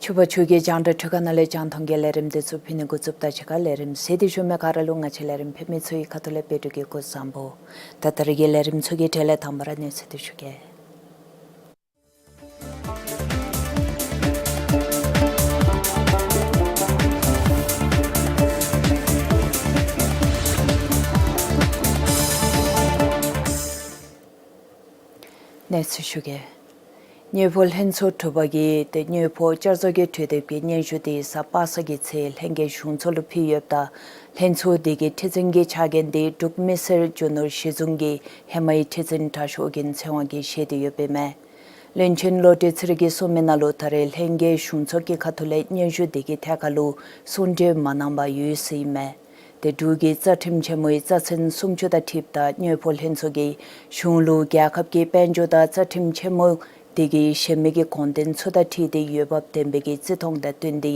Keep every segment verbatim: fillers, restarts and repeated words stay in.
ཕྱུ་པ་ཆོས་རྒྱལ་རྒྱང་བསྒྲགས་འཕྲུལ་ཁང་ནང་ལས་རྒྱང་མཐོང་གི་ལས་རིམ་འདི་ཚུ་ཕུལ་ནི་འགོ་བཙུགསཔ་ད་གཅིག་ཁར་ལས་རིམ་གཟིགས་ཏེ་བཞུགས་མི་ག་ར་ལུ་ང་བཅས་ལས་རིམ་ཕུལ་མི་ཚུ་གི་ཁ་ཐུག་ལས་བདེ་སྒྲུབ་ཀྱི་སྐུ་གཟུགས་བཟང་པོ། ད་ད་རེས་ཀྱི་ལས་རིམ་ཚུ་གི་གྲས་ལས་དང་པ་ར་གནས་ཚུལ་འདི་ཞུ་གེ། གནས་ཚུལ་ཞུ་གེ། དངུལ་ཕོགས་ལྷན་ཚོགས་དྲུག་པ་གིས་ཏེ་དངུལ་ཕོགས་བསྐྱར་བཟོ་གི་གྲོས་འདེབས་ཀྱི་སྙན་ཞུ་དེ་གཟའ་པ་སངས་ཀྱི་ཚེ་ལྷན་རྒྱས་གཞུང་ཚོགས་ལུ་ཕུལ་ཡོདཔ་ད་ལྷན་ཚོགས་དེ་གི་ཁྲི་འཛིན་གྱི་ཕྱག་འགན་དེ་འབྲུག་མི་སེར་རྒྱུ་ནོར་གཞི་བཟུང་གི་ཧེ་མའི་ཁྲི་འཛིན་དྲག་ཤོས་ཨོ་རྒྱན་ཚེ་དབང་གིས་བཞེས་ཏེ་ཡོདཔ་ཨིན་མས། བློན་ཆེན་བློ་གྲོས་ཚེ་རིང་གིས་གསུངས་མི་ནང་ལུ་ད་རེས་ལྷན་རྒྱས་གཞུང་ཚོགས་ཀྱི་ཁ་ཐུག་ལས་སྙན་ཞུ་དེ་གི་ཐད་ཁར་ལུ་གསུང་གྲོས་མ་གནང་པར་ཡོད་ཟེར་ཨིན་མས། ཏེ་འབྲུག་གི་རྩ་ཁྲིམས་ཆེན་མོའི་རྩ་ཚན་སུམ་ཅུ་དང་འཁྲིལཝ་ད་དངུལ་ཕོགས་ལྷན་ཚོགས་ཀྱིས་གཞུང་ལུ་རྒྱལ་ཁབ་ཀྱི་དཔལ་འབྱོར་དང་རྩ་ཁྲིམས་ཆེན་མོ་དེ་གི་གཞན་མི་གི་དགོངས་དོན་ཚུ་དང་འཁྲིལ་ཏེ་འོས་འབབ་ལྡན་པའི་གི་བརྩི་མཐོང་དང་བསྟུན་ཏེ་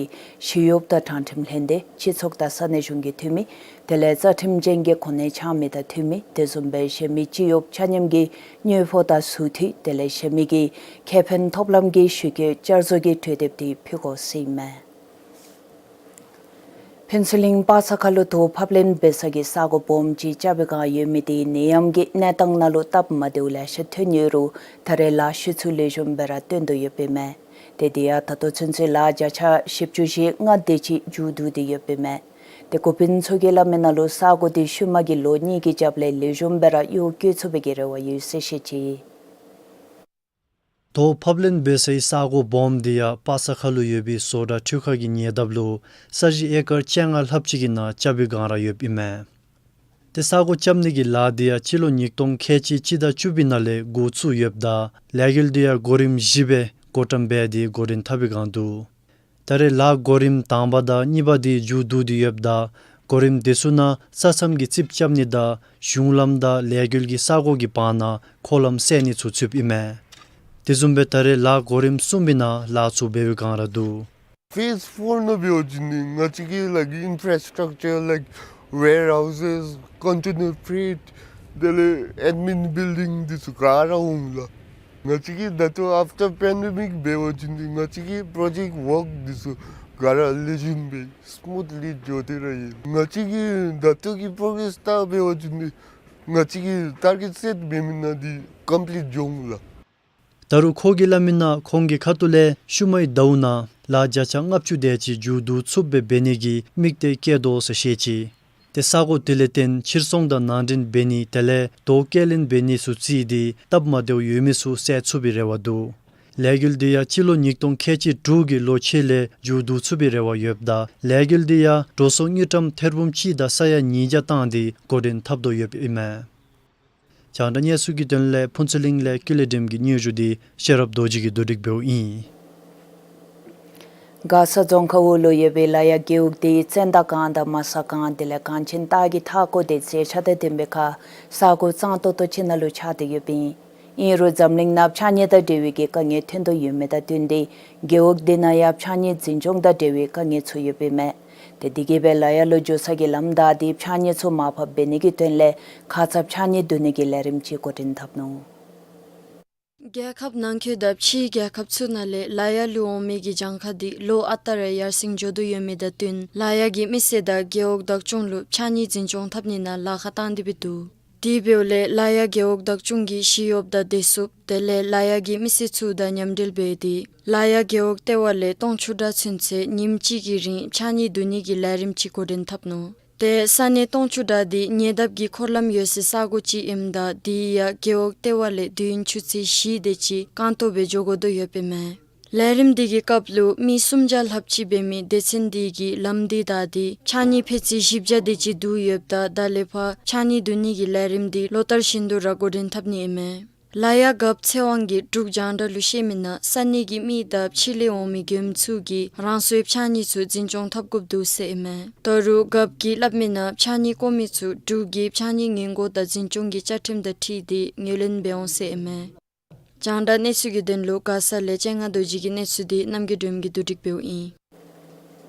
ཞི་གཡོགཔ་དང་དྲང་ཁྲིམས་ལྷན་སྡེ་སྤྱི་ཚོགས་དང་ས་གནས་གཞུང་གི་འཐུས་མི་དེ་ལས་རྩ་ཁྲིམས་ཅན་གྱི་གོ་གནས་འཆང་མི་དང་འཐུས་མི་དེ་བཟུམ་སྦེ་གཞན་མི་སྤྱི་གཡོགཔ་ཆ་མཉམ་གྱི་དངུལ་ཕོགས་དང་ཟུར་འཐུས་དེ་ལས་གཞན་མི་གི་ཁེ་ཕན་ཐོབ་ལམ་གྱི་ཞུ་སྐྱོད་བསྐྱར་བཟོ་གི་གྲོས་འདེབས་དེ་ཕུལ་དགོ་ཟེར་ཨིན་མས། ཕུན་ཚོགས་གླིང་པ་ས་ཁ་ལུ་དོ་ཕབ་ལེན་འབད་ས་གི་ས་གོ་སྦོམ་ཅིག་རྐྱབ་པའི་བསྒང་ཡོད་མི་དེ་ནད་ཡམས་ཀྱི་གནས་སྟངས་ནང་ལུ་སྟབས་མ་བདེཝ་ལེ་ཤ་ཐོན་ཡོད་རུང་ད་རེས་ལཱ་ཞུ་ཚུགས་ལེགས་ཤོམ་སྦེ་ར་སྟོན་དོ་ཡོདཔ་ཨིན་མས། ཏེ་དེ་ཡང་ད་ལྟོ་ཚུན་ཚོད་ལཱ་བརྒྱ་ཆ་བཞི་བཅུ་ཞེ་ལྔ་དེ་ཅིག་མཇུག་བསྡུ་སྟེ་ཡོདཔ་ཨིན་མས། ཏེ་འགོ་དཔོན་ཚུ་གིས་སླབ་མི་ནང་ལུ་ས་གོ་དེ་ཤུལ་མ་གི་ལོ་གཉིས་ཀྱི་རྒྱབ་ལས་ལེགས་ཤོམ་སྦེ་ར་གཡོག་བཀོལ་ཚུགས་པའི་གི་རེ་བ་ཡོད་ཟེར་བཤད་ཅི། དོ་ཕབ་ལེན་འབད་སའི་ས་གོ་སྦོམ་དེ་ཡང་པ་ས་ཁ་ལུ་ཡོད་པའི་བཟོ་གྲྭ་འཕྲུལ་ཁང་གི་ཉེ་འདབས་ལུ་ས་གཞི་ཨེ་ཀར་བཅོ་ལྔ་ལྷགཔ་ཅིག་གི་ནང་རྐྱབ་པའི་བསྒང་ར་ཡོདཔ་ཨིན་མས། ཏེ་ས་གོ་རྐྱབ་ནི་གི་ལཱ་དེ་ཡང་སྤྱི་ལོ་ཉིས་སྟོང་ཁལ་གཅིག་གཅིག་དང་བཅུ་པའི་ནང་ལས་འགོ་བཙུགས་ཡོདཔ་ད་ལས་འགུལ་དེ་ཡང་གོ་རིམ་བཞི་སྦེ་བགོ་བཀྲམ་འབད་དེ་འགོ་འདྲེན་འཐབ་པའི་བསྒང་འདུག། ད་རེས་ལཱ་གོ་རིམ་དང་པ་དང་གཉིས་པ་དེ་མཇུག་བསྡུ་སྟེ་ཡོདཔ་ད་གོ་རིམ་དེ་ཚུ་ནང་ས་མཚམས་ཀྱི་རྩིགཔ་རྐྱབ་ནི་དང་གཞུང་ལམ་དང་ལས་འགུལ་གྱི་ས་གོ་གི་བར་ན་འཁོར་ལམ་བསལ་ནི་ཚུ་ཚུདཔ་ཨིན་མས། དེ་བཟུམ་སྦེ་ད་རེས་ལཱ་གོ་རིམ་གསུམ་པའི་ནང་ལཱ་ཚུ་འབད་བའི་བསྒང་ར་འདུག། Phase four ནང་འབད་བ་ཅིན་ནི་ང་བཅས་ཀྱི་like infrastructure like warehouses, container freight དེ་ལས་admin building འདི་ཚུ་ག་ར་འོང་ལགས། ང་བཅས་ཀྱི་ད་ལྟོ་after pandemic འབད་བ་ཅིན་ནི་ང་བཅས་ཀྱི་project work འདི་ཚུ་ག་ར་ལེགས་ཤོམ་སྦེ་smoothly འགྱོ་སྟེ་ར་ཡོད། ང་བཅས་ཀྱི་ད་ལྟོ་གི་progress ལྟར་འབད་བ་ཅིན་ནི་ང་བཅས་ཀྱི་target set འབད་མི་ནང་འདི་complete འགྱོ་འོང་ལགས། ད་རུང་ཁོ་གིས་སླབ་མི་ནང་ཁོང་གི་ཁ་ཐུག་ལས་ཤུལ་མའི་ཟླཝ་ནང་ལཱ་བརྒྱ་ཆ་ལྔ་བཅུ་དེ་ཅིག་མཇུག་བསྡུ་ཚུགསཔ་སྦེ་འབད་ནི་གི་དམིགས་གཏད་བསྐྱེད་དོ་ཟེར་བཤད་ཅི། ཏེ་ས་གོ་དེ་ལས་བརྟེན་ཕྱིར་ཚོང་དང་ནང་འདྲེན་འབད་ནི་དེ་ལས་དོ་སྐྱེལ་ལེན་འབད་ནི་ཚུ་རྩིས་ཏེ་སྟབས་མ་བདེཝ་ཡོད་མི་ཚུ་བསལ་ཚུགས་པའི་རེ་བ་འདུག། ལས་འགུལ་དེ་ཡང་སྤྱི་ལོ་ཉིས་སྟོང་ཁལ་གཅིག་དྲུག་གི་ལོ་ཕྱེད་ལས་མཇུག་བསྡུ་ཚུགས་པའི་རེ་བ་ཡོདཔ་ད་ལས་འགུལ་དེ་ཡང་འགྲོ་སོང་དངུལ་ཀྲམ་ཐེར་འབུམ་གཅིག་དང་ས་ཡ་ཉིས་བརྒྱ་བཏང་སྟེ་འགོ་འདྲེན་འཐབ་དོ་ཡོདཔ་ཨིན་མས། རྒྱང་བསྒྲགས་གནས་ཚུལ་གྱི་དོན་ལས་ཕུན་ཚོགས་གླིང་ལས་ཀུན་ལེགས་སྒྲོལམ་གྱི་སྙན་ཞུ་དེ་ཤེས་རབ་རྡོ་རྗེ་གིས་བསྡུ་སྒྲིག་འབདཝ་ཨིན། མགར་ས་རྫོང་ཁག་འོག་ལུ་ཡོད་པའི་ལ་ཡ་རྒེད་འོག་དེ་བཙན་དར་སྒང་དང་མ་ས་སྒང་དེ་ལས་གངས་ཅན་སྟག་གི་མཐའ་སྐོར་དེ་མཛེས་ཆ་དང་ལྡན་པའི་ཁར་ས་གོ་གཙང་ཏོག་ཏོ་ཅིག་ནང་ལུ་ཆགས་ཏེ་ཡོདཔ་ཨིན། ཨིན་རུང་འཛམ་གླིང་ནང་ཕྱགས་སྙིགས་དང་འབྲེལ་བའི་གི་དཀའ་ངལ་ཐོན་དོ་ཡོད་མི་དང་བསྟུན་ཏེ་རྒེད་འོག་དེ་ནང་ཡང་ཕྱགས་སྙིགས་འཛིན་སྐྱོང་དང་འབྲེལ་བའི་དཀའ་ངལ་ཚུ་ཡོདཔ་ཨིན་མས། ཏེ་དེ་གིས་སྦེ་ལ་ཡ་ལུ་འགྱོ་ས་གི་ལམ་བདའ་སྟེ་ཕྱགས་སྙིགས་ཚུ་མར་ཕབ་འབད་ནི་གི་དོན་ལས་ཁ་ཙ་ཕྱགས་སྙིགས་བསྡུ་ནི་གི་ལས་རིམ་ཅིག་འགོ་འདྲེན་འཐབ་ནུག། རྒྱལ་ཁབ་ནང་འཁོད་དང་ཕྱིའི་རྒྱལ་ཁབ་ཚུ་ནང་ལས་ལ་ཡ་ལུ་འོང་མི་གི་གྱངས་ཁ་དེ་ལོ་ཨ་རྟག་ར་ཡར་སེང་འགྱོ་དོ་ཡོད་མི་དང་བསྟུན་ལ་ཡ་གི་མི་སེར་དང་རྒེད་འོག་བདག་སྐྱོང་ལུ་ཕྱགས་སྙིགས་འཛིན་སྐྱོང་འཐབ་ནི་ནང་ལཱ་ཁག་བཏང་སྟེ་སྦེ་འདུག། དེ་འབདཝ་ལས་ལ་ཡ་རྒེད་འོག་བདག་སྐྱོང་གིས་ཞི་གཡོགཔ་དང་བདེ་སྲུངཔ་དེ་ལས་ལ་ཡ་གི་མི་སེར་ཚུ་དང་མཉམ་འབྲེལ་འབད་དེ་ལ་ཡ་རྒེད་འོག་ལྟེ་བ་ལས་སྟོང་ཆུ་བྲག་ཚུན་ཚོད་ཉིནམ་གཅིག་གི་རིང་ཕྱགས་སྙིགས་བསྡུ་ནི་གི་ལས་རིམ་ཅིག་འགོ་འདྲེན་འཐབ་ནུག། ཏེ་ས་གནས་སྟོང་ཆུ་བྲག་དེ་ཉེ་འདབས་ཀྱི་འཁོར་ལམ་ཡོད་སའི་ས་གོ་ཅིག་ཨིནམ་ད་དེ་ཡང་རྒེད་འོག་ལྟེ་བ་ལས་དུས་ཡུན་ཆུ་ཚོད་བཞི་དེ་ཅིག་རྐང་སྟོང་སྦེ་འགྱོ་དགོ་དོ་ཡོདཔ་ཨིན་མས། ལས་རིམ་དེ་གི་སྐབས་ལུ་མི་སུམ་བརྒྱ་ལྷགཔ་ཅིག་འབད་མི་སྡེ་ཚན་དེ་གིས་ལམ་དེ་བདའ་སྟེ་ཕྱགས་སྙིགས་ཕད་ཙི་བཞི་བརྒྱ་དེ་ཅིག་བསྡུ་ཡོདཔ་ད་ད་ལས་ཕར་ཕྱགས་སྙིགས་བསྡུ་ནི་གི་ལས་རིམ་དེ་ལོ་ལྟར་བཞིན་དུ་ར་འགོ་འདྲེན་འཐབ་ནི་ཨིན་མས། ལ་ཡ་རྒཔོ་ཚེ་དབང་གིས་འབྲུག་རྒྱང་བསྒྲགས་ལུ་བཤད་མི་ནང་ས་གནས་ཀྱི་མི་དང་ཕྱི་ལས་འོང་མི་མགྱོནམ་ཚུ་གིས་རང་སོའི་ཕྱགས་སྙིགས་ཚུ་འཛིན་སྐྱོང་འཐབ་དགོཔ་འདུག་ཟེར་ཨིན་མས། ད་རུང་རྒཔོ་གིས་སླབ་མི་ནང་ཕྱགས་སྙིགས་བཀོ་མི་ཚུ་འབྲུག་གི་ཕྱགས་སྙིགས་སྔོན་འགོག་དང་འཛིན་སྐྱོང་གི་བཅའ་ཁྲིམས་དང་འཁྲིལ་ཏེ་ངོས་ལེན་འབད་འོང་ཟེར་ཨིན་མས། རྒྱང་བསྒྲགས་གནས་ཚུལ་གྱི་དོན་ལུ་མགར་ས་ལས་སྤྱན་སྔ་རྡོ་རྗེ་གི་གནས་ཚུལ་དེ་རྣམ་རྒྱལ་སྒྲོལམ་གྱིས་བསྡུ་སྒྲིག་འབདཝ་ཨིན།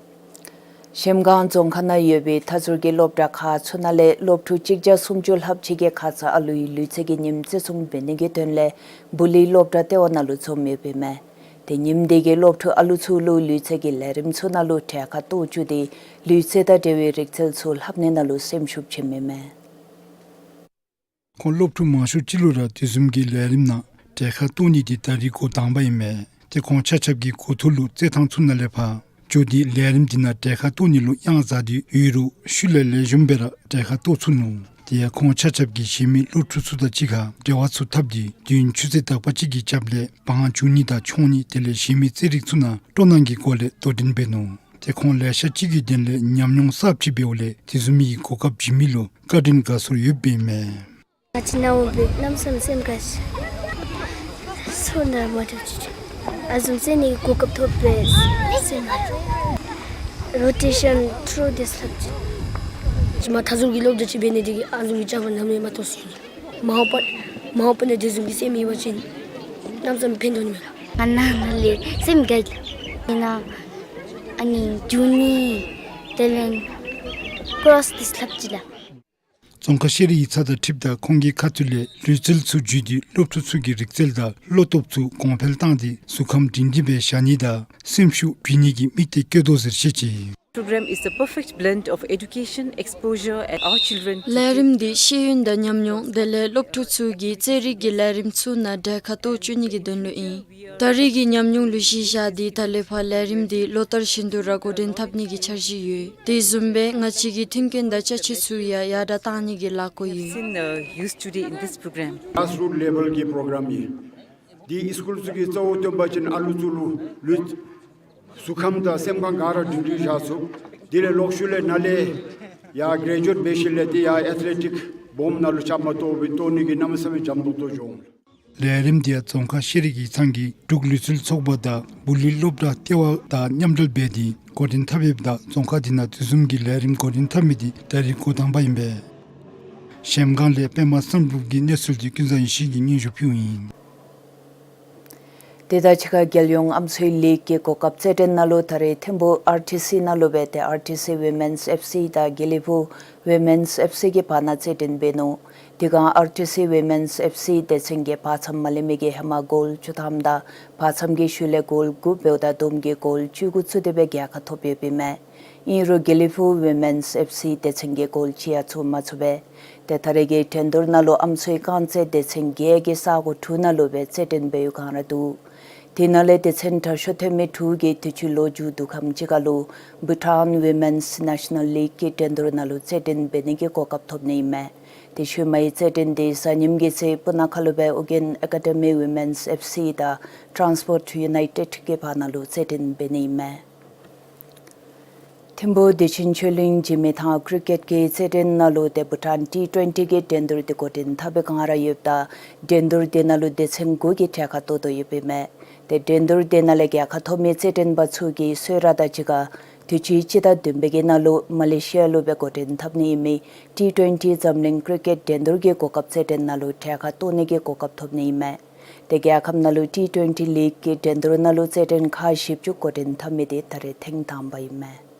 གཞལམ་སྒང་རྫོང་ཁག་ནང་ཡོད་པའི་མཐའ་ཟུར་གྱི་སློབ་གྲྭ་ཁག་ཚུ་ནང་ལས་སློབ་ཕྲུག་གཅིག་བརྒྱ་སུམ་ཅུ་ལྷགཔ་ཅིག་གིས་ཁ་ཙ་ཨ་ལུའི་ལུས་རྩལ་གྱི་ཉིནམ་བརྩི་སྲུང་འབད་ནི་གི་དོན་ལས་སྦུག་ལུའི་སློབ་གྲྭ་ལྟེ་བ་ནང་ལུ་འཛོམས་ཡོདཔ་ཨིན་མས། ཏེ་ཉིནམ་དེ་གི་སློབ་ཕྲུག་ཨ་ལུ་ཚུ་ལུ་ལུས་རྩལ་གྱི་ལས་རིམ་ཚུ་ནང་ལུ་གྲལ་ཁར་གཏོགས་བཅུག་སྟེ་ལུས་རྩལ་དང་འབྲེལ་བའི་རིག་རྩལ་ཚུ་ལྷབ་ནི་ནང་ལུ་སེམས་ཤུགས་བསྐྱེདཔ་ཨིན་མས། ཁོང་སློབ་ཕྲུག་མང་ཤོས་ཅིག་ལུ་ར་དེ་བཟུམ་གྱི་ལས་རིམ་ནང་གྲལ་ཁར་གཏོགས་ནི་དེ་ད་རིས་འགོ་དང་པ་ཨིན་མས། ཏེ་ཁོང་ཆ་ཁྱབ་ཀྱིས་འགོ་ཐོག་ལུ་རྩེད་ཐང་ཚུ་ནང་ལས་ཕར་འགྱོ་སྟེ་ལས་རིམ་དེ་ནང་གྲལ་ཁར་གཏོགས་ནི་ལུ་གཡང་ཟ་སྟེ་ཡོད་རུང་ཤུལ་ལས་ལེགས་ཤོམ་སྦེ་ར་གྲལ་ཁར་གཏོགས་ཚུགས་ནུག། དེ་ཡང་ཁོང་ཆ་ཁྱབ་ཀྱིས་གཞན་མི་སློབ་ཕྲུག་ཚུ་དང་གཅིག་ཁར་འབྲེལ་བ་ཚུ་འཐབ་སྟེ་དུས་ཡུན་ཆུ་ཚོད་དག་པ་ཅིག་གི་རྒྱབ་ལས་བང་རྒྱུག་ནི་དང་མཆོང་ནི་དེ་ལས་གཞན་མི་རྩེད་རིགས་ཚུ་ནང་སྤྲོ་སྣང་གི་སྒོ་ལས་དོ་འགྲན་འབད་ནུག། ཏེ་ཁོང་ལེ་ཤ་ཅིག་གི་དོན་ལས་ཉམས་མྱོང་གསརཔ་ཅིག་འབདཝ་ལས་དེ་བཟུམ་མའི་གོ་སྐབས་བྱིན་མི་ལུ་བཀའ་དྲིན་དགའ་ཚོར་ཡོདཔ་ཨིན་མས། ང་བཅས་ནཱ་འོང་སྦེ་གནམ་མེད་ས་མེད་སེམས་དགའ་ཅི། སོ་ནམ་མ་འདྲཝ་ཅིག་ཨ་བཟུམ་རྩེད་ནི་གི་གོ་སྐབས་ཐོབ་པས་སེམས་དགའ། རོ་ཊེ་ཤཱན་ཐྲུ་ཌེསི་ལྷབ་ཅི། ཅི་མ་ད་བཟུམ་གྱི་སློབ་གྲྭ་ཅིག་འབད་ནི་དེ་གིས་ཨ་བཟུམ་གྱི་བྱ་བ་ནམ་ཡང་མ་མཐོང་ཟེར་ནི། མ་འོངས་པ་མ་འོངས་པ་ནང་དེ་བཟུམ་གྱི་སེམས་ཡོད་པ་ཅིན་གནམ་མེད་ས་མེད་ཕན་ཐོགས་ནི་མས་ལགས། ང་ནཱ་ནཱ་ལས་སེམས་དགའ་ལགས། ཨིན་ན་ཨ་ནི་རྒྱུག་ནི་དེ་ལས་ཀྲོ་སི་ཌེསི་ལྷབ་ཅི་ལགས། རྫོང་ཁ་ཤེས་རིག་ཡིག་ཚང་དང་འཁྲིལཝ་ད་ཁོང་གིས་ཁ་ཐུག་ལས་ལུས་རྩལ་ཚུ་བརྒྱུད་དེ་སློབ་ཕྲུག་ཚུ་གི་རིག་རྩལ་དང་བློ་སྟོབས་ཚུ་གོང་འཕེལ་བཏང་སྟེ་གཟུགས་ཁམས་སྒྲིང་སྒྲིང་སྦེ་བཞག་ནི་དང་སེམས་ཤུགས་སྦྱིན་ནི་གི་དམིགས་གཏད་བསྐྱེད་དོ་ཟེར་བཤད་ཅི། Program is the perfect blend of education, exposure, and our children to ལས་རིམ་འདི་ཤེས་ཡོན་དང་ཉམས་མྱོང་དེ་ལས་སློབ་ཕྲུག་ཚུ་གིས་རྩེད་རིགས་ཀྱི་ལས་རིམ་ཚུ་ནང་གྲལ་ཁར་གཏོགས་བཅུག་ནི་གི་དོན་ལུ་ཨིན། ད་རེས་ཀྱི་ཉམས་མྱོང་ལུ་གཞི་བཞག་སྟེ་ད་ལས་ཕར་ལས་རིམ་འདི་ལོ་ལྟར་བཞིན་དུ་ར་འགོ་འདྲེན་འཐབ་ནི་གི་འཆར་གཞི་ཡོད། དེ་བཟུམ་སྦེ་ང་བཅས་ཀྱི་མཐུན་རྐྱེན་དང་ཅ་ཆས་ཚུ་ཡང་ཡར་དྲག་གཏང་ནི་གི་ལས་འགུལ་ཡོད། Seen, uh, used today in this program. Grassroot level གྱི་པོ་རོ་གརམ་ཨིན། འདི་སི་ཀུལ་ཚུ་གིས་གཙོ་བོ་བཏོན་པ་ཅིན་ཨ་ལུ་ཚུ་ལུ་ལུས་གཟུགས་ཁམས་དང་སེམས་ཁམས་ག་ར་སྒྲིང་སྒྲིང་བཞག་ཚུགས། དེ་ལས་ལོག་ཤུལ་ལས་ནཱ་ལས་ཡར་གྲེ་ཇུ་ཨེཊ་འབད་ཞིནམ་ལས་དེ་ཡར་ཨེཐ་ལེ་ཊིཀ་སྦོམ་ནང་ལུ་རྐྱབ་མ་གཏོགས་སྦེ་གཏོགས་ནི་གི་གནམ་མེད་ས་མེད་འཇམ་ཏོང་ཏོ་འགྱོ་འོང་། ལས་རིམ་དེ་ཡང་རྫོང་ཁ་ཤེས་རིག་ཡིག་ཚང་གི་འབྲུག་ལུས་རྩལ་ཚོགས་པ་དང་སྦུག་ལུས་སློབ་གྲྭ་ལྟེ་བ་དང་མཉམ་འབྲེལ་འབད་དེ་འགོ་འདྲེན་འཐབ་ཡོདཔ་ད་རྫོང་ཁ་འདི་ནང་དེ་བཟུམ་གྱི་ལས་རིམ་འགོ་འདྲེན་འཐབ་མི་འདི་ད་རིས་འགོ་དང་པ་ཨིན་པས། གཞལམ་སྒང་ལས་པདྨ་བསམ་གྲུབ་ཀྱིས་གནས་ཚུལ་འདི་ཀུན་བཟང་ཡེ་ཤེས་ཀྱིས་སྙན་ཞུ་ཕུལཝ་ཨིན། དེ་དང་གཅིག་ཁར་རྒྱལ་ཡོངས་ཨམ་སྲུའི་ལིག་གི་གོ་སྐབས་རྩེད་འགྲན་ནང་ལུ་ད་རེས་ཐིམ་ཕུག་ཨར་ཊི་སི་ནང་ལུ་སྦེ་ཏེ་ཨར་ཊི་སི་ཝི་མེནསི་ཨེཕ་སི་དང་དགེ་ལེགས་ཕུག་ཝི་མེནསི་ཨེཕ་སི་གི་བར་ན་རྩེད་འགྲན་འབད་ནུག། དེ་སྒང་ཨར་ཊི་སི་ཝི་མེནསི་ཨེཕ་སི་སྡེ་ཚན་གྱིས་བར་མཚམས་མ་ལེན་མི་གི་ཧེ་མ་གོལ་བཅུ་ཐམ་དང་བར་མཚམས་ཀྱི་ཤུལ་ལས་གོལ་དགུ་འབདཝ་ད་བསྡོམས་ཀྱིས་གོལ་བཅུ་དགུ་ཚུད་དེ་སྦེ་རྒྱལ་ཁ་ཐོབ་ཡོདཔ་ཨིན་མས། ཨིན་རུང་དགེ་ལེགས་ཕུག་ཝི་མེནསི་ཨེཕ་སི་སྡེ་ཚན་གྱིས་གོལ་ཅིག་ཡང་ཚུད་མ་ཚུགས་པས། ཏེ་ད་རེས་ཀྱི་འགྲན་བསྡུར་ནང་ལུ་ཨམ་སྲུའི་རྐང་རྩེད་སྡེ་ཚན་བརྒྱད་ཀྱིས་ས་གོ་དྲུག་ནང་ལུ་སྦེ་རྩེད་འགྲན་འབད་བའི་བསྒང་ར་འདུག། དེ་ནང་ལས་སྡེ་ཚན་དྲག་ཤོས་ཐོན་མི་དྲུག་གིས་དུས་ཅི་ལོ་མཇུག་བསྡུ་ཁམས་ཅིག་ཁར་ལུ་བྷུ་ཊཱན་ཝི་མེནསི་ནེ་ཤ་ནཱལ་ལིག་གི་འགྲན་བསྡུར་ནང་ལུ་རྩེད་འགྲན་འབད་ནི་གི་གོ་སྐབས་ཐོབ་ནི་ཨིན་མས། ཏེ་ཤུལ་མའི་རྩེད་འགྲན་འདི་གཟའ་ཉིམ་གྱི་ཚེ་སྤུ་ན་ཁ་ལུ་སྦེ་ཨོ་རྒྱན་ཨེ་ཀ་ཌི་མི་ཝི་མེནསི་ཨེཕ་སི་དང་ཊཱནསི་པོརཊ་ཡུ་ནའི་ཊེཌ་གི་བར་ན་ལུ་རྩེད་འགྲན་འབད་ནི་ཨིན་མས། ཐིམ་ཕུག་བདེ་ཆེན་ཆོས་གླིང་འཇིགས་མེད་ཐང་ཀྲི་ཀེཊ་གི་རྩེད་འགྲན་ནང་ལུ་ཏེ་བྷུ་ཊཱན་ཊི་ཊུ་ཝེན་ཊི་གི་འགྲན་བསྡུར་འདི་འགོ་འདྲེན་འཐབ་པའི་བསྒང་ར་ཡོདཔ་ད་འགྲན་བསྡུར་འདི་ནང་ལུ་སྡེ་ཚན་དགུ་གིས་གྲལ་ཁར་གཏོགས་དོ་ཡོདཔ་ཨིན་མས། ཏེ་འགྲན་བསྡུར་འདི་ནང་ལས་རྒྱལ་ཁ་ཐོབ་མི་རྩེད་འགྲན་པ་ཚུ་གིས་གསོལ་རས་དང་གཅིག་ཁར་དུས་ཅི་སྤྱི་ཟླ་བདུན་པའི་གི་ནང་ལུ་མ་ལེ་ཤི་ཡ་ལུ་སྦེ་འགོ་འདྲེན་འཐབ་ནི་ཨིན་མི་ཊི་ཊུ་ཝེན་ཊི་འཛམ་གླིང་ཀྲི་ཀེཊ་འགྲན་བསྡུར་གྱི་གོ་སྐབས་རྩེད་འགྲན་ནང་ལུ་གྲལ་ཁར་གཏོགས་ནི་གི་གོ་སྐབས་ཐོབ་ནི་ཨིན་མས། ཏེ་རྒྱལ་ཁབ་ནང་ལུ་ཊི་ཊུ་ཝེན་ཊི་ལིག་གི་འགྲན་བསྡུར་ནང་ལུ་རྩེད་འགྲན་ཁག་བཞི་བཅུ་འགོ་འདྲེན་འཐབ་མི་འདི་ད་རེས་ཐེངས་དང་པ་ཨིན་མས།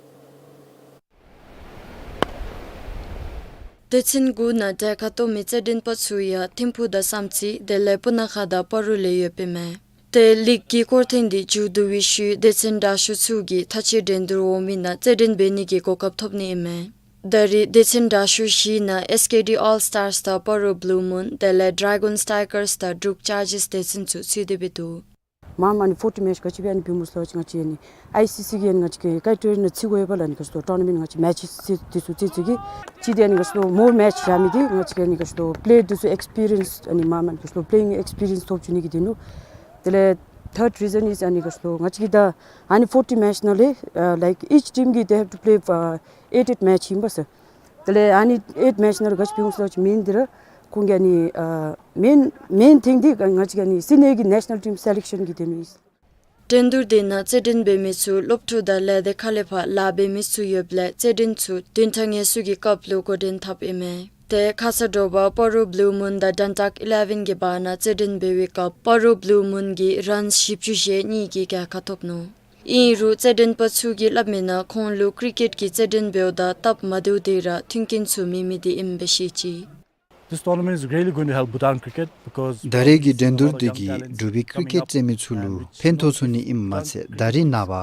སྡེ་ཚན་དགུ་ནང་གྲལ་ཁར་གཏོགས་མི་རྩེད་འགྲན་པ་ཚུ་ཡང་ཐིམ་ཕུག་དང་བསམ་རྩེ་དེ་ལས་སྤུ་ན་ཁ་དང་སྤ་རོ་ལས་ཡོདཔ་ཨིན་མས། ཏེ་ལིག་གི་སྐོར་ཐེངས་འདི་མཇུག་བསྡུ་བའི་ཤུལ་སྡེ་ཚན་དྲག་ཤོས་ཚུ་གིས་མཐའ་དཔྱད་འགྲན་བསྡུར་འོང་མི་ནང་རྩེད་འགྲན་འབད་ནི་གི་གོ་སྐབས་ཐོབ་ནི་ཨིན་མས། ད་རེས་སྡེ་ཚན་དྲག་ཤོས་བཞི་ནང་ཨེས་ཀེ་ཌི་ཨོལ་སི་ཊར་སི་དང་སྤ་རོ་བླུ་མུན་དེ་ལས་ཌེ་གཱོན་སི་ཊའི་གར་སི་དང་འབྲུག་ཅར་ཇར་སི་སྡེ་ཚན་ཚུ་ཚུད་དེ་སྦེ་འདུག། མ་མ་ནི་ཕོར་ཊི་མེཆ་ག་ཅི་སྦེ་ཨ་ནི་འབད་མི་ཚུ་ལུ་ང་བཅས་ཨ་ནི་ཨའི་སི་སི་གི་ཨ་ནི་ང་བཅས་ཀྱི་ཀའི་ཊི་རི་ཡ་ནང་ཚུད་དགོ་པས་ལགས། ཨ་ནི་ག་ཅི་ལོ་ཊོར་ན་མེནཊ་ང་བཅས་མེཆ་ཚུ་འདི་ཚུ་རྩེད་ཚུགས་ཀྱི་ཅིག་དེ་ཨ་ནི་ག་ཅི་ལོ་མོར་མེཆ་བཞག་མི་འདི་ང་བཅས་ཀྱི་ཨ་ནི་ག་ཅི་ལོ་པེ་ལེ་འདི་ཚུ་ཨེགསི་པི་རི་ཡེནསི་ཨ་ནི་མ་མ་ནི་ག་ཅི་ལོ་པེ་ལེ་ཡིང་ཨེགསི་པི་རི་ཡེནསི་ཐོབ་བཅུག་ནི་གི་དོན་ལུ། དེ་ལས་ཐརཌ་རི་ཛན་ཨིས་ཨ་ནི་ག་ཅི་ལོ་ང་བཅས་ཀྱི་ད་ཨ་ནི་ཕོར་ཊི་མེཆ་ནང་ལས་ཨ་ལའིཀ་each team གིས་they have to play for eight eight match ཨིན་པས་ཟེར། དེ་ལས་ཨ་ནི་ཨེཊ་མེཆ་ནང་ལུ་ག་ཅི་འབད་འོང་ཟེར་བ་ཅིན་མེན་འདི་ར་ཁོང་གི་ཨ་ནི་ཨ་མེན་མེན་ཐིང་འདི་ང་བཅས་ཀྱི་ཨ་ནི་སི་ནེ་གི་ནེ་ཤ་ནཱལ་ཊིམ་སེ་ལེཀ་ཤཱན་གི་དོན་ལུ་ཨིན། འགྲན་བསྡུར་འདི་ནང་རྩེད་འགྲན་འབད་མི་ཚུ་སློབ་ཕྲུག་དང་ལས་སྡེ་ཁག་ལས་ཕར་ལཱ་འབད་མི་ཚུ་ཡོདཔ་ལས་རྩེད་འགྲན་ཚུ་བདུན་ཕྲག་ངལ་གསོའི་སྐབས་ལུ་འགོ་འདྲེན་འཐབ་ཨིན་མས། ཏེ་ཁ་ཙ་དྲོ་པ་སྤ་རོ་བླུ་མུན་དང་དཱན་ཊག་ཨི་ལེ་ཝན་གྱི་བར་ན་རྩེད་འགྲན་འབད་བའི་སྐབས་སྤ་རོ་བླུ་མུན་གྱིས་རཱནསི་བཞི་བཅུ་ཞེ་གཉིས་ཀྱི་རྒྱལ་ཁ་ཐོབ་ནུག། ཨིན་རུང་རྩེད་འགྲན་པ་ཚུ་གིས་སླབ་མིའི་ནང་ཁོང་ལུ་ཀྲི་ཀེཊ་ཀྱི་རྩེད་འགྲན་འབདཝ་ད་སྟབས་མ་བདེཝ་འདི་ར་མཐུན་རྐྱེན་ཚུ་མེད་མི་འདི་ཨིནམ་སྦེ་བཤད་ཅི། This tournament is really going to help Bhutan cricket because ད་རེས་ཀྱི་འགྲན་བསྡུར་འདི་གིས་འབྲུག་པའི་ཀྲི་ཀེཊ་རྩེད་མི་ཚུ་ལུ་ཕན་ཐོགས་ཚུགས་ནི་ཨིནམ་མ་ཚད་ད་རེས་ནངས་པ་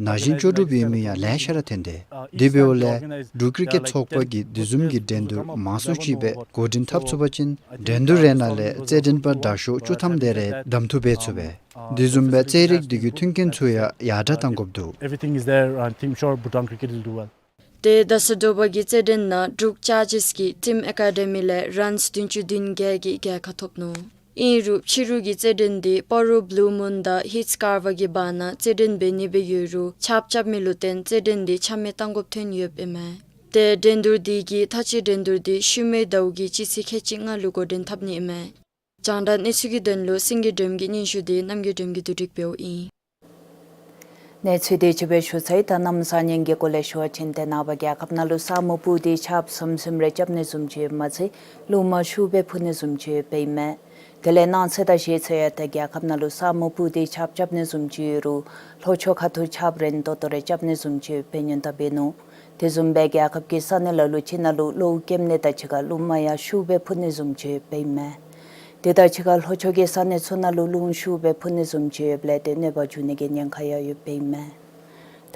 ན་གཞོན་ལྕོགས་གྲུབ་ཡོད་མི་ཡང་ལེ་ཤ་ར་ཐོན་ཏེ། དེ་འབདཝ་ལས་འབྲུག་ཀྲི་ཀེཊ་ཚོགས་པ་གིས་དེ་བཟུམ་གྱི་འགྲན་བསྡུར་མང་སུ་ཅིག་སྦེ་འགོ་འདྲེན་འཐབ་ཚུགས་པ་ཅིན་འགྲན་བསྡུར་རེ་ནང་ལས་རྩེད་འགྲན་པ་དྲག་ཤོས་བཅུ་ཐམ་དེ་རེ་གདམ་འཐུ་འབད་ཚུགས་པས། དེ་བཟུམ་སྦེ་རྩེད་རིགས་འདི་གི་མཐུན་རྐྱེན་ཚུ་ཡང་ཡར་དྲག་གཏང་དགོཔ་འདུག། Everything is there. I think sure Bhutan cricket will do well. ཏེ་རྡ་ས་དོག་པ་གི་རྩེད་འགྲན་ནང་འབྲུག་ཅཱརཇེསི་གིས་ཊིམ་ཨེ་ཀ་ཌེ་མི་ལས་རཱནསི་བདུན་ཅུ་དོན་བརྒྱད་ཀྱིས་རྒྱལ་ཁ་ཐོབ་ནུག། ཨིན་རུང་ཕྱི་རུ་གི་རྩེད་འགྲན་འདི་སྤ་རོ་བླུ་མུན་དང་ཧིཊ་ཀར་བ་གི་བར་ན་རྩེད་འགྲན་འབད་ནི་སྦེ་ཡོད་རུང་ཆརཔ་རྐྱབ་མི་ལུ་བརྟེན་རྩེད་འགྲན་འདི་ཆ་མེད་གཏང་དགོཔ་ཐོན་ཡོདཔ་ཨིན་མས། ཏེ་འགྲན་བསྡུར་འདི་གི་མཐའ་དཔྱད་འགྲན་བསྡུར་འདི་ཤུལ་མའི་ཟླཝ་གི་སྤྱི་ཚེས་ཁལ་གཅིག་ལྔ་ལུ་འགོ་འདྲེན་འཐབ་ནི་ཨིན་མས། རྒྱང་བསྒྲགས་གནས་ཚུལ་གྱི་དོན་ལུ་སེང་གེ་སྒྲོལམ་གྱི་སྙན་ཞུ་འདི་རྣམ་རྒྱལ་སྒྲོལམ་གྱིས་བསྡུ་སྒྲིག་འབདཝ་ཨིན། གནས་ཚུལ་འདི་ཅིག་སྦེ་ཞུ་ཚར་ཡི། ད་གནམ་ས་གཉིས་ཀྱི་སྐོར་ལས་ཞུ་བ་ཅིན་ཏེ་ནངས་པ་རྒྱལ་ཁབ་ནང་ལུ་ས་སྨུག་སྤུབས་ཏེ་ཆརཔ་ཟིམ་ཟིམ་རེ་རྐྱབ་ནི་བཟུམ་ཅིག་ཡོདཔ་མ་ཚད་རླུང་མ་ཤུགས་སྦེ་འཕུ་ནི་བཟུམ་ཅིག་ཡོདཔ་ཨིན་མས། དེ་ལས་གནངས་ཚེ་དང་གཞེས་ཚེ་ཡང་ཏེ་རྒྱལ་ཁབ་ནང་ལུ་ས་སྨུག་སྤུབས་ཏེ་ཆརཔ་རྐྱབ་ནི་བཟུམ་ཅིག་ཡོད་རུང་ལྷོ་ཕྱོགས་ཁ་ཐུག་ཆརཔ་རན་ཏོག་ཏོ་རེ་རྐྱབ་ནི་བཟུམ་ཅིག་ཡོདཔ་སྦེ་སྔོན་བརྡ་འབད་ནུག། དེ་བཟུམ་སྦེ་རྒྱལ་ཁབ་ཀྱི་ས་གནས་ལ་ལུ་ཅིག་ནང་ལུ་གློཝ་སྐྱེམ་ནི་དང་གཅིག་ཁར་རླུང་མ་ཡང་ཤུགས་སྦེ་འཕུ་ནི་བཟུམ་ཅིག་ཡོདཔ་ཨིན་མས། དེ་དང་གཅིག་ཁར་ལྷོ་ཕྱོགས་ཀྱི་ས་གནས་ཚུ་ནང་ལུ་རླུང་ཤུགས་སྦེ་འཕུ་ནི་བཟུམ་ཅིག་ཡོདཔ་ལས་ཏེ་གནོད་པ་འབྱུང་ནི་གི་ཉེན་ཁ་ཡང་ཡོདཔ་ཨིན་མས།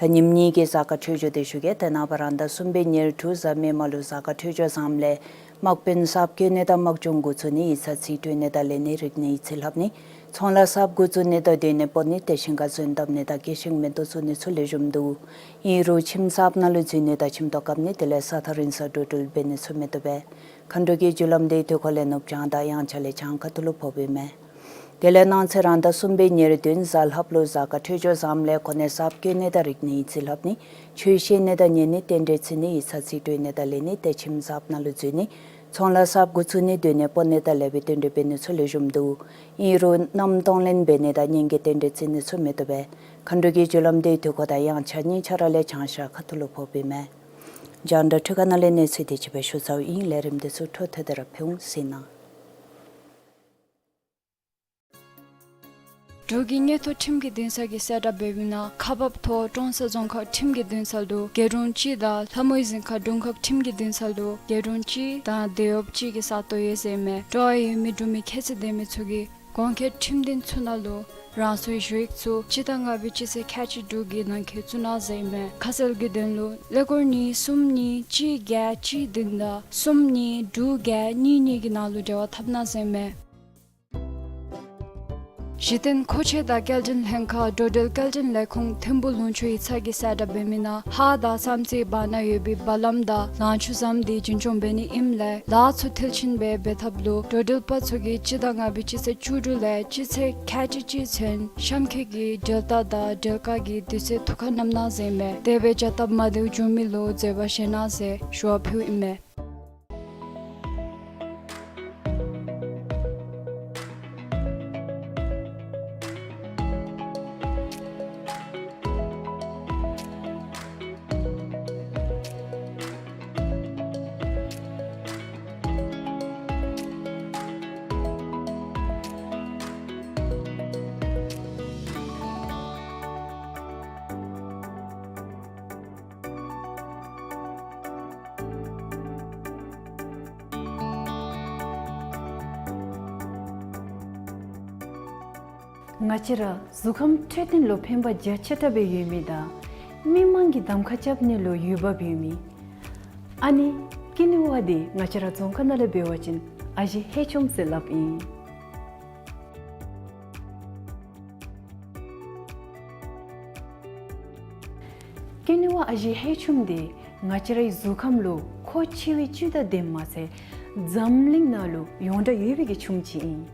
ད་ཉིནམ་གཉིས་ཀྱི་གཟའ་སྐར་འཕྲོད་སྦྱོར་འདི་ཞུ་གེ། ཏེ་ནངས་པ་རང་ཟླ་གསུམ་པའི་ཉེར་དྲུག་གཟའ་མིག་དམར་ལུ་གཟའ་སྐར་འཕྲོད་སྦྱོར་བཟངམ་ལས་དམག་དཔོན་གསརཔ་བསྐོ་ནི་དང་དམག་སྦྱོང་འགོ་བཙུགས་ནི། ཡིག་ཚང་རྩིས་སྤྲོད་ནི་དང་ལེན་ནི་རིག་གནས་ཡིག་རྩིས་ལྷབ་ནི། ཚོང་ལཱ་གསརཔ་འགོ་བཙུགས་ནི་དང་སྡོད་གནས་སྤོ་ནི། དེ་བཞིན་ག་ཚོད་བཏབ་ནི་དང་སྐྱེད་ཤིང་མེ་ཏོག་བཙུགས་ནི་ཚུ་ལེགས་ཤོམ་འདུག། ཨིན་རུང་ཁྱིམ་གསརཔ་ནང་ལུ་འཛུལ་ནི་དང་ཁྱིམ་ཐོག་བཀབ་ནི་དེ་ལས་ས་ཐག་རིང་སར་འགྲོ་འགྲུལ་འབད་ནི་ཚུ་མི་བཏུབ་པས། མཁའ་འགྲོ་གི་རྒྱུ་ལམ་འདི་དུས་འཁོར་ལས་ནུབ་བྱང་དང་དབྱངས་འཆར་ལས་བྱང་ཁ་ཐུག་ལུ་ཕོགཔ་ཨིན་མས། དེ་ལས་གནངས་ཚེ་རང་ཟླ་གསུམ་པའི་ཉེར་བདུན་གཟའ་ལྷགཔ་ལུ་གཟའ་སྐར་འཕྲོད་སྦྱོར་བཟངམ་ལས་གོ་གནས་གསརཔ་བསྐོ་ནི་དང་རིག་གནས་ཡིག་རྩིས་ལྷབ་ནི། ཆོས་བཤད་ནི་དང་ཉན་ནི། རྟེན་འབྲེལ་བརྩི་ནི། ཡིག་ཚང་རྩིས་སྤྲོད་ནི་དང་ལེན་ནི། ཏེ་ཁྱིམ་གསརཔ་ནང་ལུ་འཛུལ་ནི། ཚོང་ལཱ་གསརཔ་འགོ་བཙུགས་ནི། སྡོད་གནས་སྤོ་ནི་དང་ལེགས་པའི་རྟེན་འབྲེལ་འབད་ནི་ཚུ་ལེགས་ཤོམ་འདུག། ཨིན་རུང་མནའམ་གཏོང་ལེན་འབད་ནི་དང་གཉེན་གྱི་རྟེན་འབྲེལ་བརྩི་ནི་ཚུ་མི་བཏུབ་པས། མཁའ་འགྲོ་གི་རྒྱུ་ལམ་འདི་དུས་འཁོར་དང་དབྱངས་འཆར་གཉིས་ཆ་ར་ལས་བྱང་ཤར་ཁ་ཐུག་ལུ་ཕོགཔ་ཨིན་མས། རྒྱང་བསྒྲགས་འཕྲུལ་ཁང་ནང་ལས་གནས་ཚུལ་འདི་ཅིག་སྦེ་ཞུ་ཚརཝ་ཨིན། ལས་རིམ་འདི་ཚུ་འཕྲོ་མཐུད་དེ་ར་ཕུལ་འོང་། གཟིགས་གནང་། འབྲུག་གི་མངོན་མཐོ་ཁྲིམས་ཀྱི་འདུན་ས་གིས་གསལ་བསྒྲགས་འབད་མི་ནང་ཁག་འབགཔ་ཐོག་ཀྲོང་གསར་རྫོང་ཁག་ཁྲིམས་ཀྱི་འདུན་ས་ལུ་རྒེད་དྲུང་གཅིག་དང་ལྷ་མོའི་གཟིམ་ཁང་དྲུང་ཁག་ཁྲིམས་ཀྱི་འདུན་ས་ལུ་རྒེད་དྲུང་གཅིག་དང་སྡེ་གཡོགཔ་གཅིག་གི་ས་སྟོང་ཡོད་ཟེར་མས། སྤྲོ་བ་ཡོད་མི་འབྲུག་མི་ཁྱད་ཚད་ལྡན་མི་ཚུ་གིས་གོང་འཁོད་ཁྲིམས་འདུན་ཚུ་ནང་ལུ་རང་སོའི་ཞུ་ཡིག་ཚུ་སྤྱི་ཟླ་ལྔ་པའི་སྤྱི་ཚེས་ཁལ་གཅིག་དྲུག་གི་ནང་འཁོད་བཙུགས་གནང་ཟེར་མས། ཁ་གསལ་གྱི་དོན་ལུ་ཀླད་ཀོར་གཉིས་གསུམ་གཉིས་གཅིག་བརྒྱད་གཅིག་བདུན་དང་གསུམ་གཉིས་དྲུག་བརྒྱད་གཉིས་གཉིས་ཀྱི་ནང་ལུ་འབྲེལ་བ་འཐབ་གནང་ཟེར་མས། གཞི་རྟེན་མཁོ་ཆས་དང་སྐྱེལ་འདྲེན་ལྷན་ཁག་འགྲོ་འགྲུལ་སྐྱེལ་འདྲེན་ལས་ཁུངས་ཐིམ་ཕུག་ལུང་ཕྱོགས་ཡིག་ཚང་གིས་གསལ་བསྒྲགས་འབད་མི་ནང་ཧཱ་དང་བསམ་རྩེའི་བར་ན་ཡོད་པའི་བ་ལམ་དང་ལང་ཕྱུགས་ཟམ་འདི་རྒྱུན་སྐྱོང་འབད་ནི་ཨིནམ་ལས་ལཱ་ཚུ་མཐིལ་ཕྱིན་སྦེ་འབད་ཐབས་ལུ་འགྲོ་འགྲུལ་པ་ཚུ་གིས་སྤྱི་ཟླ་ལྔ་པའི་སྤྱི་ཚེས་བཅུ་དྲུག་ལས་སྤྱི་ཚེས་ཁལ་གཅིག་གཅིག་ཚུན་གཤམ་འཁོད་ཀྱི་འགྲུལ་རྟ་དང་འགྲུལ་ཁག་གི་དུས་ཚོད་ཐུགས་ཁར་བསྣམ་གནང་ཟེར་མས། དེ་སྦེ་བྱ་སྟབས་མ་བདེཝ་བྱུང་མི་ལུ་འཛོལ་བ་བཞེས་གནང་ཟེར་ཞུ་བ་ཕུལཝ་ཨིན་མས། ང་བཅས་ར་གཟུགས་ཁམས་འཕྲོད་བསྟེན་ལུ་ཕན་པ་རྒྱ་ཆེ་དྲགས་སྦེ་ཡོད་མི་དང་མི་མང་གིས་གདམ་ཁ་རྐྱབ་ནི་ལུ་ཡུལ་བབ་ཡོད་མི་ཨ་ནི་ཀི་ནུ་བ་འདི་ང་བཅས་ར་རྫོང་ཁ་ནང་ལས་འབད་བ་ཅིན་ཨ་ཞེ་ཧེ་ཆུམ་ཟེར་སླབ་ཨིན། ཀི་ནུ་བ་ཨ་ཞེ་ཧེ་ཆུམ་འདི་ང་བཅས་རའི་གཟུགས་ཁམས་ལུ་མཁོ་ཆེ་བའི་བཅུད་དང་ལྡནམ་མ་ཚད་འཛམ་གླིང་ནང་ལུ་ཡོངས་གྲགས་ཡོད་པའི་གི་ཆུམ་ཅིག་ཨིན།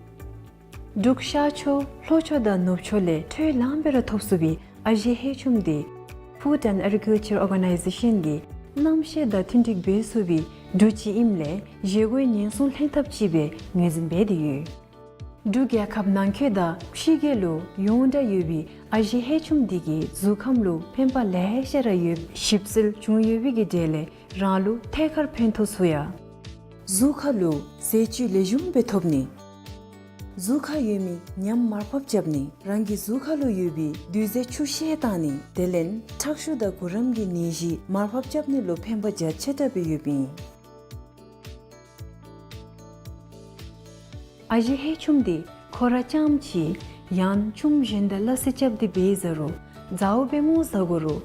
འབྲུག་ཤར་ཕྱོགས་ལྷོ་ཕྱོགས་དང་ནུབ་ཕྱོགས་ལས་འཕྲོ་ལངས་སྦེ་ར་ཐོབ་ཚུགས་པའི་ཨ་ཞེ་ཧེ་ཆུམ་འདི་Food and Agriculture Organization གིས་གནམ་གཤིས་དང་མཐུན་འགྲིག་འབད་ཚུགས་པའི་འབྲུ་ཅིག་ཨིནམ་ལས་བཞེས་སྒོའི་ཉེན་སྲུང་ལྷན་ཐབས་ཅིག་སྦེ་ངོས་འཛིན་འབད་དེ་ཡོད། འབྲུག་རྒྱལ་ཁབ་ནང་འཁོད་དང་ཕྱི་རྒྱལ་ལུ་ཡོངས་གྲགས་ཡོད་པའི་ཨ་ཞེ་ཧེ་ཆུམ་འདི་གིས་གཟུགས་ཁམས་ལུ་ཕན་པ་ལེ་ཤ་ར་ཡོདཔ་ཞིབ་འཚོལ་བྱུང་ཡོད་པའི་གི་གྲས་ལས་རང་ལུ་ཐད་ཀར་ཕན་ཐོགས་ཚུགས་ཡ། གཟུགས་ཁ་ལུ་ཟས་བཅུད་ལེགས་ཤོམ་སྦེ་ཐོབ་ནི། གཟུགས་ཁར་ཡོད་མི་ཉམས་མར་ཕབ་རྐྱབ་ནི། རང་གི་གཟུགས་ཁ་ལུ་ཡོད་པའི་རྡུལ་ཟས་འཁྱུ་བཤལ་བཏང་ནི། དེ་ལས་ཁྲག་ཤུགས་དང་གུ་རམ་གྱི་ནད་གཞི་མར་ཕབ་རྐྱབ་ནི་ལུ་ཕན་པ་རྒྱ་ཆེ་དྲགས་སྦེ་ཡོདཔ་ཨིན། ཨ་ཞེ་ཧེ་ཆུམ་འདི་ཁོ་ར་རྐྱངམ་ཅིག་ཡང་ཆུམ་གཞན་དང་སླ་བསྲེ་རྐྱབ་སྟེ་འབད་ཟ་རུང་ཟཝ་འབད་མོ་ཟ་དགོ་རུང་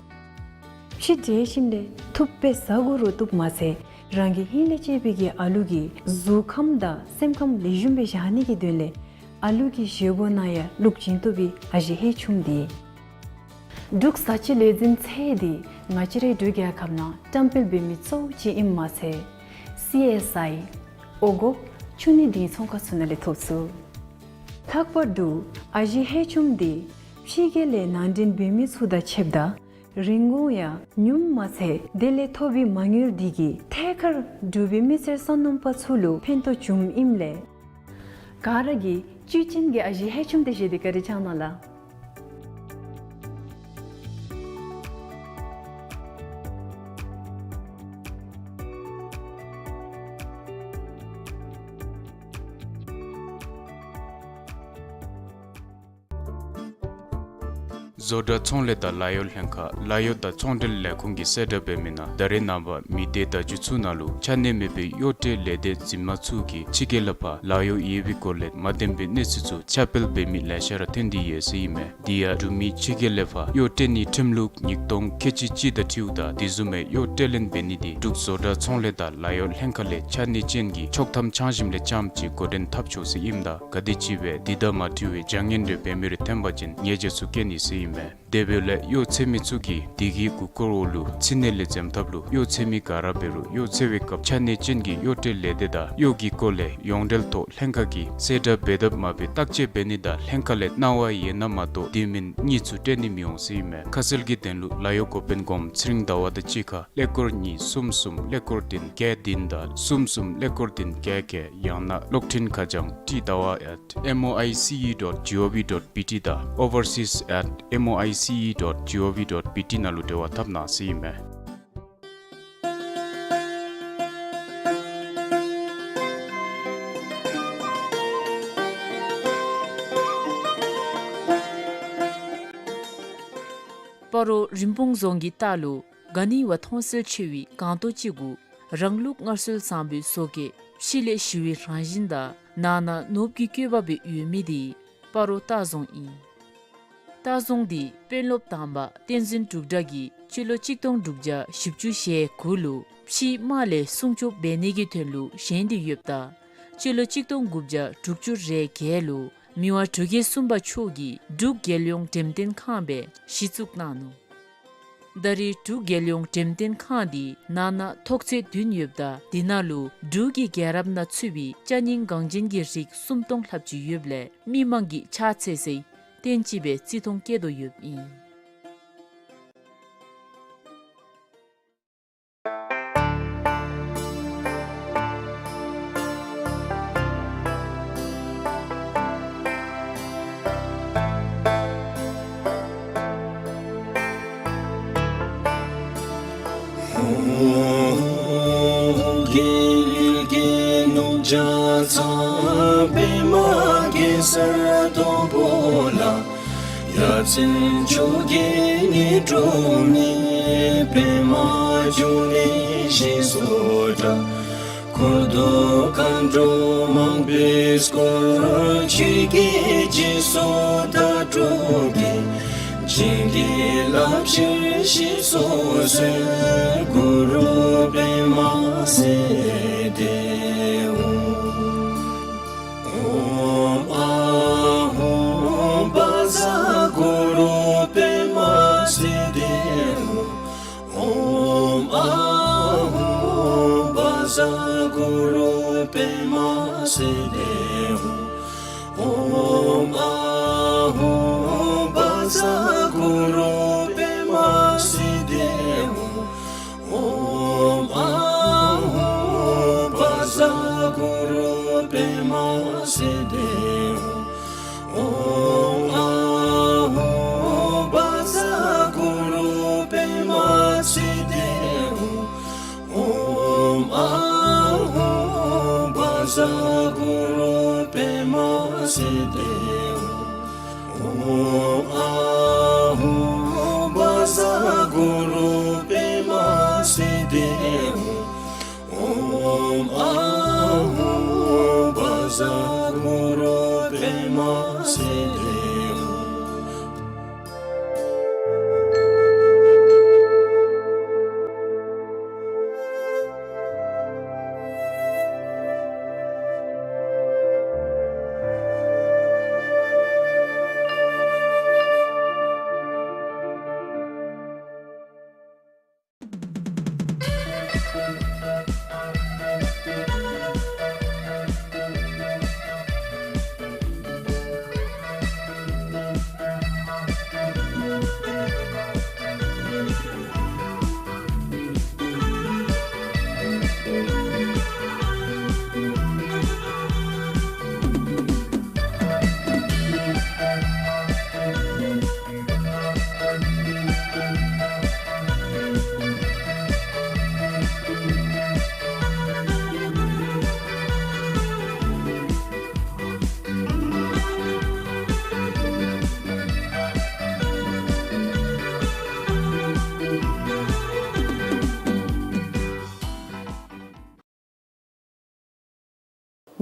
ཕྱེ་འདྲེས་ཞིནམ་ལས་ཐུབ་པས་ཟ་དགོ་རུང་བཏུབ་མ་ཚད་རང་གི་ཧིང་ལས་སྐྱེས་པའི་གི་ཨ་ལུ་གི་གཟུགས་ཁམས་དང་སེམས་ཁམས་ལེགས་ཤོམ་སྦེ་བཞག་ནི་གི་དོན་ལས་ཨ་ལུ་གི་བཞེས་སྒོ་ནང་ཡང་བླུག་བྱིན་བཏུབ་པའི་ཨ་ཞེ་ཧེ་ཆུམ་འདི། འབྲུག་བཟའ་སྤྱོད་ལས་འཛིན་ཚད་འདི་ང་བཅས་རའི་འབྲུག་རྒྱལ་ཁབ་ནང་བཀྲམ་སྤེལ་འབད་མི་གཙོ་བོ་ཅིག་ཨིནམ་མ་ཚད་སི་ཨེསི་ཨའི་འོང་འགོག་ཆུ་ནད་འདི་ཚོང་ཁང་ཚུ་ནང་ལས་ཐོབ་ཚུགས། ལྷག་པར་དུ་ཨ་ཞེ་ཧེ་ཆུམ་འདི་ཕྱི་རྒྱལ་ལས་ནང་འདྲེན་འབད་མི་ཚུ་དང་ཕྱདཔ་ད་རིན་གོང་ཡང་ཉུངམ་མ་ཚད་དེ་ལས་ཐོབ་པའི་མ་དངུལ་འདི་གིས་ཐད་ཀར་འབྲུག་པའི་མི་སེར་སོ་ནམ་པ་ཚུ་ལུ་ཕན་ཐོགས་བྱུངམ་ཨིནམ་ལས་ག་ར་གིས་བཅུད་ཅན་གྱི་ཨ་ཞེ་ཧེ་ཆུམ་འདི་བཞེས་ཏེ་བཀའ་དྲིན་བསྐྱང་གནང་ལགས། བཟོ་གྲྭ་ཚོང་ལས་དང་ལཱ་གཡོག་ལྷན་ཁག་ལཱ་གཡོག་དང་ཚོང་འབྲེལ་ལས་ཁུངས་ཀྱིས་གསལ་བསྒྲགས་འབད་མི་ནང་ད་རེས་ནངས་པ་མི་སྡེ་བརྡ་བརྒྱུད་ཚུ་ནང་ལུ་ཆ་གནས་མེད་པའི་གཡོག་བྲལ་ལས་སྡེ་འཛིན་མ་ཚུ་གིས་ཕྱི་རྒྱལ་ལས་ཕར་ལཱ་གཡོག་ཡོད་པའི་སྐོར་ལས་མ་བདེན་པའི་གནས་ཚུལ་ཚུ་ཁྱབ་སྤེལ་འབད་མི་ལེ་ཤ་ར་ཐོན་ཏེ་ཡོད་ཟེར་ཨིན་མས། དེ་ཡང་འབྲུག་མི་ཕྱི་རྒྱལ་ལས་ཕར་གཡོག་བྲལ་ནིའི་ཁྲིམས་ལུགས་ཉིས་སྟོང་ཁལ་གཅིག་གཅིག་དང་འཁྲིལཝ་ད་དེ་བཟུམ་མའི་གཡོག་བྲལ་ལེན་འབད་ནི་འདི་འབྲུག་བཟོ་གྲྭ་ཚོང་ལས་དང་ལཱ་གཡོག་ལྷན་ཁག་ལས་ཆ་གནས་ཅན་གྱི་ཆོག་ཐམ་འཆང་ཞིནམ་ལས་རྐྱངམ་ཅིག་འགོ་འདྲེན་འཐབ་ཆོག་ཟེར་ཨིནམ་ད་ག་དེ་ཅིག་སྦེ་དེ་དང་མ་འཁྲིལ་བའི་བྱ་ངན་རེ་འབད་མི་རེ་ཐོན་པ་ཅིན་ཉེས་བྱ་ཚུ་བཀལ་ནི་ཟེར་ཨིན་མས། དེ་འབདཝ་ལས་གཡོག་ཚད་མི་ཚུ་གིས་དེ་གི་གུ་སྐོར་འོག་ལུ་ཕྱི་ནད་ལས་འཛེམ་ཐབས་ལུ་གཡོག་ཚད་མི་ག་ར་འབད་རུང་གཡོག་འཚོལ་བའི་སྐབས་ཆ་གནས་ཅན་གྱི་གཡོག་བྲལ་ལས་སྡེ་དང་གཡོག་གི་སྐོར་ལས་ཡོངས་འབྲེལ་ཐོག་ལྷན་ཁག་གིས་གསལ་བསྒྲགས་འབད་དཔ་མ་འབད་བརྟག་དཔྱད་འབད་ནི་དང་ལྷན་ཁག་ལས་གནང་བ་ཡོད་ན་མ་གཏོགས་དེ་མིན་གཉིས་ཚུ་སྤྲོད་ནི་མི་འོང་ཟེར་ཨིན་མས། ཁ་གསལ་གྱི་དོན་ལུ་ལཱ་གཡོག་འགོ་དཔོན་སྒོམ་ཚེ་རིང་ཟླ་བ་དང་གཅིག་ཁར་ཀླད་ཀོར་གཉིས་གསུམ་གསུམ་ཀླད་ཀོར་བདུན་བརྒྱད་བདུན་དང་གསུམ་གསུམ་ཀླད་ཀོར་བདུན་བརྒྱད་བརྒྱད། ཡང་ན་གློག་འཕྲིན་ཁ་བྱང་ཊི་ཟླ་བ་at M O I C E dot G O V dot B T དང་overseas at M O I C E dot G O V dot B T ནང་ལུ་འབྲེལ་བ་འཐབ་གནང་ཟེར་ཨིན་མས། སྤ་རོ་རིན་སྤུངས་རྫོང་གི་ལྟག་ལུ་ག་ནི་བ་མཐོང་གསལ་ཆེ་བའི་སྒང་ཏོག་ཅིག་གུ་རང་ལུགས་སྔར་སྲོལ་བཟང་པོའི་བཟོ་བཀོད་ཕྱི་ལས་ཞི་བའི་རང་བཞིན་དང་ནང་ན་ནོར་བུ་གི་བཀོད་པ་སྦེ་ཡོད་མི་འདི་སྤ་རོ་ལྟ་རྫོང་ཨིན། ལྟ་རྫོང་འདི་དཔོན་སློབ་དང་པ་བསྟན་འཛིན་འབྲུག་སྒྲ་གིས་སྤྱི་ལོ་གཅིག་སྟོང་དྲུག་བརྒྱ་བཞི་བཅུ་ཞེ་དགུ་ལུ་ཕྱིའི་དམག་ལས་སྲུང་སྐྱོབ་འབད་ནི་གི་དོན་ལུ་བཞེངས་ཏེ་ཡོདཔ་ད་སྤྱི་ལོ་གཅིག་སྟོང་དགུ་བརྒྱ་དྲུག་ཅུ་རེ་བརྒྱད་ལུ་མི་དབང་འབྲུག་རྒྱལ་གསུམ་པ་མཆོག་གིས་འབྲུག་རྒྱལ་ཡོངས་འགྲེམས་སྟོན་ཁང་སྦེ་གཞི་བཙུགས་གནང་ནུག། ད་རེས་འབྲུག་རྒྱལ་ཡོངས་འགྲེམས་སྟོན་ཁང་འདི་ནང་ན་ཐོག་ཚད་བདུན་ཡོདཔ་ད་དེ་ནང་ལུ་འབྲུག་གི་རྒྱལ་རབས་ནང་ཚུད་པའི་ཅ་རྙིང་འགངས་ཅན་གྱི་རིགས་སུམ་སྟོང་ལྷགཔ་ཅིག་ཡོདཔ་ལས་མི་མང་གིས་ཕྱག་འཚལ་སའི་རྟེན་ཅིག་སྦེ་བརྩི་མཐོང་བསྐྱེད་དོ་ཡོདཔ་ཨིན། འཁོར་དུ་མཁའ་འགྲོ་མང་པོས་བསྐོར། ཆོས་ཀྱི་སྦྱིན་སོགས་དང་སྤྲོ་གིས་བྱིན་གྱིས་བརླབ་ཕྱིར་ཞེས་སོགས་གསོལ། གུ་རུ་པདྨ་སིདྡྷི་ཧཱུྃ། ཨོཾ་ཨཱཿཧཱུྃ་བཛྲ་གུ་རུ་པདྨ་སིདྡྷི་ཧཱུྃ། ཨོཾ་ཨཱཿཧཱུྃ་བཛྲ་གུ་རུ་པདྨ་སིདྡྷི་ཧཱུྃ། ཨོཾ་ཨཱཿཧཱུྃ་བཛྲ་གུ་རུ་པདྨ་སིདྡྷི་ཧཱུྃ། ཨོཾ་ཨཱཿཧཱུྃ་བཛྲ་གུ་རུ་པདྨ་སིདྡྷི་ཧཱུྃ། ཨོཾ་ཨཱཿཧཱུྃ་བཛྲ་གུ་རུ་པདྨ་སིདྡྷི་ཧཱུྃ། ཨོཾ་ཨཱཿཧཱུྃ་བཛྲ་གུ་རུ་པདྨ་སིདྡྷི་ཧཱུྃ། ཨོཾ་ཨཱཿཧཱུྃ་བཛྲ་གུ་རུ་པདྨ་སིདྡྷི་ཧཱུྃ། ཨོཾ་ཨཱཿཧཱུྃ་བཛྲ་གུ་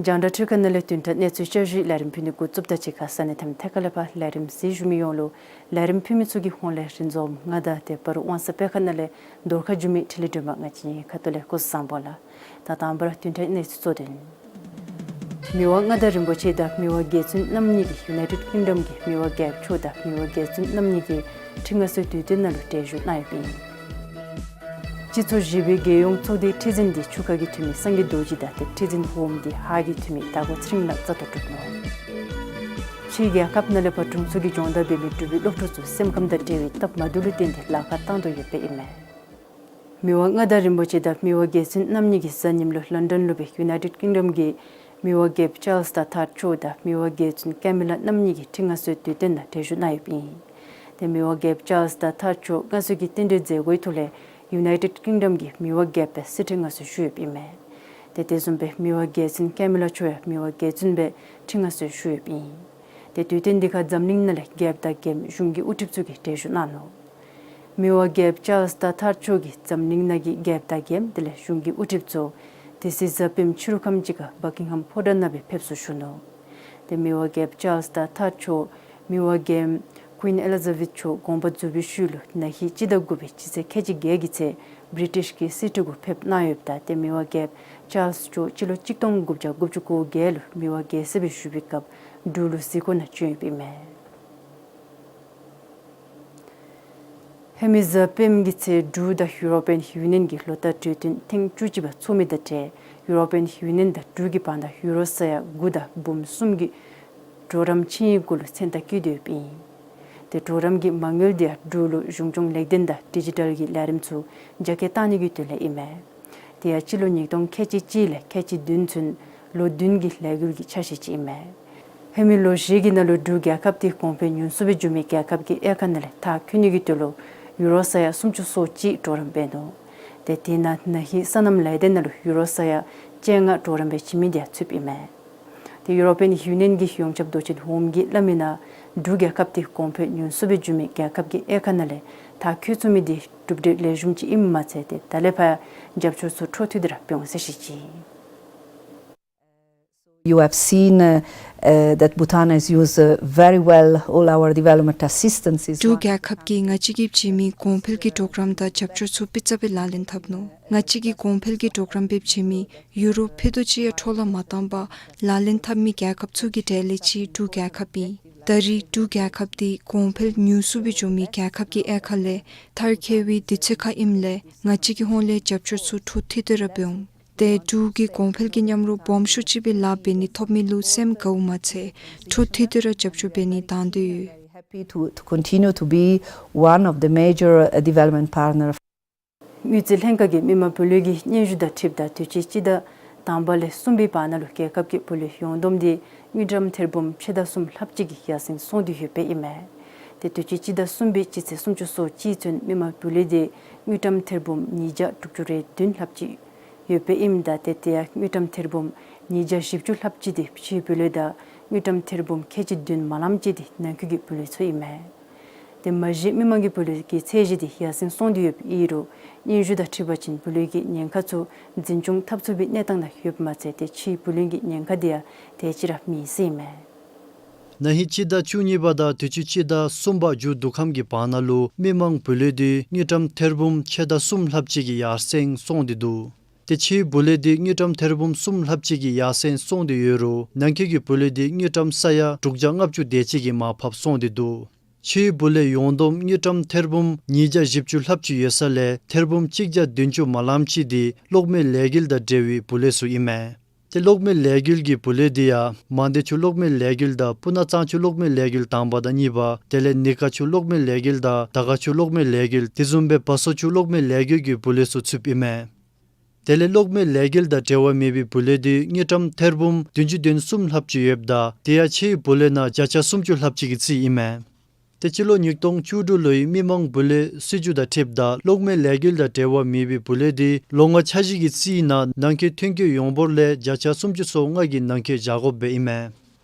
རྒྱང་བསྒྲགས་འཕྲུལ་ཁང་ནང་ལས་བདུན་ཕྲག་གནས་ཚུལ་བསྐྱར་ཞུའི་ལས་རིམ་ཕུལ་ནི་འགོ་བཙུགསཔ་ད་གཅིག་ཁར་ས་གནས་མཐའ་མི་ཐད་ཀར་ལས་ཕར་ལས་རིམ་གཟིགས་བཞུགས་མི་ཡོངས་ལུ་ལས་རིམ་ཕུལ་མི་ཚུ་གི་ཧོངས་ལས་རིན་འཛོམས་ང་དང་དེ་འབད་རུང་དབང་གསལ་སྤེལ་ཁང་ནང་ལས་འདོར་ཁ་བསྒྱུར་མི་འཕྲིན་ལས་སྒྲོལ་མ་ང་བཅས་གཉིས་ཁ་ཐུག་ལས་སྐུ་གཟུགས་བཟང་པོ་ལགས། ད་དང་པ་ར་བདུན་ཕྲག་གནས་ཚུལ་གཙོ་དོན། མི་དབང་མངའ་བདག་རིན་པོ་ཆེ་དང་མི་དབང་རྒྱལ་བཙུན་རྣམ་གཉིས་ཀྱིས་ཡུ་ནའི་ཊེཌ་ཀིང་ཌམ་གྱི་མི་དབང་རྒྱལཔོ་མཆོག་དང་མི་དབང་རྒྱལ་བཙུན་རྣམ་གཉིས་ཀྱིས་ཁྲི་མངའ་གསོལ་དུས་སྟོན་ནང་ལུ་གྲལ་བཞུགས་གནང་ཡོདཔ་ཨིན། སྤྱི་ཚོགས་བཞི་པའི་རྒྱལ་ཡོངས་ཚོགས་སྡེའི་ཁྲི་འཛིན་འདི་ཆུ་ཁ་གི་འཐུས་མི་སངས་རྒྱས་རྡོ་རྗེ་དང་དེ་ཁྲི་འཛིན་འོགམ་འདི་ཧཱ་གི་འཐུས་མི་དྭགས་པོ་ཚེ་རིང་ལགས་རྩ་དོ་གྲུབ་ནུག། ཕྱིའི་རྒྱལ་ཁབ་ནང་ལས་ཕར་དྲུང་འཚོ་གི་སྦྱོང་བརྡར་འབད་མི་འབྲུག་པའི་སློབ་ཕྲུག་ཚུ་སེམས་ཁམས་དང་འབྲེལ་བའི་སྟབས་མ་བདེཝ་ལུ་བརྟེན་ཏེ་ལཱ་ཁག་བཏང་དོ་ཡོདཔ་ཨིན་མས། མི་དབང་མངའ་བདག་རིན་པོ་ཆེ་དང་མི་དབང་རྒྱལ་བཙུན་རྣམ་གཉིས་ཀྱིས་གཟའ་ཉིམ་ལུ་ལོན་ཌོན་ལུ་སྦེ་ཡུ་ནའི་ཊེཌ་ཀིང་ཌམ་གྱི་མི་དབང་རྒྱལཔོ་ཅཱལསི་དང་ཐཱརཌ་མཆོག་དང་མི་དབང་རྒྱལ་བཙུན་ཀེ་མི་ལ་རྣམ་གཉིས་ཀྱིས་ཁྲི་མངའ་གསོལ་དུས་སྟོན་ནང་གྲལ་བཞུགས་གནང་ཡོདཔ་ཨིན། ཏེ་མི་དབང་རྒྱལཔོ་ཅཱལསི་དང་ཐཱརཌ་མཆོག་མངའ་གསོལ་གྱི་རྟེན་འབྲེལ་མཛད་སྒོའི་ཐོག་ལས་ཡུ་ནའི་ཊེཌ་ཀིང་ཌམ་གྱི་མི་དབང་རྒྱལཔོ་སྦེ་གསེར་ཁྲི་མངའ་གསོལ་ཞུ་ཡོདཔ་ཨིན་མས། ཏེ་དེ་བཟུམ་སྦེ་མི་དབང་རྒྱལ་བཙུན་ཀེ་མི་ལ་མཆོག་ཡང་མི་དབང་རྒྱལ་བཙུན་སྦེ་ཁྲི་མངའ་གསོལ་ཞུ་ཡོདཔ་ཨིན། ཏེ་དུས་སྟོན་འདི་ཁར་འཛམ་གླིང་ནང་ལས་རྒྱལཔོ་དང་རྒྱལམོ་གཞུང་གི་དབུ་ཁྲིདཔ་ཚུ་གིས་གྲལ་བཞུགས་གནང་ནུག། མི་དབང་རྒྱལཔོ་ཅཱལསི་དང་ཐཱརཌ་མཆོག་གིས་འཛམ་གླིང་ནང་གི་རྒྱལཔོ་དང་རྒྱལམོ་དེ་ལས་གཞུང་གི་དབུ་ཁྲིདཔ་ཚུ་དེ་ཚེ་གཟའ་སྤེནམ་ཕྱི་རུ་ཁམས་ཅིག་ཁར་བྷ་ཀིང་ཧམ་ཕོ་བྲང་ནང་སྦེ་ཕེབས་བསུ་ཞུ་ནུག། ཏེ་མི་དབང་རྒྱལཔོ་ཅཱལསི་དང་ཐཱརཌ་མཆོག་མི་དབང་རྒྱལམོ་ཀུའིན་ཨེ་ལི་ཛ་བེཐ་མཆོག་དགོངས་པ་རྫོགས་པའི་ཤུལ་ལུ་ན་ཧིང་སྤྱི་ཟླ་དགུ་པའི་སྤྱི་ཚེས་ཁལ་གཅིག་བརྒྱད་ཀྱི་ཚེ་བི་རི་ཊིཤ་གི་སྲིད་ཁྲི་གུ་ཕེབས་གནང་ཡོདཔ་ད་ཏེ་མི་དབང་རྒྱལཔོ་ཅཱལསི་མཆོག་སྤྱི་ལོ་གཅིག་སྟོང་དགུ་བརྒྱ་དགུ་བཅུ་གོ་བརྒྱད་ལུ་མི་དབང་རྒྱལ་སྲས་སྦེ་བཞུགས་པའི་སྐབས་འབྲུག་ལུ་གཟིགས་སྐོར་ནང་བྱོན་ཡོདཔ་ཨིན་མས། ཧེ་མའི་གཟའ་སྤེནམ་གྱི་ཚེ་འབྲུག་དང་ཡུ་རོ་པི་ཡན་ཡུ་ནི་ཡན་གྱི་ལོ་བསྟར་གྲོས་མཐུན་ཐེངས་བཅུ་གཅིག་པ་ཚོགས་མི་དང་འབྲེལ་ཡུ་རོ་པི་ཡན་ཡུ་ནི་ཡན་དང་འབྲུག་གི་བར་ན་ཡུ་རོ་ས་ཡ་དགུ་དང་འབུམ་གསུམ་གྱི་གྲོགས་རམ་ཆིངས་ཡིག་གུ་ལུ་མཚན་རྟགས་བཀོད་དེ་ཡོདཔ་ཨིན། ཏེ་གྲོགས་རམ་གྱི་མ་དངུལ་འདི་ཡང་འབྲུག་ལུ་གཞུང་སྐྱོང་ལེགས་ལྡན་དང་ཌི་ཇི་ཊལ་གྱི་ལས་རིམ་ཚུ་རྒྱ་སྐྱེད་གཏང་ནི་གི་དོན་ལས་ཨིན་མས། དེ་ཡང་སྤྱི་ལོ་ཉིས་སྟོང་ཁལ་གཅིག་གཅིག་ལས་ཁལ་གཅིག་བདུན་ཚུན་ལོ་བདུན་གྱི་ལས་འགུལ་གྱི་ཆ་ཤས་ཅིག་ཨིན་མས། ཧེ་མའི་ལོ་བཞི་གི་ནང་ལུ་འབྲུག་རྒྱལ་ཁབ་འདི་གོང་འཕེལ་ཉུང་སུ་སྦེ་འགྱོ་མི་རྒྱལ་ཁབ་ཀྱི་དབྱེ་ཁག་ནང་ལས་མཐར་འཁྱོལ་ནི་གི་དོན་ལུ་ཡུ་རོ་ས་ཡ་སུམ་ཅུ་སོ་གཅིག་གྲོགས་རམ་འབད་ནུག། ཏེ་དེ་ནང་ན་ཧིང་སོ་ནམ་ལས་སྡེ་ནང་ལུ་ཡུ་རོ་ས་ཡ་བཅོ་ལྔ་གྲོགས་རམ་འབད་བྱིན་མི་འདི་ཡང་ཚུདཔ་ཨིན་མས། ཏེ་ཡུ་རོ་པི་ཡན་ཡུ་ནི་ཡན་གྱི་ཡོངས་ཁྱབ་མདོ་ཆེན་འོགམ་གྱིས་སླབ་མི་ནང་འབྲུག་རྒྱལ་ཁབ་འདི་གོང་འཕེལ་ཉུང་སུ་སྦེ་འགྱོ་མི་རྒྱལ་ཁབ་ཀྱི་དབྱེ་ཁག་ནང་ལས་མཐར་འཁྱོལ་ཚུགས་མི་འདི་གྲུབ་འབྲས་ལེགས་ཤོམ་ཅིག་ཨིནམ་མ་ཚད་ཏེ་ད་ལས་ཕར་ཡང་རྒྱབ་སྐྱོར་ཚུ་འཕྲོ་མཐུད་དེ་ར་འབད་འོང་ཟེར་བཤད་ཅི། You have seen, uh, uh, that Bhutan has used, uh, very well all our development assistances. འབྲུག་རྒྱལ་ཁབ་ཀྱིས་ང་བཅས་ཀྱིས་བྱིན་མི་གོང་འཕེལ་གྱི་གྲོགས་རམ་དང་རྒྱབ་སྐྱོར་ཚུ་སྤུས་ཚད་སྦེ་ལག་ལེན་འཐབ་ནུག། ང་བཅས་ཀྱིས་གོང་འཕེལ་གྱི་གྲོགས་རམ་སྦེ་བྱིན་མི་ཡུ་རོ་ཕྱེད་དོ་ཅིག་ཡང་འཕྲོ་བརླག་མ་བཏང་པར་ལག་ལེན་འཐབ་མི་རྒྱལ་ཁབ་ཚུ་གི་གྲས་ལས་གཅིག་འབྲུག་རྒྱལ་ཁབ་ཨིན། ད་རེས་འབྲུག་རྒྱལ་ཁབ་འདི་གོང་འཕེལ་ཉུང་སུ་སྦེ་འགྱོ་མི་རྒྱལ་ཁབ་ཀྱི་དབྱེ་ཁག་ལས་མཐར་འཁྱོལ་བའི་དུས་ཚོད་ཁར་ཨིནམ་ལས་ང་བཅས་ཀྱི་ཧོངས་ལས་རྒྱབ་སྐྱོར་ཚུ་འཕྲོ་མཐུད་དེ་ར་འབད་འོང་། ཏེ་འབྲུག་གི་གོང་འཕེལ་གྱི་མཉམ་རོགས་སྦོམ་ཤོས་ཅིག་སྦེ་ལཱ་འབད་ནི་ཐོབ་མི་ལུ་སེམས་དགའཝ་མ་ཚད་འཕྲོ་མཐུད་དེ་ར་རྒྱབ་སྐྱོར་འབད་ནི་དང་འདོད་ཡོད། Happy to, to continue to be one of the major, uh, development partner. དངུལ་རྩིས་ལྷན་ཁག་གིས་མི་དམངས་བུ་ལོན་གྱི་སྙན་ཞུ་དང་འཁྲིལཝ་ད་དུས་ཅི་སྤྱི་ཟླ་དང་པ་ལས་གསུམ་པའི་བར་ན་ལུ་རྒྱལ་ཁབ་ཀྱི་བུ་ལོན་ཡོངས་བསྡོམས་འདི་དངུལ་ཀྲམ་ཐེར་འབུམ་ཕྱེད་དང་གསུམ་ལྷགཔ་ཅིག་གིས་ཡར་སེང་སོང་སྟེ་ཡོདཔ་ཨིན་མས། ཏེ་དུས་ཅི་སྤྱི་ཟླ་གསུམ་པའི་སྤྱི་ཚེས་སུམ་ཅུ་སོ་གཅིག་ཚུན་མི་དམངས་བུ་ལོན་འདི་དངུལ་ཀྲམ་ཐེར་འབུམ་ཉིས་བརྒྱ་དྲུག་ཅུ་རེ་བདུན་ལྷགཔ་ཅིག་ཡོདཔ་ཨིནམ་ད་ཏེ་དེ་ཡང་དངུལ་ཀྲམ་ཐེར་འབུམ་ཉིས་བརྒྱ་བཞི་བཅུ་ལྷགཔ་ཅིག་འདི་ཕྱིའི་བུ་ལོན་དང་དངུལ་ཀྲམ་ཐེར་འབུམ་ཁལ་གཅིག་བདུན་མ་ལངམ་ཅིག་འདི་ནང་ཁུལ་གྱི་བུ་ལོན་ཚུ་ཨིན་མས། ཏེ་མ་གཞི་མི་དམངས་ཀྱི་བུ་ལོན་གྱི་ཚད་གཞི་འདི་ཡར་སེང་སོང་སྟེ་ཡོདཔ་ཨིན་རུང་སྙན་ཞུ་དང་འཁྲིལ་བ་ཅིན་བུ་ལོན་གྱི་ཉེན་ཁ་ཚུ་འཛིན་སྐྱོང་འཐབ་ཚུགས་པའི་གནས་སྟངས་ནང་ཡོདཔ་མ་ཚད་ཏེ་ཕྱིའི་བུ་ལོན་གྱི་ཉེན་ཁ་འདི་ཡང་དེ་ཅིག་ར་མེད་ཟེར་ཨིན་མས། ན་ཧིང་སྤྱི་ཟླ་བཅུ་གཉིས་པ་དང་དུས་ཅི་སྤྱི་ཟླ་གསུམ་པ་མཇུག་བསྡུ་ཁམས་ཀྱི་བར་ན་ལུ་མི་མང་བུ་ལོན་འདི་དངུལ་ཀྲམ་ཐེར་འབུམ་ཕྱེད་དང་གསུམ་ལྷགཔ་ཅིག་གིས་ཡར་སེང་སོང་སྟེ་འདུག། ཏེ་ཕྱིའི་བུ་ལོན་འདི་དངུལ་ཀྲམ་ཐེར་འབུམ་གསུམ་ལྷགཔ་ཅིག་གིས་ཡར་སེང་སོང་སྟེ་ཡོད་རུང་ནང་འཁོད་ཀྱི་བུ་ལོན་འདི་དངུལ་ཀྲམ་ས་ཡ་དྲུག་བརྒྱ་ལྔ་བཅུ་དེ་ཅིག་གིས་མར་ཕབ་སོང་སྟེ་འདུག། ཕྱིའི་བུ་ལོན་ཡོངས་བསྡོམས་དངུལ་ཀྲམ་ཐེར་འབུམ་ཉིས་བརྒྱ་བཞི་བཅུ་ལྷགཔ་ཅིག་ཡོད་ས་ལས་ཐེར་འབུམ་གཅིག་བརྒྱ་བདུན་ཅུ་མ་ལངམ་ཅིག་འདི་གློག་མེ་ལས་འགུལ་དང་འབྲེལ་བའི་བུ་ལོན་ཚུ་ཨིན་མས། ཏེ་གློག་མེ་ལས་འགུལ་གྱི་བུ་ལོན་འདི་ཡང་མང་སྡེ་ཆུ་གློག་མེ་ལས་འགུལ་དང་སྤུ་ན་གཙང་ཆུ་གློག་མེ་ལས་འགུལ་དང་པ་དང་གཉིས་པ་དེ་ལས་ནི་ཀ་ཆུ་གློག་མེ་ལས་འགུལ་དང་དར་དཀར་ཆུ་གློག་མེ་ལས་འགུལ་དེ་བཟུམ་སྦེ་བ་སོ་ཆུ་གློག་མེ་ལས་འགུལ་གྱི་བུ་ལོན་ཚུ་ཚུདཔ་ཨིན་མས། དེ་ལས་གློག་མེ་ལས་འགུལ་དང་འབྲེལ་བ་མེད་པའི་བུ་ལོན་འདི་དངུལ་ཀྲམ་ཐེར་འབུམ་བདུན་ཅུ་དོན་གསུམ་ལྷགཔ་ཅིག་ཡོདཔ་ད་དེ་ཡང་ཕྱིའི་བུ་ལོན་ནང་བརྒྱ་ཆ་སུམ་ཅུ་ལྷགཔ་ཅིག་གི་རྩིས་ཨིན་མས། ཏེ་སྤྱི་ལོ་ཉིས་སྟོང་བཅུ་དྲུག་ལོའི་མི་མང་བུ་ལོན་སྲིད་བྱུས་དང་འཁྲིལཝ་ད་གློག་མེ་ལས་འགུལ་དང་འབྲེལ་བ་མེད་པའི་བུ་ལོན་འདི་ལོ་ལྔ་འཆར་གཞི་གི་རྩིས་ནང་ནང་འཁོད་ཐོན་སྐྱེད་ཡོངས་འབོར་ལས་བརྒྱ་ཆ་སུམ་ཅུ་སོ་ལྔ་གི་ནང་འཁོད་བཞག་དགོཔ་སྦེ་ཨིན་མས།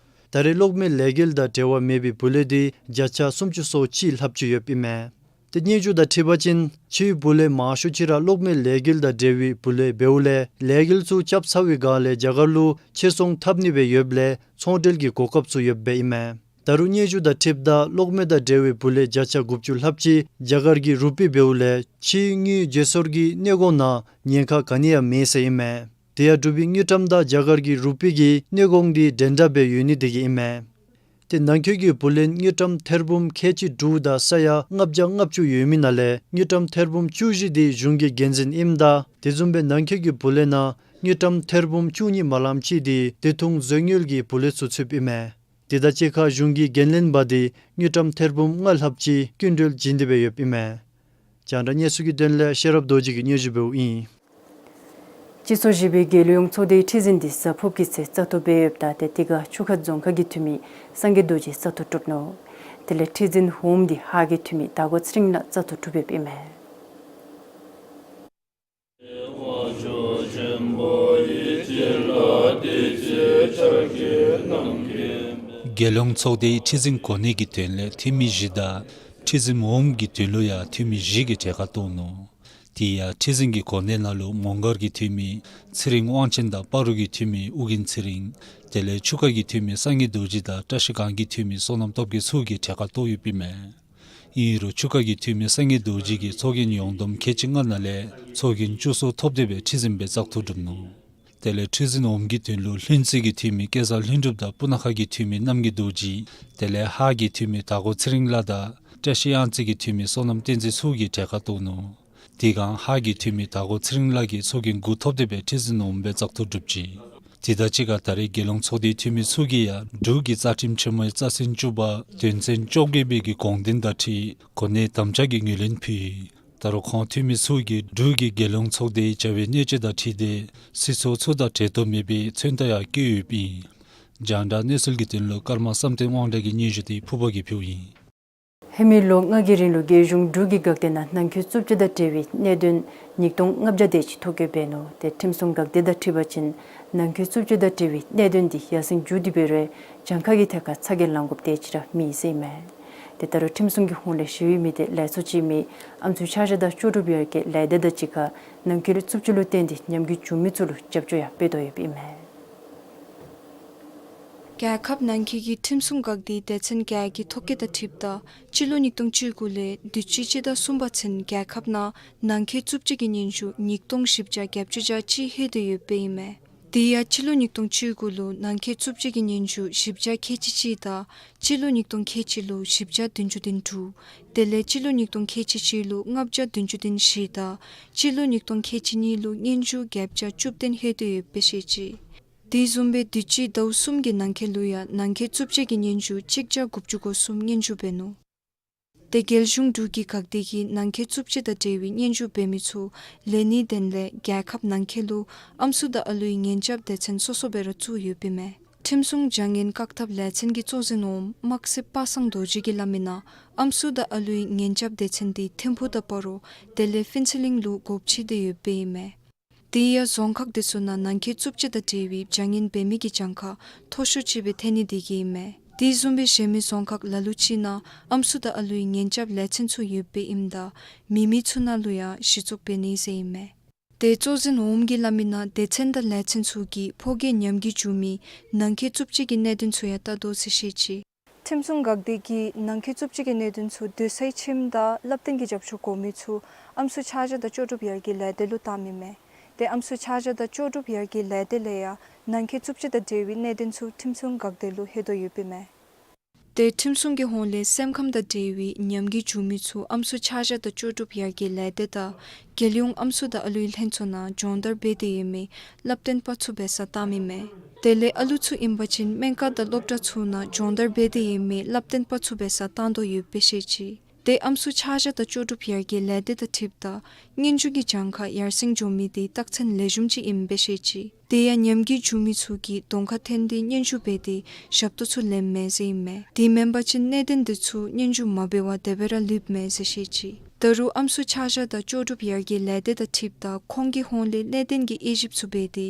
ད་རེས་གློག་མེ་ལས་འགུལ་དང་འབྲེལ་བ་མེད་པའི་བུ་ལོན་འདི་བརྒྱ་ཆ་སུམ་ཅུ་སོ་གཅིག་ལྷགཔ་ཅིག་ཡོདཔ་ཨིན་མས། ཏེ་སྙན་ཞུ་དང་འཁྲིལ་བ་ཅིན་ཕྱིའི་བུ་ལོན་མང་ཤོས་ཅིག་ར་གློག་མེ་ལས་འགུལ་དང་འབྲེལ་བའི་བུ་ལོན་འབདཝ་ལས་ལས་འགུལ་ཚུ་རྐྱབ་ཚར་བའི་བསྒང་ལས་རྒྱ་གར་ལུ་ཕྱིར་ཚོང་འཐབ་ནི་སྦེ་ཡོདཔ་ལས་ཚོང་འབྲེལ་གྱི་གོ་སྐབས་ཚུ་ཡོདཔ་སྦེ་ཨིན་མས། ད་རུང་སྙན་ཞུ་དང་འཁྲིལཝ་ད་གློག་མེ་དང་འབྲེལ་བའི་བུ་ལོན་བརྒྱ་ཆ་དགུ་བཅུ་ལྷགཔ་ཅིག་རྒྱ་གར་གྱི་རུ་པི་འབདཝ་ལས་ཕྱིའི་དངུལ་བརྗེ་སོར་གྱི་གནས་སྐོར་ནང་ཉེན་ཁ་ག་ནི་ཡང་མེད་ཟེར་ཨིན་མས། དེ་ཡང་འབྲུག་པའི་དངུལ་ཀྲམ་དང་རྒྱ་གར་གྱི་རུ་པི་གི་གནས་སྐོར་འདི་འདྲན་འདྲ་སྦེ་ཡོད་ནི་དེ་གིས་ཨིན་མས། ཏེ་ནང་འཁོད་ཀྱི་བུ་ལོན་དངུལ་ཀྲམ་ཐེར་འབུམ་ཁལ་གཅིག་དྲུག་དང་ས་ཡ་ལྔ་བརྒྱ་ལྔ་བཅུ་ཡོད་མི་ནང་ལས་དངུལ་ཀྲམ་ཐེར་འབུམ་བཅུ་བཞི་འདི་གཞུང་གི་འགན་འཛིན་ཨིནམ་ད་དེ་བཟུམ་སྦེ་ནང་འཁོད་ཀྱི་བུ་ལོན་ནང་དངུལ་ཀྲམ་ཐེར་འབུམ་བཅུ་གཉིས་མ་ལངམ་ཅིག་འདི་དེ་ཐུང་བཟོ་དངུལ་གྱི་བུ་ལོན་ཚུ་ཚུདཔ་ཨིན་མས། དེ་དང་གཅིག་ཁར་གཞུང་གི་འགན་ལེན་པ་འདི་དངུལ་ཀྲམ་ཐེར་འབུམ་ལྔ་ལྷགཔ་ཅིག་སྐྱིན་འགྲུལ་བྱིན་ཏེ་སྦེ་ཡོདཔ་ཨིན་མས། རྒྱང་བསྒྲགས་གནས་ཚུལ་གྱི་དོན་ལས་ཤེས་རབ་རྡོ་རྗེ་གིས་སྙན་ཞུ་འབདཝ་ཨིན། སྤྱི་ཚོགས་བཞི་པའི་རྒྱལ་ཡོངས་ཚོགས་སྡེའི་ཁྲི་འཛིན་འདི་གཟའ་ཕུརཔ་གི་ཚེ་བཙག་འཐུ་འབད་ཡོདཔ་ད་ཏེ་དེ་ཁར་ཆུ་ཁ་རྫོང་ཁག་གི་འཐུས་མི་སངས་རྒྱས་རྡོ་རྗེ་བཙག་འཐུ་གྲུབ་ནུག། དེ་ལས་ཁྲི་འཛིན་འོགམ་འདི་ཧཱ་གི་འཐུས་མི་དར་གོ་ཚེ་རིང་ལགས་བཙག་འཐུ་གྲུབ་ཡོདཔ་ཨིན་མས། རྒྱལ་ཡོངས་ཚོགས་སྡེའི་ཁྲི་འཛིན་གོ་གནས་ཀྱི་དོན་ལས་འཐུས་མི་བཞི་དང་ཁྲི་འཛིན་འོགམ་གྱི་དོན་ལུ་ཡང་འཐུས་མི་བཞི་གི་གྲལ་ཁར་གཏོགས་ནུག། དེ་ཡང་ཁྲི་འཛིན་གྱི་གོ་གནས་ནང་ལུ་མོང་སྒར་གྱི་འཐུས་མི་ཚེ་རིང་དབང་ཆེན་དང་སྤ་རོ་གི་འཐུས་མི་ཨོ་རྒྱན་ཚེ་རིང་། དེ་ལས་ཆུ་ཁ་གི་འཐུས་མི་སངས་རྒྱས་རྡོ་རྗེ་དང་བཀྲ་ཤིས་སྒང་གི་འཐུས་མི་བསོད་ནམས་སྟོབས་རྒྱས་ཚུ་གི་གྲལ་ཁར་གཏོགས་ཡོདཔ་ཨིན་མས། ཨིན་རུང་ཆུ་ཁ་གི་འཐུས་མི་སངས་རྒྱས་རྡོ་རྗེ་གིས་ཚོགས་རྒྱན་ཡོངས་བསྡོམས་ཁལ་གཅིག་ལྔ་ནང་ལས་ཚོགས་རྒྱན་བཅུ་གསུམ་ཐོབ་སྟེ་སྦེ་ཁྲི་འཛིན་སྦེ་བཙག་འཐུ་གྲུབ་ནུག། དེ་ལས་ཁྲི་འཛིན་འོགམ་གྱི་དོན་ལུ་ལྷུན་རྩེ་གི་འཐུས་མི་སྐལ་བཟང་ལྷུན་གྲུབ་དང་སྤུ་ན་ཁ་གི་འཐུས་མི་རྣམ་རྒྱལ་རྡོ་རྗེ། དེ་ལས་ཧཱ་གི་འཐུས་མི་དར་གོ་ཚེ་རིང་ལགས་དང་བཀྲ་ཤིས་གཡང་རྩེ་གི་འཐུས་མི་བསོད་ནམས་བསྟན་འཛིན་ཚུ་གི་གྲལ་ཁར་གཏོགས་ནུག། དེ་སྒང་ཧཱ་གི་འཐུས་མི་དར་གོ་ཚེ་རིང་ལགས་ཀྱིས་ཚོགས་རྒྱན་དགུ་ཐོབ་སྟེ་སྦེ་ཁྲི་འཛིན་འོགམ་སྦེ་བཙག་འཐུ་གྲུབ་ཅི། དེ་དང་གཅིག་ཁར་ད་རེས་རྒྱལ་ཡོངས་ཚོགས་སྡེའི་འཐུས་མི་ཚུ་གིས་ཡང་འབྲུག་གི་རྩ་ཁྲིམས་ཆེན་མོའི་རྩ་ཚན་བཅུ་པ་དོན་ཚན་བཅོ་བརྒྱད་པའི་གི་དགོངས་དོན་དང་འཁྲིལ་གོ་གནས་དམ་བཅའ་གི་ངོས་ལེན་ཕུལ་ཡི། ད་རུང་ཁོང་འཐུས་མི་ཚུ་གིས་འབྲུག་གི་རྒྱལ་ཡོངས་ཚོགས་སྡེའི་བྱ་བའི་གནད་སྤྱོད་དང་འཁྲིལ་ཏེ་སྲིད་ཚོགས་ཚུ་དང་འབྲེལ་གཏོགས་མེད་པའི་མཚོན་རྟགས་ཡང་བཀོད་ཡོདཔ་ཨིན། རྒྱང་བསྒྲགས་གནས་ཚུལ་གྱི་དོན་ལུ་ཀརྨ་བསམ་གཏན་དབང་གྲགས་ཀྱི་སྙན་ཞུ་འདི་ཕུར་པ་གིས་ཕུལཝ་ཨིན། ཧེ་མའི་ལོ་ལྔ་གི་རིང་ལུ་རྒྱལ་གཞུང་འབྲུག་གི་འགག་སྡེ་ནང་ནང་འཁོད་རྩུབ་སྤྱོད་དང་འབྲེལ་བའི་གནད་དོན་ཉིས་སྟོང་ལྔ་བརྒྱ་དེ་ཅིག་ཐོ་བཀོད་འབད་ནུག། ཏེ་ཁྲིམས་སྲུང་འགག་སྡེ་དང་འཁྲིལ་བ་ཅིན་ནང་འཁོད་རྩུབ་སྤྱོད་དང་འབྲེལ་བའི་གནད་དོན་འདི་ཡར་སེང་འགྱོ་སྟེ་འབད་རུང་གྱངས་ཁ་གི་ཐད་ཁར་ཚ་གྱང་ལང་དགོཔ་དེ་ཅིག་ར་མེད་ཟེར་ཨིན་མས། ཏེ་ད་རུང་ཁྲིམས་སྲུང་གི་ཧོངས་ལས་ཞི་བའི་མི་སྡེ་ལས་ཚོགས་ཅིག་མི་ཨམ་སྲུ་ཆ་བཞག་དང་ལྕོགས་གྲུབ་ཡར་རྒྱས་ལས་སྡེ་དང་གཅིག་ཁར་ནང་འཁོད་རྩུབ་སྤྱོད་ལུ་བརྟེན་ཏེ་ཉམས་རྒུད་བྱུང་མི་ཚུ་ལུ་རྒྱབ་སྐྱོར་ཡང་འབད་དོ་ཡོདཔ་ཨིན་མས། རྒྱལ་ཁབ་ནང་འཁོད་ཀྱི་ཁྲིམས་སྲུང་འགག་སྡེའི་སྡེ་ཚན་བརྒྱད་ཀྱི་ཐོ་བཀོད་དང་འཁྲིལཝ་ད་སྤྱི་ལོ་ཉིས་སྟོང་བཅུ་དགུ་ལས་དུས་ཅི་སྤྱི་ཟླ་གསུམ་པ་ཚུན་རྒྱལ་ཁབ་ནང་ནང་འཁོད་རྩུབ་སྤྱོད་ཀྱི་སྙན་ཞུ་ཉིས་སྟོང་བཞི་བརྒྱ་བརྒྱད་ཅུ་གྱ་གཅིག་ལྷོད་དེ་ཡོདཔ་ཨིན་མས། དེ་ཡང་སྤྱི་ལོ་ཉིས་སྟོང་བཅུ་དགུ་ལུ་ནང་འཁོད་རྩུབ་སྤྱོད་ཀྱི་སྙན་ཞུ་བཞི་བརྒྱ་ཁལ་གཅིག་གཅིག་དང་སྤྱི་ལོ་ཉིས་སྟོང་ཁལ་གཅིག་ལུ་བཞི་བརྒྱ་བདུན་ཅུ་དོན་དྲུག། དེ་ལས་སྤྱི་ལོ་ཉིས་སྟོང་ཁལ་གཅིག་གཅིག་ལུ་ལྔ་བརྒྱ་བདུན་ཅུ་དོན་བཞི་དང་སྤྱི་ལོ་ཉིས་སྟོང་ཁལ་གཅིག་གཉིས་ལུ་སྙན་ཞུ་བརྒྱད་བརྒྱ་བཅུ་བདུན་ལྷོད་དེ་ཡོདཔ་སྦེ་བཤད་ཅི། དེ་བཟུམ་སྦེ་དུས་ཅི་ཟླཝ་གསུམ་གྱི་ནང་འཁོད་ལུ་ཡང་ནང་འཁོད་རྩུབ་སྤྱོད་ཀྱི་སྙན་ཞུ་གཅིག་བརྒྱ་དགུ་བཅུ་གོ་གསུམ་སྙན་ཞུ་འབད་ནུག། ཏེ་རྒྱལ་གཞུང་འབྲུག་གི་འགག་སྡེ་གིས་ནང་འཁོད་རྩུབ་སྤྱོད་དང་འབྲེལ་བའི་སྙན་ཞུ་འབད་མི་ཚུ་ལེན་ནིའི་དོན་ལས་རྒྱལ་ཁབ་ནང་འཁོད་ལུ་ཨམ་སྲུ་དང་ཨ་ལུའི་ཉེན་སྐྱབ་སྡེ་ཚན་སོ་སོ་སྦེ་ར་བཙུགས་ཡོདཔ་ཨིན་མས། ཁྲིམས་སྲུང་བྱ་ངན་བཀག་ཐབས་ལས་ཚན་གྱི་གཙོ་འཛིན་འོགམ་དམག་སྤྱི་པ་སངས་རྡོ་རྗེ་གི་སླབ་མི་ནང་ཨམ་སྲུ་དང་ཨ་ལུའི་ཉེན་སྐྱབ་སྡེ་ཚན་འདི་ཐིམ་ཕུག་དང་སྤ་རོ་དེ་ལས་ཕུན་ཚོགས་གླིང་ལུ་སྒོ་ཕྱེ་སྟེ་ཡོདཔ་ཨིན་མས། དེ་ཡང་རྫོང་ཁག་དེ་ཚུ་ནང་ནང་འཁོད་རྩུབ་སྤྱོད་དང་འབྲེལ་བའི་བྱ་ངན་འབད་མི་གི་གྱངས་ཁ་མཐོ་ཤོས་ཅིག་སྦེ་ཐོན་ནི་དེ་གིས་ཨིན་མས། དེ་བཟུམ་སྦེ་གཞན་མི་རྫོང་ཁག་ལ་ལུ་ཅིག་ནང་ཨམ་སྲུ་དང་ཨ་ལུའི་ཉེན་སྐྱབ་ལས་ཚན་ཚུ་ཡོདཔ་ཨིནམ་ད་མེད་མི་ཚུ་ནང་ལུ་ཡང་གཞི་བཙུགས་འབད་ནི་ཟེར་ཨིན་མས། ཏེ་གཙོ་འཛིན་འོགམ་གི་སླབ་མི་ནང་སྡེ་ཚན་དང་ལས་ཚན་ཚུ་གིས་ཕོ་སྐྱེས་ཉམས་རྒུད་བྱུང་མི་ནང་འཁོད་རྩུབ་སྤྱོད་ཀྱི་གནད་དོན་ཚུ་ཡང་བལྟ་དོ་ཟེར་བཤད་ཅི། ཁྲིམས་སྲུང་འགག་སྡེ་གིས་ནང་འཁོད་རྩུབ་སྤྱོད་ཀྱི་གནད་དོན་ཚུ་དུས་ཚོད་ཁྱིམ་དང་བསླབ་སྟོན་གྱི་རྒྱབ་སྐྱོར་དགོ་མི་ཚུ་ཨམ་སྲུ་ཆ་བཞག་དང་ལྕོགས་གྲུབ་ཡར་རྒྱས་ལས་སྡེ་ལུ་བཏངམ་ཨིན་མས། ཏེ་ཨམ་སྲུ་ཆ་བཞག་དང་ལྕོགས་གྲུབ་ཡར་རྒྱས་ལས་སྡེ་ལས་ཡང་ནང་འཁོད་རྩུབ་སྤྱོད་དང་འབྲེལ་བའི་གནད་དོན་ཚུ་ཁྲིམས་སྲུང་འགག་སྡེ་ལུ་ལྷོད་དོ་ཡོདཔ་ཨིན་མས། ཏེ་ཁྲིམས་སྲུང་གི་ཧོངས་ལས་སེམས་ཁམས་དང་འབྲེལ་བའི་ཉམས་རྒུད་བྱུང་མི་ཚུ་ཨམ་སྲུ་ཆ་བཞག་དང་ལྕོགས་གྲུབ་ཡར་རྒྱས་ལས་སྡེ་དང་རྒྱལ་ཡོངས་ཨམ་སྲུ་དང་ཨ་ལུའི་ལྷན་ཚོགས་ནང་སྦྱོང་བརྡར་འབད་དེ་ཡོད་མི་བསླབ་སྟོན་པ་ཚུ་འབད་སར་བཏངམ་ཨིན་མས། དེ་ལས་ཨ་ལུ་ཚུ་ཨིན་པ་ཅིན་སྨན་ཁང་དང་སློབ་གྲྭ་ཚུ་ནང་སྦྱོང་བརྡར་འབད་དེ་ཡོད་མི་བསླབ་སྟོན་པ་ཚུ་འབད་སར་བཏང་དོ་ཡོདཔ་སྦེ་བཤད་ཅི། ཏེ་ཨམ་སྲུ་ཆ་བཞག་དང་ལྕོགས་གྲུབ་ཡར་རྒྱས་ལས་སྡེ་དང་འཁྲིལཝ་ད་སྙན་ཞུ་གི་གྱངས་ཁ་ཡར་སེང་འགྱོ་མི་དེ་རྟགས་མཚན་ལེགས་ཤོམ་ཅིག་ཨིནམ་སྦེ་བཤད་ཅི། དེ་ཡང་ཉམས་རྒུད་བྱུང་མི་ཚུ་གིས་གདོང་ཁར་འཐོན་ཏེ་སྙན་ཞུ་འབད་དེ་ཞབས་ཏོག་ཚུ་ལེནམ་མས་ཟེར་ཨིན་མས། དེ་མེན་པ་ཅིན་གནད་དོན་དེ་ཚུ་སྙན་ཞུ་མ་འབད་བར་དེ་སྦེ་ར་ལུསཔ་མས་ཟེར་བཤད་ཅི། ད་རུང་ཨམ་སྲུ་ཆ་བཞག་དང་ལྕོགས་གྲུབ་ཡར་རྒྱས་ལས་སྡེ་དང་འཁྲིལཝ་ད་ཁོང་གི་ཧོངས་ལས་གནད་དོན་གྱི་དབྱེ་ཞིབ་ཚུ་འབད་དེ་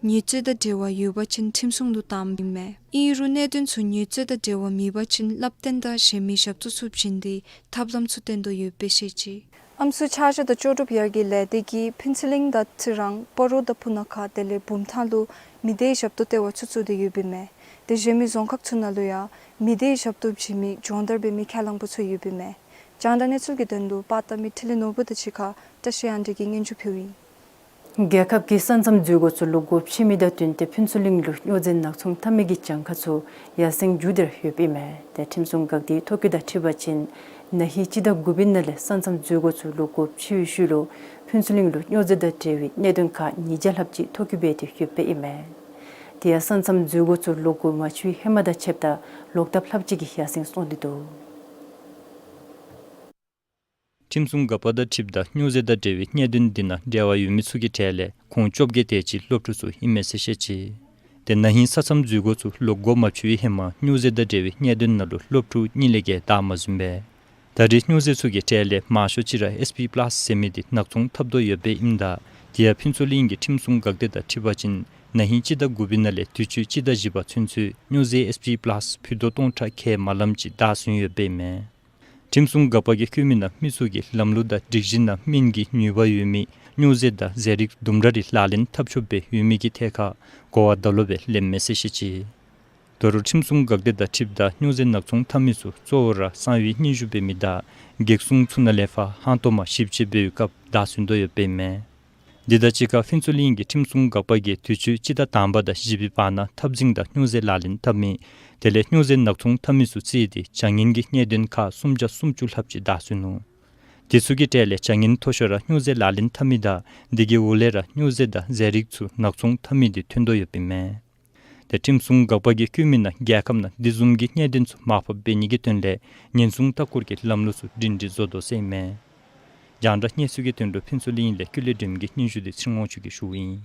ཉེས་རྩོད་དང་འབྲེལ་བ་ཡོད་པ་ཅིན་ཁྲིམས་སྲུང་ལུ་བཏངམ་ཨིན་མས། ཨིན་རུང་གནད་དོན་ཚུ་ཉེས་རྩོད་དང་འབྲེལ་བ་མེད་པ་ཅིན་བསླབ་སྟོན་དང་གཞན་མི་ཞབས་ཏོག་ཚུ་བྱིན་ཏེ་ཐབས་ལམ་ཚུ་སྟོན་དོ་ཡོདཔ་སྦེ་བཤད་ཅི། ཨམ་སྲུ་ཆ་བཞག་དང་ལྕོགས་གྲུབ་ཡར་རྒྱས་ལས་སྡེ་གིས་ཕུན་ཚོགས་གླིང་དང་ཚེ་རིང་སྤ་རོ་དང་སྤུ་ན་ཁ་དེ་ལས་བུམ་ཐང་ལུ་མི་སྡེའི་ཞབས་ཏོག་ལྟེ་བ་ཚུ་བཙུགས་ཏེ་ཡོདཔ་ཨིན་མས། ཏེ་གཞན་མི་རྫོང་ཁག་ཚུ་ནང་ལུ་ཡང་མི་སྡེའི་ཞབས་ཏོག་བྱིན་མི་སྦྱོང་བརྡར་འབད་མི་ཁས་བླངས་པ་ཚུ་ཡོདཔ་ཨིན་མས། རྒྱང་བསྒྲགས་གནས་ཚུལ་གྱི་དོན་ལུ་པར་བཏབ་མི་འཕྲིན་ལས་ནོར་བུ་དང་གཅིག་ཁར་བཀྲ་ཤིས་དབྱངས་སྒྲོན་གྱིས་སྙན་ཞུ་ཕུལཝ་ཨིན། རྒྱལ་ཁབ་ཀྱིས་ས་མཚམས་འཛུལ་སྒོ་ཚུ་ལུ་སྒོ་ཕྱེ་མི་དང་བསྟུན་ཏེ་ཕུན་ཚོགས་གླིང་ལུ་སྨྱོ་རྫས་ནག་ཚོང་འཐབ་མི་གི་གྱངས་ཁ་ཚུ་ཡར་སེང་འགྱོ་སྟེ་ར་ཡོདཔ་ཨིན་མས། ཏེ་ཁྲིམས་སྲུང་འགག་སྡེའི་ཐོ་བཀོད་དང་འཁྲིལ་བ་ཅིན་ན་ཧིང་སྤྱི་ཟླ་དགུ་པའི་ནང་ལས་ས་མཚམས་འཛུལ་སྒོ་ཚུ་ལུ་སྒོ་ཕྱེ་བའི་ཤུལ་ལུ་ཕུན་ཚོགས་གླིང་ལུ་སྨྱོ་རྫས་དང་འབྲེལ་བའི་གནད་དོན་ཁག་ཉིས་བརྒྱ་ལྷགཔ་ཅིག་ཐོ་བཀོད་འབད་དེ་ཡོདཔ་ཨིན་མས། དེ་ཡང་ས་མཚམས་འཛུལ་སྒོ་ཚུ་ལུ་སྒོ་མ་ཕྱེ་བའི་ཧེ་མ་དང་ཕྱདཔ་ད་ལོག་ཐབས་ལྷགཔ་ཅིག་གིས་ཡར་སེང་སོང་སྟེ་འདུག། ཁྲིམས་སྲུང་འགག་པ་དང་འཁྲིལཝ་ད་སྨྱོ་རྫས་དང་འབྲེལ་བའི་གནད་དོན་འདི་ནང་འབྲེལ་བ་ཡོད་མི་ཚུ་གི་གྲས་ལས་ཁོང་བཅོ་བརྒྱད་དེ་ཅིག་སློབ་ཕྲུག་ཚུ་ཨིན་མས་ཟེར་བཤད་ཅི། ཏེ་ན་ཧིང་ས་མཚམས་འཛུལ་སྒོ་ཚུ་ལུ་སྒོ་མ་ཕྱེ་བའི་ཧེ་མ་སྨྱོ་རྫས་དང་འབྲེལ་བའི་གནད་དོན་ནང་ལུ་སློབ་ཕྲུག་གཉིས་ལས་བརྒལ་བདའ་མ་ཟུན་པས། ད་རེས་སྨྱོ་རྫས་ཚུ་གི་གྲས་ལས་མང་ཤོས་ཅིག་ར་ཨེས་པི་པ་ལཱསི་ཟེར་མི་འདི་ནག་ཚོང་འཐབ་དོ་ཡོདཔ་ཨིནམ་ད་དེ་ཡང་ཕུན་ཚོགས་གླིང་གི་ཁྲིམས་སྲུང་འགག་སྡེ་དང་འཁྲིལ་བ་ཅིན་ན་ཧིང་སྤྱི་ཟླ་དགུ་པའི་ནང་ལས་དུས་ཅི་སྤྱི་ཟླ་བཞི་པ་ཚུན་ཚོད་སྨྱོ་རྫས་ཨེས་པི་པ་ལཱསི་ཕུད་རྡོག་སྟོང་ཕྲག་ཁལ་མ་ལམ་ཅིག་བདའ་ཟུན་ཡོདཔ་ཨིན་མས། ཁྲིམས་སྲུང་འགག་པ་གིས་བཀོད་མི་ནང་མི་ཚུ་གིས་ལམ་ལུགས་དང་སྒྲིག་གཞི་ནང་སྨན་གྱི་ནུས་པ་ཡོད་མི་སྨྱོ་རྫས་དང་རྫས་རིགས་དུམ་གྲ་རེ་ལག་ལེན་འཐབ་ཆོགཔ་སྦེ་ཡོད་མི་གི་ཐད་ཁར་གོ་བ་ད་ལོག་སྦེ་ལེནམ་མས་ཟེར་བཤད་ཅི། ད་རུང་ཁྲིམས་སྲུང་འགག་སྡེ་དང་འཁྲིལཝ་ད་སྨྱོ་རྫས་ནག་ཚོང་འཐབ་མི་ཚུ་གཙོ་བོ་ར་གསང་བའི་སྙན་ཞུ་འབད་མི་དང་གེགས་སྲུང་ཚུ་ནང་ལས་ཕར་ཧང་སྟོང་མ་ཞིབ་དཔྱད་འབད་བའི་སྐབས་བདའ་ཟུན་དོ་ཡོདཔ་ཨིན་མས། འདི་དང་གཅིག་ཁར་ཕུན་ཚོགས་གླིང་གི་ཁྲིམས་སྲུང་འགག་པ་གིས་དུས་ཅི་སྤྱི་ཟླ་དང་པ་དང་བཞི་པའི་བར་ན་འཐབ་འཛིང་དང་སྨྱོ་རྫས་ལག་ལེན་འཐབ་མི་དེ་ལས་སྨྱོ་རྫས་ནག་ཚོང་འཐབ་མི་ཚུ་རྩིས་ཏེ་བྱ་ངན་གྱི་གནད་དོན་ཁག་སུམ་བརྒྱ་སུམ་ཅུ་ལྷགཔ་ཅིག་བདའ་ཟུན་ནུག། དེ་ཚུ་གི་གྲས་ལས་བྱ་ངན་མཐོ་ཤོས་ར་སྨྱོ་རྫས་ལག་ལེན་འཐབ་མི་དང་དེ་གི་འོག་ལས་ར་སྨྱོ་རྫས་དང་རྫས་རིགས་ཚུ་ནག་ཚོང་འཐབ་མི་འདི་ཐོན་དོ་ཡོདཔ་ཨིན་མས། ཏེ་ཁྲིམས་སྲུང་འགག་པ་གིས་བཀོད་མི་ནང་རྒྱལ་ཁབ་ནང་འདི་བཟུམ་གྱི་གནད་དོན་ཚུ་མར་ཕབ་འབད་ནི་གི་དོན་ལས་ཉེན་སྲུང་ལྟ་སྐོར་གྱི་ལམ་ལུགས་ཚུ་སྒྲིང་སྒྲི་བཟོ་དོ་ཟེར་ཨིན་མས། རྒྱང་བསྒྲགས་གནས་ཚུལ་གྱི་དོན་ལུ་ཕུན་ཚོགས་གླིང་ལས་ཀུན་ལེགས་སྒྲོལམ་གྱི་སྙན་ཞུ་འདི་ཚེ་རིང་དབང་ཕྱུག་གིས་ཞུཝ་ཨིན།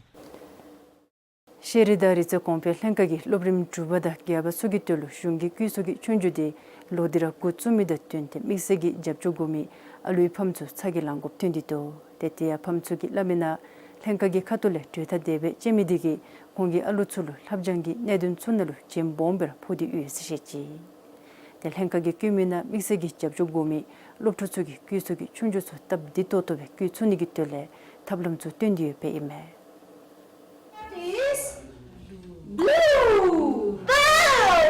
ཤེས་རིག་དང་རིག་རྩལ་གོང་འཕེལ་ལྷན་ཁག་གིས་སློབ་རིམ་དྲུག་པ་དང་བརྒྱད་པ་ཚུ་གི་དོན་ལུ་གཞུང་གི་བཀོད་ཚོགས་ཀྱི་ཆོས་རྒྱུགས་འདི་ལོག་སྟེ་ར་འགོ་བཙུགས་མི་དང་བསྟུན་ཏེ་དམིགས་བསལ་གྱི་རྒྱབ་སྐྱོར་དགོ་མི་ཨ་ལུའི་ཕམ་ཚུ་ཚ་གྱང་ལང་དགོཔ་ཐོན་ཏེ་འདུག། ཏེ་དེ་ཡང་ཕམ་ཚུ་གིས་སླབ་མི་ནང་ལྷན་ཁག་གི་ཁ་ཐུག་ལས་གྲོས་ཐག་དེ་སྦེ་བཅད་མི་དེ་གིས་ཁོང་གིས་ཨ་ལུ་ཚུ་ལུ་ལྷབ་སྦྱང་གི་གནད་དོན་ཚུ་ནང་ལུ་བྱེམ་སྦོམ་སྦེ་ར་ཕོག་སྟེ་ཡོད་ཟེར་བཤད་ཅི། ཏེ་ལྷན་ཁག་གིས་བཀོད་མི་ནང་དམིགས་བསལ་གྱི་རྒྱབ་སྐྱོར་དགོ་མི་སློབ་ཕྲུག་ཚུ་གི་བཀོད་ཚོགས་ཀྱི་ཆོས་རྒྱུགས་ཚུ་སྟབས་བདེ་ཏོག་ཏོ་སྦེ་འགོ་བཙུགས་ནི་གི་དོན་ལས་ཐབས་ལམ་ཚུ་སྟོན་ཏེ་ཡོདཔ་ཨིན་མས།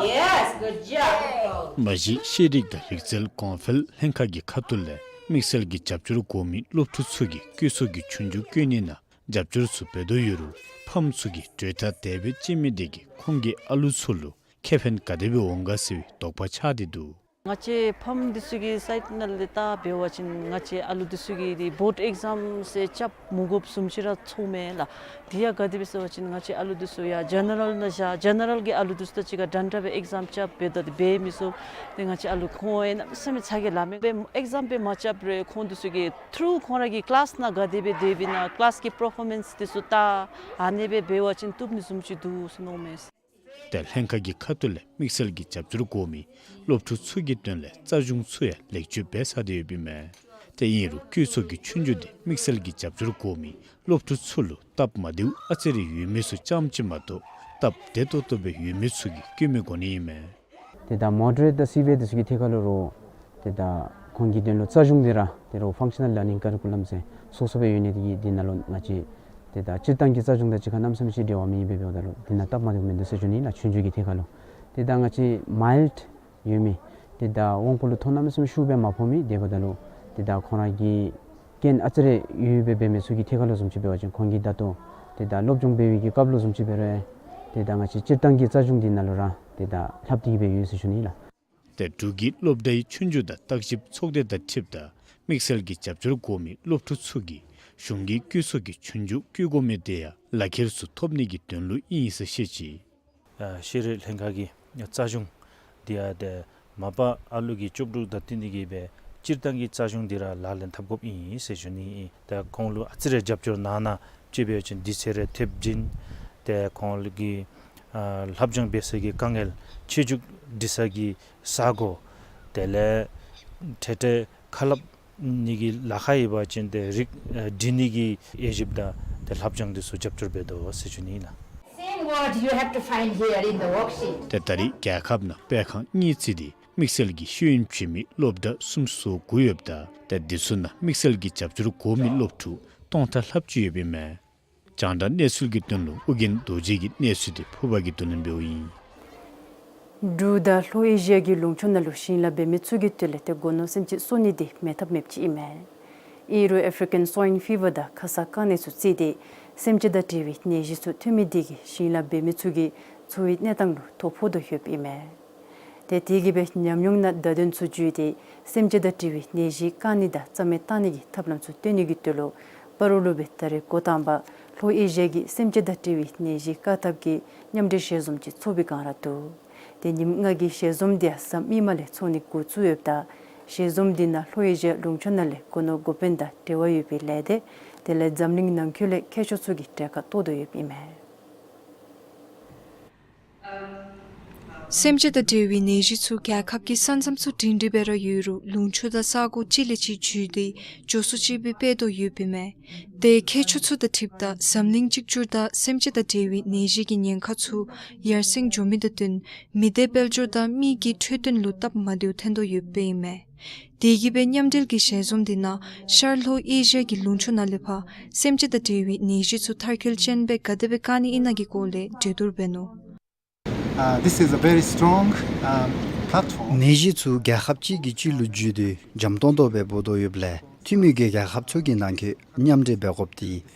Yes, good job. མ་གཞི་ཤེས་རིག་དང་རིག་རྩལ་གོང་འཕེལ་ལྷན་ཁག་གི་ཁ་ཐུག་ལས་དམིགས་བསལ་གྱི་རྒྱབ་སྐྱོར་དགོ་མི་སློབ་ཕྲུག་ཚུ་གིས་བཀོད་ཚོགས་ཀྱི་ཆོས་རྒྱུགས་བཀོད་ནི་ནང་རྒྱབ་སྐྱོར་ཚུ་འབད་དོ་ཡོད་རུང་ཕམ་ཚུ་གིས་གྲོས་ཐག་དེ་སྦེ་བཅད་མི་དེ་གིས་ཁོང་གི་ཨ་ལུ་ཚུ་ལུ་ཁེ་ཕན་ག་དེ་སྦེ་འོང་ག་ཟེར་བའི་དོགས་པ་ཆགས་ཏེ་འདུག། ང་བཅས་ཕམ་འདི་ཚུ་གི་སའིཌ་ནང་ལས་བལྟ་འབད་བ་ཅིན་ང་བཅས་ཨ་ལུ་འདི་ཚུ་གིས་འདི་བོཌ་ཨེག་ཛམ་ཟེར་རྐྱབ་མི་དགོཔ་བཟུམ་ཅིག་ར་ཚོརཝ་མས་ལགས། དེ་ཡང་ག་དེ་སྦེ་ཟེར་བ་ཅིན་ང་བཅས་ཨ་ལུ་འདི་ཚུ་ཡང་ཇེ་ནེ་རཱལ་ནང་བཞག་ཇེ་ནེ་རཱལ་གྱི་ཨ་ལུ་འདི་ཚུ་དང་གཅིག་ཁར་འདྲན་འདྲ་སྦེ་ཨེག་ཛམ་རྐྱབ་འབདཝ་ད་འདི་འབད་མི་ཚུགས། ཏེ་ང་བཅས་ཨ་ལུ་ཁོང་ཡང་གནམ་མེད་ས་མེད་ཚ་གྱང་ལང་མས། ཨེག་ཛམ་སྦེ་མ་རྐྱབ་རུང་ཁོང་འདི་ཚུ་གིས་ཐུར་ཁོང་ར་གི་ཀི་ལཱསི་ནང་ག་དེ་སྦེ་སྡོདཔ་ཨིན་ན་ཀི་ལཱསི་གི་པར་ཕོར་མེནསི་འདི་ཚུ་བལྟ་ཨ་ནེ་སྦེ་འབད་བ་ཅིན་བཏུབ་ནི་བཟུམ་ཅིག་འདུག་ཟེར་མནོཝ་མས། ཏེ་ལྷན་ཁག་གི་ཁ་ཐུག་ལས་དམིགས་བསལ་གྱི་རྒྱབ་སྐྱོར་དགོ་མི་སློབ་ཕྲུག་ཚུ་གི་དོན་ལས་རྩ་གཞུང་ཚུ་ཡང་ལེགས་བཅོས་འབད་ཚར་ཏེ་ཡོདཔ་ཨིན་མས། ཏེ་ཨིན་རུང་བཀོད་ཚོགས་ཀྱི་ཆོས་རྒྱུགས་འདི་དམིགས་བསལ་གྱི་རྒྱབ་སྐྱོར་དགོ་མི་སློབ་ཕྲུག་ཚུ་ལུ་སྟབས་མ་བདེཝ་ཨ་ཙི་རེ་ཡོད་མི་ཚུ་རྐྱངམ་ཅིག་མ་གཏོགས་སྟབས་བདེ་ཏོག་ཏོ་སྦེ་ཡོད་མི་ཚུ་གིས་བཀོད་མི་དགོ་ནི་ཨིན་མས། ཏེ་ད་མོ་ཌ་རེཊ་དང་སི་བི་ཨེ་འདི་ཚུ་གི་ཐད་ཁར་ལུ་རུང་ཏེ་ད་ཁོང་གི་དོན་ལུ་རྩ་གཞུང་འདི་ར་ཏེ་རུང་ཕང་ཤ་ནཱལ་ལར་ནིང་ཀ་རི་ཀུ་ལམ་ཟེར་སོ་སོ་སྦེ་ཡོད་ནི་དེ་གིས་འདི་ནང་ལུ་ང་བཅས་ཏེ་ད་སྤྱིར་བཏང་གི་རྩ་གཞུང་དང་གཅིག་ཁར་གནམ་མེད་ས་མེད་ཅིག་འབྲེལ་བ་མེད་པས། འབདཝ་ད་ལུ་འདི་ནང་སྟབས་མ་བདེཝ་མིན་འདུག་ཟེར་ཞུ་ནི་ལགས། ཆོས་རྒྱུགས་ཀྱི་ཐད་ཁར་ལུ་ཏེ་ད་ང་བཅས་མའིལཌ་ ཡོད་མི་ཏེ་ད་དབང་པོ་ལུ་ཐོ་རྣམ་གསུམ་ཤུགས་སྦེ་མ་ཕོག་མི་དེ་འབདཝ་ད་ལུ་ཏེ་ད་ཁོང་ར་གི་རྐྱེན་ཨ་ཙི་རེ་ཡོདཔ་སྦེ་འབད་མི་ཚུ་གི་ཐད་ཁར་ལུ་བཟུམ་ཅིག་འབད་བ་ཅིན་ཁོང་གིས་ད་ལྟོ་ཏེ་ད་སློབ་སྦྱོང་འབད་བའི་གི་སྐབས་ལུ་བཟུམ་ཅིག་འབད་རུང་ཏེ་ད་ང་བཅས་སྤྱིར་བཏང་གི་རྩ་གཞུང་འདི་ནང་ལུ་ར་ཏེ་ད་ལྷབ་སྟེ་གི་སྦེ་ཡོད་ཟེར་ཞུ་ནི་ལགས། ཏེ་འབྲུག་གི་སློབ་གྲྭའི་ཆོས་རྒྱུགས་དང་བརྟག་ཞིབ་ཚོགས་སྡེ་དང་འཁྲིལཝ་ད་དམིགས་བསལ་གྱི་རྒྱབ་སྐྱོར་དགོ་མི་སློབ་ཕྲུག་ཚུ་གིས་གཞུང་གི་བཀོད་ཚོགས་ཀྱི་ཆོས་རྒྱུགས་བཀོད་དགོ་མི་དེ་ཡང་ལག་ཁྱེར་ཚུ་ཐོབ་ནི་གི་དོན་ལུ་ཨིན་ཟེར་བཤད་ཅི། ཨ་ཤེས་རིག་ལྷན་ཁག་གི་རྩ་གཞུང་འདི་ཡང་ཏེ་མ་པ་ཨ་ལུ་གི་ལྕོགས་གྲུབ་དང་བསྟུན་ཏེ་གི་སྦེ་སྤྱིར་བཏང་གི་རྩ་གཞུང་འདི་ར་ལག་ལེན་འཐབ་དགོཔ་ཨིན་ཟེར་ཞུ་ནི་ཨིན། ཏེ་ཁོང་ལུ་ཨ་ཙི་རེ་རྒྱབ་སྐྱོར་གནང་ན་ཅིག་འབད་བ་ཅིན་དུས་ཚོད་རེ་ཐེབས་བྱིན་ཏེ་ཁོང་ལུ་གི་ཨ་ལྷབ་སྦྱོང་འབད་ས་གི་དཀའ་ངལ་ཆོས་རྒྱུགས་འབྲི་ས་གི་ས་སྒོ་དེ་ལས་འཕྲལ་འཕྲལ་ཁ་སླབ་ནི་གི་ལཱ་ཁག་ཡོད་པ་ཅིན་ཏེ་རིགས་ཨ་འབྲི་ནི་གི་དབྱེ་ཞིབ་དང་ཏེ་ལྷབ་སྦྱོང་འདི་ཚུ་རྒྱབ་སྐྱོར་འབད་དོ་ཟེར་ཞུ་ནི་ཨིན་ལགས། Same word you have to find here in the worksheet. ཏེ་ད་རེས་རྒྱལ་ཁབ་ནང་སྤེལ་ཁང་གཉིས་བརྩིས་ཏེ་དམིགས་བསལ་གྱི་ཤེས་ཡོན་བྱིན་མི་སློབ་གྲྭ་སུམ་ཅུ་སོ་དགུ་ཡོདཔ་ད་ཏེ་འདི་ཚུ་ནང་དམིགས་བསལ་གྱི་རྒྱབ་སྐྱོར་དགོ་མི་སློབ་ཕྲུག་སྟོང་ཕྲག་ལྷགཔ་ཅིག་ཡོདཔ་ཨིན་མས། རྒྱང་བསྒྲགས་གནས་ཚུལ་གྱི་དོན་ལུ་ཨོ་རྒྱན་རྡོ་རྗེ་གི་གནས་ཚུལ་དེ་ཕུར་པ་གིས་བསྡུ་ལེན་འབདཝ་ཨིན། འབྲུག་དང་ལྷོ་ཨེ་ཤི་ཡ་གི་ལུང་ཕྱོགས་ནང་ལུ་ཞིང་ལཱ་འབད་མི་ཚུ་གི་དོན་ལས་ཏེ་སྒོ་ནོར་སེམས་ཅན་གསོ་ནི་དེ་མེད་ཐབས་མེདཔ་ཅིག་ཨིན་མས། ཨིན་རུང་ཨེ་ཕི་རི་ཀཱན་སུའིན་ཕི་བར་དང་ཁ་ཚ་རྐང་ནད་ཚུ་བརྩིས་ཏེ་སེམས་ཅན་དང་འབྲེལ་བའི་ནད་གཞི་ཚུ་ཐོན་མི་དེ་གིས་ཞིང་ལཱ་འབད་མི་ཚུ་གི་འཚོ་བའི་གནས་སྟངས་ལུ་ཐོ་ཕོག་དོ་ཡོདཔ་ཨིན་མས། ཏེ་དེ་གིས་སྦེ་ཉམས་མྱོང་ནང་བརྡ་དོན་ཚུ་བརྒྱུད་དེ་སེམས་ཅན་དང་འབྲེལ་བའི་ནད་གཞི་བཀག་ནི་དང་རྩ་མེད་བཏང་ནི་གི་ཐབས་ལམ་ཚུ་སྟོན་ནི་གི་དོན་ལུ་སྤ་རོ་ལུ་སྦེ་ད་རེས་འགོ་དང་པ་ལྷོ་ཨེ་ཤི་ཡ་གི་སེམས་ཅན་དང་འབྲེལ་བའི་ནད་གཞི་བཀག་ཐབས་ཀྱི་མཉམ་འབྲེལ་ཞལ་འཛོམས་ཅིག་ཚོགས་པའི་སྒང་ར་འདུག། ཏེ་ཉིནམ་ལྔ་གི་ཞལ་འཛོམས་དེ་ཡང་གཟའ་མིག་དམར་ལས་ཚོགས་ནི་འགོ་བཙུགས་ཡོདཔ་ད་ཞལ་འཛོམས་དེ་ནང་ལྷོ་ཨེ་ཤི་ཡ་ལུང་ཕྱོགས་ནང་ལས་སྒོ་ནོར་འགོ་དཔོན་དང་འབྲེལ་བ་ཡོད་པའི་ལས་སྡེ་དེ་ལས་འཛམ་གླིང་ནང་འཁོད་ལས་མཁས་མཆོག་ཚུ་གིས་གྲལ་ཁར་གཏོགས་དོ་ཡོདཔ་ཨིན་མས། སེམས་ཅན་དང་འབྲེལ་བའི་ནད་གཞི་ཚུ་རྒྱལ་ཁབ་ཀྱི་ས་མཚམས་ཚུ་སྒྲིང་སྒྲིང་སྦེ་ར་ཡོད་རུང་ལུང་ཕྱོགས་དང་ས་གོ་གཅིག་ལས་གཅིག་བརྒྱུད་དེ་མགྱོགས་སུ་ཅིག་སྦེ་སྤེལ་དོ་ཡོདཔ་ཨིན་མས། ཏེ་མཁས་མཆོག་ཚུ་དང་འཁྲིལཝ་ད་འཛམ་གླིང་གཅིག་གྱུར་དང་སེམས་ཅན་དང་འབྲེལ་བའི་ནད་གཞི་གི་ཉེན་ཁ་ཚུ་ཡར་སེང་འགྱོ་མི་དང་བསྟུན་མི་སྡེ་དཔལ་འབྱོར་དང་མི་གི་འཕྲོད་བསྟེན་ལུ་སྟབས་མ་བདེཝ་ཐོན་དོ་ཡོདཔ་ཨིན་མས། དེ་གིས་སྦེ་མཉམ་འབྲེལ་གྱི་ཞལ་འཛོམས་དེ་ནང་ཤར་ལྷོ་ཨེ་ཤི་ཡ་གི་ལུང་ཕྱོགས་ནང་ལས་ཕར་སེམས་ཅན་དང་འབྲེལ་བའི་ནད་གཞི་ཚུ་མཐར་འཁྱོལ་ཅན་སྦེ་ག་དེ་སྦེ་བཀག་ནི་ཨིན་ན་གི་སྐོར་ལས་གྲོས་བསྡུར་འབད་ནུག། Uh, this is a very strong, um, platform. ནད་གཞི་ཚུ་རྒྱལ་ཁབ་གཅིག་གིས་གཅིག་ལུ་བརྒྱུད་དེ་འཇམ་ཏོང་ཏོ་སྦེ་འབོ་དོ་ཡོདཔ་ལས་འཐུས་མི་གི་རྒྱལ་ཁབ་ཚུ་གི་ནང་འཁོད་མཉམ་འབྲེལ་འབད་དགོཔ་དེ་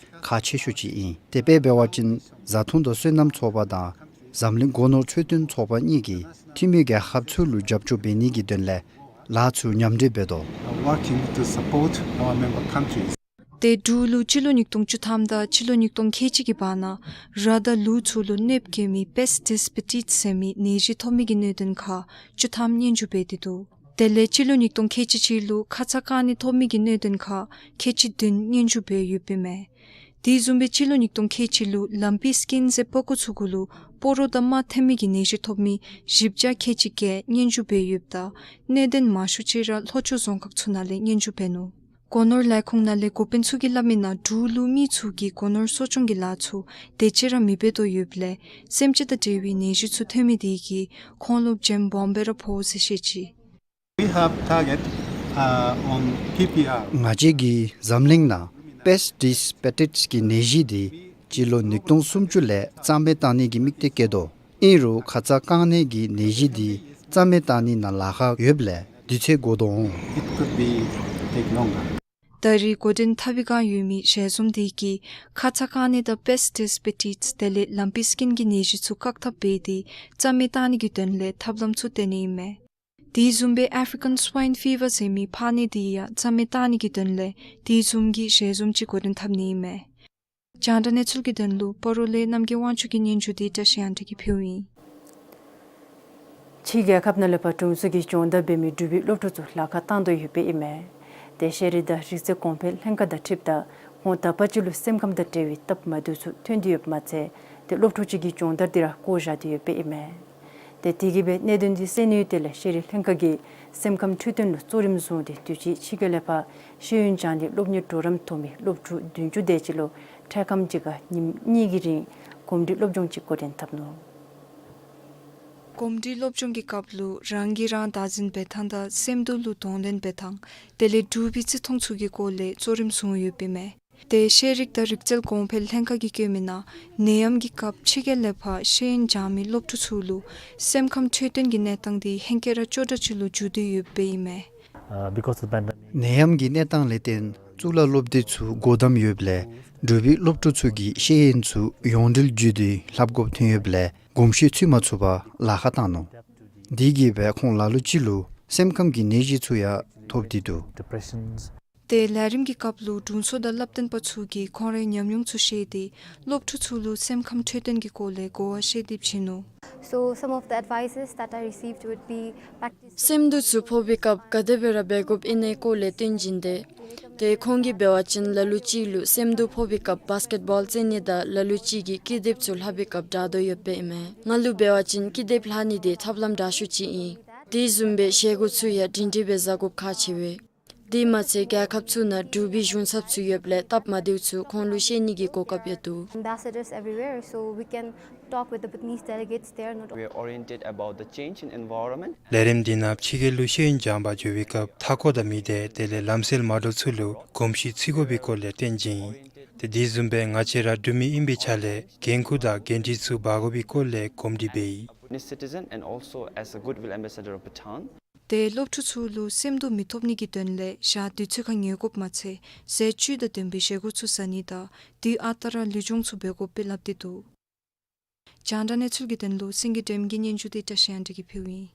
ཁག་ཆེ་ཤོས་ཅིག་ཨིན། དེ་སྦེ་འབད་བ་ཅིན་བཟའ་འཐུང་དང་སོ་ནམ་ཚོགས་པ་དང་འཛམ་གླིང་སྒོ་ནོར་འཕྲོད་བསྟེན་ཚོགས་པ་གཉིས་ཀྱིས་འཐུས་མི་རྒྱལ་ཁབ་ཚུ་ལུ་རྒྱབ་སྐྱོར་འབད་ནི་གི་དོན་ལས་ལཱ་ཚུ་མཉམ་འབྲེལ་འབད་དོ། Working to support our member countries. ཏེ་འབྲུག་ལུ་སྤྱི་ལོ་ཉིས་སྟོང་བཅུ་ཐམ་དང་སྤྱི་ལོ་ཉིས་སྟོང་ཁལ་གཅིག་གི་བར་ན་ར་དང་ལུག་ཚུ་ལུ་གནོདཔ་བཀལ་མི་པེསཊ་ཌིས་པེ་ཊིས་ཟེར་མི་ནད་གཞི་ཐོབ་མི་གི་གནད་དོན་ཁག་བཅུ་ཐམ་སྙན་ཞུ་འབད་དེ་འདུག། དེ་ལས་སྤྱི་ལོ་ཉིས་སྟོང་ཁལ་གཅིག་གཅིག་ལུ་ཁ་ཚ་རྐང་ནད་ཐོབ་མི་གི་གནད་དོན་ཁག་ཁལ་གཅིག་བདུན་སྙན་ཞུ་འབད་ཡོདཔ་ཨིན་མས། དེ་བཟུམ་སྦེ་སྤྱི་ལོ་ཉིས་སྟོང་ཁལ་གཅིག་ལུ་ལམ་པི་སི་ཀིན་ཟེར་པགས་ཀོ་ཚུ་གུ་ལུ་སྤོ་རོ་དང་རྨ་ཐེབས་མི་གི་ནད་གཞི་ཐོབ་མི་བཞི་བརྒྱ་ཁལ་གཅིག་བརྒྱད་སྙན་ཞུ་འབད་ཡོདཔ་ད་གནད་དོན་མང་ཤོས་ཅིག་ར་ལྷོ་ཕྱོགས་རྫོང་ཁག་ཚུ་ནང་ལས་སྙན་ཞུ་འབད་ནུག། སྒོ་ནོར་ལས་ཁུངས་ནང་ལས་འགོ་དཔོན་ཚུ་གིས་སླབ་མི་ནང་འབྲུག་ལུ་མི་ཚུ་གིས་སྒོ་ནོར་གསོ་སྐྱོང་གི་ལཱ་ཚུ་དེ་ཅིག་ར་མི་འབད་དོ་ཡོདཔ་ལས་སེམས་ཅན་དང་འབྲེལ་བའི་ནད་གཞི་ཚུ་ཐོན་མི་དེ་གིས་ཁོང་ལུ་བྱེམ་སྦོམ་སྦེ་ར་ཕོག་ཟེར་བཤད་ཅི། We have target, uh, on P P R. ང་བཅས་ཀྱིས་འཛམ་གླིང་ནང་པེསཊ་ཌིས་པེ་ཊིས་ཀྱི་ནད་གཞི་དེ་སྤྱི་ལོ་ཉིས་སྟོང་སུམ་ཅུ་ལས་རྩ་མེད་བཏང་ནི་གི་དམིགས་གཏད་བསྐྱེད་དོ། ཨིན་རུང་ཁ་ཚ་རྐང་ནད་ཀྱི་ནད་གཞི་འདི་རྩ་མེད་བཏང་ནི་ནང་ལཱ་ཁག་ཡོདཔ་ལས་དུས་ཚོད་འགོར་དོ་འོང་། It could be take longer. ད་རེས་འགོ་འདྲེན་འཐབ་པའི་བསྒང་ཡོད་མི་ཞལ་འཛོམས་དེ་གིས་ཁ་ཚ་རྐང་ནད་དང་པེསཊ་ཌིས་པེ་ཊིས་དེ་ལས་ལམ་པི་སི་ཀིན་གྱི་ནད་གཞི་ཚུ་བཀག་ཐབས་འབད་དེ་རྩ་མེད་བཏང་ནི་གི་དོན་ལས་ཐབས་ལམ་ཚུ་བཏོན་ནི་ཨིན་མས། དེ་བཟུམ་སྦེ་ཨེ་ཕི་རི་ཀཱན་སུའིན་ཕི་བར་ཟེར་མི་ཕག་ནད་དེ་ཡང་རྩ་མེད་བཏང་ནི་གི་དོན་ལས་དེ་བཟུམ་གྱི་ཞལ་འཛོམས་ཅིག་འགོ་འདྲེན་འཐབ་ནི་ཨིན་མས། རྒྱང་བསྒྲགས་གནས་ཚུལ་གྱི་དོན་ལུ་སྤ་རོ་ལས་རྣམ་རྒྱལ་དབང་ཕྱུག་གི་སྙན་ཞུ་དེ་བཀྲ་ཤིས་དབྱངས་སྒྲོན་གྱིས་ཕུལཝ་ཨིན། ཕྱི་རྒྱལ་ཁབ་ནང་ལས་ཕར་དྲུང་འཚོ་གི་སྦྱོང་བརྡར་འབད་མི་འབྲུག་པའི་སློབ་ཕྲུག་ཚུ་ལཱ་ཁག་བཏང་དོ་ཡོདཔ་ཨིན་མས། ཏེ་ཤེས་རིག་དང་རིག་རྩལ་གོང་འཕེལ་ལྷན་ཁག་དང་འཁྲིལཝ་ད་ཁོང་ད་བར་ཅིག་ལུ་སེམས་ཁམས་དང་འབྲེལ་བའི་སྟབས་མ་བདེཝ་ཚུ་ཐོན་ཏེ་ཡོདཔ་མ་ཚད་ཏེ་སློབ་ཕྲུག་ཅིག་གི་སྦྱོང་བརྡར་འདི་ར་བཀོ་བཞག་སྟེ་ཡོདཔ་ཨིན་མས། ཏེ་དེ་གིས་སྦེ་གནད་དོན་འདི་གསན་ནིའི་དོན་ལས་ཤེས་རིག་ལྷན་ཁག་གིས་སེམས་ཁམས་འཕྲོད་བསྟེན་ལུ་གཙོ་རིམ་བཟུང་སྟེ་དུས་ཅི་ཕྱི་རྒྱལ་ལས་ཕར་ཤེས་ཡོན་སྦྱང་སྟེ་སློབ་གཉེར་གྲོགས་རམ་ཐོབ་མི་སློབ་ཕྲུག་བདུན་ཅུ་དེ་ཅིག་ལུ་འཕྲལ་ཁམས་ཅིག་ཁར་ཉིནམ་གཉིས་ཀྱི་རིང་གོམས་འདྲིས་སློབ་སྦྱོང་ཅིག་འགོ་འདྲེན་འཐབ་ནུག། གོམས་འདྲིས་སློབ་སྦྱོང་གི་སྐབས་ལུ་རང་གིས་རང་བདག་འཛིན་འབད་ཐངས་དང་སེམས་སྡུག་ལུ་གདོང་ལེན་འབད་ཐངས་དེ་ལས་འབྲུག་པའི་བརྩི་མཐོང་ཚུ་གི་སྐོར་ལས་གཙོ་རིམ་བཟུང་ཡོདཔ་ཨིན་མས། ཏེ་ཤེས་རིག་དང་རིག་རྩལ་གོང་འཕེལ་ལྷན་ཁག་གིས་བཀོད་མི་ནང་ནད་ཡམས་ཀྱི་སྐབས་ཕྱི་རྒྱལ་ལས་ཕར་ཤེས་ཡོན་སྦྱང་མི་སློབ་ཕྲུག་ཚུ་ལུ་སེམས་ཁམས་འཕྲོད་བསྟེན་གྱི་གནས་སྟངས་འདི་ཧེང་སྐལ་ར་སྐྱོ་དྲགས་ཅིག་ལུ་འགྱུར་ཏེ་ཡོདཔ་ཨིན་མས། Uh, because of the pandemic. ནད་ཡམས་ཀྱི་གནས་སྟངས་ལས་བརྟེན་གཙུག་ལག་སློབ་སྡེ་ཚུ་སྒོ་བསྡམས་ཡོདཔ་ལས་འབྲུག་པའི་སློབ་ཕྲུག་ཚུ་གིས་ཤེས་ཡོན་ཚུ་ཡོངས་འབྲེལ་བརྒྱུད་དེ་ལྷབ་དགོཔ་ཐོན་ཡོདཔ་ལས་གོམས་གཤིས་ཚུད་མ་ཚུགས་པར་ལཱ་ཁག་བཏང་ནུག། དེ་གིས་སྦེ་ཁོང་ལ་ལུ་ཅིག་ལུ་སེམས་ཁམས་ཀྱི་ནད་གཞི་ཚུ་ཡང་ཐོབ་སྟེ་འདུག། Depressions. ཏེ་ལས་རིམ་གྱི་སྐབས་ལུ་དྲུང་འཚོ་དང་བསླབ་སྟོན་པ་ཚུ་གིས་ཁོང་རའི་ཉམས་མྱོང་ཚུ་བཤད་དེ་སློབ་ཕྲུག་ཚུ་ལུ་སེམས་ཁམས་འཕྲོད་བསྟེན་གྱི་སྐོར་ལས་གོ་བ་བཤད་དེ་བྱིན་ནུག། So some of the advices that I received would be practice. སེམས་སྡུག་ཚུ་ཕོག་པའི་སྐབས་ག་དེ་སྦེ་ར་འབད་དགོཔ་ཨིན་ནའི་སྐོར་ལས་སྟོན་བྱིན་ཏེ། ཏེ་ཁོང་གིས་འབད་བ་ཅིན་ལ་ལུ་ཅིག་ལུ་སེམས་སྡུག་ཕོག་པའི་སྐབས་བཱསི་ཀེཊ་བཱོལ་རྩེད་ནི་དང་ལ་ལུ་ཅིག་གིས་ཀི་དེབ་ཚུ་ལྷབ་པའི་སྐབས་དྲག་དོ་ཡོདཔ་ཨིན་མས། ང་ལུ་འབད་བ་ཅིན་ཀི་དེབ་ལྷབ་ནི་དེ་ཐབས་ལམ་དྲག་ཤོས་ཅིག་ཨིན། དེ་བཟུམ་སྦེ་བཞེས་སྒོ་ཚུ་ཡང་སྒྲིང་སྒྲིང་སྦེ་བཟའ་དགོཔ་ཁག་ཆེ་བས། དེ་མ་ཚད་རྒྱལ་ཁབ་ཚུ་ནང་འབྲུག་པའི་གཞུང་ཚབ་ཚུ་ཡོདཔ་ལས་སྟབས་མ་བདེཝ་ཚུ་ཁོང་ལུ་བཤད་ནི་གི་གོ་སྐབས་ཡང་འདུག། Ambassadors everywhere, so we can talk with the Bhutanese delegates there, not We are oriented about the change in environment. ལས་རིམ་འདི་ནང་ཕྱི་རྒྱལ་ལུ་ཤེས་ཡོན་སྦྱང་པར་འགྱོ་བའི་སྐབས་མཐའ་འཁོར་དང་མི་སྡེ་དེ་ལས་ལམ་སྲོལ་མ་འདྲཝ་ཚུ་ལུ་གོམས་གཤིས་འཚོལ་དགོ་པའི་སྐོར་ལས་སྟོན་བྱིན་ཡི། ཏེ་དེ་བཟུམ་སྦེ་ང་བཅས་ར་འབྲུག་མི་ཨིན་པའི་ཆ་ལས་འགན་ཁུར་དང་འགན་འཁྲི་ཚུ་འབག་དགོ་པའི་སྐོར་ལས་གོམས་འདྲིས་འབད་ཡི། Bhutanese citizen and also as a goodwill ambassador of Bhutan. ཏེ་སློབ་ཕྲུག་ཚུ་ལུ་སེམས་སྡུག་མི་ཐོབ་ནི་གི་དོན་ལས་ཞག་དུས་ཚོད་ཁར་ཉལ་དགོཔ་མ་ཚད་ཟས་བཅུད་དང་ལྡན་པའི་བཞེས་སྒོ་ཚུ་བཟའ་ནི་དང་དུས་ཨ་རྟག་ར་ལུས་སྦྱོང་ཚུ་འབད་དགོཔ་སྦེ་སླབ་སྟེ་འདུག། རྒྱང་བསྒྲགས་གནས་ཚུལ་གྱི་དོན་ལུ་སེང་གེ་སྒྲོལམ་གྱི་སྙན་ཞུ་དེ་བཀྲ་ཤིས་དབང་འདུས་ཀྱིས་ཕུལཝ་ཨིན།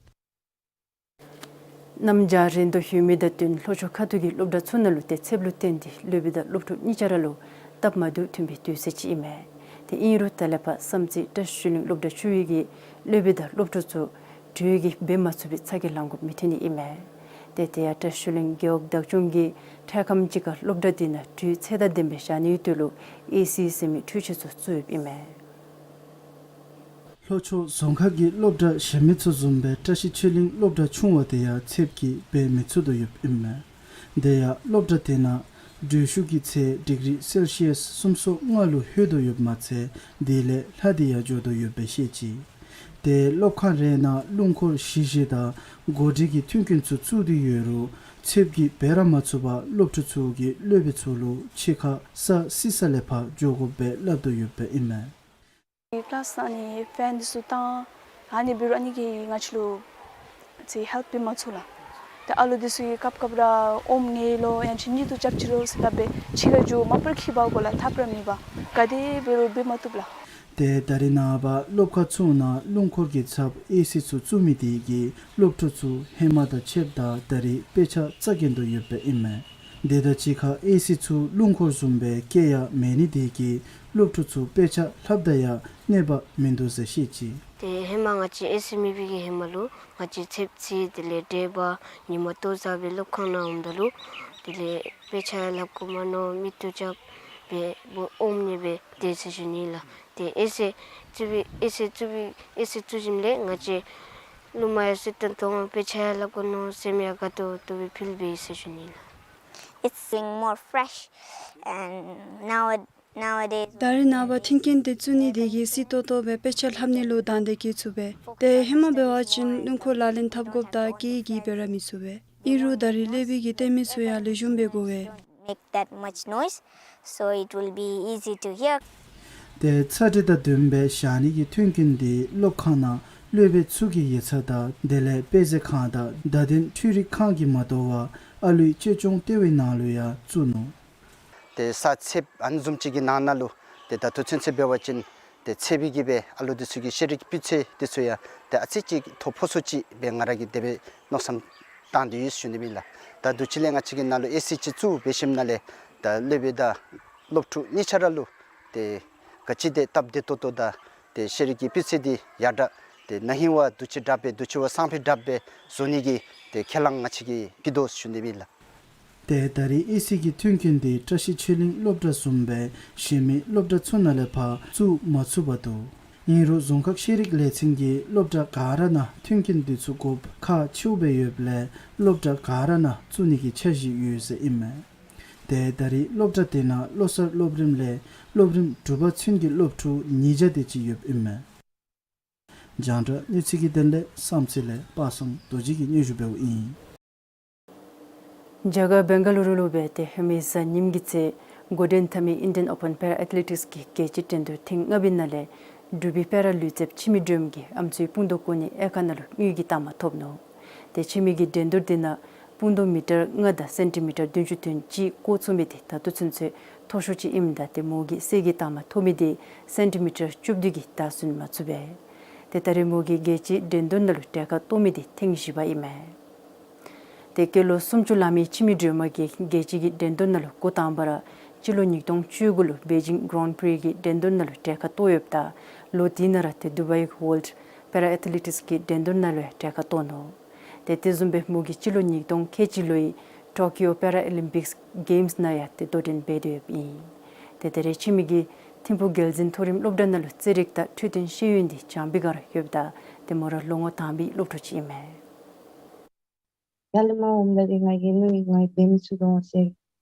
གནམ་བྱཱར་རན་དོ་ཡོད་མི་དང་བསྟུན་ལྷོ་ཕྱོགས་ཁ་ཐུག་གི་སློབ་གྲྭ་ཚུ་ནང་ལུ་ཏེ་ཚདཔ་ལུ་བརྟེན་ཏེ་སློབ་དཔོན་དང་སློབ་ཕྲུག་གཉིས་ཆ་ར་ལུ་སྟབས་མ་བདེཝ་ཐོན་པའི་དུས་ཚོད་ཅིག་ཨིན་མས། ཏེ་ཨིན་རུང་ད་ལས་ཕར་བསམ་རྩེ་བཀྲ་ཤིས་ཆོས་གླིང་སློབ་གྲྭ་ཆུང་བའི་གི་སློབ་དཔོན་དང་སློབ་ཕྲུག་ཚུ་དྲོད་ཀྱིས་འབད་མ་ཚུགས་པའི་ཚ་གྱང་ལང་དགོཔ་མི་ཐོན་ནི་ཨིན་མས། ཏེ་དེ་ཡང་བཀྲ་ཤིས་གླིང་རྒེད་འོག་བདག་སྐྱོང་གིས་འཕྲལ་ཁམས་ཅིག་ཁར་སློབ་གྲྭ་དེ་ནང་དྲོད་ཚད་དང་ལྡན་པའི་བཞག་ནིའི་དོན་ལུ་ཨེ་སི་ཟེར་མི་འཕྲུལ་ཆས་ཚུ་བཙུགས་ཡོདཔ་ཨིན་མས། ལྷོ་ཕྱོགས་རྫོང་ཁག་གི་སློབ་གྲྭ་གཞན་མི་ཚུ་བཟུམ་སྦེ་བཀྲ་ཤིས་ཆོས་གླིང་སློབ་གྲྭ་ཆུང་བ་དེ་ཡང་ཚདཔ་གིས་འབད་མི་ཚུགས་དོ་ཡོདཔ་ཨིན་མས། དེ་ཡང་སློབ་གྲྭ་དེ་ནང་དྲོད་ཤུགས་ཀྱི་ཚད་ཌིག་རི་སེལ་ཤི་ཡཱས་སུམ་ཅུ་སོ་ལྔ་ལུ་ལྷོད་དོ་ཡོདཔ་མ་ཚད་དེ་ལས་ལྷག་སྟེ་ཡང་འགྱོ་དོ་ཡོདཔ་སྦེ་བཤད་ཅི། ཏེ་སློབ་ཁང་རེ་ནང་རླུང་འཁོར་བཞི་བཞི་དང་འགོ་ཁྲིད་ཀྱི་མཐུན་རྐྱེན་ཚུ་བཙུགས་ཏེ་ཡོད་རུང་ཚདཔ་གིས་འབད་ར་མ་ཚུགས་པར་སློབ་ཕྲུག་ཚུ་གིས་སློབ་དཔོན་ཚུ་ལུ་ཕྱི་ཁར་ས་བསིལ་ས་ལས་ཕར་འགྱོ་དགོཔ་སྦེ་སླབ་དོ་ཡོདཔ་ཨིན་མས། ཀི་ལཱསི་ནང་ནི་ཕེན་འདི་ཚུ་བཏང་ཨ་ནི་འབད་རུང་ཨ་ནི་གིས་ང་བཅས་ལུ་ཅིག་ཧེལཔ་འབད་མ་ཚུགས་ལགས། ཏེ་ཨ་ལུ་འདི་ཚུ་གིས་སྐབས་སྐབས་ར་ཨོམ་ངལ་ལོ་ཡང་ཅིན་གཉིད་དུ་རྐྱབ་ཅི་རུང་ཟེར་སླབ་སྦེ་ཕྱི་ཁར་འགྱོ་མ་པ་ར་འཁྱིད་འབག་དགོ་ལགས། ཐབས་ར་མེད་པར་ག་དེ་འབད་རུང་འབད་མ་བཏུབ་ལགས། ཏེ་ད་རེས་ནངས་པ་སློབ་ཁང་ཚུ་ནང་རླུང་འཁོར་གྱི་ཚབ་ཨེ་སི་ཚུ་བཙུགས་མི་དེ་གིས་སློབ་ཕྲུག་ཚུ་ཧེ་མ་དང་ཕྱདཔ་ད་ད་རེས་དཔེ་ཆ་བཙག་གེན་དོ་ཡོདཔ་ཨིན་མས། དེ་དང་གཅིག་ཁར་ཨེ་སི་ཚུ་རླུང་འཁོར་བཟུམ་སྦེ་བཀལ་ཡང་མེད་ནི་དེ་གིས་སློབ་ཕྲུག་ཚུ་དཔེ་ཆ་ལྷབ་ད་ཡང་གནོད་པ་མིན་འདུག་ཟེར་བཤད་ཅི། ཏེ་ཧེ་མ་ང་བཅས་ཨེ་སི་མེད་པའི་གི་ཧེ་མ་ལུ་ང་བཅས་ཚདཔ་ཚུད་དེ་ལས་དྲོད་འབར་ཉིན་མ་ལྟོ་བཟའ་སྦེ་སློབ་ཁང་ནང་འོངམ་ད་ལུ་དེ་ལས་དཔེ་ཆ་ལྷབ་དགོ་མ་མནོ་གཉིད་དུ་རྐྱབ་སྦེ་ཨོམ་ངལ་སྦེ་དེ་ཟེར་ཞུ་ནི་ལགས། ཏེ་ཨེ་སི་བཙུགས་པའི་ཨེ་སི་བཙུགས་པའི་ཨེ་སི་བཙུགས་ཞིནམ་ལས་ང་བཅས་རླུང་མ་ཡང་བསིལ་ཏོང་ཏོ་དཔེ་ཆ་ཡང་ལྷབ་དགོ་མནོ་སེམས་ཡང་དགའ་ཏོག་ཏོ་སྦེ་ཕུལ་བས་ཟེར་ཞུ་ནི་ལགས། It's being more fresh and now nowadays. ད་རེས་ནངས་པ་མཐུན་རྐྱེན་དེ་བཙུགས་ནི་དེ་གིས་བསིལ་ཏོག་ཏོ་སྦེ་དཔེ་ཆ་ལྷབ་ནི་ལུ་དང་འདོད་སྐྱེ་ཚུགས་པས། ཏེ་ཧེ་མ་འབད་བ་ཅིན་རླུང་འཁོར་ལག་ལེན་འཐབ་དགོཔ་དང་སྐྱེད་ཀྱིས་འབད་ར་མི་ཚུགས་པས། ཨིན་རུང་ད་རེས་སློབ་དཔོན་གྱིས་སྟོན་མི་ཚུ་ཡང་ལེགས་ཤོམ་སྦེ་གོ་བས། Make that much noise, so it will be easy to hear. ཏེ་ཚ་དྲོད་དང་ལྡན་པའི་བཞག་ནི་གི་མཐུན་རྐྱེན་དེ་སློབ་ཁང་ནང་སློབ་དཔོན་ཚུ་གི་ཡིག་ཚང་དང་དེ་ལས་དཔེ་མཛོད་ཁང་དང་བརྡ་དོན་འཕྲུལ་རིག་ཁང་གིས་མ་དོ་བར་ཨ་ལུའི་གཅེས་སྐྱོང་ལྟེ་བའི་ནང་ལུ་ཡང་བཙུགས་ནུག། ཏེ་ས་ཚདཔ་ཨ་ནི་བཟུམ་ཅིག་གི་ནང་ན་ལུ་ཏེ་ད་ལྟོ་ཚུན་ཚོད་འབད་བ་ཅིན་ཏེ་ཚདཔ་གིས་སྦེ་ཨ་ལུ་འདི་ཚུ་གི་ཤེས་རིག་སྤུས་ཚད་འདི་ཚུ་ཡང་ཏེ་ཨ་ཙི་ཅིག་མཐོ་ཕོ་སུ་ཅིག་སྦེ་ང་ར་གིས་དེ་སྦེ་མནོ་བསམ་བཏང་སྟེ་ཡོད་ཞུ་ནི་ཨིན་ལགས། ད་དུས་ཅི་ལས་ང་བཅས་ཀྱི་ནང་ལུ་ཨེ་སི་ཅིག་བཙུགས་འབད་ཞིནམ་ལས་ད་སློབ་དཔོན་དང་སློབ་ཕྲུག་གཉིས་ཆ་ར་ལུ་ཏེ་ག་ཅི་དེ་སྟབས་བདེ་ཏོག་ཏོ་དང་ཏེ་ཤེས་རིག་གི་སྤུས་ཚད་འདི་ཡར་དྲག་ཏེ་ན་ཧིང་བ་དུས་ཅི་དྲག་སྦེ་དུས་ཅི་བ་སང་ཕོད་དྲག་སྦེ་བཟོ་ནི་གི་ཏེ་ཁས་བླངས་ང་བཅས་ཀྱིས་འབད་དོ་ཞུ་ནི་ཨིན་ལགས། ཏེ་ད་རེས་ཨེ་སི་གི་མཐུན་རྐྱེན་འདི་བཀྲ་ཤིས་ཆོས་གླིང་སློབ་གྲྭ་བཟུམ་སྦེ་གཞན་མི་སློབ་གྲྭ་ཚུ་ནང་ལས་ཕར་བཙུགས་མ་ཚུགས་པར་འདུག། ཨིན་རུང་རྫོང་ཁག་ཤེས་རིག་ལས་ཚན་གྱིས་སློབ་གྲྭ་ག་ར་ནང་མཐུན་རྐྱེན་འདི་ཚུ་དགོཔ་ཁག་ཆེཝ་སྦེ་ཡོདཔ་ལས་སློབ་གྲྭ་ག་ར་ནང་བཙུགས་ནི་གི་འཆར་གཞི་ཡོད་ཟེར་ཨིན་མས། ཏེ་ད་རེས་སློབ་གྲྭ་དེ་ནང་བློ་གསར་སློབ་རིམ་ལས་སློབ་རིམ་དྲུག་པ་ཚུན་གྱི་སློབ་ཕྲུག་ཉིས་བརྒྱ་དེ་ཅིག་ཡོདཔ་ཨིན་མས། རྒྱང་བསྒྲགས་གནས་ཚུལ་གྱི་དོན་ལས་བསམ་རྩེ་ལས་པ་སངས་རྡོ་རྗེ་གིས་སྙན་ཞུ་འབདཝ་ཨིན། རྒྱ་གར་བེང་ག་ལུ་རུ་ལུ་སྦེ་ཏེ་ཧེ་མའི་གཟའ་ཉིམ་གྱི་ཚེ་ འགོ་འདྲེན་འཐབ་མི་ཨིན་ཌི་ཡན་ཨོ་པཱན་པེ་ར་ཨེཐ་ལེ་ཊིཀསི་གི་རྒྱལ་སྤྱི་འགྲན་བསྡུར་ཐེངས་ལྔ་པའི་ནང་ལས་འབྲུག་པའི་པེ་ར་ལུས་རྩལཔ་འཆི་མེད་སྒྲོལམ་གྱིས་ཨམ་སྲུའི་སྤུ་མདོག་བཀོད་ནི་ཨེ་ཁ་ནང་ལུ་དངུལ་གྱི་རྟགས་མ་ཐོབ་ནུག། ཏེ་འཆི་མེད་ཀྱིས་འགྲན་བསྡུར་འདི་ནང་སྤུ་མདོག་མི་ཊར་ལྔ་དང་སེན་ཊི་མི་ཊར་བདུན་ཅུ་དོན་གཅིག་བཀོ་ཚུགས་མི་འདི་ད་ལྟོ་ཚུན་ཚོད་མཐོ་ཤོས་ཅིག་ཨིནམ་ད་ཏེ་མོ་གིས་གསེར་གྱི་རྟགས་མ་ཐོབ་མི་འདི་སེན་ཊི་མི་ཊར་བཅུ་བདུན་གྱིས་རྟགས་བཟུང་མ་ཚུགས་པས། ཏེ་ད་རེས་མོ་གིས་རྒྱལ་སྤྱིའི་འགྲན་བསྡུར་ནང་ལུ་གྲལ་ཁར་གཏོགས་མི་འདི་ཐེངས་བཞི་པ་ཨིན་མས། ཏེ་སྐྱེས་ལོ་སུམ་ཅུ་ལང་མི་འཆི་མེད་སྒྲོལ་མ་གིས་རྒྱལ་སྤྱི་གི་འགྲན་བསྡུར་ནང་ལུ་འགོ་དང་པ་ར་སྤྱི་ལོ་ཉིས་སྟོང་བཅུ་དགུ་ལུ་པེ་ཅིང་གྷ་རན་པྲི་གི་འགྲན་བསྡུར་ནང་ལུ་གྲལ་ཁར་གཏོགས་ཡོདཔ་ད་ལོ་དེ་ནང་ར་ཏེ་དུ་བའི་ཝརལཌ་པེ་ར་ཨེཐ་ལེ་ཊིཀསི་གི་འགྲན་བསྡུར་ནང་ལུ་ཡང་གྲལ་ཁར་གཏོགས་ནུག། ཏེ་དེ་བཟུམ་སྦེ་མོ་གིས་སྤྱི་ལོ་ཉིས་སྟོང་ཁལ་གཅིག་ལོའི་ཊོ་ཀིའོ་པེ་ར་ཨོ་ལིམ་པིཀསི་གེམསི་ནང་ཡང་ཏེ་དོ་འགྲན་འབད་དེ་ཡོདཔ་ཨིན། ཏེ་ད་རེས་འཆི་མེད་ཀྱིས་ཐིམ་ཕུག་རྒྱལ་འཛིན་མཐོ་རིམ་སློབ་གྲྭ་ནང་ལུ་རྩེད་རིགས་དང་འཕྲོད་བསྟེན་ཤེས་ཡོན་འདི་སྦྱང་པའི་བསྒང་ར་ཡོདཔ་ད་ཏེ་མོ་ར་ལོ་ངོ་དང་པའི་སློབ་ཕྲུག་ཅིག་ཨིན་མས། ཡར་ལས་མར་འོངམ་ད་རེས་ང་གིས་ནུ་ང་འབད་མི་ཚུགས་དོ་ཟེར།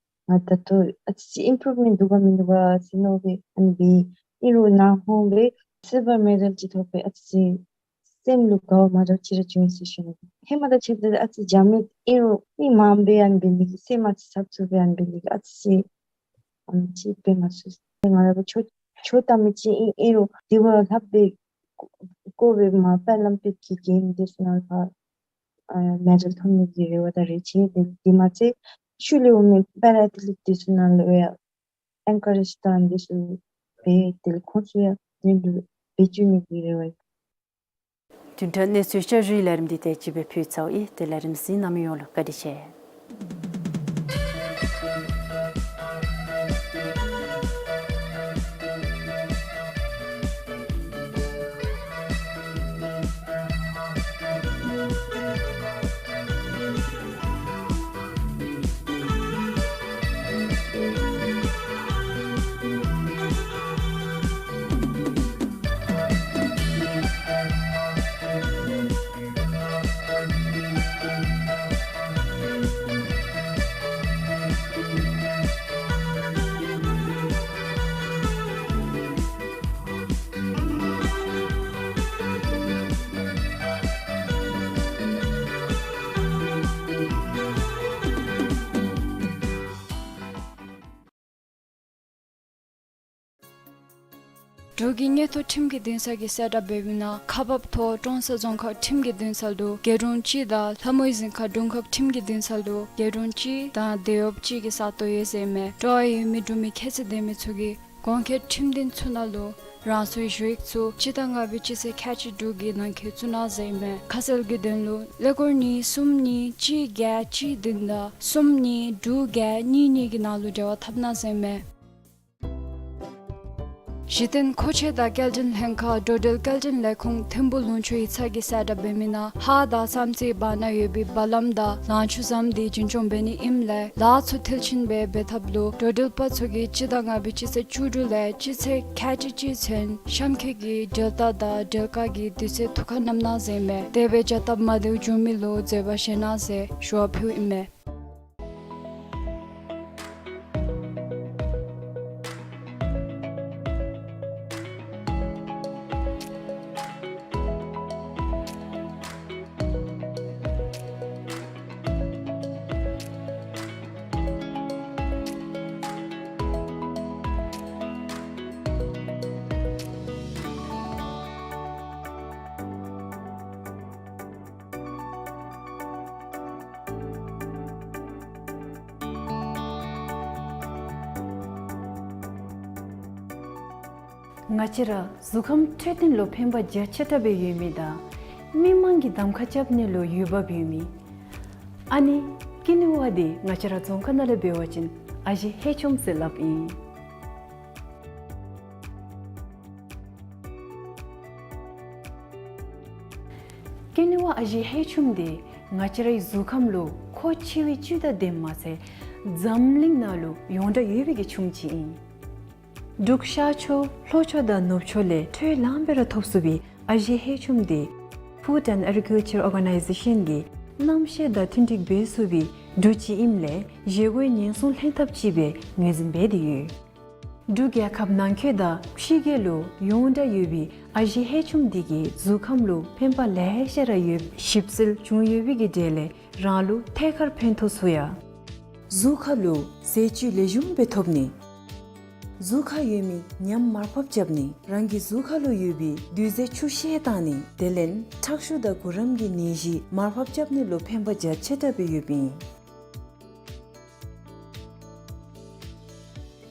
ང་ད་ལྟོ་ཨ་ཙི་ཅིག་ཨིམ་པུརུབ་མེནཊ་འདུག་ག་མིན་འདུག་ག་ཟེར་མནོ་སྦེ་ཨ་ནི་འབད། ཨིན་རུང་ནཱ་འོང་སྦེ་སིལ་བར་མེ་ཌལ་ཅིག་ཐོབ་སྦེ་ཨ་ཙི་ཅིག་སེམས་ལུ་དགའ་བ་མ་འདྲཝ་ཅིག་ར་བྱུང་ཡི་ཟེར་ཞུ་ནི། ཧེ་མ་དང་ཕྱད་ད་ཨ་ཙི་སྦྱང་མི་ཨིན་རུང་མི་མངམ་སྦེ་ཨ་ནི་འབད་ནི་གི་སེམས་ཨ་ཙི་ཚབ་ཚུབ་སྦེ་ཨ་ནི་འབད་ནི་གི་ཨ་ཙི་ཅིག་ཨ་ནི་ཅིག་འབད་མ་ཚུགས། ང་ར་བ་ཆོ་ཆོ་ད་མི་ཅིག་ཨིན་ཨིན་རུང་དེ་བ་ལྷག་སྦེ་ཀོ་བེ་མ་པེ་ར་ལིམ་པིཀ་གི་གེམ་འདི་ཚུ་ནང་ཕར་ཨ་མེ་ཌལ་ཐོབ་ནི་གི་རེ་བ་དང་རེ་ཆེ། དེ་དེ་མ་ཚད་ཤུལ་ལས་འོང་མི་པེ་ར་ཨེཐ་ལེཊ་འདི་ཚུ་ནང་ལུ་ཡང་ཨེན་ཀ་རེཇ་དང་འདི་ཚུ་འབད་དེ་ལས་ཁོང་ཚུ་ཡང་འགྲན་བསྡུར་འབད་བཅུག་ནི་གི་རེ་བ་ཡོད། བདུན་ཕྲག་གནས་ཚུལ་བསྐྱར་ཞུའི་ལས་རིམ་འདི་དེ་ཅིག་སྦེ་ཕུལ་ཚརཝ་ཨིན། ཏེ་ལས་རིམ་གཟིགས་གནང་མི་ཡོངས་ལུ་བཀའ་དྲིན་ཆེ། འབྲུག་གི་མངོན་མཐོ་ཁྲིམས་ཀྱི་འདུན་ས་གིས་གསལ་བསྒྲགས་འབད་མི་ནང་ཁག་འབགཔ་ཐོག་ཀྲོང་གསར་རྫོང་ཁག་ཁྲིམས་ཀྱི་འདུན་ས་ལུ་རྒེད་དྲུང་གཅིག་དང་ལྷ་མོའི་གཟིམ་ཁ་དྲུང་ཁག་ཁྲིམས་ཀྱི་འདུན་ས་ལུ་རྒེད་དྲུང་གཅིག་དང་དེད་གཡོགཔ་གཅིག་གི་ས་སྟོང་ཡོད་ཟེར་ཨིན་མས། སྤྲོ་བ་ཡོད་མི་འབྲུག་མི་ཁྱད་ཚད་ལྡན་མི་ཚུ་གིས་གོང་འཁོད་ཁྲིམས་འདུན་ཚུ་ནང་ལུ་རང་སོའི་ཞུ་ཡིག་ཚུ་སྤྱི་ཟླ་ལྔ་པའི་སྤྱི་ཚེས་ཁལ་གཅིག་དྲུག་གི་ནང་འཁོད་བཙུགས་གནང་ཟེར་ཨིན་མས། ཁ་གསལ་གྱི་དོན་ལུ་ཀླད་ཀོར་གཉིས་གསུམ་གཉིས་གཅིག་བརྒྱད་གཅིག་བདུན་དང་གསུམ་གཉིས་དྲུག་བརྒྱད་གཉིས་གཉིས་ཀྱི་ནང་ལུ་འབྲེལ་བ་འཐབ་གནང་ཟེར་ཨིན་མས། གཞི་རྟེན་མཁོ་ཆས་དང་སྐྱེལ་འདྲེན་ལྷན་ཁག་འགྲོ་འགྲུལ་སྐྱེལ་འདྲེན་ལས་ཁུངས་ཐིམ་ཕུག་ལུང་ཕྱོགས་ཡིག་ཚང་གིས་གསལ་བསྒྲགས་འབད་མི་ནང་ཧཱ་དང་བསམ་རྩེའི་བར་ན་ཡོད་པའི་བ་ལམ་དང་ལང་ཕྱུགས་ཟམ་འདི་རྒྱུན་སྐྱོང་འབད་ནི་ཨིནམ་ལས་ལཱ་ཚུ་མཐིལ་ཕྱིན་སྦེ་འབད་ཐབས་ལུ་འགྲོ་འགྲུལ་པ་ཚུ་གིས་སྤྱི་ཟླ་ལྔ་པའི་སྤྱི་ཚེས་བཅུ་དྲུག་ལས་སྤྱི་ཚེས་ཁལ་གཅིག་གཅིག་ཚུན་གཤམ་འཁོད་ཀྱི་འགྲུལ་རྟ་དང་འགྲུལ་ཁག་གི་དུས་ཚོད་ཐུགས་ཁར་བསྣམ་གནང་ཟེར་ཨིན་མས། དེ་སྦེ་བྱ་སྟབས་མ་བདེཝ་བྱུང་མི་ལུ་འཛོལ་བ་བཞེས་གནང་ཟེར་ཞུ་བ་ཕུལཝ་ཨིན་མས། ང་བཅས་ར་གཟུགས་ཁམས་འཕྲོད་བསྟེན་ལུ་ཕན་པ་རྒྱ་ཆེ་དྲགས་སྦེ་ཡོད་མི་དང་མི་མང་གིས་གདམ་ཁ་རྐྱབ་ནི་ལུ་འོས་འབབ་ཡོད་མི། ཨ་ནི་ཀི་ནུ་བ་འདི་ང་བཅས་ར་རྫོང་ཁ་ནང་ལས་འབད་བ་ཅིན་ཨ་ཞེ་ཧེ་ཆུམ་ཟེར་སླབ་ཨིན། ཀི་ནུ་བ་ཨ་ཞེ་ཧེ་ཆུམ་འདི་ང་བཅས་རའི་གཟུགས་ཁམས་ལུ་མཁོ་ཆེ་བའི་བཅུད་དང་ལྡནམ་མ་ཚད་འཛམ་གླིང་ནང་ལུ་ཡོངས་གྲགས་ཡོད་པའི་གི་ཆུམ་ཅིག་ཨིན། འབྲུག་ཤར་ཕྱོགས་ལྷོ་ཕྱོགས་དང་ནུབ་ཕྱོགས་ལས་འཕྲོ་ལངས་སྦེ་ར་ཐོབ་ཚུགས་པའི་ཨ་ཞེ་ཧེ་ཆུམ་འདི་Food and Agriculture Organization གིས་གནམ་གཤིས་དང་མཐུན་འགྲིག་འབད་ཚུགས་པའི་འབྲུ་ཅིག་ཨིནམ་ལས་བཞེས་སྒོའི་ཉེན་སྲུང་ལྷན་ཐབས་ཅིག་སྦེ་ངོས་འཛིན་འབད་དེ་ཡོད། འབྲུག་རྒྱལ་ཁབ་ནང་འཁོད་དང་ཕྱི་རྒྱལ་ལུ་ཡོངས་གྲགས་ཡོད་པའི་ཨ་ཞེ་ཧེ་ཆུམ་འདི་གིས་གཟུགས་ཁམས་ལུ་ཕན་པ་ལེ་ཤ་ར་ཡོད། ཞིབ་འཚོལ་བྱུང་ཡོད་པའི་གི་གྲས་ལས་རང་ལུ་ཐད་ཀར་ཕན་ཐོགས་ཚུགས་ཡ། གཟུགས་ཁ་ལུ་ཟས་བཅུད་ལེགས་ཤོམ་སྦེ་ཐོབ་ནི། གཟུགས་ཁར་ཡོད་མི་ཉམས་མར་ཕབ་རྐྱབ་ནི། རང་གི་གཟུགས་ཁ་ལུ་ཡོད་པའི་རྡུལ་རྫས་ཆུ་བཤལ་བཏང་ནི། དེ་ལས་ཁྲག་ཤུགས་དང་གུ་རམ་གྱི་ནད་གཞི་མར་ཕབ་རྐྱབ་ནི་ལུ་ཕན་པ་རྒྱ་ཆེ་དྲགས་སྦེ་ཡོདཔ་ཨིན།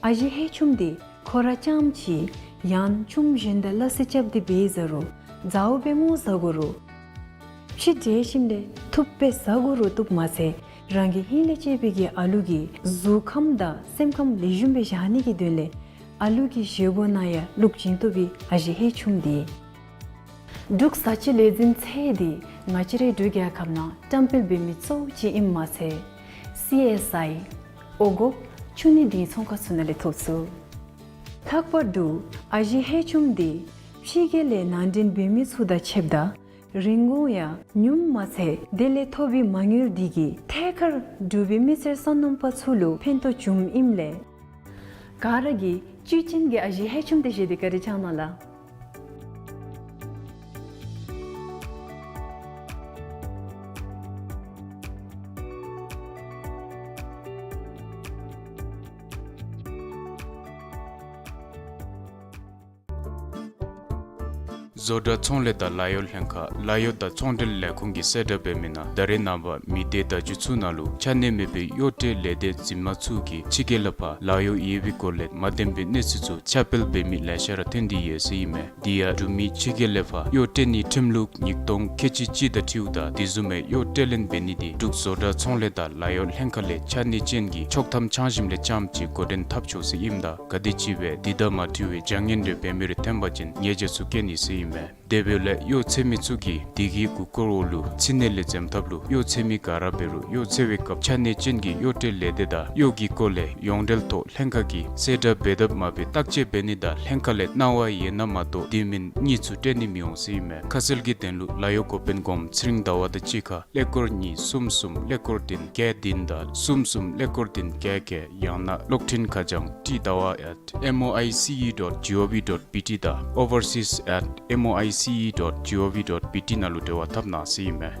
ཨ་ཞེ་ཧེ་ཆུམ་འདི་ཁོ་ར་རྐྱངམ་ཅིག་ཡང་ཆུམ་གཞན་དང་སླ་བསྲེ་རྐྱབ་སྟེ་འབད་ཟ་རུང་མཛའ་བོ་སྦེ་སྨོ་ཟ་དགོ་རུང་ཕྱེ་འབྲས་ཞིམ་ལས་འཐུ་སྦེ་ཟ་དགོ་རུང་བཏུབ་མ་ཚད་རང་གི་ཧིང་ལས་གཅེས་པའི་གི་ཨ་ལུ་གི་གཟུགས་ཁམས་དང་སེམས་ཁམས་ལེགས་ཤོམ་སྦེ་བཞག་ནི་གི་དོན་ལས་ཨ་ལུ་གི་བཞེས་སྒོ་ནང་ཡང་བླུག་བྱིན་བཏུབ་པའི་ཨ་ཞེ་ཧེ་ཆུམ་འདི། འབྲུག་བཟའ་སྤྱོད་ལས་འཛིན་ཚད་འདི་ང་བཅས་རའི་འབྲུག་རྒྱལ་ཁབ་ནང་བཀྲམ་སྤེལ་འབད་མི་གཙོ་བོ་ཅིག་ཨིནམ་མ་ཚད་སི་ཨེསི་ཨའི་འོང་སྒོ་ཆུ་ནི་འདི་ཚོང་ཁང་ཚུ་ནང་ལས་ཐོབ་ཚུགས། ལྷག་པར་དུ་ཨ་ཞེ་ཧེ་ཆུམ་འདི་ཕྱི་རྒྱལ་ལས་ནང་འདྲེན་འབད་མི་ཚུ་དང་ཕྱདཔ་ད་རིན་གོང་ཡང་ཉུངམ་མ་ཚད་དེ་ལས་ཐོབ་པའི་མ་དངུལ་འདི་གིས་ཐད་ཀར་འབྲུག་པའི་མི་སེར་སོ་ནམ་པ་ཚུ་ལུ་ཕན་ཐོགས་བྱུངམ་ཨིནམ་ལས་ག་ར་གིས་བཅུད་ཅན་གྱི་ཨ་ཞེ་ཧེ་ཆུམ་འདི་བཞེས་ཏེ་བཀའ་དྲིན་བསྐྱང་གནང་ལགས། བཟོ་གྲྭ་ཚོང་ལས་དང་ལཱ་གཡོག་ལྷན་ཁག་ལཱ་གཡོག་དང་ཚོང་འབྲེལ་ལས་ཁུངས་ཀྱིས་གསལ་བསྒྲགས་འབད་མི་ནང་ད་རེས་ནངས་པ་མི་སྡེ་བརྡ་བརྒྱུད་ཚུ་ནང་ལུ་ཆ་གནས་མེད་པའི་གཡོག་ཁྲལ་ལས་སྡེ་འཛིན་མ་ཚུ་གིས་ཕྱི་རྒྱལ་ལས་ཕར་ལཱ་གཡོག་ཡོད་པའི་སྐོར་ལས་མ་བདེན་པའི་གནས་ཚུལ་ཚུ་ཁྱབ་སྤེལ་འབད་མི་ལེ་ཤ་ར་ཐོན་ཏེ་ཡོད་ཟེར་ཨིན་མས། དེ་ཡང་འབྲུག་མི་ཕྱི་རྒྱལ་ལས་ཕར་གཡོག་སྤྲོད་ནིའི་ཁྲིམས་ལུགས་ཉིས་སྟོང་ཁལ་གཅིག་གཅིག་དང་འཁྲིལཝ་ད་དེ་བཟུམ་མའི་གཡོག་སྤྲོད་ལེན་འབད་ནི་འདི་འབྲུག་བཟོ་གྲྭ་ཚོང་ལས་དང་ལཱ་གཡོག་ལྷན་ཁག་ལས་ཆ་གནས་ཅན་གྱི་ཆོག་ཐམ་ཆ་ཞིནམ་ལས་རྐྱངམ་ཅིག་འགོ་འདྲེན་འཐབ་ཆོག་ཟེར་ཨིནམ་ད་ག་དེམ་ཅིག་སྦེ་དེ་དང་མ་འཁྲིལ་བའི་བྱ་ངན་རེ་འབད་མི་རེ་ཐོན་པ་ཅིན་ཉེས་བྱ་ཚུ་བཀལ་ནི་ཟེར་ཨིན་མས། དེ་འབདཝ་ལས་གཡོག་འཚོལ་མི་ཚུ་གིས་དེ་གི་གུ་སྐོར་འོག་ལུ་ཕྱི་ནང་ལས་འཛེམ་ཐབས་ལུ་གཡོག་འཚོལ་མི་ག་ར་འབད་རུང་གཡོག་འཚོལ་བའི་སྐབས་ཆ་གནས་ཅན་གྱི་གཡོག་སྤྲོད་ལས་སྡེ་དང་གཡོག་གི་སྐོར་ལས་ཡོངས་འབྲེལ་ཐོག་ལྷན་ཁག་གིས་གསལ་བསྒྲགས་འབད་དང་མ་འབད་བརྟག་དཔྱད་འབད་ནི་དང་ལྷན་ཁག་ལས་གནང་བ་ཡོད་ན་མ་གཏོགས་དེ་མིན་གཉིས་ཚུ་སྤྲོད་ནི་མི་འོང་ཟེར་ཨིན་མས། ཁ་གསལ་གྱི་དོན་ལུ་ལཱ་གཡོག་འགོ་དཔོན་སྒོམ་ཚེ་རིང་ཟླ་བ་དང་གཅིག་ཁར་ཀླད་ཀོར་གཉིས་གསུམ་གསུམ་ཀླད་ཀོར་བདུན་བརྒྱད་བདུན་དང་གསུམ་གསུམ་ཀླད་ཀོར་བདུན་བརྒྱད་བརྒྱད། ཡང་ན་གློག་འཕྲིན་ཁ་བྱང་ཊི་ཟླ་བ་at M O I C E dot G O V dot B T དང་overseas at M O I C E dot G O V dot B T ནང་ལུ་འབྲེལ་བ་འཐབ་གནང་ཟེར་ཨིན་མས།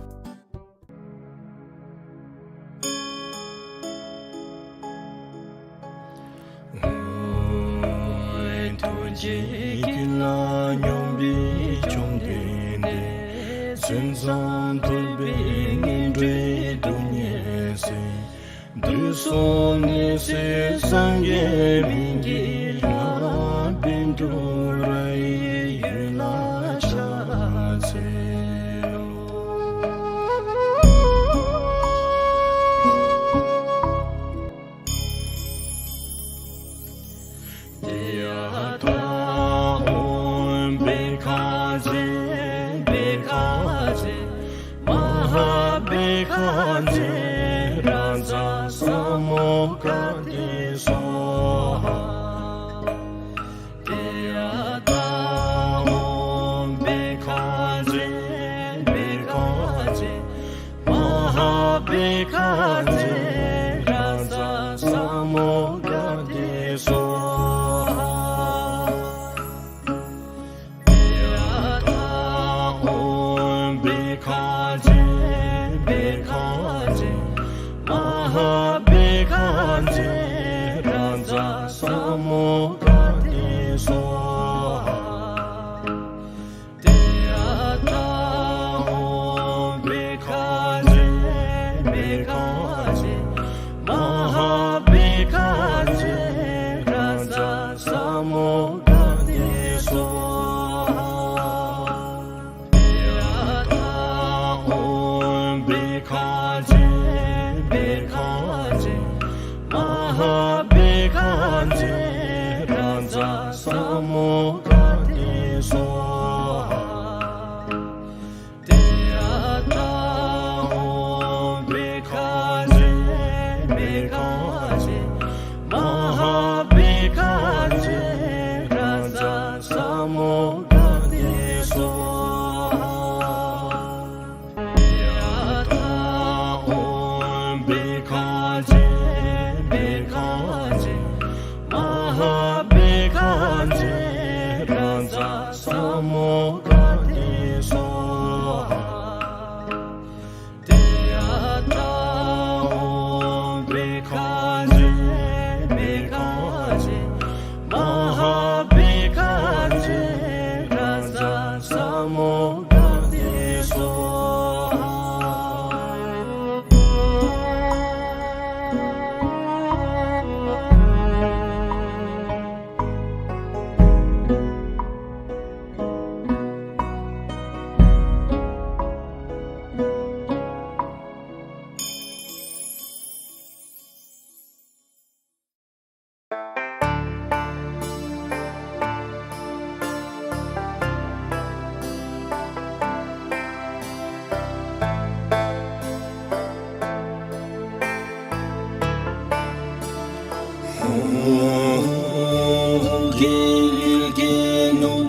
ཐུགས་རྗེ་ཀུན་ལ་སྙོམས་པའི་བཅོམ་ལྡན་འདས། མཚན་བཟང་ཐོས་པའི་སྙན་སྒྲོན་སྒྲོགས་སྙན་གསན། དུས་གསུམ་ནི་སྲིད་སངས་རྒྱས་མི་དགེ་ལྷ། བཻ་ཌཱུརྱ་ཡི་ཡུལ་ལ་ཕྱག་འཚལ་ལོ། ཡ་ཐཱ། ཨོཾ་བྷཻ་ཥ་ཛྱེ་བྷཻ་ཥ་ཛྱེ་མ་ཧཱ་བྷཻ་ཥ་ཛྱེ་རཱ་ཛ་ས་མུདྒ་ཏེ་སྭཱ་ཧཱ། ཡ་ཐཱ། ཨོཾ་བྷཻ་ཥ་ཛྱེ་བྷཻ་ཥ་ཛྱེ་མ་ཧཱ་བྷཻ་ཥ་ཛྱེ་རཱ་ཛ་ས་མུདྒ་ཏེ་སྭཱ་ཧཱ། ཡ་ཐཱ། ཨོཾ་བྷཻ་ཥ་ཛྱེ་བྷཻ་ཥ་ཛྱེ་མ་ཧཱ་བྷཻ་ཥ་ཛྱེ་རཱ་ཛ་ས་མུདྒ་ཏེ་སྭཱ་ཧཱ། ཡ་ཐཱ། ཨོཾ་བྷཻ་ཥ་ཛྱེ་བྷཻ་ཥ་ཛྱེ་མ་ཧཱ་བྷཻ་ཥ་ཛྱེ་རཱ་ཛ་ས་མུདྒ་ཏེ་སྭཱ་ཧཱ། ཡ་ཐཱ། ཨོཾ་བྷཻ་ཥ་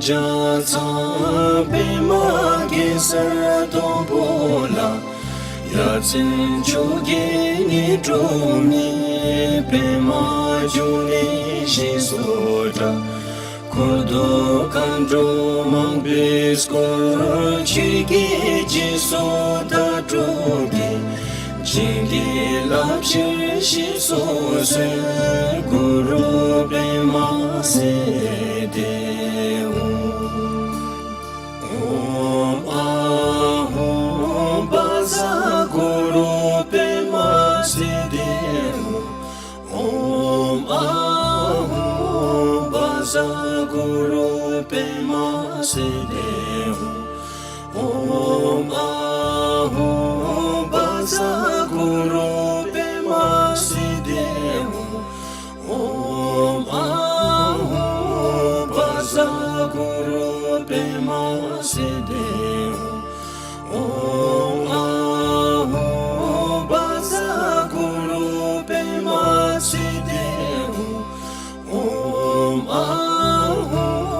ལྗགས་རྩོམ་པདྨ་གེ་སར་སྡོང་པོ་ལ། ཡ་མཚན་མཆོག་གི་ཉི་སྒྲོན་མེ། པདྨ་འབྱུང་གནས་ཞེས་སུ་གྲགས། འཁོར་དང་མཁའ་འགྲོ་མང་པོས་བསྐོར། ཆོས་ཀྱི་རྗེས་སུ་དག་འགྲོ་གི། བྱིན་གྱིས་བརླབ་ཕྱིར་ཞེས་སུ་གསོལ། གུ་རུ་པདྨ་སིདྡྷི་ཧཱུྃ། ཨོཾ་ཨཱཿཧཱུྃ་བཛྲ་གུ་རུ་པདྨ་སིདྡྷི་ཧཱུྃ། ཨོཾ་ཨཱཿཧཱུྃ་བཛྲ་གུ་རུ་པདྨ་སིདྡྷི་ཧཱུྃ། ཨོཾ་ཨཱཿཧཱུྃ་བཛྲ་གུ་རུ་པདྨ་སིདྡྷི་ཧཱུྃ། ཨོཾ་ཨཱཿཧཱུྃ་བཛྲ་གུ་རུ་པདྨ་སིདྡྷི་ཧཱུྃ། ཨོཾ་ཨཱཿཧཱུྃ་བཛྲ་གུ་རུ་པདྨ་སིདྡྷི་ཧཱུྃ། ཨོཾ་ཨཱཿཧཱུྃ་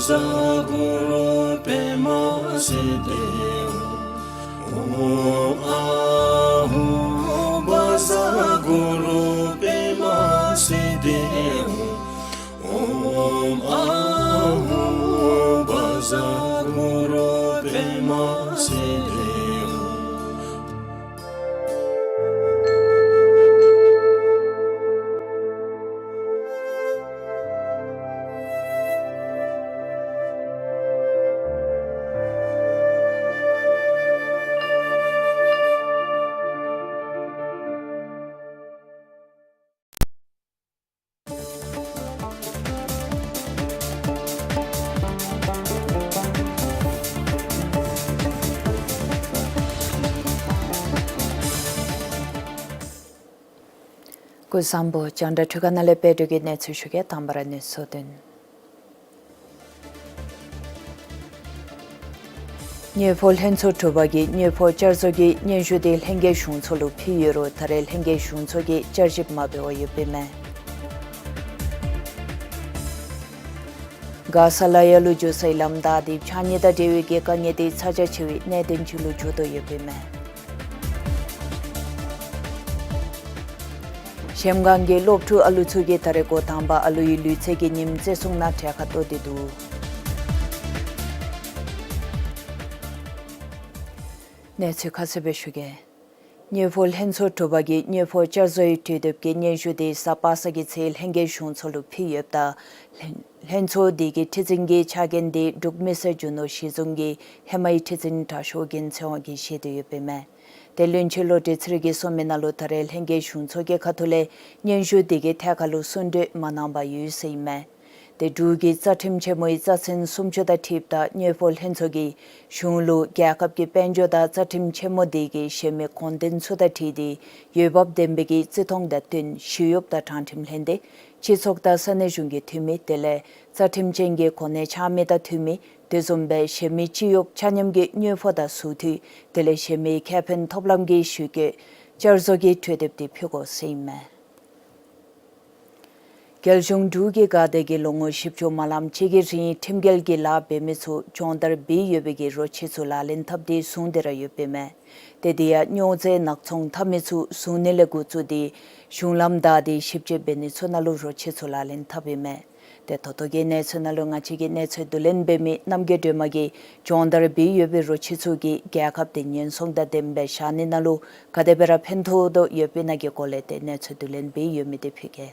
བཛྲ་གུ་རུ་པདྨ་སིདྡྷི་ཧཱུྃ། ཨོཾ་ཨཱཿཧཱུྃ་བཛྲ་གུ་རུ་པདྨ་སིདྡྷི་ཧཱུྃ། ཨོཾ་ཨཱཿཧཱུྃ་བཛྲ་གུ་རུ་པདྨ་སིདྡྷི་ཧཱུྃ། སྐུ་གཟུགས་བཟང་པོ། རྒྱང་བསྒྲགས་འཕྲུལ་ཁང་ནང་ལས་དཔལ་སྒྲོན་གྱིས་གནས་ཚུལ་ཞུ་གེ། དང་པ་ར་གནས་ཚུལ་དོན། དངུལ་ཕོགས་ལྷན་ཚོགས་དྲུག་པ་གིས་དངུལ་ཕོགས་བསྐྱར་བཟོ་གི་སྙན་ཞུ་དེ་ལྷན་རྒྱས་གཞུང་ཚོགས་ལུ་ཕུལ་ཡོད་རུང་ད་རེས་ལྷན་རྒྱས་གཞུང་ཚོགས་ཀྱིས་བསྐྱར་ཞིབ་མ་འབད་བར་ཡོདཔ་ཨིན་མས། མགར་ས་ལ་ཡ་ལུ་འགྱོ་སའི་ལམ་བདའ་སྟེ་ཕྱགས་སྙིགས་དང་འབྲེལ་བའི་གི་དཀའ་ངལ་དེ་ཚ་གྱང་ཆེ་བའི་གནད་དོན་ཅིག་ལུ་འགྱུར་དོ་ཡོདཔ་ཨིན་མས། གཞལམ་སྒང་གི་སློབ་ཕྲུག་ཨ་ལུ་ཚུ་གིས་ད་རེས་འགོ་དང་པ་ཨ་ལུའི་ལུས་རྩལ་གྱི་ཉིནམ་བརྩི་སྲུང་ནང་གྲལ་ཁར་གཏོགས་ཏེ་འདུག། གནས་ཚུལ་ཁ་གསལ་སྦེ་ཞུ་གེ། དངུལ་ཕོགས་ལྷན་ཚོགས་དྲུག་པ་གིས་དངུལ་ཕོགས་བསྐྱར་བཟོའི་གྲོས་འདེབས་ཀྱི་སྙན་ཞུ་དེ་གཟའ་པ་སངས་ཀྱི་ཚེ་ལྷན་རྒྱས་གཞུང་ཚོགས་ལུ་ཕུལ་ཡོདཔ་ད་ལྷན་ལྷན་ཚོགས་དེ་གི་ཁྲི་འཛིན་གྱི་ཕྱག་འགན་དེ་འབྲུག་མི་སེར་རྒྱུ་ནོར་གཞི་བཟུང་གི་ཧེ་མའི་ཁྲི་འཛིན་དྲག་ཤོས་རྒྱལ་མཚན་དབང་གིས་བཞེས་ཏེ་ཡོདཔ་ཨིན་མས། ཏེ་བློན་ཆེན་བློ་གྲོས་ཚེ་རིང་གིས་གསུངས་མི་ནང་ལུ་ད་རེས་ལྷན་རྒྱས་གཞུང་ཚོགས་ཀྱི་ཁ་ཐུག་ལས་སྙན་ཞུ་དེ་གི་ཐད་ཁར་ལུ་གསུང་གྲོས་མ་གནང་པར་ཡོད་ཟེར་ཨིན་མས། ཏེ་འབྲུག་གི་རྩ་ཁྲིམས་ཆེན་མོའི་རྩ་ཚན་སུམ་ཅུ་དང་འཁྲིལཝ་ད་དངུལ་ཕོགས་ལྷན་ཚོགས་ཀྱིས་གཞུང་ལུ་རྒྱལ་ཁབ་ཀྱི་དཔལ་འབྱོར་དང་རྩ་ཁྲིམས་ཆེན་མོ་དེ་གི་གཞན་མི་དགོངས་དོན་ཚུ་དང་འཁྲིལ་ཏེ་འོས་འབབ་ལྡན་པའི་གི་བརྩི་མཐོང་དང་བསྟུན་ཞི་གཡོགཔ་དང་དྲང་ཁྲིམས་ལྷན་སྡེ་སྤྱི་ཚོགས་དང་ས་གནས་གཞུང་གི་འཐུས་མི་དེ་ལས་རྩ་ཁྲིམས་ཅན་གྱི་གོ་གནས་འཆང་མི་དང་འཐུས་མི་དེ་བཟུམ་སྦེ་གཞན་མི་སྤྱི་གཡོག་ཆ་མཉམ་གྱི་དངུལ་ཕོགས་དང་ཟུར་འཐུས་དེ་ལས་གཞན་མི་ཁེ་ཕན་ཐོབ་ལམ་གྱི་ཞུ་སྐྱོན་བསྐྱར་བཟོ་གི་གྲོས་འདེབས་དེ་ཕུལ་དགོ་ཟེར་ཨིན་མས། རྒྱལ་གཞུང་འབྲུག་གིས་ག་དེ་གི་ལོ་ངོ་བཞི་བཅུ་མ་ལངམ་ཅིག་གི་རིང་ཁྲིམས་འགལ་གྱི་ལཱ་འབད་མི་ཚུ་སྦྱོང་བརྡར་འབད་ཡོད་པའི་གི་རོ་ཁྱི་ཚུ་ལག་ལེན་འཐབ་སྟེ་བཟུང་སྟེ་ར་ཡོདཔ་ཨིན་མས། ཏེ་དེ་ཡང་སྨྱོ་རྫས་ནག་ཚོང་འཐབ་མི་ཚུ་བཟུང་ནི་ལས་འགོ་བཙུགས་ཏེ་གཞུང་ལམ་བདའ་སྟེ་ཞིབ་དཔྱད་འབད་ནི་ཚུ་ནང་ལུ་རོ་ཁྱི་ཚུ་ལག་ལེན་འཐབ་ཨིན་མས། ཏེ་ད་ལྟོ་གི་གནས་ཚུལ་ནང་ལུ་ང་བཅས་ཀྱིས་གནས་ཚུལ་བསྡུ་ལེན་འབད་མི་རྣམ་རྒྱལ་སྒྲོལ་མ་གིས་སྦྱོང་བརྡར་འབད་ཡོད་པའི་རོ་ཁྱི་ཚུ་གིས་རྒྱལ་ཁབ་དེ་ཉེན་སྲུང་དང་ལྡནམ་སྦེ་བཞག་ནི་ནང་ལུ་ག་དེ་སྦེ་ར་ཕན་ཐོགས་དོ་ཡོདཔ་ཨིན་ན་གི་སྐོར་ལས་ཏེ་གནས་ཚུལ་བསྡུ་ལེན་འབད་ཡོད་མི་དེ་ཕུལ་གེ།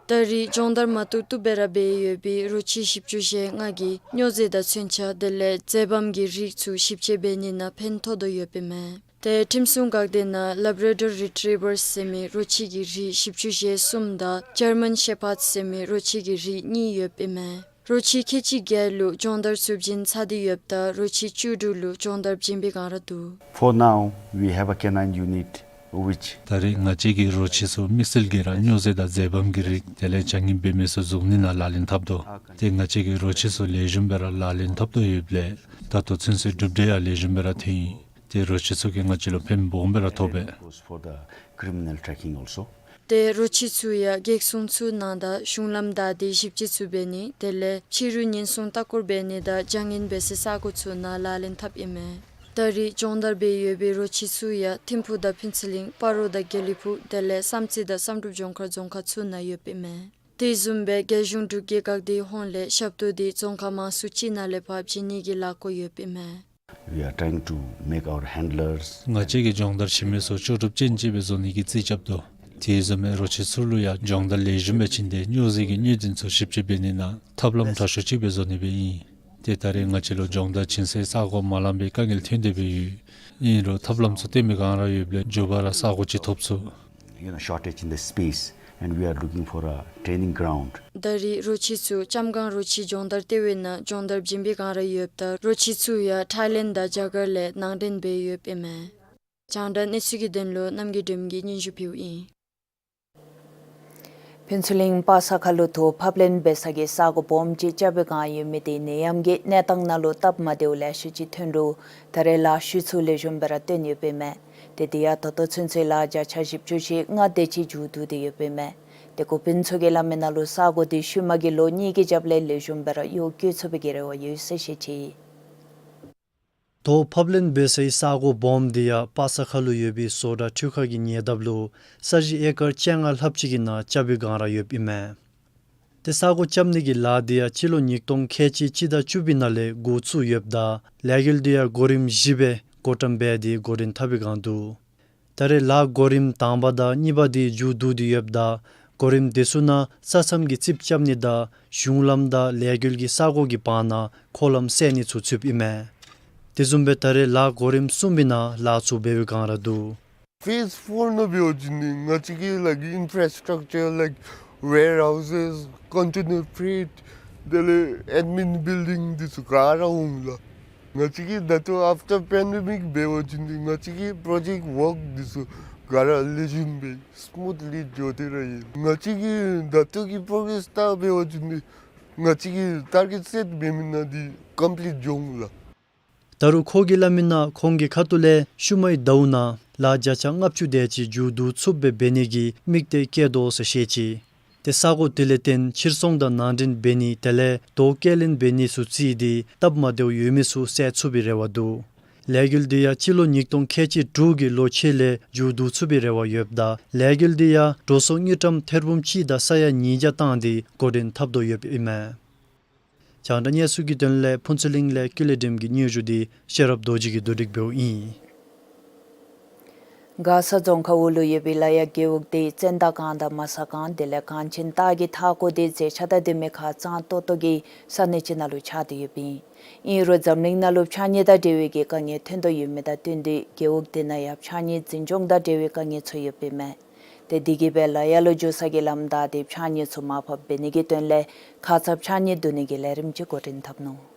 ད་རེས་སྦྱོང་བརྡར་མ་བཏུབ་བཏུབ་སྦེ་ར་འབད་ཡོད་པའི་རོ་ཁྱི་བཞི་བཅུ་ཞེ་ལྔ་གིས་སྨྱོ་རྫས་དང་མཚོན་ཆ་དེ་ལས་རྫས་སྦོམ་གྱི་རིགས་ཚུ་ཞིབ་དཔྱད་འབད་ནི་ནང་ཕན་ཐོགས་དོ་ཡོདཔ་ཨིན་མས། ཏེ་ཁྲིམས་སྲུང་འགག་སྡེ་ནང་ལེབ་ར་ཌོར་རི་ཊི་རི་ཝར་ཟེར་མི་རོ་ཁྱི་གི་རིགས་བཞི་བཅུ་ཞེ་གསུམ་དང་ཇར་མན་ཤེ་ཕརཌ་ཟེར་མི་རོ་ཁྱི་གི་རིགས་གཉིས་ཡོདཔ་ཨིན་མས། རོ་ཁྱི་ཁལ་གཅིག་བརྒྱད་ལུ་སྦྱོང་བརྡར་ཚུ་བྱིན་ཚར་ཏེ་ཡོདཔ་ད་རོ་ཁྱི་བཅུ་དྲུག་ལུ་སྦྱོང་བརྡར་བྱིན་པའི་སྒང་ར་འདུག། For now, we have a canine unit which ད་རེས་ང་བཅས་ཀྱིས་རོ་ཁྱི་ཚུ་དམིགས་བསལ་གྱིས་ར་སྨྱོ་རྫས་དང་རྫས་སྦོམ་གྱི་རིགས་དེ་ལས་བྱ་ངན་འབད་མི་ཚུ་བཟུང་ནི་ནང་ལག་ལེན་འཐབ་དོ། ཏེ་ང་བཅས་ཀྱིས་རོ་ཁྱི་ཚུ་ལེགས་ཤོམ་སྦེ་ར་ལག་ལེན་འཐབ་དོ་ཡོདཔ་ལས་ད་ལྟོ་ཚུན་ཚོད་གྲུབ་འབྲས་ཡང་ལེགས་ཤོམ་སྦེ་ར་ཐོན་ཡི། ཏེ་རོ་ཁྱི་ཚུ་གིས་ང་བཅས་ལུ་ཕན་སྦོམ་སྦེ་ར་ཐོགས་པས། Goes for the criminal tracking also. ཏེ་རོ་ཁྱི་ཚུ་ཡང་གེགས་སྲུང་ཚུ་གནང་དང་གཞུང་ལམ་བདའ་སྟེ་ཞིབ་དཔྱད་ཚུ་འབད་ནི་དེ་ལས་ཕྱི་རུ་ཉེན་སྲུང་ལྟ་སྐོར་འབད་ནི་དང་བྱ་ངན་འབད་སའི་ས་གོ་ཚུ་ནང་ལག་ལེན་འཐབ་ཨིན་མས། ད་རེས་སྦྱོང་བརྡར་འབད་ཡོད་པའི་རོ་ཁྱི་ཚུ་ཡང་ཐིམ་ཕུག་དང་ཕུན་ཚོགས་གླིང་སྤ་རོ་དང་དགེ་ལེགས་ཕུག་དེ་ལས་བསམ་རྩེ་དང་བསམ་གྲུབ་ལྗོངས་མཁར་རྫོང་ཁག་ཚུ་ནང་ཡོདཔ་ཨིན་མས། དེ་བཟུམ་སྦེ་རྒྱལ་གཞུང་འབྲུག་རྒྱལ་ཁབ་དེའི་ཧོངས་ལས་ཞབས་ཏོག་དེ་རྫོང་ཁག་མང་སུ་ཅིག་ནང་ལས་ཕར་བྱིན་ནི་གི་ལཱ་འགོ་ཡོདཔ་ཨིན་མས། We are trying to make our handlers ང་བཅས་ཀྱིས་སྦྱོང་བརྡར་བྱིན་མི་ཚུ་ལྕོགས་གྲུབ་ཅན་ཅིག་སྦེ་བཟོ་ནི་གི་རྩིས་རྐྱབ་དོ། དེ་བཟུམ་སྦེ་རོ་ཁྱི་ཚུ་ལུ་ཡང་སྦྱོང་བརྡར་ལེགས་ཤོམ་སྦེ་བྱིན་ཏེ་སྨྱོ་རྫས་ཀྱི་གནོད་འཛིན་ཚུ་ཞིབ་དཔྱད་འབད་ནི་ནང་ཐབས་ལམ་དྲག་ཤོས་ཅིག་སྦེ་བཟོ་ནི་སྦེ་ཨིན། ཏེ་ད་རེས་ང་བཅས་ལུ་སྦྱོང་བརྡར་བྱིན་སའི་ས་གོ་མ་ལང་པའི་དཀའ་ངལ་ཐོན་ཏེ་སྦེ་ཡོད། ཨིན་རུང་ཐབས་ལམ་ཚུ་བཏོན་མི་གང་ར་ཡོདཔ་ལས་མགྱོགས་པ་ར་ས་གོ་ཅིག་ཐོབ་ཚུགས། You know, shortage in the space, and we are looking for a training ground. ད་རེས་རོ་ཁྱི་ཚུ་ལྕམ་སྒང་རོ་ཁྱི་སྦྱོང་བརྡར་ལྟེ་བའི་ནང་སྦྱོང་བརྡར་བྱིན་པའི་སྒང་ར་ཡོདཔ་ད་རོ་ཁྱི་ཚུ་ཡང་ཐའི་ལེནཌ་དང་རྒྱ་གར་ལས་ནང་འདྲེན་འབད་ཡོདཔ་ཨིན་མས། རྒྱང་བསྒྲགས་གནས་ཚུལ་གྱི་དོན་ལུ་རྣམ་རྒྱལ་སྒྲོལམ་གིས་སྙན་ཞུ་ཕུལཝ་ཨིན། ཕུན་ཚོགས་གླིང་པ་ས་ཁ་ལུ་དོ་ཕབ་ལེན་འབད་ས་གི་ས་གོ་སྦོམ་ཅིག་རྐྱབ་པའི་སྒང་ཡོད་མི་དེ་ནད་ཡམས་ཀྱི་གནས་སྟངས་ནང་ལུ་སྟབས་མ་བདེཝ་ལེ་ཤ་ཅིག་ཐོན་རུང་ད་རེས་ལཱ་ཤུལ་ཚུ་ལེགས་ཤོམ་སྦེ་ར་བཏོན་ཡོདཔ་ཨིན་མས། ཏེ་དེ་ཡང་ད་ལྟོ་ཚུན་ཚོད་ལཱ་བརྒྱ་ཆ་བཞི་བཅུ་ཞེ་ལྔ་དེ་ཅིག་མཇུག་བསྡུ་སྟེ་ཡོདཔ་ཨིན་མས། ཏེ་འགོ་དཔོན་ཚུ་གིས་སླབ་མི་ནང་ལུ་ས་གོ་དེ་ཤུལ་མ་གི་ལོ་གཉིས་ཀྱི་རྒྱབ་ལས་ལེགས་ཤོམ་སྦེ་ར་གཡོག་བཀོལ་ཚུགས་པའི་གི་རེ་བ་ཡོད་ཟེར་བཤད་ཅི། དོ་ཕབ་ལེན་འབད་སའི་ས་གོ་སྦོམ་དེ་ཡང་པ་ས་ཁ་ལུ་ཡོད་པའི་བཟོ་གྲྭ་འཕྲུལ་ཁང་གི་ཉེ་འདབས་ལུ་ས་གཞི་ཨེ་ཀར་བཅོ་ལྔ་ལྷགཔ་ཅིག་གི་ནང་རྐྱབ་པའི་སྒང་ར་ཡོདཔ་ཨིན་མས། ཏེ་ས་གོ་རྐྱབ་ནི་གི་ལཱ་དེ་ཡང་སྤྱི་ལོ་ཉིས་སྟོང་ཁལ་གཅིག་སྤྱི་ཟླ་བཅུ་པའི་ནང་ལས་འགོ་བཙུགས་ཡོདཔ་ད་ལས་འགུལ་དེ་ཡང་གོ་རིམ་བཞི་སྦེ་བགོ་བཀྲམ་འབད་དེ་འགོ་འདྲེན་འཐབ་པའི་སྒང་འདུག། ད་རེས་ལཱ་གོ་རིམ་དང་པ་དང་གཉིས་པ་དེ་མཇུག་བསྡུ་སྟེ་ཡོདཔ་ད་གོ་རིམ་དེ་ཚུ་ནང་ས་མཚམས་ཀྱི་རྩིགཔ་རྐྱབ་ནི་དང་གཞུང་ལམ་དང་ལས་འགུལ་གྱི་ས་གོ་གི་བར་ན་འཁོར་ལམ་བསལ་ནི་ཚུ་ཚུདཔ་ཨིན་མས། དེ་བཟུམ་སྦེ་ད་རེས་ལཱ་གོ་རིམ་གསུམ་པའི་ནང་ལཱ་ཚུ་འབད་བའི་སྒང་ར་འདུག། Phase four ནང་འབད་བ་ཅིན་ནི་ང་བཅས་ཀྱི་like infrastructure like warehouses, container freight, དེ་ལས་admin building འདི་ཚུ་ག་ར་འོང་ལགས། ང་བཅས་ཀྱི་ད་ལྟོ་after pandemic འབད་བ་ཅིན་ནི་ང་བཅས་ཀྱི་project work འདི་ཚུ་ག་ར་ལེགས་ཤོམ་སྦེ་སྨུཐ་ལི་འགྱོ་སྟེ་ར་ཡོད། ང་བཅས་ཀྱི་ད་ལྟོ་གི་པོ་རོ་གེསི་ལྟ་འབད་བ་ཅིན་ནི་ང་བཅས་ཀྱི་ཊར་གེཊ་སེཊ་འབད་མི་ནང་འདི་ཀམ་པི་ལིཊ་འགྱོ་འོང་ལགས། ད་རུང་ཁོ་གིས་སླབ་མི་ནང་ཁོང་གི་ཁ་ཐུག་ལས་ཤུལ་མའི་ཟླཝ་ནང་ལཱ་བརྒྱ་ཆ་ལྔ་བཅུ་དེ་ཅིག་མཇུག་བསྡུ་ཚུགསཔ་སྦེ་འབད་ནི་གི་དམིགས་གཏད་བསྐྱེད་དོ་ཟེར་བཤད་ཅི། ཏེ་ས་གོ་དེ་ལས་བརྟེན་ཕྱིར་ཚོང་དང་ནང་འདྲེན་འབད་ནི་དེ་ལས་དོ་སྐྱེལ་ལེན་འབད་ནི་ཚུ་བརྩིས་ཏེ་སྟབས་མ་བདེཝ་ཡོད་མི་ཚུ་བསལ་ཚུགས་པའི་རེ་བ་འདུག། ལས་འགུལ་དེ་ཡང་སྤྱི་ལོ་ཉིས་སྟོང་ཁལ་གཅིག་དྲུག་གི་ལོ་ཕྱེད་ལས་མཇུག་བསྡུ་ཚུགས་པའི་རེ་བ་ཡོདཔ་ད་ལས་འགུལ་དེ་ཡང་འགྲོ་སོང་དངུལ་ཀྲམ་ཐེར་འབུམ་གཅིག་དང་ས་ཡ་ཉིས་བརྒྱ་བཏང་སྟེ་འགོ་འདྲེན་འཐབ་དོ་ཡོདཔ་ཨིན་མས། རྒྱང་བསྒྲགས་གནས་ཚུལ་གྱི་དོན་ལས་ཕུན་ཚོགས་གླིང་ལས་ཀུན་ལེགས་སྒྲོལམ་གྱི་སྙན་ཞུ་དེ་ཤེས་རབ་རྡོ་རྗེ་གིས་བསྡུ་སྒྲིག་འབདཝ་ཨིན། མགར་ས་རྫོང་ཁག་འོག་ལུ་ཡོད་པའི་ལ་ཡ་རྒེད་འོག་དེ་བཙན་དར་སྒང་དང་མ་ས་སྒང་དེ་ལས་གངས་ཅན་སྟག་གི་མཐའ་འཁོར་དེ་མཛེས་ཆ་དང་ལྡན་མི་ཁག་གཙང་ཏོག་ཏོ་གི་ས་གནས་ཅིག་ནང་ལུ་ཆགས་ཏེ་ཡོདཔ་ཨིན། ཨིན་རུང་འཛམ་གླིང་ནང་ལུ་ཕྱགས་སྙིགས་དང་འབྲེལ་བའི་གི་དཀའ་ངལ་ཐོན་དོ་ཡོད་མི་དང་བསྟུན་ཏེ་རྒེད་འོག་དེ་ནང་ཡང་ཕྱགས་སྙིགས་འཛིན་སྐྱོང་དང་འབྲེལ་བའི་དཀའ་ངལ་ཚུ་ཡོདཔ་ཨིན་མས། ཏེ་དེ་གིས་སྦེ་ལ་ཡ་ལུ་འགྱོ་ས་གི་ལམ་བདའ་སྟེ་ཕྱགས་སྙིགས་ཚུ་མར་ཕབ་འབད་ནི་གི་དོན་ལས་ཁ་ཙ་ཕྱགས་སྙིགས་བསྡུ་ནི་གི་ལས་རིམ་ཅིག་འགོ་འདྲེན་འཐབ་ནུག།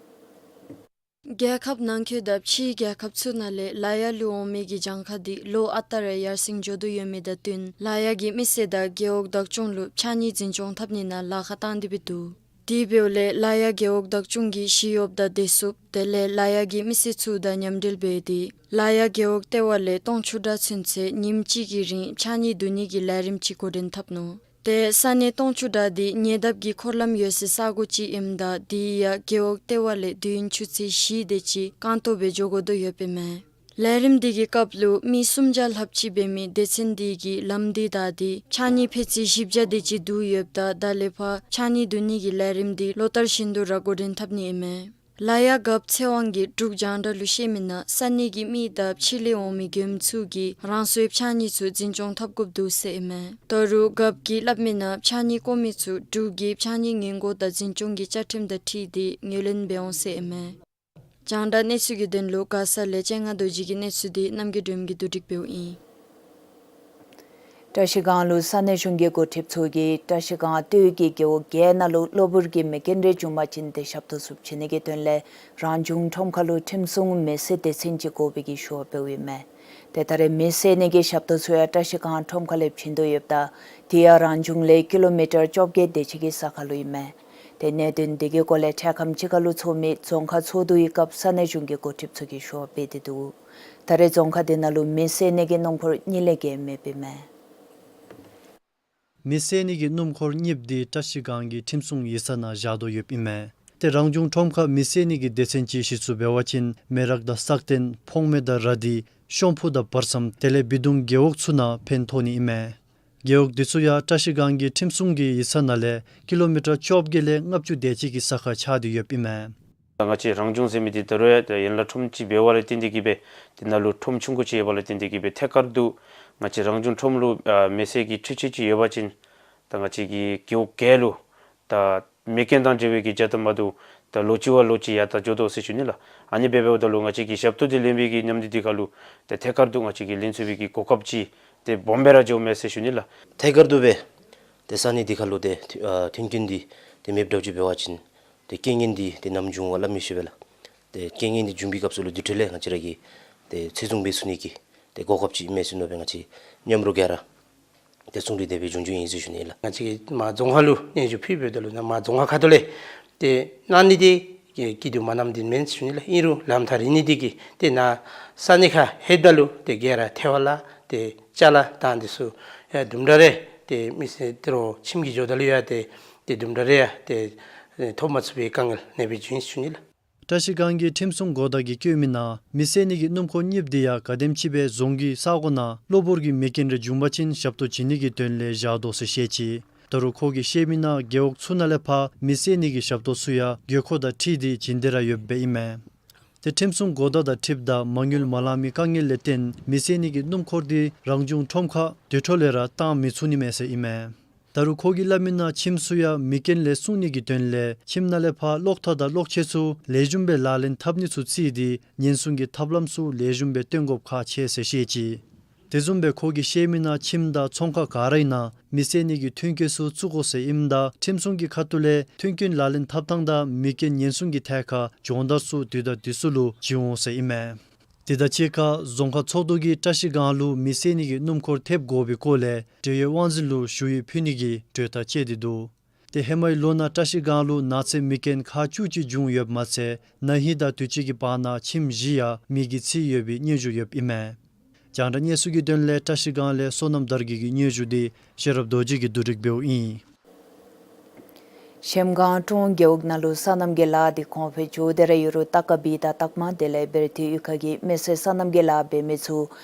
རྒྱལ་ཁབ་ནང་འཁོད་དང་ཕྱིའི་རྒྱལ་ཁབ་ཚུ་ནང་ལས་ལ་ཡ་ལུ་འོང་མི་གི་གྱངས་ཁ་དེ་ལོ་ཨ་རྟག་ར་ཡར་སེང་འགྱོ་དོ་ཡོད་མི་དང་བསྟུན་ལ་ཡ་གི་མི་སེར་དང་རྒེད་འོག་བདག་སྐྱོང་ལུ་ཕྱགས་སྙིགས་འཛིན་སྐྱོང་འཐབ་ནི་ནང་ལཱ་ཁག་བཏང་སྟེ་སྦེ་འདུག། དེ་འབདཝ་ལས་ལ་ཡ་རྒེད་འོག་བདག་སྐྱོང་གིས་ཞི་གཡོགཔ་དང་བདེ་སྲུངཔ་དེ་ལས་ལ་ཡ་གི་མི་སེར་ཚུ་དང་མཉམ་འབྲེལ་འབད་དེ་ལ་ཡ་རྒེད་འོག་ལྟེ་བ་ལས་སྟོང་ཕྱུར་དྲུག་ཚུན་ཚོད་ཉིནམ་གཅིག་གི་རིང་ཕྱགས་སྙིགས་བསྡུ་ནི་གི་ལས་རིམ་ཅིག་འགོ་འདྲེན་འཐབ་ནུག། ཏེ་ས་གནས་སྟོང་ཕྱུར་དྲུག་དེ་ཉེ་འདབས་ཀྱི་འཁོར་ལམ་ཡོད་སའི་ས་གོ་ཅིག་ཨིནམ་ད་དེ་ཡང་རྒེད་འོག་ལྟེ་བ་ལས་དུས་ཡུན་ཆུ་ཚོད་བཞི་དེ་ཅིག་རྐང་སྟོང་སྦེ་འགྱོ་དགོ་དོ་ཡོདཔ་ཨིན་མས། ལས་རིམ་དེ་གི་སྐབས་ལུ་མི་སུམ་བརྒྱ་ལྷགཔ་ཅིག་འབད་མི་སྡེ་ཚན་དེ་གིས་ལམ་དེ་བདའ་སྟེ་ཕྱགས་སྙིགས་ཕད་ཙི་བཞི་བརྒྱ་དེ་ཅིག་བསྡུ་ཡོདཔ་ད་ད་ལས་ཕར་ཕྱགས་སྙིགས་བསྡུ་ནི་གི་ལས་རིམ་དེ་ལོ་ལྟར་བཞིན་དུ་ར་འགོ་འདྲེན་འཐབ་ནི་ཨིན་མས། ལ་ཡ་རྒཔོ་ཚེ་དབང་གིས་འབྲུག་རྒྱང་བསྒྲགས་ལུ་བཤད་མི་ནང་ས་གནས་ཀྱི་མི་དང་ཕྱི་ལས་འོང་མི་མགྱོནམ་ཚུ་གིས་རང་སོའི་ཕྱགས་སྙིགས་ཚུ་འཛིན་སྐྱོང་འཐབ་དགོཔ་འདུག་ཟེར་ཨིན་མས། ད་རུང་རྒཔོ་གིས་སླབ་མི་ནང་ཕྱགས་སྙིགས་བཀོ་མི་ཚུ་འབྲུག་གི་ཕྱགས་སྙིགས་སྔོན་འགོག་དང་འཛིན་སྐྱོང་གི་བཅའ་ཁྲིམས་དང་འཁྲིལ་ཏེ་ངོས་ལེན་འབད་འོང་ཟེར་ཨིན་མས། རྒྱང་བསྒྲགས་གནས་ཚུལ་གྱི་དོན་ལུ་མགར་ས་ལས་སྤྱན་སྔ་རྡོ་རྗེ་གི་གནས་ཚུལ་དེ་རྣམ་རྒྱལ་སྒྲོལམ་གིས་བསྡུ་སྒྲིག་འབདཝ་ཨིན། བཀྲ་ཤིས་སྒང་ལུ་ས་གནས་གཞུང་གི་འགོ་ཁྲིདཔ་ཚུ་གིས་བཀྲ་ཤིས་སྒང་སྟོད་ཀྱི་རྒེད་འོག་བརྒྱད་ནང་ལུ་གློ་བུར་གྱི་མེ་རྐྱེན་རེ་བྱུང་པ་ཅིན་དེ་ཞབས་ཏོག་ཚུ་བྱིན་ནི་གི་དོན་ལས་རང་བྱུང་ཁྲོམ་ཁ་ལུ་ཁྲིམས་སྲུང་མེ་སེར་སྡེ་ཚན་ཅིག་བསྐོ་བའི་གི་ཞུ་བ་འབདཝ་ཨིན་མས། ཏེ་ད་རེས་མེ་བསད་ནི་གི་ཞབས་ཏོག་ཚུ་ཡང་བཀྲ་ཤིས་སྒང་ཁྲོམ་ཁ་ལས་བྱིན་དོ་ཡོདཔ་ད་དེ་ཡང་རང་བྱུང་ལས་ཀི་ལོ་མི་ཊར་བཅོ་བརྒྱད་དེ་ཅིག་གི་ས་ཁར་ལུ་ཨིན་མས། ཏེ་གནད་དོན་དེ་གི་སྐོར་ལས་འཕྲལ་ཁམས་ཅིག་ཁར་ལུ་ཚོགས་མི་རྫོང་ཁག་ཚོགས་འདུའི་སྐབས་ས་གནས་གཞུང་གི་འགོ་ཁྲིདཔ་ཚུ་གིས་ཞུ་བ་འབད་དེ་འདུག། ད་རེས་རྫོང་ཁག་དེ་ནང་ལུ་མེ་བསད་ནི་གི་སྣུམ་འཁོར་གཉིས་ལས་བརྒལ་མེདཔ་ཨིན་མས། མེ་བསད་ནི་གི་སྣུམ་འཁོར་གཉིསཔོ་འདི་བཀྲ་ཤིས་སྒང་གི་ཁྲིམས་སྲུང་ཡིག་ཚང་ནང་བཞག་དོ་ཡོདཔ་ཨིན་མས། ཏེ་རང་བྱུང་ཁྲོམ་ཁར་མེ་བསད་ནི་གི་སྡེ་ཚན་ཅིག་གཞི་བཙུགས་འབད་བ་ཅིན་མེ་རག་དང་སག་སྟེང་ཕོངམ་དང་ར་དི་ཤོམ་ཕུ་དང་བར་མཚམས་དེ་ལས་སྦི་གདུང་རྒེད་འོག་ཚུ་ནང་ཕན་ཐོགས་ནི་ཨིན་མས། རྒེད་འོག་འདི་ཚུ་ཡང་བཀྲ་ཤིས་སྒང་གི་ཁྲིམས་སྲུང་གི་ཡིག་ཚང་ནང་ལས་ཀི་ལོ་མི་ཊར་བཅོ་བརྒྱད་ལས་ལྔ་བཅུ་དེ་ཅིག་གི་ས་ཁར་ཆགས་ཏེ་ཡོདཔ་ཨིན་མས། ད་ང་བཅས་རང་བྱུང་ཟེར་མི་འདི་ད་རུང་ཡང་ཡན་ལག་ཁྲོམ་ཅིག་འབདཝ་ལས་བརྟེན་ཏེ་གིས་སྦེ་དེ་ནང་ལུ་ཁྲོམ་ཆུང་ཀུ་ཅིག་ཡོདཔ་ལས་བརྟེན་ཏེ་གིས་སྦེ་ཐད་ཀར་དུ་ང་བཅས་རང་བྱུང་ཁྲོམ་ལུ་ཨ་མེ་བསད་ཀྱི་འཕྲུལ་ཆས་ཅིག་ཡོད་པ་ཅིན་ད་ང་བཅས་ཀྱི་རྒེད་འོག་གི་ལུ་ད་མེ་རྐྱེན་དང་འབྲེལ་བའི་གི་རྒྱ་དང་མ་དུ་ད་ལོ་གཅིག་བ་ལོ་གཅིག་ཡར་ད་འགྱོ་དོ་ཟེར་ཞུ་ནི་ལགས། ཨ་ནི་སྦེ་འབདཝ་ད་ལུ་ང་བཅས་ཀྱི་ཞབས་ཏོག་འདི་ལེན་པའི་གི་མཉམ་འདི་འདི་ཁར་ལུ་ད་ཐད་ཀར་དུ་ང་བཅས་ཀྱིས་ལེན་ཚུགས་པའི་གི་གོ་སྐབས་ཅིག་ཏེ་སྦོམ་སྦེ་ར་འགྱོཝ་མས་ཟེར་ཞུ་ནི་ལགས། ཐད་ཀར་དུ་སྦེ་ཏེ་ས་གནས་འདི་ཁར་ལུ་ཏེ་ཨ་མཐུན་རྐྱེན་འདི་ཏེ་མེདཔ་འདྲཝ་ཅིག་འབད་བ་ཅིན་ཏེ་རྐྱེན་ངན་འདི་ཏེ་ནམ་འབྱུང་བ་སླབ་མི་ཤེས་པས་ལགས། ཏེ་རྐྱེན་ངན་འདི་འབྱུང་པའི་སྐབས་སུ་ལུ་དེ་འཕྲོ་ལས་ང་བཅས་ར་གིས་ཏེ་ཚེ་སྲུང་འབད་ཚུགས་ནི་གི་ཏེ་གོ་སྐབས་ཅིག་ཨིན་མས་ཟེར་མནོ་སྦེ་ང་བཅས་མཉམ་རོགས་ག་ར་ཏེ་ཚོགས་སྒྲིག་དེ་སྦེ་བྱུང་བྱུངམ་ཨིན་ཟེར་ཞུ་ནི་ལགས། ང་བཅས་ཀྱིས་མར་རྫོང་ཁག་ལུ་སྙན་ཞུ་ཕུལ་འབདཝ་ད་ལུ་ནཱ་མར་རྫོང་ཁག་ཁ་ཐུག་ལས་ཏེ་གནང་ནི་འདི་སྐྱིད་སྡུག་མ་གནངམ་འདི་མེན་ཟེར་ཞུ་ནི་ལགས། ཨིན་རུང་ལམ་ཐག་རིང་ནི་འདི་གིས་ཏེ་ནཱ་ས་གནས་ཁར་ལྷོདཔ་ད་ལུ་ཏེ་ག་ར་ཐལ་བ་ལ་ཏེ་ཅ་ལ་དང་འདི་ཚུ་ཡང་དུམ་གྲ་རེ་ཏེ་མི་སེར་ཏེ་རོགས་ཁྱིམ་གྱི་འགྱོཝ་ད་ལུ་ཡང་ཏེ་ཏེ་དུམ་གྲ་རེ་ཡང་ཏེ་ཐོབ་མ་ཚུགས་པའི་དཀའ་ངལ་ཨ་ནེ་སྦེ་བྱུང་ཡི་ཟེར་ཞུ་ནི་ལགས། བཀྲ་ཤིས་སྒང་གི་ཁྲིམས་སྲུང་འགོ་བདག་གིས་བཀོད་མི་ནང་མེ་བསད་ནི་གི་སྣུམ་འཁོར་གཉིསཔོ་འདི་ཡང་ག་དེམ་ཅིག་སྦེ་རྫོང་གི་ས་གོ་ནང་གློ་བུར་གྱི་མེ་རྐྱེན་རེ་བྱུང་པ་ཅིན་ཞབས་ཏོག་བྱིན་ནི་གི་དོན་ལས་བཞག་དོ་ཟེར་བཤད་ཅི། ད་རུང་ཁོ་གིས་བཤད་མི་ནང་རྒེད་འོག་ཚུ་ནང་ལས་ཕར་མེ་བསད་ནི་གི་ཞབས་ཏོག་ཚུ་ཡང་དགོས་མཁོ་དང་འཁྲིལ་ཏེ་བྱིན་ཏེ་ར་ཡོདཔ་ཨིན་མས། ཏེ་ཁྲིམས་སྲུང་འགོ་བདག་དང་འཁྲིལཝ་ད་མ་དངུལ་མ་ལང་མི་དཀའ་ངལ་ལས་བརྟེན་མེ་བསད་ནི་གི་སྣུམ་འཁོར་འདི་རང་བྱུང་ཁྲོམ་ཁར་དེ་འཕྲོ་ལས་ར་བཏང་མི་ཚུགས་ནི་མས་ཟེར་ཨིན་མས། ད་རུང་ཁོ་གིས་སླབ་མི་ནང་ཁྱིམ་ཚུ་ཡང་མེ་རྐྱེན་ལས་སྲུང་ནི་གི་དོན་ལས་ཁྱིམ་ནང་ལས་ཕར་གློག་ཐག་དང་གློག་ཆས་ཚུ་ལེགས་ཤོམ་སྦེ་ལག་ལེན་འཐབ་ནི་ཚུ་བརྩིས་ཏེ་ཉེན་སྲུང་གི་ཐབས་ལམ་ཚུ་ལེགས་ཤོམ་སྦེ་སྟོན་དགོཔ་ཁག་ཆེ་ཟེར་བཤད་ཅི། དེ་བཟུམ་སྦེ་ཁོ་གིས་བཤད་མི་ནང་ཁྱིམ་དང་ཚོང་ཁང་ག་ར་ཨིན་ན་མེ་བསད་ནི་གི་མཐུན་རྐྱེན་ཚུ་བཙུགས་དགོ་ཟེར་ཨིནམ་ད་ཁྲིམས་སྲུང་གི་ཁ་ཐུག་ལས་མཐུན་རྐྱེན་ལག་ལེན་འཐབ་ཐངས་དང་མེ་རྐྱེན་ཉེན་སྲུང་གི་ཐད་ཁར་སྦྱོང་བརྡར་ཚུ་དུས་དང་དུས་སུ་ལུ་བྱིན་འོང་ཟེར་ཨིན་མས། དེ་དང་གཅིག་ཁར་རྫོང་ཁག་ཚོགས་འདུ་གིས་བཀྲ་ཤིས་སྒང་ལུ་མེ་བསད་ནི་གི་སྣུམ་འཁོར་ཐེབས་དགོ་པའི་སྐོར་ལས་འབྲེལ་ཡོད་དབང་འཛིན་ལུ་ཞུ་ཡིག་ཕུལ་ནི་གི་གྲོས་ཐག་བཅད་དེ་འདུག། ཏེ་ཧེ་མའི་ལོ་ནང་བཀྲ་ཤིས་སྒང་ལུ་ནགས་ཚལ་མེ་རྐྱེན་ཁག་བཅུ་གཅིག་བྱུང་ཡོདཔ་མ་ཚད་ན་ཧིང་དང་དུས་ཅི་གི་བར་ན་ཁྱིམ་བཞི་ཡང་མེ་གིས་ཚིག་ཡོད་པའི་སྙན་ཞུ་ཡོདཔ་ཨིན་མས། རྒྱང་བསྒྲགས་གནས་ཚུལ་གྱི་དོན་ལས་བཀྲ་ཤིས་སྒང་ལས་བསོད་ནམས་དར་རྒྱས་ཀྱི་སྙན་ཞུ་འདི་ཤེས་རབ་རྡོ་རྗེ་གིས་བསྡུ་སྒྲིག་འབདཝ་ཨིན། གཞལམ་སྒང་ཀྲོང་རྒེད་འོག་ནང་ལུ་སོ་ནམ་གྱི་ལཱ་འདི་གོང་འཕེལ་འགྱོ་སྟེ་ར་ཡོད་རུང་ཏ་ཀ་བི་དང་ཏག་མ་དེ་ལས་བེར་ཐིའུ་གཡུས་ཁ་གི་མི་སེར་སོ་ནམ་གྱི་ལཱ་འབད་མི་ཚུ་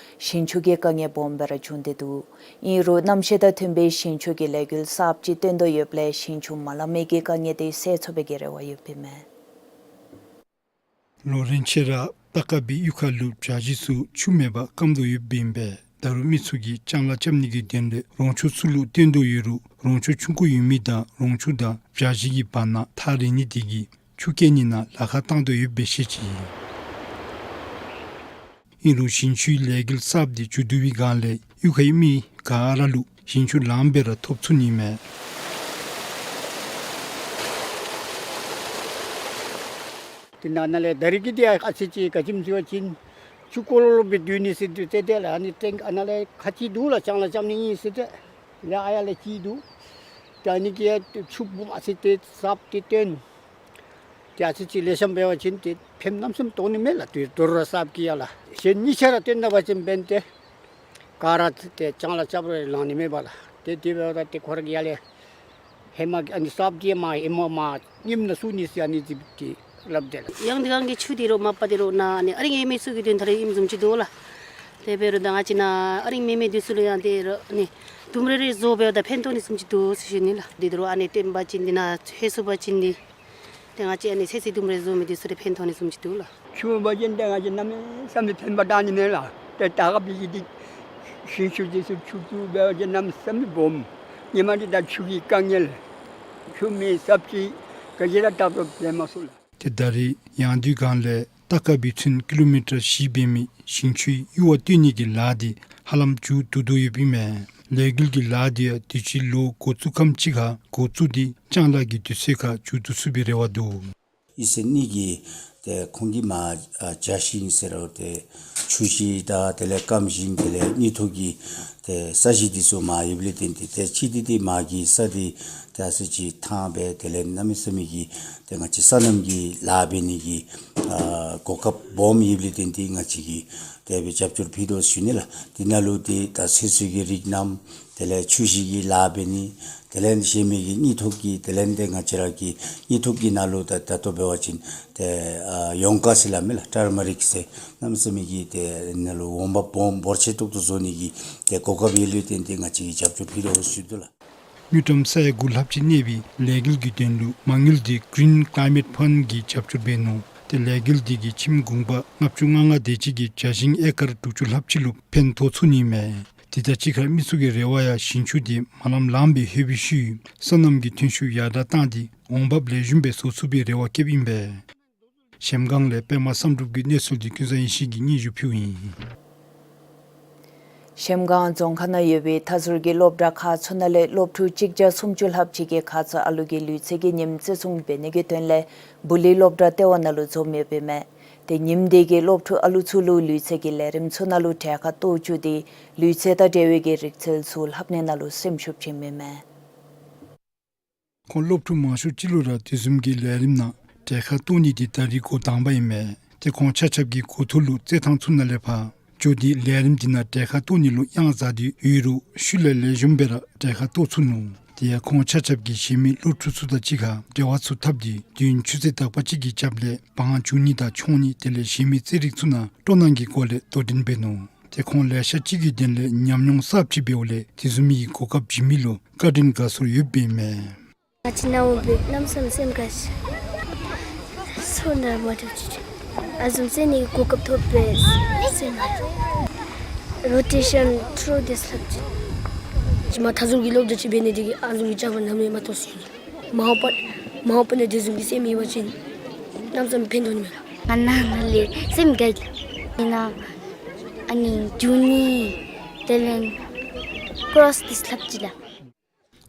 ཞིང་ཆུ་གི་དཀའ་ངལ་སྦོམ་སྦེ་ར་བྱུང་སྟེ་འདུག། ཨིན་རུང་གནམ་གཤིས་དང་མཐུན་པའི་ཞིང་ཆུ་གི་ལས་འགུལ་གསརཔ་ཅིག་བཏོན་དོ་ཡོདཔ་ལས་ཞིང་ཆུ་མ་ལང་མི་གི་དཀའ་ངལ་དེ་སེལ་ཚུགས་པའི་གི་རེ་བ་ཡོདཔ་ཨིན་མས། ལོ་རིམ་ཆད་ར་ཏ་ཀ་བི་གཡུས་ཁ་ལུ་བྱཱ་གཞི་ཚུ་ཆུ་མེད་པར་སྐམ་དོ་ཡོདཔ་ཨིན་པས། ད་རུང་མི་ཚུ་གིས་ལྕང་ལཱ་རྐྱབ་ནི་གི་དོན་ལས་རོང་ཆུ་ཚུ་ལུ་བརྟེན་དོ་ཡོད་རུང་རོང་ཆུ་ཆུང་ཀུ་ཡོད་མི་དང་རོང་ཆུ་དང་བྱཱ་གཞི་གི་བར་ན་ཐག་རིང་ནི་དེ་གིས་ཆུ་སྐྱེལ་ནི་ནང་ལཱ་ཁག་བཏང་དོ་ཡོདཔ་སྦེ་བཤད་ཅི། ཨིན་རུང་ཞིང་ཆུའི་ལས་འགུལ་གསརཔ་དེ་མཇུག་བསྡུ་བའི་སྒང་ལས་གཡུས་ཁའི་མི་ག་ར་ལུ་ཞིང་ཆུ་ལངམ་སྦེ་ར་ཐོབ་ཚུགས་ནི་མས། དེ་ནང་ན་ལས་ད་རིས་ཀྱི་དེ་ཨ་ཙི་ཅིག་ག་ཅི་སྨོ་ཟེར་བ་ཅིན་ཆུ་ཀོ་ལོ་ལོ་སྦེ་སྡོད་ནི་ཟེར་དུས་ཏེ་དེ་ལས་ཨ་ནི་ཏེ་ཨ་ནཱ་ལས་ཁ་ཅིག་འདུག་ལགས། ལྕང་ལཱ་རྐྱབ་ནི་ཨིན་ཟེར་ཏེ་ལས་ཨ་ཡར་ལས་ཅིག་འདུག། ཏེ་ཨ་ནི་གིས་ཆུ་སྦོམ་ཨ་ཙི་ཏེ་གསརཔ་དེ་བཏོན། ཏེ་ཨ་ཙི་ཅིག་ལེགས་ཤོམ་འབད་བ་ཅིན་ཏེ་ཕནམ་གནམ་མེད་ས་མེད་ཐོན་ནི་མས་ལགས། དུས་དོ་རུང་གསརཔ་གི་ཡར་ལགས་གཞན་གཉིས་ཆ་ར་བཏོན་ད་པ་ཅིན་འབདན་ཏེ་ག་ར་ཏེ་ལྕང་ལཱ་རྐྱབ་རུང་ལང་ནི་མེད་པས་ལགས། ཏེ་དེ་འབདཝ་ད་ཏེ་ཁོ་ར་གིས་ཡར་ལས་ཧེ་མ་གི་ཨ་ནི་གསརཔ་དེ་མར་ཧེ་མ་མར་རྙིངམ་ནང་བཙུགས་ནི་ཟེར་ཨ་ནི་ཅིག་ཏེ་སླབ་དེས་ལགས། ཡང་དེ་སྒང་གི་ཆུ་དེ་རོགས་མ་པ་དེ་རོགས་ནཱ་ཨ་ནི་ཨ་རིང་ཡོད་མི་ཚུ་གི་དོན་དག་རེ་ཨིནམ་བཟུམ་ཅིག་འདུག་ལགས། དེ་འབད་རུང་ད་ང་བཅས་ནཱ་ཨ་རིང་མེད་མི་འདི་ཚུ་ལུ་ཡང་དེ་རོགས་ཨ་ནི་དུམ་རེ་རེ་བཟོ་འབདཝ་ད་ཕན་ཐོགས་ནི་བཟུམ་ཅིག་འདུག་ཟེར་ཞུ་ནི་ལགས། དེ་དོ་རུང་ཨ་ནི་བཏོན་པ་ཅིན་འདི་ནང་ལྷོད་ཚུགས་པ་ཅིན་འདི་ཏེ་ང་བཅས་ཨ་ནི་ཚོད་བསྲེ་དུམ་རེ་བཟོ་མི་འདི་ཚུ་ལུ་ཕན་ཐོགས་ནི་བཟུམ་ཅིག་འདུག་ལགས། ཆུ་མེད་པ་ཅིན་ཏེ་ང་བཅས་གནམ་མེད་ས་མེད་ཕན་པ་བཏང་ནི་མས་ལགས། ཏེ་ཏ་ཀ་བི་གི་འདི་ཞིང་ཆུ་འདི་ཚུ་ཆུ་བཙུགས་འབད་བ་ཅིན་གནམ་མེད་ས་མེད་སྦོམ། ཧེ་མ་འདི་ད་ཆུ་གི་དཀའ་ངལ། ཆུ་མེད་ས་ཅིག་ག་ཅི་ར་བཏབ་རུང་འབད་མ་ཚུགས་ལགས། ཏེ་ད་རིས་ཡང་དུས་སྒང་ལས་ཏ་ཀ་བི་ཚུན་ཀི་ལོ་མི་ཊར་བཞི་འབད་མི་ཞིང་ཆུའི་གཡུར་བ་བཏོན་ནི་གི་ལཱ་འདི་ཧ་ལམ་མཇུག་བསྡུ་དོ་ཡོདཔ་ཨིན་མས། ལས་འགུལ་གྱི་ལཱ་འདི་ཡང་དུས་ཅི་ལོ་འགོ་བཙུགས་ཁམས་ཅིག་ཁར་འགོ་བཙུགས་ཏེ་ལྕང་ལཱ་གི་དུས་ཚོད་ཁར་མཇུག་བསྡུ་ཚུགས་པའི་རེ་བ་འདུག། ཨིན་ཟེར་ནི་གི་ཏེ་ཁོང་གིས་མར་ཨ་བྱཱ་གཞི་ཨིན་ཟེར་རུང་ཏེ་ཆུ་གཞི་དང་དེ་ལས་སྐམ་གཞི་དེ་ལས་གཉིས་ཐོག་གི་ཏེ་ས་གཞི་འདི་ཚུ་མར་ཡོདཔ་ལས་བརྟེན་ཏེ་ཏེ་ཅིག་ཏེ་ཏེ་མར་གྱི་ས་འདི་ཏེ་ཨ་ཙི་ཅིག་ཐང་སྦེ་དེ་ལས་གནམ་མེད་ས་མེད་ཀྱི་ཏེ་ང་བཅས་སོ་ནམ་གྱི་ལཱ་འབད་ནི་གི་ཨ་གོ་སྐབས་སྦོམ་ཡོདཔ་ལས་བརྟེན་ཏེ་ང་བཅས་ཀྱིས་དེ་སྦེ་རྒྱབ་སྐྱོར་ཕུལ་དོ་ཟེར་ཞུ་ནི་ལགས། དེ་ནང་ལུ་ཏེ་ད་ཚོད་བསྲེ་གི་རིགས་རྣམས་ དེ་ལས་ཆུ་ཞིང་གི་ལཱ་འབད་ནི། དེ་ལས་གཞན་མི་གི་དངུལ་ཐོག་གི་དེ་ལས་ཏེ་ང་བཅས་ར་གི་དངུལ་ཐོག་གི་ནང་ལུ་ད་ད་ལྟོ་འབད་བ་ཅིན་ཏེ་ཨ་ཡོང་ཀ་ཟེར་སླབ་མས་ལགས། ཊར་མ་རིཀ་ཟེར་གནམ་མེད་ས་མེད་ཀྱི་ཏེ་ནང་ལུ་འོང་འབབ་སྦོམ་འབོར་ཆེ་ཏོག་ཏོ་བཟོ་ནི་གི་ཏེ་གོ་སྐབས་ཡོད་ལུ་བརྟེན་ཏེ་ང་བཅས་ཀྱིས་རྒྱབ་སྐྱོར་ཕུལ་དོ་ཟེར་ཞུ་དོ་ལགས། དངུལ་ཀྲམ་ས་ཡ་དགུ་ལྷགཔ་ཅིག་གནས་པའི་ལས་འགུལ་གྱི་དོན་ལུ་མ་དངུལ་འདི་Green Climate Fund གིས་རྒྱབ་སྐྱོར་འབད་ནུག། ཏེ་ལས་འགུལ་འདི་གིས་ཁྱིམ་གུང་པ་ལྔ་བཅུ་ང་ལྔ་དེ་ཅིག་གི་བྱ་ཞིང་ཨེ་ཀར་དྲུག་ཅུ་ལྷགཔ་ཅིག་ལུ་ཕན་ཐོགས་ཚུགས་ནི་མས། དེ་དང་གཅིག་ཁར་མི་ཚུ་གི་རེ་བ་ཡང་ཞིང་ཆུ་འདི་མ་ལམ་ལངམ་སྦེ་ལྷོད་པའི་ཤུལ་སོ་ནམ་གྱི་ཐོན་ཤུགས་ཡར་དྲག་བཏང་སྟེ་འོང་འབབ་ལེགས་ཤོམ་སྦེ་བཟོ་ཚུགས་པའི་རེ་བ་བསྐྱེདཔ་ཨིན་པས། གཞལམ་སྒང་ལས་པདྨ་བསམ་གྲུབ་ཀྱི་གནས་ཚུལ་འདི་ཀུན་བཟང་ཡེ་ཤེས་ཀྱིས་སྙན་ཞུ་ཕུལཝ་ཨིན། གཞལམ་སྒང་རྫོང་ཁག་ནང་ཡོད་པའི་མཐའ་ཟུར་གྱི་སློབ་གྲྭ་ཁག་ཚུ་ནང་ལས་སློབ་ཕྲུག་གཅིག་བརྒྱ་སུམ་ཅུ་ལྷགཔ་ཅིག་གིས་ཁ་ཙ་ཨ་ལུ་གི་ལུས་རྩལ་གྱི་ཉིནམ་བརྩི་སྲུང་འབད་ནི་གི་དོན་ལས་སྦུག་ལུང་སློབ་གྲྭ་ལྟེ་བ་ནང་ལུ་འཛོམས་ཡོདཔ་ཨིན་མས། ཏེ་ཉིནམ་དེ་གིས་སློབ་ཕྲུག་ཨ་ལུ་ཚུ་ལུ་ལུས་རྩལ་གྱི་ལས་རིམ་ཚུ་ནང་ལུ་གྲལ་ཁར་གཏོགས་བཅུག་སྟེ་ལུས་རྩལ་དང་འབྲེལ་བའི་གི་རིག་རྩལ་ཚུ་ལྷབ་ནི་ནང་ལུ་སེམས་ཤུགས་བསྐྱེདཔ་ཨིན་མས། ཁོང་སློབ་ཕྲུག་མང་ཤོས་ཅིག་ལུ་ར་དེ་བཟུམ་གྱི་ལས་རིམ་ནང་གྲལ་ཁར་གཏོགས་ནི་འདི་ད་རིས་འགོ་དང་པ་ཨིན་མས། ཏེ་ཁོང་ཆ་ཁྱབ་ཀྱིས་འགོ་ཐོག་ལུ་རྩེད་ཐང་ཚུ་ནང་ལས་ཕར་འགྱོ་སྟེ་ལས་རིམ་འདི་ནང་གྲལ་ཁར་གཏོགས་ནི་ལུ་གཡང་ཟ་སྟེ་ཡོད་རུང་ཤུལ་ལས་ལེགས་ཤོམ་སྦེ་ར་གྲལ་ཁར་གཏོགས་ཚུགས་ནུག། དེ་ཡང་ཁོང་ཆ་ཁྱབ་ཀྱིས་གཞན་མི་སློབ་ཕྲུག་ཚུ་དང་གཅིག་ཁར་འབྲེལ་བ་ཚུ་འཐབ་སྟེ་དུས་ཡུན་ཆུ་ཚོད་དག་པ་ཅིག་གི་རྒྱབ་ལས་བང་རྒྱུག་ནི་དང་མཆོང་ནི་དེ་ལས་གཞན་མི་རྩེད་རིགས་ཚུ་ནང་སྤྲོ་སྣང་གི་སྒོ་ལས་དོ་འགྲན་འབད་ནུག། ཏེ་ཁོང་ལེ་ཤ་ཅིག་གི་དོན་ལས་ཉམས་མྱོང་གསརཔ་ཅིག་འབདཝ་ལས་དེ་བཟུམ་མའི་གོ་སྐབས་བྱིན་མི་ལུ་བཀའ་དྲིན་དགའ་ཚོར་ཡོདཔ་ཨིན་མས། ང་བཅས་ནཱ་འོང་སྦེ་གནམ་མེད་ས་མེད་སེམས་དགའ་ཤིག། སོ་ནམ་མ་འདྲཝ་ཅིག་ཨ་བཟུམ་རྩེད་ནི་གི་གོ་སྐབས་ཐོབ་པས་སེམས་དགའ། རོ་ཊེ་ཤཱན་ཐྲོ་དེ་ཚུ་ལྷབ་ཅི། ཅིག་མ་མཐའ་ཟུར་གྱི་སློབ་གྲྭ་ཅིག་འབད་ནི་དེ་གིས་ཨ་བཟུམ་གྱི་བྱ་བ་ནམ་ཡང་མ་མཐོང་ཟེར་ཡི། མ་འོངས་པ་མ་འོངས་པ་ནང་དེ་བཟུམ་གྱི་སེམས་ཡོད་པ་ཅིན་གནམ་མེད་ས་མེད་ཕན་ཐོགས་ནི་མས་ལགས། ང་ནཱ་ནཱ་ལས་སེམས་དགའ་ལགས། ཨིན་ན་ཨ་ནི་རྒྱུག་ནི་དེ་ལས་ཀོ་རོས་དེ་ཚུ་ལྷབ་ཅི་ལགས།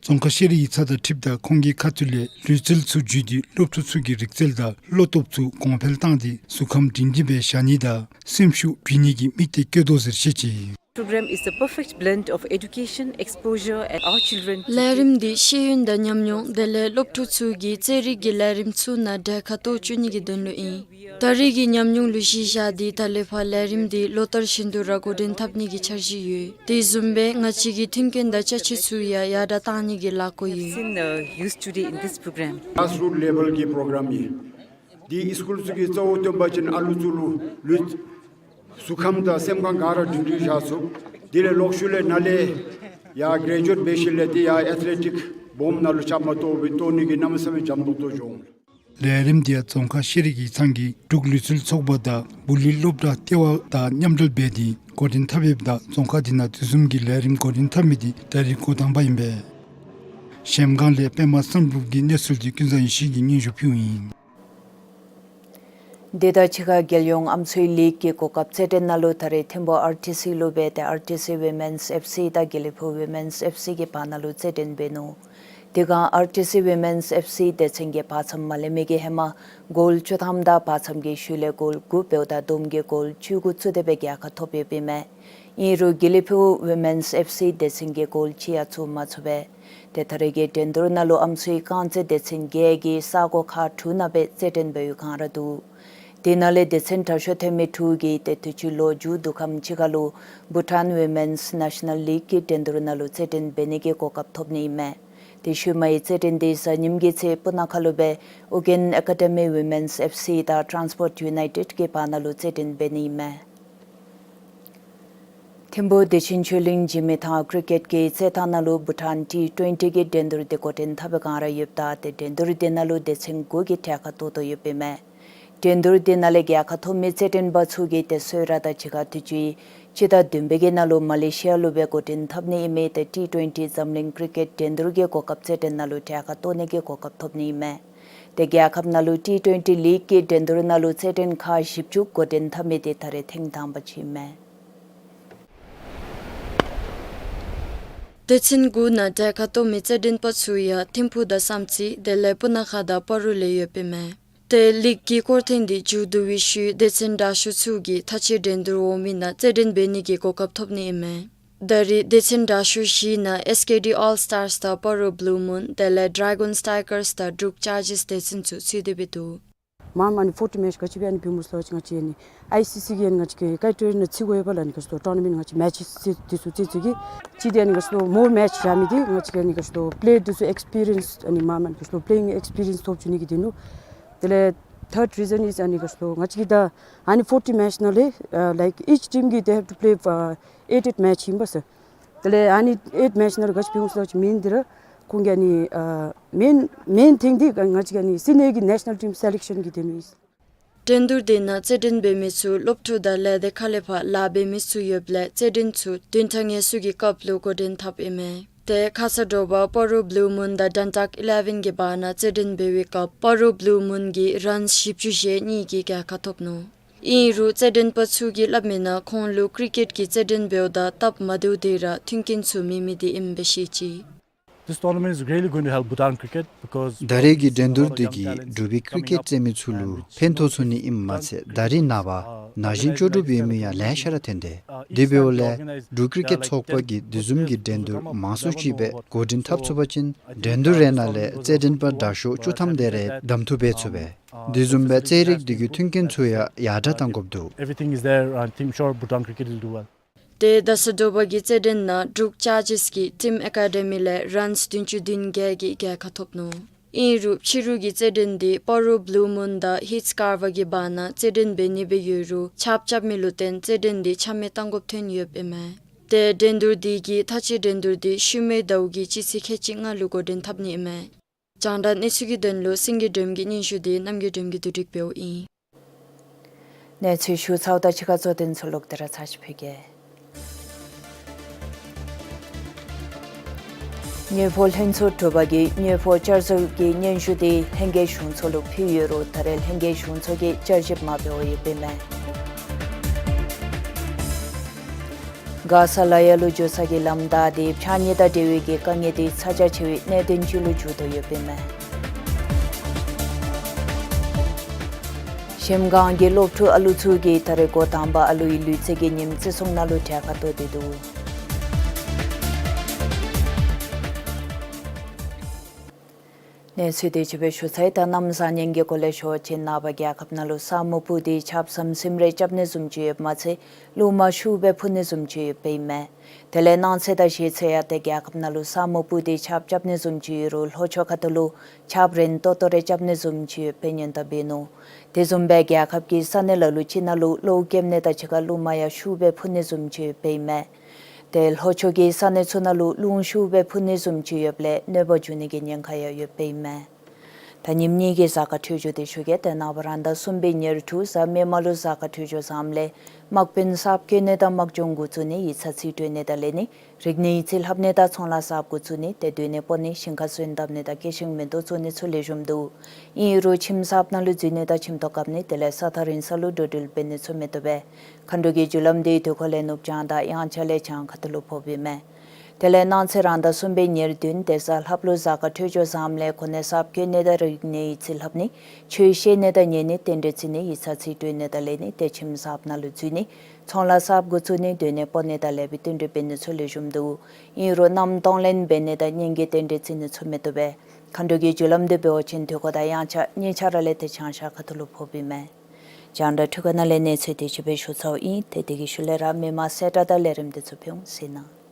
རྫོང་ཁག་ཤེས་རིག་ཡིག་ཚང་དང་འཁྲིལཝ་ད་ཁོང་གི་ཁ་ཐུག་ལས་ལུས་རྩལ་ཚུ་བརྒྱུད་དེ་སློབ་ཕྲུག་ཚུ་གི་རིག་རྩལ་དང་བློ་སྟོབས་ཚུ་གོང་འཕེལ་བཏང་སྟེ་གཟུགས་ཁམས་སྒྲིང་སྒྲིང་སྦེ་བཞག་ནི་དང་སེམས་ཤུགས་སྦྱིན་ནི་གི་དམིགས་གཏད་བསྐྱེད་དོ་ཟེར་བཤད་ཅི། Program is the perfect blend of education, exposure and our children to རིག་རྩལ་དང་ཉམས་མྱོང་དེ་ལས་སློབ་ཕྲུག་ཚུ་གི་རྩེད་རིགས་ཀྱི་ལས་རིམ་ཚུ་ནང་གྲལ་ཁར་གཏོགས་བཅུག་ནི་གི་དོན་ལུ་ཨིན། ད་རེས་ཀྱི་ཉམས་མྱོང་ལུ་གཞི་བཞག་སྟེ་ད་ལས་ཕར་ལས་རིམ་འདི་ལོ་ལྟར་བཞིན་དུ་ར་འགོ་འདྲེན་འཐབ་ནི་གི་འཆར་གཞི་ཡོད། དེ་བཟུམ་སྦེ་ང་བཅས་ཀྱི་མཐུན་རྐྱེན་དང་ཅ་ཆས་ཚུ་ཡང་ཡར་དྲག་གཏང་ནི་གི་ལས་འགུལ་ཡོད། Seen, uh, used today in this program. Grassroot level གྱི་པོ་རོ་གརམ་ཨིན། འདི་སི་ཀུལ་ཚུ་གི་གཙོ་བོ་བཏོན་པ་ཅིན་ཨ་ལུ་ཚུ་ལུ་ལུས་གཟུགས་ཁམས་དང་སེམས་ཁམས་ག་ར་སྒྲིང་སྒྲིང་བཞག་ཚུགས། དེ་ལས་ལོག་ཤུལ་ལས་ནཱ་ལས་ཡར་གྲེ་ཇུ་ཨེཊ་འབད་ཞིནམ་ལས་ཏེ་ཡར་ཨེཐ་ལེ་ཊིཀ་སྦོམ་ནང་ལུ་བཅའ་མར་གཏོགས་སྦེ་གཏོགས་ནི་གི་གནམ་མེད་ས་མེད་འཇམ་ཏོག་ཏོ་འགྱོ་འོང་། ལས་རིམ་འདི་ཡང་རྫོང་ཁག་ཤེས་རིག་ཡིག་ཚང་གིས་འབྲུག་ལུས་རྩལ་ཚོགས་པ་དང་སྦུག་ལུང་སློབ་གྲྭ་ལྟེ་བ་དང་མཉམ་འབྲེལ་འབད་དེ་འགོ་འདྲེན་འཐབ་ཡོདཔ་ད་རྫོང་ཁག་འདི་ནང་དེ་བཟུམ་གྱི་ལས་རིམ་འགོ་འདྲེན་འཐབ་མི་འདི་ད་རིས་འགོ་དང་པ་ཨིན་པས། གཞལམ་སྒང་ལས་པདྨ་བསམ་གྲུབ་ཀྱི་གནས་ཚུལ་འདི་ཀུན་བཟང་ཡེ་ཤེས་ཀྱིས་སྙན་ཞུ་ཕུལཝ་ཨིན། དེ་དང་གཅིག་ཁར་རྒྱལ་ཡོངས་ཨམ་སྲུའི་ལིག་གི་གོ་སྐབས་རྩེད་འགྲན་ནང་ལུ་ད་རེས་ཐིམ་ཕུ་ཨར་ཊི་སི་ལུ་སྦེ་ཏེ་ཨར་ཊི་སི་ཝི་མེནསི་ཨེཕ་སི་དང་དགེ་ལེགས་ཕུག་ཝི་མེནསི་ཨེཕ་སི་གི་བར་ན་ལུ་རྩེད་འགྲན་འབད་ནུག། དེ་སྒང་ཨར་ཊི་སི་ཝི་མེནསི་ཨེཕ་སི་སྡེ་ཚན་གྱིས་བར་མཚམས་མ་ལེན་མི་གི་ཧེ་མ་གོལ་བཅུ་ཐམ་དང་བར་མཚམས་ཀྱི་ཤུལ་ལས་གོལ་དགུ་འབདཝ་ད་བསྡོམས་ཀྱིས་གོལ་བཅུ་དགུ་ཚུད་དེ་སྦེ་རྒྱལ་ཁ་ཐོབ་ཡོདཔ་ཨིན་མས། ཨིན་རུང་དགེ་ལེགས་ཕུག་ཝི་མེནསི་ཨེཕ་སི་སྡེ་ཚན་གྱིས་གོལ་གཅིག་ཡང་ཚུད་མ་ཚུགས་པས། ཏེ་ད་རེས་ཀྱི་འགྲན་བསྡུར་ནང་ལུ་ཨམ་སྲུའི་རྐང་རྩེད་སྡེ་ཚན་བརྒྱད་ཀྱིས་ས་གོ་ཁག་དྲུག་ནང་སྦེ་རྩེད་འགྲན་འབད་བའི་བསྒང་ར་འདུག། དེ་ནང་ལས་སྡེ་ཚན་དྲག་ཤོས་ཐོན་མི་དྲུག་གིས་ཏེ་དུས་ཅི་ལོ་མཇུག་བསྡུ་ཁམས་ཅིག་ཁར་ལུ་བྷུ་ཊཱན་ཝི་མེནསི་ནེ་ཤ་ནཱལ་ལིག་གི་འགྲན་བསྡུར་ནང་ལུ་རྩེད་འགྲན་འབད་ནི་གི་གོ་སྐབས་ཐོབ་ནི་ཨིན་མས། ཏེ་ཤུལ་མའི་རྩེད་འགྲན་འདི་གཟའ་ཉིམ་གི་ཚེ་སྤུ་ན་ཁ་ལུ་སྦེ་ཨོ་རྒྱན་ཨེ་ཀ་ཌི་མི་ཝི་མེནསི་ཨེཕ་སི་དང་ཊཱནསི་པོརཊ་ཡུ་ནའི་ཊེཌ་གི་བར་ན་ལུ་རྩེད་འགྲན་འབད་ནི་ཨིན་མས། ཐིམ་ཕུ་བདེ་ཆེན་ཆོས་གླིང་འཇིགས་མེད་ཐང་ཀྲི་ཀེཊ་ཀྱི་རྩེད་ཐང་ནང་ལུ་བྷུ་ཊཱན་ཊི་ཊུ་ཝེན་ཊི་གི་འགྲན་བསྡུར་འདི་འགོ་འདྲེན་འཐབ་པའི་བསྒང་ར་ཡོདཔ་ད་ཏེ་འགྲན་བསྡུར་འདི་ནང་ལུ་སྡེ་ཚན་དགུ་གིས་གྲལ་ཁར་གཏོགས་དོ་ཡོདཔ་ཨིན་མས། འགྲན་བསྡུར་འདི་ནང་ལས་རྒྱལ་ཁ་ཐོབ་མི་རྩེད་འགྲན་པ་ཚུ་གིས་ཏེ་སོ་ར་དང་གཅིག་ཁར་དུས་ཅི་སྤྱི་ཟླ་བདུན་པའི་གི་ནང་ལུ་མ་ལེ་ཤི་ཡ་ལུ་སྦེ་འགོ་འདྲེན་འཐབ་ནི་ཨིན་མི་ཏེ་ཊི་ཊུ་ཝེན་ཊི་འཛམ་གླིང་ཀྲི་ཀེཊ་འགྲན་བསྡུར་གྱི་གོ་སྐབས་རྩེད་འགྲན་ནང་ལུ་གྲལ་ཁར་གཏོགས་ནི་གི་གོ་སྐབས་ཐོབ་ནི་ཨིན་མས། ཏེ་རྒྱལ་ཁབ་ནང་ལུ་ཊི་ཊུ་ཝེན་ཊི་ལིག་གི་འགྲན་བསྡུར་ནང་ལུ་རྩེད་འགྲན་ཁག་བཞི་བཅུ་འགོ་འདྲེན་འཐབ་མི་འདི་ད་རེས་ཐེངས་དང་པ་ཅིག་ཨིན་མས། སྡེ་ཚན་དགུ་ནང་གྲལ་ཁར་གཏོགས་མི་རྩེད་འགྲན་པ་ཚུ་ཡང་ཐིམ་ཕུ་དང་བསམ་རྩེ་དེ་ལས་སྤུ་ན་ཁ་དང་སྤ་རོ་ལས་ཡོདཔ་ཨིན་མས། ཏེ་ལིག་གི་སྐོར་ཐེངས་འདི་མཇུག་བསྡུ་བའི་ཤུལ་སྡེ་ཚན་དྲག་ཤོས་ཚུ་གིས་མཐའ་དཔྱད་འགྲན་བསྡུར་འོང་མི་ནང་རྩེད་འགྲན་འབད་ནི་གི་གོ་སྐབས་ཐོབ་ནི་ཨིན་མས། ད་རེས་སྡེ་ཚན་དྲག་ཤོས་བཞིའི་ནང་ཨེསི་ཀེ་ཌི་ཨོལ་སི་ཊར་སི་དང་སྤ་རོ་བླུ་མུན་དེ་ལས་ཌེ་གཱོན་སི་ཊའི་གར་སི་དང་འབྲུག་ཅར་ཇར་སི་སྡེ་ཚན་ཚུ་ཚུད་དེ་སྦེ་འདུག། མངམ་ཨ་ནི་ཕོར་ཊི་མེཆ་ག་ཅི་སྦེ་ཨ་ནི་འབད་མོ་ཟེར་བ་ཅིན་ང་བཅས་ཨ་ནི་ཨའི་སི་སི་གིས་ཨ་ནི་ང་བཅས་ཀྱི་ཀའི་ཊི་རི་ཡ་ནང་ཚུད་དགོ་པས་ལགས། ཨ་ནི་ག་ཅི་ལོ་ཊོར་ན་མེནཊ་ང་བཅས་མེཆ་འདི་ཚུ་ཏེ་ཚུ་ཏེ་ཚུ་གི་ཅིག་འདི་ཨ་ནི་ག་ཅི་ལོ་མོར་མེཆ་བཞག་མི་འདི་ང་བཅས་ཨ་ནི་ག་ཅི་ལོ་པི་ལེ་འདི་ཚུ་ཨེགསི་པི་རི་ཡེནསི་ཨ་ནི་མངམ་ཨ་ནི་ག་ཅི་ལོ་པི་ལེ་ཡིང་ཨེགསི་པི་རི་ཡེནསི་ཐོབ་བཅུག་ནི་གི་དོན་ལུ། དེ་ལས་ཐརཌ་རི་ཛན་ཨིས་ཨ་ནི་ག་ཅི་ལོ་ང་བཅས་ཀྱི་ད་ཨ་ནི་ཕོར་ཊི་མེཆ་ནང་ལས་ཨ་ལའིཀ་ཨིཆ་ཊིམ་གིས་they have to play uh, eight eight match ཨིན་པས་ཟེར། དེ་ལས་ཨ་ནི་ཨེཊ་མེཆ་ནང་ལུ་ག་ཅི་འབད་འོང་ཟེར་བ་ཅིན་མེན་འདི་ར་ཁོང་གི་ཨ་ནི་ཨ་མེན་མེན་ཐིང་འདི་ང་བཅས་ཀྱི་ཨ་ནི་སི་ནེ་གི་ནེ་ཤ་ནཱལ་ཊིམ་སེ་ལེཀ་ཤཱན་གྱི་དོན་ལུ་ཨིན། འགྲན་བསྡུར་འདི་ནང་རྩེད་འགྲན་འབད་མི་ཚུ་སློབ་ཕྲུག་དང་ལས་སྡེ་ཁག་ལས་ཕར་ལཱ་འབད་མི་ཚུ་ཡོདཔ་ལས་རྩེད་འགྲན་ཚུ་བདུན་ཕྲག་ངལ་གསོ་གི་སྐབས་ལུ་འགོ་འདྲེན་འཐབ་ཨིན་མས། ཏེ་ཁ་ས་དྲོ་པ་སྤ་རོ་བླུ་མུན་དང་ཌན་ཊག་ཨི་ལེ་ཝན་གྱི་བར་ན་རྩེད་འགྲན་འབད་བའི་སྐབས་སྤ་རོ་བླུ་མུན་གྱིས་རཱནསི་བཞི་བཅུ་ཞེ་གཉིས་ཀྱི་རྒྱལ་ཁ་ཐོབ་ནུག། ཨིན་རུང་རྩེད་འགྲན་པ་ཚུ་གིས་སླབ་མིའི་ནང་ཁོང་ལུ་ཀྲི་ཀེཊ་ཀྱི་རྩེད་འགྲན་འབདཝ་ད་སྟབས་མ་བདེཝ་དེ་ར་མཐུན་རྐྱེན་ཚུ་མེད་མི་དེ་ཨིནམ་སྦེ་བཤད་ཅི། This tournament is really going to help Bhutan cricket because ད་རེས་ཀྱི་འགྲན་བསྡུར་འདི་གིས་འབྲུག་པའི་ཀྲི་ཀེཊ་རྩེད་མི་ཚུ་ལུ་ཕན་ཐོགས་ཚུགས་ནི་ཨིནམ་མ་ཚད་ད་རེས་ནངས་པ་ན་གཞོན་ལྕོགས་གྲུབ་ཡོད་མི་ཡང་ལེ་ཤ་ར་ཐོན་ཏེ། དེ་འབདཝ་ལས་འབྲུག་ཀྲི་ཀེཊ་ཚོགས་པ་གིས་དེ་བཟུམ་གྱི་འགྲན་བསྡུར་མང་སུ་ཅིག་སྦེ་འགོ་འདྲེན་འཐབ་ཚུགས་པ་ཅིན་འགྲན་བསྡུར་རེ་ནང་ལས་རྩེད་འགྲན་པ་དྲག་ཤོས་བཅུ་ཐམ་དེ་རེ་བདམས་ཐུབ་པ་ཚུགས་པས། དེ་བཟུམ་སྦེ་རྩེད་རིགས་འདི་གི་མཐུན་རྐྱེན་ཚུ་ཡང་ཡར་དྲག་གཏང་དགོཔ་འདུག། Everything is there. I'm sure Bhutan cricket will do well. ཏེ་ད་ས་དྲོ་པ་གི་རྩེད་འགྲན་ནང་འབྲུག་ཅར་ཇེསི་གིས་ཊིམ་ཨེ་ཀ་ཌེ་མི་ལས་རཱནསི་བདུན་ཅུ་དོན་བརྒྱད་ཀྱི་རྒྱལ་ཁ་ཐོབ་ནུག། ཨིན་རུང་ཕྱི་རུ་གི་རྩེད་འགྲན་འདི་སྤ་རོ་བླུ་མུན་དང་ཧིཊ་སི་ཀར་བ་གི་བར་ན་རྩེད་འགྲན་འབད་ནི་སྦེ་ཡོད་རུང་ཆརཔ་རྐྱབ་མི་ལུ་བརྟེན་རྩེད་འགྲན་འདི་ཆ་མེད་གཏང་དགོཔ་ཐོན་ཡོདཔ་ཨིན་མས། ཏེ་འགྲན་བསྡུར་འདི་གིས་ད་ཅི་འགྲན་བསྡུར་འདི་ཤུལ་མའི་ཟླཝ་གི་སྤྱི་ཚེས་ཁལ་གཅིག་ལྔ་ལུ་འགོ་འདྲེན་འཐབ་ནི་ཨིན་མས། རྒྱང་བསྒྲགས་གནས་ཚུལ་གྱི་དོན་ལུ་སེང་གེ་སྒྲོལམ་གྱི་སྙན་ཞུ་འདི་རྣམ་རྒྱལ་སྒྲོལམ་གྱིས་བསྡུ་སྒྲིག་འབདཝ་ཨིན། གནས་ཚུལ་ཞུ་ཚརཝ་ད་ཕྱི་ཁར་གཙོ་དོན་ཚུ་ལོག་སྟེ་ར་ཚར་ཅིག་ཕུལ་གེ། དངུལ་ཕོགས་ལྷན་ཚོགས་དྲུག་པ་གིས་དངུལ་ཕོགས་བསྐྱར་བཟོ་གི་སྙན་ཞུ་འདི་ལྷན་རྒྱས་གཞུང་ཚོགས་ལུ་ཕུལ་ཡོད་རུང་ད་རེས་ལྷན་རྒྱས་གཞུང་ཚོགས་ཀྱིས་བསྐྱར་ཞིབ་མ་འབད་བར་ཡོདཔ་ཨིན་མས། མགར་ས་ལ་ཡ་ལུ་འགྱོ་ས་གི་ལམ་བདའ་སྟེ་ཕྱགས་སྙིགས་དང་འབྲེལ་བའི་གི་དཀའ་ངལ་འདི་ཚ་གྱང་ཆེ་བའི་གནད་དོན་ཅིག་ལུ་འགྱུར་དོ་ཡོདཔ་ཨིན་མས། གཞལམ་སྒང་གི་སློབ་ཕྲུག་ཨ་ལུ་ཚུ་གིས་ད་རེས་འགོ་དང་པ་ཨ་ལུའི་ལུས་རྩལ་གྱི་ཉིནམ་བརྩི་སྲུང་ནང་ལུ་གྲལ་ཁར་གཏོགས་ཏེ་འདུག། གནས་ཚུལ་དེ་ཅིག་སྦེ་ཞུ་ཚར་ཡི། ད་གནམ་བཟང་ངན་གྱི་སྐོར་ལས་ཞུ་བ་ཅིན་ནངས་པ་རྒྱལ་ཁབ་ནང་ལུ་ས་སྨུག་སྤུབས་ཏེ་ཆརཔ་ཟམ་ཟིམ་རེ་རྐྱབ་ནི་བཟུམ་ཅིག་ཡོདཔ་མ་ཚད་ལུ་མ་ཤུགས་སྦེ་འཕུ་ནི་བཟུམ་ཅིག་ཡོདཔ་ཨིན་མས། དེ་ལས་གནངས་ཚེ་དང་གཞེས་ཚེ་ཡང་ཏེ་རྒྱལ་ཁབ་ནང་ལུ་ས་སྨུག་སྤུབས་ཏེ་ཆརཔ་རྐྱབ་ནི་བཟུམ་ཅིག་ཡོད་རུང་ལྷོ་ཕྱོགས་ཁ་ཐུག་ལུ་ཆརཔ་རན་ཏོག་ཏོ་རེ་རྐྱབ་ནི་བཟུམ་ཅིག་ཡོདཔ་སྦེ་སྙན་གྲགས་འབད་ནུག། དེ་བཟུམ་སྦེ་རྒྱལ་ཁབ་ཀྱི་ས་གནས་ལ་ལུ་ཅིག་ནང་ལུ་གློཝ་རྐྱབ་ནི་དང་གཅིག་ཁར་ལུ་མ་ཡང་ཤུགས་སྦེ་འཕུ་ནི་བཟུམ་ཅིག་ཡོདཔ་ཨིན་མས། ཏེ་ལྷོ་ཕྱོགས་ཀྱི་ས་གནས་ཚུ་ནང་ལུ་རླུང་ཤུགས་སྦེ་འཕུ་ནི་བཟུམ་ཅིག་ཡོདཔ་ལས་གནོད་པ་འབྱུང་ནི་གི་ཉེན་ཁ་ཡང་ཡོདཔ་ཨིན་མས། ད་ཉིནམ་གཉིས་ཀྱི་གཟའ་སྐར་འཕྲོད་སྦྱོར་འདི་ཞུ་གེ། ཏེ་ནངས་པ་རང་ཟླ་གསུམ་པའི་ཉེར་དྲུག་གཟའ་མིག་དམར་ལུ་གཟའ་སྐར་འཕྲོད་སྦྱོར་བཟངམ་ལས་དམག་དཔོན་གསརཔ་བསྐོ་ནི་དང་དམག་སྦྱོང་འགོ་བཙུགས་ནི་ཡིག་ཚང་རྩིས་སྤྲོད་ནི་དང་ལེན་ནི་རིག་གནས་ཡིག་རྩིས་ལྷབ་ནི་དང་ཚོང་ལཱ་གསརཔ་འགོ་བཙུགས་ནི་ཏེ་སྡོད་གནས་སྤོ་ནི་ཞིང་ཁ་སོན་བཏབ་ནི་དང་སྐྱེད་ཤིང་མེ་ཏོག་བཙུགས་ནི་ཚུ་ལེགས་ཤོམ་འདུག། ཨིན་རུང་ཁྱིམ་གསརཔ་ནང་ལུ་འཛུལ་ནི་དང་ཁྱིམ་ཐོག་བཀབ་ནི་དེ་ལས་ས་ཐག་རིང་ས་ལུ་འགྲོ་འགྲུལ་འབད་ནི་ཚུ་མི་བཏུབ་པས། མཁའ་འགྲོ་གི་རྒྱུ་ལམ་འདི་དུས་འཁོར་ལས་ནུབ་བྱང་དང་དབྱངས་འཆར་ལས་བྱང་ཁ་ཐུག་ལུ་ཕོགཔ་ཨིན་མས། དེ་ལས་གནངས་ཚེ་རང་ཟླ་གསུམ་པའི་ཉེར་བདུན་ཏེ་གཟའ་ལྷགཔ་ལུ་གཟའ་སྐར་འཕྲོད་སྦྱོར་བཟངམ་ལས་གོ་གནས་གསརཔ་བསྐོ་ནི་དང་རིག་གནས་ཡིག་རྩིས་ལྷབ་ནི་ཆོས་བཤད་ནི་དང་ཉན་ནི་རྟེན་འབྲེལ་བརྩི་ནི་ཡིག་ཚང་རྩིས་སྤྲོད་ནི་དང་ལེན་ནི་ཏེ་ཁྱིམ་གསརཔ་ནང་ལུ་འཛུལ་ནི་ཚོང་ལཱ་གསརཔ་འགོ་བཙུགས་ནི་སྡོད་གནས་སྤོ་ནི་དང་ལེགས་པའི་རྟེན་འབྲེལ་འབད་ནི་ཚུ་ལེགས་ཤོམ་འདུག། ཨིན་རུང་མནའམ་གཏོང་ལེན་འབད་ནི་དང་གཉེན་གྱི་རྟེན་འབྲེལ་བརྩི་ནི་ཚུ་མི་བཏུབ་པས། མཁའ་འགྲོ་གི་རྒྱུ་ལམ་འདི་འབད་བ་ཅིན་དུས་འཁོར་དང་དབྱངས་འཆར་གཉིས་ཆ་ར་ལས་ཏེ་བྱང་ཤར་ཁ་ཐུག་ལུ་ཕོགཔ་ཨིན་མས། རྒྱང་བསྒྲགས་འཕྲུལ་ཁང་ནང་ལས་གནས་ཚུལ་དེ་ཅིག་སྦེ་ཞུ་ཚརཝ་ཨིན། ཏེ་དེ་གི་ཤུལ་ལས་ར་མི་མང་གསལ་བསྒྲགས་དང་ལས་རིམ་འདི་ཚུ་ཕུལ་འོང་། གཟིགས་གནང་།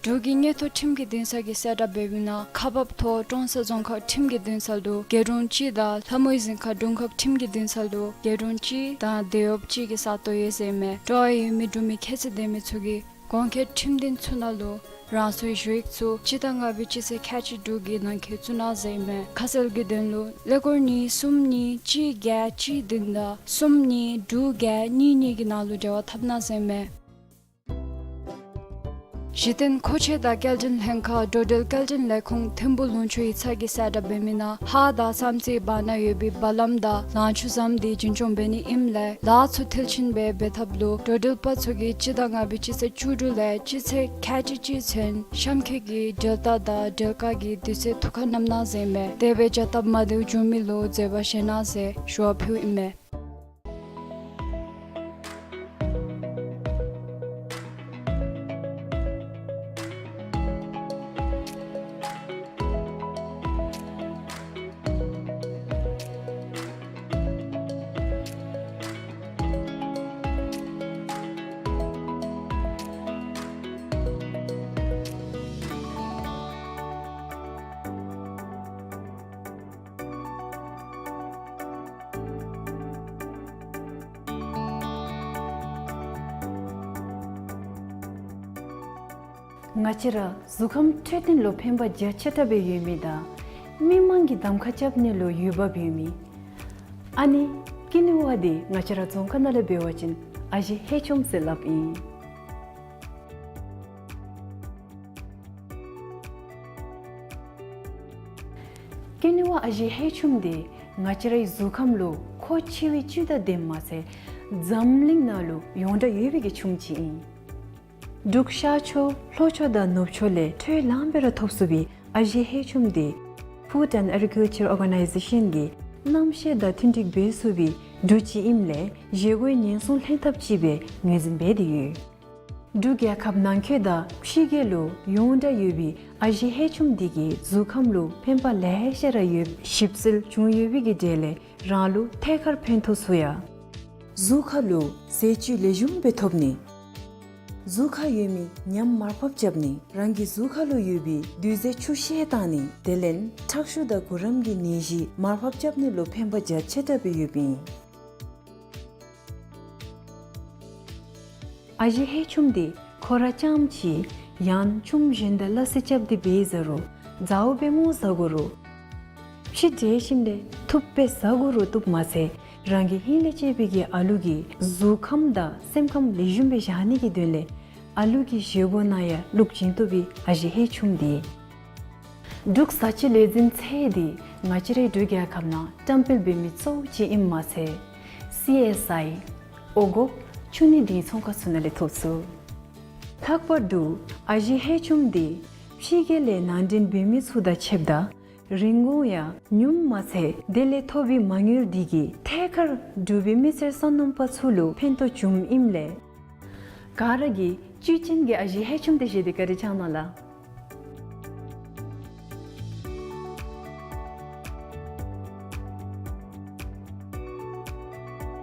འབྲུག་གི་མངོན་མཐོ་ཁྲིམས་ཀྱི་འདུན་ས་གི་གསལ་བསྒྲགས་འབད་མི་ནང་ཁག་འབག་ཐོག་ཀྲོང་གསར་རྫོང་ཁག་ཁྲིམས་ཀྱི་འདུན་ས་ལུ་རྒེད་དྲུང་གཅིག་དང་ལྷ་མོའི་གཟིམ་ཁང་དྲུང་ཁག་ཁྲིམས་ཀྱི་འདུན་ས་ལུ་རྒེད་དྲུང་གཅིག་དང་དེད་གཡོགཔ་གཅིག་གི་ས་སྟོང་ཡོད་ཟེར་ཨིན་མས། ཀྲོང་ཡུལ་མི་འབྲུག་མི་ཁྱད་ཚད་ལྡན་མི་ཚུ་གིས་གོང་འཁོད་ཁྲིམས་འདུན་ཚུ་ནང་ལུ་རང་སོའི་ཞུ་ཡིག་ཚུ་སྤྱི་ཟླ་ལྔ་པའི་སྤྱི་ཚེས་ཁལ་གཅིག་དྲུག་གི་ནང་འཁོད་བཙུགས་གནང་ཟེར་ཨིན་མས། ཁ་གསལ་གྱི་དོན་ལུ་ཀླད་ཀོར་གཉིས་གསུམ་གཉིས་གཅིག་བརྒྱད་གཅིག་བདུན་དང་གསུམ་གཉིས་དྲུག་བརྒྱད་གཉིས་གཉིས་ཀྱི་ནང་ལུ་འབྲེལ་བ་འཐབ་གནང་ཟེར་ཨིན་མས། གཞི་རྟེན་མཁོ་ཆས་དང་སྐྱེལ་འདྲེན་ལྷན་ཁག་འགྲོ་འགྲུལ་སྐྱེལ་འདྲེན་ལས་ཁུངས་ཐིམ་ཕུག་ལུང་ཕྱོགས་ཡིག་ཚང་གི་གསལ་བསྒྲགས་འབད་མི་ནང་ཧཱ་དང་བསམ་རྩེའི་བར་ན་ཡོད་པའི་སྦ་ལམ་དང་ལང་ཕྱུག་ཟམ་འདི་རྒྱུན་སྐྱོང་འབད་ནི་ཨིནམ་ལས་ལཱ་ཚུ་མཐིལ་ཕྱིན་སྦེ་འབད་ཐབས་ལུ་འགྲོ་འགྲུལ་པ་ཚུ་གིས་སྤྱི་ཟླ་ལྔ་པའི་སྤྱི་ཚེས་བཅུ་དྲུག་ལས་སྤྱི་ཚེས་ཁལ་གཅིག་གཅིག་ཚུན་གཤམ་འཁོད་ཀྱི་འགྲུལ་རྟ་དང་འགྲུལ་ཁང་གི་དུས་ཚོད་ཐུགས་ཁར་བསྣམ་གནང་ཟེར་ཨིན་མས། དེ་སྦེ་བྱ་སྟབས་མ་བདེཝ་བྱུང་མི་ལུ་འཛོལ་བ་བཞེས་གནང་ཟེར་ཞུ་བ་ཕུལཝ་ཨིན་མས། ང་བཅས་ར་གཟུགས་ཁམས་འཕྲོད་བསྟེན་ལུ་ཕན་པ་རྒྱ་ཆེ་དྲགས་སྦེ་ཡོད་མི་དང་མི་མང་གིས་གདམ་ཁ་རྐྱབ་ནི་ལུ་འོས་འབབ་ཡོད་མི་ཨ་ནི་ཀེ་ནི་ཝ་འདི་ང་བཅས་ར་རྫོང་ཁ་ནང་ལས་འབད་བ་ཅིན་ཨ་ཞེ་ཧེ་ཆུམ་ཟེར་སླབ་ཨིན། ཀེ་ནི་ཝ་ཨ་ཞེ་ཧེ་ཆུམ་འདི་ང་བཅས་རའི་གཟུགས་ཁམས་ལུ་མཁོ་ཆེ་བའི་བཅུད་དང་ལྡནམ་མ་ཚད་འཛམ་གླིང་ནང་ལུ་ཡོངས་གྲགས་ཡོད་པའི་གི་ཆུམ་ཅིག་ཨིན། འབྲུག་ཤར་ཕྱོགས་ལྷོ་ཕྱོགས་དང་ནུབ་ཕྱོགས་ལས་འཕྲོ་ལངམ་སྦེ་ར་ཐོབ་ཚུགས་པའི་ཨ་ཞེ་ཧེ་ཆུམ་འདི་Food and Agriculture Organization གིས་གནམ་གཤིས་དང་མཐུན་འགྲིག་འབད་ཚུགས་པའི་འབྲུ་ཅིག་ཨིནམ་ལས་བཞེས་སྒོའི་ཉེན་སྲུང་ལྷན་ཐབས་ཅིག་སྦེ་ངོས་འཛིན་འབད་དེ་ཡོད། འབྲུག་རྒྱལ་ཁབ་ནང་འཁོད་དང་ཕྱི་རྒྱལ་ལུ་ཡོངས་གྲགས་ཡོད་པའི་ཨ་ཞེ་ཧེ་ཆུམ་འདི་གིས་གཟུགས་ཁམས་ལུ་ཕན་པ་ལེ་ཤ་ར་ཡོདཔ་ཞིབ་འཚོལ་བྱུང་ཡོད་པའི་གི་གྲས་ལས་རང་ལུ་ཐད་ཀར་ཕན་ཐོགས་ཚུགས་ཡ། གཟུགས་ཁ་ལུ་ཟས་བཅུད་ལེགས་ཤོམ་སྦེ་ཐོབ་ནི། གཟུགས་ཁར་ཡོད་མི་ཉམས་མར་ཕབ་རྐྱབ་ནི། རང་གི་གཟུགས་ཁ་ལུ་ཡོད་པའི་རྡུལ་རྫས་ཆུ་བཤལ་བཏང་ནི། དེ་ལས་ཁྲག་ཤུགས་དང་གུ་རམ་གྱི་ནད་གཞི་མར་ཕབ་རྐྱབ་ནི་ལུ་ཕན་པ་རྒྱ་ཆེ་དྲགས་སྦེ་ཡོདཔ་ཨིན། ཨ་ཞེ་ཧེ་ཆུམ་འདི་ཁོ་ར་རྐྱངམ་ཅིག་ཡང་ཆུམ་གཞན་དང་སླ་བསྲེ་རྐྱབ་སྟེ་འབད་བཟའ་རུང་ཟཝ་སྦེ་ངོ་བཟའ་དགོ་རུང་ཕྱེ་བྲེ་ཞིནམ་ལས་འཐུངམ་སྦེ་བཟའ་དགོ་རུང་བཏུབ་མ་ཚད་རང་གི་ཧིང་ལས་ཆད་པའི་གི་ཨ་ལུ་གི་གཟུགས་ཁམས་དང་སེམས་ཁམས་ལེགས་ཤོམ་སྦེ་བཞག་ནི་གི་དོན་ལས་ཨ་ལུ་གི་བཞེས་སྒོ་ནང་ཡང་བླུག་བྱིན་བཏུབ་པའི་ཨ་ཞེ་ཧེ་ཆུམ་འདི། འབྲུག་བཟའ་བཅའི་ལས་འཛིན་ཚད་འདི་ང་བཅས་རའི་འབྲུག་རྒྱལ་ཁབ་ནང་བཀྲམ་སྤེལ་འབད་མི་གཙོ་བོ་ཅིག་ཨིནམ་མ་ཚད་སི་ཨེསི་ཨའི་འོང་འགོག་ཆུ་ནད་འདི་ཚོང་ཁང་ཚུ་ནང་ལས་ཐོབ་ཚུགས། ལྷག་པར་དུ་ཨ་ཞེ་ཧེ་ཆུམ་འདི་ཕྱི་རྒྱལ་ལས་ནང་འདྲེན་འབད་མི་ཚུ་དང་ཕྱདཔ་ད་རིན་གོང་ཡང་ཉུངམ་མ་ཚད་དེ་ལས་ཐོབ་པའི་མ་དངུལ་འདི་གིས་ཐད་ཀར་འབྲུག་པའི་མི་སེར་སོ་ནམ་པ་ཚུ་ལུ་ཕན་ཐོགས་བྱུངམ་ཨིནམ་ལས་ག་ར་གིས་བཅུད་ཅན་གྱི་ཨ་ཞེ་ཧེ་ཆུམ་འདི་བཞེས་ཏེ་བཀའ་དྲིན་བསྐྱང་གནང་ལགས།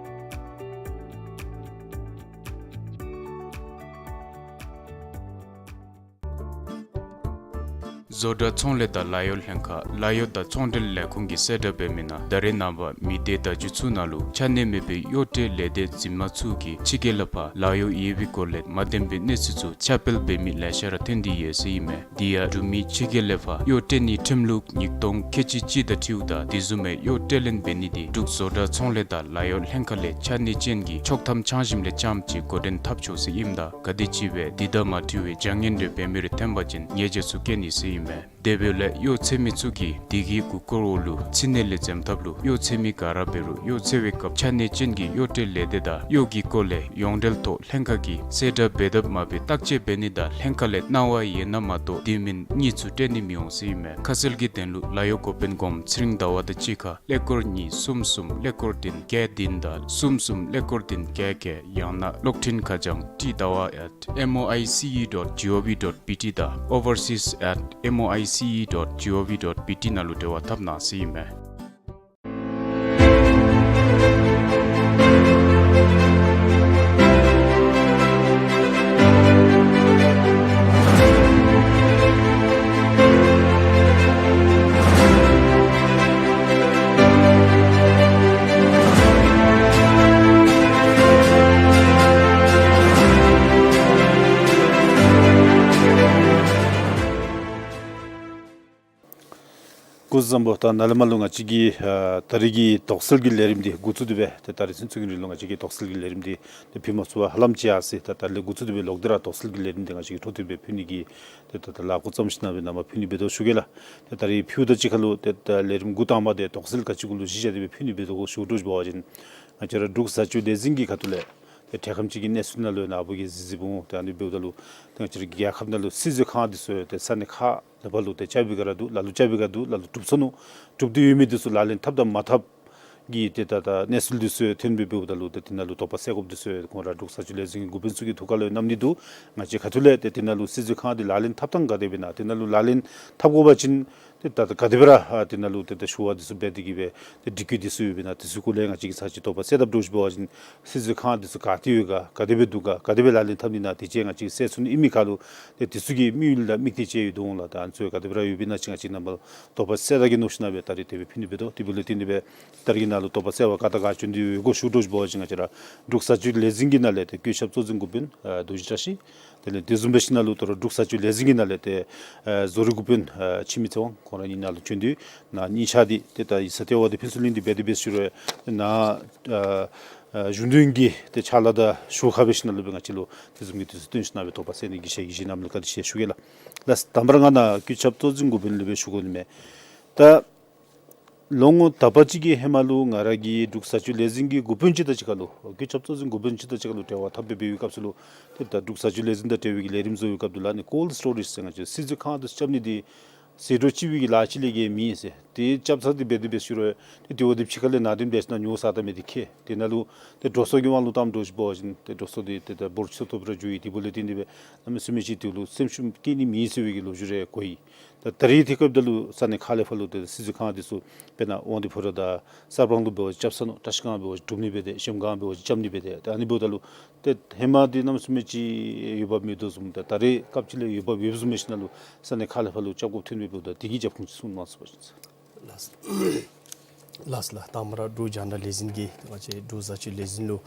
བཟོ་གྲྭ་ཚོང་ལས་དང་ལཱ་གཡོག་ལྷན་ཁག་ལཱ་གཡོག་དང་ཚོང་འབྲེལ་ལས་ཁུངས་ཀྱིས་གསལ་བསྒྲགས་འབད་མི་ནང་ད་རེས་ནངས་པ་མི་སྡེ་དང་རྒྱུད་ཚུ་ནང་ལུ་ཆ་གནས་མེད་པའི་གཡོག་སྤྲོད་ལས་སྡེ་འཛིན་མ་ཚུ་གིས་ཕྱི་རྒྱལ་ལས་ཕར་ལཱ་གཡོག་ཡོད་པའི་སྐོར་ལས་མ་བདེན་པའི་གནས་ཚུལ་ཚུ་ཁྱབ་སྤེལ་འབད་མི་ལེ་ཤ་ར་ཐོན་ཏེ་ཡོད་ཟེར་ཨིན་མས། དེ་ཡང་འབྲུག་མི་ཕྱི་རྒྱལ་ལས་ཕར་གཡོག་སྤྲོད་ནིའི་ཁྲིམས་ལུགས་ཉིས་སྟོང་ཁལ་གཅིག་གཅིག་དང་འཁྲིལཝ་ད་དེ་བཟུམ་མའི་གཡོག་སྤྲོད་ལེན་འབད་ནི་དེ་འབྲུག་བཟོ་གྲྭ་ཚོང་ལས་དང་ལཱ་གཡོག་ལྷན་ཁག་ལས་ཆ་གནས་ཅན་གྱི་ཆོག་ཐམ་འཆང་ཞིནམ་ལས་རྐྱངམ་ཅིག་འགོ་འདྲེན་འཐབ་ཆོག་ཟེར་ཨིནམ་ད་ག་དེམ་ཅིག་སྦེ་དེ་དང་མ་འཁྲིལ་བའི་བྱ་ངན་རེ་འབད་མི་རེ་ཐོན་པ་ཅིན་ཉེས་བྱ་ཚུ་བཀལ་ནི་ཟེར་ཨིན་མས། དེ་འབདཝ་ལས་གཡོག་འཚོལ་མི་ཚུ་གིས་དེ་གི་གུ་སྐོར་འོག་ལུ་ཚིག་ནི་ལས་འཛེམ་ཐབས་ལུ་གཡོག་འཚོལ་མི་ག་ར་འབད་རུང་གཡོག་འཚོལ་བའི་སྐབས་ཆ་གནས་ཅན་གྱི་གཡོག་སྤྲོད་ལས་སྡེ་དང་གཡོག་གི་སྐོར་ལས་ཡོངས་འབྲེལ་ཐོག་ལྷན་ཁག་གིས་གསལ་བསྒྲགས་འབད་དཔ་མ་འབད་བརྟག་དཔྱད་འབད་ནི་དང་ལྷན་ཁག་ལས་གནང་བ་ཡོད་ན་མ་གཏོགས་དེ་མིན་གཉིས་ཚུ་སྤྲོད་ནི་མི་འོང་ཟེར་ཨིན་མས། ཁ་གསལ་གྱི་དོན་ལུ་ལཱ་གཡོག་འགོ་དཔོན་གོངམ་ཚེ་རིང་ཟླ་བ་དང་གཅིག་ཁར་ཀླད་ཀོར་གཉིས་གསུམ་གསུམ་ཀླད་ཀོར་བདུན་བརྒྱད་བདུན་དང་གསུམ་གསུམ་ཀླད་ཀོར་བདུན་བརྒྱད་བརྒྱད། ཡང་ན་གློག་འཕྲིན་ཁ་བྱང་ཊི་ཟླ་བ་at M O I C E dot G O V dot B T དང་overseas at M O I C E dot G O V dot B T ནང་ལུ་འབྲེལ་བ་འཐབ་གནང་ཟེར་ཨིན་མས། སྐུ་གཟུགས་བཟང་པོ། ད་ནཱ་ལས་མར་ལུ་ང་བཅས་ཀྱི་ཨ་ད་རིས་ཀྱི་དོགས་སེལ་གྱི་ལས་རིམ་འདི་འགོ་བཙུགས་ཏེ་སྦེ་ཏེ་ད་རིས་ཚུན་ཚོད་ཀྱི་རིང་ལུ་ང་བཅས་ཀྱིས་དོགས་སེལ་གྱི་ལས་རིམ་འདི་ཏེ་ཕུལ་མ་ཚུགས་པར་ཧ་ལམ་ཅིག་ཡར་སོ་ཡི། ད་ད་ལས་འགོ་བཙུགས་ཏེ་སྦེ་ལོག་སྟེ་ར་དོགས་སེལ་གྱི་ལས་རིམ་འདི་ང་བཅས་ཀྱིས་འཕྲོ་མཐུད་སྦེ་ཕུལ་ནི་གི་ཏེ་ད་ད་ལཱ་འགོ་བརྩམས་ཞིནམ་སྦེ་ནཱ་མར་ཕུལ་ནི་འབད་དོ་ཞུ་གེ་ལགས། ཏེ་ད་རིས་ཕུལཝ་ད་གཅིག་ཁར་ལུ་ཏེ་ད་ལས་རིམ་འགོ་དང་པ་འདི་དོགས་སེལ་ག་ཅི་གུ་ལུ་གཞི་བཞག་སྟེ་སྦེ་ཕུལ་ནི་འབད་དོ་གོ་ཞུ་དོ་ཞུ་བ་ཅིན་ང་བཅས་ར་འབྲུག་བཟའ་བཅའི་ལས་འཛིན་གྱི་ཁ་ཐུག་ལས་ཏེ་འཕྲལ་ཁམས་ཅིག་གི་གནས་ཚུལ་ནང་ལུ་ནཱ་བུ་གི་གཟིགས་གཟིགསཔ་འོང་། ཏེ་ཨ་ནི་འབདཝ་ད་ལུ་ཏེ་ང་བཅས་ར་རྒྱལ་ཁབ་ནང་ལུ་སྲིད་བཟོ་ཁང་འདི་ཚུ་ཏེ་ས་གནས་ཁག་ལས་ཕར་ལུ་ཏེ་རྐྱབ་པའི་སྒང་ར་འདུག། ལ་ལུ་རྐྱབ་པའི་སྒང་འདུག། ལ་ལུ་གྲུབ་སོ་ནུག། གྲུབ་སྟེ་ཡོད་མི་འདི་ཚུ་ལག་ལེན་འཐབ་དང་མ་འཐབ་ཀྱི་ཏེ་ད་ད་གནས་ཚུལ་འདི་ཚུ་ཐོན་སྦེ་འབདཝ་ད་ལུ་ཏེ་དེ་ནང་ལུ་དོགས་པ་སེལ་དགོཔ་འདི་ཚུ་ཁོང་ར་འབྲུག་བཟའ་བཅའི་ལས་འཛིན་གྱི་འགོ་དཔོན་ཚུ་གི་ཐུགས་ཁར་ལུ་གནང་ནི་འདུག། ང་བཅས་ཁ་ཐུག་ལས་ཏེ་དེ་ནང་ལུ་སྲིད་བཟོ་ཁང་འདི་ལག་ལེན་འཐབ་ཐངས་ག་དེ་སྦེ་ཨིན་ན། དེ་ནང་ལུ་ལག་ལེན་འཐབ་དགོ་པ་ཅིན་ ཏེ་ད་ད་ག་དེ་སྦེ་ར་ཨ་དེ་ནང་ལུ་ཏེ་ད་ཞུ་བ་འདི་ཚུ་འབད་དེ་གིས་སྦེ་ཏེ་སྒྲིག་བཀོད་འདི་ཚུ་ཡོདཔ་ཨིན་ན་དེ་ཚུ་སྐོར་ལས་ང་བཅས་ཀྱིས་ཚར་ཅིག་དོགས་པ་སེལ་ཐབས་འདྲཝ་ཅིག་འབད་བ་ཅིན་སྲིད་ཚོགས་ཁང་འདི་ཚུ་ག་ཏེ་ཡོད་ག་ག་དེ་སྦེ་འདུག་ག་ག་དེ་སྦེ་ལག་ལེན་འཐབ་ནི་ཨིན་ན་དེ་ཅིག་ང་བཅས་ཀྱིས་གསལ་ཚུགས་ནི་ཨིན་མི་ཁར་ལུ་ཏེ་དེ་ཚུ་གི་དམིགས་ཡུལ་དང་དམིགས་གཏད་ཅིག་ཡོད་དོ་འོང་ལགས། ད་ཨ་ནི་ཚུ་ག་དེ་སྦེ་ར་ཡོདཔ་ཨིན་ན་ཅིག་ང་བཅས་རྣམ་པ་ལུ་དོགས་པ་སེལ་ད་གེ་མནོ་ཞིན་ན་སྦེ་ད་རིས་དེ་སྦེ་ཕུལ་ནི་འབད་དོ། དེ་འབདཝ་ལས་བརྟེན་ཏེ་སྦེ་ད་རིས་ནཱ་ལུ་དོགས་པ་སེལ་བར་ག་དང་ག་བྱོན་ཏེ་ཡོད་གོ་ཞུ་འདྲཝ་ཅིག་འབད་བ་ཅིན་ང་བཅས་ར་འབྲུག་བཟའ་སྤྱོད་ལས་འཛིན་གྱི་ནང་ལས་ཏེ་བཀོད་ཁྱབ་གཙོ་འཛིན་འགོ་དཔོན་ཨ་རྡོ་རྗེ་བཀྲ་ཤིས། དེ་ལས་དེ་བཟུམ་སྦེ་ཞིན་ན་ལུ་ད་རུང་འབྲུག་བཟའ་སྤྱོད་ལས་འཛིན་གྱི་ནང་ལས་ཏེ་ཨ་བཟོ་རིག་འགོ་དཔོན་ཨ་འཆི་མེད་ཚེ་དབང་ཁོང་ར་གཉིས་ནཱ་ལུ་བྱོན་ཏེ་ནཱ་གཉིས་ཆ་འདི་ཏེ་ད་ཡིག་ཚང་ལྟེ་བ་འདི་ཕུན་ཚོགས་གླིང་འདི་འབད་དེ་འབད་ཞུ་རུང་ནཱ་ཨ་ཨ་གཞུང་དོན་གྱི་ཏེ་ཕྱག་ལཱ་དང་ཞུ་ཁ་འབད་ཞིན་ན་ལུ་སྦེ་ང་བཅས་ལུ་དེ་བཟུམ་གྱི་དུས་ཚོད་བཏོན་ཞིན་ན་སྦེ་དོགས་པ་སེལ་ནི་གི་ཞལ་གྱིས་བཞེས་གནངམ་ལུ་བཀའ་དྲིན་ཆེ་ཞུ་གེ་ལགས། ལགས་དང་པ་ར་ང་ནཱ་བཀོད་ཁྱབ་གཙོ་འཛིན་འགོ་དཔོན་ལུ་སྦེ་ཞུ་དགོ་ནི་མས། ད་ལོ་ངོ་དག་པ་ཅིག་གི་ཧེ་མ་ལུ་ང་ར་གིས་འབྲུག་བཟའ་སྤྱོད་ལས་འཛིན་གྱི་འགོ་དཔོན་ཅིག་དང་གཅིག་ཁར་ལུ་བཀོད་ཁྱབ་གཙོ་འཛིན་འགོ་དཔོན་ཅིག་དང་གཅིག་ཁར་ལུ་འབྲེལ་བ་འཐབ་སྦེ་འབད་བའི་སྐབས་སུ་ལུ་ཏེ་ད་འབྲུག་བཟའ་སྤྱོད་ལས་འཛིན་དང་འབྲེལ་བའི་གི་ལས་རིམ་བཟོ་བའི་སྐབས་དེ་ལུ་ཨ་ནི་ཀོལཌ་སི་ཊོ་རེཇ་ཟེར་ང་བཅས་སྲིད་ཚོགས་ཁང་དེ་ཚུ་རྐྱབ་ནི་འདི་ཟད་འགྲོ་ལྕི་བའི་གི་ལཱ་ཅིག་ལས་བརྒལ་མེད་ཟེར། ཏེ་རྐྱབ་ཚར་ཏེ་འབད་དེ་འབད་ཞུ་རུང་ཏེ་དེ་བ་འདི་ཕྱི་ཁ་ལས་ནང་འདྲེན་འབད་ཞིན་ན་ཉོ་ས་ད་མེད་དེ་ཁེ། དེ་ནང་ལུ་ཏེ་འགྲོ་སོང་གི་དབང་ལུ་བལྟམ་འདྲཝ་ཅིག་འབད་བ་ཅིན་ཏེ་འགྲོ་སོང་འདི་ཏེ་ད་འབོར་ཆེ་ཏོག་ཏོ་སྦེ་ར་འགྱོ་ཡི། དེ་འབདཝ་ལས་བརྟེན་ཏེ་སྦེ་གནམ་མེད་ས་མེད་ཅིག་དེ་ལུ་སེམས་ཤུགས་བསྐྱེད་ནི་མེད་ཟེར་བའི་གི་ལོ་རྒྱུས་རེ་གོ་ཡི། ད་ད་རེས་དེ་སྐབས་ད་ལུ་ས་གནས་ཁག་ལས་ཕར་ལུ་ཏེ་སྲིད་ཚོགས་ཁང་འདི་ཚུ་དཔེར་ན་དབང་འདུས་ཕོ་བྲང་དང་གསར་སྤང་ལུ་འབད་བ་ཅིན་སྐྱབས་ས་ནོར་བཀྲིས་སྒང་འབད་བ་ཅིན་གྲུབ་ནི་འབད་དེ་གཞལམ་སྒང་འབད་བ་ཅིན་རྐྱབ་ནི་འབད་དེ་ད་ཨ་ནི་འབདཝ་ད་ལུ་ཏེ་ཧེ་མ་འདི་གནམ་མེད་ས་མེད་ཅིག་འོས་འབབ་མེད་དོ་བཟུམ་ད་ད་རེས་སྐབས་ཅིག་ལས་འོས་འབབ་ཡོདཔ་བཟུམ་མས་ཞིན་ན་ལུ་ས་གནས་ཁག་ལས་ཕར་ལུ་རྐྱབ་དགོཔ་ཐོན་མི་འབདཝ་ད་དེ་གི་རྒྱབ་ཁུངས་ཅིག་གསུང་གནང་ཟེར་བ་ཅིན། ལགས་ལགས་ལགས། དང་པ་ར་འབྲུག་རྒྱང་བསྒྲགས་ལས་འཛིན་གྱིས་ང་བཅས་འབྲུག་བཟའ་སྤྱོད་ལས་འཛིན་ལུ་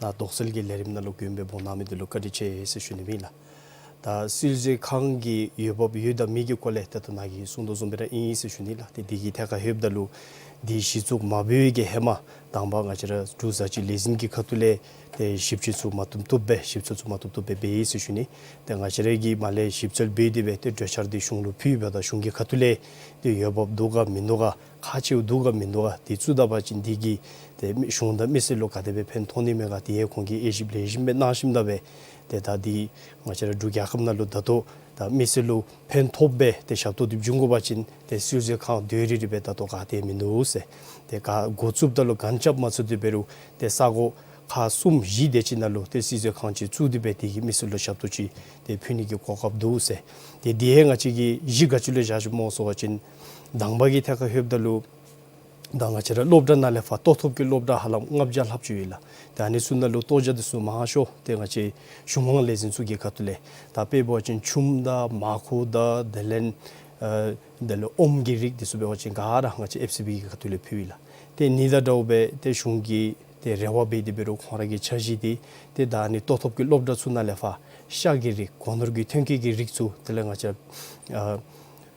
ནཱ་དོགས་སེལ་གྱི་ལས་རིམ་ནང་ལུ་མགྱོནམ་སྦེ་འབོ་གནང་མི་འདི་ལུ་བཀའ་དྲིན་ཆེ་ཟེར་ཞུ་ནི་ཨིན་ལགས། ད་སྲིད་ཚོགས་ཁང་གི་འོས་འབབ་ཡོད་དང་མེད་ཀྱི་སྐོར་ལས་ད་ལྟོ་ནཱ་གིས་གསུང་དོ་བཟུམ་སྦེ་ར་ཨིན་ཟེར་ཞུ་ནི་ལགས། ཏེ་འདི་གི་ཐད་ཁར་ལྷོདཔ་ད་ལུ་འདི་གཞི་བཙུགས་མ་འབད་བའི་གི་ཧེ་མ་དང་པ་ང་བཅས་ར་འབྲུག་བཟའ་སྤྱོད་ལས་འཛིན་གྱི་ཁ་ཐུག་ལས་ཏེ་ཞིབ་དཔྱད་ཚུ་མ་བཏུབ་བཏུབ་སྦེ་ཞིབ་འཚོལ་ཚུ་མ་བཏུབ་བཏུབ་སྦེ་འབད་ཡི་ཟེར་ཞུ་ནི། ཏེ་ང་བཅས་ར་གིས་མར་ལས་ཞིབ་འཚོལ་འབད་དེ་སྦེ་ཏེ་གྲོས་འཆར་འདི་གཞུང་ལུ་ཕུལཝ་ད་གཞུང་གི་ཁ་ཐུག་ལས་ཏེ་འོས་འབབ་འདུག་ག་མིན་འདུག་ག་ཁག་ཆེཝ་འདུག་ག་མིན་འདུག་ག་འདི་བཙུགས་ད་པ་ཅིན་འདི་གིས་ཏེ་མི་གཞུང་དང་མི་སེར་ལུ་ག་དེ་སྦེ་ཕན་ཐོགས་ནི་མས་ག་དེ་ཡང་ཁོང་གིས་དབྱེ་ཞིབ་ལེགས་ཤོམ་སྦེ་གནང་ཞིནམ་ད་སྦེ་ཏེ་ད་འདི་ང་བཅས་ར་འབྲུག་རྒྱལ་ཁབ་ནང་ལུ་ད་ལྟོ་ད་མི་སེར་ལུ་ཕན་ཐོགསཔ་སྦེ་ཏེ་ཞབས་ཏོག་འདི་བྱིན་དགོ་པ་ཅིན་ཏེ་སྲིད་ཚོགས་ཁང་དོན་རེ་རེ་སྦེ་ད་ལྟོ་ག་ཏེ་མིན་འདུག་ཟེར། ཏེ་ག་འགོ་བཙུགསཔ་ད་ལུ་གན་རྐྱབ་མ་ཚུགས་ཏེ་འབད་རུང་ཏེ་ས་གོ་ཁག་གསུམ་བཞི་དེ་ཅིག་ནང་ལུ་ཏེ་སྲིད་ཚོགས་ཁང་ཅིག་བཙུགས་ཏེ་སྦེ་དེ་གིས་མི་སེར་ལུ་ཞབས་ཏོག་ཅིག་ཏེ་ཕུལ་ནི་གི་གོ་སྐབས་འདུག་ཟེར། ཏེ་འདི་ཡང་ང་བཅས་ཀྱིས་གཞི་ག་ཅི་ལུ་བཞག་ཅི་སྨོ་ཟེར་བ་ཅིན་དང་པ་གི་ཐད་ཁར་ལྷོདཔ་ད་ལུ་ད་ང་བཅས་ར་སློབ་གྲྭ་ནང་ལས་ཕར་ལྟོ་ཐོབ་ཀྱི་སློབ་གྲྭ་ཧ་ལམ་ལྔ་བརྒྱ་ལྷགཔ་ཅིག་ཡོད་ལགས། ཏེ་ཨ་ནི་ཚུ་ནང་ལུ་ལྟོ་བརྒྱ་འདི་ཚུ་མང་ཤོས་ཏེ་ང་བཅས་གཞུང་དབང་ལས་འཛིན་ཚུ་གི་ཁ་ཐུག་ལས་ད་དཔེ་འབད་བ་ཅིན་ཆུམ་དང་མར་ཁུ་དང་དེ་ལས་ཨ་དེ་ལས་ཨོམ་གྱི་རིགས་འདི་ཚུ་འབད་བ་ཅིན་ག་ར་ང་བཅས་ཨེཕ་སི་བི་གི་ཁ་ཐུག་ལས་ཕུལ་ཡི་ལགས། ཏེ་ཨ་ནི་དང་འདྲཝ་སྦེ་ཏེ་གཞུང་གིས་ཏེ་རེ་བ་འབད་དེ་འབད་རུང་ཁོང་ར་གི་འཆར་གཞི་འདི་ཏེ་ད་ཨ་ནི་ལྟོ་ཐོབ་ཀྱི་སློབ་གྲྭ་ཚུ་ནང་ལས་ཕར་ཤ་གི་རིགས་སྒོ་ནོར་གྱི་ཐོན་སྐྱེད་ཀྱི་རིགས་ཚུ་དེ་ལས་ང་བཅས་ཨ་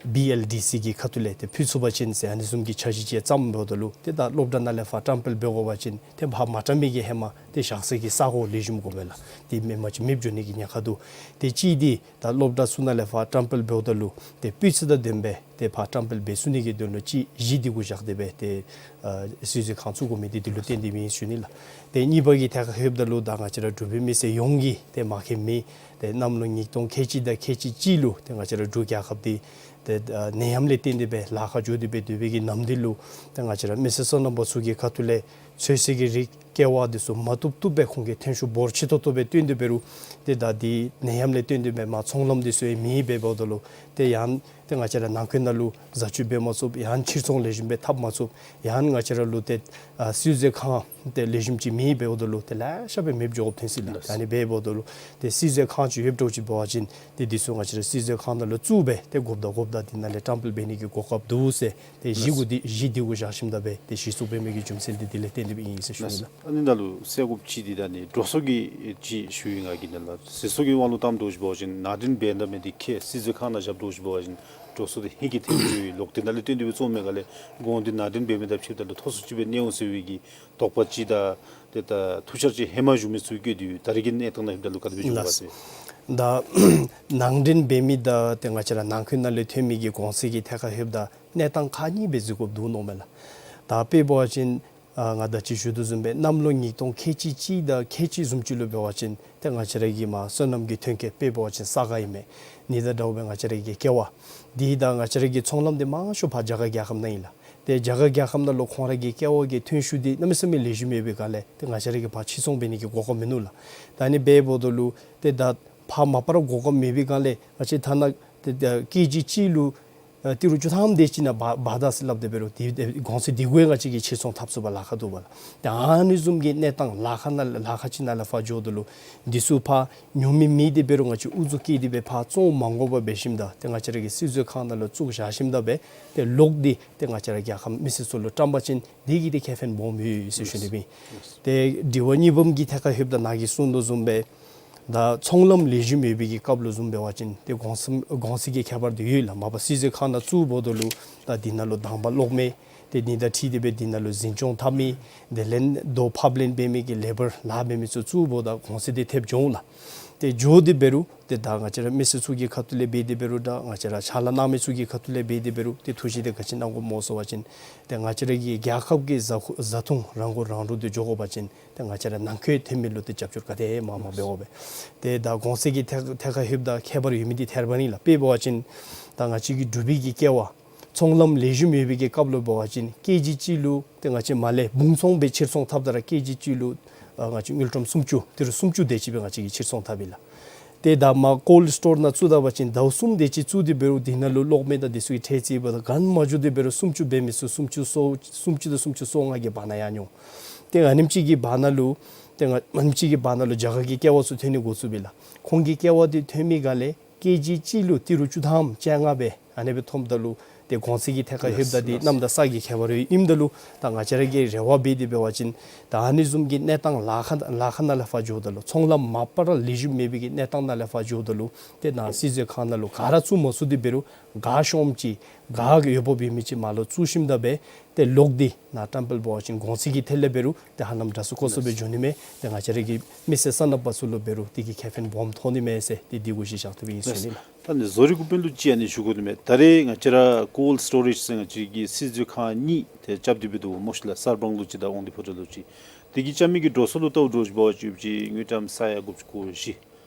བི་ཨེལ་ཌི་སི་གི་ཁ་ཐུག་ལས་ཏེ་ཕུལ་ཚུགས་པ་ཅིན་ཟེར་ཨ་ནི་བཟུམ་གྱི་འཆར་གཞི་ཅིག་བརྩམས་འབདཝ་ད་ལུ་ཏེ་ད་སློབ་གྲྭ་ནང་ལས་ཕར་བཀྲམ་སྤེལ་འབད་དགོ་པ་ཅིན་ཏེ་ཕར་མ་བཀྲམ་མི་གི་ཧེ་མ་ཏེ་བཞག་ས་གི་ས་གོ་ལེགས་ཤོམ་དགོ་པས་ལགས། ཏེ་མེནམ་ཅིག་མེདཔ་འགྱོ་ནི་གི་ཉེན་ཁ་འདུག། ཏེ་གཅིག་འདི་ད་སློབ་གྲྭ་ཚུ་ནང་ལས་ཕར་བཀྲམ་སྤེལ་འབདཝ་ད་ལུ་ཏེ་སྤུས་ཚད་དང་ལྡནམ་སྦེ་ཏེ་ཕར་བཀྲམ་སྤེལ་འབད་ཚུགས་ནི་གི་དོན་ལུ་ཅིག་གཞི་འདི་གུ་བཞག་སྟེ་སྦེ་ཏེ་ཨ་སྲིད་ཚོགས་ཁང་བཙུགས་དགོ་མི་འདི་འདི་ལུ་བརྟེན་ཏེ་ཨིན་ཞུ་ནི་ལགས། ཏེ་གཉིས་པ་གི་ཐད་ཁར་ལྷོདཔ་ད་ལུ་ད་ང་བཅས་ར་འབྲུག་པའི་མི་སེར་ཡོངས་ཀྱིས་ཏེ་མ་མཁྱེན་མེད། ཏེ་གནམ་ལོ་ཉིས་སྟོང་ཁལ་གཅིག་དང་ཁལ་གཅིག་གཅིག་ལུ་ཏེ་ང་བཅས་ར་འབྲུག་རྒྱལ་ཁབ་འདི་ཏེ་ཨ་ནད་ཡམས་ལས་བརྟེན་ཏེ་སྦེ་ལཱ་ཁག་འགྱོ་སྟེ་སྦེ་སྡོད་པའི་གི་ནམ་དུས་ལུ་ཏེ་ང་བཅས་ར་མི་སེར་སོ་ནམ་པ་ཚུ་གི་ཁ་ཐུག་ལས་ཚོད་བསྲེ་གི་རིགས་ཀེ་བ་འདི་ཚུ་མ་བཏུབ་བཏུབ་སྦེ་ཁོང་གིས་ཐོན་ཤུགས་འབོར་ཆེ་ཏོག་ཏོ་སྦེ་བཏོན་ཏེ་འབད་རུང་ཏེ་ད་འདི་ནད་ཡམས་ལས་བརྟེན་ཏེ་སྦེ་མར་ཚོང་ལམ་འདི་ཚུ་ཡང་མེད་པར་འབདཝ་ད་ལུ་ཏེ་ཡང་ཏེ་ང་བཅས་ར་ནང་འཁོད་ནང་ལུ་བཟའ་སྤྱོད་འབད་མ་ཚུགས། ཡང་ཕྱིར་ཚོང་ལེགས་ཤོམ་སྦེ་འཐབ་མ་ཚུགས། ཡང་ང་བཅས་ར་ལུ་ཏེ་ཨ་སྲིད་ཚོགས་ཁང་ཏེ་ལེགས་ཤོམ་ཅིག་མེད་པར་འབདཝ་ད་ལུ་ཏེ་ལེ་ཤ་སྦེ་མེདཔ་འགྱོ་དགོཔ་ཐོན་སྲིད་ལགས། ལགས། ད་ཨ་ནི་སྦེ་འབདཝ་ད་ལུ་ཏེ་སྲིད་ཚོགས་ཁང་ཅིག་ཡོདཔ་འདྲཝ་ཅིག་འབད་བ་ཅིན་ཏེ་འདི་ཚུ་ང་བཅས་ར་སྲིད་ཚོགས་ཁང་ནང་ལུ་བཙུགས་སྦེ་ཏེ་དགོཔ་དང་དགོཔ་དང་འདི་ནང་ལས་བཀྲམ་སྤེལ་འབད་ནི་གི་གོ་སྐབས་འདུག་ཟེར། ཏེ་གཞི་གུ་འདི་གཞི་འདི་གུ་བཞག་ཞིནམ་ད་སྦེ་ཏེ་གཞི་བཙུགས་འབད་མི་གི་རྒྱུ་མཚན་འདི་འདི་ལས་བརྟེན་ཏེ་སྦེ་ཨིན་ཟེར་ཞུ་ནི་ལགས། ཨ་ནི་ནང་ལུ་གསལ་དགོཔ་ཅིག་འདི་ད་ཨ་ནི་འགྲོ་སོང་གི་ཅིག་ཞུ་ཡི་ང་གིས་ནཱ་ལགས། ཟད་འགྲོ་ལྕི་བའི་དབང་ལུ་བཏམ་འདྲཝ་ཅིག་འབད་བ་ཅིན་ནང་འདྲེན་འབད་ད་མི་འདི་ཁེ། སྲིད་ཚོགས་ཁང་ནང་བཞག་འདྲཝ་ཅིག་འབད་བ་ཅིན་འགྲོ་སོང་འདི་ཧིང་གིས་ཐལ་འགྱོ་ཡི་ལོག་སྟེ་ནཱ་ལས་བཏོན་ཏེ་སྦེ་བཙོང་མི་ག་ལས་གོང་འདི་ནང་འདྲེན་འབད་མི་དང་ཕྱདཔ་ད་ལུ་མཐོ་སུ་ཅིག་སྦེ་གནས་འོང་ཟེར་བའི་གི་དོགས་པ་ཅིག་དང་ཏེ་ད་ཐུགས་འཆར་ཅིག་ཧེ་མ་བཞུགས་མི་ཚུ་བཀོད་དེ་ཡོད། ད་རེས་ཀྱི་གནས་སྟངས་ནང་ལྷོདཔ་ད་ལུ་ག་དེ་སྦེ་བྱུང་ཡི་ག་ཟེར། ད་ནང་འདྲེན་འབད་མི་དང་ཏེ་ང་བཅས་ར་ནང་འཁོད་ནང་ལས་ཐོན་མི་གི་གོང་ཚད་ཀྱི་ཐད་ཁར་ལྷོདཔ་ད་གནས་སྟངས་ཁག་གཉིས་སྦེ་གཟིགས་དགོཔ་འདུག་མནོཝ་མས་ལགས། ད་དཔེ་འབད་བ་ཅིན་ཨ་ང་ད་ཅི་ཞུ་དོ་བཟུམ་སྦེ་གནམ་ལོ་ཉིས་སྟོང་ཁལ་གཅིག་གཅིག་དང་ཁལ་གཅིག་བཟུམ་ཅིག་ལུ་འབད་བ་ཅིན་ཏེ་ང་བཅས་ར་གི་མར་སོ་ནམ་གྱི་ཐོན་སྐྱེད་དཔེ་འབད་བ་ཅིན་ས་ག་ཨིན་མས། ཨ་ནི་དང་འདྲཝ་སྦེ་ང་བཅས་ར་གི་ཀེ་བ་འདི་དང་ང་བཅས་ར་གི་ཚོང་ལམ་འདི་མང་ཤོས་ཕར་རྒྱ་གར་རྒྱལ་ཁབ་ནང་ཨིན་ལགས། ཏེ་རྒྱ་གར་རྒྱལ་ཁབ་ནང་ལུ་ཁོང་ར་གི་ཀེ་བ་གི་ཐོན་ཤུགས་འདི་གནམ་མེད་ས་མེད་ལེགས་ཤོམ་ཡོད་པའི་སྒང་ལས་ཏེ་ང་བཅས་ར་གིས་ཕར་ཕྱིར་ཚོང་འབད་ནི་གི་གོ་སྐབས་མིན་ནུག་ལགས། ད་ཨ་ནི་སྦེ་འབདཝ་ད་ལུ་ཏེ་ད་ཕར་མ་པ་ར་གོ་སྐབས་མེད་པའི་སྒང་ལས་ང་བཅས་ཐ་ན་ཏེ་ད་ཀེ་ཇི་གཅིག་ལུ་ ཏི་རུ་བཅུ་ཐམ་དེ་ཅིག་ནང་འབག་འབག་ད་ཟེར་སླབ་སྟེ་འབད་རུང་དེ་དེ་གོང་ཚད་དེ་གུ་ཡང་ང་བཅས་ཀྱིས་ཕྱིར་ཚོང་འཐབ་ཚུགས་པར་ལཱ་ཁག་འདུག་པ་ལགས། ཏེ་ཨ་ནི་བཟུམ་གྱི་གནས་སྟངས་ལཱ་ཁག་ནང་ལཱ་ཁག་ཅིག་ནང་ལས་ཕར་འགྱོཝ་ད་ལུ་འདི་ཚུ་ཕར་ཉོ་མི་མེད་དེ་འབད་རུང་ང་བཅས་ཨུ་ཚུགས་བསྐྱེད་དེ་སྦེ་ཕར་བཙོང་མ་དགོ་པར་འབད་ཞིནམ་ད་ཏེ་ང་བཅས་ར་གི་སྲིད་བཟོ་ཁང་ནང་ལུ་བཙུགས་བཞག་ཞིནམ་ད་སྦེ་ཏེ་ལོག་སྟེ་ཏེ་ང་བཅས་ར་རྒྱལ་ཁབ་མི་སེར་ཚུ་ལུ་བཀྲམ་པ་ཅིན་དེ་གིས་ཏེ་ཁེ་ཕན་སྦོམ་ཡོད་ཟེར་ཞུ་ནི་ཨིན། ཏེ་དྲི་བ་གཉིས་པམ་གྱི་ཐད་ཁར་ལྷོདཔ་ད་ནཱ་གིས་གསུངས་དོ་བཟུམ་སྦེ་ད་ཚོང་ལམ་ལེགས་ཤོམ་ཡོད་པའི་གི་སྐབས་ལུ་བཟུམ་འབད་བ་ཅིན་ཏེ་གོང་ས་གོང་ཚད་ཀྱི་ཁྱད་པར་དེ་ཡོད་ལགས། མ་པ་སྲིད་བཟོ་ཁང་ནང་བཙུགས་འབདཝ་ད་ལུ་ད་དེ་ནང་ལུ་དང་པ་གློག་མེ་ཏེ་དེ་དང་འཁྲིལ་ཏེ་སྦེ་དེ་ནང་ལུ་འཛིན་སྐྱོང་འཐབ་མི་དེ་ལས་རྡོ་ཕབ་ལེན་འབད་མི་གི་ལེ་བར་ལཱ་འབད་མི་ཚུ་བཙུགས་འབདཝ་ད་གོང་ཚད་དེ་ཐེབས་འགྱོ་འོང་ལགས། ཏེ་འགྱོ་སྟེ་འབད་རུང་ཏེ་ད་ང་བཅས་ར་མི་སེར་ཚུ་གི་ཁ་ཐུག་ལས་འབད་དེ་འབད་རུང་ད་ང་བཅས་ར་ཕྱག་ལཱ་གནང་མི་ཚུ་གི་ཁ་ཐུག་ལས་འབད་དེ་འབད་རུང་ཏེ་ཐུགས་བཞེད་དེ་ག་ཅི་གནང་དགོཔ་སྨོ་ཟེར་བ་ཅིན་ཏེ་ང་བཅས་ར་གི་རྒྱལ་ཁབ་ཀྱི་བཟའ་ཁུ་བཟའ་འཐུང་རང་མགོ་རང་འདྲོངས་ཏེ་འགྱོ་དགོ་པ་ཅིན་ཏེ་ང་བཅས་ར་ནང་འཁོད་ཐོན་མི་ལུ་ཏེ་རྒྱབ་སྐྱོར་ག་དེ་མང་མང་འབད་དགོ་པས། ཏེ་ད་གོང་ཚད་ཀྱི་ཐད་ཐད་ཁར་ལྷོདཔ་ད་ཁྱད་པར་ཡོད་མི་འདི་ཐེར་པ་ཨིན་ལགས། དཔེ་འབད་བ་ཅིན་ད་ང་བཅས་ཀྱི་འབྲུག་པའི་གི་ཀེ་བ་ཚོང་ལམ་ལེགས་ཤོམ་ཡོད་པའི་གི་སྐབས་ལུ་འབད་བ་ཅིན་ཀེ་ཇི་གཅིག་ལུ་ཏེ་ང་བཅས་མར་ལས་སྦུང་ཚོང་སྦེ་ཕྱིར་ཚོང་འཐབ་ད་ར་ཀེ་ཇི་གཅིག་ལུ་ཨ་ང་བཅས་དངུལ་ཀྲམ་སུམ་ཅུ་ཏི་རུ་སུམ་ཅུ་དེ་ཅིག་སྦེ་ང་བཅས་ཀྱིས་ཕྱིར་ཚོང་འཐབ་ཨིན་ལགས། ཏེ་ད་མར་ཀོལཌ་སི་ཊོར་ནང་བཙུགས་ད་པ་ཅིན་ཟླཝ་གསུམ་དེ་ཅིག་བཙུགས་ཏེ་འབད་རུང་དེ་ནང་ལུ་གློག་མེ་དང་དེ་ཚུ་གི་ཁྲལ་རྩིས་འབདཝ་ད་གནམ་མེད་ས་མེད་འབད་རུང་སུམ་ཅུ་འབད་མི་ཚུ་སུམ་ཅུ་སོ་སུམ་ཅུ་དང་སུམ་ཅུ་སོ་ལྔ་གི་བར་ན་ཡར་འགྱོ་འོང་། ཏེ་ཨ་ནེམ་ཅིག་གི་བར་ན་ལུ་ཏེ་ཨ་ནེམ་ཅིག་གི་བར་ན་ལུ་རྒྱ་གར་གྱི་ཀེ་བ་ཚུ་ཐོན་ནི་འགོ་བཙུགས་པས་ལགས། ཁོང་གི་ཀེ་བ་འདི་ཐོན་མི་ག་ལས་ཀེ་ཇི་གཅིག་ལུ་ཏི་རུ་བཅུ་ཐམ་བཅོ་ལྔ་སྦེ་ཨ་ནི་སྦེ་ཐོནམ་ད་ལུ་ཏེ་གོང་ཚད་ཀྱི་ཐད་ཁར་ལྷོདཔ་ད་ཏེ་གནམ་དང་ས་གི་ཁྱད་པར་ཡོདཔ་ད་ལུ་ད་ང་བཅས་ར་གིས་རེ་བ་འབད་དེ་འབད་བ་ཅིན་ད་ཨ་ནི་བཟུམ་གྱི་གནས་སྟངས་ལཱ་ཁག་ལཱ་ཁག་ནང་ལས་ཕར་འགྱོཝ་ད་ལུ་ཚོང་ལམ་མ་པ་ར་ལེགས་ཤོམ་མེད་པའི་གི་གནས་སྟངས་ནང་ལས་ཕར་འགྱོཝ་ད་ལུ་ཏེ་ནཱ་སྲིད་བཟོ་ཁང་ནང་ལུ་ག་ར་བཙུགས་མ་ཚུགས་ཏེ་འབད་རུང་ག་ཤོངམ་ཅིག་ག་ཡོདཔ་འབད་མི་ཅིག་མར་ལུ་བཙུགས་ཞིནམ་ད་སྦེ་ཏེ་ལོག་སྟེ་ནཱ་བཀྲམ་སྤེལ་འབད་བ་ཅིན་གོང་ཚད་ཀྱི་ཐད་ལས་འབད་རུང་ཏེ་ཧ་ལམ་འདྲ་སུ་ཁོ་སུ་སྦེ་འགྱོ་ནི་མས། ཏེ་ང་བཅས་ར་གི་མི་སེར་སོ་ནམ་པ་ཚུ་ལུ་འབད་རུང་དེ་གིས་ཁེ་ཕན་སྦོམ་ཐོགས་ནི་མས་ཟེར་ཏེ་དེ་གུ་གཞི་བཞག་སྟེ་སྦེ་ཨིན་ཟེར་ཞུ་ནི་ལགས། ད་ནི་བཟོ་རིག་འགོ་དཔོན་ལུ་ཅིག་ཨ་ནི་ཞུ་དགོ་ནི་མས། ད་རེས་ང་བཅས་ར་ཀོལཌ་སི་ཊོ་རེཇ་ཟེར་ང་བཅས་ཀྱི་སྲིད་བཟོ་ཁང་གཉིས་ཏེ་རྐྱབ་སྟེ་སྦེ་འདུག་སྨོ་ཤིག་ལགས། གསར་སྤང་ལུ་ཅིག་དང་དབང་འདུས་ཕོ་བྲང་ལུ་ཅིག། དེ་གི་རྐྱབ་མི་གི་འགྲོ་སོང་ལུ་བལྟཝ་འདྲཝ་ཅིག་འབད་བ་ཅིན་དངུལ་ཀྲམ་ས་ཡ་དགུ་བཅུ་གོ་བཞི།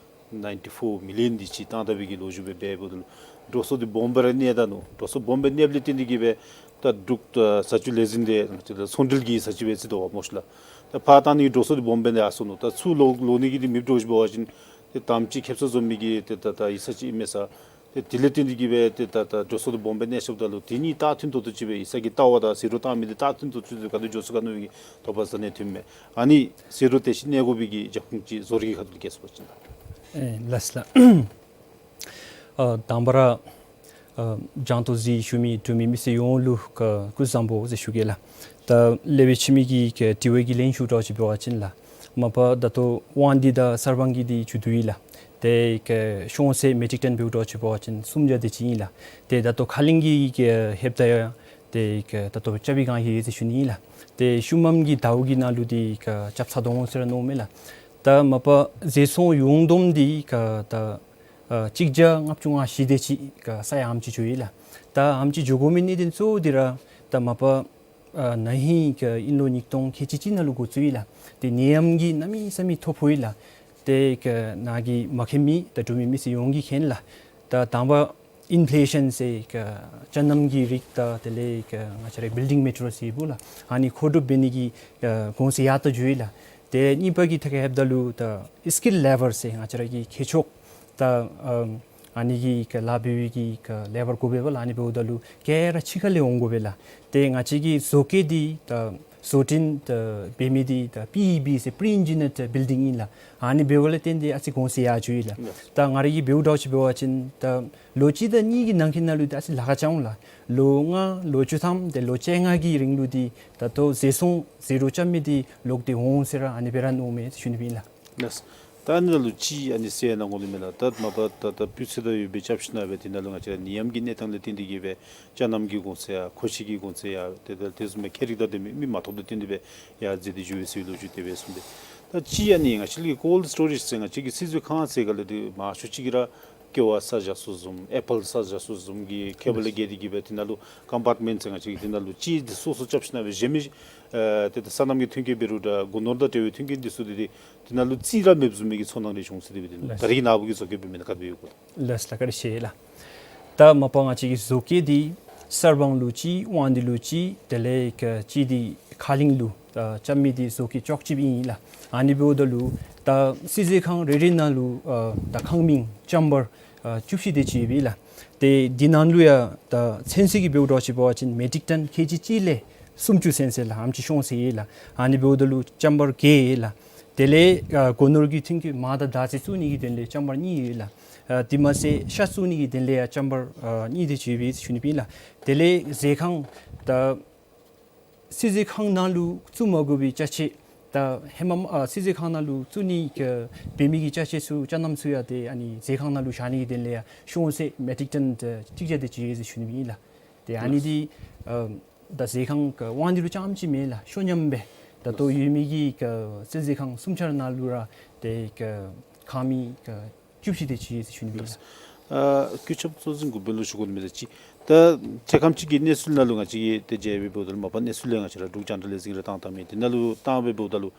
ནའིན་ཊི་ཕོར་མི་ལི་ཡོན་དེ་ཅིག་བཏང་ད་པའི་གི་ལོ་རྒྱུས་སྦེ་འབདཝ་ད་ལུ་འགྲོ་སོང་འདི་སྦོམ་སྦེ་ར་གནས་ད་ནུག། འགྲོ་སོང་སྦོམ་སྦེ་གནསཔ་ལས་བརྟེན་ཏེ་གིས་སྦེ་ད་འབྲུག་ད་བཟའ་བཅུག་ལས་འཛིན་འདི་ཚོང་འབྲེལ་གྱི་བཟའ་བཅུག་སྦེ་བརྩི་དོ་བ་སྨོ་ཤིག་ལགས། ད་ཕར་བཏང་ནི་གི་འགྲོ་སོང་འདི་སྦོམ་སྦེ་གནས་སོ་ནུག། ད་ཚུར་ལོག་ལོག་ནི་གི་འདི་མེདཔ་འདྲཝ་ཅིག་འབད་བ་ཅིན་ཏེ་དང་པ་ཅིག་ཁེབ་ས་བཟོ་མི་གི་ཏེ་ད་ད་ཡིག་ཚང་ཅིག་ཨིན་མས་ས། ཏེ་དེ་ལས་བརྟེན་ཏེ་གིས་སྦེ་ཏེ་ད་ད་འགྲོ་སོང་འདི་སྦོམ་སྦེ་གནས་སོངམ་ད་ལུ་དེ་གཉིས་ད་མཐུན་ཏོག་ཏོ་ཅིག་སྦེ་ཡིག་ཚང་གི་ལྟ་བ་དང་ཟད་འགྲོ་བཏང་མི་འདི་ད་མཐུན་ཏོག་ཏོ་ཅིག་སྦེ་ག་དེ་འགྱོ་ཚུགས་ག་མནོ་བའི་གི་དོགས་པ་ཟ་ནི་ཐོནམ་མས། ཨ་ནི་ཟད་འགྲོ་དེ་ཅིག་གནས་དགོ་པའི་གི་རྒྱབ་ཁུངས་ཅིག་བཟོ་རིག་གི་ཁ་ཐུག་ལས་བཀོད་ཟེར་བ་ཅིན་ལགས། ཨེ་ལགས་ལགས། ཨ་དང་པ་ར་ཨ་སྦྱང་ཏོ་གཟིགས་ཞུ་མི་འབྲུག་མི་མི་སེར་ཡོངས་ལུ་ཀ་སྐུ་གཟུགས་བཟང་པོ་ཟེར་ཞུ་གེ་ལགས། ད་ལེགས་པའི་ཕྱི་མི་གི་ཀ་དྲི་བའི་གི་ལན་ཞུཝ་འདྲཝ་ཅིག་འབད་བ་ཅིན་ལགས། མ་པ་ད་ལྟོ་དབང་འདུས་དང་གསར་སྤང་གི་འདི་མཇུག་བསྡུ་ཡི་ལགས། ཏེ་ཀ་ཤོང་ཚད་མེ་ཊིག་ཊོན་འབདཝ་འདྲཝ་ཅིག་འབད་བ་ཅིན་སུམ་བརྒྱ་དེ་ཅིག་ཨིན་ལགས། ཏེ་ད་ལྟོ་ཁ་གླིང་གི་ཀ་ལྷོདཔ་ད་ཡང་ཏེ་ཀ་ད་ལྟོ་རྐྱབ་པའི་སྒང་ཡོད་ཟེར་ཞུ་ནི་ཨིན་ལགས། ཏེ་ཤུལ་མམ་གི་ཟླཝ་གི་ནང་ལུ་འདི་ཀ་རྐྱབ་ཚར་དོ་འོང་ཟེར་ར་མནོཝ་མས་ལགས། ད་མ་པ་ཟད་སོང་ཡོངས་བསྡོམས་འདི་ཀ་ད་ཨ་གཅིག་བརྒྱ་ལྔ་བཅུ་ང་བཞི་དེ་ཅིག་ཀ་ས་ཡ་ཨེམ་ཅིག་འགྱོ་ཡི་ལགས། ད་ཨེམ་ཅིག་འགྱོ་དགོ་མི་གནད་དོན་གཙོ་བོ་འདི་ར་ད་མ་པ་ཨ་ན་ཧིང་ཀ་དབྱིན་ལོ་ཉིས་སྟོང་ཁལ་གཅིག་གཅིག་ནང་ལུ་འགོ་བཙུགས་ཡི་ལགས། ཏེ་ནད་ཡམས་ཀྱིས་གནམ་མེད་ས་མེད་ཐོ་ཕོག་ཡི་ལགས། ཏེ་ཀ་ནཱ་གིས་མ་མཁྱེན་མི་ད་འབྲུག་མི་མི་སེར་ཡོངས་ཀྱིས་མཁྱེན་ལགས། ད་དང་པ་ཨིན་ཕེ་ལེ་ཤཱན་ཟེར་ཀ་ཅ་རྣམ་གྱི་རིགས་དང་དེ་ལས་ཀ་ང་བཅས་ར་བིལ་ཌིང་མེ་ཊི་རི་ཡལ་ཟེར་བུ་ལགས། ཨ་ནི་མཁོ་སྒྲུབ་འབད་ནི་གི་ཀ་གོང་ཚད་ཡར་ད་འགྱོ་ཡི་ལགས། ཏེ་གཉིས་པ་གི་ཐད་ཁར་ལྷོདཔ་ད་ལུ་ད་སི་ཀིལ་ལེ་བར་ཟེར་ང་བཅས་ར་གི་མཁས་མཆོག་ད་ཨ་ཨ་ནི་གི་ཀ་ལཱ་འབད་བའི་གི་ཀ་ལེ་བར་དགོ་པས་པ་ལགས། ཨ་ནི་འབདཝ་ད་ལུ་ག་ར་ཕྱི་ཁ་ལས་འོང་དགོ་པས་ལགས། ཏེ་ང་བཅས་ཀྱི་བཟོ་བཀོད་འདི་ད་བཟོ་སྐྲུན་ད་འབད་མི་འདི་ད་པི་ཨི་བི་ཟེར་པི་རི་ཨིན་ཇི་ནིརཌ་བིལ་ཌིང་ཨིན་ལགས། ཨ་ནི་འབདཝ་ལས་བརྟེན་ཏེ་ཨ་ཙི་གོང་ཚད་ཡར་འགྱོ་ཡི་ལགས། ད་ང་ར་གིས་འབདཝ་འདྲཝ་ཅིག་འབད་བ་ཅིན་ད་ལོ་གཅིག་དང་གཉིས་ཀྱི་ནང་འཁོད་ནང་ལུ་ད་ཨ་ཙི་ལཱ་ཁག་རྐྱབ་འོང་ལགས། ལོ་ལྔ་ལོ་བཅུ་ཐམ་ཏེ་ལོ་བཅོ་ལྔ་གི་རིང་ལུ་འདི་ད་ལྟོ་ཟད་སོང་ཟད་འགྲོ་རྐྱབ་མི་འདི་ལོག་སྟེ་འོང་ཟེར་ར་ཨ་ནི་སྦེ་ར་མནོཝ་མས་ཟེར་ཞུ་ནི་ཨིན་ལགས། ལགས། ད་ཨ་ནི་ནང་ལུ་ཅིག་ཨ་ནི་ཟེར་གནང་དགོ་ནི་མས་ལགས། ད་མ་པ་ད་ད་སྤུས་ཚད་དང་ཡོད་པའི་རྐྱབ་ཞིན་ན་སྦེ་དེ་ནང་ལུ་ང་བཅས་ནད་ཡམས་ཀྱི་གནས་སྟངས་ལས་བརྟེན་ཏེ་གིས་སྦེ་ཅ་རྣམ་གྱི་གོང་ཚད་ཡང་མཁོ་ཆས་ཀྱི་གོང་ཚད་ཡང་ཏེ་ད་དེ་བཟུམ་སྦེ་ཁྱད་རིག་དང་ལྡན་མི་མི་མ་ཐོབ་ལས་བརྟེན་ཏེ་སྦེ་ཡར་འཛེགས་ཏེ་འགྱོ་ཡི་ཟེར་བའི་ལོ་རྒྱུས་དེ་སྦེ་གསུངས་ཏེ། ད་ཅིག་ཨ་ནི་ང་བཅས་ཀྱི་ཀོལཌ་སི་ཊོ་རེཇ་ཟེར་ང་བཅས་ཀྱི་སྲིད་བཟོ་ཁང་ཟེར་ག་ལས་དེ་མང་ཤོས་ཅིག་གིས་ར་ཀེ་བ་ས་བཞག་ས་བཟུམ་ཨེ་པཱལ་ས་བཞག་ས་བཟུམ་གྱི་ཁེ་པ་ལས་བརྒལ་ཏེ་གིས་སྦེ་དེ་ནང་ལུ་ཀམ་པཱརཊ་མེནཊ་ཟེར་ང་བཅས་ཀྱི་དེ་ནང་ལུ་ཅིག་དེ་སོ་སོ་རྐྱབ་ཞིན་ན་སྦེ་གཞན་མི་ཨེ་ཏེ་ད་སོ་ནམ་གྱི་མཐུན་རྐྱེན་འབད་རུང་འདྲ་སྒོ་ནོར་དང་འབྲེལ་བའི་མཐུན་རྐྱེན་འདི་ཚུ་འདི་དེ་དེ་ནང་ལུ་རྩིས་ར་མེདཔ་བཟུམ་མའི་གི་ཚོར་སྣང་རེ་བྱུང་ཟེར་དེ་སྦེ་དེ་ནང་ལུ་ད་རེས་ཀྱི་ནཱ་བུ་གིས་བཟོ་བཀོད་འབད་མི་ནང་ག་དེ་སྦེ་ཡོད་གོ། ལགས་སོ་ལགས། བཀའ་དྲིན་ཆེ་ལགས། ད་མ་པ་ང་བཅས་ཀྱི་བཟོ་བཀོད་འདི་གསར་སྤང་ལུ་ཅིག་དབང་འདུས་ལུ་ཅིག་དེ་ལས་ཀ་ཅིག་འདི་ཁ་གླིང་ལུ་ཨ་རྐྱབ་མི་འདི་བཟོ་བཀོད་བཅུ་གཅིག་ཨིན་ལགས། ཨ་ནི་འབདཝ་ད་ལུ་ད་སྲིད་བཟོ་ཁང་རེ་རེ་ནང་ལུ་ཨ་ད་ཁང་མིང་ཅམ་བར་ ཨ་བཅུ་བཞི་དེ་ཅིག་ཡོད་པས་ལགས། ཏེ་འདི་ནང་ལུ་ཡང་ད་ཚོད་བསྲེ་གི་འབདཝ་འདྲཝ་ཅིག་འབད་བ་ཅིན་མེ་ཊིག་ཊཱོན་ཁལ་གཅིག་གཅིག་ལས་སུམ་ཅུ་ཚུན་ཚོད་ལགས་ཨ་ནེམ་ཅིག་ཤོང་ཟེར་ཡི་ལགས། ཨ་ནི་འབདཝ་ད་ལུ་ཅམ་བར་བརྒྱད་ཡོད་ལགས། དེ་ལས་ཨ་སྒོ་ནོར་གྱི་ཐོན་སྐྱེད་མར་དང་དར་ཚི་བཙུགས་ནི་གི་དོན་ལས་ཅམ་བར་གཉིས་ཡོད་ལགས། ཨ་དེ་མ་ཚད་ཤ་བཙུགས་ནི་གི་དོན་ལས་ཡང་ཅམ་བར་ཨ་གཉིས་དེ་ཅིག་ཡོད་པས་ཟེར་ཞུ་ནི་ཨིན་ལགས། དེ་ལས་ཟས་ཁང་ད་བསིལ་མཛོད་ཁང་ནང་ལུ་བཙུགས་མ་དགོ་པའི་ཅ་ཆས་ད་ཧེ་མ་ཨ་བསིལ་མཛོད་ཁང་ནང་ལུ་བཙུགས་ནི་གི་འབད་མི་གི་ཅ་ཆས་ཚུ་ཅ་རྣམ་ཚུ་ཡང་ཏེ་ཨ་ནི་མཛོད་ཁང་ནང་ལུ་བཞག་ནི་གི་དོན་ལས་ཡང་ཤོང་ཚད་མེ་ཊིག་ཊཱོན་ད་གཅིག་བརྒྱ་དེ་ཅིག་ཡོད་ཟེར་ཞུ་ནི་ཨིན་ལགས། ཏེ་ཨ་ནི་འདི་ཨ་ད་མཛོད་ཁང་གི་དབང་འདུས་ལུ་རྐྱངམ་ཅིག་མེན་ལགས། ཤོ་ཉམས་སྦེ་ད་ལྟོ་ཡོད་མི་གི་གི་བསིལ་མཛོད་ཁང་གསུམ་ཆ་ར་ནང་ལུ་ར་ཏེ་གི་ཁང་མིག་གི་བཅུ་བཞི་དེ་ཅིག་ཡོད་ཟེར་ཞུ་ནི་ཨིན་ལགས། ཨ་སྐུ་ཚབ་གཙོ་འཛིན་གུས་པ་ལུ་ཞུ་དགོ་མི་དེ་ཅིག་ད་ཁྱེད་ཁམས་ཅིག་གི་གནས་ཚུལ་ནང་ལུ་ང་བཅས་ཀྱིས་ཏེ་མཇལ་བའི་འབདཝ་ད་ལུ་མ་པ་གནས་ཚུལ་ལས་ང་བཅས་ར་འབྲུག་རྒྱང་བསྒྲགས་ལས་འཛིན་ར་བཏང་བཏངམ་མས། དེ་ནང་ལུ་བཏང་བའི་འབདཝ་ད་ལུ་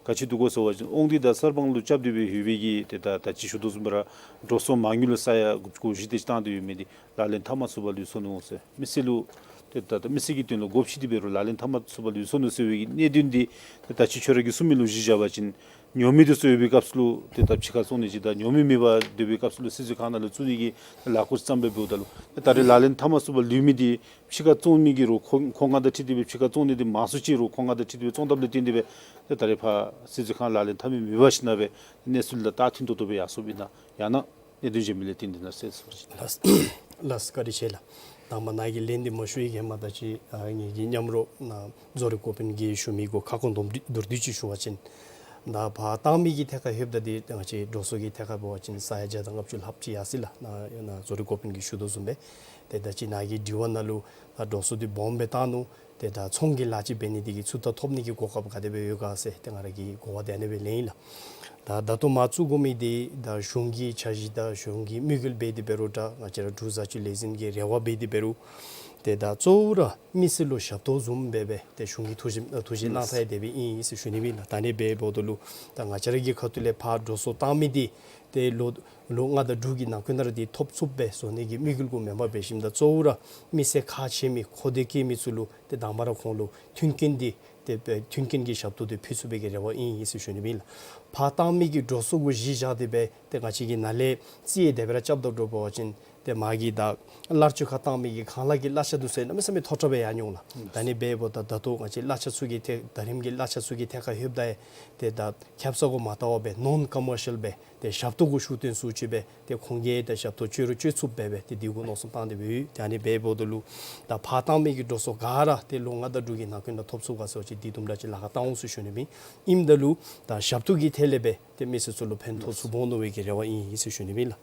ག་ཅི་འདུག་གོ་ཟེར་བ་ཅིན་དབང་འདུས་དང་གསར་སྤང་ལུ་རྐྱབ་སྟེ་སྦེ་ཡོད་པའི་གི་ཏེ་ད་ད་ཅི་ཞུ་དོ་བཟུམ་སྦེ་ར་འགྲོ་སོང་མ་དངུལ་ལུ་ས་ཡ་དགུ་བཅུ་གོ་བཞི་དེ་ཅིག་བཏང་སྟེ་ཡོད་མི་འདི་ལག་ལེན་འཐབ་མ་ཚུགས་པར་ལུས་སོ་ནུག་ཟེར། མི་སེར་ལུ་ཏེ་ད་ད་མི་སེར་གྱི་དོན་ལུ་སྒོ་ཕྱེ་སྟེ་འབད་རུང་ལག་ལེན་འཐབ་མ་ཚུགས་པར་ལུས་སོ་ནུག་ཟེར་བའི་གི་གནད་དོན་འདི་ཏེ་ད་ཅི་ཁྱོད་ར་གིས་གསུངས་མི་ལུ་གཞི་བཞག་པ་ཅིན་ཉོ་མི་དེ་ཚུ་ཡོད་པའི་སྐབས་སུ་ལུ་ཏེ་ད་ཕྱི་ཁར་བཙོང་ནི་ཅིག་དང་ཉོ་མི་མེད་པར་སྡོད་པའི་སྐབས་སུ་ལུ་བསིལ་མཛོད་ཁང་ནང་ལུ་བཙུགས་ནི་གི་ལས་འགུལ་བརྩམས་པའི་འབདཝ་ད་ལུ་ད་རེས་ལག་ལེན་འཐབ་མ་ཚུགས་པར་ལུས་མི་འདི་ཕྱི་ཁར་བཙོང་ནི་གི་རུང་ཁོ་ཁོ་ང་དང་འཁྲིལ་ཏེ་སྦེ་ཕྱི་ཁར་བཙོང་ནི་འདི་མང་སུ་ཅིག་རུང་ཁོ་ང་དང་འཁྲིལ་ཏེ་སྦེ་བཙོང་དཔ་ལས་བརྟེན་ཏེ་སྦེ་ཏེ་ད་རེས་ཕར་བསིལ་མཛོད་ཁང་ལག་ལེན་འཐབ་མི་མེད་པ་ཞིནམ་ལས་སྦེ་གནས་ཚུལ་ལུ་ད་ཐིང་ཏོག་ཏོ་སྦེ་ཡར་སོངམ་ཨིན་ན་ཡང་ན་གནད་དོན་གཞན་མི་ལས་བརྟེན་ཏེ་ཨིན་ན་ཟེར་ཞུ་ནི། ལགས་ལགས་བཀའ་དྲིན་ཆེ་ལགས། དང་པ་ནཱ་གི་ལན་འདི་མ་ཞུ་བའི་གི་ཧེ་མ་ད་ཅི་ཨ་ངེ་གི་མཉམ་རོགས་ནཱ་རྫོང་རིམ་འགོ་དཔོན་གྱིས་ཞུ་མི་གུ་ཁ་སྐོང་མདོར་བསྡུས་མདོར་བསྡུས་ཅིག་ཞུ་བ་ཅིན་ད་ཕར་བཏང་མི་གི་ཐད་ཁར་ལྷོདཔ་ད་འདི་ང་བཅས་འགྲོ་སོང་གི་ཐད་ཁར་འབད་བ་ཅིན་ས་ཡ་བརྒྱ་དང་ལྔ་བཅུ་ལྷགཔ་ཅིག་ཡར་སོ་ཡི་ལགས། ནཱ་ནཱ་རྫོང་རིམ་འགོ་དཔོན་གྱིས་ཞུ་དོ་བཟུམ་སྦེ་ཏེ་ད་ཅི་ནཱ་གི་དྲི་བ་ནང་ལུ་ད་འགྲོ་སོང་འདི་སྦོམ་སྦེ་བཏང་ནུག། ཏེ་ད་ཚོང་གི་ལཱ་ཅིག་འབད་ནི་འདི་གིས་ཚུར་ད་ཐོབ་ནི་གི་གོ་སྐབས་ག་དེ་སྦེ་ཡོད་ག་ཟེར་ཏེ་ང་ར་གིས་གོ་བ་དེ་ཨ་ནི་སྦེ་ལེན་ཡི་ལགས། ད་ད་ལྟོ་མར་བཙུགས་དགོ་མི་འདི་ད་གཞུང་གི་འཆར་གཞི་དང་གཞུང་གི་དམིགས་ཡུལ་འབད་དེ་འབད་རུང་ད་ང་བཅས་ར་འབྲུག་བཟའ་སྤྱོད་ལས་འཛིན་གྱི་རེ་བ་འབད་དེ་འབད་རུང་ཏེ་ད་གཙོ་བོ་ར་མི་སེར་ལུ་ཞབས་ཏོག་བཟུམ་སྦེ་སྦེ་ཏེ་གཞུང་གིས་ཐུགས་བཞེད་ཐུགས་བཞེད་གནང་ས་ཡང་དེ་སྦེ་ཨིན་ཟེར་ཞུ་ནི་ཨིན་ལགས། ད་ཨ་ནི་སྦེ་འབདཝ་ད་ལུ་ད་ང་བཅས་ར་གི་ཁ་ཐུག་ལས་ཕར་འགྲོ་སོང་བཏང་མི་འདི་ཏེ་ལོ་ལོ་ལྔ་དང་དྲུག་གི་ནང་འཁོད་ནང་ར་འདི་ཐོབ་ཚུགསཔ་སྦེ་བཟོ་ནི་གི་དམིགས་ཡུལ་གུ་མེན་པར་འབད་ཞིནམ་ད་གཙོ་བོ་ར་མི་སེར་ཁག་ཆེ་མི་མཁོ་འདོད་བསྐྱེད་མི་ཚུ་ལུ་ཏེ་དང་པ་ར་ཁོང་ལུ་མཐུན་རྐྱེན་འདི་ཏེ་མཐུན་རྐྱེན་གྱི་ཞབས་ཏོག་འདི་ཕུལ་ཚུགས་པའི་གི་རེ་བ་ཨིན་ཟེར་ཞུ་ནི་ཨིན་ལགས། ཕར་བཏང་མི་གི་འགྲོ་སོང་གུ་གཞི་བཞག་སྟེ་སྦེ་ཏེ་ང་བཅས་ཀྱིས་ནཱ་ལས་རྩིས་ཡང་དེ་སྦེ་ར་རྐྱབ་ད་འགྱོ་བ་ཅིན་ཏེ་མ་གི་ད་གླར་སྤྱོད་ཁར་བཏང་མི་གི་ཁང་གླ་གི་གླ་ཆ་འདི་ཚུ་གནམ་མེད་ས་མེད་མཐོ་དྲགས་སྦེ་ཡར་འགྱོ་འོང་ལགས། ད་ཨ་ནི་འབདཝ་ད་ད་ལྟོ་ང་བཅས་གླ་ཆ་ཚུ་གི་ཐད་ད་རིམ་གྱིས་གླ་ཆ་ཚུ་གི་ཐད་ཁར་ལྷོདཔ་ད་ཏེ་ད་ཁེབ་ས་གུ་མ་བལྟ་བར་སྦེ་ནོན་ཀོ་མར་ཤལ་སྦེ་ཏེ་ཞབས་ཏོག་གུ་ཤུགས་བཏོན་ཚུགསཔ་ཅིག་སྦེ་ཏེ་ཁོང་གིས་ཏེ་ཞབས་ཏོག་སྤྱོད་རུང་སྤྱོད་ཚུགསཔ་སྦེ་སྦེ་ཏེ་འདི་གུ་མནོ་བསམ་བཏང་སྟེ་སྦེ་ཡོད། ཏེ་ཨ་ནི་འབདཝ་ད་ལུ་ད་ཕར་བཏང་མི་གི་འགྲོ་སོང་ག་ར་ཏེ་ལོ་ལྔ་དང་དྲུག་གི་ནང་འཁོད་ནང་ཐོབ་ཚུགས་ག་ཟེར་བ་ཅིན་འདི་དུམ་གྲ་ཅིག་ལཱ་ཁག་བཏང་འོང་ཟེར་ཞུ་ནི་ཨིན། ཨིནམ་ད་ལུ་ད་ཞབས་ཏོག་གི་ཐད་ལས་སྦེ་ཏེ་མི་སེར་ཚུ་ལུ་ཕན་ཐོགས་ཚུགས་འོང་མནོ་བའི་གི་རེ་བ་ཨིན་ཟེར་ཞུ་ནི་ཨིན་ལགས།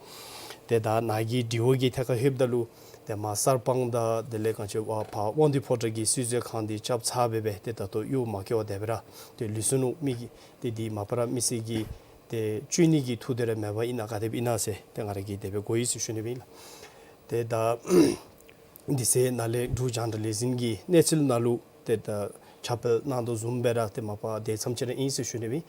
ཏེ་ད་ནཱ་གི་དྲི་བ་གི་ཐད་ཁར་ལྷོདཔ་ད་ལུ་ཏེ་མར་གསར་སྤང་དང་དེ་ལས་ག་ཅི་ཕར་དབང་འདུས་ཕོ་བྲང་གི་བསིལ་མཛོད་ཁང་འདི་རྐྱབ་ཚར་སྦེ་སྦེ་ཏེ་ད་ལྟོ་གཡོག་མ་བཀོལ་བར་དེ་སྦེ་ར་ཏེ་ལུས་སོ་ནུག། མི་གིས་ཏེ་འདི་མ་པ་ར་མི་སེར་གྱིས་ཏེ་སྤྱོད་ནི་གི་ཐོག་དེ་ར་མེད་པར་ཨིན་ན་ག་དེ་སྦེ་ཨིན་ན་ཟེར་ཏེ་ང་ར་གིས་དེ་སྦེ་གོ་ཡི་ཟེར་ཞུ་ནི་ཨིན་ལགས། ཏེ་ད་འདི་ཚེ་ནཱ་ལས་འབྲུག་རྒྱང་བསྒྲགས་ལས་འཛིན་གྱི་གནས་ཚུལ་ནང་ལུ་ཏེ་ད་ཁྱབ་སྤེལ་གནང་དོ་བཟུམ་སྦེ་ར་ཏེ་མ་པ་དེ་ཙམ་ཅིག་ར་ཨིན་ཟེར་ཞུ་ནི་ཨིན།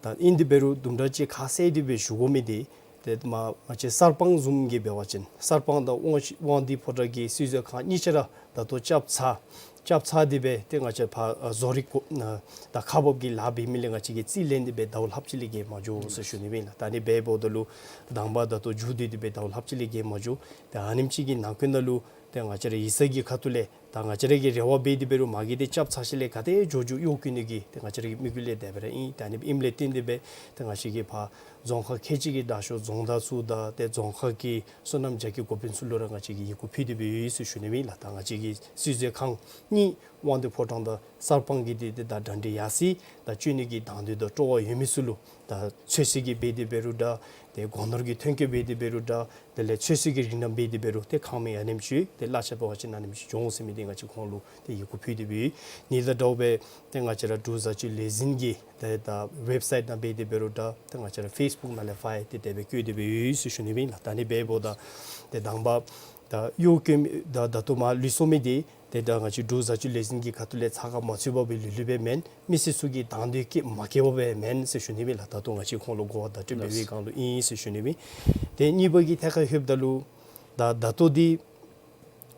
ད་ཨིན་དེ་འབད་རུང་དུམ་གྲ་ཅིག་ཁ་གསལ་ཏེ་སྦེ་ཞུ་དགོ་མི་འདི་ཏེ་མ་མ་གཞི་གསར་སྤང་བཟུམ་གྱི་འབད་བ་ཅིན་གསར་སྤང་དང་དབང་དབང་འདུས་ཕོ་བྲང་གི་བསིལ་མཛོད་ཁང་གཉིས་ཆ་ར་ད་ལྟོ་རྐྱབ་ཚར་རྐྱབ་ཚར་ཏེ་སྦེ་ཏེ་ང་བཅས་ཕར་ཨ་བཟོ་རིག་གོ་ཨ་ད་ཁག་འབག་གི་ལཱ་འབད་མི་ལས་ང་བཅས་ཀྱིས་རྩིས་ལེན་ཏེ་སྦེ་ཟླཝ་ལྷགཔ་ཅིག་ལས་བརྒལ་མ་འགྱོ་ཟེར་ཞུ་ནི་ཨིན་ལགས། ད་ཨ་ནི་འབདཝ་ད་ལུ་དང་པ་ད་ལྟོ་མཇུག་བསྡུ་སྟེ་སྦེ་ཟླཝ་ལྷགཔ་ཅིག་ལས་བརྒལ་མ་འགྱོ། ཏེ་ཨ་ནེམ་ཅིག་གི་ནང་འཁོད་ནང་ལུ་ཏེ་ང་བཅས་ར་ཡིག་ཚང་གི་ཁ་ཐུག་ལས་ད་ང་བཅས་ར་གིས་རེ་བ་འབད་དེ་འབད་རུང་མ་གི་འདི་རྐྱབ་ཚར་ཞིནམ་ལས་ག་དེ་མགྱོགས་མགྱོགས་གཡོག་བཀོལ་ནི་གི་ཏེ་ང་བཅས་ར་གི་དམིགས་ཡུལ་ལས་དེ་སྦེ་ར་ཨིན། ཏེ་ཨ་ནི་ཨིནམ་ལས་བརྟེན་ཏེ་སྦེ་ཏེ་ང་བཅས་ཀྱིས་ཕར་རྫོང་ཁག་ཁལ་གཅིག་གི་དྲག་ཤོས་རྫོང་བདག་ཚུ་དང་ཏེ་རྫོང་ཁག་གི་སོ་ནམ་རྒྱ་སྐྱེད་འགོ་དཔོན་ཚུ་ལུ་ར་ང་བཅས་ཀྱིས་ཡི་གུ་ཕུལ་ཏེ་སྦེ་ཡོད་ཟེར་ཞུ་ནི་ཨིན་ལགས། ད་ང་བཅས་ཀྱི་བསིལ་མཛོད་ཁང་གཉིས་དབང་འདུས་ཕོ་བྲང་དང་གསར་སྤང་གི་འདི་ཏེ་ད་གྲ་སྒྲིག་ཡར་སོ་ཡི། ད་སྤྱོད་ནི་གི་དང་འདོད་དང་སྤྲོ་བ་ཡོད་མི་ཚུ་ལུ་ད་ཚོད་བསྲེ་གི་འབད་དེ་འབད་རུང་འདྲ་ཏེ་སྒོ་ནོར་གྱི་ཐོན་སྐྱེད་འབད་དེ་འབད་རུང་འདྲ་དེ་ལས་ཚོད་བསྲེ་གི་རིགས་རྣམས་འབད་དེ་འབད་རུང་ཏེ་ཁང་མིག་ཨ་ནེམ་ཅིག་ཏེ་གླ་ཆ་འབད་བ་ཅིན་ཨ་ནེམ་ཅིག་འགྱོ་འོང་ཟེར་མི་འདི་ང་བཅས་ཁོང་ལུ་ཏེ་ཡི་གུ་ཕུལ་ཏེ་སྦེ་ཡོད། ཨ་ནི་དང་འདྲཝ་སྦེ་ཏེ་ང་བཅས་ར་འབྲུག་བཟའ་སྤྱོད་ལས་འཛིན་གྱི་ཏེ་ད་ཝེབ་སའིཊ་ནང་འབད་དེ་འབད་རུང་འདྲ་ཏེ་ང་བཅས་ར་ཕེསི་བུཀ་ནང་ལས་ཕར་ཡང་ཏེ་དེ་སྦེ་བཀོད་དེ་སྦེ་ཡོད་ཟེར་ཞུ་ནི་ཨིན་ལགས། ད་ཨ་ནི་འབདཝ་ད་ཏེ་དང་པ་ད་གཡོག་བཀོལ་མི་ད་ད་ལྟོ་མར་ལུས་སོང་མི་འདི་ཏེ་ད་ང་བཅས་འབྲུག་བཟའ་སྤྱོད་ལས་འཛིན་གྱི་ཁ་ཐུག་ལས་ཚ་ཁ་མ་ཚུད་པར་སྦེ་ལུས་ལུས་པས་མེན། མི་སེར་ཚུ་གི་དང་འདོད་བསྐྱེད་མ་བསྐྱེད་པར་སྦེ་མེན་ཟེར་ཞུ་ནི་ཨིན་ལགས། ད་ལྟོ་ང་བཅས་ཁོང་ལུ་གོ་བརྡ་སྤྲོད་པའི་སྒང་ལུ་ཨིན་ཟེར་ཞུ་ནི་ཨིན། ཏེ་གཉིས་པ་གི་ཐད་ཁར་ལྷོདཔ་ད་ལུ་ད་ད་ལྟོ་འདི་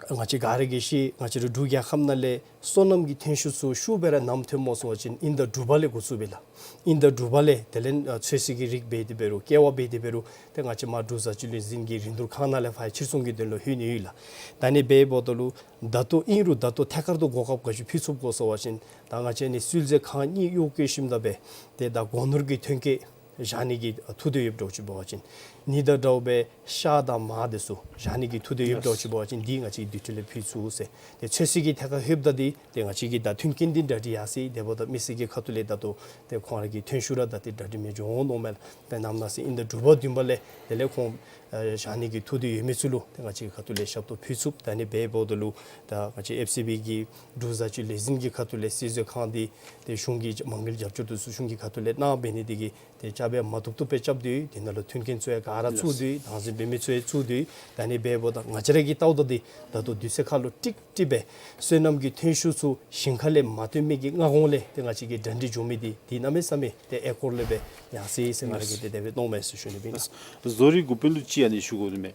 ང་བཅས་ག་ར་གིས་ཤེས། ང་བཅས་ར་འབྲུག་རྒྱལ་ཁབ་ནང་ལས་སོ་ནམ་གྱི་ཐོན་ཤུགས་ཚུ་ཤུགས་སྦེ་ར་ནམ་ཐོནམ་སྨོ་ཟེར་བ་ཅིན་དབྱིན་ཟླ་དྲུག་པ་ལས་འགོ་བཙུགས་པས་ལགས། དབྱིན་ཟླ་དྲུག་པ་ལས་དེ་ལས་ཨ་ཚོད་བསྲེ་གི་རིགས་འབད་དེ་འབད་རུང་ཀེ་བ་འབད་དེ་འབད་རུང་ཏེ་ང་བཅས་མར་འབྲུག་བཟའ་སྤྱོད་ལས་འཛིན་གྱི་རིན་བསྡུར་ཁང་ནང་ལས་ཕར་ཕྱིར་ཚོང་གི་དོན་ལུ་ལྷོད་ནི་ཡོད་ལགས། ད་ཨ་ནི་འབདཝ་ད་ལུ་ད་ལྟོ་ཨིན་རུང་ད་ལྟོ་ཐད་ཀར་དུ་གོ་སྐབས་ག་ཅི་ཕུལ་ཚུགས་ག་ཟེར་བ་ཅིན་ད་ང་བཅས་ནི་སུལ་རྩེད་ཁང་གཉིས་གཡོག་བཀོལ་ཞིནམ་ད་སྦེ་ཏེ་ད་སྒོ་ནོར་གྱི་ཐོན་སྐྱེད་བཞག་ནི་གི་ཐུགས་འདོད་ཡོདཔ་འདྲཝ་ཅིག་འབད་བ་ཅིན་ཨ་ནི་དང་འདྲཝ་སྦེ་ཤ་དང་མར་དེ་ཚུ་བཞག་ནི་གི་ཐུགས་འདོད་ཡོདཔ་འདྲཝ་ཅིག་འབད་བ་ཅིན་འདི་ང་བཅས་ཀྱིས་དུས་ཚོད་ལས་ཕུལ་ཚུགས་ཟེར། ཏེ་ཚོད་བསྲེ་གི་ཐད་ཁར་ལྷོདཔ་ད་འདི་ཏེ་ང་བཅས་ཀྱི་ད་མཐུན་རྐྱེན་འདི་གྲ་སྒྲིག་ཡར་སོ་ཡི། དེ་འབདཝ་ད་མི་སེར་གྱི་ཁ་ཐུག་ལས་ད་ལྟོ་ཏེ་ཁོང་ར་གི་ཐོན་ཤུགས་ར་ད་ཏེ་གྲ་སྒྲིག་མི་འགྱོ་འོང་མནོཝ་མས་ལགས། ཏེ་ནམ་ནངས་ཚེ་ཨིན་ཟླ་དྲུག་པ་བདུན་པ་ལས་དེ་ལས་ཁོང་ཨ་བཞག་ནི་གི་ཐུགས་འདོད་ཡོད་མི་ཚུ་ལུ་ཏེ་ང་བཅས་ཀྱི་ཁ་ཐུག་ལས་ཞབས་ཏོག་ཕུལ་ཚུགས། ད་ཨ་ནི་འབདཝ་ད་ལུ་ད་ང་བཅས་ཨེཕ་སི་བི་གི་འབྲུག་བཟའ་སྤྱོད་ལས་འཛིན་གྱི་ཁ་ཐུག་ལས་སུལ་རྩེད་ཁང་འདི་ཏེ་གཞུང་གི་མ་དངུལ་རྒྱབ་སྐྱོར་དེ་ཚུ་གཞུང་གི་ཁ་ཐུག་ལས་གནང་འབད་ནི་དེ་གིས་ཏེ་རྐྱབ་སྦེ་མ་བཏུབ་བཏུབ་སྦེ་རྐྱབ་སྡོད་ཡི། དེ་ནང་ལུ་མཐུན་རྐྱེན་ཚུ་ཡང་ག་ར་བཙུགས་སྡོད་ཡི། དང་འཛིན་འབད་མི་ཚུ་ཡང་བཙུགས་སྡོད་ཡི། ད་ཨ་ནི་འབདཝ་ད་ང་བཅས་ར་གིས་བལྟཝ་ད་འདི་ད་ལྟོ་དུས་ཚོད་ཁར་ལུ་ཀྲིག་ཀྲི་སྦེ་སོ་ནམ་གྱི་ཐོན་ཤུགས་ཚུ་ཞིང་ཁ་ལས་མ་བཏོན་མི་གི་སྔ་གོང་ལས་ཏེ་ང་བཅས་ཀྱིས་གྲ་སྒྲིག་འགྱོ་མི་འདི་འདི་གནམ་མེད་ས་མེད་ཏེ་ཨེ་སྐོར་ལས་སྦེ་ཡར་སོ་ཡི་ཟེར་ང་ར་གིས་ཏེ་དེ་སྦེ་མནོཝ་མས་ཟེར་ཞུ་ནི་ཨིན་ལགས། བཟོ་རིག་འགོ་དཔོན་ལུ་ཅིག་ཨ་ནི་ཞུ་དགོ་ནི་མས།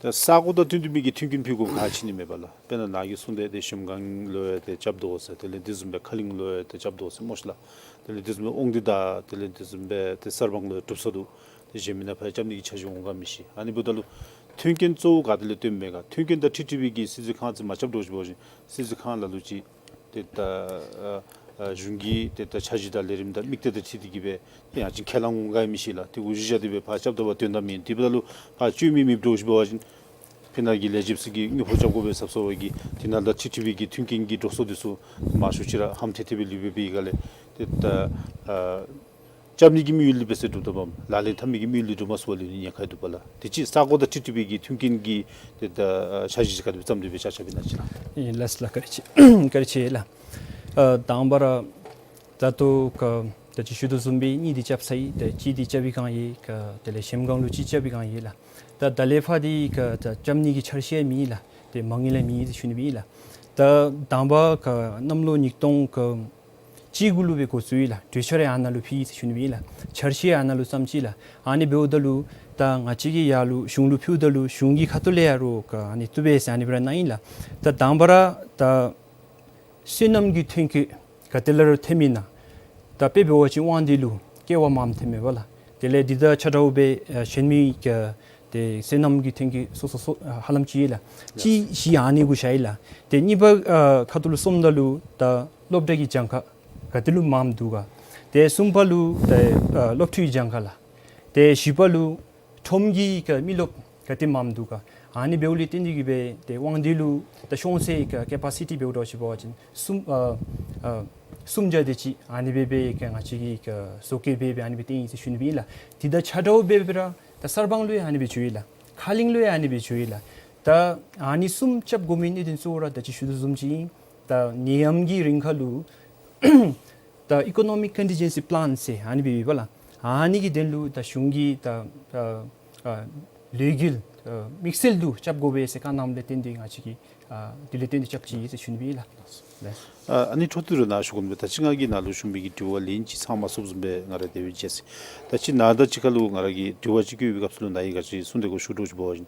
ད་ས་གོ་དང་བསྟུན་ཏེ་མི་གི་མཐུན་རྐྱེན་ཕུལ་དགོཔ་ག་ཅི་ནི་མེད་པས་ལགས། དཔེར་ན་ནཱ་གིས་གསུངས་ཏེ་ཏེ་གཞལམ་སྒང་ལུ་ཡང་ཏེ་རྐྱབ་དོ་ཟེར། དེ་ལས་དེ་བཟུམ་སྦེ་ཁ་གླིང་ལུ་ཡང་ཏེ་རྐྱབ་དོ་ཟེར་སྨོ་ཤིག་ལགས། དེ་ལས་དེ་བཟུམ་སྦེ་དབང་འདུས་དང་དེ་ལས་དེ་བཟུམ་སྦེ་ཏེ་གསར་སྤང་ལུ་ཡང་གྲུབ་ས་འདུག། ཏེ་གཞན་མི་ནང་ཕར་རྐྱབ་ནི་གི་འཆར་གཞི་འོང་ག་མི་ཤེས། ཨ་ནི་འབདཝ་ད་ལུ་མཐུན་རྐྱེན་གཙོ་བོ་ག་ཏེ་ལས་བཏོན་མས་ག། མཐུན་རྐྱེན་དང་འཁྲིལ་ཏེ་མི་གི་སུལ་རྩེད་ཁང་ཅིག་མ་རྐྱབ་འདྲཝ་ཅིག་འབད་བ་ཅིན་སུལ་རྩེད་ཁང་ལ་ལུ་ཅིག་ཏེ་ད་ཨ་ཨ་གཞུང་གི་ཏེ་ད་འཆར་གཞི་དང་ལས་རིམ་དང་དམིགས་གཏད་དང་འཁྲིལ་ཏེ་གིས་སྦེ་ཏེ་ཡང་ཅིན་ཁས་བླངས་འོང་ག་མི་ཤེས་ལགས། ཏེ་གུ་གཞི་བཞག་སྟེ་སྦེ་ཕར་རྐྱབ་ད་པ་དོན་དག་མེད། དེ་འབདཝ་ད་ལུ་ཕར་སྤྱོད་མི་མེདཔ་འདྲཝ་ཅིག་འབད་བ་ཅིན་ཕི་ནང་གི་ལས་བྱེདཔ་ཚུ་གིས་དངུལ་ཕོགས་རྐྱབ་དགོ་པའི་ཚབ་སོང་བའི་གི་དེ་ནང་ལུ་འཁྲིལ་ཏེ་སྦེ་གི་མཐུན་རྐྱེན་གྱི་འགྲོ་སོང་དེ་ཚུ་མང་ཤོས་ཅིག་ར་ཧམ་ཐེ་ཐེ་སྦེ་ལུས་པའི་སྒང་ལས་ཏེ་ད་ཨ་རྐྱབ་ནི་གི་དམིགས་ཡུལ་འདི་འབད་ཟེར་སྒྲུབ་ད་པའམ་ལག་ལེན་འཐབ་ནི་གི་དམིགས་ཡུལ་འདི་འགྲུབ་མ་ཚུགས་པར་ལུས་ནི་ཉེན་ཁ་འདུག་པ་ལགས། དེ་ཅིག་ས་གོ་དང་འཁྲིལ་ཏེ་སྦེ་གི་མཐུན་རྐྱེན་གྱི་ཏེ་ད་ཨ་འཆར་གཞི་ཅིག་ག་དེ་སྦེ་བརྩམས་ཏེ་སྦེ་ཆ་ཁྱབ་སྦེ་གནང་ཅིག་ལགས། ཨེ་ལགས་ལགས། བཀའ་དྲིན་ཆེ་བཀའ་དྲིན་ཆེ་ལགས། ཨ་དང་པ་ར་ད་ལྟོ་ག་ད་ཅི་ཞུ་དོ་བཟུམ་སྦེ་གཉིས་འདི་རྐྱབ་ཚར་ཡི། ད་གཅིག་འདི་རྐྱབ་པའི་སྒང་ཡང་ག་དེ་ལས་གཞལམ་སྒང་ལུ་གཅིག་རྐྱབ་པའི་སྒང་ཡང་ལགས། ད་ད་ལས་ཕར་འདི་ག་ད་རྐྱབ་ནི་གི་འཆར་གཞི་ཡང་མེད་ལགས། ཏེ་མ་དངུལ་ཡང་མེད་ཟེར་ཞུ་ནི་ཨིན་ལགས། ད་དང་པ་ག་གནམ་ལོ་ཉིས་སྟོང་ག་གཅིག་དགུ་ལུ་སྦེ་འགོ་བཙུགས་ཡི་ལགས། གྲོས་འཆར་ཡང་ཨ་ནཱ་ལུ་ཕུལ་ཡི་ཟེར་ཞུ་ནི་ཨིན་ལགས། འཆར་གཞི་ཡང་ཨ་ནཱ་ལུ་བརྩམས་ཅི་ལགས། ཨ་ནི་འབདཝ་ད་ལུ་ད་ང་བཅས་ཀྱིས་ཡར་ལུ་གཞུང་ལུ་ཕུལཝ་ད་ལུ་གཞུང་གི་ཁ་ཐུག་ལས་ཡང་རོགས་ག་ཨ་ནི་བཏུབ་པས་ཟེར་ཨ་ནི་སྦེ་ར་གནང་ཡི་ལགས། ད་དང་པ་ར་ད་སོ་ནམ་གྱི་ཐོན་སྐྱེད་ག་ཏེ་ལས་ར་ཐོནམ་ཨིན་ན། ད་དཔེ་འབད་བ་ཅིན་དབང་འདུས་ལུ་ཀེ་བ་མངམ་ཐོནམ་མས་པ་ལགས། དེ་ལས་འདི་དང་ཆ་འདྲཝ་སྦེ་ཨ་གཞན་མི་ག་ཏེ་སོ་ནམ་གྱི་ཐོན་སྐྱེད་སོ་སོ་སོ་ཨ་ཧ་ལམ་ཅིག་ཡོད་ལགས། གཅིག་བཞི་ཨ་ནི་གུ་བཞག་ཡི་ལགས། ཏེ་གཉིས་པ་ཨ་ཁ་ཐུག་ལུ་སོངམ་ད་ལུ་ད་སློབ་གྲྭ་གི་གྱངས་ཁ་ག་ཏེ་ལུ་མངམ་འདུག་ག། ཏེ་གསུམ་པ་ལུ་ཏེ་ཨ་སློབ་ཕྲུག་གི་གྱངས་ཁ་ལགས། ཏེ་བཞི་པ་ལུ་ཁྲོམ་གྱི་ག་མི་རློབས་ག་ཏེ་མངམ་འདུག་ག། ཨ་ནི་འབདཝ་ལས་བརྟེན་ཏེ་གིས་སྦེ་ཏེ་དབང་འདུས་ལུ་ད་ཤོང་སའི་ག་ཀེ་པ་སི་ཊི་འབདཝ་འདྲཝ་ཅིག་འབད་བ་ཅིན་གསུམ་ཨ་ཨ་གསུམ་བརྒྱ་དེ་ཅིག་ཨ་ནི་སྦེ་སྦེ་ག་ང་བཅས་ཀྱིས་ག་བཟོ་བཀོད་འབད་སྦེ་ཨ་ནི་སྦེ་བཏོན་ཡི་ཟེར་ཞུ་ནི་ཨིན་ལགས། འདི་དང་ཆ་འདྲཝ་སྦེ་སྦེ་ར་ད་གསར་སྤང་ལུ་ཡང་ཨ་ནི་སྦེ་འགྱོ་ཡི་ལགས། ཁ་གླིང་ལུ་ཡང་ཨ་ནི་སྦེ་འགྱོ་ཡི་ལགས། ད་ཨ་ནི་གསུམ་རྐྱབ་དགོ་མི་གནད་དོན་གཙོ་བོ་ར་ད་ཅི་ཞུ་དོ་བཟུམ་ཅིག་ཨིན། ད་ནད་ཡམས་ཀྱི་རིང་ཁ་ལུ་ད་ཨི་ཀོ་ནོ་མིག་ཀོན་ཊིན་ཇེན་སི་པི་ལཱན་ཟེར་ཨ་ནི་སྦེ་ཡོད་པ་ལགས། ཨ་ནི་གི་དོན་ལུ་ད་གཞུང་གིས་ད་ཨ་ཨ་ལས་འགུལ་ཨ་དམིགས་བསལ་དུ་རྐྱབ་དགོ་པས་ཟེར་བཀའ་གནངམ་ལས་བརྟེན་ཏེ་ང་བཅས་ཀྱིས་ཨ་དེ་ལས་བརྟེན་ཏེ་རྐྱབ་ཅི་ཟེར་ཞུ་ནི་ཨིན་ལགས། ལགས། ཨ་ཨ་ནི་འཕྲོ་མཐུད་ར་ནཱ་ཞུ་དགོ་མི་ད་ཅི་ང་གིས་ནཱ་ལུ་ཞུ་མི་གི་དྲི་བ་ལན་ཅིག་ཚང་མ་ཚུགསཔ་བཟུམ་སྦེ་ང་ར་དེ་སྦེ་མཇལ་ཅི། ད་ཅི་ནཱ་ད་ཅི་ཁ་ལུ་ང་ར་གི་དྲི་བ་ཅིག་བཀོད་པའི་སྐབས་སུ་ལུ་ནཱ་གིས་ག་ཅི་གསུངས་ཏེ་གོ་ཞུ་དོ་ཅིག་འབད་བ་ཅིན་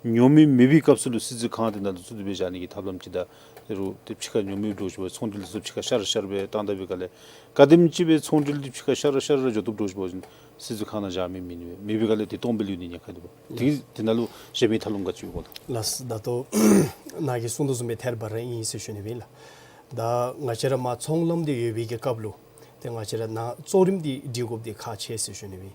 ཉོ་མི་མེད་པའི་སྐབས་སུ་ལུ་སུལ་རྩེད་ཁང་དེ་ནང་ལུ་བཙུགས་ཏེ་སྦེ་བཞག་ནི་གི་ཐབས་ལམ་ཅིག་དང་རུང་ཏེ་ཕྱི་ཁར་ཉོ་མི་འདྲཝ་ཅིག་འབད་ཚོང་འབྲེལ་ཚུ་ཕྱི་ཁར་ཤར་ཤར་སྦེ་བཏང་ད་པའི་སྒང་ལས་ག་དེམ་ཅིག་སྦེ་ཚོང་འབྲེལ་འདི་ཕྱི་ཁར་ཤར་ཤར་འགྱོ་བཏུབ་འདྲཝ་ཅིག་འབད་བ་ཅིན་སུལ་རྩེད་ཁང་ནང་བཞག་མི་མེད་ནི་མེད་པའི་སྒང་ལས་དེ་སྟོངམ་སྦེ་ལུས་ནི་ཉེན་ཁ་འདུག་པ། དེ་དེ་ནང་ལུ་གཞན་མི་ཐབས་ལམ་ག་ཅི་ཡོད་གོ་ལགས། ལགས་ད་ལྟོ་ནཱ་གིས་གསུངས་དོ་བཟུམ་སྦེ་ཐད་རི་བ་རི་ཨིན་ཟེར་ཞུ་ནི་ཨིན་ལགས། ད་ང་བཅས་ར་མར་ཚོང་ལམ་འདི་ཡོད་པའི་གི་སྐབས་ལུ་ཏེ་ང་བཅས་ར་ནཱ་གཙོ་རིམ་འདི་སྒྲིག་དགོཔ་འདི་ཁག་ཆེ་ཟེར་ཞུ་ནི་ཨིན།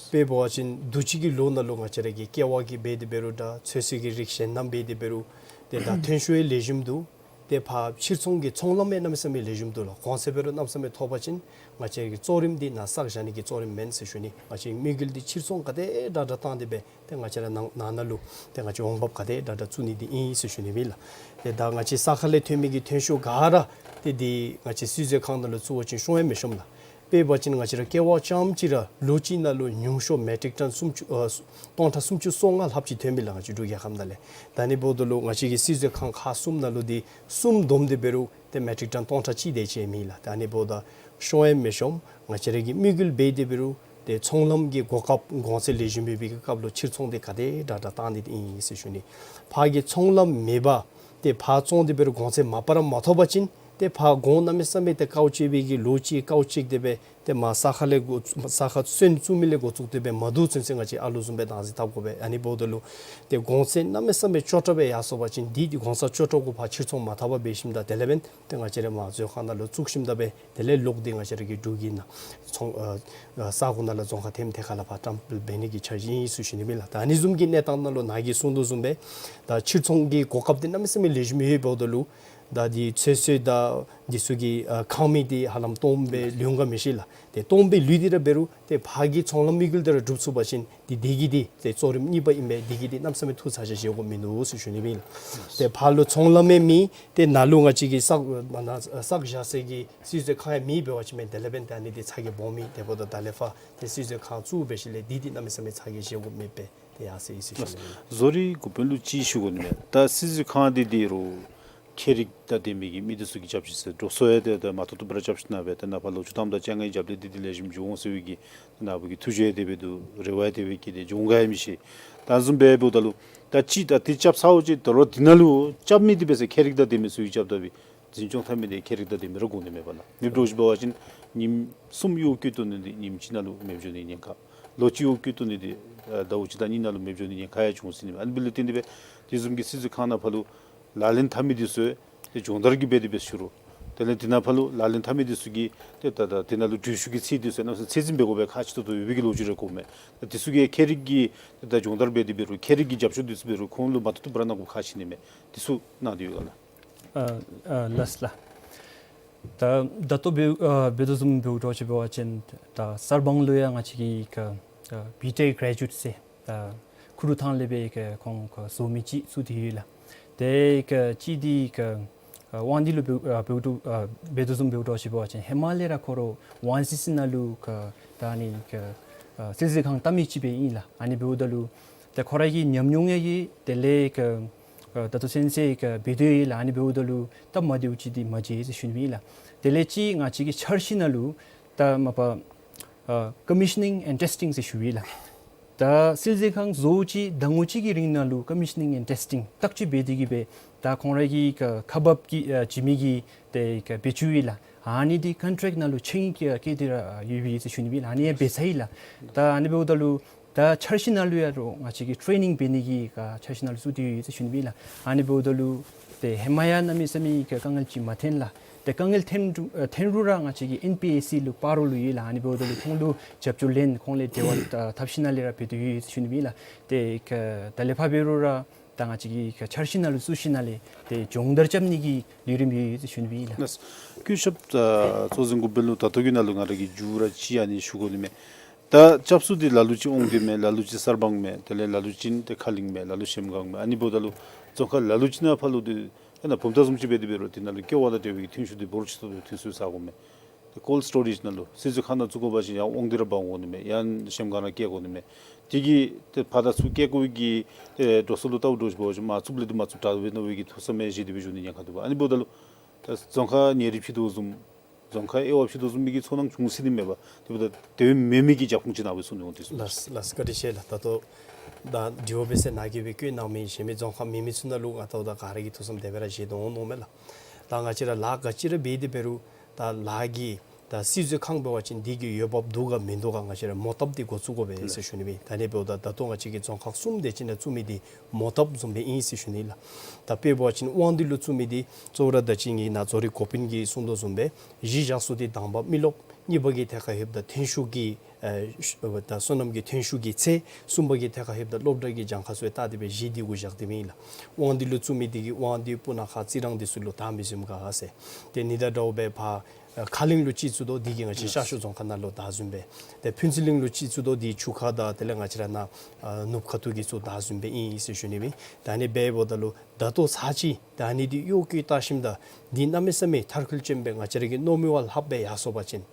དཔེ་འབད་བ་ཅིན་དུས་ཅི་གི་ལོ་ནང་ལུ་ང་བཅས་ར་གི་ཀེ་བ་གི་འབད་དེ་འབད་རུང་ད་ཚོད་བསྲེ་གི་རིགས་གཞན་རྣམས་འབད་དེ་འབད་རུང་ཏེ་ད་ཐོན་ཤུགས་ཡང་ལེགས་ཤོམ་འདུག། ཏེ་ཕར་ཕྱིར་ཚོང་གི་ཚོང་ལམ་ཡང་གནམ་མེད་ས་མེད་ལེགས་ཤོམ་འདུག་ལགས། གོང་ཚད་འབད་རུང་གནམ་མེད་ས་མེད་ཐོབ་པ་ཅིན་ང་བཅས་ཀྱི་གཙོ་རིམ་འདི་ནཱ་བསགས་བཞག་ནི་གི་གཙོ་རིམ་མེན་ཟེར་ཞུ་ནི། ང་བཅས་དམིགས་ཡུལ་འདི་ཕྱིར་ཚོང་ག་དེ་དྲག་དྲག་བཏང་སྟེ་སྦེ་ཏེ་ང་བཅས་ར་ནང་ནང་ན་ལུ་ཏེ་ང་བཅས་འོང་འབབ་ག་དེ་དྲག་དྲག་བཙུགས་ནི་འདི་ཨིན་ཟེར་ཞུ་ནི་ཨིན་ལགས། ཏེ་ད་ང་བཅས་ས་ཁ་ལས་ཐོན་མི་གི་ཐོན་ཤུགས་ག་ར་ཏེ་འདི་ང་བཅས་སུལ་རྩེད་ཁང་ནང་ལུ་བཙུགས་པ་ཅིན་ཤོང་ཡང་མི་ཤོངམ་ལགས། དཔེ་འབད་བ་ཅིན་ང་བཅས་ར་ཀེ་བ་རྐྱངམ་ཅིག་ར་ལོ་གཅིག་ནང་ལུ་ཉུང་ཤོས་མེ་ཊིག་ཊོན་སུམ་ཅུ་ཨ་སྟོང་ཕྲག་སུམ་ཅུ་སོ་ལྔ་ལྷགཔ་ཅིག་ཐོན་མི་ལགས། ང་བཅས་འབྲུག་རྒྱལ་ཁབ་ནང་ལས། ད་ཨ་ནི་འབདཝ་ད་ལུ་ང་བཅས་ཀྱི་སུལ་རྩེད་ཁང་ཁག་གསུམ་ནང་ལུ་འདི་གསུམ་བསྡོམས་ཏེ་འབད་རུང་ཏེ་མེ་ཊིག་ཊོན་སྟོང་ཕྲག་གཅིག་དེ་ཅིག་མེད་ལགས། ད་ཨ་ནི་འབདཝ་ད་ཤོང་ཡང་མི་ཤོངམ། ང་བཅས་ར་གི་དམིགས་ཡུལ་འབད་དེ་འབད་རུང་ཏེ་ཚོང་ལམ་གྱི་གོ་སྐབས་གོང་ཚད་ལེགས་ཤོམ་མེད་པའི་གི་སྐབས་ལུ་ཕྱིར་ཚོང་འདི་ག་དེ་དྲག་དྲག་བཏང་ནི་འདི་ཨིན་ཟེར་ཞུ་ནི། ཕར་གྱི་ཚོང་ལམ་མེད་པར་ ཏེ་ཕར་བཙོང་སྟེ་འབད་རུང་གོང་ཚད་མ་པ་ར་མ་ཐོབ་པ་ཅིན་ཏེ་ཕར་གོང་གནམ་མེད་ས་མེད་ཏེ་དཀའཝ་སྤྱད་པའི་གི་ལོ་གཅིག་དཀའཝ་སྤྱད་དེ་སྦེ་ཏེ་མར་ས་ཁ་ལས་འགོ་ས་ཁ་སོན་བཙུགས་མི་ལས་འགོ་བཙུགས་ཏེ་སྦེ་མ་བསྡུ་ཚུན་ཚོད་ང་བཅས་ཨ་ལུ་བཟུམ་སྦེ་བདག་འཛིན་འཐབ་དགོ་པས། ཨ་ནི་འབདཝ་ད་ལུ་ཏེ་གོང་ཚད་གནམ་མེད་ས་མེད་སྐྱོ་དྲགས་སྦེ་ཡར་སོང་པ་ཅིན་འདི་འདི་གོང་ས་སྐྱོ་དྲགས་གུ་ཕར་ཕྱིར་ཚོང་མ་འཐབ་པར་འབད་ཞིནམ་ད་དེ་ལས་འབདན་ཏེ་ང་བཅས་ར་མར་མཛོད་ཁང་ནང་ལུ་བཙུགས་ཞིནམ་ད་སྦེ་དེ་ལས་ལོག་སྟེ་ང་བཅས་ར་གི་འབྲུག་གི་ནང་ཚོང་ཨ་ཨ་ས་གོ་ནང་ལུ་རྫོང་ཁག་ཐེམ་ཐེ་ཁ་ལས་ཕར་བཀྲམ་སྤེལ་འབད་ནི་གི་འཆར་གཞི་ཨིན་ཟེར་ཞུ་ནི་ཨིན་ལགས། ད་ཨ་ནི་བཟུམ་གྱི་གནས་སྟངས་ནང་ལུ་ནཱ་གིས་གསུངས་དོ་བཟུམ་སྦེ་ད་ཕྱིར་ཚོང་གི་གོ་སྐབས་འདི་གནམ་མེད་ས་མེད་ལེགས་ཤོམ་ཡོད་འབདཝ་ད་ལུ་ད་འདི་ཚོད་བསྲེ་དང་འདི་ཚུ་གི་ཨ་ཁང་མིག་འདི་ཧ་ལམ་སྟོངམ་སྦེ་ལུས་འོང་ག་མི་ཤེས་ལགས། ཏེ་སྟོངམ་སྦེ་ལུས་ཏེ་ར་འབད་རུང་ཏེ་ཕར་གྱི་ཚོང་ལམ་དམིགས་ཡུལ་འདི་ར་འགྲུབ་ཚུགས་པ་ཅིན་འདི་འདི་གིས་འདི་ཏེ་གཙོ་རིམ་གཉིས་པ་ཨིན་པས། འདི་གིས་འདི་གནམ་མེད་ས་མེད་ཐུགས་ཚ་གྱང་བཞེས་དགོཔ་མིན་འདུག་ཟེར་ཞུ་ནི་ཨིན་ལགས། ཏེ་ཕར་ལུ་ཚོང་ལམ་ཡང་མེད། ཏེ་ནཱ་ལུ་ང་བཅས་ཀྱི་བསགས་མ་ན་བསགས་བཞག་སའི་གི་སྲིད་བཟོ་ཁང་ཡང་མེད་འབད་བ་ཅིན་མེན། དེ་ལས་འབདན་ད་ཨ་ནི་འདི་ཚ་གྱང་སྦོམ་ཨིན། དེ་འབདཝ་ད་ད་ལས་ཕར་ཏེ་སྲིད་བཟོ་ཁང་བཙུགས་འབད་ཞིནམ་ལས་འདི་འདི་གནམ་མེད་ས་མེད་ཚ་གྱང་བཞེས་དགོཔ་མེད་པས། ཏེ་ཡར་སོང་ཡི་ཟེར་ཞུ་ནི་ཨིན་ལགས། ཟོ་རི་འགོ་དཔོན་ལུ་ཅིག་ཞུ་དགོ་ནི་མས། ད་སྲིད་བཟོ་ཁང་འདི་འདི་རུང་ཁྱད་རིག་དང་ལྡན་མི་གི་མི་འདི་ཚུ་གིས་རྐྱབ་ཅི་ཟེར། འགྲོ་སོང་ཡང་ཏེ་ད་མ་ཐོབ་ཐོབ་སྦེ་ར་རྐྱབ་ཞིནམ་ལས་ཏེ་ནཱ་ཕར་ལོ་བཅུ་ཐམ་དང་བཅོ་ལྔའི་རྒྱབ་ལས་འདི་འདི་ལེགས་ཤོམ་འགྱོ་འོང་ཟེར་བའི་གི་ནཱ་བུ་གི་ཐུགས་བཞེད་དེ་སྦེ་འདུག། རེ་བ་དེ་སྦེ་བསྐྱེད་དེ་འགྱོ་འོང་ག་ཡང་མི་ཤེས། ད་བཟུམ་སྦེ་འབདཝ་ད་ལུ་ད་ཅི་ད་འདི་རྐྱབ་ཚརཝ་ཅིག་ད་རུང་འདི་ནང་ལུ་རྐྱབ་མི་འདི་འབད་ཟེར་ཁྱད་རིག་དང་ལྡན་མི་ཚུ་གིས་རྐྱབ་ད་འབད་འཛིན་སྐྱོང་འཐབ་མི་འདི་ཁྱད་རིག་དང་ལྡན་མི་ར་དགོ་ནི་མས་པ་ལགས། མེདཔ་འགྱོ་ཞིནམ་འབད་བ་ཅིན་ཉིནམ་གསུམ་གཡོག་བཀོལ་བཏོན་ནི་འདི་ཉིནམ་གཅིག་ནང་ལུ་མེདཔ་འགྱོ་ནི་ཉེན་ཁ། ལོ་གཅིག་གཡོག་བཀོལ་བཏོན་ནི་འདི་ཨ་ཟླཝ་གཅིག་དང་གཉིས་ནང་ལུ་མེདཔ་འགྱོ་ནི་ཉེན་ཁ་ཡང་བྱུང་སྲིད་ནི་མས། ཨ་ནི་འབདཝ་ལས་བརྟེན་ཏེ་སྦེ་དེ་བཟུམ་གྱི་སྲིད་བཟོ་ཁང་ནང་ཕར་ལུ་ལག་ལེན་འཐབ་མི་འདི་ཚུ་ཏེ་སྦྱོང་བརྡར་གྱི་འབད་དེ་སྦེ་ཞུ་རུང་དེ་ལས་འདི་ནང་ཕར་ལུ་ལག་ལེན་འཐབ་མི་འདི་ཚུ་གིས་ཏེ་ད་ད་འདི་ནང་ལུ་འགྲུལ་བཞུད་ཀྱི་ཚད་འདི་ཚུ་གནམ་མེད་ས་མེད་ཚད་འཛིན་འབད་དགོ་པའི་ཁག་ཆེ་ཏོག་ཏོ་ཡོད་པའི་གི་ལོ་རྒྱུས་རེ་གོཝ་མས། ད་འདི་ཚུ་གིས་ཁྱད་རིག་གི་ད་སྦྱོང་བརྡར་འབད་དེ་འབད་རུང་ཁྱད་རིག་གི་རྒྱབ་སྐྱོར་འདི་ཚུ་འབད་རུང་ཁོང་ལུ་མ་ཐུབ་ཐུབ་ར་གནང་དགོཔ་ཁག་ཆེ་ནི་མས། འདི་ཚུ་གནང་སྟེ་ཡོད་ག་ལགས། ཨ་ཨ་ལགས་ལགས། ད་ད་ལྟོ་འབད་ཨ་འབད་དོ་བཟུམ་འབདཝ་འདྲཝ་ཅིག་འབད་བ་ཅིན་ད་གསར་སྤང་ལུ་ཡང་ང་བཅས་ཀྱི་ཨ་ཨ་བི་ཊེཀ་གྲེ་ཇུ་ཨེཊ་ཟེར་ད་ཁུ་རུ་ཐང་ལས་སྦེ་ཁོང་ཁོ་བཟོ་མི་ཅིག་བཙུགས་ཏེ་ཡོད་ལགས། དེ་ཁོ་ཅིག་འདི་ཁོ་ཨ་དབང་འདུས་ལུ་འབད་ཨ་འབདཝ་འདྲཝ་ཨ་འབད་དོ་བཟུམ་འབདཝ་འདྲཝ་ཅིག་འབད་བ་ཅིན་ཧེ་མ་ལས་ར་ཁོ་ར་ཝན་སི་སི་ནང་ལུ་ཁོ་ད་ཨ་ནི་ཁོ་ཨ་སིལ་ཟས་ཁང་བལྟ་མི་ཅིག་སྦེ་ཨིན་ལགས། ཨ་ནི་འབདཝ་ད་ལུ་ད་ཁོ་ར་གི་ཉམས་མྱོང་ཡང་ཡོད། དེ་ལས་ཁོ་ཨ་ད་ལྟོ་སེམས་སི་ཁོ་འབད་དོ་ཡོད་ལགས། ཨ་ནི་འབདཝ་ད་ལུ་སྟབས་མ་བདེཝ་ཅིག་འདི་མ་མཇལ་ཟེར་ཞུ་ནི་ཨིན་ལགས། དེ་ལས་ཅིག་ང་བཅས་ཀྱི་འཆར་གཞི་ནང་ལུ་ད་མ་པ་ཨ་ཀོ་མི་ཤ་ནིང་ཨེནཌ་ཊེསི་ཊིང་ཟེར་ཞུ་ཡི་ལགས། ད་སིལ་ཟས་ཁང་བཟོ་ཅིག་ཟླ་ངོ་གཅིག་གི་རིང་ནང་ལུ་ཀོ་མི་ཤ་ནིང་ཨེནཌ་ཊེསི་ཊིང་བརྟག་དཔྱད་འབད་དེ་གིས་སྦེ་ད་ཁོང་ར་གི་ཁོ་ཁ་འབབ་ཀྱི་ཨ་བྱིན་མི་གི་ཏེ་ཁོ་བེད་སྤྱོད་ཡོད་ལགས། ཨ་ནི་འདི་ཀོན་ཊེཀཊ་ནང་ལུ་ཆིངས་ཡིག་བཀལ་ཏེ་ར་ཡོད་པས་ཟེར་ཞུ་ནི་ཨིན་ལགས། ཨ་ནི་ཡང་འབད་ཚར་ཡི་ལགས། ད་ཨ་ནི་འབདཝ་ད་ལུ་ད་འཆར་གཞི་ནང་ལུ་ཡང་ར་ང་བཅས་ཀྱི་ཊེ་རེ་ནིང་འབད་ནི་གི་ཁོ་འཆར་གཞི་ནང་ལུ་བཙུགས་ཏེ་ཡོད་ཟེར་ཞུ་ནི་ཨིན་ལགས། ཨ་ནི་འབདཝ་ད་ལུ་ཏེ་ཧེ་མ་ཡང་གནམ་མེད་ས་མེད་ཀྱི་དཀའ་ངལ་ཅིག་མ་ཐོན་ལགས། ཏེ་དཀའ་ངལ་ཐོན་རུང་ཨ་ཐོན་རུང་ར་ང་བཅས་ཀྱི་ཨེན་པི་ཨེ་སི་ལུ་སྤ་རོ་ལུ་ཡོད་ལགས། ཨ་ནི་འབདཝ་ད་ལུ་ཁོང་ལུ་རྒྱབ་སྐྱོར་ལེན་ཁོང་ལས་འབྲེལ་བ་ད་འཐབ་ཞིནམ་ལས་ར་འབད་དེ་ཡོད་ཟེར་ཞུ་ནི་ཨིན་ལགས། ཏེ་ཁོ་ད་ལས་ཕར་འབད་རུང་ར་ད་ང་བཅས་ཀྱི་ཁོ་འཆར་གཞི་ནང་ལུ་བཙུགས་ཞིནམ་ལས་ཏེ་སྦྱོང་བརྡར་རྐྱབ་ནི་གི་ལས་རིམ་ཡོད་ཟེར་ཞུ་ནི་ཨིན་ལགས། ལགས། སྐུ་ཞབས་ཨ་གཙོ་འཛིན་འགོ་དཔོན་ལུ་ད་ལྟོ་གི་ནང་ལུ་ང་ར་གིས་མཇུག་ར་ཅིག་ཨ་ནི་ཞུ་དགོ་ནི་མས། ད་སྐྱབས་བཅོལ་འདི་ལ་ལུ་ཅིག་འོང་སྟེ་མས། ལ་ལུ་ཅིག་གསར་སྤང་མས། དེ་ལས་ལ་ལུ་ཅིག་ཏེ་ཁ་གླིང་མས། ལ་ལུ་གཞལམ་སྒང་མས། ཨ་ནི་འབདཝ་ད་ལུ་རྫོང་ཁག་ལ་ལུ་ཅིག་ནང་ཕར་ལུ་འདི་ཨ་ནཱ་བུམ་ཐང་བཟུམ་ཅིག་འབད་དེ་འབད་རུང་འདི་ནང་ལུ་ཀེ་བ་དང་འབྲེལ་བའི་གི་ཐོན་ཤུགས་འདི་འབོར་ཆེ་ཏོག་ཏོ་ཐོན་སོང་ཟེར་གོཝ་མས། ཏེ་ཀོལཌ་སི་ཊོ་རེཇ་ནང་ལུ་སིལ་ཟས་ཁང་ནང་བཙུགས་དགོ་པ་ཅིན་ཡང་དབང་འདུས་ར་འབག་འོང་ནི་མས། ཡང་གཞལམ་སྒང་ར་བསྐྱལ་དགོ་ནི་མས། དེ་གིས་ཏེ་ཕར་དང་ཚུར་བསྐྱལ་དགོ་པའི་གི་ཏེ་འགྲོ་སོང་ལུ་བལྟཝ་འདྲཝ་ཅིག་འབད་བ་ཅིན་མ་བཙུགསཔ་ལས་འདི་མ་བཙུགས་དྲག་པས་མནོ་བའི་གི་ཐུགས་བསམ་ཡང་བཞེས་ཏེ་སྦེ་བཞུགས་ནི་ཉེན་ཁ་འདུག་པ། ཨ་ནི་འབདཝ་ད་ལུ་ད་རྫོང་ཁག་ཉེ་རིང་ཕྱེ་དོ་བཟུམ་རྫོང་ཁག་དབྱེ་བ་ཕྱེ་དོ་བཟུམ་མའི་གི་ཚོར་སྣང་བྱུང་སྲིད་ནི་མས་པ། དེ་འབདཝ་ད་དེ་བཟུམ་མེན་མི་གི་རྒྱབ་ཁུངས་ཅིག་གནང་བའི་ཚུལ་འོང་དེ་ཚུ། ལགས་ལགས། བཀའ་དྲིན་ཆེ་ལགས། ད་ལྟོ་ད་དྲི་བ་འབད་ས་ནཱ་གིས་སྦེ་བཀོད་གནང་མི་གཞན་མི་རྫོང་ཁག་མེན་མི་ཚུ་ནང་ལུ་ང་ལྟཝ་ད་ག་ར་གི་ཐུགས་བསམ་དེ་སྦེ་ར་བཞེས་དོ་འོང་མནོཝ་མས་ལགས། ད་ང་བཅས་ར་ལཱ་ག་ཅི་ར་འབད་དེ་འབད་རུང་ད་ལཱ་གི་ད་སིལ་ཟས་ཁང་འབད་བ་ཅིན་འདི་གི་འོས་འབབ་འདུག་ག་མིན་འདུག་ག་ང་བཅས་ར་མོ་བཏབ་སྟེ་འགོ་བཙུགས་དགོ་པས་ཟེར་ཞུ་ནི་སྦེ། ད་ཨ་ནི་འབདཝ་ད་ད་ལྟོ་ང་བཅས་ཀྱི་རྫོང་ཁག་གསུམ་དེ་ཅིག་ནང་བཙུགས་མི་འདི་མོ་བཏབ་བཟུམ་སྦེ་ཨིན་ཟེར་ཞུ་ནི་ལགས། ད་དཔེ་འབད་བ་ཅིན་དབང་འདུས་ལུ་བཙུགས་མི་འདི་གཙོ་བོ་ར་ད་ཅི་ངེའི་ནཱ་གཙོ་རིག་འགོ་དཔོན་གྱིས་གསུངས་དོ་བཟུམ་སྦེ་གཞི་བཞག་ས་འདི་དང་པ་མི་རློབས། གཉིས་པ་གི་ཐད་ཁར་ལྷོདཔ་ད་ཐོན་ཤུགས་ཀྱི་ཨ་ད་སོ་ནམ་གྱི་ཐོན་ཤུགས་ཀྱི་ཚད། གསུམ་པ་གི་ཐད་ཁར་ལྷོདཔ་ད་སློབ་གྲྭ་གི་གྱངས་ཁ་ཚུ་བལྟ་སྟེ་སྦེ་གཞི་འདི་གུ་བཞག་སྟེ་མས་ལགས། དབང་འདུས་ལུ་བཙུགས་མི་འདི་གིས་དབང་འདུས་སྤུ་ན་ཁ་རྩི་རང་འདི་ཚུ་ལུ་ད་མི་བཟུམ་ག་ཟེར། ཏེ་ཨ་ནི་དང་འདྲཝ་སྦེ་ཕར་ཨ་ཁ་གླིང་ལུ་ཅིག་བཙུགས་དོ་འདི་གིས་ང་བཅས་ཤར་ཕྱོགས་རྫོང་ཁག་ནང་ལུ་ད་བཟུམ་སྦེ། ཏེ་ཕུན་ཚོགས་གླིང་ལུ་ཅིག་བཙུགས་དོ་འདི་ཆུ་ཁ་དང་དེ་ལས་ང་བཅས་ར་ནཱ་ཨ་ནུབ་ཁ་ཐུག་གི་ཚུ་ད་བཟུམ་སྦེ་ཨིན་ཟེར་ཞུ་ནི་སྦེ། ད་ཨ་ནི་འབདཝ་ད་ལུ་ད་ལྟོ་ཚར་ཅིག་ད་ཨ་ནི་འདི་གཡོག་བཀོལ་བལྟ་ཞིནམ་ད་འདི་གནམ་མེད་ས་མེད་མཐར་འཁྱོལ་ཅན་སྦེ་ང་བཅས་ར་གི་མནོ་མི་བ་ལྷགཔ་སྦེ་ཡར་སོང་པ་ཅིན།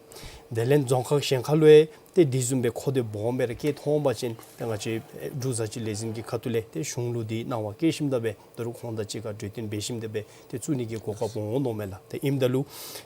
དེ་ལས་རྫོང་ཁག་གཞན་ཁ་ལུ་ཡང་ཏེ་འདི་བཟུམ་སྦེ་མཁོ་འདོད་སྦོམ་སྦེ་ར་བསྐྱེད་ཐོན་པ་ཅིན་ཏེ་ང་བཅས་འབྲུག་བཟའ་སྤྱོད་ལས་འཛིན་གྱི་ཁ་ཐུག་ལས་ཏེ་གཞུང་ལུ་འདི་གནང་བ་བསྐྱལ་ཞིནམ་ད་སྦེ་ད་རུང་ཁོང་དང་གཅིག་ཁར་གྲོས་བསྟུན་འབད་ཞིནམ་ད་སྦེ་ཏེ་བཙུགས་ནི་གི་གོ་སྐབས་འོང་མནོཝ་མས་ལགས། ཏེ་ཨིནམ་ད་ལུ་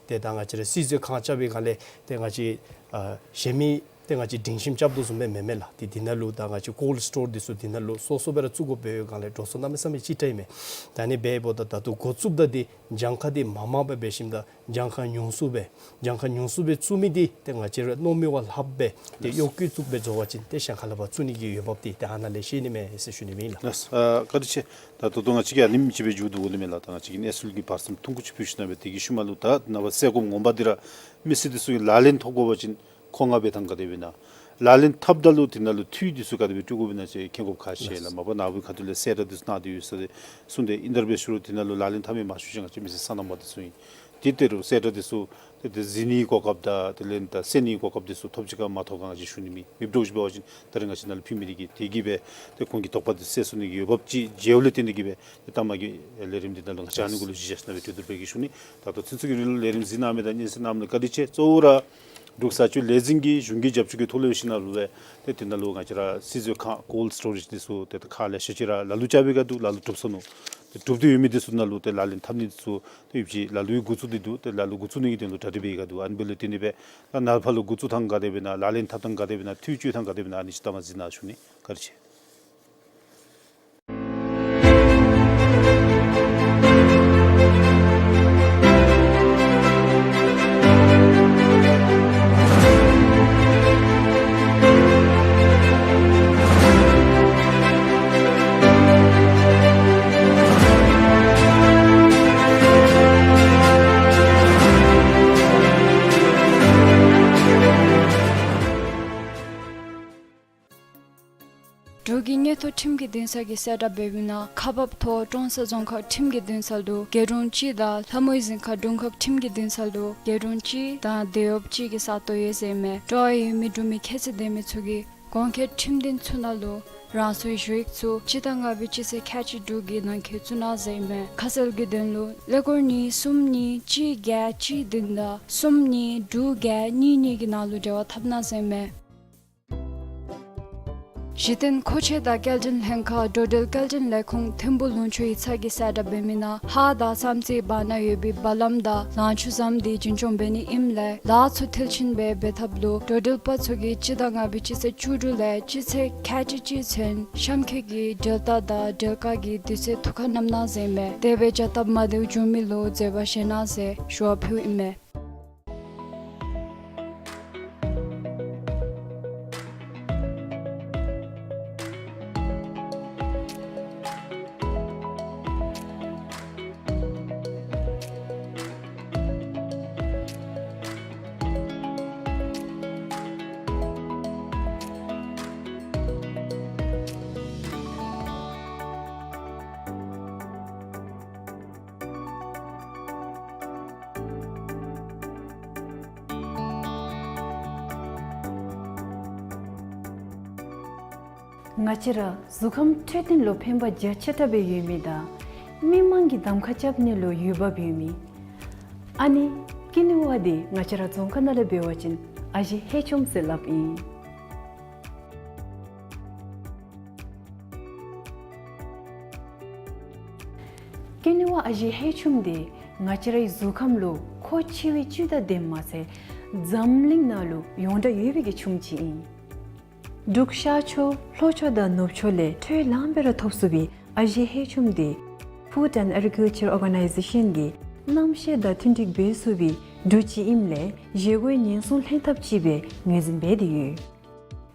ཏེ་ད་ང་བཅས་ར་སིལ་ཟས་ཁང་རྐྱབ་པའི་སྒང་ལས་ཏེ་ང་བཅས་ཨ་གཞན་མི་ ཏེ་ང་བཅས་སྒྲིང་ཞིམ་རྐྱབ་དོ་བཟུམ་སྦེ་མེན་མས་ལགས། ཏེ་འདི་ནང་ལུ་ད་ང་བཅས་ཀོལཌ་སི་ཊོར་འདི་ཚུ་འདི་ནང་ལུ་སོ་སོ་སྦེ་ར་བཙུགས་དགོཔ་འབད་བའི་སྒང་ལས་འགྲོ་སོང་གནམ་མེད་ས་མེད་ཅིག་ཏ་ཨིན་མས། ད་ཨ་ནི་འབདཝ་ད་ད་ལྟོ་འགོ་བཙུགསཔ་ད་འདི་གྱངས་ཁ་འདི་མངམ་མངམ་སྦེ་འབད་ཞིནམ་ད་གྱངས་ཁ་ཉུང་སུ་སྦེ་གྱངས་ཁ་ཉུང་སུ་སྦེ་བཙུགས་མི་འདི་ཏེ་ང་བཅས་ར་མནོ་མི་བ་ལྷགཔ་སྦེ་ཏེ་ལགས། གཡོ་སྐྱོད་བཙུགསཔ་སྦེ་འགྱོ་བ་ཅིན་ཏེ་གཞན་ཁ་ལས་ཕར་བཙུགས་ནི་གི་འོས་འབབ་འདི་ཏེ་ཨ་ནཱ་ལས་ཤེས་ནི་མས་ཟེར་ཞུ་ནི་ཨིན་ལགས། ལགས། ཨ་བཀའ་དྲིན་ཆེ། ད་ད་ལྟོ་ང་བཅས་ཀྱིས་ཨ་ནེམ་ཅིག་སྦེ་མཇུག་བསྡུ་དགོ་ནི་མས་ལགས། ད་ང་བཅས་ཀྱིས་གནས་ཚུལ་གྱི་བར་མཚམས་ཐུང་ཀུ་ཅིག་ཕུལ་ཞིནམ་ལས་དེ་གི་ཤུལ་མ་ལུ་ད་ནངས་པ་སེལ་སྒོམ་ངོ་མ་འདི་ར་མི་སེར་འདི་ཚུ་གིས་ལག་ལེན་འཐབ་དགོ་པ་ཅིན་མཁོ་མངགས་འབད་ཐངས་ག་དེ་སྦེ་ཨིན་ན། ལག་ལེན་འཐབ་ད་ལུ་དེ་ནང་ལུ་འཐུས་འདི་ཚུ་ག་དེ་སྦེ་སྤྲོད་དགོཔ་ཨིན་ན་ཅིག་མཁྱེན་དགོཔ་ཁག་ཆེ་ལགས། མ་པ་ནཱ་བུ་ཁ་ཐུག་ལས་གསལ་བསྒྲགས་འདི་ཚུ་གནང་སྟེ་ཡོད་ཟེར་གསུངས་ཏེ་ཨིན། དེ་འབད་ཞུ་རུང་དེ་ནང་ལུ་ལག་ལེན་འཐབ་མི་མང་ཤོས་ཅིག་ང་བཅས་མི་སེར་སོ་ནམ་པ་འདི་ཚུ་ཨིན། དེ་ལྟ་རུང་གསལ་བསྒྲགས་འདི་ཚུ་ཏེ་ཏེ་གཟིགས་ནིའི་གོ་སྐབས་དང་དེ་ལས་ད་གསན་ནིའི་གོ་སྐབས་འདི་ཚུ་ཐོབ་ཅི་ག་མ་ཐོབ་ག་ང་བཅས་ཞུ་ནི་མེད། མེདཔ་འདྲཝ་ཅིག་འབད་བ་ཅིན་ད་རེས་ང་བཅས་ནཱ་ལུ་ཕུལ་མི་འདི་གིས་དེ་གིས་སྦེ་ཏེ་ཁོང་གི་དོགས་པ་འདི་སེལ་ཚུགས་ནི་གི་འོས་འབབ་ཅིག་མཇལཝ་ལས་བརྟེན་ཏེ་གིས་སྦེ་ཏེ་ད་མ་གི་ལས་རིམ་འདི་ནང་ལུ་ང་བཅས་ཨ་ནི་གུ་ལུ་གཞི་བཞག་ཞིནམ་ལས་སྦེ་གྲོས་བསྡུར་འབད་གེ་ཞུ་ནི། ད་ལྟོ་ཚུན་ཚོད་ཀྱི་རིང་ལུ་ལས་རིམ་གཟིགས་གནང་མི་དང་སྙན་གསན་གནང་མི་ལུ་བཀའ་དྲིན་ཆེ། གཙོ་བོ་ར་འབྲུག་བཟའ་སྤྱོད་ལས་འཛིན་གྱིས་གཞུང་གི་རྒྱབ་སྐྱོར་གྱི་ཐོག་ལུ་ཡོད་ཞིནམ་ལས་སྦེ་ཏེ་དེ་ནང་ལུ་ང་བཅས་ར་སིལ་བཟོ་ཁང་ཀོལཌ་སི་ཊོ་རེཇ་འདི་ཚུ་ཏེ་ད་ཁག་ལེ་ཤ་ཅིག་ར་ལ་ལུ་རྐྱབ་པའི་སྒང་འདུག། ལ་ལུ་གྲུབ་སོ་ནུག། ཏེ་གྲུབ་སྟེ་ཡོད་མི་འདི་ཚུ་ནང་ལུ་ཏེ་ལག་ལེན་འཐབ་ནི་འདི་ཚུ་ཏེ་ཡོདཔ་ཅིག་ལ་ལུ་འགོ་བཙུགས་ཏེ་འདུག། ཏེ་ལ་ལུ་འགོ་བཙུགས་ནི་གི་དོན་ལུ་གྲ་སྒྲིག་འབད་བའི་སྒང་འདུག། ཨ་ནི་འབདཝ་ལས་བརྟེན་ཏེ་སྦེ་ད་ནངས་པ་ལུ་འགོ་བཙུགས་ཐངས་ག་དེ་སྦེ་ཨིན་ན་ལག་ལེན་འཐབ་ཐངས་ག་དེ་སྦེ་ཨིན་ན་འཐུས་སྤྱོད་ཐངས་ག་དེ་སྦེ་ཨིན་ན་ཨ་ནི་ཅིག་ད་མ་གཟིགས་གནང་ཞུ་ནི། བཀའ་དྲིན་ཆེ། འབྲུག་གི་མངོན་མཐོ་ཁྲིམས་ཀྱི་འདུན་ས་གིས་གསལ་བསྒྲགས་འབད་མི་ནང་ཁག་འབག་ཐོག་ཀྲོང་གསར་རྫོང་ཁག་ཁྲིམས་ཀྱི་འདུན་ས་ལུ་རྒེད་དྲུང་གཅིག་དང་ལྷ་མོའི་གཟིམ་ཁ་དྲུང་ཁག་ཁྲིམས་ཀྱི་འདུན་ས་ལུ་རྒེད་དྲུང་གཅིག་དང་སྡེ་འོབས་གཅིག་གི་ས་སྟོང་ཡོད་ཟེར་ཨིན་མས། སྤྲོ་བ་ཡོད་མི་འབྲུག་མི་ཁྱད་ཚད་ལྡན་མི་ཚུ་གིས་གོང་འཁོད་ཁྲིམས་འདུན་ཚུ་ནང་ལུ་རང་སོའི་ཞུ་ཡིག་ཚུ་སྤྱི་ཟླ་ལྔ་པའི་སྤྱི་ཚེས་ཁལ་གཅིག་དྲུག་གི་ནང་འཁོད་བཙུགས་གནང་ཟེར་ཨིན་མས། ཁ་གསལ་གྱི་དོན་ལུ་ཀླད་ཀོར་གཉིས་གསུམ་གཉིས་གཅིག་བརྒྱད་གཅིག་བདུན་དང་གསུམ་གཉིས་དྲུག་བརྒྱད་གཉིས་གཉིས་ཀྱི་ནང་ལུ་འབྲེལ་བ་འཐབ་གནང་ཟེར་ཨིན་མས། གཞི་རྟེན་མཁོ་ཆས་དང་སྐྱེལ་འདྲེན་ལྷན་ཁག་འགྲོ་འགྲུལ་སྐྱེལ་འདྲེན་ལས་ཁུངས་ཐིམ་ཕུ་ལུང་ཕྱོགས་ཡིག་ཚང་གིས་གསལ་བསྒྲགས་འབད་མི་ནང་ཧཱ་དང་བསམ་རྩེ་བར་ན་ཡོད་པའི་བ་ལམ་དང་ལང་ཕྱུགས་ཟམ་འདི་རྒྱུན་སྐྱོང་འབད་ནི་ཨིནམ་ལས་ལཱ་ཚུ་མཐིལ་ཕྱིན་སྦེ་འབད་ཐབས་ལུ་འགྲོ་འགྲུལ་པ་ཚུ་གིས་སྤྱི་ཟླ་ལྔ་པའི་སྤྱི་ཚེས་བཅུ་དྲུག་ལས་སྤྱི་ཚེས་ཁལ་གཅིག་གཅིག་ཚུན་གཤམ་འཁོད་ཀྱི་འགྲུལ་རྟ་དང་འགྲུལ་བཀག་གི་དུས་ཚོད་བསྡུ་ཁ་བསྣམ་གནང་ཟེར་ཨིན་མས། དེ་སྦེ་བྱ་སྟབས་མ་བདེཝ་བྱུང་མི་ལུ་འཛོལ་བ་བཞེས་གནང་ཟེར་ཞུ་བ་ཕུལཝ་ཨིན་མས། ང་བཅས་ར་གཟུགས་ཁམས་འཕྲོད་བསྟེན་ལུ་ཕན་པ་རྒྱ་ཆེ་དྲགས་སྦེ་ཡོད་མི་དང་མི་མང་གིས་གདམ་ཁ་རྐྱབ་ནི་ལུ་འོས་འབབ་ཡོད་མི་ཨ་ནི་ཀེ་ནི་ཝ་འདི་ང་བཅས་ར་རྫོང་ཁག་ནང་ལས་འབད་བ་ཅིན་ཨ་ཞེ་ཧེ་ཆུམ་ཟེར་སླབ་ཨིན། ཀེ་ནི་ཝ་ཨ་ཞེ་ཧེ་ཆུམ་འདི་ང་བཅས་རའི་གཟུགས་ཁམས་ལུ་མཁོ་ཆེ་བའི་བཅུད་དང་ལྡནམ་མ་ཚད་འཛམ་གླིང་ནང་ལུ་ཡོངས་གྲགས་ཡོད་པའི་གི་ཆུམ་ཅིག་ཨིན། འབྲུག་ཤར་ཕྱོགས་ལྷོ་ཕྱོགས་དང་ནུབ་ཕྱོགས་ལས་ཁྲལ་ལངམ་སྦེ་ར་ཐོབ་ཚུགས་པའི་ཨ་ཞེ་ཧེ་ཆུམ་འདི་Food and Agriculture Organization གིས་རྣམ་ཤེས་དང་མཐུན་འགྲིག་འབད་ཚུགས་པའི་འབྲུ་ཅིག་ཨིནམ་ལས་བཞེས་སྒོའི་ཉེན་སྲུང་ལྷན་ཐབས་ཅིག་སྦེ་ངོས་འཛིན་འབད་དེ་ཡོད།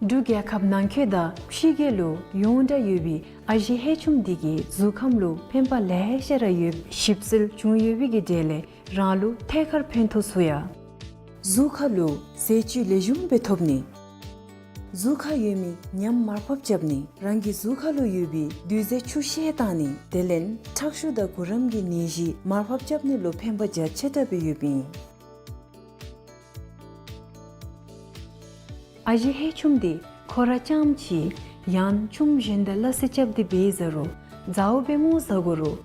འབྲུག་རྒྱལ་ཁབ་ནང་འཁོད་དང་ཕྱི་རྒྱལ་ལུ་ཡོངས་གྲགས་ཡོད་པའི་ཨ་ཞེ་ཧེ་ཆུམ་འདི་གིས་གཟུགས་ཁམས་ལུ་ཕན་པ་ལེ་ཤ་ར་ཡོད། ཞིབ་འཚོལ་བྱུང་ཡོད་པའི་གི་གྲས་ལས་རང་ལུ་ཐད་ཀར་ཕན་ཐོགས་ཚུགས་ཡ། གཟུགས་ཁ་ལུ་ཟས་བཅུད་ལེགས་ཤོམ་སྦེ་ཐོབ་ནི། གཟུགས་ཁར་ཡོད་མི་ཉམས་མར་ཕབ་རྐྱབ་ནི། རང་གི་གཟུགས་ཁ་ལུ་ཡོད་པའི་རྡུལ་རྫས་ཆུ་ཤེལ་བཏང་ནི། དེ་ལས་ཁྲག་ཤུགས་དང་གུ་རམ་གྱི་ནད་གཞི་མར་ཕབ་རྐྱབ་ནི་ལུ་ཕན་པ་རྒྱ་ཆེ་དྲགས་སྦེ་ཡོདཔ་ཨིན། ཨ་ཞེ་ཧེ་ཆུམ་འདི་ཁོ་ར་རྐྱངམ་ཅིག་ཡང་ཆུམ་གཞན་དང་སླ་བསྲེ་རྐྱབ་སྟེ་སྦེ་བཟའ་རུང་མཛའ་བོ་སྦེ་སྨོ་བཟའ་དགོ་རུང་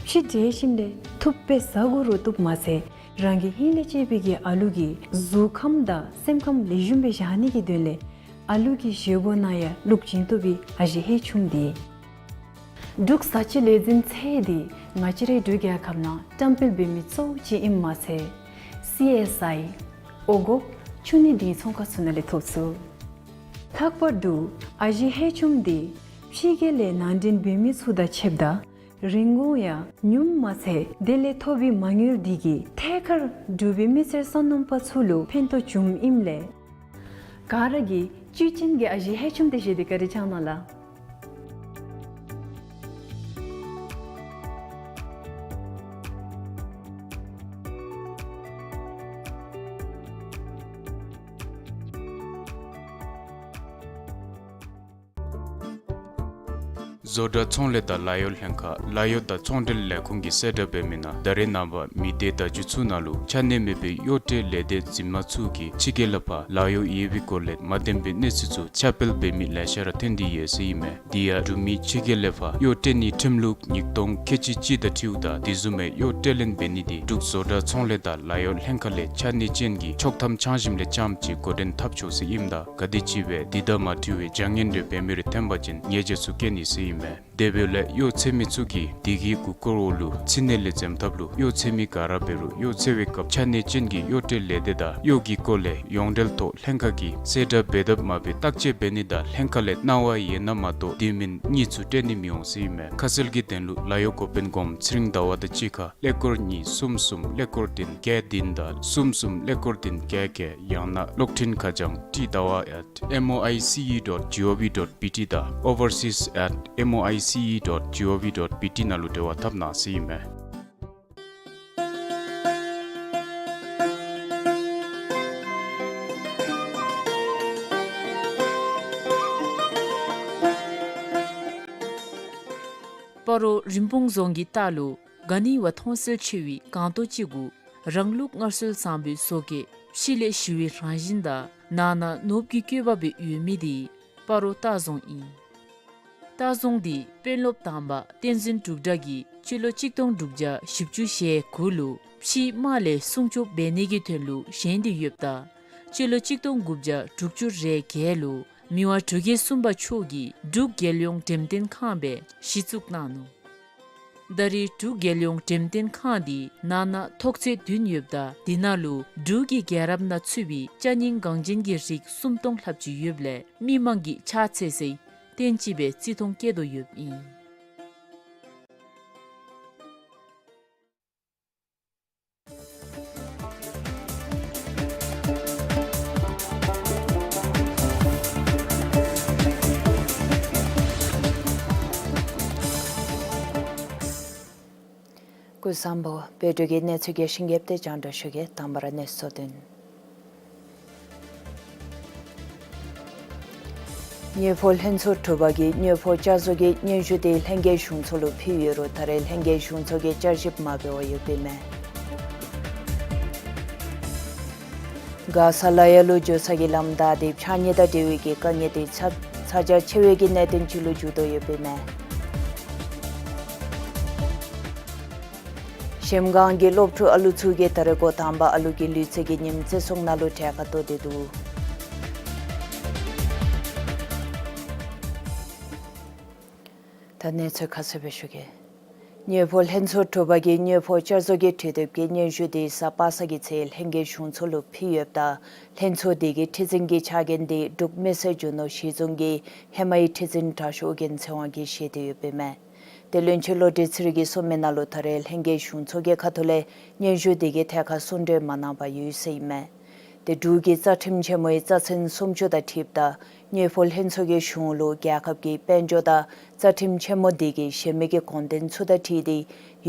ཕྱེ་འབྲས་ཞིམ་ལས་ཐུབ་སྦེ་བཟའ་དགོ་རུང་བཏུབ་མ་ཚད་རང་གི་ཧིང་ལས་གཅེས་པའི་གི་ཨ་ལུ་གི་གཟུགས་ཁམས་དང་སེམས་ཁམས་ལེགས་ཤོམ་སྦེ་བཞག་ནི་གི་དོན་ལས་ཨ་ལུ་གི་བཞེས་སྒོ་ནང་ཡང་བླུག་བྱིན་བཏུབ་པའི་ཨ་ཞེ་ཧེ་ཆུམ་འདི། འབྲུག་བཟའ་སྤྱོད་ལས་འཛིན་ཚད་འདི་ང་བཅས་རའི་འབྲུག་རྒྱལ་ཁབ་ནང་བཀྲམ་སྤེལ་འབད་མི་གཙོ་བོ་ཅིག་ཨིནམ་མ་ཚད་སི་ཨེསི་ཨའི་འོང་འགོག་ ཆུ་ནི་འདི་ཚོང་ཁང་ཚུ་ནང་ལས་ཐོབ་ཚུགས། ལྷག་པར་དུ་ཨ་ཞེ་ཧེ་ཆུམ་འདི་ཕྱི་རྒྱལ་ལས་ནང་འདྲེན་འབད་མི་ཚུ་དང་ཕྱདཔ་ད་རིན་གོང་ཡང་ཉུངམ་མ་ཚད་དེ་ལས་ཐོབ་པའི་མ་དངུལ་འདི་གིས་ཐད་ཀར་འབྲུག་པའི་མི་སེར་སོ་ནམ་པ་ཚུ་ལུ་ཕན་ཐོགས་བྱུངམ་ཨིནམ་ལས། ག་ར་གིས་བཅུད་ཅན་གྱི་ཨ་ཞེ་ཧེ་ཆུམ་འདི་བཞེས་ཏེ་བཀའ་དྲིན་བསྐྱང་གནང་ལགས། བཟོ་གྲྭ་ཚོང་ལས་དང་ལཱ་གཡོག་ལྷན་ཁག་ལཱ་གཡོག་དང་ཚོང་འབྲེལ་ལས་ཁུངས་ཀྱིས་གསལ་བསྒྲགས་འབད་མི་ནང་ད་རེས་ནངས་པ་མི་སྡེ་དང་རྒྱུད་ཚུ་ནང་ལུ་ཆ་གནས་མེད་པའི་གཡོག་བྲལ་ལས་སྡེ་འཛིན་མ་ཚུ་གིས་ཕྱི་རྒྱལ་ལས་ཕར་ལཱ་གཡོག་ཡོད་པའི་སྐོར་ལས་མ་བདེན་པའི་གནས་ཚུལ་ཚུ་ཁྱབ་སྤེལ་འབད་མི་ལེ་ཤ་ར་ཐོན་ཏེ་ཡོད་ཟེར་ཨིན་མས། དེ་ཡང་འབྲུག་མི་ཕྱི་རྒྱལ་ལས་ཕར་གཡོག་བྲལ་ནིའི་ཁྲིམས་ལུགས་ཉིས་སྟོང་ཁལ་གཅིག་གཅིག་དང་འཁྲིལཝ་ད་དེ་བཟུམ་མའི་གཡོག་བྲལ་ལེན་འབད་ནི་དེ་འབྲུག་བཟོ་གྲྭ་ཚོང་ལས་དང་ལཱ་གཡོག་ལྷན་ཁག་ལས་ཆ་གནས་ཅན་གྱི་ཆོག་ཐམ་ཆང་ཞིམ་ལས་རྐྱངམ་ཅིག་འགོ་འདྲེན་འཐབ་ཆོག་ཟེར་ཨིནམ་ད་ག་དེ་ཅིག་སྦེ་དེ་དང་མ་འཁྲིལ་བའི་བྱ་ངན་རེ་འབད་མི་རེ་ཐོན་པ་ཅིན་ཉེས་བྱ་ཚུ་བཀལ་ནི་ཟེར་ཨིན་མས། དེ་འབདཝ་ལས་གཡོག་ཚད་མི་ཚུ་གིས་དེ་གི་གུ་སྐོར་འོག་ལུ་ཚིག་གནས་ལས་འཛེམ་ཐབས་ལུ་གཡོག་ཚད་མི་ག་ར་འབད་རུང་གཡོག་ཚད་པའི་སྐབས་ཆ་གནས་ཅན་གྱི་གཡོག་བྲལ་ལས་སྡེ་དང་གཡོག་གི་སྐོར་ལས་ཡོངས་འབྲེལ་ཐོག་ལྷན་ཁག་གིས་གསལ་བསྒྲགས་འབད་དཔ་མ་འབད་བརྟག་དཔྱད་འབད་ནི་དང་ལྷན་ཁག་ལས་གནང་བ་ཡོད་ན་མ་གཏོགས་དེ་མིན་གཉིས་ཚུ་སྤྲོད་ནི་མི་འོང་ཟེར་ཨིན་མས། ཁ་གསལ་གྱི་དོན་ལུ་ལཱ་གཡོག་འགོ་དཔོན་གོངམ་ཚེ་རིང་ཟླ་བ་དང་གཅིག་ཁར་ཀླད་ཀོར་གཉིས་གསུམ་གསུམ་ཀླད་ཀོར་བདུན་བརྒྱད་བདུན་དང་གསུམ་གསུམ་ཀླད་ཀོར་བདུན་བརྒྱད་བརྒྱད། ཡང་ན་གློག་འཕྲིན་ཁ་བྱང་ཊི་ཟླ་བ་at M O I C E dot G O V dot B T དང་overseas at M O I C E dot G O V dot B T ནང་ལུ་འབྲེལ་བ་འཐབ་གནང་ཟེར་ཨིན་མས། སྤ་རོ་རིན་སྤུངས་རྫོང་གི་ལྟག་ལུ་ག་ནི་བ་མཐོང་གསལ་ཆེ་བའི་སྒང་ཏོག་ཅིག་གུ་རང་ལུགས་སྔར་སྲོལ་བཟང་པོའི་བཟོ་བཀོད་ཕྱི་ལས་ཞི་བའི་རང་བཞིན་དང་ནང་ན་ནོར་བུ་གི་བཀོད་པ་སྦེ་ཡོད་མི་དེ་སྤ་རོ་ལྟ་རྫོང་ཨིན། ལྟ་རྫོང་དེ་དཔོན་སློབ་དང་པ་བསྟན་འཛིན་འབྲུག་གྲགས་ཀྱིས་སྤྱི་ལོ་གཅིག་སྟོང་དྲུག་བརྒྱ་བཞི་བཅུ་ཞེ་དགུ་ལུ་ཕྱིའི་དམག་ལས་སྲུང་སྐྱོབ་འབད་ནི་གི་དོན་ལུ་བཞེངས་ཏེ་ཡོདཔ་ད་སྤྱི་ལོ་གཅིག་སྟོང་དགུ་བརྒྱ་དྲུག་ཅུ་རེ་བརྒྱད་ལུ་མི་དབང་འབྲུག་རྒྱལ་གསུམ་པ་མཆོག་གིས་འབྲུག་རྒྱལ་ཡོངས་འགྲེམས་སྟོན་ཁང་སྦེ་གཞི་བཙུགས་གནང་ནུག། ད་རེས་འབྲུག་རྒྱལ་ཡོངས་འགྲེམས་སྟོན་ཁང་དེ་ནང་ན་ཐོག་ཚད་བདུན་ཡོདཔ་ད་དེ་ནང་ལུ་འབྲུག་གི་རྒྱལ་རབས་ནང་ཚུད་པའི་ཅ་རྙིང་འགངས་ཅན་གྱི་རིགས་སུམ་སྟོང་ལྷགཔ་ཅིག་ཡོདཔ་ལས་མི་མང་གིས་ཕྱག་འཚལ་སའི་རྟེན་ཅིག་སྦེ་བརྩི་མཐོང་བསྐྱེད་དོ་ཡོདཔ་ཨིན། སྐུ་གཟུགས་བཟང་པོ། བོད་འབྲུག་གི་གནས་ཚུལ་རྒྱས་ཤིང་རྒྱསཔ་དེ་རྒྱང་བསྒྲགས་ཞུ་གེ། དང་པ་ར་གནས་ཚུལ་དོན། དངུལ་ཕོགས་ལྷན་ཚོགས་དྲུག་པ་གིས་དངུལ་ཕོགས་བསྐྱར་བཟོ་གི་སྙན་ཞུ་དེ་ལྷན་རྒྱས་གཞུང་ཚོགས་ལུ་ཕུལ་ཡོད་རུང་ད་རེས་ལྷན་རྒྱས་གཞུང་ཚོགས་ཀྱིས་བསྐྱར་ཞིབ་མ་འབད་བར་ཡོདཔ་ཨིན་མས། མགར་ས་ལ་ཡ་ལུ་འགྱོ་ས་གི་ལམ་བདའ་སྟེ་ཕྱགས་སྙིགས་དང་འབྲེལ་བའི་གི་དཀའ་ངལ་དེ་ཚ་ཚ་གྱང་ཆེ་བའི་གི་གནད་དོན་ཅིག་ལུ་འགྱུར་དོ་ཡོདཔ་ཨིན་མས། གཞལམ་སྒང་གི་སློབ་ཕྲུག་ཨ་ལུ་ཚུ་གིས་ད་རེས་འགོ་དང་པ་ཨ་ལུ་གི་ལུས་རྩལ་གྱི་ཉིནམ་བརྩི་སྲུང་ནང་ལུ་གྲལ་ཁར་གཏོགས་ཏེ་འདུག། ད་གནས་ཚུལ་ཁ་གསལ་སྦེ་ཞུ་གེ། དངུལ་ཕོགས་ལྷན་ཚོགས་དྲུག་པ་གིས་དངུལ་ཕོགས་བསྐྱར་བཟོ་གི་གྲོས་འདེབས་ཀྱི་སྙན་ཞུ་དེ་གཟའ་པ་སངས་ཀྱི་ཚེ་ལྷན་རྒྱས་གཞུང་ཚོགས་ལུ་ཕུལ་ཡོདཔ་ད་ལྷན་ཚོགས་དེ་གི་ཁྲི་འཛིན་གྱི་ཕྱག་འགན་དེ་འབྲུག་མི་སེར་རྒྱུ་ནོར་གཞི་བཟུང་གི་ཧེ་མའི་ཁྲི་འཛིན་དྲག་ཤོས་རྒྱལ་མཚན་དབང་གིས་བཞེས་ཏེ་ཡོདཔ་ཨིན་མས། ཏེ་བློན་ཆེན་བློ་གྲོས་ཚེ་རིང་གིས་གསུངས་མི་ནང་ལུ་ད་རེས་ལྷན་རྒྱས་གཞུང་ཚོགས་ཀྱི་ཁ་ཐུག་ལས་སྙན་ཞུ་དེ་གི་ཐད་ཁར་གསུང་གྲོས་མ་གནང་བར་ཡོད་ཟེར་ཨིན་མས། ཏེ་འབྲུག་གི་རྩ་ཁྲིམས་ཆེན་མོའི་རྩ་ཚན་སུམ་ཅུ་དང་འཁྲིལཝ་ད་དངུལ་ཕོགས་ལྷན་ཚོགས་ཀྱི་གཞུང་ལུ་རྒྱལ་ཁབ་ཀྱི་དཔལ་འབྱོར་དང་རྩ་ཁྲིམས་ཆེན་མོ་དེ་གི་གཞན་མི་གི་དགོངས་དོན་ཚུ་དང་འཁྲིལ་ཏེ་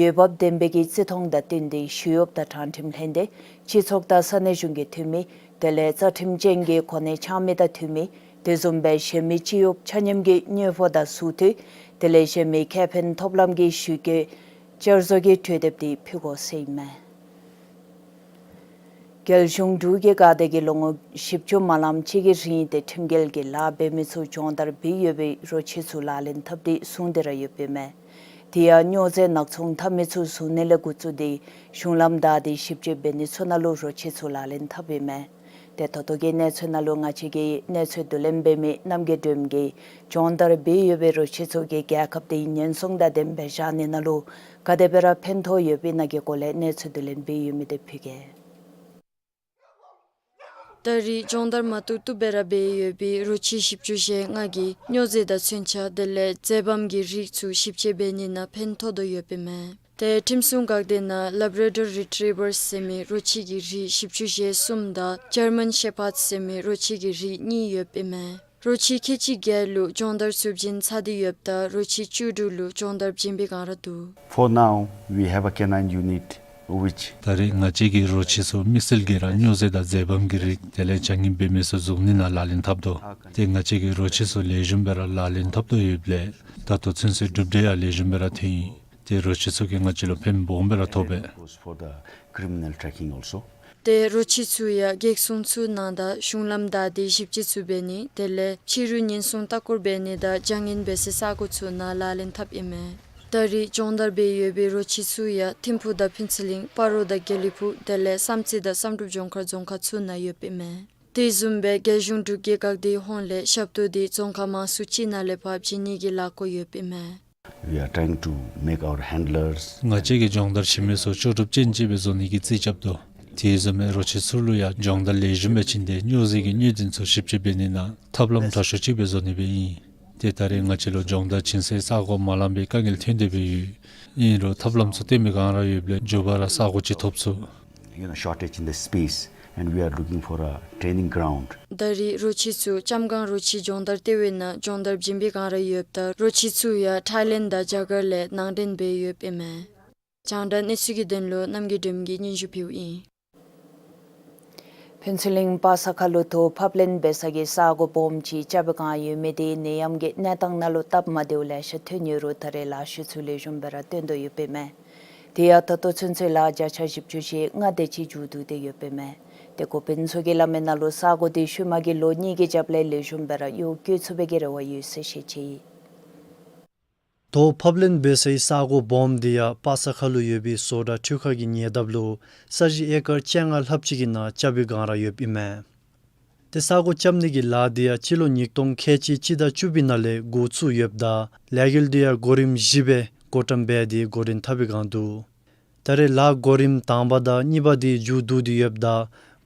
འོས་འབབ་ལྡན་པའི་གི་བརྩི་མཐོང་དང་བསྟུན་ཏེ་ཞི་གཡོགཔ་དང་དྲང་ཁྲིམས་ལྷན་སྡེ་སྤྱི་ཚོགས་དང་ས་གནས་གཞུང་གི་འཐུས་མི་དེ་ལས་རྩ་ཁྲིམས་ཅན་གྱི་གོ་གནས་འཆང་མི་དང་འཐུས་མི་དེ་བཟུམ་སྦེ་གཞན་མི་སྤྱི་གཡོགཔ་ཆ་མཉམ་གྱི་དངུལ་ཕོགས་དང་ཟུར་འཐུས་དེ་ལས་གཞན་མི་ཁེ་ཕན་ཐོབ་ལམ་གྱི་ཞུ་སྐྱོན་བསྐྱར་བཟོ་གི་གྲོས་འདེབས་དེ་ཕུལ་དགོ་ཟེར་ཨིན་མས། རྒྱལ་གཞུང་འབྲུག་གིས་ག་དེ་གི་ལོ་ངོ་བཞི་བཅུ་མ་ལངམ་ཅིག་གི་རིང་ཏེ་ཁྲིམས་འགལ་གྱི་ལཱ་འབད་མི་ཚུ་སྦྱོང་བརྡར་འབད་ཡོད་པའི་རོ་ཁྱི་ཚུ་ལག་ལེན་འཐབ་སྟེ་བཟུང་སྟེ་ར་ཡོདཔ་ཨིན་མས། དེ་ཡང་སྨྱོ་རྫས་ནག་ཚོང་འཐབ་མི་ཚུ་བཟུང་ནི་ལས་འགོ་བཙུགས་ཏེ་གཞུང་ལམ་བདའ་སྟེ་ཞིབ་དཔྱད་འབད་ནི་ཚུ་ནང་ལུ་རོ་ཁྱི་ཚུ་ལག་ལེན་འཐབ་ཨིན་མས། ཏེ་ད་ལྟོ་གི་གནས་ཚུལ་ནང་ལུ་ང་བཅས་ཀྱི་གནས་ཚུལ་བསྡུ་ལེན་འབད་མི་རྣམ་རྒྱལ་སྒྲོལམ་གིས་སྦྱོང་བརྡར་འབད་ཡོད་པའི་རོ་ཁྱི་ཚུ་གིས་རྒྱལ་ཁབ་དེའི་ཉེན་སྲུང་དང་ལྡནམ་སྦེ་བཞག་ནི་ནང་ལུ་ག་དེ་སྦེ་ར་ཕན་ཐོགས་ཡོདཔ་ཨིན་ན་གི་སྐོར་ལས་གནས་ཚུལ་བསྡུ་ལེན་འབད་ཡོད་མི་དེ་ཕུལ་གེ། ད་རེས་སྦྱོང་བརྡར་མ་བཏུབ་བཏུབ་སྦེ་ར་འབད་ཡོད་པའི་རོ་ཁྱི་བཞི་བཅུ་ཞེ་ལྔ་གིས་སྨྱོ་རྫས་དང་མཚོན་ཆ་དེ་ལས་རྫས་སྦོམ་གྱི་རིགས་ཚུ་ཞིབ་དཔྱད་འབད་ནི་ནང་ཕན་ཐོགས་དོ་ཡོདཔ་ཨིན་མས། ཏེ་ཁྲིམས་སྲུང་འགག་སྡེ་ནང་ལེབ་ར་ཌོར་རི་ཊི་རི་བར་ཟེར་མི་རོ་ཁྱི་གི་རིགས་བཞི་བཅུ་ཞེ་གསུམ་དང་ཇར་མན་ཤེ་ཕརཌ་ཟེར་མི་རོ་ཁྱི་གི་རིགས་གཉིས་ཡོདཔ་ཨིན་མས། རོ་ཁྱི་ཁལ་གཅིག་བརྒྱད་ལུ་སྦྱོང་བརྡར་ཚུ་བྱིན་ཚར་ཏེ་ཡོདཔ་ད་རོ་ཁྱི་བཅུ་དྲུག་ལུ་སྦྱོང་བརྡར་བྱིན་པའི་བསྒང་ར་འདུག། For now, we have a canine unit which ད་རེས་ང་བཅས་ཀྱིས་རོ་ཁྱི་ཚུ་དམིགས་བསལ་གྱིས་ར་སྨྱོ་རྫས་དང་རྫས་སྦོམ་གྱི་རིགས་དེ་ལས་བྱ་ངན་འབད་མི་ཚུ་བཟུང་ནི་ནང་ལག་ལེན་འཐབ་དོ། ཏེ་ང་བཅས་ཀྱིས་རོ་ཁྱི་ཚུ་ལེགས་ཤོམ་སྦེ་ར་ལག་ལེན་འཐབ་དོ་ཡོདཔ་ལས་ད་ལྟོ་ཚུན་ཚོད་གྲུབ་འབྲས་ཡང་ལེགས་ཤོམ་སྦེ་ར་ཐོན་ཡི། ཏེ་རོ་ཁྱི་ཚུ་གིས་ང་བཅས་ལུ་ཕན་སྦོམ་སྦེ་ར་ཐོགས་པས། Goes for the criminal tracking also. ཏེ་རོ་ཁྱི་ཚུ་ཡང་གེགས་སྲུང་ཚུ་ནང་དང་གཞུང་ལམ་བདའ་སྟེ་ཞིབ་དཔྱད་ཚུ་འབད་ནི་དེ་ལས་ཕྱི་རུ་ཉེན་སྲུང་ལྟ་སྐོར་འབད་ནི་དང་བྱ་ངན་འབད་སའི་ས་གོ་ཚུ་ནང་ལག་ལེན་འཐབ་ཨིན་མས། ད་རེས་སྦྱོང་བརྡར་འབད་ཡོད་པའི་རོ་ཁྱི་ཚུ་ཡང་ཐིམ་ཕུག་དང་ཕུན་ཚོགས་གླིང་སྤ་རོ་དང་དགེ་ལེགས་ཕུག་དེ་ལས་བསམ་རྩེ་དང་བསམ་གྲུབ་ལྗོངས་མཁར་རྫོང་ཁག་ཚུ་ནང་ཡོདཔ་ཨིན་མས། དེ་བཟུམ་སྦེ་རྒྱལ་གཞུང་འབྲུག་རྒྱལ་འགག་སྡེའི་ཧོངས་ལས་ཞབས་ཏོག་འདི་རྫོང་ཁག་མང་སུ་ཅིག་ནང་ལས་ཕར་བྱིན་ནི་གི་ལས་འགུལ་ཡོདཔ་ཨིན་མས། We are trying to make our handlers ང་བཅས་ཀྱིས་སྦྱོང་བརྡར་བྱིན་མི་ཚུ་ལྕོགས་གྲུབ་ཅན་ཅིག་སྦེ་བཟོ་ནི་གི་རྩིས་རྐྱབ་དོ། དེ་བཟུམ་སྦེ་རོ་ཁྱི་ཚུ་ལུ་ཡང་སྦྱོང་བརྡར་ལེགས་ཤོམ་སྦེ་བྱིན་ཏེ་སྨྱོ་རྫས་ཀྱི་གནོད་འཛིན་ཚུ་ཞིབ་དཔྱད་འབད་ནི་ནང་ཐབས་ལམ་དྲག་ཤོས་ཅིག་སྦེ་བཟོ་ནི་སྦེ་ཨིན། ཏེ་ད་རེས་ང་བཅས་ལུ་སྦྱོང་བརྡར་བྱིན་སའི་ས་གོ་མ་ལང་པའི་དཀའ་ངལ་ཐོན་ཏེ་སྦེ་ཡོད། ཨིན་རུང་ཐབས་ལམ་ཚུ་བཏོན་པའི་བསྒང་ར་ཡོདཔ་ལས་མགྱོགས་པ་ར་ས་གོ་ཅིག་ཐོབ་ཚུགས། You know, shortage in the space, and we are looking for a training ground. ད་རེས་རོ་ཁྱི་ཚུ་ལྕམ་སྒང་རོ་ཁྱི་སྦྱོང་བརྡར་ལྟེ་བའི་ནང་སྦྱོང་བརྡར་བྱིན་པའི་བསྒང་ར་ཡོདཔ་ད་རོ་ཁྱི་ཚུ་ཡང་ཐའི་ལེནཌ་དང་རྒྱ་གར་ལས་ནང་འདྲེན་འབད་ཡོདཔ་ཨིན་མས། རྒྱང་བསྒྲགས་གནས་ཚུལ་གྱི་དོན་ལུ་རྣམ་རྒྱལ་སྒྲོལམ་གིས་སྙན་ཞུ་ཕུལཝ་ཨིན། ཕུན་ཚོགས་གླིང་པ་ས་ཁ་ལུ་དོས་ཕབ་ལེན་འབད་ས་གི་ས་གོ་སྦོམ་ཅིག་རྐྱབ་པའི་བསྒང་ཡོད་མི་དེ་ནད་ཡམས་ཀྱི་གནས་སྟངས་ནང་ལུ་སྟབས་མ་བདེཝ་ལེ་ཤ་ཐོན་ཡོད་རུང་ད་རེས་ལཱ་ཤུལ་ཚུ་ལེགས་ཤོམ་སྦེ་ར་བཏོན་དོ་ཡོདཔ་ཨིན་མས། དེ་ཡང་ད་ལྟོ་ཚུན་ཚོད་ལཱ་བརྒྱ་ཆ་བཞི་བཅུ་ཞེ་ལྔ་དེ་ཅིག་མཇུག་བསྡུ་སྟེ་ཡོདཔ་ཨིན་མས། ཏེ་འགོ་དཔོན་ཚུ་གིས་སླབ་མི་ནང་ལུ་ས་གོ་དེ་ཤུལ་མ་གི་ལོ་གཉིས་ཀྱི་རྒྱབ་ལས་ལེགས་ཤོམ་སྦེ་ར་གཡོག་བཀོལ་ཚུགས་པའི་གི་རེ་བ་ཡོད་ཟེར་བཤད་ཅི། དོས་ཕབ་ལེན་འབད་སའི་ས་གོ་སྦོམ་དེ་ཡང་པ་ས་ཁ་ལུ་ཡོད་པའི་བཟོ་གྲྭ་འཕྲུལ་ཁང་གི་ཉེ་འདབས་ལུ་ས་གཞི་ཨེ་ཀར་བཅོ་ལྔ་ལྷགཔ་ཅིག་གི་ནང་རྐྱབ་པའི་བསྒང་ར་ཡོདཔ་ཨིན་མས། ཏེ་ས་གོ་རྐྱབ་ནི་གི་ལཱ་དེ་ཡང་སྤྱི་ལོ་ཉིས་སྟོང་ཁལ་གཅིག་སྤྱི་ཟླ་བཅུ་པའི་ནང་ལས་འགོ་བཙུགས་ཡོདཔ་ད་ལས་འགུལ་དེ་ཡང་གོ་རིམ་བཞི་སྦེ་བགོ་བཀྲམ་འབད་དེ་འགོ་འདྲེན་འཐབ་པའི་བསྒང་འདུག། ད་རེས་ལཱ་གོ་རིམ་དང་པ་དང་གཉིས་པ་དེ་མཇུག་བསྡུ་སྟེ་ཡོདཔ་ད་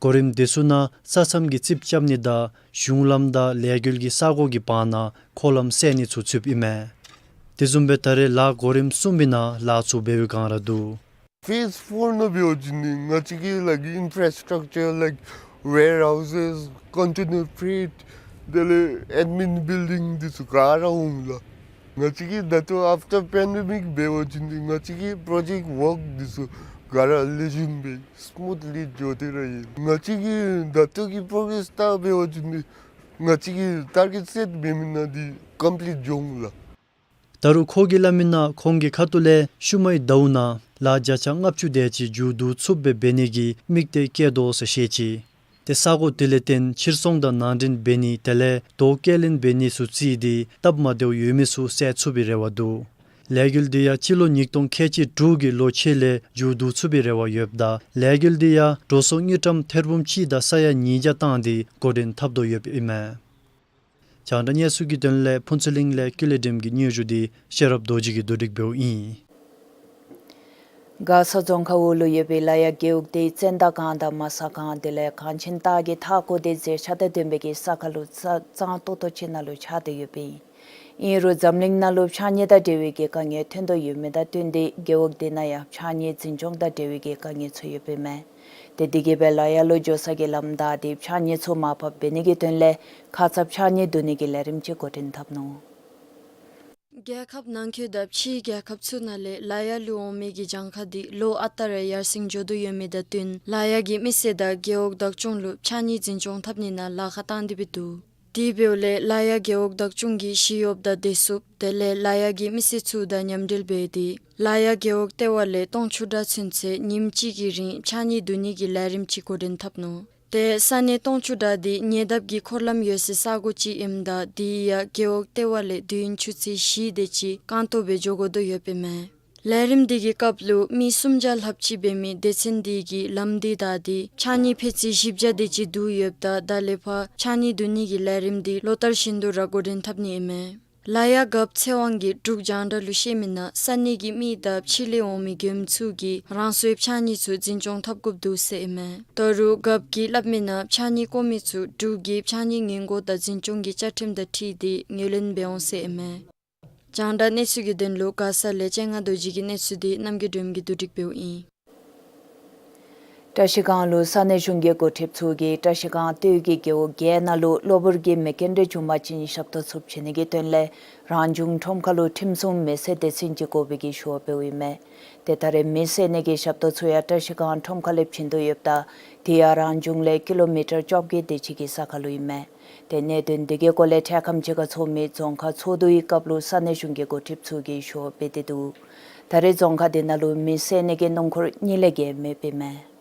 གོ་རིམ་དེ་ཚུ་ནང་ས་མཚམས་ཀྱི་རྩིགཔ་རྐྱབ་ནི་དང་གཞུང་ལམ་དང་ལས་འགུལ་གྱི་ས་གོ་གི་བར་ན་འཁོར་ལམ་བསལ་ནི་ཚུ་ཚུདཔ་ཨིན་མས། དེ་བཟུམ་སྦེ་ད་རེས་ལཱ་གོ་རིམ་གསུམ་པའི་ནང་ལཱ་ཚུ་འབད་བའི་བསྒང་ར་འདུག། Phase four ནང་འབད་བ་ཅིན་ནི་ང་བཅས་ཀྱི་like infrastructure like warehouses, container freight, དེ་ལས་admin building འདི་ཚུ་ག་ར་འོང་ལགས། ང་བཅས་ཀྱི་ད་ལྟོ་after pandemic འབད་བ་ཅིན་ནི་ང་བཅས་ཀྱི་project work འདི་ཚུ་ག་ར་ལེགས་ཤོམ་སྦེ་smoothly འགྱོ་སྟེ་ར་ཡོད། ང་བཅས་ཀྱི་ད་ལྟོ་གི་progress ལྟར་འབད་བ་ཅིན་ནི་ང་བཅས་ཀྱི་target set འབད་མི་ནང་འདི་complete འགྱོ་འོང་ལགས། ད་རུང་ཁོ་གིས་སླབ་མི་ནང་ཁོང་གི་ཁ་ཐུག་ལས་ཤུལ་མའི་ཟླཝ་ནང་ལཱ་བརྒྱ་ཆ་ལྔ་བཅུ་དེ་ཅིག་མཇུག་བསྡུ་ཚུགསཔ་སྦེ་འབད་ནི་གི་དམིགས་གཏད་བསྐྱེད་དོ་ཟེར་བཤད་ཅི། ཏེ་ས་གོ་དེ་ལས་བརྟེན་ཕྱིར་ཚོང་དང་ནང་འདྲེན་འབད་ནི་དེ་ལས་དོས་སྐྱེལ་ལེན་འབད་ནི་ཚུ་བརྩིས་ཏེ་སྟབས་མ་བདེཝ་ཡོད་མི་ཚུ་བསལ་ཚུགས་པའི་རེ་བ་འདུག། ལས་འགུལ་དེ་ཡང་སྤྱི་ལོ་ཉིས་སྟོང་ཁལ་གཅིག་དྲུག་གི་ལོ་ཕྱེད་ལས་མཇུག་བསྡུ་ཚུགས་པའི་རེ་བ་ཡོདཔ་ད་ལས་འགུལ་དེ་ཡང་འགྲོ་སོང་དངུལ་ཀྲམ་ཐེར་འབུམ་གཅིག་དང་ས་ཡ་ཉིས་བརྒྱ་བཏང་སྟེ་འགོ་འདྲེན་འཐབ་དོ་ཡོདཔ་ཨིན་མས། རྒྱང་བསྒྲགས་གནས་ཚུལ་གྱི་དོན་ལས་ཕུན་ཚོགས་གླིང་ལས་ཀུན་ལེགས་སྒྲོལམ་གྱི་སྙན་ཞུ་དེ་ཤེས་རབ་རྡོ་རྗེ་གིས་བསྡུ་སྒྲིག་འབདཝ་ཨིན། མགར་ས་རྫོང་ཁག་འོག་ལུ་ཡོད་པའི་ལ་ཡ་རྒེད་འོག་དེ་ཙན་དན་སྒང་དང་མ་ས་གངས་དེ་ལས་གངས་ཅན་སྟག་གི་མཐའ་འཁོར་དེ་མཛེས་ཆ་དང་ལྡན་པའི་གི་ས་ཁ་ལུ་ས་གཙང་ཏོག་ཏོ་ཅིག་ནང་ལུ་ཆགས་ཏེ་ཡོདཔ་ཨིན། ཨིན་རུང་འཛམ་གླིང་ནང་ལུ་ཕྱགས་སྙིགས་དང་འབྲེལ་བའི་གི་དཀའ་ངལ་ཐོན་དོ་ཡོད་མི་དང་བསྟུན་ཏེ་རྒེད་འོག་དེ་ནང་ཡང་ཕྱགས་སྙིགས་འཛིན་སྐྱོང་དང་འབྲེལ་བའི་གི་དཀའ་ངལ་ཚུ་ཡོདཔ་ཨིན་མས། ཏེ་དེ་གིས་སྦེ་ལ་ཡ་ལུ་འགྱོ་ས་གི་ལམ་བདའ་སྟེ་ཕྱགས་སྙིགས་ཚུ་མར་ཕབ་འབད་ནི་གི་དོན་ལས་ཁ་ཙ་ཕྱགས་སྙིགས་བསྡུ་ནི་གི་ལས་རིམ་ཅིག་འགོ་འདྲེན་འཐབ་ནུག། རྒྱལ་ཁབ་ནང་འཁོད་དང་ཕྱིའི་རྒྱལ་ཁབ་ཚུ་ནང་ལས་ལ་ཡ་ལུ་འོང་མི་གི་གྱངས་ཁ་དེ་ལོ་ཨ་རྟག་ར་ཡར་སེང་འགྱོ་དོ་ཡོད་མི་དང་བསྟུན་ལ་ཡ་གི་མི་སེར་དང་རྒེད་འོག་བདག་སྐྱོང་ལུ་ཕྱགས་སྙིགས་འཛིན་སྐྱོང་འཐབ་ནི་ནང་ལཱ་ཁག་བཏང་སྟེ་སྦེ་འདུག། དེ་འབདཝ་ལས་ལ་ཡ་རྒེད་འོག་བདག་སྐྱོང་གིས་ཞི་གཡོགཔ་དང་བདེ་སྲུངཔ་དེ་ལས་ལ་ཡ་གི་མི་སེར་ཚུ་དང་མཉམ་འབྲེལ་འབད་དེ་ལ་ཡ་རྒེད་འོག་ལྟེ་བ་ལས་སྟོང་ཕྲག་ཚུན་ཚོད་ཉིནམ་གཅིག་གི་རིང་ཕྱགས་སྙིགས་བསྡུ་ནི་གི་ལས་རིམ་ཅིག་འགོ་འདྲེན་འཐབ་ནུག། ཏེ་ས་གནས་སྟོང་ཕྲག་དེ་ཉེ་འདབས་ཀྱི་འཁོར་ལམ་ཡོད་སའི་ས་གོ་ཅིག་ཨིནམ་ད་དེ་ཡང་རྒེད་འོག་ལྟེ་བ་ལས་དུས་ཡུན་ཆུ་ཚོད་བཞི་དེ་ཅིག་རྐང་སྟོང་སྦེ་འགྱོ་དགོ་དོ་ཡོདཔ་ཨིན་མས། ལས་རིམ་དེ་གི་སྐབས་ལུ་མི་སུམ་བརྒྱ་ལྷགཔ་ཅིག་འབད་མི་སྡེ་ཚན་དེ་གིས་ལམ་དེ་བདའ་སྟེ་ཕྱགས་སྙིགས་ཕལ་ཆེར་བཞི་བརྒྱ་དེ་ཅིག་བསྡུ་ཡོདཔ་ད་ད་ལས་ཕར་ཕྱགས་སྙིགས་བསྡུ་ནི་གི་ལས་རིམ་དེ་ལོ་ལྟར་བཞིན་དུ་ར་འགོ་འདྲེན་འཐབ་ནི་ཨིན་མས། ལ་ཡ་རྒཔོ་ཚེ་དབང་གིས་འབྲུག་རྒྱང་བསྒྲགས་ལུ་བཤད་མི་ནང་ས་གནས་ཀྱི་མི་དང་ཕྱི་ལས་འོང་མི་མགྱོནམ་ཚུ་གིས་རང་སོའི་ཕྱགས་སྙིགས་ཚུ་འཛིན་སྐྱོང་འཐབ་དགོཔ་འདུག་ཟེར་ཨིན་མས། ད་རུང་རྒཔོ་གིས་སླབ་མི་ནང་ཕྱགས་སྙིགས་བཀོ་མི་ཚུ་འབྲུག་གི་ཕྱགས་སྙིགས་སྔོན་འགོག་དང་འཛིན་སྐྱོང་གི་བཅའ་ཁྲིམས་དང་འཁྲིལ་ཏེ་ངོས་ལེན་འབད་འོང་ཟེར་ཨིན་མས། རྒྱང་བསྒྲགས་གནས་ཚུལ་གྱི་དོན་ལུ་མགར་ས་ལས་སྤྱན་སྔ་རྡོ་རྗེ་གི་གནས་ཚུལ་འདི་རྣམ་རྒྱལ་སྒྲོལམ་གྱིས་བསྡུ་སྒྲིག་འབདཝ་ཨིན། བཀྲ་ཤིས་སྒང་ལུ་ས་གནས་གཞུང་གི་འགོ་ཁྲིདཔ་ཚུ་གིས་བཀྲ་ཤིས་སྒང་སྟོད་ཀྱི་རྒེད་འོག་བརྒྱད་ནང་ལུ་གློ་བུར་གྱི་མེ་རྐྱེན་རེ་བྱུང་པ་ཅིན་ཞབས་ཏོག་ཚུ་བྱིན་ནི་གི་དོན་ལས་རང་བྱུང་ཁྲོམ་ཁ་ལུ་ཁྲིམས་སྲུང་མེ་བསད་སྡེ་ཚན་ཅིག་དགོ་པའི་གི་ཞུ་བ་འབདཝ་ཨིན་མས། ཏེ་ད་རེས་མེ་བསད་ནི་གི་ཞབས་ཏོག་ཚུ་ཡང་བཀྲ་ཤིས་སྒང་ཁྲོམ་ཁ་ལས་བྱིན་དོ་ཡོདཔ་ད་དེ་ཡང་རང་བྱུང་ལས་ཀི་ལོ་མི་ཊར་བཅོ་བརྒྱད་དེ་ཅིག་གི་ས་ཁ་ལུ་ཨིན་མས། ཏེ་གནད་དོན་འདི་གི་སྐོར་ལས་འཕྲལ་ཁམས་ཅིག་ཁར་ཚོགས་མི་རྫོང་ཁག་ཚོགས་འདུའི་སྐབས་ལུ་ས་གནས་གཞུང་གི་འགོ་ཁྲིདཔ་ཚུ་གིས་ཞུ་བ་འབད་དེ་འདུག། ད་རེས་རྫོང་ཁག་འདི་ནང་ལུ་མེ་བསད་ནི་གི་སྣུམ་འཁོར་གཉིས་ལས་བརྒལ་མེདཔ་ཨིན་མས།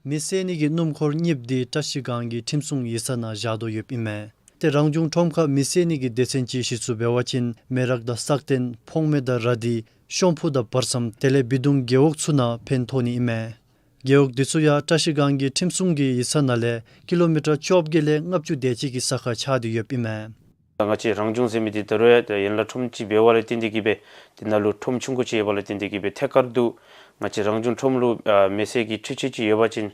མེ་བསད་ནི་གི་སྣུམ་འཁོར་གཉིསཔོ་འདི་བཀྲ་ཤིས་སྒང་གི་ཁྲིམས་སྲུང་ཡིག་ཚང་ནང་བཞག་དོ་ཡོདཔ་ཨིན་མས། ཏེ་རང་བྱུང་ཁྲོམ་ཁར་མེ་བསད་ནི་གི་སྡེ་ཚན་ཅིག་གཞི་བཙུགས་འབད་བ་ཅིན་མེ་རག་དང་སག་སྟེང་ཕོངས་མེ་དང་ར་དྷི་ཤོང་ཕུ་དང་བར་མཚམས་དེ་ལས་སྦིས་གདུང་རྒེད་འོག་ཚུ་ནང་ཕན་ཐོགས་ནི་ཨིན་མས། རྒེད་འོག་འདི་ཚུ་ཡང་བཀྲ་ཤིས་སྒང་གི་ཁྲིམས་སྲུང་གི་ཡིག་ཚང་ནང་ལས་ཀི་ལོ་མི་ཊར་བཅོ་བརྒྱད་ལས་ལྔ་བཅུ་དེ་ཅིག་གི་ས་ཁར་ཆགས་ཏེ་ཡོདཔ་ཨིན་མས། ད་ང་བཅས་རང་བྱུང་ཟེར་མི་འདི་ད་རུང་ཡང་ད་ཡན་ལག་ཁྲོམ་ཅིག་འབད་བ་ལས་བརྟེན་ཏེ་གིས་སྦེ་དེ་ནང་ལུ་ཁྲོམ་ཆུང་ཀུ་ཅིག་ཡོད་པ་ལས་བརྟེན་ཏེ་གིས་སྦེ་ཐད་ཀར་དུ་ང་བཅས་རང་བྱུང་ཁྲོམ་ལུ་ཨ་མེ་བསད་ཀྱི་འཕྲུལ་ཆས་ཅིག་ཡོད་པ་ཅིན་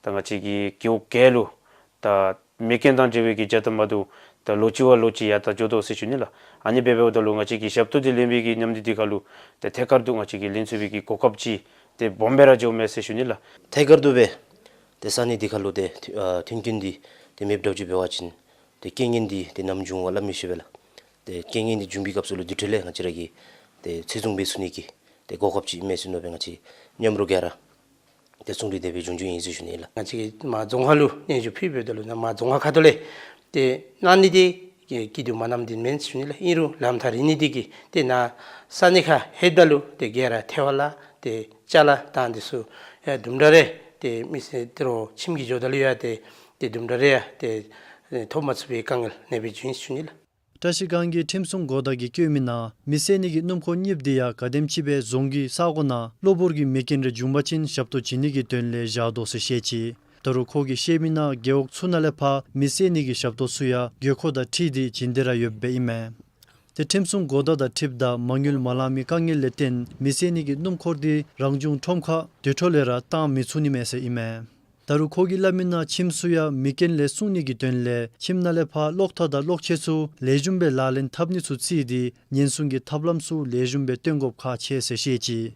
ད་ང་བཅས་ཀྱི་རྒེད་འོག་བརྒྱད་ལུ་ད་མེ་རྐྱེན་དང་འབྲེལ་བའི་གི་རྒྱ་ད་མ་འདུག། ད་ལོ་གཅིག་བ་ལོ་གཅིག་ཡར་ད་འགྱོ་དོ་ཟེར་ཞུ་ནི་ལགས། ཨ་ནི་སྦེ་འབདཝ་ད་ལུ་ང་བཅས་ཀྱི་ཞབས་ཏོག་འདི་ལེན་པའི་གི་མཉམ་འདི་འདི་ཁར་ལུ་ད་ཐད་ཀར་དུ་ང་བཅས་ཀྱིས་ལེན་ཚུགས་པའི་གི་གོ་སྐབས་ཅིག་ཏེ་སྦོམ་སྦེ་ར་འགྱོཝ་མས་ཟེར་ཞུ་ནི་ལགས། ཐད་ཀར་དུ་སྦེ་ཏེ་ས་གནས་འདི་ཁར་ལུ་ཏེ་ཨ་མཐུན་རྐྱེན་འདི་ཏེ་མེདཔ་འདྲཝ་ཅིག་འབད་བ་ཅིན་ཏེ་རྐྱེན་ངན་འདི་ཏེ་ནམ་འབྱུང་བ་སླབ་མི་ཤེས་པས་ལགས། ཏེ་རྐྱེན་ངན་འདི་འབྱུང་པའི་སྐབས་སུ་ལུ་དེ་འཕྲོ་ལས་ང་བཅས་ར་གིས་ཏེ་ཚེ་སྲུང་འབད་ཚུགས་ནི་གི་ཏེ་གོ་སྐབས་ཅིག་མས་ཟེར་མནོ་སྦེ་ང་བཅས་མཉམ་རོགས་ག་ར་ཏེ་གསུང་གྲོས་དེ་སྦེ་བྱུང་བྱུངམ་ཨིན་ཟེར་ཞུ་ནི་ལགས། ང་བཅས་ཀྱིས་མར་རྫོང་ཁག་ལུ་སྙན་ཞུ་ཕུལ་འབདཝ་ད་ལུ་ནཱ་མར་རྫོང་ཁག་ཁ་ཐུག་ལས་ཏེ་གནང་ནི་འདི་སྐྱིད་སྡུག་མ་གནངམ་འདི་མེན་ཟེར་ཞུ་ནི་ལགས། ཨིན་རུང་ལམ་ཐག་རིང་ནི་འདི་གིས་ཏེ་ནཱ་ས་གནས་ཁར་ལྷོདཔ་ད་ལུ་ཏེ་ག་ར་ཐལ་བ་ལ་ཏེ་ཅ་ལ་དང་འདི་ཚུ་ཡང་དུམ་གྲ་རེ་ཏེ་མི་སེར་ཏེ་རོགས་ཁྱིམ་གྱི་འགྱོཝ་ད་ལུ་ཡང་ཏེ་ཏེ་དུམ་གྲ་རེ་ཡང་ཏེ་ཐོབ་མ་ཚུགས་པའི་དཀའ་ངལ་གནས་པའི་བྱུང་ཡི་ཟེར་ཞུ་ནི་ལགས། བཀྲ་ཤིས་སྒང་གི་ཁྲིམས་སྲུང་འགོ་བདག་གིས་བཀོད་མི་ནང་མེ་བསད་ནི་གི་སྣུམ་འཁོར་གཉིསཔོ་འདི་ཡང་ག་དེམ་ཅིག་སྦེ་རྫོང་གི་ས་གོ་ནང་གློ་བུར་གྱི་མེ་རྐྱེན་རེ་བྱུང་པ་ཅིན་ཞབས་ཏོག་བྱིན་ནི་གི་དོན་ལས་བཞག་དོ་ཟེར་བཤད་ཅི། ད་རུང་ཁོ་གིས་བཤད་མི་ནང་རྒེད་འོག་ཚུ་ནང་ལས་ཕར་མེ་བསད་ནི་གི་ཞབས་ཏོག་ཚུ་ཡང་དགོས་མཁོ་དང་འཁྲིལ་ཏེ་བྱིན་ཏེ་ར་ཡོདཔ་ཨིན་མས། ཏེ་ཁྲིམས་སྲུང་འགོ་བདག་དང་འཁྲིལཝ་ད་མ་དངུལ་མ་ལང་མི་དཀའ་ངལ་ལས་བརྟེན་མེ་བསད་ནི་གི་སྣུམ་འཁོར་འདི་རང་བྱུང་ཁྲོམ་ཁར་དེ་འཕྲོ་ལས་ར་བཏང་མི་ཚུགས་ནི་མས་ཟེར་ཨིན་མས། ད་རུང་ཁོ་གིས་སླབ་མི་ནང་ཁྱིམ་ཚུ་ཡང་མེ་རྐྱེན་ལས་སྲུང་ནི་གི་དོན་ལས་ཁྱིམ་ནང་ལས་ཕར་གློག་ཐག་དང་གློག་ཆས་ཚུ་ལེགས་ཤོམ་སྦེ་ལག་ལེན་འཐབ་ནི་ཚུ་བརྩིས་ཏེ་ཉེན་སྲུང་གི་ཐབས་ལམ་ཚུ་ལེགས་ཤོམ་སྦེ་སྟོན་དགོཔ་ཁག་ཆེ་ཟེར་བཤད་ཅི།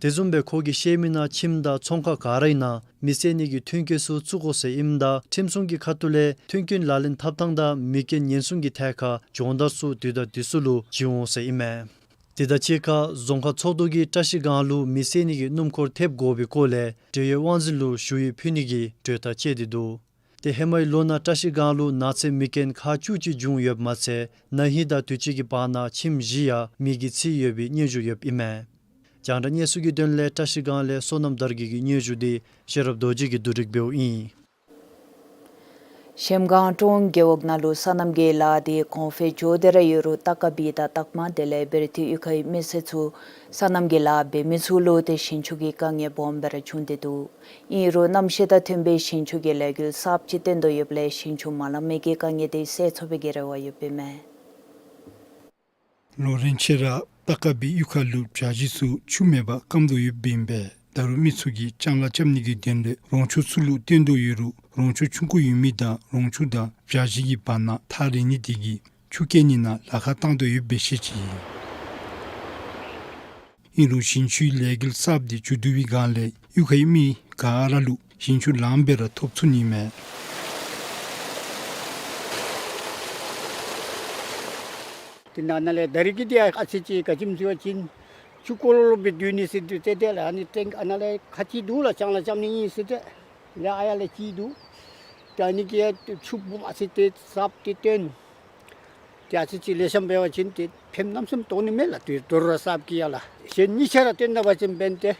དེ་བཟུམ་སྦེ་ཁོ་གིས་བཤད་མི་ནང་ཁྱིམ་དང་ཚོང་ཁང་ག་ར་ཨིན་ན་མེ་བསད་ནི་གི་མཐུན་རྐྱེན་ཚུ་བཙུགས་དགོ་ཟེར་ཨིནམ་ད་ཁྲིམས་སྲུང་གི་ཁ་ཐུག་ལས་མཐུན་རྐྱེན་ལག་ལེན་འཐབ་ཐངས་དང་མེ་རྐྱེན་ཉེན་སྲུང་གི་ཐད་ཁར་སྦྱོང་བརྡར་ཚུ་དུས་དང་དུས་སུ་ལུ་བྱིན་འོང་ཟེར་ཨིན་མས། དེ་དང་གཅིག་ཁར་རྫོང་ཁག་ཚོགས་འདུ་གིས་བཀྲ་ཤིས་སྒང་ལུ་མེ་བསད་ནི་གི་སྣུམ་འཁོར་ཐེབས་དགོ་པའི་སྐོར་ལས་འབྲེལ་ཡོད་དབང་འཛིན་ལུ་ཞུ་ཡིག་ཕུལ་ནི་གི་གྲོས་ཐག་བཅད་དེ་འདུག། ཏེ་ཧེ་མའི་ལོ་ནང་བཀྲ་ཤིས་སྒང་ལུ་ནགས་ཚལ་མེ་རྐྱེན་ཁག་བཅུ་གཅིག་བྱུང་ཡོདཔ་མ་ཚད་ན་ཧིང་དང་དུས་ཅི་གི་བར་ན་ཁྱིམ་བཞི་ཡང་མེ་གིས་འཚིག་ཡོད་པའི་སྙན་ཞུ་ཡོདཔ་ཨིན་མས། རྒྱང་བསྒྲགས་གནས་ཚུལ་གྱི་དོན་ལས་བཀྲ་ཤིས་སྒང་ལས་བསོད་ནམས་དར་རྒྱས་ཀྱི་སྙན་ཞུ་འདི་ཤེས་རབ་རྡོ་རྗེ་གིས་བསྡུ་སྒྲིག་འབདཝ་ཨིན། གཞལམ་སྒང་ཀྲོང་རྒེད་འོག་ནང་ལུ་སོ་ནམ་གྱི་ལཱ་འདི་གོང་འཕེལ་འགྱོ་སྟེ་ར་ཡོད་རུང་སྟག་ཀ་སྦི་དང་སྟག་མ་དེ་ལས་སྦེར་ཐིའི་གཡུས་ཁའི་མི་སེར་ཚུ་སོ་ནམ་གྱི་ལཱ་འབད་མི་ཚུ་ལུ་ཏེ་ཞིང་ཆུ་གི་དཀའ་ངལ་སྦོམ་སྦེ་ར་བྱུང་སྟེ་འདུག། ཨིན་རུང་གནམ་གཤིས་དང་མཐུན་པའི་ཞིང་ཆུ་གི་ལས་འགུལ་གསརཔ་ཅིག་བཏོན་དོ་ཡོདཔ་ལས་ཞིང་ཆུ་མ་ལང་མི་གི་དཀའ་ངལ་འདི་སེལ་ཚུགས་པའི་གི་རེ་བ་ཡོདཔ་ཨིན་མས། ལོ་རིམ་བཞིན་ར་སྟག་ཀ་སྦི་གཡུས་ཁ་ལུ་བྱ་བཞི་ཚུ་ཆུ་མེད་པར་སྐམ་དོ་ཡོདཔ་ཨིན་པས། ད་རུང་མི་ཚུ་གིས་ལྕང་ལཱ་རྐྱབ་ནི་གི་དོན་ལས་རོང་ཆུ་ཚུ་ལུ་བཏོན་དོ་ཡོད་རུང་རོང་ཆུ་ཆུང་ཀུ་ཡོད་མི་དང་རོང་ཆུ་དང་བྱ་བཞི་གི་བར་ན་ཐག་རིང་ནི་དེ་གིས་ཆུ་བསྐྱལ་ནི་ནང་ལཱ་ཁག་བཏང་དོ་ཡོདཔ་སྦེ་བཤད་ཅི། ཨིན་རུང་ཞིང་ཆུའི་ལས་འགུལ་གསརཔ་འདི་མཇུག་བསྡུ་བའི་སྒང་ལས་གཡུས་ཁའི་མི་ག་ར་ལུ་ཞིང་ཆུ་ལངམ་སྦེ་ར་ཐོབ་ཚུགས་ནི་མས། དེ་ནང་ན་ལས་ད་རིས་ཀྱི་འདི་ཨ་ཙི་ཅིག་ག་ཅི་སྨོ་ཟེར་བ་ཅིན་ཆུ་ཀོ་ལོ་ལོ་སྦེ་སྡོད་ནི་ཟེར་དུས་ཏེ་དེ་ལས་ཨ་ནི་སྟེང་ཨ་ནཱ་ལས་ཁ་ཅིག་འདུག་ལགས། ལྕང་ལཱ་རྐྱབ་ནི་ཨིན་ཟེར་ཏེ་ལས་ཨ་ཡར་ལས་ཅིག་འདུག། ཏེ་ཨ་ནི་གིས་ཆུ་སྦོམ་ཨ་ཙི་ཏེ་གསརཔ་ཏེ་བཏོན། ཏེ་ཨ་ཙི་ཅིག་ལེགས་ཤོམ་འབད་བ་ཅིན་ཏེ་ཕནམ་གནམ་མེད་ས་མེད་ཐོན་ནི་མས་ལགས། ཏེ་དོ་རུང་ར་གསརཔ་གི་ཡར་ལས་གཞན་གཉིས་ཆ་ར་བཏོན་ད་པ་ཅིན་འབདན་ཏེ་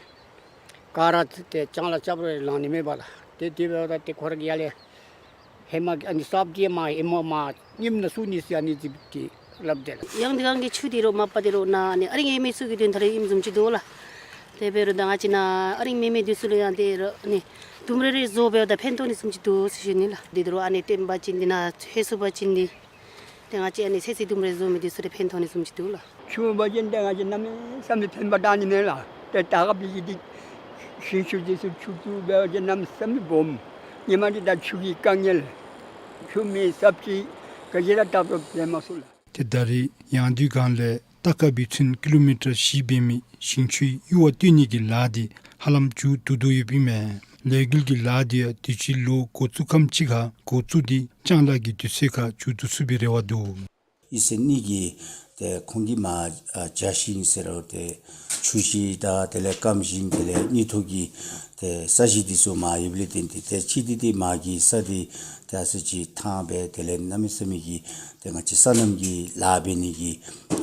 ག་ར་ཏེ་ལྕང་ལཱ་རྐྱབ་རུང་ལང་ནི་མེད་པས་ལགས། ཏེ་དེ་འབདཝ་ད་ཏེ་ཁོ་ར་གིས་ཡར་ལས་ཧེ་མ་གི་ཨ་ནི་གསརཔ་འདི་མར་ཧེ་མ་མར་རྙིངམ་ནང་བཙུགས་ནི་ཟེར་ཨ་ནི་ཅིག་ཏེ་སླབ་དེས་ལགས། ཡང་འདི་སྒང་གི་ཆུ་འདི་རོགས་མ་པ་འདི་རོགས་ནཱ་ཨ་ནི་ཨ་རིང་ཡོད་མི་ཚུ་གི་དོན་དག་རེ་ཨིནམ་བཟུམ་ཅིག་འདུག་ལགས། དེ་འབད་རུང་ད་ང་བཅས་ནཱ་ཨ་རིང་མེད་མི་འདི་ཚུ་ལུ་ཡང་ཏེ་རོགས་ཨ་ནི་དུམ་རེ་རེ་བཟོ་འབདཝ་ད་ཕན་ཐོགས་ནི་བཟུམ་ཅིག་འདུག་ཟེར་ཞུ་ནི་ལགས། འདི་དོ་རུང་ཨ་ནི་བཏོན་པ་ཅིན་འདི་ནང་ལྷོད་ཚུགས་པ་ཅིན་འདི་ ཏེ་ང་བཅས་ཨ་ནི་ཚོད་བསྲེ་ལྡུམ་ར་བཟོ་མི་འདི་ཚུ་ཏེ་ཕན་ཐོགས་ནི་བཟུམ་ཅིག་འདུག་ལགས། ཆུ་འབབ་པ་ཅིན་ཏེ་ང་བཅས་གནམ་མེད་ས་མེད་ཕན་པ་ཏང་ནི་མས་ལགས། ཏེ་ད་ག་པི་ཅིག་འདི་ཞིང་ཆུ་འདི་ཚུ་ཆུ་བཙུགས་འབད་བ་ཅིན་གནམ་མེད་ས་མེད་སྦོམ། ཧེ་མ་འདི་ད་ཆུ་གི་དཀའ་ངལ། ཆུ་མེད་ས་ཅིག་ག་ཅི་ར་བཏབ་རུང་འབད་མ་ཚུགས་ལགས། ཏེ་ད་རེས་ཡང་སྡུད་སྒང་ལས་ཏ་ཀ་བི་ཚུན་ཀི་ལོ་མི་ཊར་བཞི་འབད་མི་ཞིང་ཆུའི་གཡུར་བ་བཏོན་ནི་གི་ལཱ་འདི་ཧ་ལམ་མཇུག་བསྡུ་དོ་ཡོདཔ་ཨིན་མས། ལས་འགུལ་གྱི་ལཱ་འདི་ཡང་དུས་ཅི་ལོ་འགོ་བཙུགས་ཁམས་ཅིག་ཁར་འགོ་བཙུགས་ཏེ་ལྕང་ལཱ་གི་དུས་ཚོད་ཁར་མཇུག་བསྡུ་ཚུགས་པའི་རེ་བ་འདུག། ཨི་ཟེར་ནི་གི་ཏེ་ཁོང་གིས་མར་ཨ་བྱ་ཤིང་ཟེར་རུང་ཏེ་ཆུ་ཤིང་དང་དེ་ལས་སྐམ་ཤིང་དེ་ལས་སྙི་ཐོག་གི་ཏེ་ས་གཞི་འདི་ཚུ་མར་ཡོདཔ་ལས་བརྟེན་ཏེ་ཏེ་ཕྱེ་སྟེ་ཏེ་མར་གྱི་ས་འདི་ཏེ་ཨ་ཙི་ཅིག་ཐང་སྦེ་དེ་ལས་གནམ་མེད་ས་མེད་ཀྱི་ཏེ་ང་བཅས་སོ་ནམ་གྱི་ལཱ་འབད་ནི་གི་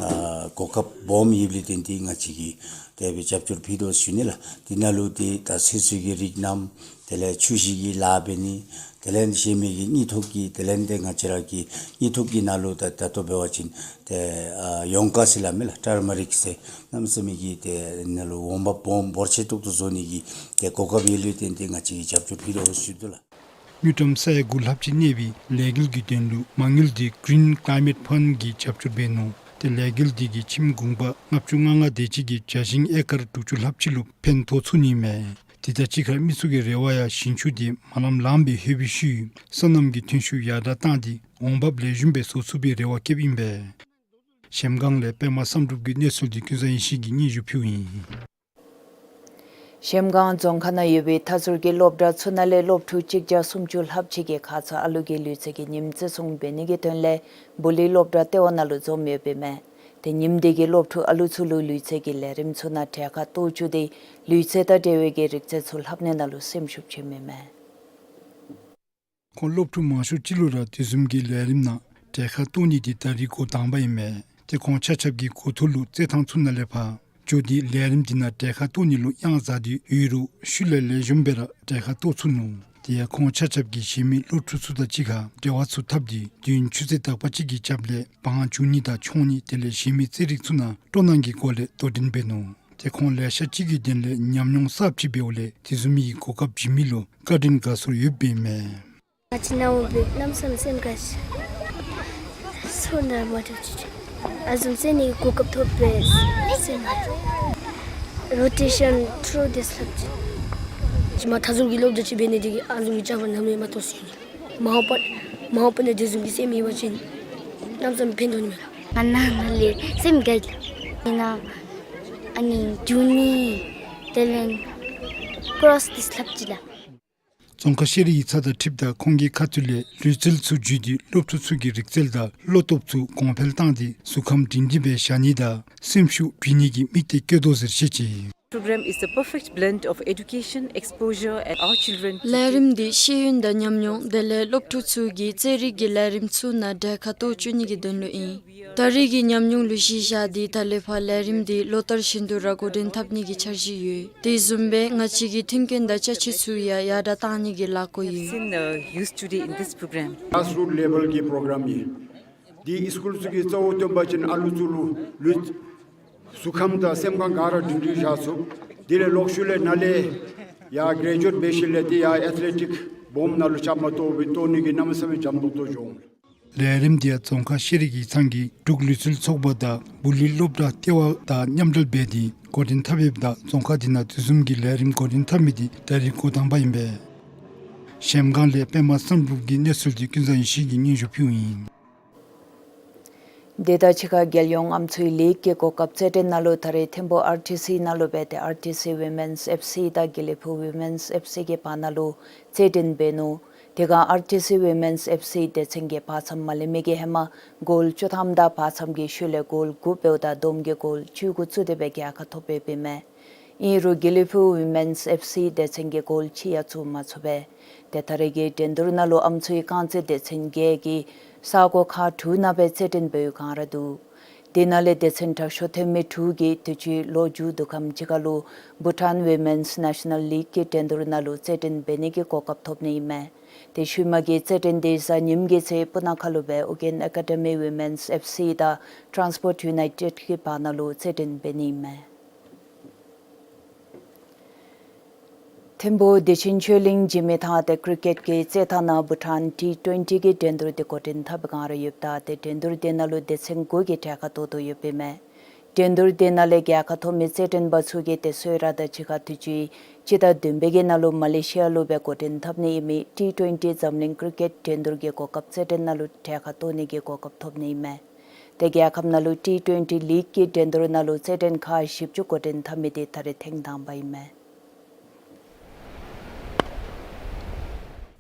ཨ་གོ་སྐབས་སྦོམ་ཡོདཔ་ལས་བརྟེན་ཏེ་ང་བཅས་ཀྱིས་དེ་སྦེ་རྒྱབ་སྐྱོར་ཕུལ་དོ་ཟེར་ཞུ་ནི་ལགས། འདི་ནང་ལུ་ཏེ་ད་ཚོད་བསྲེ་གི་རིགས་རྣམས་དེ་ལས་ཆུ་ཤིང་གི་ལཱ་འབད་ནི་དེ་ལས་གཞན་མི་གི་སྙི་ཐོག་གི་དེ་ལས་ཏེ་ང་བཅས་ར་གི་སྙི་ཐོག་གི་ནང་ལུ་ད་ད་ལྟོ་འབད་བ་ཅིན་ཏེ་ཨ་ཡོང་ཀ་ཟེར་སླབ་མས་ལགས། ཊར་མ་རིག་ཟེར་གནམ་མེད་ས་མེད་ཀྱི་ཏེ་ནང་ལུ་འོང་འབབ་སྦོམ་འབོར་ཆེ་ཏོག་ཏོ་བཟོ་ནི་གི་ཏེ་གོ་སྐབས་ཡོད་ལུ་བརྟེན་ཏེ་ང་བཅས་ཀྱིས་རྒྱབ་སྐྱོར་ཕུལ་དོ་ཟེར་ཞུ་དོ་ལགས། དངུལ་ཀྲམ་ས་ཡ་དགུ་ལྷགཔ་ཅིག་གནས་པའི་ལས་འགུལ་གྱི་དོན་ལུ་མ་དངུལ་འདི་Green Climate Fund གིས་རྒྱབ་སྐྱོར་འབད་ནུག། ཏེ་ལས་འགུལ་འདི་གིས་ཁྱིམ་གུང་པ་ལྔ་བཅུ་ང་ལྔ་དེ་ཅིག་གི་བྱ་ཤིང་ཨེ་ཀར་དྲུག་ཅུ་ལྷགཔ་ཅིག་ལུ་ཕན་ཐོགས་ཚུགས་ནི་མས། དེ་དང་གཅིག་ཁར་མི་ཚུ་གི་རེ་བ་ཡང་ཞིང་ཆུ་འདི་མ་ལམ་ལངམ་སྦེ་ལྷོད་པའི་ཤུལ་སོ་ནམ་གྱི་ཐོན་ཤུགས་ཡར་དྲགས་བཏང་སྟེ་འོང་འབབ་ལེགས་ཤོམ་སྦེ་བཟོ་ཚུགས་པའི་རེ་བ་བསྐྱེདཔ་ཨིན་པས། གཞལམ་སྒང་ལས་པདྨ་བསམ་གྲུབ་ཀྱི་གནས་ཚུལ་འདི་ཀུན་བཟང་ཡེ་ཤེས་ཀྱིས་སྙན་ཞུ་ཕུལཝ་ཨིན། གཞལམ་སྒང་རྫོང་ཁག་ནང་ཡོད་པའི་མཐའ་ཟུར་གྱི་སློབ་གྲྭ་ཚུ་ནང་ལས་སློབ་ཕྲུག་གཅིག་བརྒྱ་སུམ་ཅུ་ལྷགཔ་ཅིག་གིས་ཁ་ཙ་ཨ་ལུ་གི་ལུས་རྩལ་གྱི་ཉིནམ་བརྩི་སྲུང་འབད་ནི་གི་དོན་ལས་སྦུག་ལུང་སློབ་གྲྭ་ལྟེ་བ་ནང་ལུ་འཛོམས་ཡོདཔ་ཨིན་མས། ཏེ་ཉིནམ་དེ་གི་སློབ་ཕྲུག་ཨ་ལུ་ཚུ་ལུ་ལུས་རྩལ་གྱི་ལས་རིམ་ཚུ་ནང་གྲལ་ཁར་གཏོགས་བཅུག་སྟེ་ལུས་རྩལ་དང་འབྲེལ་བའི་གི་རིག་རྩལ་ཚུ་ལྷབ་ནི་ནང་ལུ་སེམས་ཤུགས་ཆེཝ་ཨིན་མས། ཁོང་སློབ་ཕྲུག་མང་ཤོས་ཅིག་ལུ་ར་དེ་བཟུམ་གྱི་ལས་རིམ་ནང་གྲལ་ཁར་གཏོགས་ནི་འདི་ད་རིས་འགོ་དང་པ་ཨིན་མས། ཏེ་ཁོང་ཆ་ཁྱབ་ཀྱིས་འགོ་ཐོག་ལུ་རྩེད་ཐང་ཚུ་ནང་ལས་ཕར་འགྱོ་སྟེ་ལས་རིམ་འདི་ནང་གྲལ་ཁར་གཏོགས་ནི་ལུ་གཡང་ཟ་སྟེ་ཡོད་རུང་ཤུལ་ལས་ལེགས་ཤོམ་སྦེ་ར་གྲལ་ཁར་གཏོགས་ཚུགས་ནུག། དེ་ཡང་ཁོང་ཆ་ཁྱབ་ཀྱིས་གཞན་མི་སློབ་ཕྲུག་ཚུ་དང་གཅིག་ཁར་འབྲེལ་བ་ཚུ་འཐབ་སྟེ་དུས་ཡུན་ཆུ་ཚོད་དག་པ་ཅིག་གི་རྒྱབ་ལས་བང་རྒྱུག་ནི་དང་མཆོང་ནི་དེ་ལས་གཞན་མི་རྩེད་རིགས་ཚུ་ནང་སྤྲོ་སྣང་གི་སྒོ་ལས་དོ་འགྲན་འབད་ནུག། ཏེ་ཁོང་ལེ་ཤ་ཅིག་གི་དོན་ལས་ཉམས་མྱོང་གསརཔ་ཅིག་འབདཝ་ལས་དེ་བཟུམ་མའི་གོ་སྐབས་བྱིན་མི་ལུ་བཀའ་དྲིན་དགའ་ཚོར་ཡོདཔ་ཨིན་མས། ང་བཅས་ནཱ་འོང་སྦེ་གནམ་མེད་ས་མེད་སེམས་དགའ་ཅི། ཚོར་སྣང་མ་འདྲཝ་ཅིག་ཅིག་ཨ་བཟུམ་རྩེད་ནི་གི་གོ་སྐབས་ཐོབ་པས་སེམས་དགའ། རོ་ཊེ་ཤཱན་ཐྲོ་དེ་ཚུ་ལྷབ་ཅི། ཅིག་མ་མཐའ་ཟུར་གྱི་སློབ་གྲྭ་ཅིག་འབད་ནི་དེ་གིས་ཨ་བཟུམ་གྱི་བྱ་བ་ནམ་ཡང་མ་ཐོབ་ཟེར་ཞུ་ནི། མ་འོངས་པ་མ་འོངས་པ་ནང་དེ་བཟུམ་གྱི་སེམས་ཡོད་པ་ཅིན་གནམ་མེད་ས་མེད་ཕན་ཐོགས་ནི་མས་ལགས། ང་ནཱ་ནཱ་ལས་སེམས་དགའ་ལགས། ཨིན་ན་ཨ་ནི་རྒྱུག་ནི་དེ་ལས་ཀྲོསི་དེ་ཚུ་ལྷབ་ཅི་ལགས། རྫོང་ཁག་ཤེས་རིག་ཡིག་ཚང་དང་འཁྲིལཝ་ད་ཁོང་གི་ཁ་ཐུག་ལས་ལུས་རྩལ་ཚུ་བརྒྱུད་དེ་སློབ་ཕྲུག་ཚུ་གི་རིག་རྩལ་དང་བློ་སྟོབས་ཚུ་གོང་འཕེལ་བཏང་སྟེ་གཟུགས་ཁམས་སྒྲིང་སྒྲིང་སྦེ་བཞག་ནི་དང་སེམས་ཤུགས་སྦྱིན་ནི་གི་དམིགས་གཏད་བསྐྱེད་དོ་ཟེར་བཤད་ཅི། Program is the perfect blend of education, exposure, and our children to ལས་རིམ་འདི་ཤེས་ཡོན་དང་ཉམས་མྱོང་དེ་ལས་སློབ་ཕྲུག་ཚུ་གི་རྩེད་རིགས་ཀྱི་ལས་རིམ་ཚུ་ནང་གྲལ་ཁར་གཏོགས་བཅུག་ནི་གི་དོན་ལུ་ཨིན། ད་རེས་ཀྱི་ཉམས་མྱོང་ལུ་གཞི་བཞག་སྟེ་ད་ལས་ཕར་ལས་རིམ་འདི་ལོ་ལྟར་བཞིན་དུ་ར་འགོ་འདྲེན་འཐབ་ནི་གི་འཆར་གཞི་ཡོད། དེ་བཟུམ་སྦེ་ང་བཅས་ཀྱི་མཐུན་རྐྱེན་དང་ཅ་ཆས་ཚུ་ཡང་ཡར་དྲག་བཏང་ནི་གི་ལཱ་བཀོད་ཡོད། Seen, uh, used today in this program. Grassroot level གྱི་པྲོ་གྲམ་ཨིན། འདི་སི་ཀུལ་ཚུ་གིས་གཙོ་བོ་བཏོན་པ་ཅིན་ཨ་ལུ་ཚུ་ལུ་ལུས་གཟུགས་ཁམས་དང་སེམས་ཁམས་ག་ར་སྒྲིང་སྒྲིང་བཞག་ཚུགས། དེ་ལས་ལོག་ཤུལ་ལས་ནཱ་ལས་ཡར་གྲེ་ཇུ་ཨེཊ་འབད་ཞིནམ་ལས་དེ་ཡང་ཨེཐ་ལེ་ཊིཀ་སྦོམ་ནང་ལུ་རྐྱངམ་གཏོགས་སྦེ་གཏོགས་ནི་གི་གནམ་མེད་ས་མེད་འཇམ་ཏོང་ཏོ་འགྱོ་འོང་། ལས་རིམ་འདི་ཡང་རྫོང་ཁག་ཤེས་རིག་ཡིག་ཚང་གིས་འབྲུག་ལུས་རྩལ་ཚོགས་པ་དང་སྦུག་ལུང་སློབ་གྲྭ་ལྟེ་བ་དང་མཉམ་འབྲེལ་འབད་དེ་འགོ་འདྲེན་འཐབ་ཡོདཔ་ད་རྫོང་ཁག་འདི་ནང་དེ་བཟུམ་གྱི་ལས་རིམ་འགོ་འདྲེན་འཐབ་མི་འདི་ད་རིས་འགོ་དང་པ་ཨིན་པས། གཞལམ་སྒང་ལས་པདྨ་བསམ་གྲུབ་ཀྱི་གནས་ཚུལ་འདི་ཀུན་བཟང་ཡེ་ཤེས་ཀྱིས་སྙན་ཞུ་ཕུལཝ་ཨིན། དེ་དང་གཅིག་ཁར་རྒྱལ་ཡོངས་ཨམ་སྲུའི་ལིག་གི་གོ་སྐབས་རྩེད་འགྲན་ནང་ལུ་ད་རེས་ཐིམ་ཕུ་ཨར་ཊི་སི་ནང་ལུ་འབད་དེ་ཨར་ཊི་སི་ཝི་མེནསི་ཨེཕ་སི་དང་དགེ་ལེགས་ཕུག་ཝི་མེནསི་ཨེཕ་སི་གི་བར་ན་ལུ་རྩེད་འགྲན་འབད་ནུག། དེ་སྒང་ཨར་ཊི་སི་ཝི་མེནསི་ཨེཕ་སི་སྡེ་ཚན་གྱིས་བར་མཚམས་མ་ལེན་མི་གི་ཧེ་མ་གོལ་བཅུ་ཐམ་དང་བར་མཚམས་ཀྱི་ཤུལ་ལས་གོལ་དགུ་འབདཝ་ད་བསྡོམས་ཀྱིས་གོལ་བཅུ་དགུ་བཙུགས་ཏེ་སྦེ་རྒྱལ་ཁ་ཐོབ་ཡོདཔ་ཨིན་མས། ཨིན་རུང་དགེ་ལེགས་ཕུག་ཝི་མེནསི་ཨེཕ་སི་སྡེ་ཚན་གྱིས་གོལ་གཅིག་ཡང་བཙུགས་མ་ཚུགས་པས། ཏེ་ད་རེས་ཀྱི་འགྲན་བསྡུར་ནང་ལུ་ཨམ་སྲུའི་རྐང་རྩེད་སྡེ་ཚན་བརྒྱད་ཀྱིས་ས་གོ་ཁག་དྲུག་ནང་སྦེ་རྩེད་འགྲན་འབད་བའི་བསྒང་ར་འདུག། དེ་ནང་ལས་སྡེ་ཚན་དྲག་ཤོས་ཐོན་མི་དྲུག་གིས་དུས་ཅི་ལོ་མཇུག་བསྡུ་ཁམས་ཅིག་ཁར་ལུ་བྷུ་ཊཱན་ཝི་མེནསི་ནེ་ཤ་ནཱལ་ལིག་གི་འགྲན་བསྡུར་ནང་ལུ་རྩེད་འགྲན་འབད་ནི་གི་གོ་སྐབས་ཐོབ་ནི་ཨིན་མས། ཏེ་ཤུལ་མ་གི་རྩེད་འགྲན་འདི་གཟའ་ཉིམ་གི་ཚེ་སྤུ་ན་ཁ་ལུ་སྦེ་ཨོ་རྒྱན་ཨེ་ཀ་ཌི་མི་ཝི་མེནསི་ཨེཕ་སི་དང་ཊཱན་སི་པོརཊ་ཡུ་ནའི་ཊེཌ་གི་བར་ན་ལུ་རྩེད་འགྲན་འབད་ནི་ཨིན་མས། ཐིམ་ཕུག་བདེ་ཆེན་ཆོས་གླིང་འཇིགས་མེད་ཐང་ཏེ་ཀྲི་ཀེཊ་གི་རྩེད་ཐང་ནང་བྷུ་ཊཱན་ཊི་ཊུ་ཝེན་ཊི་གི་འགྲན་བསྡུར་འདི་འགོ་འདྲེན་འཐབ་པའི་བསྒང་ར་ཡོདཔ་ད་ཏེ་འགྲན་བསྡུར་འདི་ནང་ལུ་སྡེ་ཚན་དགུ་གིས་གྲལ་ཁར་གཏོགས་དོ་ཡོདཔ་ཨིན་མས། འགྲན་བསྡུར་འདི་ནང་ལས་རྒྱལ་ཁ་ཐོབ་མི་རྩེད་འགྲན་པ་ཚུ་གིས་ཏེ་གསོལ་རས་དང་གཅིག་ཁར་དུས་ཅི་སྤྱི་ཟླ་བདུན་པའི་གི་ནང་ལུ་མ་ལེ་ཤི་ཡ་ལུ་སྦེ་འགོ་འདྲེན་འཐབ་ནི་ཨིན་མི་ཊི་ཊུ་ཝེན་ཊི་འཛམ་གླིང་ཀྲི་ཀེཊ་འགྲན་བསྡུར་གྱི་གོ་སྐབས་རྩེད་འགྲན་ནང་ལུ་གྲལ་ཁར་གཏོགས་ནི་གི་གོ་སྐབས་ཐོབ་ནི་ཨིན་མས། ཏེ་རྒྱལ་ཁབ་ནང་ལུ་ཊི་ཊུ་ཝེན་ཊི་ལིག་གི་འགྲན་བསྡུར་ནང་ལུ་རྩེད་འགྲན་ཁག་བཞི་བཅུ་འགོ་འདྲེན་འཐབ་མི་འདི་ད་རེས་ཐེངས་དང་པ་ཨིན་མས།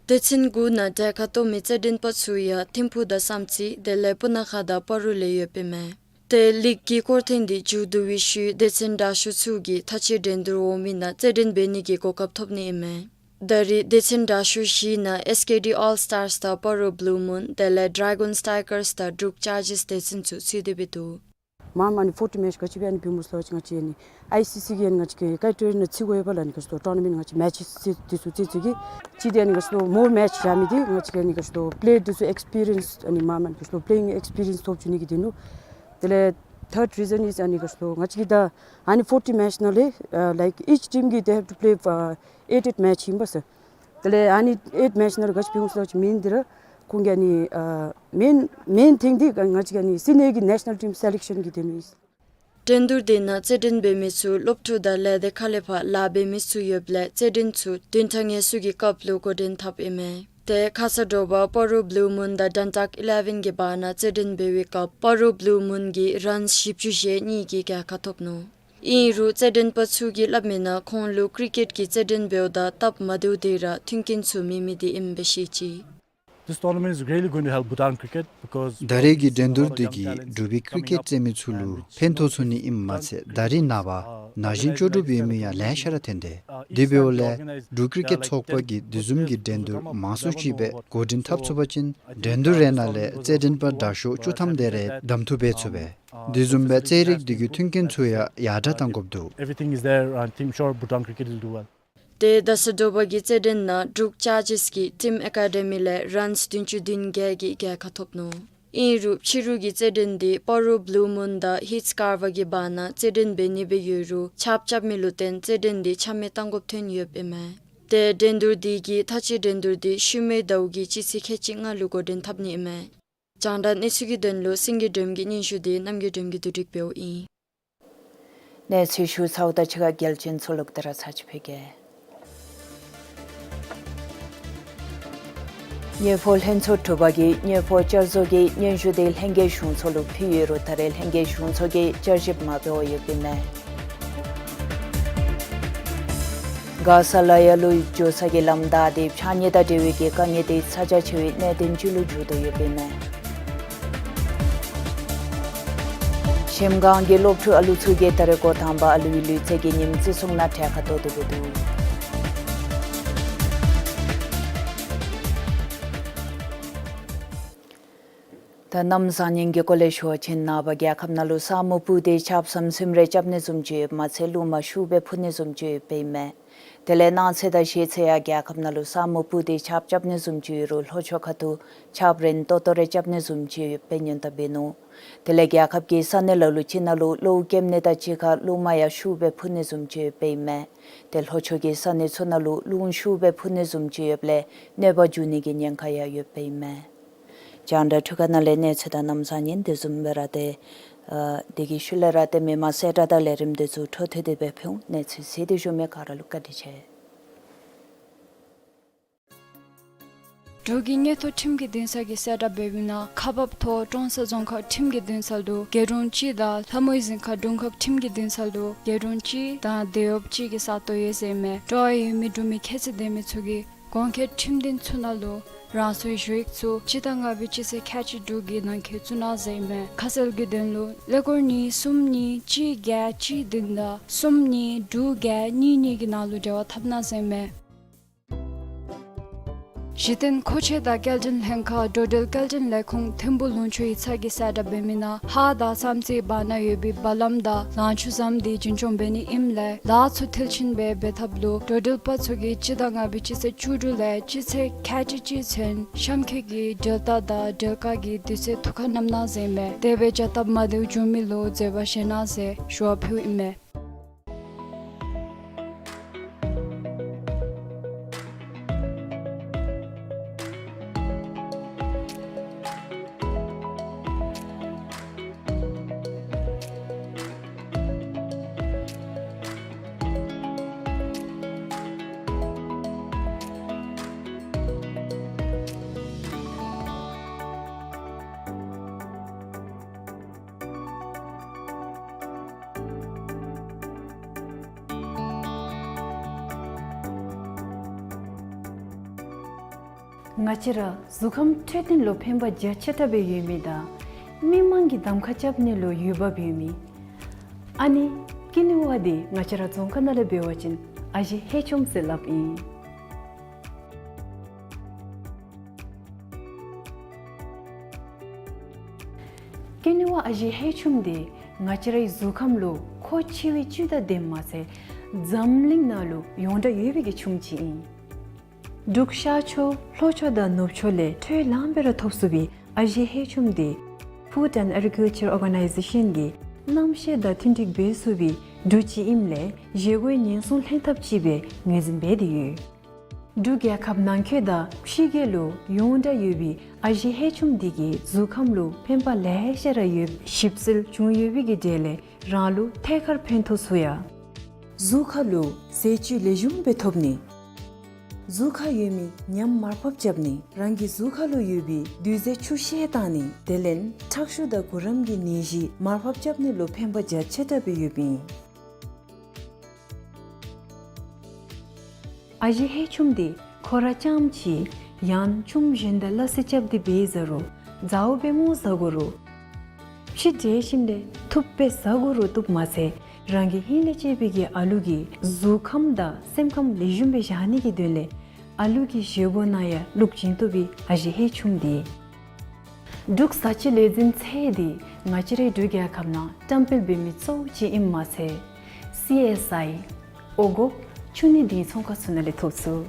སྡེ་ཚན་དགུ་ནང་གྲལ་ཁར་གཏོགས་མི་རྩེད་འགྲན་པ་ཚུ་ཡང་ཐིམ་ཕུག་དང་བསམ་རྩེ་དེ་ལས་སྤུ་ན་ཁ་དང་སྤ་རོ་ལས་ཡོདཔ་ཨིན་མས། ཏེ་ལིག་གི་སྐོར་ཐེངས་འདི་མཇུག་བསྡུ་བའི་ཤུལ་སྡེ་ཚན་དྲག་ཤོས་ཚུ་གིས་མཐའ་དཔྱད་འགྲན་བསྡུར་འོང་མི་ནང་རྩེད་འགྲན་འབད་ནི་གི་གོ་སྐབས་ཐོབ་ནི་ཨིན་མས། ད་རེས་སྡེ་ཚན་དྲག་ཤོས་བཞི་ནང་ཨེས་ཀེ་ཌི་ཨོལ་སི་ཊར་སི་དང་སྤ་རོ་བླུ་མུན་དེ་ལས་ཌེ་གཱོན་སི་ཊའི་གར་སི་དང་འབྲུག་ཅར་ཇེས་སྡེ་ཚན་ཚུ་ཚུད་དེ་འབད་དོ། མར་མར་ཨ་ནི་ཕོར་ཊི་མེཆ་ག་ཅི་སྦེ་ཨ་ནི་འབད་སྨོ་ཟེར་བ་ཅིན་ང་བཅས་ཨ་ནི་ཨའི་སི་སི་གིས་ཨ་ནི་ང་བཅས་ཀྱི་ཀའི་ཊི་ཨར་ནང་བརྩི་དགོ་པས་ལགས། ཨ་ནི་ག་ཅི་ལོ་ཊོར་ན་མེནཊ་ང་བཅས་མེཆ་ཚུ་འདི་ཚུ་རྩེད་ཚུགས་གི། གཅིག་འདི་ཨ་ནི་ག་ཅི་ལོ་མོར་མེཆ་བཞག་མི་འདི་ང་བཅས་ཀྱི་ཨ་ནི་ག་ཅི་ལོ་པི་ལེ་འདི་ཚུ་ཨེགསི་པི་རི་ཡེནསི་ཨ་ནི་མར་མར་ཨ་ནི་ག་ཅི་ལོ་པི་ལེ་ཡིང་ཨེགསི་པི་རི་ཡེནསི་ཐོབ་བཅུག་ནི་གི་དོན་ལུ། དེ་ལས་ཐརཌ་རི་ཛན་ཨིས་ཨ་ནི་ག་ཅི་ལོ་ང་བཅས་ཀྱི་ད་ཨ་ནི་ཕོར་ཊི་མེཆ་ནང་ལས་ཨ་ལའིཀ་ཨིཆ་ཊིམ་གིས་they have to play ཨ་ཨེཊ་ཨེཊ་མེཆ་ཨིན་པས་ཟེར། དེ་ལས་ཨ་ནི་ཨེཊ་མེཆ་ནང་ལུ་ག་ཅི་འབད་སྨོ་ཟེར་བ་ཅིན་མེན་འདི་ར་ཁོང་གི་ཨ་ནི་ཨ་མེན་མེན་ཐིང་འདི་ང་བཅས་ཀྱི་ཨ་ནི་སི་ནི་ཨོ་གི་ནེ་ཤ་ནལ་ཊིམ་སེ་ལེག་ཤཱན་གི་དོན་ལུ་ཨིན། འགྲན་བསྡུར་འདི་ནང་རྩེད་འགྲན་འབད་མི་ཚུ་སློབ་ཕྲུག་དང་ལས་སྡེ་ཁག་ལས་ཕར་ལཱ་འབད་མི་ཚུ་ཡོདཔ་ལས་རྩེད་འགྲན་ཚུ་བདུན་ཕྲག་ངལ་གསོ་གི་སྐབས་ལུ་འགོ་འདྲེན་འཐབ་ཨིན་མས། ཏེ་ཁ་ཙ་དྲོ་པ་སྤ་རོ་བླུ་མུན་དང་ཌན་ཊག་ཨི་ལེ་ཝེན་གྱི་བར་ན་རྩེད་འགྲན་འབད་བའི་སྐབས་སྤ་རོ་བླུ་མུན་གྱིས་རཱནསི་བཞི་བཅུ་ཞེ་གཉིས་ཀྱི་རྒྱལ་ཁ་ཐོབ་ནུག། ཨིན་རུང་རྩེད་འགྲན་པ་ཚུ་གིས་སླབ་མིའི་ནང་ཁོང་ལུ་ཀྲི་ཀེཊ་ཀྱི་རྩེད་འགྲན་འབདཝ་ད་སྟབས་མ་བདེཝ་འདི་ར་མཐུན་རྐྱེན་ཚུ་མེད་མི་འདི་ཨིནམ་སྦེ་བཤད་ཅི། This tournament is really going to help Bhutan cricket because ད་རེས་ཀྱི་འགྲན་བསྡུར་འདི་གིས་འབྲུག་པའི་ཀྲི་ཀེཊ་རྩེད་མི་ཚུ་ལུ་ཕན་ཐོགས་ཚུགས་ནི་ཨིནམ་མ་ཚད་ད་རེས་ནངས་པ་ན་གཞོན་ལྕོགས་གྲུབ་ཡོད་མི་ཡང་ལེ་ཤ་ར་ཐོན་ཏེ། དེ་འབདཝ་ལས་འབྲུག་ཀྲི་ཀེཊ་ཚོགས་པ་གིས་དེ་བཟུམ་གྱི་འགྲན་བསྡུར་མང་སུ་ཅིག་སྦེ་འགོ་འདྲེན་འཐབ་ཚུགས་པ་ཅིན་འགྲན་བསྡུར་རེ་ནང་ལས་རྩེད་འགྲན་པ་དྲག་ཤོས་བཅུ་ཐམ་དེ་རེ་གདམ་འཐུ་འབད་ཚུགས་པས། དེ་བཟུམ་སྦེ་རྩེད་རིགས་འདི་གི་མཐུན་རྐྱེན་ཚུ་ཡང་ཡར་དྲག་གཏང་དགོཔ་འདུག། Everything is there. I think sure Bhutan cricket will do well. ཏེ་ད་ས་དྲོ་པ་གི་རྩེད་འགྲན་ནང་འབྲུག་ཅར་ཇེས་ཀྱིས་ཊིམ་ཨེ་ཀ་ཌེ་མི་ལས་རཱནསི་བདུན་ཅུ་དོན་བརྒྱད་ཀྱི་རྒྱལ་ཁ་ཐོབ་ནུག། ཨིན་རུང་ཕྱི་རུ་གི་རྩེད་འགྲན་འདི་སྤ་རོ་བླུ་མུན་དང་ཧིཊ་སི་ཀར་བ་གི་བར་ན་རྩེད་འགྲན་འབད་ནི་སྦེ་ཡོད་རུང་ཆརཔ་རྐྱབ་མི་ལུ་བརྟེན་རྩེད་འགྲན་འདི་ཆ་མེད་གཏང་དགོཔ་ཐོན་ཡོདཔ་ཨིན་མས། ཏེ་འགྲན་བསྡུར་འདི་གི་མཐའ་དཔྱད་འགྲན་བསྡུར་འདི་ཤུལ་མའི་ཟླཝ་གི་སྤྱི་ཚེས་ཁལ་གཅིག་ལྔ་ལུ་འགོ་འདྲེན་འཐབ་ནི་ཨིན་མས། རྒྱང་བསྒྲགས་གནས་ཚུལ་གྱི་དོན་ལུ་སེང་གེ་སྒྲོལམ་གྱི་སྙན་ཞུ་འདི་རྣམ་རྒྱལ་སྒྲོལམ་གྱིས་བསྡུ་སྒྲིག་འབདཝ་ཨིན། གནས་ཚུལ་ཞུ་ཚརཝ་དང་གཅིག་ཁར་གལ་ཆེན་ཚུ་ལོག་སྟེ་ར་ཚར་ཅིག་ཕུལ་གེ། དངུལ་ཕོགས་ལྷན་ཚོགས་དྲུག་པ་གིས་དངུལ་ཕོགས་བསྐྱར་བཟོ་གི་སྙན་ཞུ་འདི་ལྷན་རྒྱས་གཞུང་ཚོགས་ལུ་ཕུལ་ཡོད་རུང་ད་རེས་ལྷན་རྒྱས་གཞུང་ཚོགས་ཀྱིས་བསྐྱར་ཞིབ་མ་འབད་བར་ཡོདཔ་ཨིན་མས། མགར་ས་ལ་ཡ་ལུ་འགྱོ་ས་གི་ལམ་བདའ་སྟེ་ཕྱགས་སྙིགས་དང་འབྲེལ་བའི་གི་དཀའ་ངལ་འདི་ཚ་གྱང་ཆེ་བའི་གནད་དོན་ཅིག་ལུ་འགྱུར་དོ་ཡོདཔ་ཨིན་མས། གཞལམ་སྒང་གི་སློབ་ཕྲུག་ཨ་ལུ་ཚུ་གིས་ད་རེས་འགོ་དང་པ་ཨ་ལུའི་ལུས་རྩལ་གྱི་ཉིནམ་བརྩི་སྲུང་ནང་གྲལ་ཁར་གཏོགས་ཏེ་འབད་དོ། ད་གནམ་བཟང་ངན་གྱི་སྐོར་ལས་ཞུ་བ་ཅིན་ནངས་པ་རྒྱལ་ཁབ་ནང་ལུ་ས་སྨུག་སྤུབས་ཏེ་ཆརཔ་ཟམ་ཟིམ་རེ་རྐྱབ་ནི་བཟུམ་ཅིག་ཡོདཔ་མ་ཚད་རླུང་མ་ཤུགས་སྦེ་འཕུ་ནི་བཟུམ་ཅིག་ཡོདཔ་ཨིན་མས། དེ་ལས་གནངས་ཚེ་དང་གཞེས་ཚེ་ཡང་རྒྱལ་ཁབ་ནང་ལུ་ས་སྨུག་སྤུབས་ཏེ་ཆརཔ་རྐྱབ་ནི་བཟུམ་ཅིག་ཡོད་རུང་ལྷོ་ཕྱོགས་ཁ་ཐུག་ཆརཔ་རན་ཏོག་ཏོ་རེ་རྐྱབ་ནི་བཟུམ་ཅིག་ཡོདཔ་སྦེ་སྙན་ཐོ་འབད་ནུག། དེ་ལས་རྒྱལ་ཁབ་ཀྱི་ས་གནས་ལ་ལུ་ཅིག་ནང་ལུ་གློཝ་སྐྱེམ་ནི་དང་གཅིག་ཁར་རླུང་མ་ཡང་ཤུགས་སྦེ་འཕུ་ནི་བཟུམ་ཅིག་ཡོདཔ་ཨིན་མས། ཏེ་ལྷོ་ཕྱོགས་ཀྱི་ས་གནས་ཚུ་ནང་ལུ་རླུང་ཤུགས་སྦེ་འཕུ་ནི་བཟུམ་ཅིག་ཡོདཔ་ལས་གནོད་པ་འབྱུང་ནི་གི་ཉེན་ཁ་ཡང་ཡོདཔ་ཨིན་མས། རྒྱང་བསྒྲགས་འཕྲུལ་ཁང་ནང་ལས་གནས་ཚུལ་དང་གནམ་བཟང་ངན་དེ་བཟུམ་སྦེ་ར་ཏེ་ཨ་དེ་གི་ཤུལ་ལས་ར་ཏེ་མི་མང་གསལ་བསྒྲགས་དང་ལས་རིམ་དེ་ཚུ་འཕྲོ་མཐུད་དེ་སྦེ་ཕུལ་འོང་། གནས་ཚུལ་གཟིགས་ཏེ་བཞུགས་མི་ག་ར་ལུ་བཀའ་དྲིན་ཆེ། འབྲུག་གི་མངོན་མཐོ་ཁྲིམས་ཀྱི་འདུན་ས་གིས་གསལ་བསྒྲགས་འབད་བའི་ནང་ཁག་འབགཔ་ཐོག་ཀྲོང་གསར་རྫོང་ཁག་ཁྲིམས་ཀྱི་འདུན་ས་ལུ་རྒེད་དྲུང་གཅིག་དང་ལྷ་མོའི་གཟིམ་ཁ་དྲུང་ཁག་ཁྲིམས་ཀྱི་འདུན་ས་ལུ་རྒེད་དྲུང་གཅིག་དང་སྡེ་བ་གཅིག་གི་ས་སྟོང་ཡོད་ཟེར་ཨིན་མས། སྤྲོ་བ་ཡོད་མི་འབྲུག་མི་ཁྱད་ཚད་ལྡན་མི་ཚུ་གིས་གོང་འཁོད་ཁྲིམས་འདུན་ཚུ་ནང་ལུ་རང་སོའི་ཞུ་ཡིག་ཚུ་སྤྱི་ཟླ་ལྔ་པའི་སྤྱི་ཚེས་ཁལ་གཅིག་དྲུག་གི་ནང་འཁོད་བཙུགས་གནང་ཟེར་ཨིན་མས། ཁ་གསལ་གྱི་དོན་ལུ་ཀླད་ཀོར་གཉིས་གསུམ་གཉིས་གཅིག་བརྒྱད་གཅིག་བདུན་དང་གསུམ་གཉིས་དྲུག་བརྒྱད་གཉིས་གཉིས་ཀྱི་ནང་ལུ་འབྲེལ་བ་འཐབ་གནང་ཟེར་ཨིན་མས། གཞི་རྟེན་མཁོ་ཆས་དང་སྐྱེལ་འདྲེན་ལྷན་ཁག་འགྲོ་འགྲུལ་སྐྱེལ་འདྲེན་ལས་ཁུངས་ཐིམ་ཕུག་ལུང་ཕྱོགས་ཡིག་ཚང་གིས་གསལ་བསྒྲགས་འབད་མི་ནང་ཧཱ་དང་བསམ་རྩེའི་བར་ན་ཡོད་པའི་སྦ་ལམ་དང་ལང་ཕྱུགས་ཟམ་འདི་རྒྱུན་སྐྱོང་འབད་ནི་ཨིནམ་ལས་ལཱ་ཚུ་མཐིལ་ཕྱིན་སྦེ་འབད་ཐབས་ལུ་འགྲོ་འགྲུལ་པ་ཚུ་གིས་སྤྱི་ཟླ་ལྔ་པའི་སྤྱི་ཚེས་བཅུ་དྲུག་ལས་སྤྱི་ཚེས་ཁལ་གཅིག་གཅིག་ཚུན་གཤམ་འཁོད་ཀྱི་འགྲུལ་སྟངས་དང་འགྲུལ་བཀག་གི་དུས་ཚོད་ཐུགས་ཁར་བསྣམ་གནང་ཟེར་ཨིན་མས། དེ་སྦེ་བྱ་སྟབས་མ་བདེཝ་བྱུང་མི་ལུ་འཛོལ་བ་བཞེས་གནང་ཟེར་ཞུ་བ་ཕུལཝ་ཨིན་མས། ང་བཅས་ར་གཟུགས་ཁམས་འཕྲོད་བསྟེན་ལུ་ཕན་པ་རྒྱ་ཆེ་དྲགས་སྦེ་ཡོད་མི་དང་མི་མང་གིས་གདམ་ཁ་རྐྱབ་ནི་ལུ་འོས་འབབ་ཡོད་མི་ཨ་ནི་ཀེ་ནི་ཝ་འདི་ང་བཅས་ར་རྫོང་ཁ་ནང་ལས་འབད་བ་ཅིན་ཨ་ཞེ་ཧེ་ཆུམ་ཟེར་སླབ་ཨིན། ཀེ་ནི་ཝ་ཨ་ཞེ་ཧེ་ཆུམ་འདི་ང་བཅས་རའི་གཟུགས་ཁམས་ལུ་མཁོ་ཆེ་བའི་བཅུད་དང་ལྡནམ་མ་ཚད་འཛམ་གླིང་ནང་ལུ་ཡོངས་གྲགས་ཡོད་པའི་གི་ཆུམ་ཅིག་ཨིན། འབྲུག་ཤར་ཕྱོགས་ལྷོ་ཕྱོགས་དང་ནུབ་ཕྱོགས་ལས་འཕྲོས་ལངམ་སྦེ་ར་ཐོབ་ཚུགས་པའི་ཨ་ཞེ་ཧེ་ཆུམ་འདི་Food and Agriculture Organization གིས་གནམ་གཤིས་དང་མཐུན་འགྲིག་འབད་ཚུགས་པའི་འབྲུ་ཅིག་ཨིནམ་ལས་བཞེས་སྒོའི་ཉེན་སྲུང་ལྷན་ཐབས་ཅིག་སྦེ་ངོས་འཛིན་འབད་དེ་ཡོད། འབྲུག་རྒྱལ་ཁབ་ནང་འཁོད་དང་ཕྱི་རྒྱལ་ལུ་ཡོངས་གྲགས་ཡོད་པའི་ཨ་ཞེ་ཧེ་ཆུམ་འདི་གིས་གཟུགས་ཁམས་ལུ་ཕན་པ་ལེ་ཤ་ར་ཡོདཔ་ཞིབ་འཚོལ་བྱུང་ཡོད་པའི་གི་གྲས་ལས་རང་ལུ་ཐད་ཀར་ཕན་ཐོགས་ཚུགས་ཡ། གཟུགས་ཁ་ལུ་ཟས་བཅུད་ལེགས་ཤོམ་སྦེ་ཐོབ་ནི། གཟུགས་ཁར་ཡོད་མི་ཉམས་མར་ཕབ་རྐྱབ་ནི། རང་གི་གཟུགས་ཁ་ལུ་ཡོད་པའི་རྡུལ་རྫས་ཆུ་བཤལ་བཏང་ནི། དེ་ལས་ཁྲག་ཤུགས་དང་གུ་རམ་གྱི་ནད་གཞི་མར་ཕབ་རྐྱབ་ནི་ལུ་ཕན་པ་རྒྱ་ཆེ་དྲགས་སྦེ་ཡོདཔ་ཨིན། ཨ་ཞེ་ཧེ་ཆུམ་འདི་ཁོ་ར་རྐྱངམ་ཅིག་ཡང་ཆུམ་གཞན་དང་སླ་བསྲེ་རྐྱབ་སྟེ་འབད་ཟ་རུང་ཛའུ་སྦེ་ངོ་ཟ་དགོ་རུང་ཕྱེ་བྲེགས་ཞིནམ་ལས་ཐུབ་སྦེ་ཟ་དགོ་རུང་བཏུབ་མ་ཚད་རང་གི་ཧིང་ལས་ཆད་པའི་གི་ཨ་ལུ་གི་གཟུགས་ཁམས་དང་སེམས་ཁམས་ལེགས་ཤོམ་སྦེ་བཞག་ནི་གི་དོན་ལས་ཨ་ལུ་གི་བཞེས་སྒོ་ནང་ཡང་བླུག་བྱིན་བཏུབ་པའི་ཨ་ཞེ་ཧེ་ཆུམ་འདི། འབྲུག་བཟའ་བཅའི་ལས་འཛིན་ཚད་འདི་ང་བཅས་རའི་འབྲུག་རྒྱལ་ཁབ་ནང་བཀྲམ་སྤེལ་འབད་མི་གཙོ་བོ་ཅིག་ཨིནམ་མ་ཚད་སི་ཨེསི་ཨའི་འོང་སྒོ་ཕྱུགས་ནད་འདི་ཚོང་ཁང་ཚུ་ནང་ལས་ཐོབ་ཚུགས།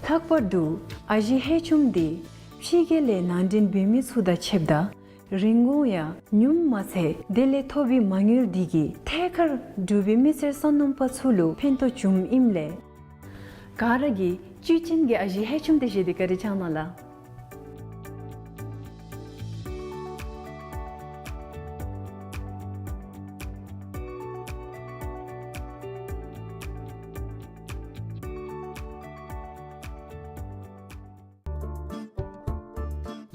ལྷག་པར་དུ་ཨ་ཞེ་ཧེ་ཆུམ་འདི་ཕྱི་རྒྱལ་ལས་ནང་འདྲེན་འབད་མི་ཚུ་དང་ཕྱདཔ་ད་རིན་གོང་ཡང་ཉུངམ་མ་ཚད་དེ་ལས་ཐོབ་པའི་མ་དངུལ་འདི་གིས་ཐད་ཀར་འབྲུག་པའི་མི་སེར་སོ་ནམ་པ་ཚུ་ལུ་ཕན་ཐོགས་བྱུངམ་ཨིནམ་ལས་ག་ར་གིས་བཅུད་ཅན་གྱི་ཨ་ཞེ་ཧེ་ཆུམ་འདི་བཞེས་ཏེ་བཀའ་དྲིན་བསྐྱང་གནང་ལགས།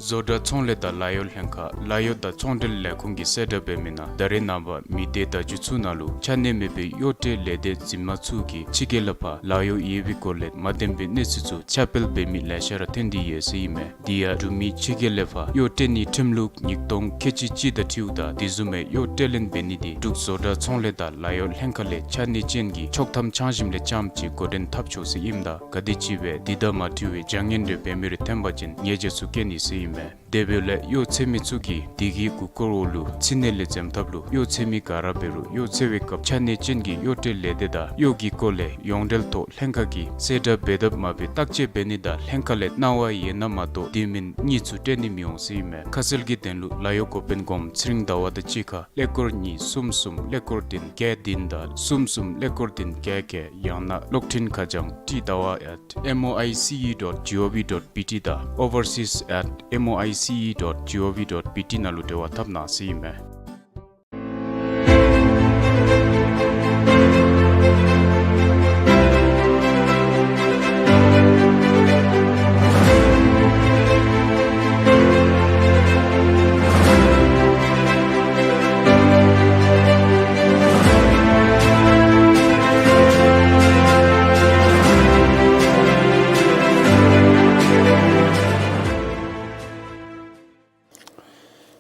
བཟོ་གྲྭ་ཚོང་ལས་དང་ལཱ་གཡོག་ལྷན་ཁག་ལཱ་གཡོག་དང་ཚོང་འབྲེལ་ལས་ཁུངས་ཀྱིས་གསལ་བསྒྲགས་འབད་མི་ནང་ད་རེས་ནངས་པ་མི་སྡེ་བརྡ་བརྒྱུད་ཚུ་ནང་ལུ་ཆ་གནས་མེད་པའི་གཡོག་ཁྲལ་ལས་སྡེ་འཛིན་མ་ཚུ་གིས་ཕྱི་རྒྱལ་ལས་ཕར་ལཱ་གཡོག་ཡོད་པའི་སྐོར་ལས་མ་བདེན་པའི་གནས་ཚུལ་ཚུ་ཁྱབ་སྤེལ་འབད་མི་ལེ་ཤ་ར་ཐོན་ཏེ་ཡོད་ཟེར་ཨིན་མས། དེ་ཡང་འབྲུག་མི་ཕྱི་རྒྱལ་ལས་ཕར་གཡོག་སྤྲོད་ནིའི་ཁྲིམས་ལུགས་ཉིས་སྟོང་ཁལ་གཅིག་གཅིག་དང་འཁྲིལཝ་ད་དེ་བཟུམ་མའི་གཡོག་སྤྲོད་ལེན་འབད་ནི་དེ་འབྲུག་བཟོ་གྲྭ་ཚོང་ལས་དང་ལཱ་གཡོག་ལྷན་ཁག་ལས་ཆ་གནས་ཅན་གྱི་ཆོག་ཐམ་འཆང་ཞིནམ་ལས་རྐྱངམ་ཅིག་འགོ་འདྲེན་འཐབ་ཆོག་ཟེར་ཨིནམ་ད་ག་དེམ་ཅིག་སྦེ་དེ་དང་མ་འཁྲིལ་བའི་བྱ་ངན་རེ་འབད་མི་རེ་ཐོན་པ་ཅིན་ཉེས་བྱ་ཚུ་བཀལ་ནི་ཟེར་ཨིན་མས། དེ་འབདཝ་ལས་གཡོག་འཚོལ་མི་ཚུ་གིས་དེ་གི་གུ་སྐོར་འོག་ལུ་ཚིག་སྣེ་ལས་འཛེམ་ཐབས་ལུ་གཡོག་འཚོལ་མི་ག་ར་འབད་རུང་གཡོག་འཚོལ་བའི་སྐབས་ཆ་གནས་ཅན་གྱི་གཡོག་སྤྲོད་ལས་སྡེ་དང་གཡོག་གི་སྐོར་ལས་ཡོངས་འབྲེལ་ཐོག་ལྷན་ཁག་གིས་གསལ་བསྒྲགས་འབད་དཔ་མ་འབད་བརྟག་དཔྱད་འབད་ནི་དང་ལྷན་ཁག་ལས་གནང་བ་ཡོད་ན་མ་གཏོགས་དེ་མིན་གཉིས་ཚུ་སྤྲོད་ནི་མི་འོང་ཟེར་ཨིན་མས། ཁ་གསལ་གྱི་དོན་ལུ་ལཱ་གཡོག་འགོ་དཔོན་སྒོམ་ཚེ་རིང་ཟླ་བ་དང་གཅིག་ཁར་ཀླད་ཀོར་གཉིས་གསུམ་གསུམ་ཀླད་ཀོར་བདུན་བརྒྱད་བདུན་དང་གསུམ་གསུམ་ཀླད་ཀོར་བདུན་བརྒྱད་བརྒྱད། ཡང་ན་གློག་འཕྲིན་ཁ་བྱང་ཊི་ཟླ་བ་at M O I C E dot G O V dot B T དང་overseas at M O I C E dot G O V dot B T ནང་ལུ་འབྲེལ་བ་འཐབ་གནང་ཟེར་ཨིན་མས།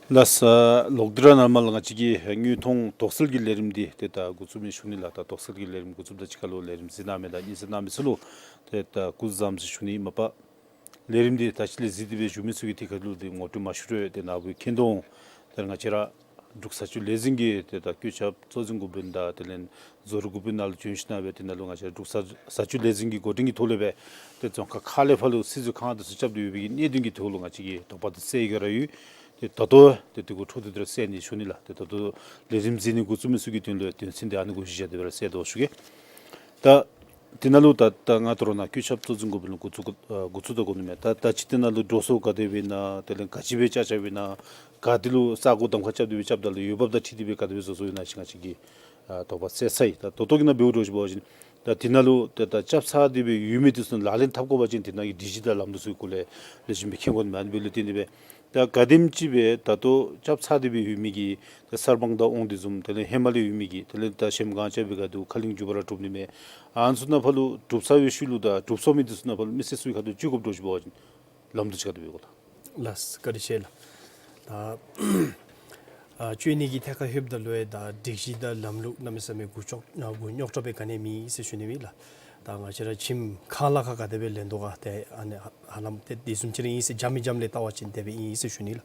ལགས་སོ། ལོག་སྟེ་ར་ནཱ་མར་ལུ་ང་བཅས་ཀྱི་དངོས་མཐོང་དོགས་སེལ་གྱི་ལས་རིམ་འདི་ཏེ་ད་འགོ་བཙུགས་མི་ཞུ་ནི་ལགས། ད་དོགས་སེལ་གྱི་ལས་རིམ་འགོ་བཙུགསཔ་དང་གཅིག་ཁར་ལུ་ལས་རིམ་གཟིགས་གནང་མི་དང་ཨིན་ཟེར་གནང་མི་ཚུ་ལུ་ཏེ་ད་སྐུ་གཟུགས་བཟང་ཟེར་ཞུ་ནི་མ་པ་ལས་རིམ་འདི་ད་ཅི་ལས་གཟིགས་ཏེ་སྦེ་བཞུགས་མི་ཚུ་གིས་ཏེ་ག་ལུ་ཏེ་ངོ་སྤྲོད་མ་ཞུ་རུང་ཏེ་ནཱ་བུ་མཁྱེན་དོ་འོང་། ད་ང་བཅས་ར་འབྲུག་བཟའ་བཅའི་ལས་འཛིན་གྱི་ཏེ་ད་བཀོད་ཁྱབ་གཙོ་འཛིན་འགོ་དཔོན་དང་དེ་ལས་རྫོང་རུ་འགོ་དཔོན་ནང་ལུ་བྱོན་ཞིན་ན་སྦེ་ཏེ་ནཱ་ལུ་ང་བཅས་འབྲུག་བཟའ་བཟའ་བཅའི་ལས་འཛིན་གྱི་འགོ་འདྲེན་གྱི་ཐོག་ལས་སྦེ་ཏེ་རྫོང་ཁག་ཁག་ལས་ཕར་ལུ་སྲིད་ཚོགས་ཁང་དེ་ཚུ་རྐྱབ་སྟེ་ཡོད་པའི་གི་གནད་དོན་གྱི་ཐོག་ལུ་ང་བཅས་ཀྱིས་དོགས་པ་དེ་སེལ་ཡི་ག་ར་ཡོད། ཏེ་ད་ལྟོ་ཏེ་དེ་གུ་འཕྲོ་མཐུད་དེ་ར་སེལ་ནི་ཞུ་ནི་ལགས། ཏེ་ད་ལྟོ་ལས་རིམ་གཟིགས་ནི་འགོ་བཙུགས་མི་ཚུ་གི་དོན་ལུ་དོན་ཚན་དེ་ཨ་ནི་གུ་གཞི་བཞག་སྟེ་སྦེ་ར་སེལ་དོ་ཞུ་གེ། ད་དེ་ནང་ལུ་ད་ད་ང་ད་རུང་ནཱ་བཀོད་ཁྱབ་གཙོ་འཛིན་འགོ་དཔོན་ལུ་འགོ་བཙུགས་ཨ་འགོ་བཙུགས་ད་དགོ་ནི་མས། ད་ད་ཅི་དེ་ནང་ལུ་འགྲོ་སོང་ག་དེ་སྦེ་ཨིན་ན་དེ་ལས་ག་ཅི་སྦེ་ཅ་ཅ་སྦེ་ཨིན་ན་ག་ཏེ་ལུ་ས་གོ་གདམ་ཁ་རྐྱབ་སྟེ་སྦེ་རྐྱབ་ད་ལུ་འོས་འབབ་དང་འཁྲིལ་ཏེ་སྦེ་ག་དེ་སྦེ་བཟོ་བཟོཝ་ཨིན་ན་ཅིག་ང་བཅས་ཀྱིས་ཨ་དོགས་པ་སེལ་ཚར་ཡི། ད་ད་ལྟོ་གི་ནང་འབདཝ་འདྲཝ་ཅིག་འབད་བ་ཅིན་ད་དེ་ནང་ལུ་ད་ད་རྐྱབ་ཚར་ཏེ་སྦེ་ཡོད་མི་དེ་ཚུ་ལག་ལེན་འཐབ་དགོ་པ་ཅིན་དེ་ནང་གི་སྒྲིག་གཞི་དང་ལམ་ལུགས་ཚུ་གི་སྐོར་ལས་ལེགས་ཤོམ་སྦེ་མཁྱེན་དགོ་ནི་མས། ཨ་ནི་འབདཝ་ལས་བརྟེན་ཏེ་སྦེ་ད་ག་དེམ་ཅིག་སྦེ་ད་ལྟོ་རྐྱབ་ཚར་ཏེ་སྦེ་ཡོད་མི་གི་ད་གསར་སྤང་དང་དབང་འདུས་བཟུམ་དེ་ལས་ཧེ་མ་ལས་ཡོད་མི་གི་དེ་ལས་ད་གཞལམ་སྒང་རྐྱབ་པའི་སྒང་དུ་ཁ་གླིང་རྒྱུད་པ་ར་གྲུབ་ནི་མས། ཨ་ནི་ཚུ་ནང་ཕར་ལུ་གྲུབ་ཚར་བའི་ཤུལ་ལུ་ད་གྲུབ་སོང་མི་དེ་ཚུ་ནང་ཕར་ལུ་མི་སེར་ཚུ་གི་ཁ་ཐུག་ལུ་བཅུག་དགོཔ་འདྲཝ་ཅིག་འབད་བ་ཅིན་ ལམ་འདི་ཅིག་ག་དེ་སྦེ་གོ་ལགས། ལགས་སོ། བཀའ་དྲིན་ཆེ་ལགས། ད་ཨ་བཅོས་ནི་གི་ཐད་ཁར་ལྷོདཔ་ད་ལུ་ཡང་ད་སྒྲིག་གཞི་དང་ལམ་ལུགས་གནམ་མེད་ས་མེད་མགུ་ཅོག་ཨ་མགུ་རྙོག་དྲགས་སྦེ་ག་ནི་མེད་ཟེར་ཞུ་ནི་ཨིན་ལགས། ད་ང་བཅས་ར་ཁྱིམ་ཁང་གླ་ཁར་ག་དེ་སྦེ་ལེན་དོ་ག་ཏེ་ཨ་ནི་ཧ་ལམ་ཏེ་དེ་བཟུམ་ཅིག་ར་ཨིན་ཟེར། འཇམ་མི་འཇམ་ལས་བལྟ་བ་ཅིན་དེ་སྦེ་ཨིན་ཟེར་ཞུ་ནི་ལགས།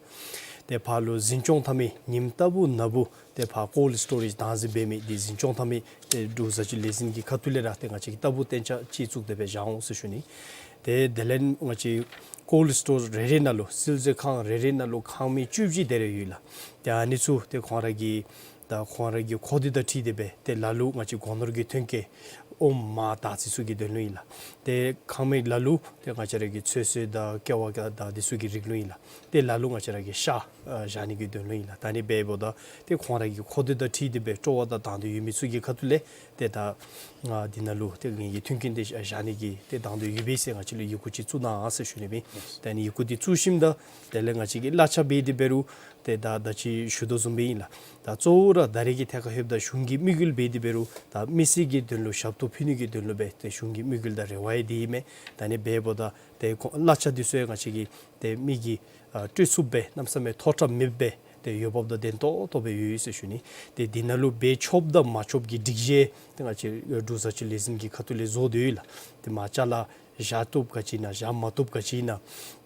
ཏེ་ཕར་ལུ་འཛིན་སྐྱོང་འཐབ་མི་ཉིམ་རྟག་བུ་ནངས་པ་ཏེ་ཕར་ཀོལཌ་སི་ཊོ་རེཇ་བདག་འཛིན་འབད་མི་འདི་འཛིན་སྐྱོང་འཐབ་མི་ཏེ་འབྲུག་བཟའ་སྤྱོད་ལས་འཛིན་གྱི་ཁ་ཐུག་ལས་ར་ཏེ་ང་བཅས་ཀྱིས་ལྟ་བུ་གཏན་འཇགས་ཅིག་བཙུགས་ཏེ་སྦེ་བཞག་འོང་ཟེར་ཞུ་ནི། ཏེ་དེ་ལས་ང་བཅས་ཀོལཌ་སི་ཊོར་རེ་རེ་ནང་ལུ་བསིལ་མཛོད་ཁང་རེ་རེ་ནང་ལུ་ཁང་མིག་བཅུ་བཞི་དེ་རེ་ཡོད་ལགས། ཏེ་ཨ་ནི་ཚུ་ཏེ་ཁོང་ར་གི་ད་ཁོང་ར་གི་མཁོ་འདོད་དང་འཁྲིལ་ཏེ་སྦེ་ཏེ་ལ་ལུ་ང་བཅས་སྒོ་ནོར་གྱི་ཐོན་སྐྱེད་ཨོམ་མར་དར་ཚིལ་ཚུ་གི་དོན་ལུ་ཨིན་ལགས། ཏེ་ཁང་མིག་ལ་ལུ་ཏེ་ང་བཅས་ར་གི་ཚོད་བསྲེ་དང་ཀེ་བ་དང་འདི་ཚུ་གི་རིགས་ལུ་ཨིན་ལགས། ཏེ་ལ་ལུ་ང་བཅས་ར་གི་ཤ་ཨ་བཞག་ནི་གི་དོན་ལུ་ཨིན་ལགས། ད་ཨ་ནི་འབདཝ་ད་ཏེ་ཁོང་ར་གི་མཁོ་འདོད་དང་འཁྲིལ་ཏེ་སྦེ་སྤྲོ་བ་དང་དང་འདོད་ཡོད་མི་ཚུ་གི་ཁ་ཐུག་ལས་ཏེ་ད་ང་འདི་ནང་ལུ་ཏེ་ངེ་གི་མཐུན་རྐྱེན་འདི་བཞག་ནི་གི་ཏེ་དང་འདོད་ཡོད་པས་ཟེར་ང་བཅས་ལུ་ཡི་གུ་ཅིག་བཙུགས་གནང་ཟེར་ཞུ་ནི་མས། ད་ཨ་ནི་ཡི་གུ་འདི་བཙུགས་ཞིནམ་ད་དེ་ལས་ང་བཅས་ཀྱིས་གླ་ཆ་འབད་དེ་འབད་རུང་ཏེ་ད་ད་ཅི་ཞུ་དོ་བཟུམ་སྦེ་ཨིན་ལགས། ད་གཙོ་བོ་ར་ད་རེས་ཀྱི་ཐད་ཁར་ལྷོདཔ་ད་གཞུང་གི་དམིགས་ཡུལ་འབད་དེ་འབད་རུང་ད་མི་སེར་གྱི་དོན་ལུ་ཞབས་ཏོག་ཕུལ་ནི་གི་དོན་ལུ་སྦེ་ཏེ་གཞུང་གི་དམིགས་ཡུལ་དང་རེ་བ་ཡང་འདི་ཨིན་མས། ད་ཨ་ནི་འབདཝ་ད་ཏེ་ཁོང་གླ་ཆ་འདི་ཚུ་ཡང་ང་བཅས་ཀྱིས་ཏེ་མི་གིས་ཨ་སྤྲོད་ཚུགསཔ་སྦེ་གནམ་མེད་ས་མེད་མཐོ་དྲགས་མེདཔ་སྦེ་ཏེ་འོས་འབབ་དང་ལྡན་ཏོག་ཏོ་སྦེ་ཡོད་ཟེར་ཞུ་ནི། ཏེ་འདི་ནང་ལུ་འབད་ཆོགཔ་དང་མ་ཆོགཔ་གི་སྒྲིག་གཞི་ཏེ་ང་བཅས་འབྲུག་བཟའ་སྤྱོད་ལས་འཛིན་གྱི་ཁ་ཐུག་ལས་བཟོ་སྟེ་ཡོད་ལགས། ཏེ་མར་ཅ་ལ་བཞག་བཏུབ་ག་ཅི་ཨིན་ན་བཞག་མ་བཏུབ་ག་ཅི་ཨིན་ན།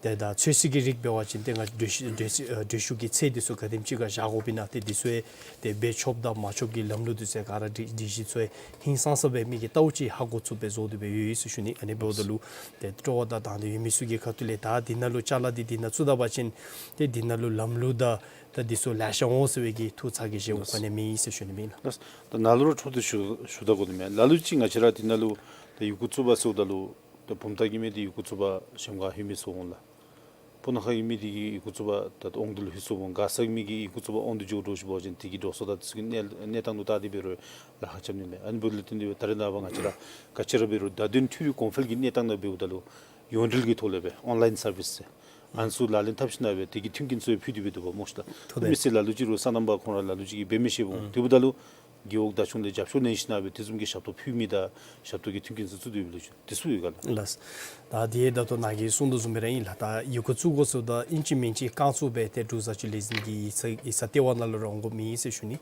ཏེ་ད་ཚོད་བསྲེ་གི་རིགས་འབད་བ་ཅིན་ཏེ་ང་གྲོས་གཞི་གྲོས་གཞི་གྲོས་གཞི་གི་ཚད་འདི་ཚུ་ག་དེམ་ཅིག་ཁར་བཞག་དགོཔ་ཨིན་ན་ཏེ་འདི་ཚུ་ཡང་ཏེ་འབད་ཆོགཔ་དང་མ་ཆོགཔ་གི་ལམ་ལུགས་འདི་ཚུ་ག་ར་སྒྲིག་སྒྲིག་གཞི་ཚུ་ཡང་ཧིང་སངས་ས་སྦེ་མི་གིས་ལྟཝ་ཅིག་ཧ་གོ་ཚུགསཔ་སྦེ་བཟོ་སྟེ་སྦེ་ཡོད་ཡོད་ཟེར་ཞུ་ནི། ཨ་ནི་འབདཝ་ད་ལུ་ཏེ་སྤྲོ་བ་དང་དང་འདོད་ཡོད་མི་ཚུ་གི་ཁ་ཐུག་ལས་ད་འདི་ནང་ལུ་ཅ་ལ་འདི་འདི་ནང་བཙུགས་ད་པ་ཅིན་ཏེ་འདི་ནང་ལུ་ལམ་ལུགས་དང་ད་འདི་ཚུ་ལེ་ཤ་འོང་ཟེར་བའི་གི་ཐུགས་ཚ་གྱང་བཞེས་དགོཔ་ག་ནི་མེད་ཟེར་ཞུ་ནི་མས་ལགས། ད་ནཱ་ལུ་ར་འཕྲོ་མཐུད་ཞུ་ཞུ་ད་དགོ་ནི་མས། ལ་ལུ་ཅིག་ང་བཅས་ར་འདི་ནང་ལུ་ད་ཡི་གུ་བཙུགས་པར་སོངམ་ད་ལུ་ད་བུམ་ཐང་གི་མི་འདི་ཡི་གུ་བཙུགས་པར་གཞན་ག་ལྷོད་མི་ཚུ་འོང་ལགས། སྤུ་ན་ཁ་གི་མི་འདི་གིས་ཡི་གུ་བཙུགས་པར་ད་ད་ཨོང་འདི་ལུ་ལྷོད་ཚུགསཔ་འོང་། མགར་ས་གི་མི་གིས་ཡི་གུ་བཙུགས་པར་ཨོང་འདི་འགྱོ་འགྱོཝ་ཅིག་འབད་བ་ཅིན་དེ་གི་འགྲོ་སོང་དང་དེ་ཚུ་གི་གནས་གནས་སྟངས་ལུ་བལྟ་སྟེ་འབད་རུང་ལཱ་ཁག་རྐྱབ་ནི་མས། ཨ་ནི་འབདཝ་ལས་བརྟེན་ཏེ་ད་རེས་ནངས་པ་ང་བཅས་ར་ག་ཅི་ར་འབད་རུང་བརྡ་དོན་འཕྲུལ་རིག་གོང་འཕེལ་གྱི་གནས་སྟངས་ནང་འབདཝ་ད་ལུ་ཡོངས་འབྲེལ་གྱི་ཐོག་ལས་སྦེ་ཨོན་ལཱའིན་སར་བིསི་ཟེར་ཨ་ནི་ཚུ་ལག་ལེན་འཐབ་ཞིནམ་ལས་སྦེ་དེ་གི་མཐུན་རྐྱེན་ཚུ་ཡང་ཕུལ་ཏེ་སྦེ་འདུག་པ་སྨོ་ཤིག་ལགས། ཐུགས་རྗེ་མི་སེར་ལ་ལུ་ཅིག་རུང་སོ་ནམ་པ་ཁོང་ར་ལ་ལུ་ཅིག་གིས་འབད་མི་ཤེས་པ་འོང་། དེ་འབདཝ་ད་ལུ་རྒེད་འོག་བདག་སྐྱོང་ལས་རྒྱབ་སྐྱོར་ལེན་ཞིནམ་ལས་སྦེ་དེ་བཟུམ་གྱི་ཞབས་ཏོག་ཕུལ་མི་དང་ཞབས་ཏོག་གི་མཐུན་རྐྱེན་ཚུ་བཙུགས་ཏེ་ཡོད་པའི་ལོ་རྒྱུས་འདི་ཚུ་ཡོད་ག་ལགས། ལགས། ད་དེ་ད་ལྟོ་ནཱ་གིས་གསུངས་དོ་བཟུམ་སྦེ་ར་ཨིན་ལགས། ད་ཡི་གུ་བཙུགས་དགོ་ཟེརཝ་ད་ཨིན་ཅི་མིན་ཅི་རྐང་བཙུགས་སྦེ་ཏེ་འབྲུག་བཟའ་སྤྱོད་ལས་འཛིན་གྱི་ཡིག་ཚང་ཡིག་ཚང་ལྟེ་བ་ནང་ལུ་ར་འོང་དགོཔ་མེད་ཟེར་ཞུ་ནི།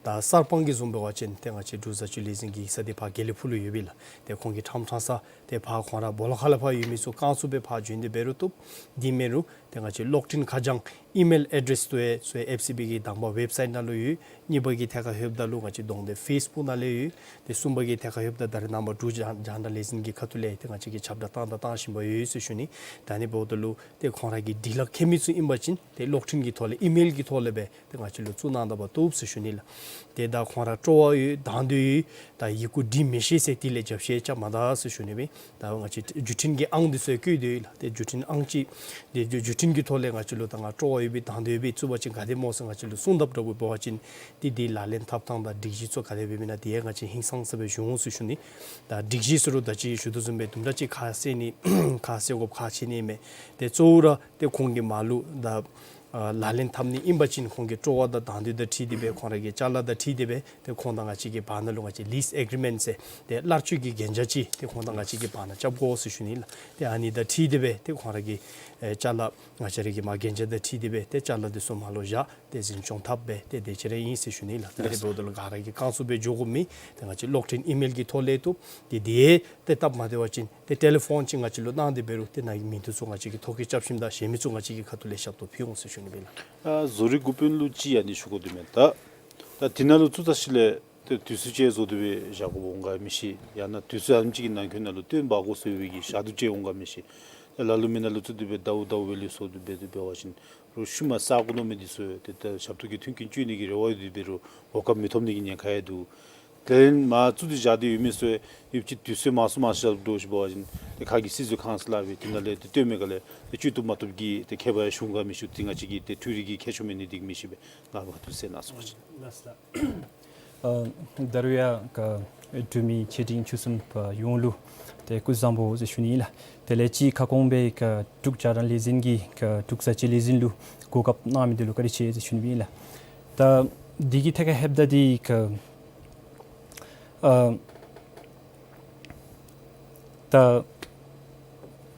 ད་གསར་སྤང་གི་བཟུམ་འབད་བ་ཅིན་ཏེ་ང་བཅས་འབྲུག་བཟའ་སྤྱོད་ལས་འཛིན་གྱི་ཡིག་ཚང་འདི་ཕར་དགེ་ལེགས་ཕུག་ལུ་ཡོད་པས་ལགས། ཏེ་ཁོང་གིས་ཕྲང་ཕྲང་ས་ཏེ་ཕར་ཁོང་ར་སྦོ་ལོགས་ཁ་ལས་ཕར་ཡོད་མི་ཚུ་རྐང་བཙུགས་སྦེ་ཕར་བྱོན་ཏེ་འབད་རུང་བཏུབ། དེ་མེན་རུང་ཏེ་ང་བཅས་གློག་འཕྲིན་ཁ་བྱང་ཨི་མེལ་ཨེ་ཌེསི་ཚུ་ཡང་ཚུ་ཡང་ཨེཕ་སི་བི་གི་དང་པ་ཝེབ་སའིཊ་ནང་ལུ་ཡོད། གཉིས་པ་གི་ཐད་ཁར་ལྷོདཔ་ད་ལུ་ང་བཅས་གདོང་དོན་ཕེསི་བུཀ་ནང་ལས་ཡོད། ཏེ་གསུམ་པ་གི་ཐད་ཁར་ལྷོདཔ་ད་ད་རེས་ནངས་པ་འབྲུག་རྒྱང་རྒྱང་བསྒྲགས་ལས་འཛིན་གྱི་ཁ་ཐུག་ལས་ཏེ་ང་བཅས་ཀྱིས་ཁྱབ་བསྒྲགས་བཏང་དང་བཏང་བཞིན་པ་ཡོད་ཟེར་ཞུ་ནི། ད་ཨ་ནི་འབདཝ་ད་ལུ་ཏེ་ཁོང་ར་གིས་འབྲི་ལྷག་མཁས་མི་ཚུ་ཨིན་པ་ཅིན་ཏེ་གློག་འཕྲིན་གྱི་ཐོག་ལས་ཨི་མེལ་གྱི་ཐོག་ལས་སྦེ་ཏེ་ང་བཅས་ལུ་བཙུགས་གནང་ད་པ་བཏུབ་ཟེར་ཞུ་ནི་ལགས། ཏེ་ད་ཁོང་ར་སྤྲོ་བ་ཡོད་དང་འདོད་ཡོད་ད་ཡི་གུ་འབྲི་མི་ཤེས་ཟེར་དེ་ལས་རྒྱབ་བཤུད་རྐྱབ་མ་ད་ཟེར་ཞུ་ནི་སྦེ། ད་ང་བཅས་བརྒྱུད་འཕྲིན་གྱི་ཨང་འདི་ཚུ་ཡང་བཀོད་དེ་ཡོད་ལགས། ཏེ་བརྒྱུད་འཕྲིན་ཨང་ཅིག་ཏེ་བརྒྱུད་བརྒྱུད་འཕྲིན་གྱི་ཐོག་ལས་ང་བཅས་ལུ་ད་ང་སྤྲོ་བ་ཡོད་པའི་དང་འདོད་ཡོད་པའི་བཙུགས་པ་ཅིན་ག་དེ་སྨོ་ཟེར་ང་བཅས་ལུ་གསུངས་ད་འདྲཝ་འབད་བ་ཅིན་ཏེ་དེ་ལག་ལེན་འཐབ་ཐངས་དང་སྒྲིག་གཞི་ཚུ་ག་དེ་སྦེ་ཨིན་ན་དེ་ཡང་ང་བཅས་ཧིང་སངས་ས་སྦེ་ཞུ་འོང་ཟེར་ཞུ་ནི། ད་སྒྲིག་གཞི་ཟེར་རུང་ད་ཅི་ཞུ་དོ་བཟུམ་སྦེ་དུམ་གྲ་ཅིག་ཁ་གསལ་ནི་ཁ་གསལ་དགོཔ་ཁག་ཆེ་ནི་མས། ཏེ་གཙོ་བོ་ར་ཏེ་ཁོང་གིས་མར་ལུ་ད་ཨ་ལག་ལེན་འཐབ་ནི་ཨིན་པ་ཅིན་ཁོང་གི་སྤྲོ་བ་དང་དང་འདོད་དང་འཁྲིལ་ཏེ་སྦེ་ཁོང་ར་གི་ཅ་ལ་དང་འཁྲིལ་ཏེ་སྦེ་ཏེ་ཁོང་དང་ང་བཅས་ཀྱི་བར་ན་ལུ་ང་བཅས་ལིསི་ཨེག་རི་མེནཊ་ཟེར་ཏེ་གླར་སྤྱོད་ཀྱི་གན་རྒྱ་ཅིག་ཏེ་ཁོང་དང་ང་བཅས་ཀྱི་བར་ན་རྐྱབ་དགོ་ཟེར་ཞུ་ནི་ལགས། ཏེ་ཨ་ནི་དང་འཁྲིལ་ཏེ་སྦེ་ཏེ་ཁོང་ར་གི་ཨེ་ཅ་ལ་ང་བཅས་ར་གི་མར་གན་རྒྱ་དང་འཁྲིལ་ཏེ་སྦེ་ཏེ་ཅ་ལ་འདི་ཚུ་མར་ལུ་བཞག་ཏེ་འཛིན་སྐྱོང་འཐབ་སྦེ་ཏེ་དེ་ཅིག་ར་ཨིན་ཟེར་ཞུ་ནི་ལགས། ད་རེས་འབདཝ་ད་ལུ་ག་ར་གིས་རྐང་བཙུགས་སྦེ་འགྱོ་དགོཔ་མེད། ཏེ་ང་བཅས་གློག་འཕྲིན་ཨི་མེལ་གྱི་ཐོག་ལས་བཏུབ། ཏེ་དེ་ཏེ་སྟབས་མ་བདེ་བ་ཅིན་ཏེ་ཊེ་ལི་ཕོན་ཅིག་ང་བཅས་ལུ་གནང་སྟེ་འབད་རུང་ཏེ་ནཱ་གི་མི་འདི་ཚུ་ང་བཅས་ཀྱིས་ཐོ་བཀོད་རྐྱབ་ཞིནམ་ད་གཞན་མི་ཚུ་ང་བཅས་ཀྱི་ཁ་ཐུག་ལས་ཞབས་ཏོག་ཕུལ་འོང་ཟེར་ཞུ་ནི་ཨིན་ལགས། ཨ་བཟོ་རིག་འགོ་དཔོན་ལུ་ཅིག་ཨ་ནི་ཞུ་དགོ་དོ་མས། ད་ད་དེ་ནང་ལུ་བཙུགས་ཚར་ཞིནམ་ལས་ཏེ་དུས་ཚོད་ཅིག་བཟོ་སྟེ་སྦེ་བཞག་དགོཔ་འོང་ག་མི་ཤེས། ཡང་ན་དུས་ཚོད་ཨ་ནེམ་ཅིག་གི་ནང་འཁོད་ནང་ལུ་སྟོན་འབག་དགོ་ཟེར་བའི་གི་ཞག་དུས་ཅིག་འོང་ག་མི་ཤེས། ལ་ལུ་མི་ནང་ལུ་བཙུགས་ཏེ་སྦེ་ཟླཝ་ཟླཝ་སྦེ་ལས་བཟོ་སྟེ་སྦེ་འབད་བ་ཅིན་རུང་ཤུལ་མ་ས་གོ་ནོར་མི་འདི་ཚུ་ཏེ་ད་ཞབས་ཏོག་གི་མཐུན་རྐྱེན་སྤྱོད་ནི་གི་རེ་བ་ཡོད་དེ་འབད་རུང་གོ་སྐབས་མི་ཐོབ་ནི་གི་ཉེན་ཁ་ཡང་འདུག། དེ་ལས་མར་བཙུགས་ཏེ་བཞག་སྟེ་ཡོད་མི་ཚུ་ཡོད་ཅིག་དུས་ཚོད་མང་སུ་མང་སུ་བཞག་འགྱོ་ཞིནམ་འབད་བ་ཅིན་ཏེ་ཁ་གི་སྲིད་ཚོགས་ཁང་ཚུ་ལུ་སྦེ་དེ་ནང་ལས་ཏེ་སྟོན་མི་ག་ལས་ཏེ་བཅུག་བཏུབ་མ་བཏུབ་ཀྱི་ཏེ་ཁྱད་པར་ཡང་བྱུང་ག་མི་བྱུང་། ཏེ་ང་བཅས་ཀྱིས་ཏེ་འཕྲུལ་རིག་གི་ཁྱད་ཆོས་མེད་ནི་འདི་གིས་མི་ཤེས་པས། ང་བ་ཐུགས་སེ་ན་སོང་ཅིག། ལགས་སོ། ཨ་ད་རུང་ཡང་ག་འབྲུག་མི་ཆེ་འབྲིང་ཆུང་གསུམ་པ་ཡོངས་ལུ་ཏེ་སྐུ་གཟུགས་བཟང་པོ་ཟེར་ཞུ་ནི་ཨིན་ལགས། དེ་ལས་ཅིག་ཁ་སྐོང་སྦེ་ག་འབྲུག་རྒྱང་བསྒྲགས་ལས་འཛིན་གྱིས་ག་འབྲུག་བཟའ་སྤྱོད་ལས་འཛིན་ལུ་གོ་སྐབས་གནང་མི་འདི་ལུ་བཀའ་དྲིན་ཆེ་ཟེར་ཞུ་ནི་ཨིན་ལགས། ད་འདི་གི་ཐད་ཁར་ལྷོདཔ་ད་འདི་ག་ཨ་ད་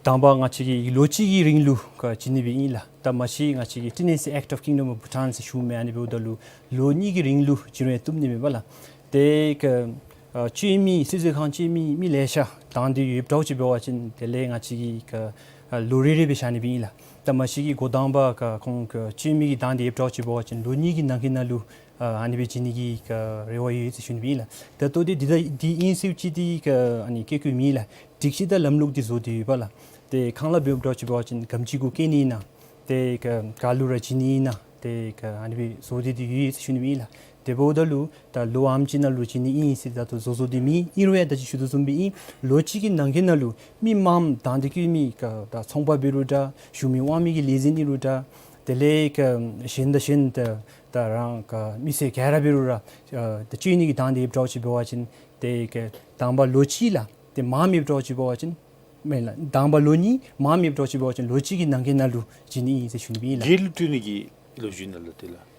དང་པ་ང་བཅས་ཀྱིས་ལོ་གཅིག་གི་རིང་ལུ་ཀ་བྱིན་ནི་སྦེ་ཨིན་ལགས། ད་མ་གཞི་ང་བཅས་ཀྱིས་ཊི་ཨེན་ཨེ་སི་ཨེཀཊ་ཨོཕ་ཀིང་ཌམ་ཨོཕ་བྷུ་ཊཱན་ཟེར་ཞུཝ་མས། ཨ་ནི་འབདཝ་ད་ལུ་ལོ་གཉིས་ཀྱི་རིང་ལུ་བྱིན་རུང་བཏུབ་ནི་མས་པ་ལགས། དེ་ཀ་ཨ་བཅོས་མི་སྲིད་བྱུས་ཁང་བཅོས་མི་མི་ལེ་ཤ་དང་འདོད་ཡོདཔ་འདྲཝ་ཅིག་འབད་བ་ཅིན་དེ་ལས་ང་བཅས་ཀྱིས་ཀ་ཨ་ལོ་རེ་རེ་སྦེ་བཞག་ནི་སྦེ་ཨིན་ལགས། ད་མ་གཞི་གི་འགོ་དང་པ་ཀ་ཁོང་ཀ་བཅོས་མི་གི་དང་འདོད་ཡོདཔ་འདྲཝ་ཅིག་འབད་བ་ཅིན་ལོ་གཉིས་ཀྱི་ནང་འཁོད་ནང་ལུ་ཨ་ཨ་ནི་སྦེ་བྱིན་ནི་གི་ཀ་རེ་བ་ཡོད་ཟེར་ཞུ་ནི་སྦེ་ཨིན་ལགས། ད་ལྟོ་འདི་འདི་ད་འདི་ཨིན་ཟེར་ཅིག་འདི་ཀ་ཨ་ནི་བཀོད་བཀོདཔ་མེད་ལགས། སྒྲིག་གཞི་དང་ལམ་ལུགས་འདི་བཟོ་སྟེ་ཡོད་པ་ལགས། ཏེ་ཁང་གླ་འབདཝ་འདྲཝ་ཅིག་འབད་བ་ཅིན་ག་དེམ་ཅིག་གུ་བཀལ་ནི་ཨིན་ན། ཏེ་ག་ག་ལུ་ར་བྱིན་ནི་ཨིན་ན། ཏེ་ག་ཨ་ནི་སྦེ་བཟོ་སྟེ་འདི་ཡོད་ཟེར་ཞུ་ནི་སྦེ་ཨིན་ལགས། དེ་འབདཝ་ད་ལུ་ད་ལོ་ཨ་ནེམ་ཅིག་ནང་ལུ་བྱིན་ནི་ཨིན་ཟེར་ད་ལྟོ་བཟོ་བཟོ་སྟེ་མེད། ཨིན་རུང་ཡང་ད་ཅི་ཞུ་དོ་བཟུམ་སྦེ་ཨིན། ལོ་གཅིག་གི་ནང་འཁོད་ནང་ལུ་མི་མངམ་དང་འདོད་བཀོད་མི་ཀ་ད་ཚོང་པ་འབད་རུང་འདྲ། ཞུ་མི་དབང་མི་གི་ལས་འཛིན་ཨིན་རུང་འདྲ། དེ་ལས་ཀ་གཞན་དང་གཞན་ད་ད་རང་ཀ་མི་སེར་ག་ར་འབད་རུང་ར་ཨ་ད་བཅོས་ནི་གི་དང་འདོད་ཡོདཔ་འདྲཝ་ཅིག་འབད་བ་ཅིན་ཏེ་ཀ་དང་པ་ལོ་གཅིག་ལགས། ཏེ་མངམ་ཡོདཔ་འདྲཝ་ཅིག་འབད་བ་ཅིན་མེན་ལགས། དང་པ་ལོ་གཉིས་མངམ་ཡོདཔ་འདྲཝ་ཅིག་འབད་བ་ཅིན་ལོ་གཅིག་གི་ནང་འཁོད་ནང་ལུ་བྱིན་ནི་ཨིན་ཟེར་ཞུ་ནི་སྦེ་ཨིན་ལགས། སྒེར་ལུ་སྤྲོད་ནི་གི་ལོ་རྒྱུས་ནང་ལུ་དེ་ལགས།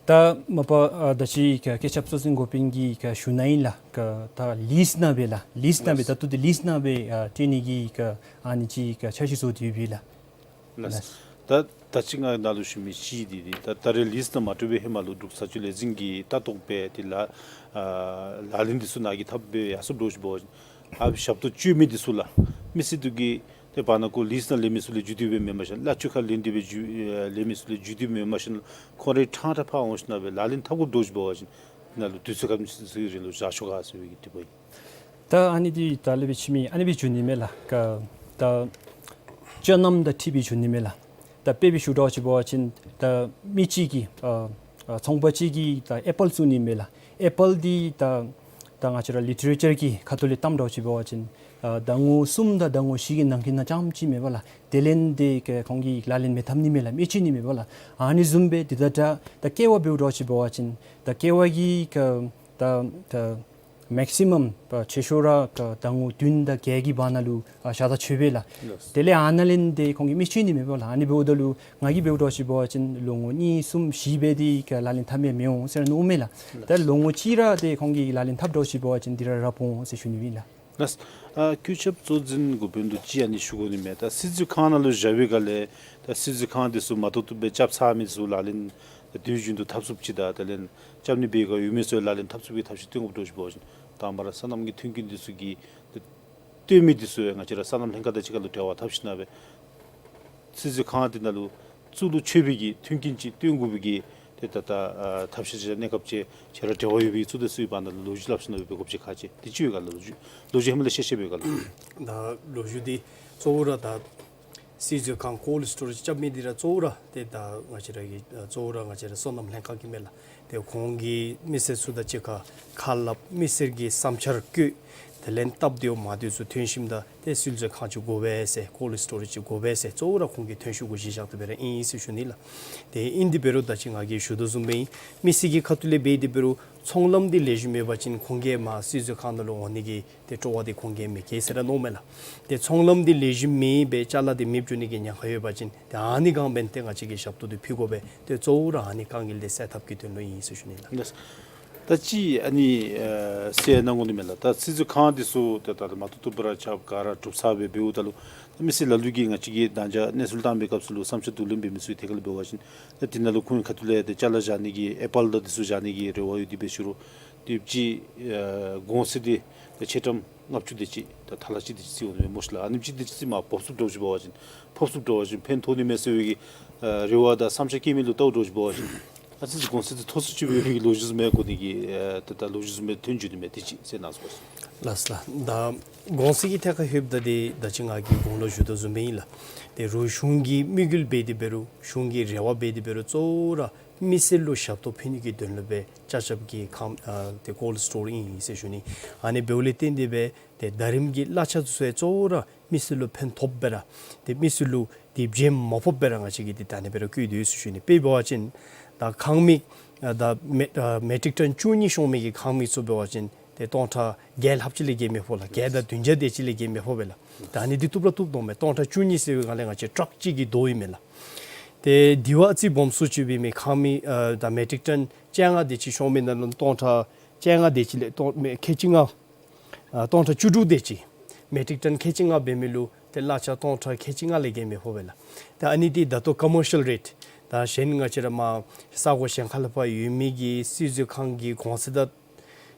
ད་མ་པ་ཨ་ད་ཅི་ཀ་བཀོད་ཁྱབ་གཙོ་འཛིན་འགོ་དཔོན་གྱིས་ཀ་ཞུ་ནི་ཨིན་ལགས། ཀ་ད་ལིསི་ནང་སྦེ་ལགས། ལིསི་ནང་སྦེ་ལགས། ད་ལྟོ་འདི་ལིསི་ནང་སྦེ་ཨ་སྤྲོད་ནི་གི་ཀ་ཨ་ནི་ཅིག་ཀ་འཆར་གཞི་བཟོ་སྟེ་ཡོད་པས་ལགས། ལགས། ལགས། ད་ད་ཅི་ང་ནཱ་ལུ་ཞུ་མི་ཅིག་འདི་འདི་ད་ད་རེས་ལིསི་ནང་མ་སྤྲོད་པའི་ཧེ་མ་ལུ་འབྲུག་བྱ་སྤྱོད་ལས་འཛིན་གྱིས་ལྟ་རྟོག་འབད་དེ་ལགས། ཨ་ལག་ལེན་འདི་ཚུ་ནཱ་གིས་འཐབ་སྦེ་ཡར་སོངམ་འདྲཝ་ཅིག་འབད་བ་ཅིན་ཨ་ཞབས་ཏོག་སྤྱོད་མི་འདི་ཚུ་ལགས། མི་སེར་འདི་གིས་ཏེ་བར་ན་ཁོ་ལིསི་ནང་ལེན་མི་ཚུ་ལས་རྒྱུ་དུས་སྦེ་མེན་པར་ཞིན་གླ་ཆ་ཁར་ལེན་ཏེ་སྦེ་རྒྱུ་ཨེ་ལེན་མི་ཚུ་ལས་རྒྱུ་དུས་མེན་པར་ཞིན་ཁོང་རའི་ཕྲང་ཕྲང་ཕར་འོང་ཞིན་ན་སྦེ་ལག་ལེན་འཐབ་དགོཔ་འདྲཝ་ཅིག་འབད་བ་ཅིན་ནཱ་ལུ་དུས་ཚོད་ག་དེམ་ཅིག་ཙམ་ཅིག་རིང་ལུ་བཞག་ཆོག་ག་ཟེར་བའི་གི་དྲི་བ་ཨིན། ད་ཨ་ནི་འདི་ད་ལས་སྦེ་ཕྱི་མི་ཨ་ནི་སྦེ་ཞུ་ནི་མས་ལགས། ཀ་ད་སྤྱོད་ལམ་དང་འཁྲིལ་སྦེ་ཞུ་ནི་མས་ལགས། ད་དཔེ་སྦེ་ཞུཝ་འདྲཝ་ཅིག་འབད་བ་ཅིན་ད་མི་གཅིག་གིས་ཨ་ཨ་ཚོང་པ་གཅིག་གིས་ད་ཨེ་པཱལ་བཙུགས་ནི་མས་ལགས། ཨེ་པཱལ་འདི་ད་ད་ང་བཅས་ར་ལི་ཊི་རེ་ཅར་གྱི་ཁ་ཐུག་ལས་བལྟཝ་འདྲཝ་ཅིག་འབད་བ་ཅིན་ཨ་ཟླ་ངོ་གསུམ་དང་ཟླ་ངོ་བཞི་གི་ནང་འཁོད་ནང་རྐྱངམ་ཅིག་མས་པ་ལགས། དེ་ལས་འདི་ཀ་ཁོང་གིས་ལག་ལེན་མི་འཐབ་ནི་མས་ལགས། མི་བྱིན་ནི་མས་པ་ལགས། ཨ་ནི་བཟུམ་སྦེ་འདི་ད་ད་ད་ཀེ་བ་འབདཝ་འདྲཝ་ཅིག་འབད་བ་ཅིན་ད་ཀེ་བ་གི་ཀ་ད་ད་མེག་སི་མམ་ཆེ་ཤོས་ར་ཀ་ཟླ་ངོ་བདུན་དང་བརྒྱད་ཀྱི་བར་ན་ལུ་ཨ་བཞག་ད་ཆོག་པས་ལགས། ལགས། དེ་ལས་ཨ་ནཱ་ལས་འདི་ཁོང་གིས་མི་བྱིན་ནི་མས་པ་ལགས། ཨ་ནི་འབདཝ་ད་ལུ་ང་གིས་འབདཝ་འདྲཝ་ཅིག་འབད་བ་ཅིན་ལོ་ངོ་གཉིས་གསུམ་བཞི་སྦེ་འདི་ཀ་ལག་ལེན་འཐབ་མི་མི་འོང་ཟེར་མནོཝ་མས་ལགས། ད་ལོ་ངོ་གཅིག་ར་འདི་ཁོང་གིས་ལག་ལེན་འཐབ་འདྲཝ་ཅིག་འབད་བ་ཅིན་འདི་ར་ར་འོང་ཟེར་ཞུ་ནི་ཨིན་ལགས། ལགས། ཨ་བཀོད་ཁྱབ་གཙོ་འཛིན་འགོ་དཔོན་ལུ་ཅིག་ཨ་ནི་ཞུ་དགོ་ནི་མས། ད་སྲིད་བྱུས་ཁང་ནང་ལུ་བཞག་པའི་སྒང་ལས་ད་སྲིད་བྱུས་ཁང་འདི་ཚུ་མ་ཏོག་ཏོ་སྦེ་རྐྱབ་ཚར་མི་ཚུ་ལག་ལེན་དུས་རྒྱུན་དུ་འཐབ་ཚུགསཔ་ཅིག་དང་དེ་ལས་རྐྱབ་ནི་འབད་བའི་སྒང་ཡོད་མི་ཚུ་ལག་ལེན་འཐབ་ཚུགས་པའི་ཐབས་ཤེས་སྟོན་དགོཔ་འདྲཝ་ཅིག་འབད་བ་ཅིན་དང་པ་ར་སོ་ནམ་གྱི་མཐུན་རྐྱེན་འདི་ཚུ་གི་ཏེ་སྟོན་མི་འདི་ཚུ་ཡང་ང་བཅས་ར་སོ་ནམ་ལྷན་ཁག་དང་གཅིག་ཁར་ལུ་འབྲེལ་བ་འཐབ་ཞིན་ན་སྦེ་སྲིད་བྱུས་ཁང་འདི་ནང་ལུ་བཙུགས་ལུ་ཆོག་པའི་གི་མཐུན་རྐྱེན་ཅིག་སྟོན་དགོ་པའི་གི་ཏེ་ད་ལྟོ་ཨ་ཐབས་ཤེས་ཅིག་གནས་སྐབས་ཅིག་ཁྱེད་ར་འབྲེལ་བ་ཡོད་པའི་གཙུག་སྡེ་ཚུ་གི་བར་ན་ལུ་ལོ་རྒྱུས་སླབ་ཞིན་ན་སྦེ་འབད་དགོཔ་ཅིག་ག་ཅི་དེ་ཅིག་ཡོད་ག་ལགས། ལོ་རྒྱུས་ལོ་རྒྱུས་ཧེ་མ་ལས་ཤེས་ཤེས་པས་ག་ལགས། ད་ལོ་རྒྱུས་འདི་གཙོ་བོ་ར་ད་སྲིད་བྱུས་ཁང་ཀོལཌ་སི་ཊོ་རེཇ་རྐྱབ་མི་འདི་ར་གཙོ་བོ་ར་ཏེ་ད་ང་བཅས་ར་གི་ཨ་གཙོ་བོ་ར་ང་བཅས་ར་སོ་ནམ་ལྷན་ཁག་གི་མས་ལགས། ཏེ་ཁོང་གིས་མི་སེར་ཚུ་དང་གཅིག་ཁར་ཁ་སླབ་མི་སེར་གྱི་བསམ་འཆར་བཀོད། དེ་ལས་སྟབས་བདེཝ་མ་བདེཝ་ཚུ་ཐོན་ཞིནམ་ད་ཏེ་སྲིད་བྱུས་ཁང་ཅིག་དགོ་པས་ཟེར་ཀོལཌ་སི་ཊོ་རེཇ་ཅིག་དགོ་པས་ཟེར་གཙོ་བོ་ར་ཁོང་གི་ཐོན་ཤུགས་གུ་གཞི་བཞག་སྟེ་སྦེ་ར་ཨིན་ཟེར་ཞུ་ནི་ལགས། ཏེ་ཨིན་དེ་འབད་རུང་ད་ཅི་ང་གིས་ཞུ་དོ་བཟུམ་སྦེ་ཨིན། མི་སེར་གྱི་ཁ་ཐུག་ལས་འབད་དེ་འབད་རུང་ཚོང་ལམ་འདི་ལེགས་ཤོམ་ཡོད་པ་ཅིན་ཁོང་གིས་མར་སྲིད་བྱུས་ཁང་ནང་ལུ་འོང་ནི་གི་ཏེ་སྤྲོ་བ་འདི་ཁོང་གིས་མི་བསྐྱེད་ཟེར་ར་མནོཝ་མས་ལགས། ཏེ་ཚོང་ལམ་འདི་ལེགས་ཤོམ་མེད་པར་ཅ་ལ་འདི་མེདཔ་འགྱོ་ནི་གི་ཉེན་ཁ་ཡོད་པ་ཅིན་ཏེ་ཨ་ནི་སྒང་འབད་ནི་ཏེ་ང་བཅས་ཀྱིས་ཞབས་ཏོག་འདི་ཕུལ་དགོ་པས། ཏེ་གཙོ་བོ་ར་ཨ་ནི་དཀའ་ངལ་འདི་སེལ་ཐབས་ཀྱི་དོན་ལུ་ཨིན་ཟེར་ཞུ་ནི་ལགས། ལགས། ད་ཅི་ཨ་ནི་ཨ་ཟེར་གནང་དགོ་ནི་མས་ལགས། ད་སྲིད་བྱུས་ཁང་འདི་ཚུ་ད་ད་མ་ཏོག་ཏོ་སྦེ་ར་རྐྱབ་ག་ར་གྲུབ་ཚར་སྦེ་འབདཝ་ད་ལུ་ད་མི་སེར་ལ་ལུ་གིས་ང་བཅས་ཀྱིས་ད་ཅི་གནས་ཚུལ་བཏང་བའི་སྐབས་སུ་ལུ་བསམ་འཆར་བསྡུ་ལེན་འབད་མི་ཚུ་གི་ཐད་ཁར་ལུ་འབད་བ་ཅིན་ད་འདི་ནང་ལུ་ཁོང་གི་ཁ་ཐུག་ལས་ཏེ་ཅ་ལ་བཞག་ནི་གི་ཨེ་པཱལ་དང་འདི་ཚུ་བཞག་ནི་གི་རེ་བ་ཡོད་དེ་འབད་ཞུ་རུང་དེ་ཅིག་ཨ་གོང་ཚད་འདི་ཏེ་ཆེ་ཏམ་ལྔ་བཅུ་དེ་ཅིག་ད་ཐ་ལ་གཅིག་དེ་ཅིག་རྩིས་འོང་ནི་མས་སྨོ་ཤི་ལགས། ཨ་ནེམ་ཅིག་དེ་ཅིག་རྩིས་མ་ཕོག་ཚུགསཔ་འདྲཝ་ཅིག་འབད་བ་ཅིན་ཕོག་ཚུགསཔ་འདྲཝ་ཅིག་ཕན་ཐོགས་ནི་མས་ཟེར་བའི་གི་ཨ་རེ་བ་དང་བསམ་འཆར་བསྐྱེད་མི་ལུ་བལྟཝ་འདྲཝ་ཅིག་འབད་བ་ཅིན་ཨ་ཙི་ཅིག་གོང་ཚད་འདི་མཐོ་སུ་ཅིག་འབད་བའི་གི་ལོ་རྒྱུས་ཚུ་མས་གོ་ནི་གི་ཨ་ད་ད་ལོ་རྒྱུས་ཚུ་མས་ཐོན་འགྱོ་ནི་མས། དེ་ཅིག་ཟེར་གནང་སོང་། ལགས་ལགས། ད་གོང་ཚད་ཀྱི་ཐད་ཁར་ལྷོདཔ་ད་འདི་ད་ཅི་ང་གིས་གོང་ལུ་ཞུ་དོ་བཟུམ་སྦེ་ཨིན་ལགས། ཏེ་རུང་གཞུང་གི་དམིགས་ཡུལ་འབད་དེ་འབད་རུང་གཞུང་གི་རེ་བ་འབད་དེ་འབད་རུང་གཙོ་བོ་ར་མི་སེར་ལུ་ཞབས་ཏོག་ཕུལ་ནི་གི་དོན་ལུ་སྦེ་ཅ་ཆས་ཀྱི་ཁང་ཨ་ཏེ་ཀོལཌ་སི་ཊོར་ཨིན་ཟེར་ཞུ་ནི། ཨ་ནི་འབདཝ་ལས་བརྟེན་ཏེ་སྦེ་ཏེ་ཟླ་རིམ་གྱི་གླ་ཆ་ཚུ་ཡང་གཙོ་བོ་ར་མི་སེར་ལུ་ཕན་ཐོགསཔ་སྦེ་ར་ཏེ་མི་སེར་ལུ་ཏེ་བརྗེད་མ་ཕོགཔ་སྦེ་ར་ང་བཅས་ཀྱིས་ཏེ་ད་ཨ་ནི་སྦེ་ར་བཀོད་དེ་ཡོད་ཟེར་ཞུ་ནི། དཔེ་འབད་བ་ཅིན་ད་ཁང་མིག་ཨ་ད་མེ་ཨ་མེ་ཊིག་ཊོན་བཅུ་གཉིས་ཤོང་མི་གི་ཁང་མིག་ཚུ་འབད་བ་ཅིན་ཏེ་སྟོང་ཕྲག་བརྒྱད་ལྷགཔ་ཅིག་ལས་བརྒལ་མི་ཕོག་ལགས། བརྒྱད་དང་བདུན་བརྒྱ་དེ་ཅིག་ལས་བརྒལ་མི་ཕོག་པས་ལགས། ད་ཨ་ནི་འདི་བཏུབ་ར་བཏུབ་དོ་མས། སྟོང་ཕྲག་བཅུ་གཉིས་ཟེར་བའི་སྒང་ལས་ང་བཅས་ཊཱག་གཅིག་གི་ཟླཝ་ཨིན་མས་ལགས། ཏེ་དེ་བ་རྩིས་སྦོམ་སུ་ཅིག་འབད་མི་ཁང་མིག་ཨ་ད་མེ་ཊིག་ཊོན་བཅོ་ལྔ་དེ་ཅིག་ཤོང་མི་ནང་ལུ་སྟོང་ཕྲག་བཅོ་ལྔ་དེ་ཅིག་ལས་སྟོང་མེ་ཁལ་གཅིག་ལྔ་ཨ་སྟོང་ཕྲག་བཅུ་དྲུག་དེ་ཅིག་མེ་ཊིག་ཊོན་ཁལ་གཅིག་ལྔ་འབད་མི་ལུ་ ཏེ་གླ་ཆ་སྟོང་ཕྲག་ཁལ་གཅིག་ལྔ་ལས་བརྒལ་མི་ཕོག་པས་ལགས། ཏེ་ཨ་ནི་འདི་ད་ལྟོ་ཀོ་མར་ཤལ་རེཊ་ད་གཞན་ང་བཅས་ར་མར་ས་གོ་གཞན་ཁ་ལས་ཕར་ཡོད་མི་གི་སིལ་ཟས་ཁང་གི་གོང་ཚད་དང་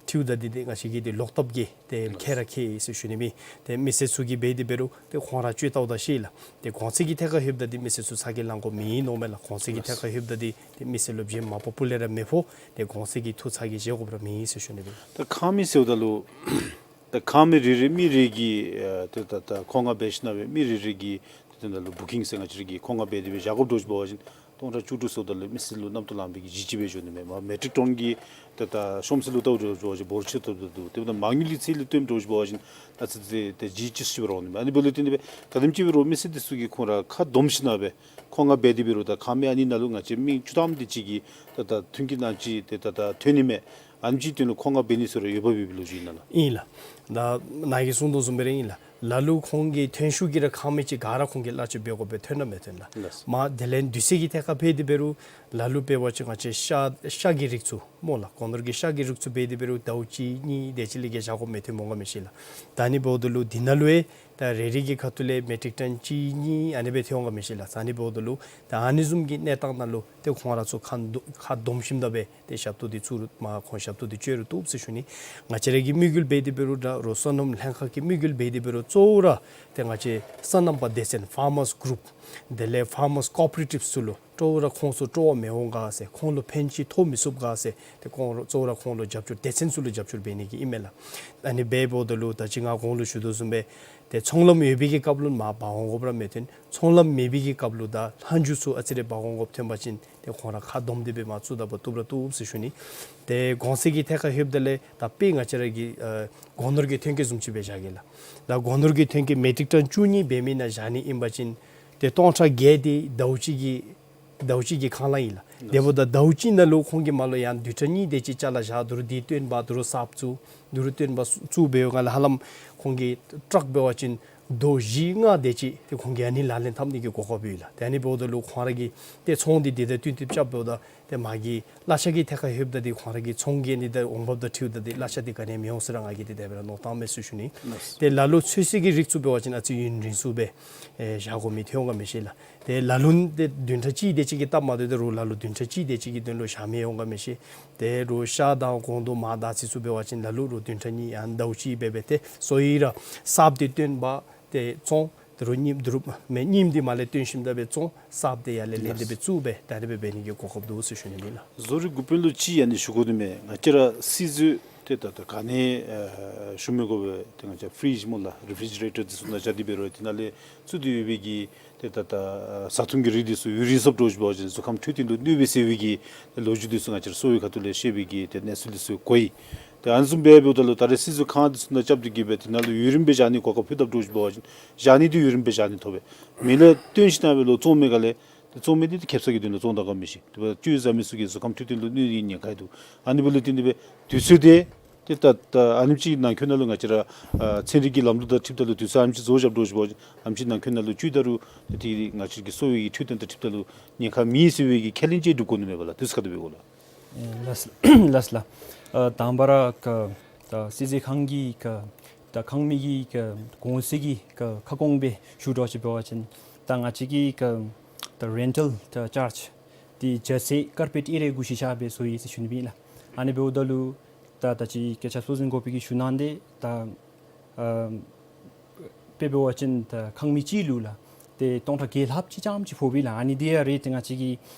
འཁྲིལཝ་ད་འདི་ཏེ་ང་བཅས་ཀྱིས་ཏེ་ལོག་ལྟབ་ཀྱིས་ཏེ་ཁྱད་ར་ཁྱད་ཡི་ཟེར་ཞུ་ནི་མས། ཏེ་མི་སེར་ཚུ་གིས་འབད་དེ་འབད་རུང་ཏེ་ཁོང་ར་སྤྱོད་བལྟཝ་ད་ཤེས་ལགས། ཏེ་གོང་ཚད་ཀྱི་ཐད་ཁར་ལྷོདཔ་ད་འདི་མི་སེར་ཚུ་ཚ་གྱང་ལང་དགོཔ་མེད་མནོཝ་མས་ལགས། གོང་ཚད་ཀྱི་ཐད་ཁར་ལྷོདཔ་ད་འདི་ཏེ་མི་སེར་ལུ་རྒྱུ་མ་པ་སྤུ་ལས་ར་མི་ཕོག། ཏེ་གོང་ཚད་ཀྱི་ཐུགས་ཚ་གྱང་བཞེས་དགོཔ་ར་མེད་ཟེར་ཞུ་ནི་མས། ད་ཁང་མིག་ཟེརཝ་ད་ལུ་ད་ཁང་མིག་རེ་རེ་མི་རེ་གིས་ཨ་ཏེ་ད་ད་མཁོ་མངགས་འབད་ཞིནམ་ལས་མི་རེ་རེ་གིས་ཏེ་ད་ལུ་བུ་ཀིང་ཟེར་ང་བཅས་ར་གིས་མཁོ་མངགས་འབད་དེ་སྦེ་བཞག་དགོཔ་འདྲཝ་ཅིག་འབད་བ་ཅིན་སྟོང་ཕྲག་བཅུ་དྲུག་ཟེརཝ་ད་ལུ་མི་སེར་ལུ་གནམ་དུ་ལངམ་སྦེ་གི་གཞི་ཅིག་སྦེ་འགྱོ་ནི་མས། མར་མེ་ཊིག་ཊོན་གྱི་ད་ད་ཤོང་ཚད་ལུ་བལྟཝ་འདྲཝ་ཅིག་འབད་བ་ཅིན་འབོར་ཆེ་ཏོག་ཏོ་འདུག། དེ་འབདཝ་ད་མ་དངུལ་གྱི་ཚད་ལུ་སྟོནམ་འདྲཝ་ཅིག་འབད་བ་ཅིན་ད་ཚེ་ཚེ་ཏེ་གཞི་ཅིག་སུ་སྦེ་ར་འོང་ནི་མས། ཨ་ནི་འབདཝ་ལས་བརྟེན་ཏེ་སྦེ་ད་དེམ་ཅིག་འབད་རུང་མི་སེར་འདི་ཚུ་གིས་ཁོང་ར་ཁ་སྡོམ་ཞིནམ་ལས་མཁོ་མངགས་འབད་དེ་འབད་རུང་ད་ཁང་མིག་ཨ་ནི་ནང་ལུ་ང་བཅས་མི་བཅུ་ཐམ་དེ་ཅིག་གིས་ད་ད་ཐོན་སྐྱེད་ནང་ཅིག་ཏེ་ད་ད་ཐོན་ནི་མས། ཨ་ནེམ་ཅིག་དོན་ལུ་མཁོ་མངགས་འབད་ནི་ཚུ་ར་ཡོདཔ་སྦེ་ལོ་རྒྱུས་ཨིན་ན་ལགས། ཨིན་ལགས། ད་ནཱ་གིས་གསུངས་དོ་བཟུམ་སྦེ་ར་ཨིན་ལགས། ལ་ལུ་ཁོང་གི་ཐོན་ཤུགས་ཀྱིས་ར་ཁང་མིག་ཅིག་ག་ར་ཁོང་གིས་གླ་ཆ་འབད་དགོཔ་སྦེ་ཐོན་ར་མི་ཐོན་ལགས། ལགས། མར་དེ་ལས་དུས་ཚོད་ཀྱི་ཐད་ཁར་འབད་དེ་འབད་རུང་ལ་ལུ་འབད་བ་ཅིན་ང་བཅས་ཤ་ཤ་གི་རིགས་ཚུ་སྨོ་ལགས། སྒོ་ནོར་གྱི་ཤ་གི་རིགས་ཚུ་འབད་དེ་འབད་རུང་ཟླཝ་གཅིག་གཉིས་དེ་ཅིག་ལས་བརྒལ་བཞག་དགོཔ་མི་ཐོན་འོང་ག་མི་ཤེས་ལགས། ད་ཨ་ནི་འབདཝ་ད་ལུ་འདི་ནང་ལུ་ཡང་ད་རེ་རེ་གི་ཁ་ཐུག་ལས་མེ་ཊིག་ཊོན་གཅིག་གཉིས་ཨ་ནི་སྦེ་ཐོན་འོང་ག་མི་ཤེས་ལགས། ད་ཨ་ནི་འབདཝ་ད་ལུ་ད་ཨ་ནི་བཟུམ་གྱི་གནས་སྟངས་ནང་ལུ་ཏེ་ཁོང་ར་ཚུ་ཁ་སྡོམ་ཁ་སྡོམ་ཞིནམ་ད་སྦེ་ཏེ་ཞབས་ཏོག་འདི་ཚུ་ར་མར་ཁོང་ཞབས་ཏོག་འདི་སྤྱོད་རུང་བཏུབ་ཟེར་ཞུ་ནི། ང་བཅས་ར་གི་དམིགས་ཡུལ་འབད་དེ་འབད་རུང་ད་རོགས་སོ་ནམ་ལྷན་ཁག་གི་དམིགས་ཡུལ་འབད་དེ་འབད་རུང་གཙོ་བོ་ར་ཏེ་ང་བཅས་སོ་ནམ་པ་སྡེ་ཚན་ཕར་མརས་གུ་རུབ་དེ་ལས་ཕར་མརས་ཀོ་ཨོ་པ་རེ་ཊིབ་ཚུ་ལུ་གཙོ་བོ་ར་ཁོང་ཚུ་སྤྲོ་བ་མི་འོང་ག་ཟེར་ཁོང་ལུ་ཕན་ཅིག་ཐོགས་མི་ཚུགས་ག་ཟེར་ཏེ་ཁོང་ར་གཙོ་བོ་ར་ཁོང་ལུ་རྒྱབ་སྐྱོར་སྡེ་ཚན་ཚུ་ལུ་རྒྱབ་སྐྱོར་འབད་ནི་གི་ཨིན་མས་ལགས། ཨ་ནི་འབདཝ་ད་ལུ་ད་ཅི་ང་གོང་ལུ་ཞུ་དོ་བཟུམ་སྦེ་ཏེ་ཚོང་ལམ་ཡོད་པའི་གི་སྐབས་ལུ་མར་འབག་འོང་དགོཔ་ར་མི་ཐོན། ཚོང་ལམ་མེད་པའི་གི་སྐབས་ལུ་ད་ལྷག་མཇུག་ཚུ་ཨ་ཙི་རེ་འབག་འོང་དགོཔ་ཐོན་པ་ཅིན་ཏེ་ཁོང་ར་ཁ་སྡོམ་སྟེ་སྦེ་མར་བཙུགས་ད་པ་བཏུབ་ར་བཏུབ་ཟེར་ཞུ་ནི། ཏེ་གོང་ཚད་ཀྱི་ཐད་ཁར་ལྷོདཔ་ད་ལས་ད་དཔེ་ང་བཅས་ར་གི་ཨ་སྒོ་ནོར་གྱི་ཐོན་སྐྱེད་བཟུམ་ཅིག་སྦེ་བཞག་གེ་ལགས། ད་སྒོ་ནོར་གྱི་ཐོན་སྐྱེད་མེ་ཊིག་ཊོན་བཅུ་གཉིས་འབད་མི་ནང་བཞག་ནི་ཨིན་པ་ཅིན་ཏེ་སྟོང་ཕྲག་བརྒྱད་དེ་ཟླཝ་གཅིག་གི་ཟླཝ་གཅིག་གི་ཁ་ལས་ཨིན་ལགས། དེ་འབདཝ་ད་ཟླཝ་གཅིག་ནང་ལུ་ཁོང་གིས་མར་ལུ་ཡང་བདུན་ཕྲག་གཉིས་དེ་ཅིག་ཅ་ལ་བཞག། དོ་རུང་འདི་བཏོན་པ་དོ་རུང་གསརཔ་བཙུགས་དོ་རུང་བཏོན་པ་བཙུགས་འབདཝ་ད་ལུ་ཧ་ལམ་ཁོང་གི་ཊཱག་འབད་བ་ཅིན་དོ་བཞི་ལྔ་དེ་ཅིག་ཏེ་ཁོང་གིས་ཨ་ནི་ལག་ལེན་འཐབ་ནི་གི་གོ་སྐབས་ཡོད་ལགས། ཏེ་ཨ་ནི་འབདཝ་ད་ལུ་ཁོང་ར་གིས་ཏེ་ཚོང་འདི་འདི་དང་བསྟུན་ཏེ་རྐྱབ་འབདཝ་ད་ཏེ་མ་གི་གླ་ཆ་གི་ཐད་ཁར་ལྷོདཔ་ད་འདི་ཁོང་ར་གི་ཚོང་གི་ཨ་ནི་ད་འོང་འབབ་དང་འཁྲིལཝ་ད་འདི་གླ་ཆ་འདི་ག་ནི་ཡང་མི་འོང་ཟེར་ར་ང་གིས་ཏེ་དེ་སྦེ་ར་མནོ་བཏངམ་མས་ཟེར་ཞུ་ནི། ཏེ་ལ་ལུ་ཚོད་བསྲེ་གི་རིགས་ཚུ་འབད་བ་ཅིན་ཨ་ཙི་ཡུན་རིང་སུ་སྦེ་ཨེ་བཞག་དགོ་མི་ཐོན་འོང་ག་མི་ཤེས་ལགས། ཏེ་ལ་ལུ་ཏེ་བདུན་ཕྲག་གཅིག་དེ་ཅིག་གི་སྟབས་མ་བདེཝ་ད་རུང་ལ་ལུ་བདུན་ཕྲག་གཅིག་དེ་ཅིག་གི་དོན་ལུ་བཞག་མི་འོང་ག་མི་ཤེས། ཏེ་རོགས་ཤ་དང་སྒོང་རྡོག་མར་དར་ཚིལ་ཚུ་འབད་བ་ཅིན་ལ་ལུ་རོགས་བདུན་ཕྲག་གཉིས་ཡང་ཟླཝ་གཅིག་འབད་སྦེ་ཏེ་གསོ་ཡི་ར་གསརཔ་འདི་བཏོན་པ་ཏེ་བཙོང་དོ་རུང་རྙིངམ་དོ་རུང་མེན་རྙིངམ་འདི་མར་ལས་བཏོན་ཞིནམ་ད་སྦེ་བཙོང་གསརཔ་འདི་ཡར་ལས་ལེན་ཏེ་སྦེ་བཙུགས་སྦེ་ད་རེས་སྦེ་འབད་ནི་གི་གོ་སྐབས་འདུག་ཟེར་ཞུ་ནི་ཨིན་ལགས། བཟོ་རིག་འགོ་དཔོན་ལུ་ཅིག་ཨ་ནི་ཞུ་དགོ་ནི་མས། ང་བཅས་ར་སིལ་ཟས་ཏེ་ད་ད་ག་ནི་ཨ་ཞུ་མི་དགོ་པས། ཏེ་ང་བཅས་ཕི་རིཇ་སྨོ་ལགས་རི་ཕི་རི་ཇི་རེ་ཊར་འདི་ཚུ་ནང་བཞག་སྟེ་འབད་རུང་དེ་ནང་ལས་བཙུགས་ཏེ་ཡོད་པའི་གི་ཏེ་ད་ད་ཨ་བཟའ་འཐུང་གི་རིགས་འདི་ཚུ་ཡུན་རིང་སོངམ་འདྲཝ་ཅིག་འབད་བ་ཅིན་གཟུགས་ཁམས་འཕྲོད་བསྟེན་ལུ་གནོད་པས་ཟེར་བའི་གི་ལོ་རྒྱུས་འདི་ཚུ་ང་བཅས་ར་གསོ་བའི་ཁ་ཐུག་ལས་ཤེས་པའི་གི་ཏེ་གནས་ཚུལ་འདི་ཚུ་གོ་ཡི། ཏེ་ཨ་ནི་བཟུམ་སྦེ་འབདཝ་ད་ལུ་ད་རེས་སིལ་ཟས་ཁང་འདི་ཚུ་ནང་རྐྱབ་སྟེ་གི་སྦེ་དེ་ནང་ལུ་ཡུན་རིངམོ་སྦེ་བཞག་ནི་གོ་སྐབས་ཕུལ་དཔ་འདྲཝ་ཅིག་འབད་བ་ཅིན་བཞག་ནི་འདི་ཡུན་རིངམོ་སྦེ་བཞག་ནི་ཐོབ་པས། མེ་ལས་བཏོན་ཞིནམ་ལས་ལོག་བཙོང་མི་ག་ལས་ཏེ་བཙོང་མི་འདི་ཏེ་ཁེབ་ས་གི་དོན་ལུ་བཙོང་ད་ག་མི་ཤེས། དེ་འབདཝ་ད་སྤྱོད་བཟའ་མི་ཚུ་གི་གཟུགས་ཁམས་འཕྲོད་བསྟེན་ལུ་གནོད་ནིའི་ཉེན་ཁ་ཡང་འདུག། ཨ་ནི་འབདཝ་ལས་བརྟེན་ཏེ་སྦེ་དུས་ཚོད་འདི་ཏེ་ད་ད་ཨ་ནེམ་ཅིག་ནང་འཁོད་ནང་ལུ་ང་བཅས་ར་ཨ་ཚན་རིག་གི་ལམ་ལུགས་དང་འཁྲིལཝ་ད་ལུ་དུས་ཚོད་ཨ་ནེམ་ཅིག་རྫོགས་བཞགཔ་འདྲཝ་ཅིག་འབད་བ་ཅིན་ཨ་ནེམ་ཅིག་ནང་འཁོད་ནང་ལུ་སྤྱོད་ད་རུང་ཏེ་ང་བཅས་ཀྱི་གསོ་བའི་འཕྲོད་བསྟེན་དང་འཁྲིལཝ་ད་ལུ་ཉེན་ཁ་མེད་ཟེར་བའི་གི་ཁས་ལེན་ཅིག་སྒྲུབ་དགོ་ནི་མས་པ་ལགས། དུས་ཚོད་ཁ་ཐུག་འབད་དགོ་ལགས། ཨེ་ལགས་ལགས། ཨ་དང་པ་ར་ཀ་ད་སིལ་ཟས་ཁང་གི་ཀ་ད་ཁང་མིག་གི་ཀ་གོང་ཚད་ཀྱི་ཀ་ཁ་སྐོང་སྦེ་ཞུ་འདྲཝ་ཅིག་འབད་བ་ཅིན་ད་ང་བཅས་ཀྱི་ཀ་ད་རེན་ཊལ་ད་ཅཱརཇ་འདི་རྒྱ་ཚད་ཀར་པེཊ་གཡས་རལ་དགུ་ཤུལ་བཞག་སྦེ་བཟོ་ཡི་ཟེར་ཞུ་ནི་ཨིན་ལགས། ཨ་ནི་འབདཝ་ད་ལུ་ད་ད་ཅི་སྐད་ཆ་ཚོགས་འཛིན་འགོ་དཔོན་གྱིས་ཞུ་གནང་སྟེ་ད་ཨ་དཔེ་འབད་བ་ཅིན་ད་ཁང་མིག་གཅིག་ལུ་ལགས་ཏེ་སྟོང་ཕྲག་བརྒྱད་ལྷགཔ་ཅིག་ཙམ་ཅིག་ཕོག་པས་ལགས། ཨ་ནི་འདི་ཡང་རེ་ཏེ་ང་བཅས་ཀྱི་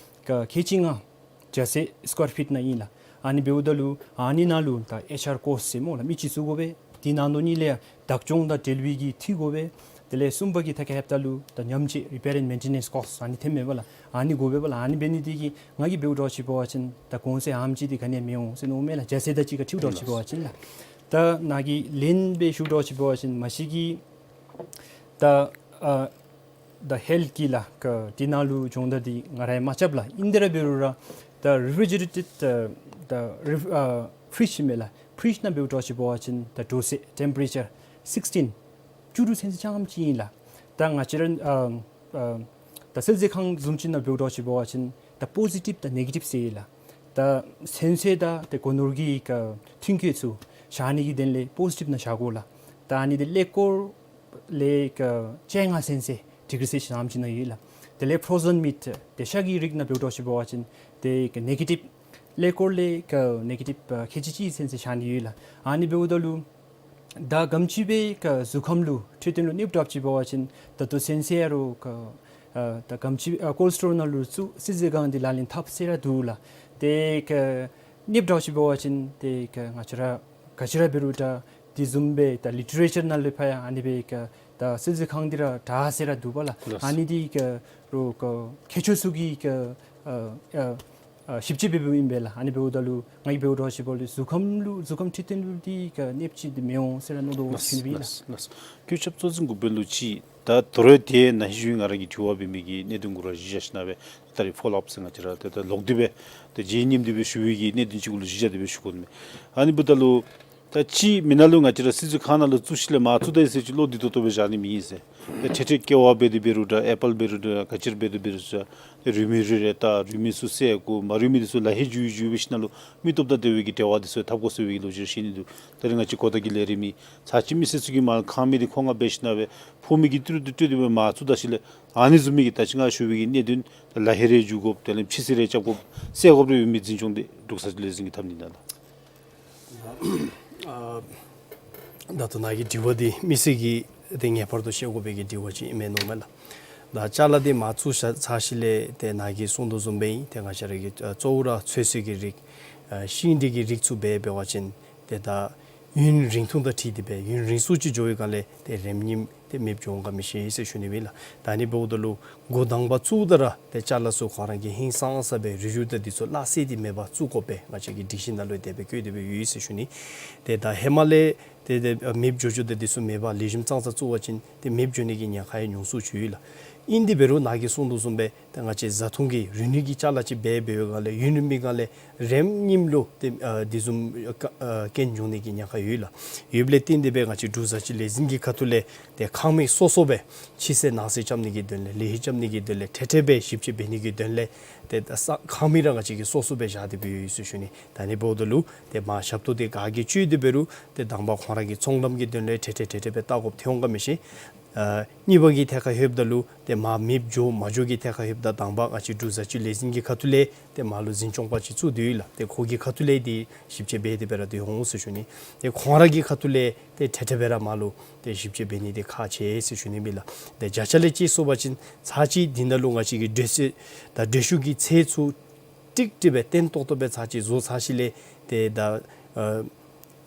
ཀ་ཁལ་གཅིག་ལྔ་རྒྱ་ཚད་སི་ཀོར་ཕིཊ་ནང་ཨིན་ལགས། ཨ་ནི་འབདཝ་ད་ལུ་ཨ་ནི་ནང་ལུ་ད་ཨེཆ་ཨར་ཀོསཊ་ཟེར་སྨོ་ལགས་མི་ཅིག་བཙུགས་དགོ་པས། དེ་ནང་དོ་ནི་ལས་བདག་སྐྱོང་དང་འབྲེལ་བའི་གི་འཐུས་དགོ་པས། དེ་ལས་གསུམ་པ་གི་ཐད་ཁར་ལྷོདཔ་ད་ལུ་ད་ཉམས་བཅོས་རི་པེར་ཨེནཌ་མེན་ཊེ་ནེནསི་ཀོསཊ་ཨ་ནི་ཐོནམ་མས་པ་ལགས། ཨ་ནི་དགོ་པས་པ་ལགས། ཨ་ནི་འབད་ནི་འདི་གིས་ང་གིས་འབདཝ་འདྲཝ་ཅིག་འབད་བ་ཅིན་ད་གོང་ཚད་ཨ་ནེམ་ཅིག་འདི་ག་ནི་ཡང་མི་འོང་ཟེར་མནོཝ་མས་ལགས། རྒྱ་ཚད་དང་གཅིག་ཁར་འཁྲིལཝ་འདྲཝ་ཅིག་འབད་བ་ཅིན་ལགས། ད་ནཱ་གིས་ལན་སྦེ་ཞུ་འདྲཝ་ཅིག་འབད་བ་ཅིན་མ་གཞི་གི་ད་ཨ་ད་ཧེལཐ་གི་ལགས་ཀ་དེ་ནང་ལུ་སྦྱོང་བརྡར་འདི་ང་ར་ཡང་མ་རྐྱབ་ལགས། ཨིན་ཏེ་ར་འབད་རུང་ར་ད་རི་ཕི་རི་ཇི་རེ་ཊེཌ་ད་ད་རི་ཨ་ཕི་རིཇ་ཨིན་མས་ལགས། ཕི་རིཇ་ནང་འབདཝ་འདྲཝ་ཅིག་འབད་བ་ཅིན་ད་འདྲོག་སའི་ཊེམ་པ་རེ་ཅར་སིགསི་ཊིན་བཅུ་དྲུག་ཚུན་ཚོད་ཙམ་ཅིག་ཨིན་ལགས། ད་ང་བཅས་ར་ཨ་ཨ་ད་སིལ་ཟས་ཁང་བཟུམ་ཅིག་ནང་འབདཝ་འདྲཝ་ཅིག་འབད་བ་ཅིན་ད་པོ་ཟི་ཊིབ་དང་ནེ་གེ་ཊིབ་ཟེར་ཡོད་ལགས། ད་ཚོད་བསྲེ་དང་ཏེ་སྒོ་ནོར་གྱི་ཀ་ཐོན་སྐྱེད་ཚུ་བཞག་ནི་གི་དོན་ལས་པོ་ཟི་ཊིབ་ནང་བཞག་དགོ་ལགས། ད་ཨ་ནི་འདི་ཀླད་ཀོར་ ལས་ཀྱི་བཅོ་ལྔ་སེན་ཟེར་ཌིག་རི་སེལ་སི་ཡས་ནང་ཅིག་ནང་ཡོད་ལགས། དེ་ལས་ཕོརོ་ཛོན་མིཊ་དེ་ཤ་གི་རིགས་ནང་འབདཝ་འདྲཝ་ཅིག་འབད་བ་ཅིན་དེ་ཀྱི་ནེ་གེ་ཊིབ་ཀླད་ཀོར་ལས་ཀྱི་ནེ་གེ་ཊིབ་ཁལ་གཅིག་གཅིག་སེན་ཟེར་ཆ་ནི་ཡོད་ལགས། ཨ་ནི་འབདཝ་ད་ལུ་ད་ག་དེམ་ཅིག་སྦེ་ཀྱི་གཟུགས་ཁམས་ལུ་འཕྲོད་བསྟེན་ལུ་གནོདཔ་འདྲཝ་ཅིག་འབད་བ་ཅིན་ད་ལྟོ་སེན་ཟེར་ཡ་རོགས་ཀྱི་ཨ་ད་ག་དེམ་ཅིག་ཨ་ཀོལཌ་སི་ཊོར་ནང་ལུ་བཙུགས་སིལ་ཚོད་ཁང་འདི་ལག་ལེན་འཐབ་ཟེར་ར་འདུག་ལགས། དེ་ཀྱི་གནོདཔ་འདྲཝ་ཅིག་འབད་བ་ཅིན་དེ་ཀྱི་ང་བཅས་ར་ག་ཅི་ར་འབད་རུང་ད་དེ་བཟུམ་སྦེ་ད་ལི་ཊི་རེ་ཅར་ནང་ལུ་ཕར་ཡང་ཨ་ནི་སྦེ་ཀྱི་ད་སིལ་ཚོད་ཁང་འདི་ར་དྲག་ཟེར་ར་འདུག་པ་ལགས། ལགས། ཨ་ནི་འདི་ཀྱི་རོགས་ཀྱི་མཁས་མཆོག་ཚུ་གིས་ཀྱི་ཨ་ཨ་ཨ་ཞིབ་དཔྱད་འབད་འབདཝ་ཨིན་པས་ལགས། ཨ་ནི་འབདཝ་ད་ལུ་ང་གིས་འབདཝ་འདྲཝ་ཅིག་འབདཝ་ལུ་གཟུགས་ཁམས་ལུ་གཟུགས་ཁམས་འཕྲོད་བསྟེན་ལུ་འདི་ཀྱི་གནོདཔ་ཅིག་འདི་མི་འོང་ཟེར་ར་མནོ་དོ་ཟེར་ཞུ་ནི་ཨིན་ལགས། ལགས་ལགས། སྐུ་ཞབས་གཙོ་འཛིན་འགོ་དཔོན་ལུ་ཅིག་ད་དོ་རུང་དེ་ནང་ཞུ་ང་ར་གི་དྲི་བ་འབད་མི་གི་གནད་དོན་གུ་ར་གཞི་བཞག་ཞིན་ན་སྦེ་ད་རིས་ཕོ་ལོ་ཨཔ་ཟེར་ང་བཅས་ར་ད་ད་ལོག་སྟེ་སྦེ་ད་རྗེས་སྙེམས་ཏེ་སྦེ་ཞུ་བའི་གི་གནད་དོན་ཅིག་གུ་ལུ་གཞི་བཞག་སྟེ་སྦེ་ཞུ་དགོ་ནི་མས། ཨ་ནི་འབདཝ་ད་ལུ་ད་ཅིག་མི་ནང་ལུ་ང་བཅས་ར་སིལ་ཚོད་ཁང་ནང་ལུ་བཙུགས་ཞིནམ་ལས་མར་བཙུགས་ད་ཡི་ཟེར་ཅིག་བློ་བདེ་ཏོག་ཏོ་སྦེ་བཞག་ནི་མེད་ཟེར། ཏེ་ཏེ་ཏེ་ཀེ་བ་འབད་དེ་འབད་རུང་འདྲ་ཨེ་པཱལ་འབད་རུང་འདྲ་ག་ཅི་ར་འབད་དེ་འབད་རུང་འདྲ་ཏེ་རུལ་མི་རེ་རེ་བལྟ་རུལ་མི་ཚུ་བསལ་དགོ། མ་རུལ་མི་འདི་ཚུ་ལག་ལེན་འཇུ་འཇུ་འབད་ཞིནམ་ལས་མི་སྟོབས་དང་འབྲེལ་བའི་གི་འབྲེལ་བ་འདི་ཚུ་འཐབ་དགོ་ཟེར་བའི་གི་ལོ་རྒྱུས་བཤད་ནི་འདུག། ད་རིས་ང་བཅས་གོ་བརྡ་གི་ལས་རིམ་ནང་ཚར་གཅིག་མི་སེར་ཚུ་གིས་མར་ཁང་མིག་འདི་ཁོང་ང་འབད་ཞིནམ་ལས་ཕོར་མིག་གིས་ཏི་རུ་ཏི་རུ་ཏི་རུ་སྦེ་མར་བཙུགས་ད་ཞིནམ་ལས་ཨ་ནི་བཟུམ་མའི་གི་ད་ཅི་ང་ཞུ་བའི་གི་གནད་དོན་ལག་ལེན་རེ་འཇུ་དགོཔ་དེ་ལས་ཕྱི་སེལ་རེ་རྐྱབ་དགོཔ་བསལ་དགོཔ་རེ་ཡོད་མི་འཛིན་སྐྱོང་འདི་འབྲུག་བཟའ་བཅའ་ལས་འཛིན་གྱིས་འཐབ་ནི་ཨིན་ན་ལགས། ཨ་ད་ལྟོ་ནཱ་གི་དྲི་བ་འདི་མི་སེར་གྱིས་ཏེ་ངེས་པར་དུ་ཤེས་དགོ་པའི་གི་དྲི་བ་ཅིག་ཨིན་མས་མནོཝ་མས་ལགས། ད་ཅ་ལ་འདི་མར་བཙུགས་ཚར་ཞིནམ་ལས་ཏེ་ནཱ་གིས་གསུངས་དོ་བཟུམ་སྦེ་ཨིན། ཏེ་ང་བཅས་ར་གི་ཨ་གཙོ་བོ་ར་ཚོད་བསྲེ་གི་རིགས་ཨ་ཤིང་འབྲས་ཀྱི་རིགས་ཚུ་འབད་འབད་བ་ཅིན་ཏེ་ད་ཡུན་རིང་ཐུང་དང་འཁྲིལ་ཏེ་སྦེ་ཡུན་རིང་སུ་ཅིག་འགྱོ་བའི་སྒང་ལས་ཏེ་རེམ་ཉིམ་ཏེ་མེདཔ་འགྱོ་འོང་ག་མི་ཤེས་ཟེར་ཞུ་ནི་ཨིན་ལགས། ད་ཨ་ནི་འབདཝ་ད་ལུ་འགོ་དང་པ་བཙུགསཔ་ད་ར་ཏེ་ཅ་ལ་ཚུ་ཁོང་ར་གིས་ཧིང་སངས་ས་སྦེ་རིལ་རིལ་དང་འདི་ཚུ་སླ་བསྲེ་སྟེ་མེད་པར་བཙུགས་དགོ་པས། ང་བཅས་ཀྱི་སྒྲིག་གཞི་ནང་ལུ་དེ་སྦེ་བཀོད་དེ་སྦེ་ཡོད་ཟེར་ཞུ་ནི། ཏེ་ད་ཧེ་མ་ལས་ཏེ་ཏེ་མེདཔ་འགྱོ་འགྱོ་དང་འདི་ཚུ་མེད་པར་ལེགས་ཤོམ་ཙང་ཙ་བཙུགས་པ་ཅིན་ཏེ་མེདཔ་འགྱོ་ནི་གི་ཉེན་ཁ་ཡང་ཉུང་སུ་ཅིག་ཡོད་ལགས། ཨིན་དེ་འབད་རུང་ནཱ་གིས་གསུངས་དོ་བཟུམ་སྦེ་ཏེ་ང་བཅས་བཟའ་འཐུང་གི་རིལ་རིལ་གྱི་ཅ་ལ་ཅིག་འབད་འབད་བའི་སྒང་ལས་ཡུན་རིངམོའི་སྒང་ལས་རེམ་ཉིམ་ལུ་ཏེ་ཨ་འདི་བཟུམ་ཨ་རྐྱེན་འབྱུང་ནི་གི་ཉེན་ཁ་ཡོད་ལགས། ཡོདཔ་ལས་བརྟེན་ཏེ་སྦེ་ང་བཅས་འབྲུག་བཟའ་བཅའ་ལས་འཛིན་གྱི་ཁ་ཐུག་ལས་ཏེ་ཁང་མིག་སོ་སོ་སྦེ་ཕྱི་སེལ་ནང་སེལ་རྐྱབ་ནི་གི་དོན་ལས་ལེགས་ཤོམ་རྐྱབ་ནི་གི་དོན་ལས་ཏེ་ཏེ་སྦེ་ཞིབ་དཔྱད་འབད་ནི་གི་དོན་ལས་ཏེ་ད་ས་ཁང་མིག་ར་ང་བཅས་ཀྱིས་སོ་སོ་སྦེ་བཞག་སྟེ་སྦེ་ཡོད་ཟེར་ཞུ་ནི། ད་ཨ་ནི་འབདཝ་ད་ལུ་ཏེ་མར་ཞབས་ཏོག་འདི་ག་གིས་སྤྱོད་དེ་འབད་རུང་ཏེ་དང་པ་ཁོང་ར་གི་ཚོང་ལམ་གྱི་དོན་ལས་ཏེ་ཏེ་ཏེ་ཏེ་སྦེ་བལྟ་དགོཔ་ཐོན་འོང་ག་མི་ཤེས། ཨ་གཉིས་པ་གི་ཐད་ཁར་ལྷོདཔ་ད་ལུ་ཏེ་མར་མེདཔ་འགྱོ་མ་འགྱོ་གི་ཐད་ཁར་ལྷོདཔ་ད་དང་པ་ང་བཅས་འབྲུག་བཟའ་བཅའ་ལས་འཛིན་གྱི་ཁ་ཐུག་ལས་ཏེ་མར་ལུ་འཛིན་སྐྱོང་པ་ཅིག་བཙུགས་ཏེ་ཡོད་ལགས། ཏེ་ཁོ་གི་ཁ་ཐུག་ལས་འདི་ཞིབ་དཔྱད་འབད་དེ་སྦེ་ར་སྡོད་འོང་ཟེར་ཞུ་ནི། ཏེ་ཁོང་ར་གི་ཁ་ཐུག་ལས་ཏེ་ཏེ་ཏེ་སྦེ་ར་མར་ལུ་ཏེ་ཞིབ་དཔྱད་འབད་ནི་འདི་ཁག་ཆེ་ཟེར་ཞུ་ནི་ཨིན་ལགས། ཏེ་བརྒྱ་ཆ་ལས་ཅིག་སོང་པ་ཅིན་ཚར་གཅིག་འདི་ནང་ལུ་ང་བཅས་ཀྱི་འགྲོས་སེ་ད་འགྲོས་ཤུགས་ཀྱི་ཚད་ཚུ་ཀྲིག་ཀྲི་སྦེ་བརྟན་ཏོག་ཏོ་སྦེ་ཚར་གཅིག་བཟོ་ཚར་ཞིནམ་ལས་ཏེ་ད་ཨ་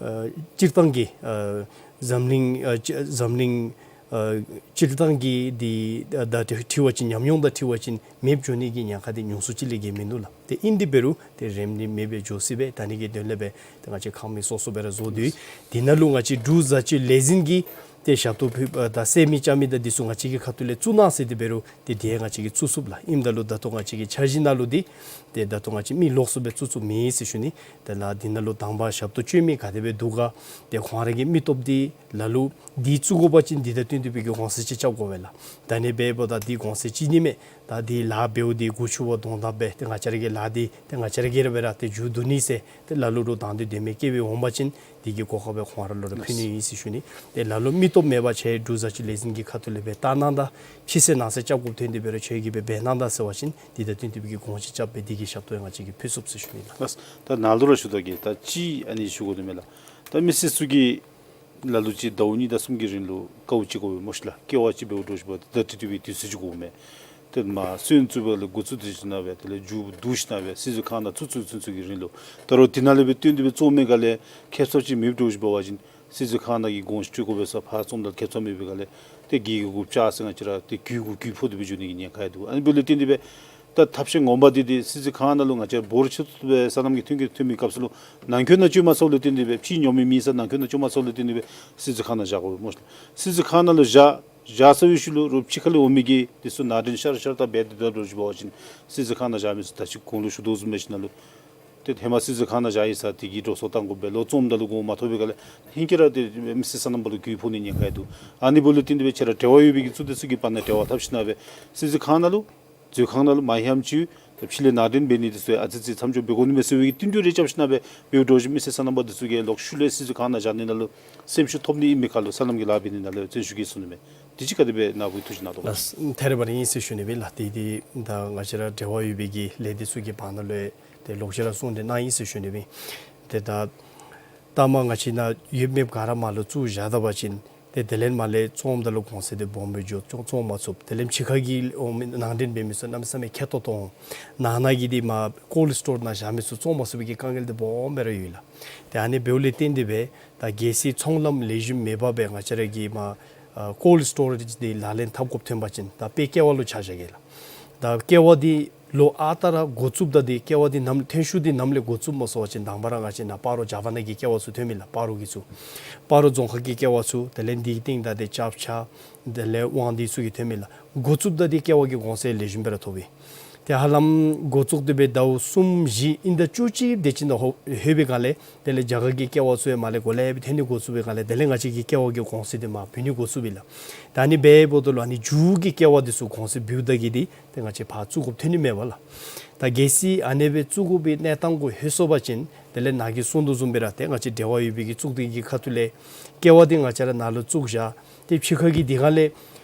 ཨ་སྤྱིར་བཏང་གི་ཨ་འཛམ་གླིང་ཨ་ཅི་འཛམ་གླིང་ཨ་སྤྱིར་བཏང་གི་འདི་ད་ད་འཁྲིལ་བ་ཅིན་ཉམས་མྱོང་དང་འཁྲིལ་བ་ཅིན་མེདཔ་འགྱོ་ནི་གི་ཉེན་ཁ་འདི་ཉུང་སུ་ཅིག་ལས་བརྒལ་མིན་འདུག་ལགས། ཏེ་ཨིན་དེ་འབད་རུང་ཏེ་རེམ་འདི་མེདཔ་སྦེ་འགྱོ་སྲིད་པས། ད་ཨ་ནི་གི་དོན་ལས་སྦེ་ཏེ་ང་བཅས་ཁང་མིག་སོ་སོ་སྦེ་ར་བཟོ་དོ་ཡོད། འདི་ནང་ལུ་ང་བཅས་འབྲུག་བཟའ་བཅའ་ལས་འཛིན་གྱིས་ཏེ་ཞབས་ཏོག་ཕུལ་ཨ་ད་བསལ་མི་རྐྱབ་མི་དང་འདི་ཚུ་ང་བཅས་ཀྱི་ཁ་ཐུག་ལས་བཙུགས་གནང་ཟེར་དེ་འབད་རུང་ཏེ་དེ་ཡང་ང་བཅས་ཀྱིས་བཙུགས་ཚུགས་ལགས། ཨིནམ་ད་ལུ་ད་ལྟོ་ང་བཅས་ཀྱི་འཆར་གཞི་ནང་ལུ་འདི་ཏེ་ད་ལྟོ་ང་བཅས་མི་ལོགས་སུ་སྦེ་བཙུགས་ཚུགས་མེད་ཟེར་ཞུ་ནི། ཏེ་ལགས་འདི་ནང་ལུ་དང་པ་ཞབས་ཏོག་སྤྱོད་མི་ག་དེ་སྦེ་འདུག་ག། ཏེ་ཁོང་ར་གི་མི་སྟོབས་འདི་ལ་ལུ་འདི་བཙུགས་དགོ་པ་ཅིན་འདི་དང་བསྟུན་ཏེ་སྦེ་གི་གོང་ཚད་ཅིག་རྐྱབ་དགོ་པས་ལགས། ད་ཨ་ནི་འབདཝ་ད་འདི་གོང་ཚད་ཅིག་ནི་མས། ད་འདི་ལཱ་འབདཝ་འདི་མགུ་ཆུ་བ་གདོང་བརྡབ་སྦེ་ཏེ་ང་བཅས་ར་གི་ལཱ་འདི་ཏེ་ང་བཅས་ར་གིས་ར་སྦེ་ར་ཏེ་མཇུག་བསྡུ་ནི་ཟེར་ཏེ་ལ་ལུ་རོགས་དང་འདོད་དོན་མེད་བསྐྱེད་སྦེ་འོང་པ་ཅིན་འདི་གི་གོ་སྐབས་སྦེ་ཁོང་ར་ལུ་ར་ཕུལ་ནི་ཨིན་ཟེར་ཞུ་ནི། ཏེ་ལ་ལུ་མི་སྟོབས་མེད་པར་ཁྱེད་འབྲུག་བཟའ་བཅའ་ལས་འཛིན་གྱི་ཁ་ཐུག་ལས་སྦེ་བལྟ་གནང་ད། ཕྱི་སེལ་ནང་སེལ་རྐྱབ་དགོཔ་ཐོན་ཏེ་འབད་རུང་ཁྱེད་ཀྱིས་སྦེ་འབད་གནང་ད་ཟེར་བ་ཅིན་འདི་དང་བསྟུན་ཏེ་སྦེ་གི་གོང་ཅིག་རྐྱབ་སྦེ་འདི་གི་ཞབས་ཏོག་ཡང་ང་བཅས་ཀྱིས་ཕུལ་ཚུགས་ཟེར་ཞུ་ནི་ལགས། ལགས། ད་ནཱ་ལུ་ར་ཞུ་དོ་གི་ད་ཅིག་ཨ་ནི་ཞུ་དགོ་དོ་མས་ལགས། ད་མི་སེར་ཚུ་གིས་ལ་ལུ་ཅིག་ཟླཝ་གཉིས་དང་གསུམ་གྱི་རིང་ལུ་དཀའཝ་ཅིག་གོ་བས་སྨོ་ཤིག་ལགས། ཀེ་ཝ་ཅིག་འབདཝ་འདྲཝ་ཅིག་འབདཝ་ད་ཏེ་དེ་དུས་ཀྱི་དུས་ཚོད་ཅིག་དགོ་མས། ཏེ་མར་སོན་བཙུགས་པ་ལས་འགོ་བཙུགས་ཏེ་ཞིནམ་ལས་དེ་ལས་མཇུག་བསྡུ་ཞིནམ་ལས་སིལ་ཚོད་ཁང་ནང་བཙུགས་ཚུན་ཚོད་ཀྱི་རིང་ལུ་ད་རུང་དེ་ནང་ལས་སྦེ་བཏོན་ཏེ་སྦེ་བཙུགས་མི་ག་ལས་ཁེབ་སང་ཅིག་མེདཔ་འདྲཝ་ཅིག་འབད་བ་ཅིན་སིལ་ཚོད་ཁང་ནང་གི་གོང་ཅིག་སྤྲོད་དགོ་པས་ཟེར་ཕར་བཙུགསམ་ད་ཁེབ་སང་མེད་པའི་ག་ལས་ཏེ་གི་གུ་གུ་བཅག་ཟེར་ང་བཅས་ར་ཏེ་གུ་གུ་གུ་ཕོག་སྟེ་སྦེ་འགྱོ་ནི་གི་ཉེན་ཁ་ཡང་འདུག། ཨ་ནི་འབདཝ་ལས་བརྟེན་ཏེ་སྦེ་ད་ཐབས་ཤེས་ངོ་མ་འདི་ཏེ་སིལ་ཚོད་ཁང་ནང་ལུ་ང་བཅས་འབོར་ཆེ་ཏོག་ཏོ་སྦེ་སོ་ནམ་གྱི་ཐོན་སྐྱེད་ཐོན་མི་སྐབས་སུ་ལུ་ནང་འཁོད་ནང་སྤྱོད་མ་ཚུགསཔ་ལས་བརྟེན་ཏེ་སྦེ་ཕྱི་ཉོ་མི་མེད་ས་ནང་འཁོད་ནང་སྤྱོད་མ་ཚུགསཔ་ལས་བརྟེན་ཏེ་སྦེ་སིལ་ཚོད་ཁང་ནང་བཞག་དགོ་པས་སྨོ་ཤིག་ལགས། སིལ་ཚོད་ཁང་ནང་ལུ་བཞག་བཞག་ཚར་བའི་ཤུལ་ལུ་རོགས་ཕྱི་ཁ་ལས་འོང་མི་གིས་དེ་ཚུ་ནང་འདྲེན་ཤར་ཤར་ད་འབད་དེ་སྡོདཔ་འདྲཝ་ཅིག་འབད་བ་ཅིན་སིལ་ཚོད་ཁང་ནང་བཞག་མི་ཚུ་ད་ཅི་གོང་ལུ་ཞུ་དོ་བཟུམ་སྦེ་ཞིནམ་ལས་ཏེ་ཧེ་མ་སིལ་ཚོད་ཁང་ནང་བཞག་ཡི་ཟེར་དེ་གིས་འགྲོ་སོང་བཏང་དགོ་པས། ལོག་བཙུགསམ་ད་ལུ་གོང་མ་ཐོབ་པའི་ག་ལས་ཧིང་ཁར་ར་ཏེ་མི་སེར་སོ་ནམ་པ་ལུ་གུ་ཕོག་ནི་ཉེན་ཁ་ཡང་འདུག། ཨ་ནི་འབདཝ་ལས་བརྟེན་ཏེ་སྦེ་ཁྱེད་ར་འབྲེལ་བ་ཡོད་པའི་གི་ཚོགས་སྡེ་ཚུ་གི་བར་ན་འབྲེལ་བ་འཐབ་ཞིནམ་ལས་སྦེ་སིལ་ཚོད་ཁང་ནང་ལུ་མཛོད་ཁང་ནང་ལུ་མ་ཧེམ་ཅིག་ ད་ཕྱི་ལས་ནང་འདྲེན་འབད་ནི་འདི་ཚུ་ཨ་ཙི་ཙི་མཚམས་འཇོག་འབད་དགོ་ནི་མས་ཟེར་བའི་གི་བསྟུན་གྲོས་རེ་རྐྱབ་ཞིནམ་སྦེ་འབདཝ་འདྲཝ་ཅིག་མི་སེར་སོ་ནམ་པ་འདི་ཚུ་གིས་ལོག་ཤུལ་ལས་སྲིད་བྱུས་ཁང་ནང་བཞག་ནི་ནང་ལུ་སེམས་ཤུགས་ཐོབ་ནི་ཨིན་མི་ག་ལུ་སོ་ནམ་གྱི་ལཱ་འབད་ནི་ནང་ལུ་བརྩོན་ཤུགས་བསྐྱེད་ཚུགས་ནི་མས། དེ་ཅིག་ག་དེ་སྦེ་ནཱ་བུ་ཐུགས་བཞེད་གནང་དོ་ག། ལགས། ཐད་རི་བ་རི་ཨིན་ཟེར་ཞུ་ནི་སྦེ་ལགས། དེ་དེ་ད་ང་བཅས་ར་འབྲེལ་བ་ཡོད་པའི་གི་ལས་སྡེ་ཚུ་གི་བར་ན་ལུ་ཡང་ཏེ་ལོག་ཅི་ར་གསུང་སྟེ་གནང་ཡི་ཟེར་ཞུ་ནི་སྦེ། ཏེ་ད་ད་མ་ང་བཅས་ནཱ་ཡོདཔ་མེདཔ་ག་ར་མར་ལུ་བཙུགས་བཞག་ད་པ་ཅིན་ཏེ་དེ་ལས་མར་ལས་བཙོངམ་ད་ལུ་གོང་ཚད་འདི་སྦོམ་སྦེ་འགྱོ། བཙོང་བཙོང་མ་ཚུགས། དེ་ལས་ཕྱི་ཁ་གི་འོང་མི་ནང་འདྲེན་འབད་མི་ཚུ་གནམ་མེད་ས་མེད་ཁེ་ཏོག་ཏོ་འོང་། ནང་ན་གི་འདི་མར་ཀོལཌ་སི་ཊོར་ནང་བཞག་མི་ཚུ་བཙོང་མ་ཚུགས་པའི་གི་དཀའ་ངལ་འདི་སྦོམ་སྦེ་ར་ཡོད་ལགས། ཏེ་ཨ་ནི་འབདཝ་ལས་བརྟེན་ཏེ་སྦེ་ད་གལ་སྲིད་ཚོང་ལམ་ལེགས་ཤོམ་མེད་པར་སྦེ་ང་བཅས་ར་གིས་མར་ཨ་ཀོལཌ་སི་ཊོར་འདི་ལག་ལེན་འཐབ་དགོཔ་ཐོན་པ་ཅིན་ད་དཔེ་ཀེ་བ་ལུ་ཆ་བཞག་གེ་ལགས། ད་ཀེ་བ་འདི་ལོ་ཨ་རྟག་ར་འགོ་བཙུགསཔ་ད་འདི་ཀེ་བ་འདི་ནམ་ཐོན་ཤུགས་འདི་ནམ་ལས་འགོ་བཙུགསཔ་སྨོ་ཟེར་བ་ཅིན་དང་པ་ར་ང་བཅས་ནཱ་སྤ་རོ་ཇ་ཕ་ན་གི་ཀེ་བ་ཚུ་ཐོན་མི་ལགས། སྤ་རོ་གི་ཚུ། སྤ་རོ་རྫོང་ཁག་གི་ཀེ་བ་ཚུ། དེ་ལས་འདི་གི་སྟེང་ད་འདི་ཅབ་ཆ། དེ་ལས་དབང་འདུས་ཚུ་གིས་ཐོན་མི་ལགས། འགོ་བཙུགསཔ་ད་འདི་ཀེ་བ་གི་གོང་ཚད་ལེགས་ཤོམ་སྦེ་ར་ཐོབ་པས། ཏེ་ཧ་ལམ་འགོ་བཙུགས་ཏེ་སྦེ་ཟླཝ་གསུམ་བཞི་ཨིན་ཟླ་བཅུ་གཅིག་དེ་ཅིག་ནང་ལྷོད་པའི་སྒང་ལས་དེ་ལས་རྒྱ་གར་གྱི་ཀེ་བ་ཚུ་ཡང་མར་ལས་གོ་ལེ་སྦེ་ཐོན་ནི་འགོ་བཙུགས་པའི་སྒང་ལས་དེ་ལས་ང་བཅས་ཀྱི་ཀེ་བ་གི་གོང་ཚད་འདི་མར་བུད་ནི་འགོ་བཙུགས་པས་ལགས། ད་ཨ་ནི་འབདཝ་ད་ལུ་ཨ་ནི་མཇུག་གི་ཀེ་བ་འདི་ཚུ་གོང་ཚད་བུདཔ་ད་གི་འདི་ཏེ་ང་བཅས་ཕར་བཙུགས་དགོཔ་ཐོན་ནི་མས་པ་ལགས། ད་གལ་སྲིད་ཨ་ནི་སྦེ་བཙུགས་དགོ་པའི་གནས་སྟངས་གུ་ལྷོད་སོང་པ་ཅིན་དེ་ལས་ནཱ་གིས་གསུང་དོ་བཟུམ་སྦེ་ར་ཏེ་ང་བཅས་འབྲེལ་བ་ཡོད་པའི་གི་གཙུག་སྡེ་གི་ཁ་ཐུག་ལས་ཀེ་བ་འདི་ང་བཅས་ར་ནཱ་ལུ་བཙུགས་བཞག། ཏེ་ཕྱི་ཁ་གི་འདི་སྒང་ལས་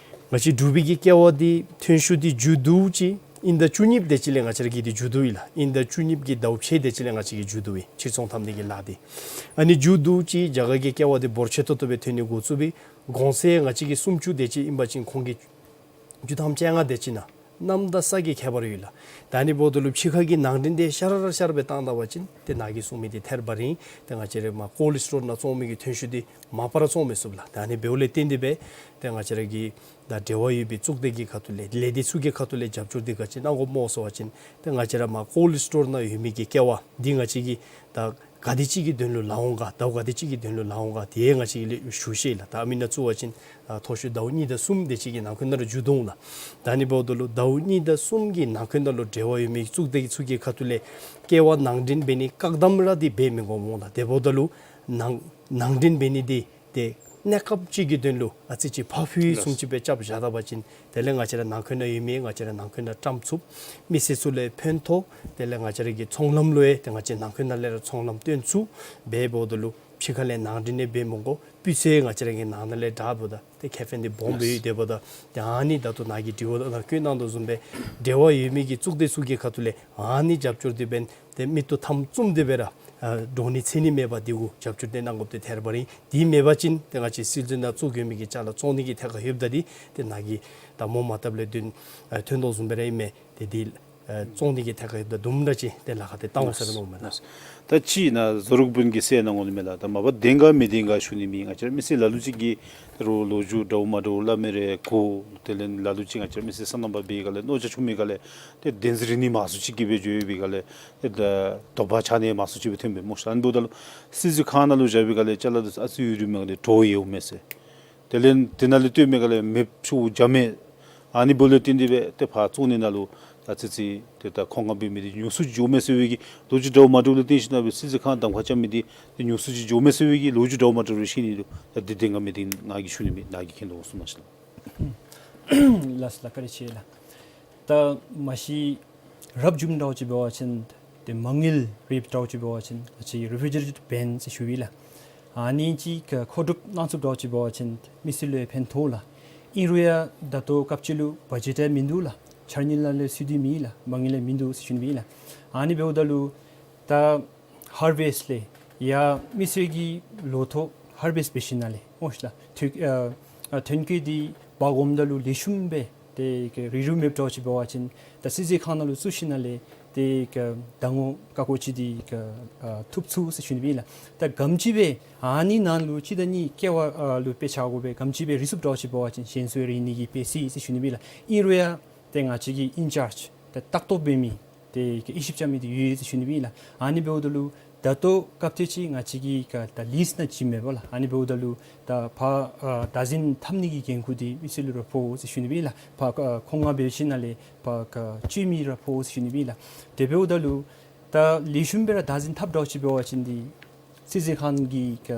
ང་བཅས་འབྲུག་པའི་གི་ཀེ་བ་འདི་ཐོན་ཤུགས་འདི་མཇུག་བསྡུཝ་ཅིག་ཨིན་ཟླ་བཅུ་གཉིས་པ་དེ་ཅིག་ལས་ང་བཅས་ར་གི་འདི་མཇུག་བསྡུ་ཡི་ལགས། ཨིན་ཟླ་བཅུ་གཉིས་པ་གི་ཟླཝ་ཕྱེད་དེ་ཅིག་ལས་ང་བཅས་ཀྱི་མཇུག་བསྡུ་ཡི། ཕྱིར་ཚོང་འཐབ་ནི་གི་ལཱ་འདི། ཨ་ནི་མཇུག་བསྡུཝ་ཅིག་རྒྱ་གར་གྱི་ཀེ་བ་འདི་འབོར་ཆེ་ཏོག་ཏོ་སྦེ་ཐོན་ནི་འགོ་བཙུགས་པས། གོང་ཚད་ང་བཅས་ཀྱི་སུམ་ཅུ་དེ་ཅིག་ཨིན་པ་ཅིན་ཁོང་གིས་བཅུ་ཐམ་བཅོ་ལྔ་དེ་ཅིག་ནང་གནམ་དང་ས་གི་ཁྱད་པར་ཡོད་ལགས། ད་ཨ་ནི་འབདཝ་ད་ལུ་ཕྱི་ཁ་གི་ནང་འདྲེན་འདི་ཤར་ར་ཤར་སྦེ་བཏང་ད་པ་ཅིན་ཏེ་ནཱ་གིས་གསུང་མི་འདི་ཐད་རི་བ་རི་ཨིན། ཏེ་ང་བཅས་ར་མར་ཀོལཌ་སི་ཊོར་ནང་བཙོང་མི་གི་ཐོན་ཤུགས་འདི་མ་པ་ར་བཙོང་མི་ཚུགས་ལགས། ད་ཨ་ནི་འབདཝ་ལས་བརྟེན་ཏེ་སྦེ་ཏེ་ང་བཅས་ར་གི་ད་འབྲེལ་བ་ཡོད་པའི་གཙུག་སྡེ་གི་ཁ་ཐུག་ལས་ལས་སྡེ་ཚུ་གི་ཁ་ཐུག་ལས་རྒྱབ་སྐྱོར་འདི་ག་ཅི་གནང་དགོཔ་སྨོ་ཟེར་བ་ཅིན་ཏེ་ང་བཅས་ར་མར་ཀོལཌ་སི་ཊོར་ནང་ཡོད་མི་གི་ཀེ་བ་འདི་ང་བཅས་ཀྱིས་ད་ག་དེ་ཅིག་གི་དོན་ལུ་ལང་འོང་ག། ཟླཝ་ག་དེ་ཅིག་གི་དོན་ལུ་ལང་འོང་ག། དེ་ང་བཅས་ཀྱིས་ལེགས་ཤོམ་ཤེས་ལགས། ད་ཨ་མི་ནཱ་བཙུགས་པ་ཅིན་ཨ་མཐོ་ཤོས་ཟླཝ་གཉིས་དང་གསུམ་དེ་ཅིག་གི་ནང་འཁོད་ནང་ར་མཇུག་བསྡུ་འོང་ལགས། ད་ཨ་ནི་འབདཝ་ད་ལུ་ཟླཝ་གཉིས་དང་གསུམ་གྱི་ནང་འཁོད་ནང་ལུ་འབྲེལ་བ་ཡོད་མི་གཙུག་སྡེ་ཚུ་གི་ཁ་ཐུག་ལས་ཀེ་བ་ནང་འདྲེན་འབད་ནི་བཀག་དམ་ར་འདི་འབད་མི་དགོཔ་འོང་ལགས། དེ་འབདཝ་ད་ལུ་ནང་ནང་འདྲེན་འབད་ནི་འདི་ཏེ་གནས་སྐབས་ཅིག་གི་དོན་ལུ་ཨ་ཙི་ཅིག་ཕར་ཕུད་བཟུམ་ཅིག་སྦེ་རྐྱབ་བཞག་ད་པ་ཅིན་དེ་ལས་ང་བཅས་ར་ནང་འཁོད་ནང་ཡོད་མི་ང་བཅས་ར་ནང་འཁོད་ནང་བཀྲམ་ཚུགས། མི་སེར་ཚུ་ལུ་ཡང་ཕན་ཐོགས། དེ་ལས་ང་བཅས་ར་གི་ཚོང་ལམ་ལུ་ཡང་ཏེ་ང་བཅས་ནང་འཁོད་ནང་ལས་ར་ཚོང་ལམ་སྟོན་ཚུགས། འབདཝ་ད་ལུ་ཕྱི་ཁ་ལས་ནང་འདྲེན་ནི་འབད་མི་དགོ། སྤུས་ཚད་ང་བཅས་ར་གི་ནང་ན་ལས་དྲག་འབདཝ་ད་ཏེ་ཁེ་ཕན་འདི་སྦོམ་སྦེ་ཡོད། དེ་འབདཝ་ད་ཏེ་ཨ་ནི་ད་ལྟོ་ནཱ་གིས་དྲི་བ་ནང་བཀོད་གནང་དོ་བཟུམ་སྦེ་འབྲེལ་བ་ཡོད་མི་གི་གཙུག་སྡེ་ཚུ་གི་ཁ་ཐུག་ལས་ཨ་ནི་རྒྱབ་སྐྱོར་འདི་འབདན་ཏེ་མིག་ཏོ་མཐའམ་བཙུམ་སྟེ་སྦེ་ར་ཨ་འདྲོག་ནི་འཚེར་ནི་མེད་པར་འདི་གུ་རྒྱབ་སྐྱོར་འདི་གནང་དགོཔ་འདི་ཐད་རི་བ་རི་ཨིན། དེ་མེད་པ་ཅིན་ཏེ་ང་བཅས་སིལ་ཙི་ནང་བཙུགས་ཡོད་མི་གི་ཅ་ལ་བཙོང་ནི་གི་ཐད་ཁར་ལྷོདཔ་ད་འདི་ཏེ་ནཱ་གིས་ད་མོ་མ་བཏབ་ལས་དོན་ཨ་ཐོན་དོ་བཟུམ་སྦེ་ར་ཨིན་མས། ཏེ་འདི་ཨ་བཙོང་ནི་གི་ཐད་ཁར་ལྷོདཔ་ད་དུམ་གྲ་ཅིག་ཏེ་ལཱ་ཁག་འདི་བཏང་འོང་ཟེར་མནོཝ་མས་ལགས། ད་ཅི་ནཱ་བཟོ་རོགས་དཔོན་གྱིས་གསལ་གནང་འོང་ནི་མས་ལགས། ད་མ་པ་བདེན་ག་མི་བདེན་ག་ཞུ་ནི་མེད། ང་བཅས་ར་མི་སེར་ལ་ལུ་ཅིག་གིས་ད་རུང་ལོ་རྒྱུས་འདྲཝ་མ་འདྲཝ་སླབ་མི་རེ་གོ། དེ་ལས་ལ་ལུ་ཅིག་ང་བཅས་ར་མི་སེར་སོ་ནམ་པ་འབད་བའི་སྒང་ལས་མནོ་ཆ་ཆུང་མི་སྒང་ལས་ཏེ་བདེན་རྫུན་རིག་ནི་མང་སུ་ཅིག་གིས་སྦེ་འགྱོ་བའི་སྒང་ལས་ཏེ་ད་དོགས་པ་ཆགས་ནི་མང་སུ་ཅིག་སྦེ་ཐོན་པས་སྨོ་ཤ། ཨ་ནི་འབདཝ་ད་ལུ་སིལ་ཙི་ཁང་ནང་ལུ་བཞག་པའི་སྒང་ལས་ཅ་ལ་འདི་ཚུ་ཨ་ཙི་ཡུན་རིངམོ་སྒང་ལས་དྲོ་ཡི་འོང་མས་ཟེར། དེ་ལས་དེ་ནང་ལས་བཏོན་མི་སྒང་ལས་མེདཔ་ཆུ་བོ་རྒྱ་མེད། ཨ་ནི་འབདཝ་ལས་བརྟེན་ཏེ་སྦེ་ཏེ་ཕར་བཙོང་ནི་ནང་ལུ་ཨ་ཙི་ཙི་ཏེ་ད་མཁོ་མངགས་འབད་མི་འདི་ཉུང་སུ་ཅིག་འགྱོཝ་མས་ཟེར་བའི་གི་ལོ་རྒྱུས་འདྲཝ་མ་འདྲཝ་ལུ་བརྟེན་ཞིན་ན་སྦེ་སིལ་ཙི་ཁང་གདམ་ཁ་རྐྱབ་མི་འདི་ཏེ་ཉུང་སུ་ཅིག་འགྱོཝ་མས་ཟེར་བའི་གི་ལོ་རྒྱུས་འདྲཝ་མ་འདྲཝ་རེ་ཤེས་ནི་འདུག། ད་འདི་བདེན་ག་མི་བདེན་ང་གིས་ཞུ་ནི་མེད། ནཱ་གིས་མཁྱེན་དོ་གསུངས་མ་ཤིག་ལགས། ལགས་སོ་ལགས། བཀའ་དྲིན་ཆེ་ལགས། ད་མ་གཞི་རབ་བྱུང་འདྲཝ་ཅིག་འབད་བ་ཅིན་ཏེ་མ་དངུལ་རེ་འདྲཝ་ཅིག་འབད་བ་ཅིན་ང་བཅས་རེ་ཕུ་ཇི་རེཊ་བེནཀ་ཟེར་ཞུ་ཡི་ལགས། ཨ་ནི་ཅིག་མཁོ་སྒྲུབ་གནང་ཚུགསཔ་འདྲཝ་ཅིག་འབད་བ་ཅིན་མི་སེར་ལུ་ཡང་ཕན་ཐོགས་ལགས། ཨིན་རུང་ཡང་ད་ལྟོ་སྐབས་ཅིག་ལུ་བ་ཇེཊ་ཡང་མིན་འདུག་ལགས། འཆར་དངུལ་ནང་ལས་ཚུད་དེ་མེད་ལགས། མ་དངུལ་ཡང་མིན་འདུག་ཟེར་ཞུ་ནི་ཨིན་ལགས། ཨ་ནི་འབདཝ་ད་ལུ་ད་ཧར་བེསཊ་ལས་ཡང་མི་སེར་གྱིས་ལོ་ཐོག་ཧར་བེསཊ་འབད་ཞིན་ན་ལས་སྨོ་ཤ་ལགས། ཐོན་ཨ་ཨ་ཐོན་སྐྱེད་འདི་འབག་འོངམ་ད་ལུ་ལེགས་ཤོམ་སྦེ་ཏེ་གི་རིགས་རུས་མེདཔ་འདྲཝ་ཅིག་འབད་བ་ཅིན་ད་སིལ་ཙི་ཁང་ནང་ལུ་བཙུགས་ཞིན་ན་ལས་ཏེ་གི་ཟླ་ངོ་ཀ་ཀོ་ཅིག་འདི་གི་ཨ་ཐུབ་ཚུགས་ཟེར་ཞུ་ནི་ཨིན་ལགས། ད་ག་དེམ་ཅིག་སྦེ་ཨ་ནི་ནང་ལུ་གཅིག་དང་གཉིས་ཀེ་བ་ཨ་ལུ་དཔེ་ཆ་དགོ་པས། ག་དེམ་ཅིག་སྦེ་རེ་ཚུགསཔ་འདྲཝ་ཅིག་འབད་བ་ཅིན་གཞན་ཚུ་རེ་ནི་གི་དཔེ་སྲིད་ཟེར་ཞུ་ནི་ཨིན་ལགས། ཨིན་རུང་ཡང་ཏེ་ང་བཅས་ཀྱི་ཨིན་ཅཱརཇ་ཏེ་ལྟ་རྟོག་འབད་མི་ཏེ་གི་དབྱེ་ཞིབ་རྐྱབ་མི་འདི་ཡོད་ཟེར་ཞུ་ནི་ཨིན་ལགས། ཨ་ནི་འབདཝ་ད་ལུ་ད་ལྟོ་སྐབས་དེ་ཅིག་ང་བཅས་ཀྱི་ག་ད་ལིསཊ་ནང་བྱིན་མེད་པ་ལགས། ཨ་ནི་འབདཝ་ད་ལུ་ད་ཕར་ཨ་བདག་འཛིན་འཐབ་ནི་གི་འགན་ཁུར་འདི་མི་སེར་ལུ་ར་ཕོག་ཟེར་ཞུ་ནི་ཨིན་ལགས། ཕར་ཨ་མཁོ་མངགས་འབད་ཞིན་ན་ལས་ཕར་ག་སྤྱོད་མི་ར་ཕོག་ཟེར་ཞུ་ནི་ཨིན་ལགས། དེ་འབདཝ་ད་ལུ་ད་ལེགས་ཤོམ་སྦེ་ར་བདག་འཛིན་འཐབ་འདྲཝ་ཅིག་འབད་བ་ཅིན་འདི་སིལ་ཙི་ཁང་གི་ག་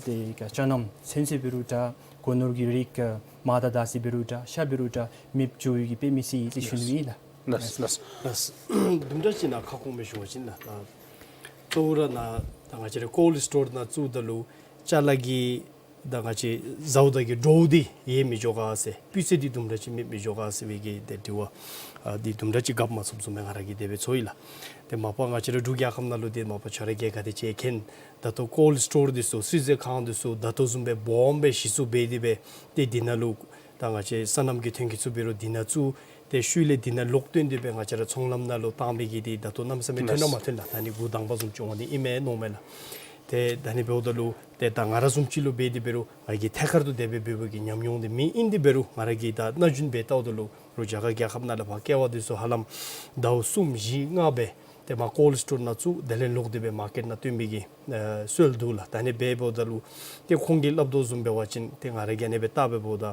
ཏེ་ག་ཅ་རྣམ་ཚོད་བསྲེ་འབད་རུང་འདྲ། སྒོ་ནོར་གྱི་རིགས་ག་མར་དང་དར་ཚི་འབད་རུང་འདྲ། ཤ་འབད་རུང་འདྲ། མེདཔ་འགྱོ་བའི་གི་དཔེ་མི་སྲིད་ཟེར་ཞུ་ནི་ཨིན་ལགས། ལགས་ལགས། ལགས། དུམ་གྲ་ཅིག་ནཱ་ཁ་སྐོང་སྦེ་ཞུ་བ་ཅིན་ལགས། ད་གཙོ་བོ་ར་ནཱ་ད་ང་བཅས་ར་ཀོལཌ་སི་ཊོར་ནང་བཙུགས་ད་ལུ་ཅ་ལ་གི་ད་ང་བཅས་བཟའཝ་ད་གི་འདྲོག་འདི་ཡལ་མི་འགྱོ་ག་ཟེར་སྤུས་ཚད་འདི་དུམ་གྲ་ཅིག་མེདཔ་མི་འགྱོ་ག་ཟེར་བའི་གི་ཏེ་དྲི་བ་ཨ་འདི་དུམ་གྲ་ཅིག་རྒཔོ་མ་ཚུགསཔ་བཟུམ་སྦེ་ང་ར་གིས་དེ་སྦེ་ཚོར་ཡི་ལགས། ཏེ་མ་པ་ང་བཅས་ར་འབྲུག་རྒྱལ་ཁབ་ནང་ལུ་ཏེ་མ་པ་ཁྱོད་ར་གིས་ག་དེ་ཅིག་མཁྱེན། ད་ལྟོ་ཀོལཌ་སི་ཊོར་འདི་ཚུ་སུད་ཟོས་ཁང་འདི་ཚུ་ད་ལྟོ་བཟུམ་སྦེ་སྦོམ་སྦེ་གཞི་བཙུགས་འབད་དེ་སྦེ་ཏེ་འདི་ནང་ལུ་ད་ང་བཅས་སོ་ནམ་གྱི་ཐོན་སྐྱེད་ཚུ་འབད་རུང་འདི་ནང་བཙུགས། ཏེ་ཤུལ་ལས་འདི་ནང་ལོག་བཏོན་ཏེ་སྦེ་ང་བཅས་ར་ཚོང་ལམ་ནང་ལུ་བཏང་མི་གི་འདི་ད་ལྟོ་གནམ་མེད་ས་མེད་ཐོན་ན་མ་ཐོན་ལགས། ད་ནི་འགོ་དང་པ་བཟུམ་ཅིག་འོང་ནི་ཨིན་མས་མནོཝ་མས་ལགས། ཏེ་ད་ནི་འབདཝ་ད་ལུ་ཏེ་ད་ང་ར་བཟུམ་ཅིག་ལུ་འབད་དེ་འབད་རུང་ང་གིས་ཐད་ཀར་དུ་དེ་སྦེ་འབད་བའི་གི་ཉམས་མྱོང་འདི་མེད། ཨིན་དེ་འབད་རུང་ང་ར་གིས་ད་སྣ་ཞུན་འབད་བལྟཝ་ད་ལུ་རུང་རྒྱ་གར་རྒྱལ་ཁབ་ནང་ལས་ཕར་ཀེ་བ་འདི་ཚུ་ཧ་ལམ་ཟླཝ་གསུམ་བཞི་ལྔ་སྦེ་ཏེ་མར་ཀོལཌ་སི་ཊོར་ནང་བཙུགས་དེ་ལས་ལོག་སྟེ་སྦེ་མར་ཀེཊ་ནང་བཏོན་པའི་གི་ཨ་སྲོལ་འདུག་ལགས། ད་ནི་འབདཝ་ད་ལུ་ཏེ་ཁོང་གིས་སླབ་དོ་བཟུམ་འབད་བ་ཅིན་ཏེ་ང་ར་གིས་ཨ་ནི་སྦེ་བལྟ་སྦེ་འབདཝ་ད་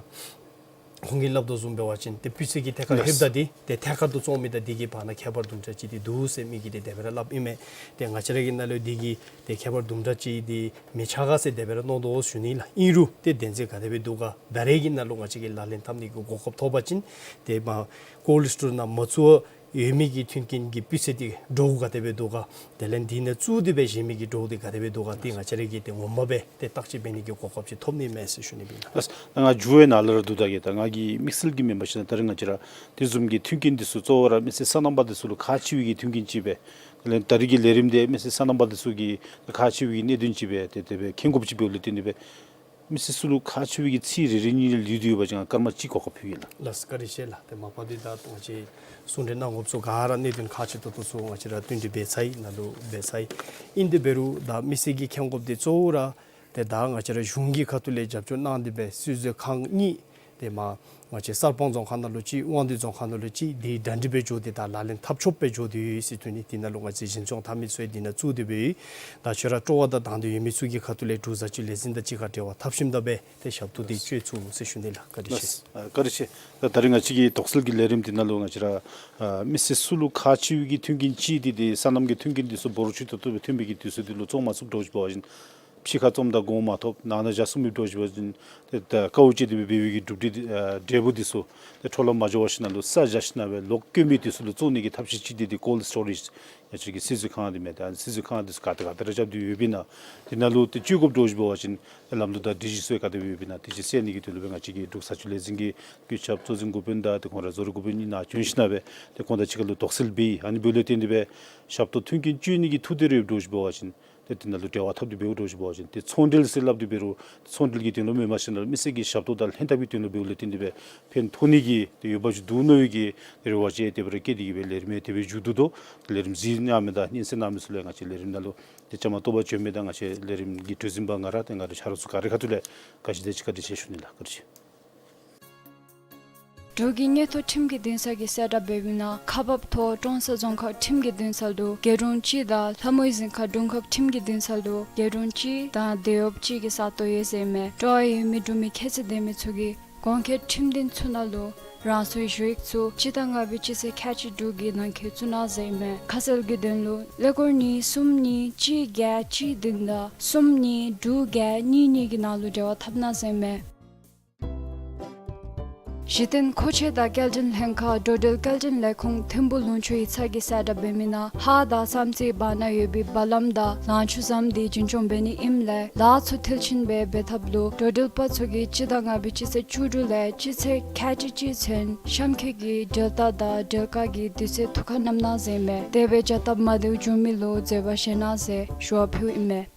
ཁོང་གིས་སླབ་དོ་བཟུམ་འབད་བ་ཅིན་ཏེ་སྤུས་ཚད་ཀྱི་ཐད་ཁར་ལགས། ལྷོདཔ་ད་འདི་ཏེ་ཐད་ཀར་དུ་བཙོང་མི་དང་འདི་གི་བར་ན་ཁྱད་པར་དུམ་གྲ་ཅིག་འདི་འདུག་ཟེར་མི་གིས་ཏེ་དེ་སྦེ་ར་སླབ་ཨིན་མས། ཏེ་ང་བཅས་ར་གི་ནང་ལུ་འདི་གི་ཏེ་ཁྱད་པར་དུམ་གྲ་ཅིག་འདི་མི་ཆགས་ག་ཟེར་དེ་སྦེ་ར་མནོ་དོ་ཞུ་ནི་ལགས། ཨིན་རུང་ཏེ་བདེན་འཛིན་ག་དེ་སྦེ་འདུག་ག། ད་རེས་ཀྱི་ནང་ལུ་ང་བཅས་ཀྱིས་ལག་ལེན་འཐབ་ནི་གི་གོ་སྐབས་ཐོབ་པ་ཅིན་ཏེ་མར་ཀོལཌ་སི་ཊོར་ནང་མ་བཙུགས་ཡོད་མི་གི་མཐུན་རྐྱེན་གྱི་སྤུས་ཚད་འདི་འདྲོག་ག་དེ་སྦེ་འདུག་ག། དེ་ལས་འདི་ནང་བཙུགས་ཏེ་སྦེ་བཞེས་མི་གི་འདྲོག་འདི་ག་དེ་སྦེ་འདུག་ག། འདི་ང་བཅས་ར་གིས་ཏེ་ངོ་མ་སྦེ་ཏེ་བརྟག་དཔྱད་འབད་ནི་གི་གོ་སྐབས་ཅིག་ཐོབ་ནི་མས་ཟེར་ཞུ་ནི་ཨིན་ལགས། ལགས། ད་ང་མཇུག་ནང་ལུ་ར་འདུག། ད་གི་ད་ང་གིས་དམིགས་བསལ་གྱིས་མེན་པར་ཞུ་ན་ད་རེས་ང་བཅས་ར་དེ་བཟུམ་གྱི་མཐུན་རྐྱེན་འདི་ཚུ་གཙོ་བོ་ར་མི་སེར་སོ་ནམ་པ་འདི་ཚུ་ལུ་ཁག་ཆེ་བའི་གི་མཐུན་རྐྱེན་ཅིག་སྦེ། དེ་ལས་ད་རེས་ཀྱི་ལས་རིམ་འདི་མི་སེར་སོ་ནམ་པ་འདི་ཚུ་གི་ཁག་ཆེ་བའི་གི་གནད་དོན་ཅིག་སྦེ་ཏེ་དེ་སྦེ་མཁྱེན་དགོཔ་ཅིག་འབདཝ་ལས་བརྟེན་ཏེ་སྦེ་མི་སེར་ཚུ་ལུ་ཁག་ཆེ་བའི་གི་ཚིག་རེ་རེ་གཉིས་རེ་ལུས་ཏེ་ཡོད་པ་ཅིན་ང་སྐར་མ་གཅིག་གོ་སྐབས་ཕུལ་གེ་ལགས། ལགས་སོ། བཀའ་དྲིན་ཆེ་ལགས། ཏེ་མ་པ་འདི་ད་ང་བཅས་གསུང་གྲོས་གནང་དགོཔ་ཚུ་ག་ར་གནད་དོན་ཁག་ཆེ་ཏོག་ཏོ་ཚུ་ང་བཅས་ར་བསྟུན་གྲོས་འབད་ཚར་ཡི། ནཱ་ལུ་འབད་ཚར་ཡི། ཨིན་དེ་འབད་རུང་ད་མི་སེར་གྱིས་མཁྱེན་དགོཔ་འདི་གཙོ་བོ་ར་ཏེ་ད་ང་བཅས་ར་གཞུང་གི་ཁ་ཐུག་ལས་རྒྱབ་སྐྱོར་གནང་སྟེ་སྦེ་སུད་ཟོས་ཁང་གཉིས་ཏེ་མར་ང་བཅས་གསར་སྤང་རྫོང་ཁག་ནང་ལུ་གཅིག་དབང་འདུས་རྫོང་ཁག་ནང་ལུ་གཅིག་འདི་གྲ་སྒྲིག་འབད་འགྱོ་སྟེ་ད་ལག་ལེན་འཐབ་ཆོགཔ་སྦེ་འགྱོ་སྟེ་ཡོད་ཟེར་ཞུ་ནི། འདི་ནང་ལུ་ང་བཅས་འཛིན་སྐྱོང་འཐབ་མི་ཚུ་ཡང་འདི་ནང་བཙུགས་ཏེ་སྦེ་ཡོད། ད་ཁྱོད་ར་སྤྲོ་བ་དང་དང་འདོད་ཡོད་མི་ཚུ་གི་ཁ་ཐུག་ལས་འབྲུག་བཟའ་སྤྱོད་ལས་འཛིན་དང་གཅིག་ཁར་འབྲེལ་བ་འཐབ་ཞིནམ་ད་སྦེ་ཏེ་ཞབས་ཏོག་འདི་སྤྱོད་ཚུགས་ཟེར་ཞུ་ནི་ལགས། བཀའ་དྲིན་ཆེ། ལགས། ཨ་བཀའ་དྲིན་ཆེ། ད་ད་རེས་ང་བཅས་ཀྱི་དོགས་སེལ་གྱི་ལས་རིམ་འདི་ནང་ལུ་ང་བཅས་ར་ཨ་མི་སེར་ཚུ་ལུ་ཁག་ཆེ་བའི་གི་མཐུན་རྐྱེན་ཅིག་འདི་ཏེ་སོ་ནམ་གྱི་མཐུན་རྐྱེན་འདི་ཚུ་འབོར་ཆེ་ཏོག་ཏོ་སྦེ་ཐོན་པའི་གི་དུས་ཚོད་འདི་ལུ་བཙོང་མ་ཚུགསཔ་འདྲཝ་ཅིག་འབད་བ་ཅིན་ཕྱི་ཁར་བཙོངམ་ད་གོང་མ་ཐོབ་ནང་ན་བཞག་ཚུགས་མི་འདྲཝ་ཅིག་འབད་བ་ཅིན་ཏེ་ད་དཀའཝ་སྤྱད་དེ་སྦེ་འབད་བའི་གི་གྲུབ་འབྲས་འདི་ཨ་འབྲས་བུ་འདི་ཚུ་ཏེ་འཕྲོ་བརླག་མ་འགྱོ་བ་ཞིནམ་ལས་ས་བཞག་ཞིནམ་ལས་ལོག་བཀོད་མི་འདི་ཚུ་ལུ་བཙོང་ནི་གི་ཐབས་ཤེས་ཅིག་འདི་ཏེ་ཀོལཌ་སི་ཊོ་རེཇ་ང་བཅས་ཀྱི་སིལ་བཟོ་ཁང་འདི་མས། ད་སིལ་བཟོ་ཁང་འདི་ཚུ་ག་ཏེ་ག་ཏེ་ར་རྐྱབ་སྟེ་ཡོདཔ་ཨིན་ན། དེ་ནང་ལུ་ཏེ་སྤྱོད་དགོཔ་འདྲཝ་ཅིག་འབད་བ་ཅིན་ལམ་ལུགས་དང་སྒྲིག་གཞི་ཚུ་ཡང་ག་དེ་སྦེ་ཡོདཔ་ཨིན་ན། དེ་ཅིག་སེལ་ནི་གི་དོན་ལུ་སྦེ་ང་བཅས་ཀྱི་འབྲུག་བཟའ་སྤྱོད་ལས་འཛིན་གྱི་སྐུ་ཞབས་གཙོ་འཛིན་འགོ་དཔོན་དང་ཏེ་ཁོང་ར་བཟོ་རིག་འགོ་དཔོན་གཉིས་ནཱ་བྱོན་ཞིནམ་ལས་ཏེ་ཁོང་དང་གཅིག་ཁར་ལུ་དོགས་སེལ་འབད་ཡི། ཨ་ནི་འབདཝ་ལས་བརྟེན་ཏེ་སྦེ་ཞབས་ཏོག་མཐུན་རྐྱེན་སྤྱོད་ནི་གི་ཐུགས་འདོད་རེ་འདྲཝ་ཅིག་འབད་བ་ཅིན་ཏེ་དེ་ནང་ལུ་འབྲེལ་བ་འཐབ་སྟེ་འབདཝ་འདྲཝ་ཅིག་འབད་བ་ཅིན་ཏེ་ཚོང་འབྲེལ་ཟེར་སླབ་སྟེ་འབད་རུང་ཚོང་འབྲེལ་གྱི་དོན་ལུ་མེན་པར་ཞིནམ་ལས་མི་སེར་གྱི་ཞབས་ཏོག་དང་ལྷན་ཐབས་ཀྱི་དོན་ལུ་འབདཝ་ལས་བརྟེན་ཏེ་སྦེ་ཕན་ཐོགས་ནི་གི་ཏེ་འོས་འབབ་ཅིག་འདུག་མནོ་བའི་གི་རེ་བ་ཅིག་དེ་སྦེ་ར་བསྐྱེད་དེ་གིས་སྦེ་ལས་རིམ་དེ་སྦེ་མཇུག་བསྡུ་དོ། ལས་རིམ་གཟིགས་གནང་མི་དང་སྙན་གསན་གནང་མི་ཚུ་ལུ་ཡང་ང་བཅས་ལས་རིམ་ནང་ལུ་ཏེ་བཅའ་མར་གཏོགས་པར་བྱོན་མི་དང་ང་བཅས་ལས་རིམ་གྱི་གྲོས་འཛིན་པ་ང་ར་ཏེ་ང་རའི་ཆ་རོགས་ཚུ་ག་རའི་ཁ་ཐུག་ལས་བཀའ་དྲིན་དང་གཅིག་ཁར་བཀའ་དྲིན་ཆེ་ཞུ་ནི་ལགས། བཀའ་དྲིན་ཆེ། འབྲུག་གི་མངོན་མཐོ་ཁྲིམས་ཀྱི་འདུན་ས་གིས་གསལ་བསྒྲགས་འབད་མི་ནང་ཁག་འབགཔ་ཐོག་ཀྲོང་གསར་རྫོང་ཁག་ཁྲིམས་ཀྱི་འདུན་ས་ལུ་རྒེད་དྲུང་གཅིག་དང་ལྷ་མོའི་གཟིམ་ཁང་དྲུང་ཁག་ཁྲིམས་ཀྱི་འདུན་ས་ལུ་རྒེད་དྲུང་གཅིག་དང་དེད་གཡོགཔ་གཅིག་གི་ས་སྟོང་ཡོད་ཟེར་མས། སྤྲོ་བ་ཡོད་མི་འབྲུག་མི་ཁྱད་ཚད་ལྡན་མི་ཚུ་གིས་གོང་འཁོད་ཁྲིམས་འདུན་ཚུ་ནང་ལུ་རང་སོའི་ཞུ་ཡིག་ཚུ་སྤྱི་ཟླ་ལྔ་པའི་སྤྱི་ཚེས་ཁལ་གཅིག་དྲུག་གི་ནང་འཁོད་བཙུགས་གནང་ཟེར་མས། ཁ་གསལ་གྱི་དོན་ལུ་ཀླད་ཀོར་གཉིས་གསུམ་གཉིས་གཅིག་བརྒྱད་གཅིག་བདུན་དང་གསུམ་གཉིས་དྲུག་བརྒྱད་གཉིས་གཉིས་ཀྱི་ནང་ལུ་འབྲེལ་བ་འཐབ་གནང་ཟེར་མས། གཞི་རྟེན་མཁོ་ཆས་དང་སྐྱེལ་འདྲེན་ལྷན་ཁག་འགྲོ་འགྲུལ་སྐྱེལ་འདྲེན་ལས་ཁུངས་ཐིམ་ཕུག་ལུང་ཕྱོགས་ཡིག་ཚང་གིས་གསལ་བསྒྲགས་འབད་མི་ནང་ཧཱ་དང་བསམ་རྩེའི་བར་ན་ཡོད་པའི་བར་ལམ་དང་ལང་ཕྱུགས་ཟམ་འདི་རྒྱུན་སྐྱོང་འབད་ནི་ཨིནམ་ལས་ལཱ་ཚུ་མཐིལ་ཕྱིན་སྦེ་འབད་ཐབས་ལུ་འགྲོ་འགྲུལ་པ་ཚུ་གིས་སྤྱི་ཟླ་ལྔ་པའི་སྤྱི་ཚེས་བཅུ་དྲུག་ལས་སྤྱི་ཚེས་ཁལ་གཅིག་གཅིག་ཚུན་གཤམ་འཁོད་ཀྱི་འགྲུལ་རྟ་དང་འགྲུལ་ཁག་གི་དུས་ཚོད་ཐུགས་ཁར་བསྣམ་གནང་ཟེར་མས། དེ་སྦེ་བྱ་སྟབས་མ་བདེཝ་བྱུང་མི་ལུ་འཛོལ་བ་བཞེས་གནང་ཟེར་ཞུ་བ་ཕུལཝ་ཨིན་མས།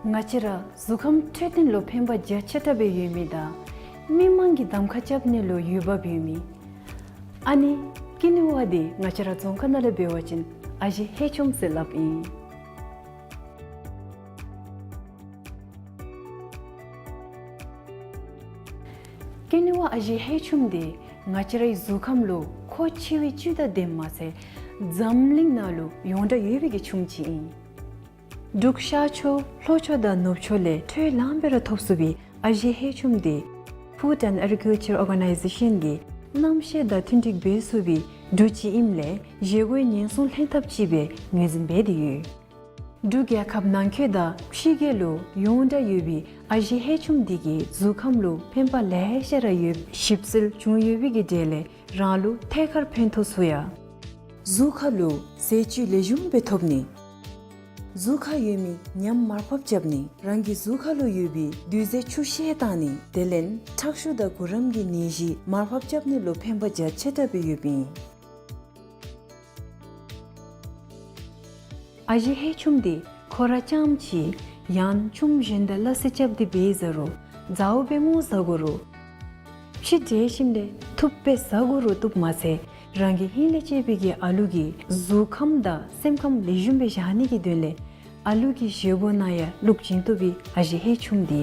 ང་བཅས་ར་གཟུགས་ཁམས་འཕྲོད་བསྟེན་ལུ་ཕན་པ་རྒྱ་ཆེ་དྲགས་སྦེ་ཡོད་མི་དང་མི་མང་གིས་གདམ་ཁ་རྐྱབ་ནི་ལུ་འོས་འབབ་ཡོད་མི་ཨ་ནི་ཀི་ནུ་བ་འདི་ང་བཅས་ར་རྫོང་ཁ་ནང་ལས་འབད་བ་ཅིན་ཨ་ཞེ་ཧེ་ཆོམ་ཟེར་སླབ་ཨིན། ཀེ་ནི་བ་ཨ་ཞེ་ཧེ་ཆུམ་འདི་ང་བཅས་རའི་གཟུགས་ཁམས་ལུ་མཁོ་ཆེ་བའི་བཅུད་དང་ལྡནམ་མ་ཚད་འཛམ་གླིང་ནང་ལུ་ཡོངས་གྲགས་ཡོད་པའི་གི་ཆུམ་ཅིག་ཨིན། འབྲུག་ཤར་ཕྱོགས་ལྷོ་ཕྱོགས་དང་ནུབ་ཕྱོགས་ལས་འཕྲོ་ལངམ་སྦེ་ར་ཐོབ་ཚུགས་པའི་ཨ་ཞེ་ཧེ་ཆུམ་འདི་Food and Agriculture Organization གིས་གནམ་གཤིས་དང་མཐུན་འགྲིག་འབད་ཚུགས་པའི་འབྲུ་ཅིག་ཨིནམ་ལས་བཞེས་སྒོའི་ཉེན་སྲུང་ལྷན་ཐབས་ཅིག་སྦེ་ངོས་འཛིན་འབད་དེ་ཡོད། འབྲུག་རྒྱལ་ཁབ་ནང་འཁོད་དང་ཕྱི་རྒྱལ་ལུ་ཡོངས་གྲགས་ཡོད་པའི་ཨ་ཞེ་ཧེ་ཆུམ་འདི་གིས་གཟུགས་ཁམས་ལུ་ཕན་པ་ལེ་ཤ་ར་ཡོད། ཞིབ་འཚོལ་བྱུང་ཡོད་པའི་གི་གྲས་ལས་རང་ལུ་ཐད་ཀར་ཕན་ཐོགས་ཚུགས་ཡ། གཟུགས་ཁ་ལུ་ཟས་བཅུད་ལེགས་ཤོམ་སྦེ་ཐོབ་ནི། གཟུགས་ཁར་ཡོད་མི་ཉམས་མར་ཕབ་རྐྱབ་ནི། རང་གི་གཟུགས་ཁ་ལུ་ཡོད་པའི་རྡུལ་རྫས་ཆུ་ཤེལ་བཏང་ནི། དེ་ལས་ཁྲག་ཤུགས་དང་གུ་རམ་གྱི་ནད་གཞི་མར་ཕབ་རྐྱབ་ནི་ལུ་ཕན་པ་རྒྱ་ཆེ་དྲགས་སྦེ་ཡོདཔ་ཨིན། ཨ་ཞེ་ཧེ་ཆུམ་འདི་ཁོ་ར་རྐྱངམ་ཅིག་ཡང་ཆུམ་གཞན་དང་སླ་བསྲེ་རྐྱབ་སྟེ་འབད་ཟ་རུང་ཛའུ་སྦེ་ངོ་ཟ་དགོ་རུང་ཕྱེ་འབྲས་ཞིམ་ལས་ཐུབ་སྦེ་ཟ་དགོ་རུང་བཏུབ་མ་ཚད་རང་གི་ཧིང་ལས་གཅེས་པའི་གི་ཨ་ལུ་གི་གཟུགས་ཁམས་དང་སེམས་ཁམས་ལེགས་ཤོམ་སྦེ་བཞག་ནི་གི་དོན་ལས་ཨ་ལུ་གི་བཞེས་སྒོ་ནང་ཡང་བླུག་བྱིན་བཏུབ་པའི་ཨ་ཞེ་ཧེ་ཆུམ་འདི།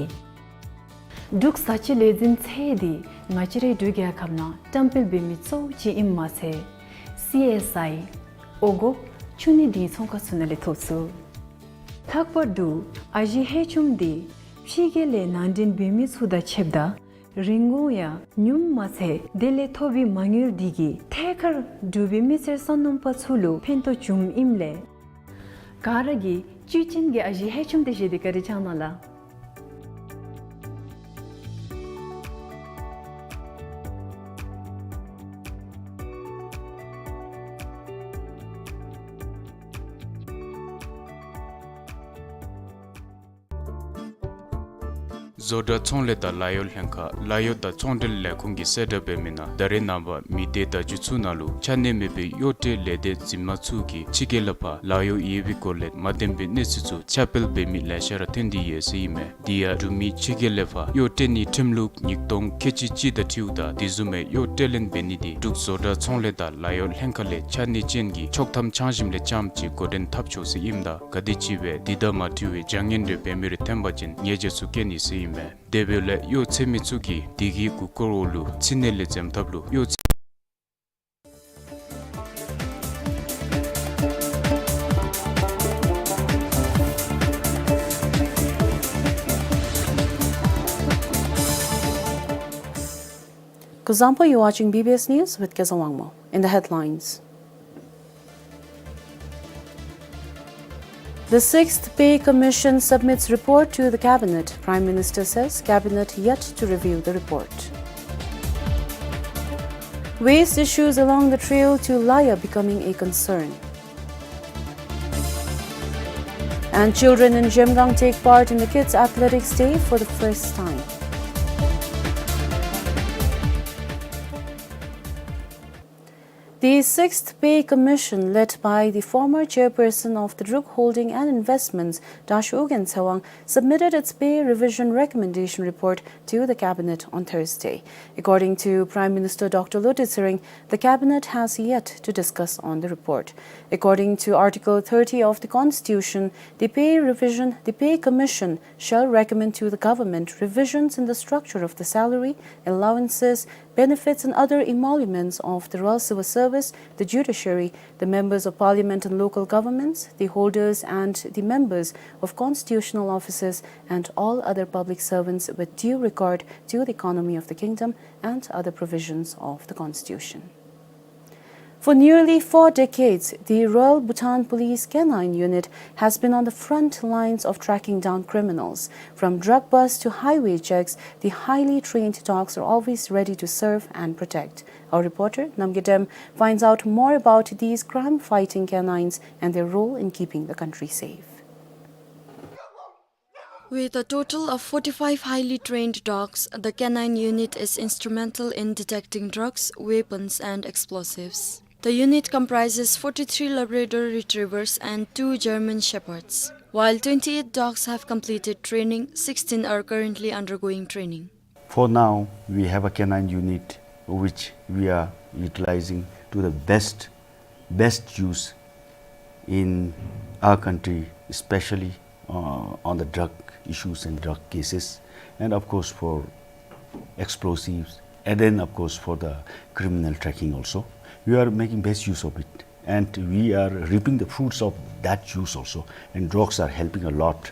འབྲུག་བཟའ་བཅའི་ལས་འཛིན་ཚད་འདི་ང་བཅས་རའི་འབྲུག་རྒྱལ་ཁབ་ནང་བཀྲམ་སྤེལ་འབད་མི་གཙོ་བོ་ཅིག་ཨིནམ་མ་ཚད་སི་ཨེསི་ཨའི་འོང་སྒོ་ཕྱུགས་ནད་འདི་ཚོང་ཁང་ཚུ་ནང་ལས་ཐོབ་ཚུགས། ལྷག་པར་དུ་ཨ་ཞེ་ཧེ་ཆུམ་འདི་ཕྱི་རྒྱལ་ལས་ནང་འདྲེན་འབད་མི་ཚུ་དང་ཕྱདཔ་ད་རིན་གོང་ཡང་ཉུངམ་མ་ཚད་དེ་ལས་ཐོབ་པའི་མ་དངུལ་འདི་གིས་ཐད་ཀར་འབྲུག་པའི་མི་སེར་སོ་ནམ་པ་ཚུ་ལུ་ཕན་ཐོགས་བྱུངམ་ཨིནམ་ལས་ག་ར་གིས་བཅུད་ཅན་གྱི་ཨ་ཞེ་ཧེ་ཆུམ་འདི་བཞེས་ཏེ་བཀའ་དྲིན་བསྐྱང་གནང་ལགས། བཟོ་གྲྭ་ཚོང་ལས་དང་ལཱ་གཡོག་ལྷན་ཁག་ལཱ་གཡོག་དང་ཚོང་འབྲེལ་ལས་ཁུངས་ཀྱིས་གསལ་བསྒྲགས་འབད་མི་ནང་ད་རེས་ནངས་པ་མི་སྡེ་བརྡ་བརྒྱུད་ཚུ་ནང་ལུ་ཆ་གནས་མེད་པའི་གཡོག་སྤྲོད་ལས་སྡེ་འཛིན་མ་ཚུ་གིས་ཕྱི་རྒྱལ་ལས་ཕར་ལཱ་གཡོག་ཡོད་པའི་སྐོར་ལས་མ་བདེན་པའི་གནས་ཚུལ་ཚུ་ཁྱབ་སྤེལ་འབད་མི་ལེ་ཤ་ར་ཐོན་ཏེ་ཡོད་ཟེར་ཨིན་མས། དེ་ཡང་འབྲུག་མི་ཕྱི་རྒྱལ་ལས་ཕར་གཡོག་སྤྲོད་ནིའི་ཁྲིམས་ལུགས་ཉིས་སྟོང་ཁལ་གཅིག་གཅིག་དང་འཁྲིལཝ་ད་དེ་བཟུམ་མའི་གཡོག་སྤྲོད་ལེན་འབད་ནི་དེ་འབྲུག་བཟོ་གྲྭ་ཚོང་ལས་དང་ལཱ་གཡོག་ལྷན་ཁག་ལས་ཆ་གནས་ཅན་གྱི་ཆོག་ཐམ་འཆང་ཞིནམ་ལས་རྐྱངམ་ཅིག་འགོ་འདྲེན་འཐབ་ཆོག་ཟེར་ཨིནམ་ད་ག་དེམ་ཅིག་སྦེ་དེ་དང་མ་འཁྲིལ་བའི་བྱ་ངན་རེ་འབད་མི་རེ་ཐོན་པ་ཅིན་ཉེས་བྱ་ཚུ་བཀལ་ནི་ཟེར་ཨིན་མས། དེ་འབདཝ་ལས་གཡོག་འཚོལ་མི་ཚུ་གིས་དེ་གི་གུ་སྐོར་འོག་ལུ་ཚིག་ནི་ལས་འཛེམ་ཐབས་ལུ་གཡོག་འཚོལ། Kuzuzangpo, you're watching B B S News with Kezang Wangmo. In the headlines, the Sixth Pay Commission submits report to the Cabinet. Prime Minister says Cabinet yet to review the report. Waste issues along the trail to Laya becoming a concern. And children in Zhemgang take part in the Kids Athletics Day for the first time. The Sixth Pay Commission, led by the former chairperson of the Druk Holding and Investments, Dasho Ugyen Tsewang, submitted its pay revision recommendation report to the Cabinet on Thursday. According to Prime Minister Doctor Lotay Tshering, the Cabinet has yet to discuss on the report. According to Article thirty of the Constitution, the pay revision, the Pay Commission shall recommend to the government revisions in the structure of the salary, allowances, benefits and other emoluments of the Royal Civil Service, the judiciary, the members of parliament and local governments, the holders and the members of constitutional offices, and all other public servants with due regard to the economy of the kingdom and other provisions of the constitution. For nearly four decades, the Royal Bhutan Police Canine Unit has been on the front lines of tracking down criminals. From drug busts to highway checks, the highly trained dogs are always ready to serve and protect. Our reporter, Namgay Dem, finds out more about these crime-fighting canines and their role in keeping the country safe. With a total of forty-five highly trained dogs, the canine unit is instrumental in detecting drugs, weapons, and explosives. The unit comprises forty-three Labrador Retrievers and two German Shepherds. While twenty-eight dogs have completed training, sixteen are currently undergoing training. For now, we have a canine unit which we are utilizing to the best, best use in our country, especially, uh, on the drug issues and drug cases, and of course for explosives, and then, of course, for the criminal tracking also. We are making best use of it, and we are reaping the fruits of that use also. And dogs are helping a lot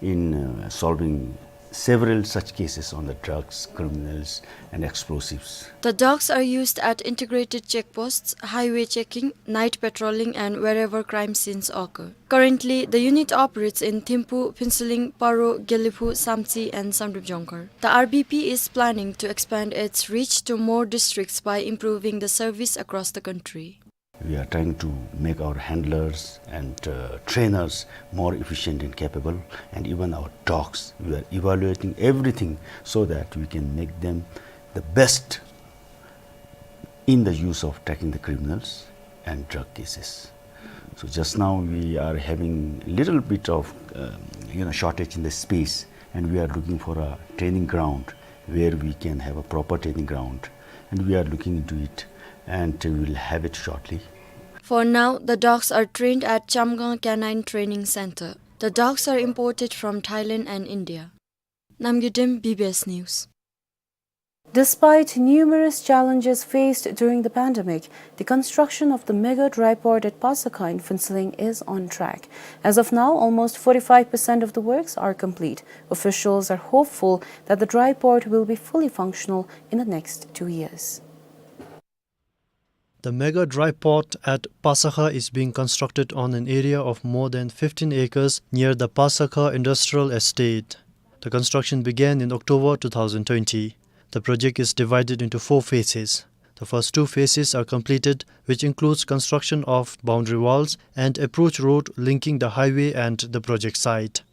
in, uh, solving several such cases on the drugs, criminals, and explosives. The dogs are used at integrated checkposts, highway checking, night patrolling, and wherever crime scenes occur. Currently, the unit operates in Thimphu, Phuentsholing, Paro, Gelephu, Samtse, and Samdrup Jongkhar. The R B P is planning to expand its reach to more districts by improving the service across the country. We are trying to make our handlers and, uh, trainers more efficient and capable, and even our dogs. We are evaluating everything so that we can make them the best in the use of tracking the criminals and drug cases. So just now we are having little bit of, um, you know, shortage in the space, and we are looking for a training ground where we can have a proper training ground, and we are looking into it, and we will have it shortly. For now, the dogs are trained at Chamgang Canine Training Center. The dogs are imported from Thailand and India. Namgay Dem, B B S News. Despite numerous challenges faced during the pandemic, the construction of the mega dry port at Pasakha in Phuentsholing is on track. As of now, almost forty-five percent of the works are complete. Officials are hopeful that the dry port will be fully functional in the next two years. The mega dry port at Pasakha is being constructed on an area of more than fifteen acres near the Pasakha Industrial Estate. The construction began in October two thousand twenty. The project is divided into four phases. The first two phases are completed, which includes construction of boundary walls and approach road linking the highway and the project site.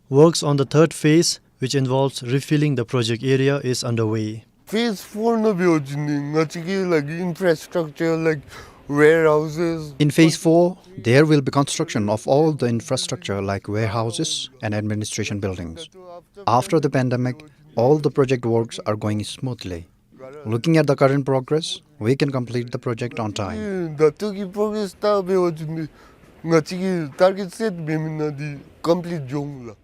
Works on the third phase, which involves refilling the project area, is underway. Phase four ནང་འབད་བ་ཅིན་ང་བཅས་ཀྱི་like infrastructure like warehouses. In phase four, there will be construction of all the infrastructure like warehouses and administration buildings. After the pandemic, all the project works are going smoothly. Looking at the current progress, we can complete the project on time. ད་ལྟོ་གི་progress ལྟར་འབད་བ་ཅིན་ང་བཅས་ཀྱི་target set འབད་མི་ནང་འདི་complete འགྱོ་འོང་ལགས།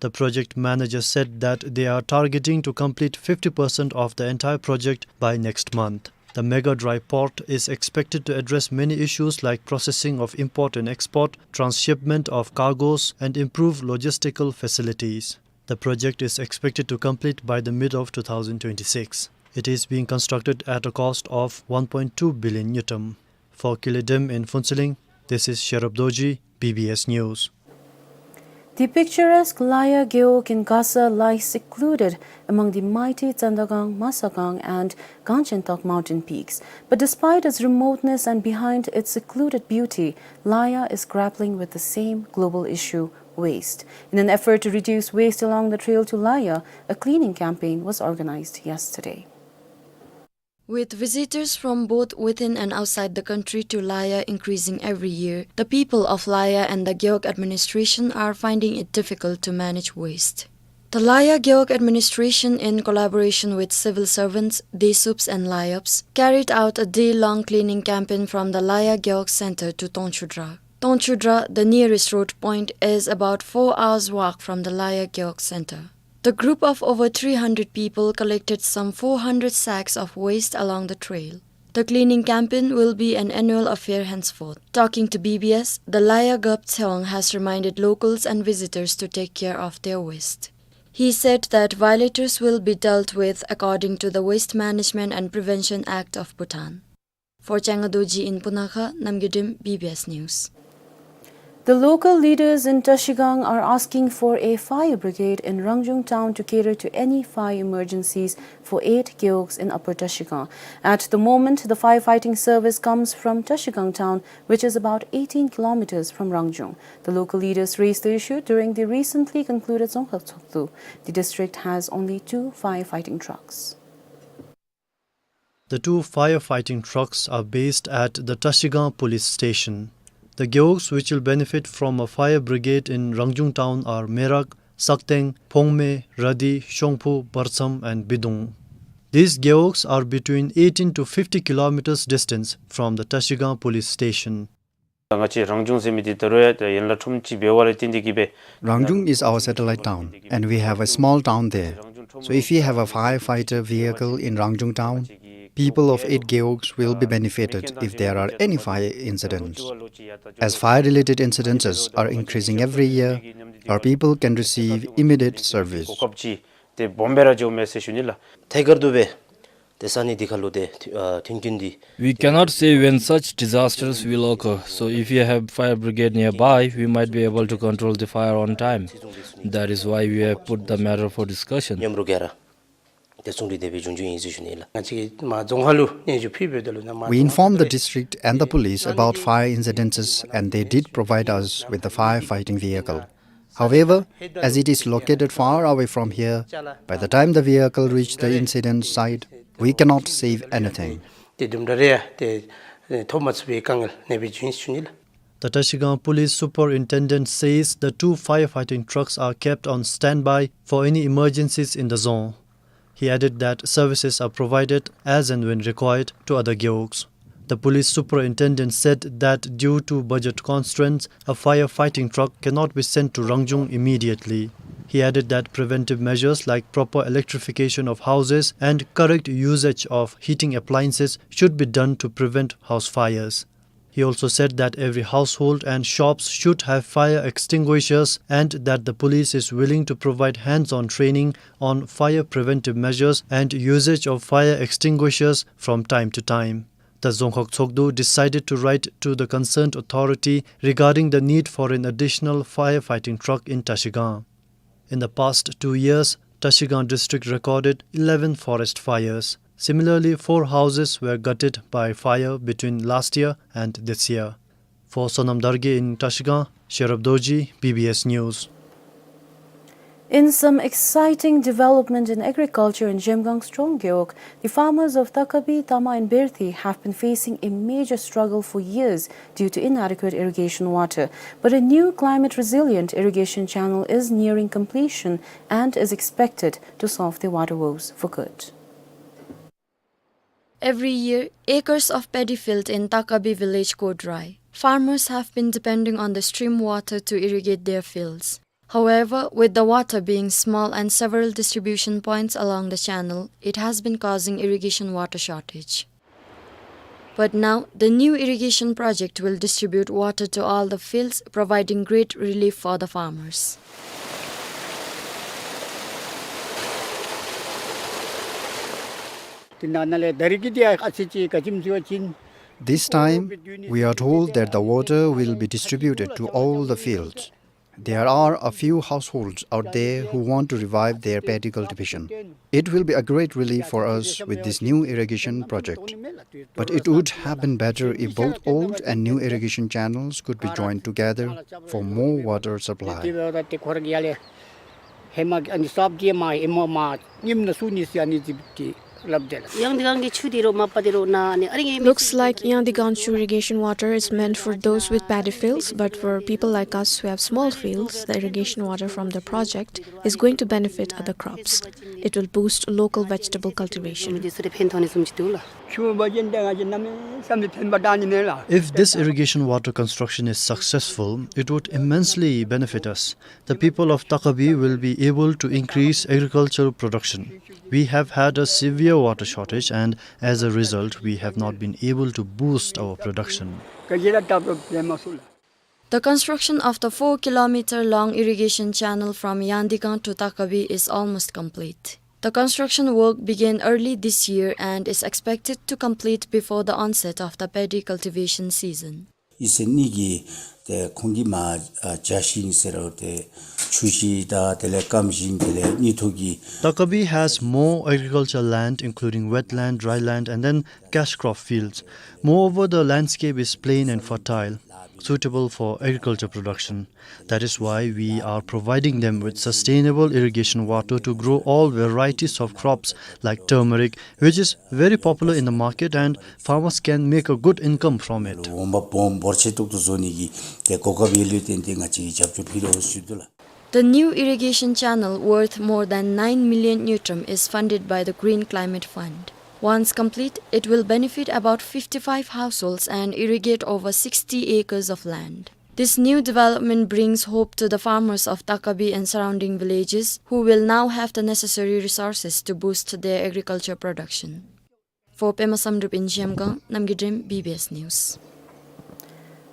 The project manager said that they are targeting to complete fifty percent of the entire project by next month. The mega dry port is expected to address many issues like processing of import and export, transshipment of cargoes, and improve logistical facilities. The project is expected to complete by the mid of two thousand twenty-six. It is being constructed at a cost of one point two billion ngultrum. For Kile Dem in Phuentsholing, this is Sherab Dorji, B B S News. The picturesque Laya Gewog in Gasa lies secluded among the mighty Tsandagang, Masagang and Kangchentok mountain peaks. But despite its remoteness and behind its secluded beauty, Laya is grappling with the same global issue, waste. In an effort to reduce waste along the trail to Laya, a cleaning campaign was organized yesterday. With visitors from both within and outside the country to Laya increasing every year, the people of Laya and the Gewog administration are finding it difficult to manage waste. The Laya Gewog administration, in collaboration with civil servants, Desups and Layops, carried out a day-long cleaning campaign from the Laya Gewog Center to Tongchudra. Tongchudra, the nearest road point, is about four hours' walk from the Laya Gewog Center. The group of over three hundred people collected some four hundred sacks of waste along the trail. The cleaning campaign will be an annual affair henceforth. Talking to B B S, the Laya Gewog Tshewang has reminded locals and visitors to take care of their waste. He said that violators will be dealt with according to the Waste Management and Prevention Act of Bhutan. For Changa Dorji in Punakha, Namgay Dem, B B S News. The local leaders in Trashigang are asking for a fire brigade in Rangjung town to cater to any fire emergencies for eight gewogs in Upper Trashigang. At the moment, the firefighting service comes from Trashigang town, which is about eighteen kilometers from Rangjung. The local leaders raised the issue during the recently concluded Dzongkhag Tshogdu. The district has only two firefighting trucks. The two firefighting trucks are based at the Trashigang police station. The gewogs which will benefit from a fire brigade in Rangjung town are Merak, Sakteng, Phongme, Radi, Shongphu, Bartsam and Bidung. These gewogs are between eighteen to fifty kilometers distance from the Trashigang police station. ང་བཅས་རང་སྐྱོང་ཟེར་མི་འདི་ད་རུང་ཡང་ཡན་ལག་ཁྲོམ་ཅིག་འབད་བ་ལས་བརྟེན་ཏེ་གིས་སྦེ། Rangjung is our satellite town, and we have a small town there. So if we have a firefighter vehicle in Rangjung town, people of eight gewogs will be benefited if there are any fire incidents. As fire-related incidences are increasing every year, our people can receive immediate service. ཏེ་སྦོམ་སྦེ་ར་འགྱོཝ་མས་ཟེར་ཞུ་ནི་ལགས། ཐད་ཀར་དུ་སྦེ་ཏེ་ས་གནས་འདི་ཁ་ལུ་ཏེ་ཨ་མཐུན་རྐྱེན་འདི། We cannot say when such disasters will occur. So if we have fire brigade nearby, we might be able to control the fire on time. That is why we have put the matter for discussion. མཉམ་རོགས་ཀྱིས་ར་ཏེ་བཙོང་སྒྲིག་དེ་སྦེ་འབྱུང་འབྱུང་ཨིན་ཟེར་ཞུ་ནི་ལགས། ང་བཅས་ཀྱིས་མར་རྫོང་ཁག་ལུ་སྙན་ཞུ་ཕུལ་བའི་ད་ལུ་ནཱ་མར་We informed the district and the police about fire incidences, and they did provide us with the firefighting vehicle. However, as it is located far away from here, by the time the vehicle reached the incident site, we cannot save anything. ཏེ་དུམ་གྲ་རེ་ཡང་ཏེ་ཐོབ་མ་ཚུགས་པའི་དཀའ་ངལ་གནས་པའི་བྱུང་ཡི་ཟེར་ཞུ་ནི་ལགས། The Tashigang police superintendent says the two firefighting trucks are kept on standby for any emergencies in the zone. He added that services are provided as and when required to other gewogs. The police superintendent said that due to budget constraints, a firefighting truck cannot be sent to Rangjung immediately. He added that preventive measures like proper electrification of houses and correct usage of heating appliances should be done to prevent house fires. He also said that every household and shops should have fire extinguishers and that the police is willing to provide hands-on training on fire preventive measures and usage of fire extinguishers from time to time. The Dzongkhag Tshogdu decided to write to the concerned authority regarding the need for an additional firefighting truck in Tashigang. In the past two years, Tashigang district recorded eleven forest fires. Similarly, four houses were gutted by fire between last year and this year. For Sonam Dargye in Tashigang, Sherab Dorji, B B S News. In some exciting development in agriculture in Zemgang Strong Gewog, the farmers of Takabi, Tama and Berthi have been facing a major struggle for years due to inadequate irrigation water. But a new climate-resilient irrigation channel is nearing completion and is expected to solve the water woes for good. Every year, acres of paddy field in Takabi village go dry. Farmers have been depending on the stream water to irrigate their fields. However, with the water being small and several distribution points along the channel, it has been causing irrigation water shortage. But now, the new irrigation project will distribute water to all the fields, providing great relief for the farmers. This time, we are told that the water will be distributed to all the fields. There are a few households out there who want to revive their paddy cultivation. It will be a great relief for us with this new irrigation project. But it would have been better if both old and new irrigation channels could be joined together for more water supply. Looks like Yangdigang Chu irrigation water is meant for those with paddy fields, but for people like us who have small fields, the irrigation water from the project is going to benefit other crops. It will boost local vegetable cultivation. If this irrigation water construction is successful, it would immensely benefit us. The people of Takabi will be able to increase agricultural production. We have had a severe water shortage, and as a result, we have not been able to boost our production. The construction of the four kilometer long irrigation channel from Yangdigang to Takabi is almost complete. The construction work began early this year and is expected to complete before the onset of the paddy cultivation season. ཨིན་ཟེར་ནི་གི་ཏེ་ཁོང་གིས་མར་ཨ་བྱ་ཞིང་ཟེར་རུང་ཏེ་ཆུ་ཞིང་དང་དེ་ལས་སྐམ་ཞིང་དེ་ལས་ཉིས་ཐོག་གི། Takabi has more agricultural land, including wetland, dry land, and then cash crop fields. Moreover, the landscape is plain and fertile, suitable for agriculture production. That is why we are providing them with sustainable irrigation water to grow all varieties of crops like turmeric, which is very popular in the market and farmers can make a good income from it. འོང་འབབ་སྦོམ་འབོར་ཆེ་ཏོག་ཏོ་བཟོ་ནི་གི་ཏེ་གོ་སྐབས་ཡོད་ལུགས་བརྟེན་ཏེ་ང་བཅས་ཀྱིས་རྒྱབ་སྐྱོར་ཕུལ་དོ་ཟེར་ཞུ་དོ་ལགས། The new irrigation channel, worth more than nine million ngultrum, is funded by the Green Climate Fund. Once complete, it will benefit about fifty-five households and irrigate over sixty acres of land. This new development brings hope to the farmers of Takabi and surrounding villages, who will now have the necessary resources to boost their agriculture production. For Pema Samdrup in Zhemgang, Namgay Drem, B B S News.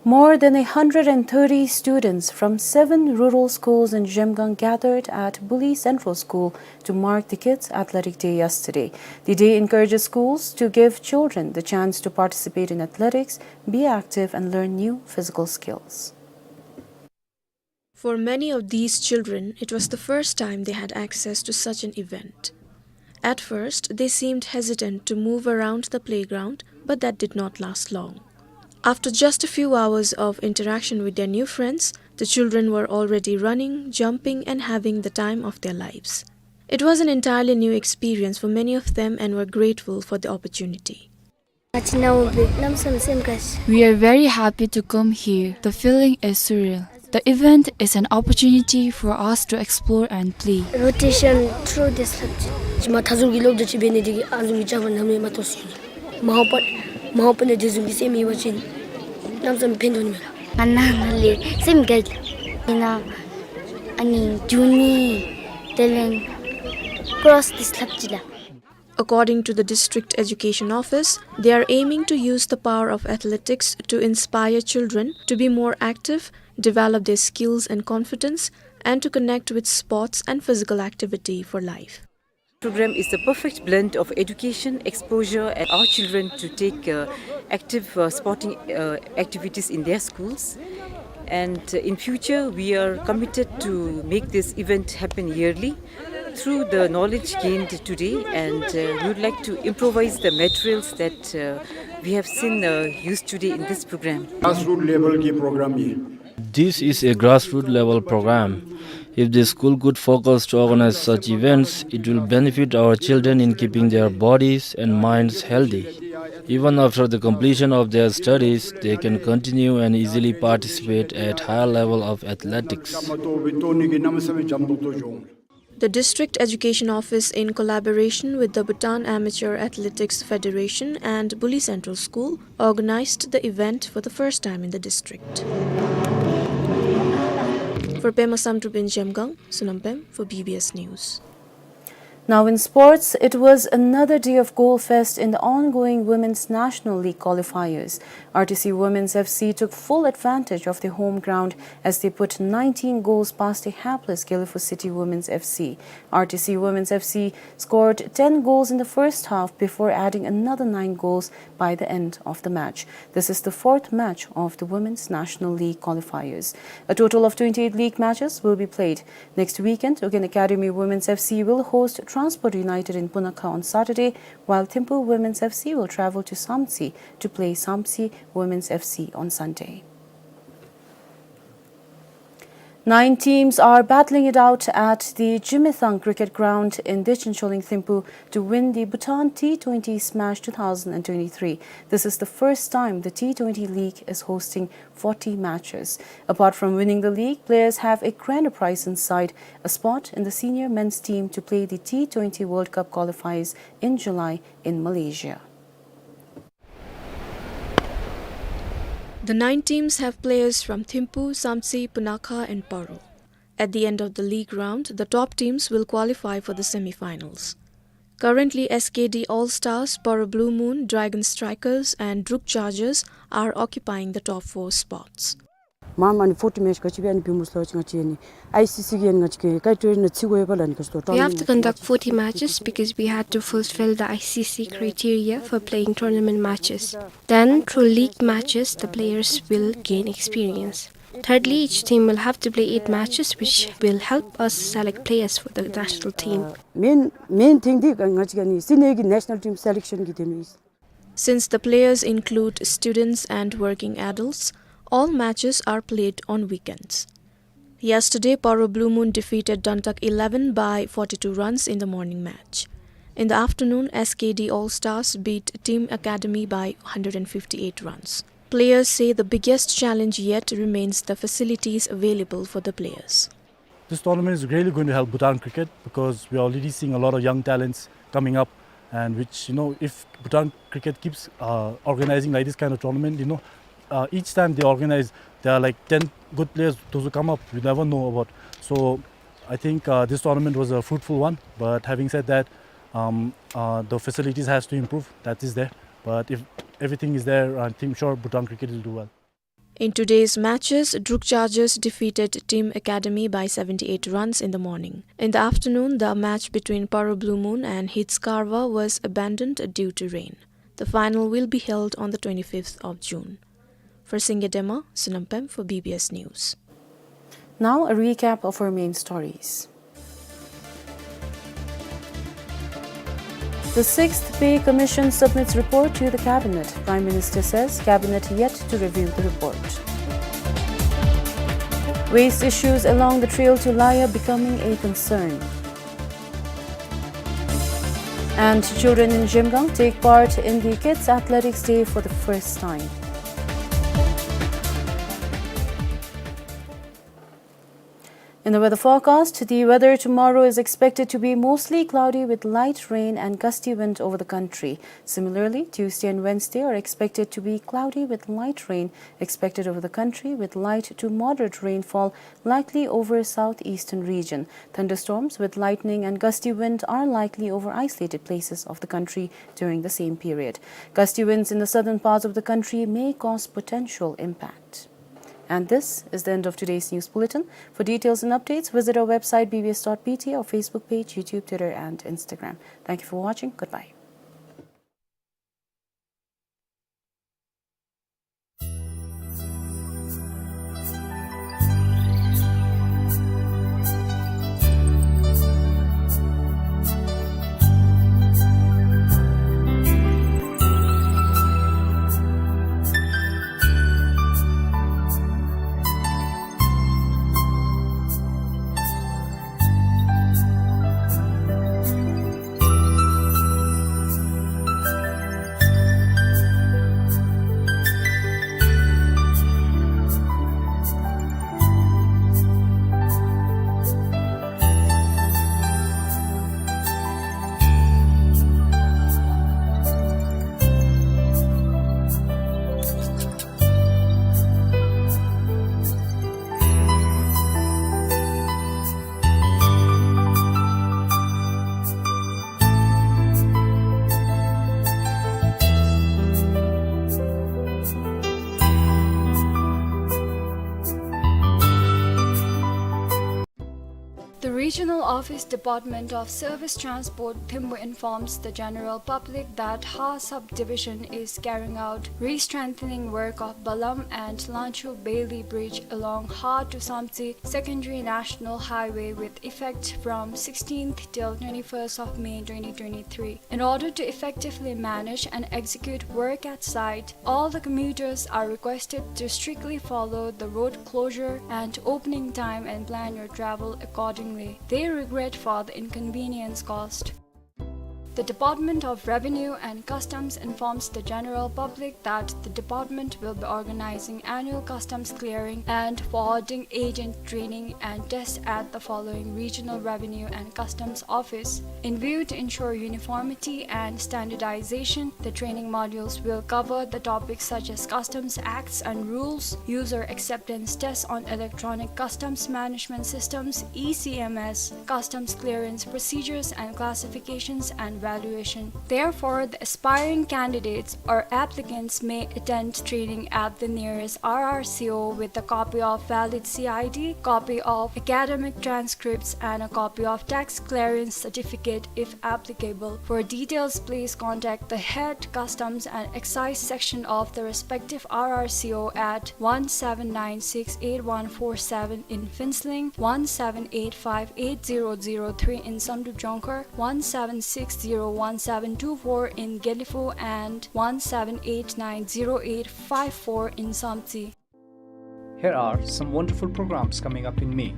More than a hundred and thirty students from seven rural schools in Zhemgang gathered at Buli Central School to mark the Kids Athletic Day yesterday. The day encourages schools to give children the chance to participate in athletics, be active, and learn new physical skills. For many of these children, it was the first time they had access to such an event. At first, they seemed hesitant to move around the playground, but that did not last long. After just a few hours of interaction with their new friends, the children were already running, jumping, and having the time of their lives. It was an entirely new experience for many of them and were grateful for the opportunity. We are very happy to come here. The feeling is surreal. The event is an opportunity for us to explore and play. Rotation through this subject. ཅི་མ་ཐ་ཟུར་གྱི་སློབ་གྲྭ་ཅིག་འབད་ནི་དེ་གིས་ཨ་ཟུར་གྱི་བྱ་བ་ནམ་ཡང་མ་ཐོབ་སོང་ཡི། མ་འོངས་པ་མ་འོངས་པ་ནང་དེ་ཟུར་གྱི་སེམས་ཡོད་པ་ཅིན་གནམ་མེད་ས་མེད་ཕན་ཐོགས་ནི་མས་ལགས། ང་ནང་ན་ལས་སེམས་དགའ་ལགས། ཡིན་ན་ཨ་ནི་རྒྱུག་ནི་དེ་ལས་ཀོ་རོས་འདི་ཚུ་ལྷབ་ཅི་ལགས། According to the District Education Office, they are aiming to use the power of athletics to inspire children to be more active, develop their skills and confidence, and to connect with sports and physical activity for life. Program is the perfect blend of education, exposure, and our children to take, uh, active, uh, sporting, uh, activities in their schools. And, uh, in future, we are committed to make this event happen yearly through the knowledge gained today, and, uh, we would like to improvise the materials that, uh, we have seen, uh, used today in this program. Grassroots level की program है। This is a grassroots level program. If the school could focus to organize such events, it will benefit our children in keeping their bodies and minds healthy. Even after the completion of their studies, they can continue and easily participate at higher level of athletics. The District Education Office, in collaboration with the Bhutan Amateur Athletics Federation and Buli Central School, organized the event for the first time in the district. For Pema Samdrup in Zhemgang, Sonam Pem for B B S News. Now in sports, it was another day of goal fest in the ongoing Women's National League qualifiers. R T C Women's F C took full advantage of the home ground as they put nineteen goals past a hapless Gelephu City Women's F C. R T C Women's F C scored ten goals in the first half before adding another nine goals by the end of the match. This is the fourth match of the Women's National League qualifiers. A total of twenty-eight league matches will be played. Next weekend, Ugyen Academy Women's F C will host Transport United in Punakha on Saturday, while Thimphu Women's F C will travel to Samtse to play Samtse Women's F C on Sunday. Nine teams are battling it out at the Jimethang Cricket Ground in Dechen Choling, Thimphu to win the Bhutan T twenty Smash two thousand and twenty-three. This is the first time the T twenty League is hosting forty matches. Apart from winning the league, players have a grand prize in sight, a spot in the senior men's team to play the T twenty World Cup qualifiers in July in Malaysia. The nine teams have players from Thimphu, Samtse, Punakha and Paro. At the end of the league round, the top teams will qualify for the semi-finals. Currently, S K D All Stars, Paro Blue Moon, Dragon Strikers and Druk Chargers are occupying the top four spots. མ་མ་ནི་ཕོར་ཊི་མེཆ་ག་ཅི་སྦེ་ཨ་ནི་འབད་མི་སླབ་ཅི་ང་བཅས་ཨ་ནི་ཨའི་སི་སི་གི་ཨ་ནི་ང་བཅས་ཀྱི་ཀའི་ཊི་རི་ཡ་ནང་ཚུད་དགོ་པས་ལགས། ཨ་ནི་ཁ་ཤ་ཏོ་We have to conduct forty matches because we had to fulfill the I C C criteria for playing tournament matches. Then, through league matches, the players will gain experience. Thirdly, each team will have to play eight matches, which will help us select players for the national team. Main, main thing འདི་ང་བཅས་ཀྱི་ཨ་ནི་སི་ནིཡར་གྱི་ནེ་ཤ་ནལ་ཊིམ་སེ་ལེག་ཤཱན་གྱི་དོན་ཨིན། Since the players include students and working adults, all matches are played on weekends. Yesterday, Paro Blue Moon defeated Dantak eleven by forty-two runs in the morning match. In the afternoon, S K D All Stars beat Team Academy by hundred and fifty-eight runs. Players say the biggest challenge yet remains the facilities available for the players. This tournament is really going to help Bhutan cricket because we are already seeing a lot of young talents coming up, and which, you know, if Bhutan cricket keeps, uh, organizing like this kind of tournament, you know, Uh, each time they organize, there are, like, ten good players, those who come up, you never know about. So I think, uh, this tournament was a fruitful one. But having said that, um, uh, the facilities has to improve. That is there. But if everything is there, I think sure Bhutan cricket will do well. In today's matches, Druk Chargers defeated Team Academy by seventy-eight runs in the morning. In the afternoon, the match between Paro Blue Moon and Hits Karwa was abandoned due to rain. The final will be held on the twenty-fifth of June. For Singye Dema, Sonam Pem for B B S News. Now, a recap of our main stories. The Sixth Pay Commission submits report to the Cabinet. Prime Minister says Cabinet yet to review the report. Waste issues along the trail to Laya becoming a concern. And children in Zhemgang take part in the Kids Athletics Day for the first time. In the weather forecast, the weather tomorrow is expected to be mostly cloudy with light rain and gusty wind over the country. Similarly, Tuesday and Wednesday are expected to be cloudy with light rain expected over the country, with light to moderate rainfall likely over southeastern region. Thunderstorms with lightning and gusty wind are likely over isolated places of the country during the same period. Gusty winds in the southern parts of the country may cause potential impact. And this is the end of today's news bulletin. For details and updates, visit our website B B S dot P T, our Facebook page, YouTube, Twitter, and Instagram. Thank you for watching. Goodbye. The Regional Office, Department of Service Transport, Thimphu informs the general public that Ha Subdivision is carrying out re-strengthening work of Balam and Lanchu Bailey Bridge along Ha to Samtse Secondary National Highway with effect from sixteenth till twenty-first of May twenty twenty-three. In order to effectively manage and execute work at site, all the commuters are requested to strictly follow the road closure and opening time and plan your travel accordingly. They regret for the inconvenience caused. The Department of Revenue and Customs informs the general public that the department will be organizing annual customs clearing and forwarding agent training and tests at the following regional revenue and customs office. In view to ensure uniformity and standardization, the training modules will cover the topics such as customs acts and rules, user acceptance tests on electronic customs management systems, E C M S, customs clearance procedures and classifications and valuation. Therefore, the aspiring candidates or applicants may attend training at the nearest R R C O with a copy of valid C I D, copy of academic transcripts, and a copy of tax clearance certificate if applicable. For details, please contact the head customs and excise section of the respective R R C O at one seven nine six eight one four seven in Phuentsholing, one seven eight five eight zero zero three in Samdrup Jongkhar, one seven six zero one seven two four in Gelephu, and one seven eight nine zero eight five four in Samtse. Here are some wonderful programs coming up in May.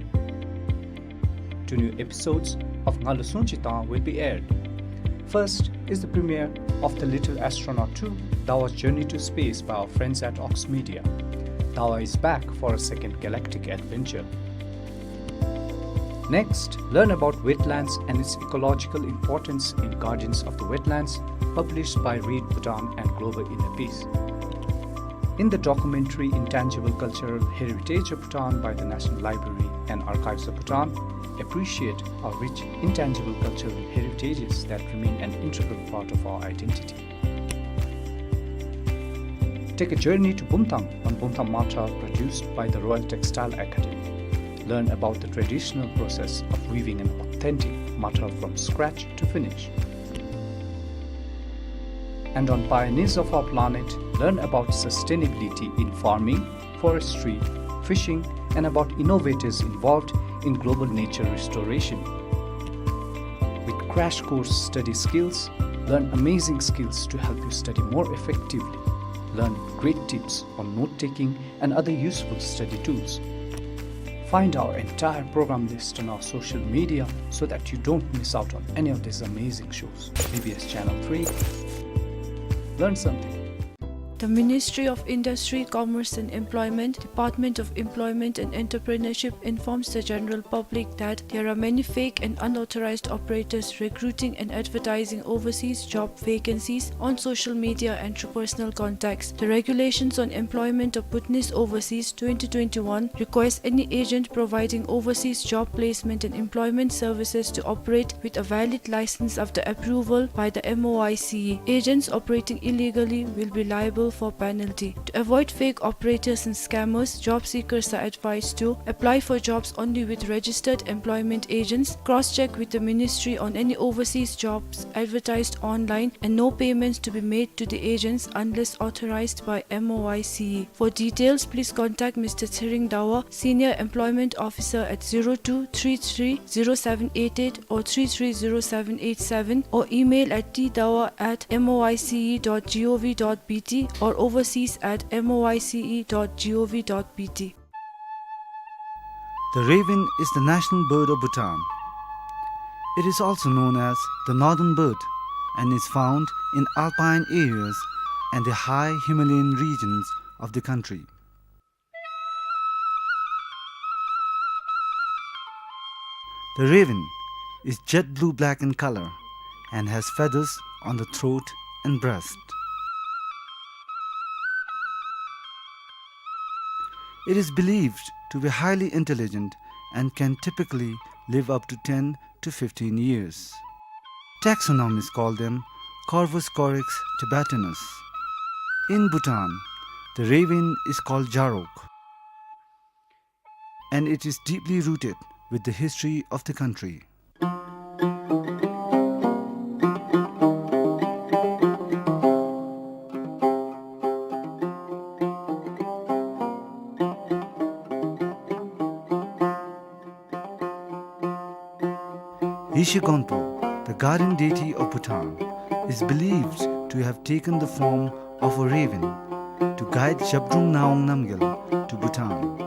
Two new episodes of Ngalu Sungchi Tang will be aired. First is the premiere of The Little Astronaut two, Dawa's Journey to Space by our friends at Ox Media. Dawa is back for a second galactic adventure. Next, learn about wetlands and its ecological importance in Guardians of the Wetlands, published by Read Bhutan and Global Inner Peace. In the documentary Intangible Cultural Heritage of Bhutan by the National Library and Archives of Bhutan, appreciate our rich intangible cultural heritages that remain an integral part of our identity. Take a journey to Bumthang on Bumthang Matral, produced by the Royal Textile Academy. Learn about the traditional process of weaving an authentic matral from scratch to finish. And on Pioneers of Our Planet, learn about sustainability in farming, forestry, fishing, and about innovators involved in global nature restoration. With crash course study skills, learn amazing skills to help you study more effectively. Learn great tips on note-taking and other useful study tools. Find our entire program list on our social media so that you don't miss out on any of these amazing shows. B B S Channel three. Learn something. The Ministry of Industry, Commerce and Employment, Department of Employment and Entrepreneurship informs the general public that there are many fake and unauthorized operators recruiting and advertising overseas job vacancies on social media and through personal contacts. The Regulations on Employment of Bhutanese Overseas twenty twenty-one requires any agent providing overseas job placement and employment services to operate with a valid license after approval by the M O I C E. Agents operating illegally will be liable for penalty. To avoid fake operators and scammers, job seekers are advised to apply for jobs only with registered employment agents, cross-check with the ministry on any overseas jobs advertised online, and no payments to be made to the agents unless authorized by M O I C E. For details, please contact Mister Tshering Dawa, Senior Employment Officer, at zero two three three zero seven eight eight or three three zero seven eight seven, or email at t dawa at M O I C E dot gov dot B T or overseas at M O I C E dot gov dot B T. The raven is the national bird of Bhutan. It is also known as the northern bird and is found in alpine areas and the high Himalayan regions of the country. The raven is jet blue-black in color and has feathers on the throat and breast. It is believed to be highly intelligent and can typically live up to ten to fifteen years. Taxonomists call them Corvus corax tibetanus. In Bhutan, the raven is called jarok, and it is deeply rooted with the history of the country. Yeshe Gonpo, the guardian deity of Bhutan, is believed to have taken the form of a raven to guide Zhabdrung Ngawang Namgyal to Bhutan.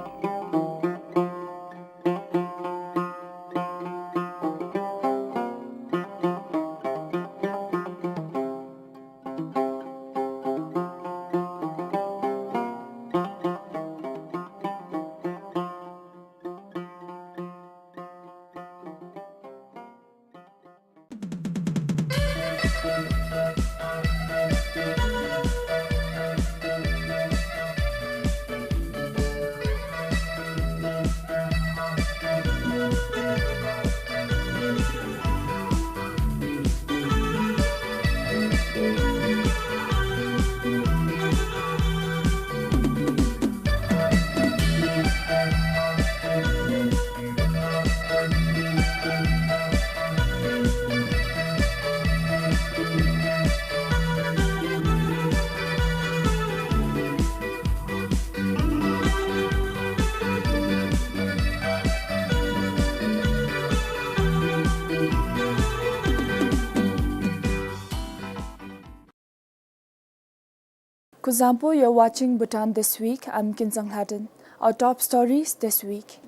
Kuzuzangpo, you're watching Bhutan This Week. I'm Kinzang Lhaden. Our top stories this week.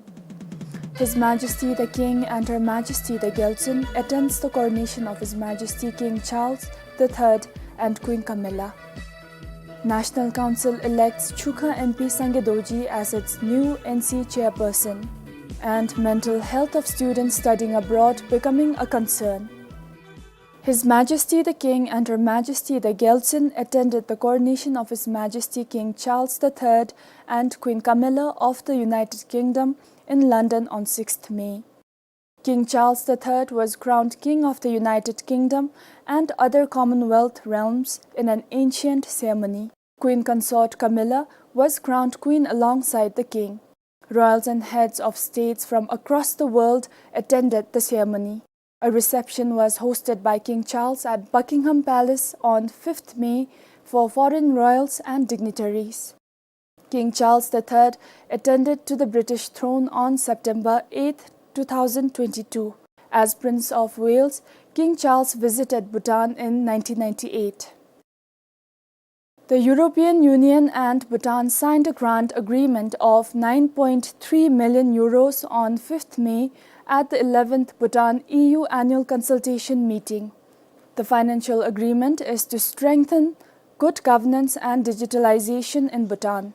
His Majesty the King and Her Majesty the Gyaltsuen attends the coronation of His Majesty King Charles the Third and Queen Camilla. National Council elects Chukha M P Sangay Dorji as its new N C chairperson. And mental health of students studying abroad becoming a concern. His Majesty the King and Her Majesty the Gyaltsuen attended the coronation of His Majesty King Charles the Third and Queen Camilla of the United Kingdom in London on sixth May. King Charles the Third was crowned King of the United Kingdom and other Commonwealth realms in an ancient ceremony. Queen Consort Camilla was crowned Queen alongside the King. Royals and heads of states from across the world attended the ceremony. A reception was hosted by King Charles at Buckingham Palace on fifth May for foreign royals and dignitaries. King Charles the Third attended to the British throne on September eighth, two thousand twenty-two. As Prince of Wales, King Charles visited Bhutan in nineteen ninety-eight. The European Union and Bhutan signed a grant agreement of nine point three million euros on fifth May at the eleventh Bhutan E U annual consultation meeting. The financial agreement is to strengthen good governance and digitalization in Bhutan.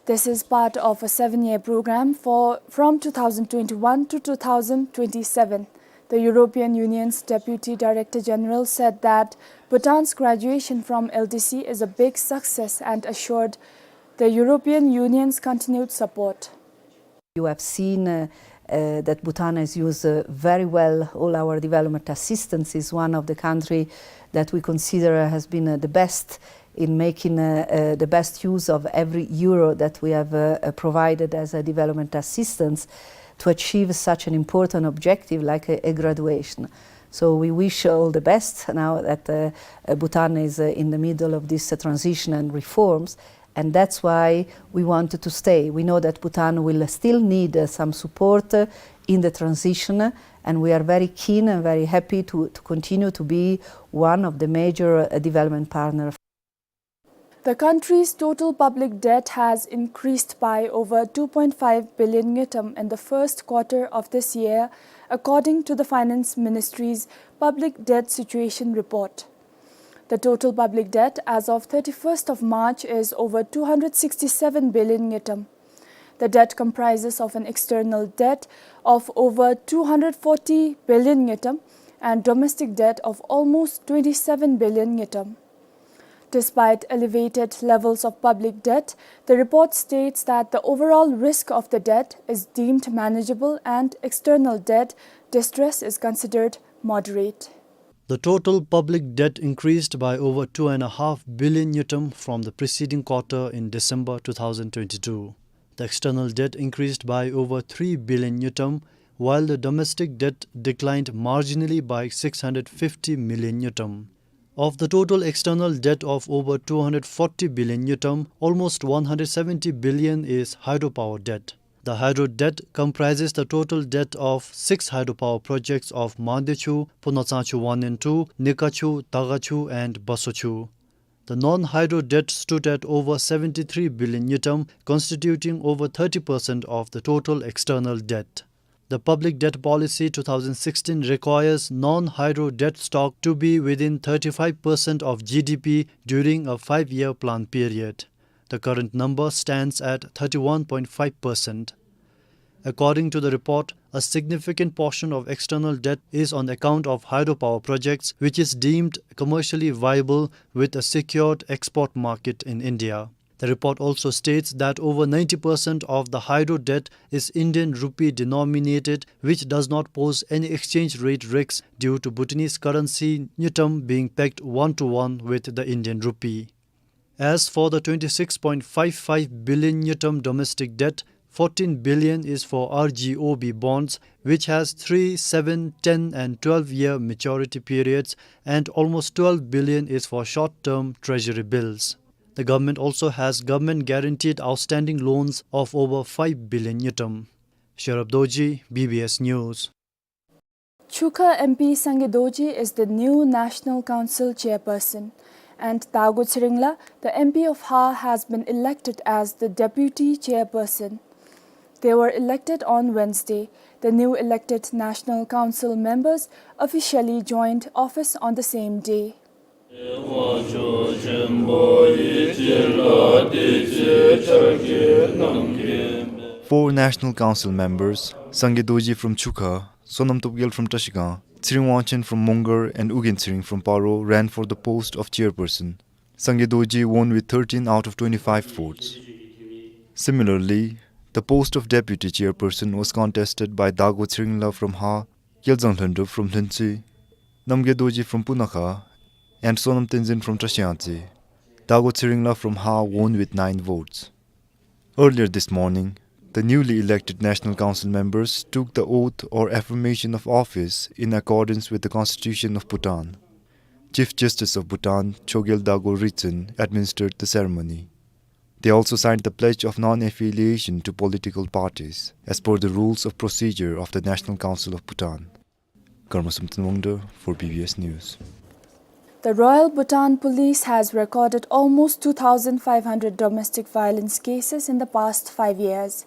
This is part of a seven-year program for, from two thousand twenty-one to two thousand twenty-seven. The European Union's Deputy Director General said that Bhutan's graduation from L D C is a big success and assured the European Union's continued support. You have seen, uh, uh, that Bhutan has used, uh, very well all our development assistance, is one of the country that we consider has been, uh, the best in making, uh, uh, the best use of every euro that we have, uh, uh, provided as a development assistance to achieve such an important objective like a, a graduation. So we wish all the best now that, uh, uh, Bhutan is, uh, in the middle of this, uh, transition and reforms, and that's why we wanted to stay. We know that Bhutan will still need, uh, some support, uh, in the transition, uh, and we are very keen and very happy to, to continue to be one of the major, uh, development partner. The country's total public debt has increased by over two point five billion ngultrum in the first quarter of this year, according to the Finance Ministry's Public Debt Situation Report. The total public debt as of thirty-first of March is over two hundred sixty-seven billion ngultrum. The debt comprises of an external debt of over two hundred forty billion ngultrum and domestic debt of almost twenty-seven billion ngultrum. Despite elevated levels of public debt, the report states that the overall risk of the debt is deemed manageable and external debt distress is considered moderate. The total public debt increased by over two and a half billion ngultrum from the preceding quarter in December two thousand twenty-two. The external debt increased by over three billion ngultrum, while the domestic debt declined marginally by six hundred fifty million ngultrum. Of the total external debt of over two hundred forty billion ngultrum, almost one hundred seventy billion is hydropower debt. The hydro debt comprises the total debt of six hydropower projects of Mangdechu, Phunotsangchu one and two, Nikachu, Tagachu and Basochu. The non-hydro debt stood at over seventy-three billion ngultrum, constituting over thirty percent of the total external debt. The Public Debt Policy two thousand sixteen requires non-hydro debt stock to be within thirty-five percent of G D P during a five-year plan period. The current number stands at thirty-one point five percent. According to the report, a significant portion of external debt is on account of hydropower projects, which is deemed commercially viable with a secured export market in India. The report also states that over ninety percent of the hydro debt is Indian rupee denominated, which does not pose any exchange rate risks due to Bhutanese currency ngultrum being pegged one-to-one with the Indian rupee. As for the twenty-six point five five billion ngultrum domestic debt, fourteen billion is for R G O B bonds, which has three, seven, ten and twelve year maturity periods, and almost twelve billion is for short-term treasury bills. The government also has government guaranteed outstanding loans of over five billion ngultrum. Sherab Dorji, B B S News. Chukha M P Sangay Dorji is the new National Council chairperson, and Tago Tshering La, the M P of Har, has been elected as the deputy chairperson. They were elected on Wednesday. The new elected National Council members officially joined office on the same day. Four National Council members, Sangay Dorji from Chukha, Sonam Topgel from Trashigang, Tshering Wangchen from Mongar and Ugyen Tshering from Paro ran for the post of chairperson. Sangay Dorji won with thirteen out of twenty-five votes. Similarly, the post of deputy chairperson was contested by Dago Tshering La from Ha, Kyelzang Lhondrup from Lhuentshwee, Namgay Dorji from Punakha, and Sonam Tenzin from Trashiyangtse. Dago Tshering La from Ha won with nine votes. Earlier this morning, the newly elected National Council members took the oath or affirmation of office in accordance with the Constitution of Bhutan. Chief Justice of Bhutan, Chogyal Dago Ritson, administered the ceremony. They also signed the pledge of non-affiliation to political parties, as per the rules of procedure of the National Council of Bhutan. Karma Samten Wangda for B B S News. The Royal Bhutan Police has recorded almost two thousand five hundred domestic violence cases in the past five years.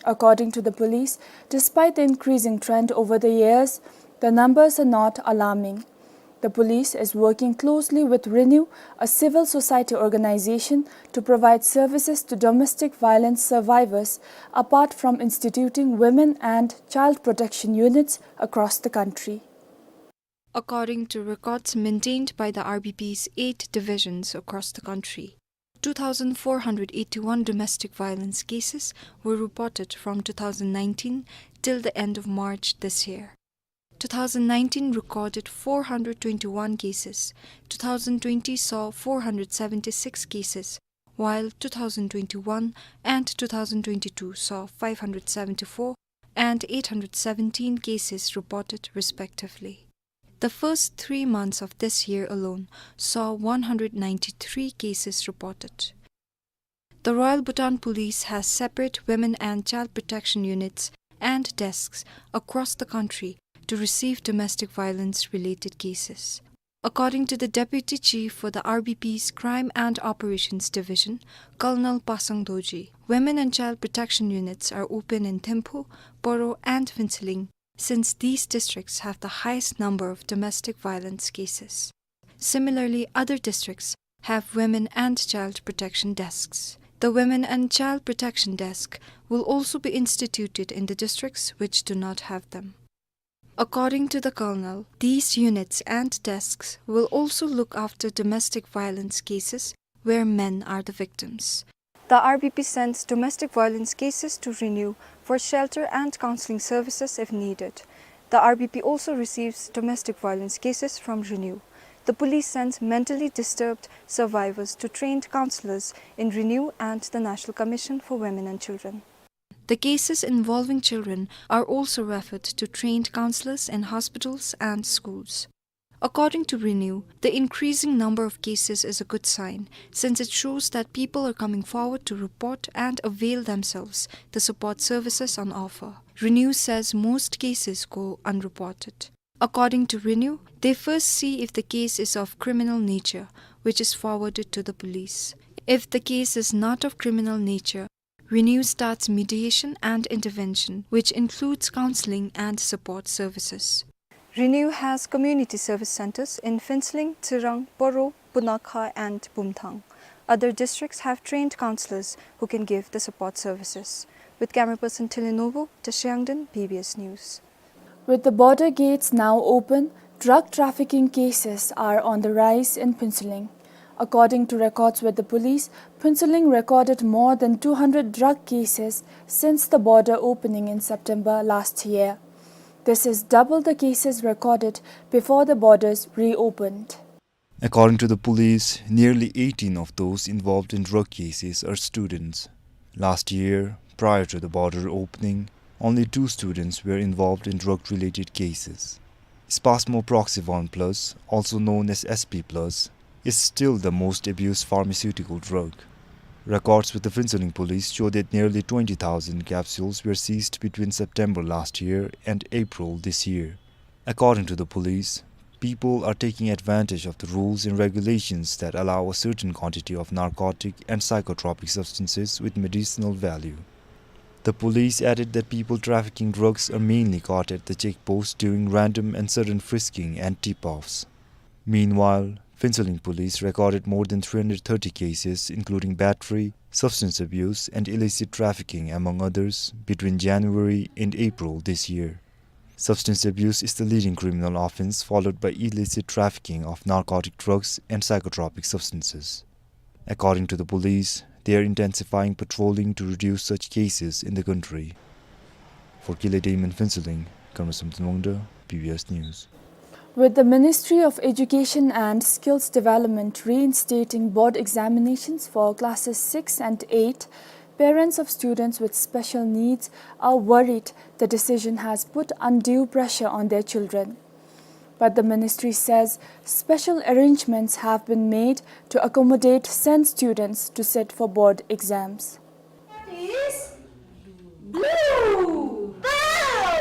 According to the police, despite the increasing trend over the years, the numbers are not alarming. The police is working closely with Renew, a civil society organization, to provide services to domestic violence survivors, apart from instituting women and child protection units across the country. According to records maintained by the R B P's eight divisions across the country, two thousand four hundred eighty-one domestic violence cases were reported from two thousand nineteen till the end of March this year. Two thousand nineteen recorded four hundred twenty-one cases, two thousand twenty saw four hundred seventy-six cases, while two thousand twenty-one and two thousand twenty-two saw five hundred seventy-four and eight hundred seventeen cases reported respectively. The first three months of this year alone saw one hundred ninety-three cases reported. The Royal Bhutan Police has separate women and child protection units and desks across the country to receive domestic violence-related cases. According to the Deputy Chief for the R B P's Crime and Operations Division, Colonel Pasang Dorji, women and child protection units are open in Thimphu, Poro and Phuentsholing, since these districts have the highest number of domestic violence cases. Similarly, other districts have women and child protection desks. The Women and Child Protection Desk will also be instituted in the districts which do not have them. According to the colonel, these units and desks will also look after domestic violence cases where men are the victims. The R B P sends domestic violence cases to Renew for shelter and counseling services if needed. The R B P also receives domestic violence cases from Renew. The police sends mentally disturbed survivors to trained counselors in Renew and the National Commission for Women and Children. The cases involving children are also referred to trained counselors in hospitals and schools. According to Renew, the increasing number of cases is a good sign, since it shows that people are coming forward to report and avail themselves the support services on offer. Renew says most cases go unreported. According to Renew, they first see if the case is of criminal nature, which is forwarded to the police. If the case is not of criminal nature, Renew starts mediation and intervention, which includes counseling and support services. Renew has community service centers in Phuentsholing, Tsirang, Poro, Punakha and Bumthang. Other districts have trained counselors who can give the support services. With camera person Thili Nobo, Tashiangden, B B S News. With the border gates now open, drug trafficking cases are on the rise in Phuentsholing. According to records with the police, Phuentsholing recorded more than two hundred drug cases since the border opening in September last year. This is double the cases recorded before the borders reopened. According to the police, nearly eighteen of those involved in drug cases are students. Last year, prior to the border opening, only two students were involved in drug-related cases. Spasmo Proxy One Plus, also known as S P Plus, is still the most abused pharmaceutical drug. Records with the Phuentsholing police show that nearly twenty thousand capsules were seized between September last year and April this year. According to the police, people are taking advantage of the rules and regulations that allow a certain quantity of narcotic and psychotropic substances with medicinal value. The police added that people trafficking drugs are mainly caught at the checkpost during random and sudden frisking and tip-offs. Meanwhile, Phuentsholing police recorded more than three hundred thirty cases, including battery, substance abuse, and illicit trafficking, among others, between January and April this year. Substance abuse is the leading criminal offense, followed by illicit trafficking of narcotic drugs and psychotropic substances. According to the police, they are intensifying patrolling to reduce such cases in the country. For Kile Damon Phuentsholing, Karma Samten Wangda, B B S News. With the Ministry of Education and Skills Development reinstating board examinations for classes six and eight, parents of students with special needs are worried the decision has put undue pressure on their children. But the ministry says special arrangements have been made to accommodate sent students to sit for board exams. What is blue?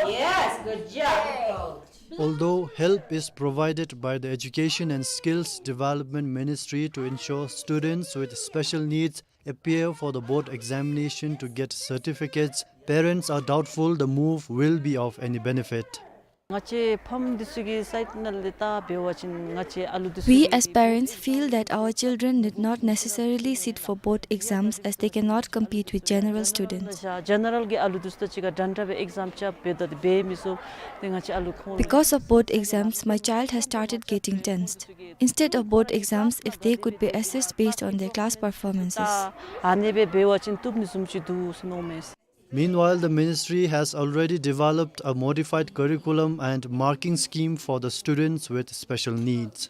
Yes, good job. Although help is provided by the Education and Skills Development Ministry to ensure students with special needs appear for the board examination to get certificates, parents are doubtful the move will be of any benefit. ང་བཅས་ཕམ་འདི་ཚུ་གི་སའིཌ་ནང་ལས་ད་འབད་བ་ཅིན་ང་བཅས་ཨ་ལུ་འདི་ཚུ We as parents feel that our children need not necessarily sit for board exams as they cannot compete with general students. ཇེ་ནེ་རལ་གྱི་ཨ་ལུ་འདི་ཚུ་ད་ཅི་ག་འདྲན་འདྲ་སྦེ་ཨིག་ཛམ་རྐྱབ་འབད་ད་འདི་འབད་མི་ཚུགས། ཏེ་ང་བཅས་ཨ་ལུ་ཁོང་Because of board exams, my child has started getting tensed. Instead of board exams, if they could be assessed based on their class performances. ད་ཨ་ནེ་སྦེ་འབད་བ་ཅིན་བཏུབ་ནི་བཟུམ་ཅིག་འདུག་ཟེར་མནོཝ་མས། Meanwhile, the ministry has already developed a modified curriculum and marking scheme for the students with special needs.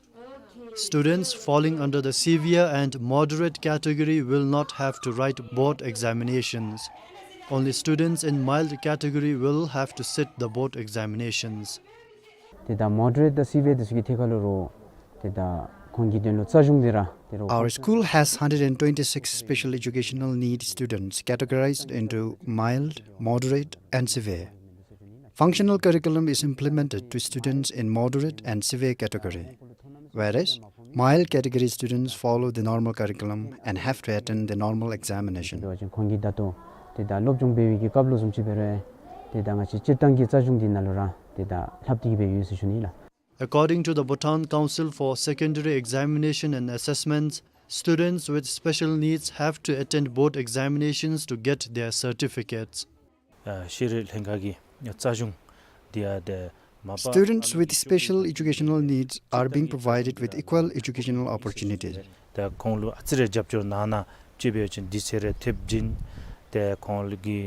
Students falling under the severe and moderate category will not have to write board examinations. Only students in mild category will have to sit the board examinations. ཏེ་ད་མོ་ཌ་རེཊ་དང་སི་ཝི་ཡར་འདི་ཚུ་གི་ཐད་ཁར་ལུ་རོགས་ཏེ་ད་ཁོང་གི་དོན་ལུ་རྩ་གཞུང་འདི་ར་ཏེ་རོགས། Our school has hundred and twenty-six special educational needs students categorized into mild, moderate, and severe. Functional curriculum is implemented to students in moderate and severe category, whereas mild category students follow the normal curriculum and have to attend the normal examination. འབད་བ་ཅིན་ཁོང་གིས་ད་ལྟོ་ཏེ་ད་སློབ་སྦྱོང་འབད་བའི་གི་སྐབས་ལུ་བཟུམ་ཅིག་འབད་རུང་ཏེ་ད་ང་བཅས་སྤྱིར་བཏང་གི་རྩ་གཞུང་འདི་ནང་ལུ་ར་ཏེ་ད་ལྷབ་སྟེ་གི་སྦེ་ཡོད་ཟེར་ཞུ་ནི་ལགས། According to the Bhutan Council for Secondary Examination and Assessments, students with special needs have to attend board examinations to get their certificates. ཨ་ཤེས་རིག་ལྷན་ཁག་གི་རྩ་གཞུང་འདི་ཡང་ཏེ་མ་པ་Students with special educational needs are being provided with equal educational opportunities. ཏེ་ཁོང་ལུ་ཨ་ཙི་རེ་རྒྱབ་སྐྱོར་གནང་ན་ཅིག་འབད་བ་ཅིན་དུས་ཚོད་རེ་ཐེབས་ཅིན་ཏེ་ཁོང་ལུ་གི་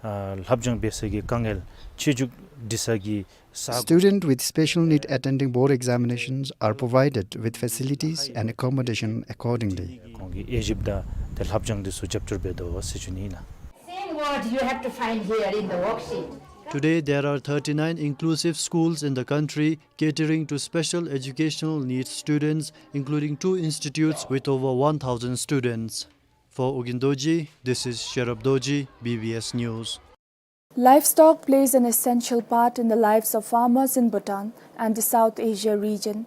ཨ་ལྷབ་སྦྱོང་འབད་ས་གི་དཀའ་ངལ་ཆེ་འཇུག་འདི་ས་གི་ས་Students with special need attending board examinations are provided with facilities and accommodation accordingly. ཁོང་གིས་དབྱེ་ཞིབ་དང་ཏེ་ལྷབ་སྦྱོང་འདི་ཚུ་རྒྱབ་སྐྱོར་འབད་དོ་ཟེར་ཞུ་ནི་ཨིན་ལགས། Same word you have to find here in the worksheet. Today there are thirty-nine inclusive schools in the country catering to special educational needs students, including two institutes with over one thousand students. For Ugyen Dorji, this is Sherab Dorji, B B S News. Livestock plays an essential part in the lives of farmers in Bhutan and the South Asia region.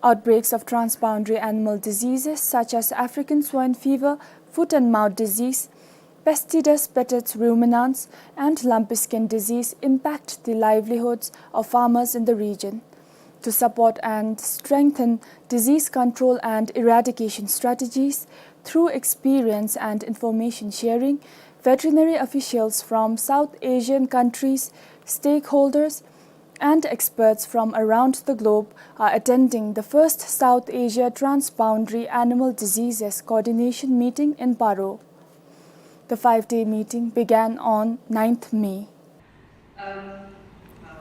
Outbreaks of transboundary animal diseases such as African swine fever, foot and mouth disease, Pestcidus baetis ruminans, and lumpy skin disease impact the livelihoods of farmers in the region. To support and strengthen disease control and eradication strategies through experience and information sharing, veterinary officials from South Asian countries, stakeholders, and experts from around the globe are attending the first South Asia Transboundary Animal Diseases Coordination Meeting in Paro. The five-day meeting began on ninth May.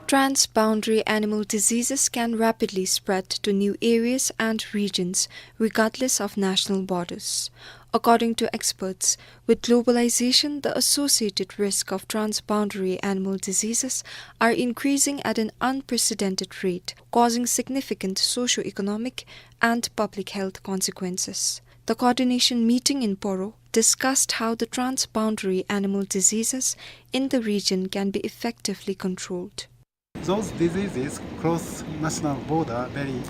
Transboundary animal diseases can rapidly spread to new areas and regions, regardless of national borders. According to experts, with globalization, the associated risk of transboundary animal diseases are increasing at an unprecedented rate, causing significant socio-economic and public health consequences. The coordination meeting in Poro discussed how the transboundary animal diseases in the region can be effectively controlled. Those diseases cross national border very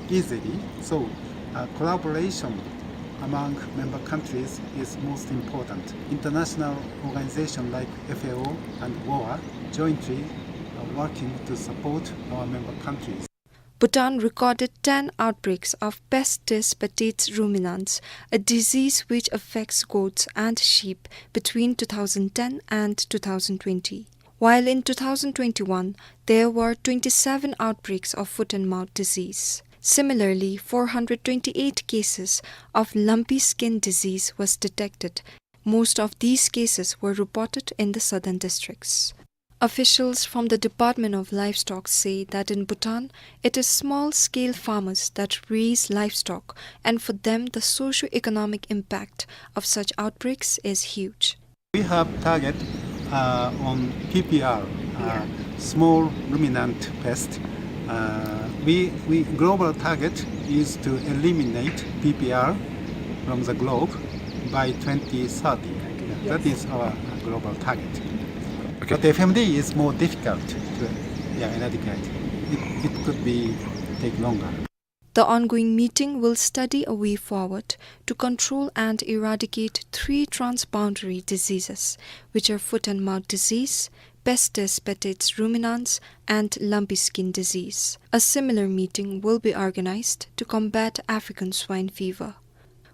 easily, so, uh, collaboration among member countries is most important. International organizations like F A O and WOA jointly are working to support our member countries. Bhutan recorded ten outbreaks of Pestcidus baetis ruminans, a disease which affects goats and sheep, between two thousand ten and two thousand twenty. While in two thousand twenty-one, there were twenty-seven outbreaks of foot and mouth disease. Similarly, four hundred twenty-eight cases of lumpy skin disease was detected. Most of these cases were reported in the southern districts. Officials from the Department of Livestock say that in Bhutan, it is small-scale farmers that raise livestock, and for them, the socio-economic impact of such outbreaks is huge. We have target, uh, on P P R, uh, small ruminant pest. Uh, we, we global target is to eliminate P P R from the globe by twenty thirty. Yeah, that is our, uh, global target. Okay. But F M D is more difficult to, yeah, eradicate. It, it could be take longer. The ongoing meeting will study a way forward to control and eradicate three transboundary diseases, which are foot and mouth disease, Pestis petates ruminans, and lumpy skin disease. A similar meeting will be organized to combat African swine fever.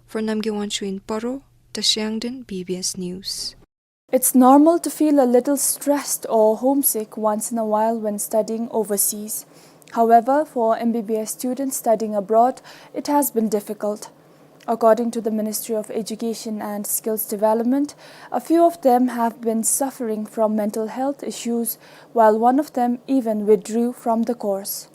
For Namgay Wangchuk in Paro, Tashi Yangden, B B S News. It's normal to feel a little stressed or homesick once in a while when studying overseas. However, for M B B S students studying abroad, it has been difficult. According to the Ministry of Education and Skills Development, a few of them have been suffering from mental health issues, while one of them even withdrew from the course.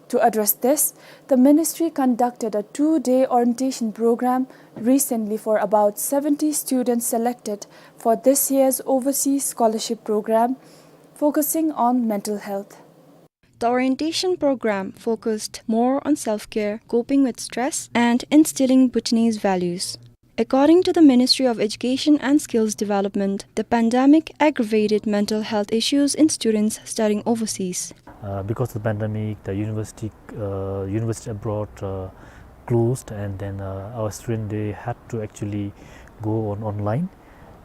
To address this, the ministry conducted a two-day orientation program recently for about seventy students selected for this year's overseas scholarship program, focusing on mental health. The orientation program focused more on self-care, coping with stress, and instilling Bhutanese values. According to the Ministry of Education and Skills Development, the pandemic aggravated mental health issues in students studying overseas. Uh, because of the pandemic, the university, uh, university abroad, uh, closed, and then, uh, our student, they had to actually go on online,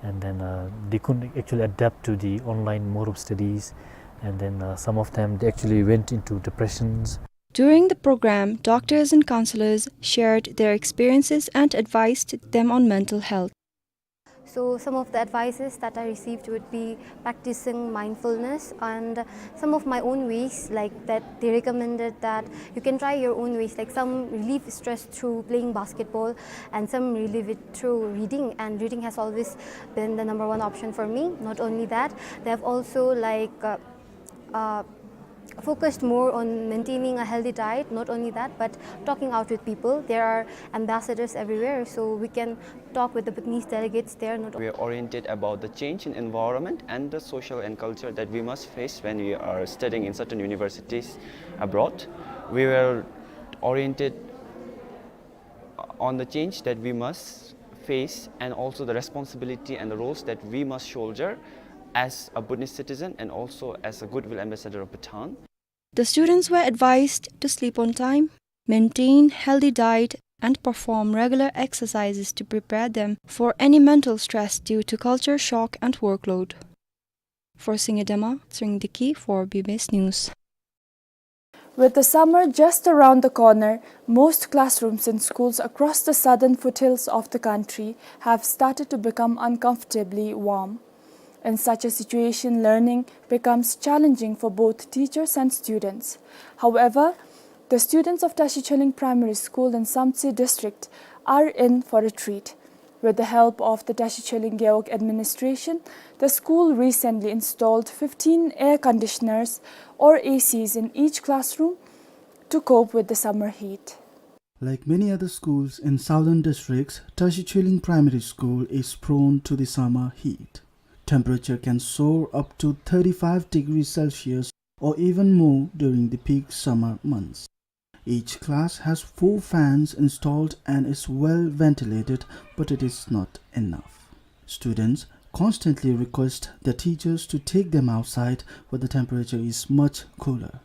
and then, uh, they couldn't actually adapt to the online mode of studies, and then, uh, some of them, they actually went into depressions. During the program, doctors and counselors shared their experiences and advised them on mental health. So some of the advices that I received would be practicing mindfulness and some of my own ways, like, that they recommended that you can try your own ways, like, some relieve stress through playing basketball and some relieve it through reading, and reading has always been the number one option for me. Not only that, they have also, like, uh, uh, focused more on maintaining a healthy diet. Not only that, but talking out with people. There are ambassadors everywhere, so we can talk with the Bhutanese delegates there. Not We are oriented about the change in environment and the social and culture that we must face when we are studying in certain universities abroad. We were oriented on the change that we must face and also the responsibility and the roles that we must shoulder as a Bhutanese citizen and also as a goodwill ambassador of Bhutan. The students were advised to sleep on time, maintain healthy diet, and perform regular exercises to prepare them for any mental stress due to culture shock and workload. For Singye Dema, Tshering Deki for B B S News. With the summer just around the corner, most classrooms in schools across the southern foothills of the country have started to become uncomfortably warm. In such a situation, learning becomes challenging for both teachers and students. However, the students of Tashi Choling Primary School in Samtse District are in for a treat. With the help of the Tashi Choling Gewog administration, the school recently installed fifteen air conditioners or A Cs in each classroom to cope with the summer heat. Like many other schools in southern districts, Tashi Choling Primary School is prone to the summer heat. Temperature can soar up to thirty-five degrees Celsius or even more during the peak summer months. Each class has four fans installed and is well ventilated, but it is not enough. Students constantly request the teachers to take them outside where the temperature is much cooler.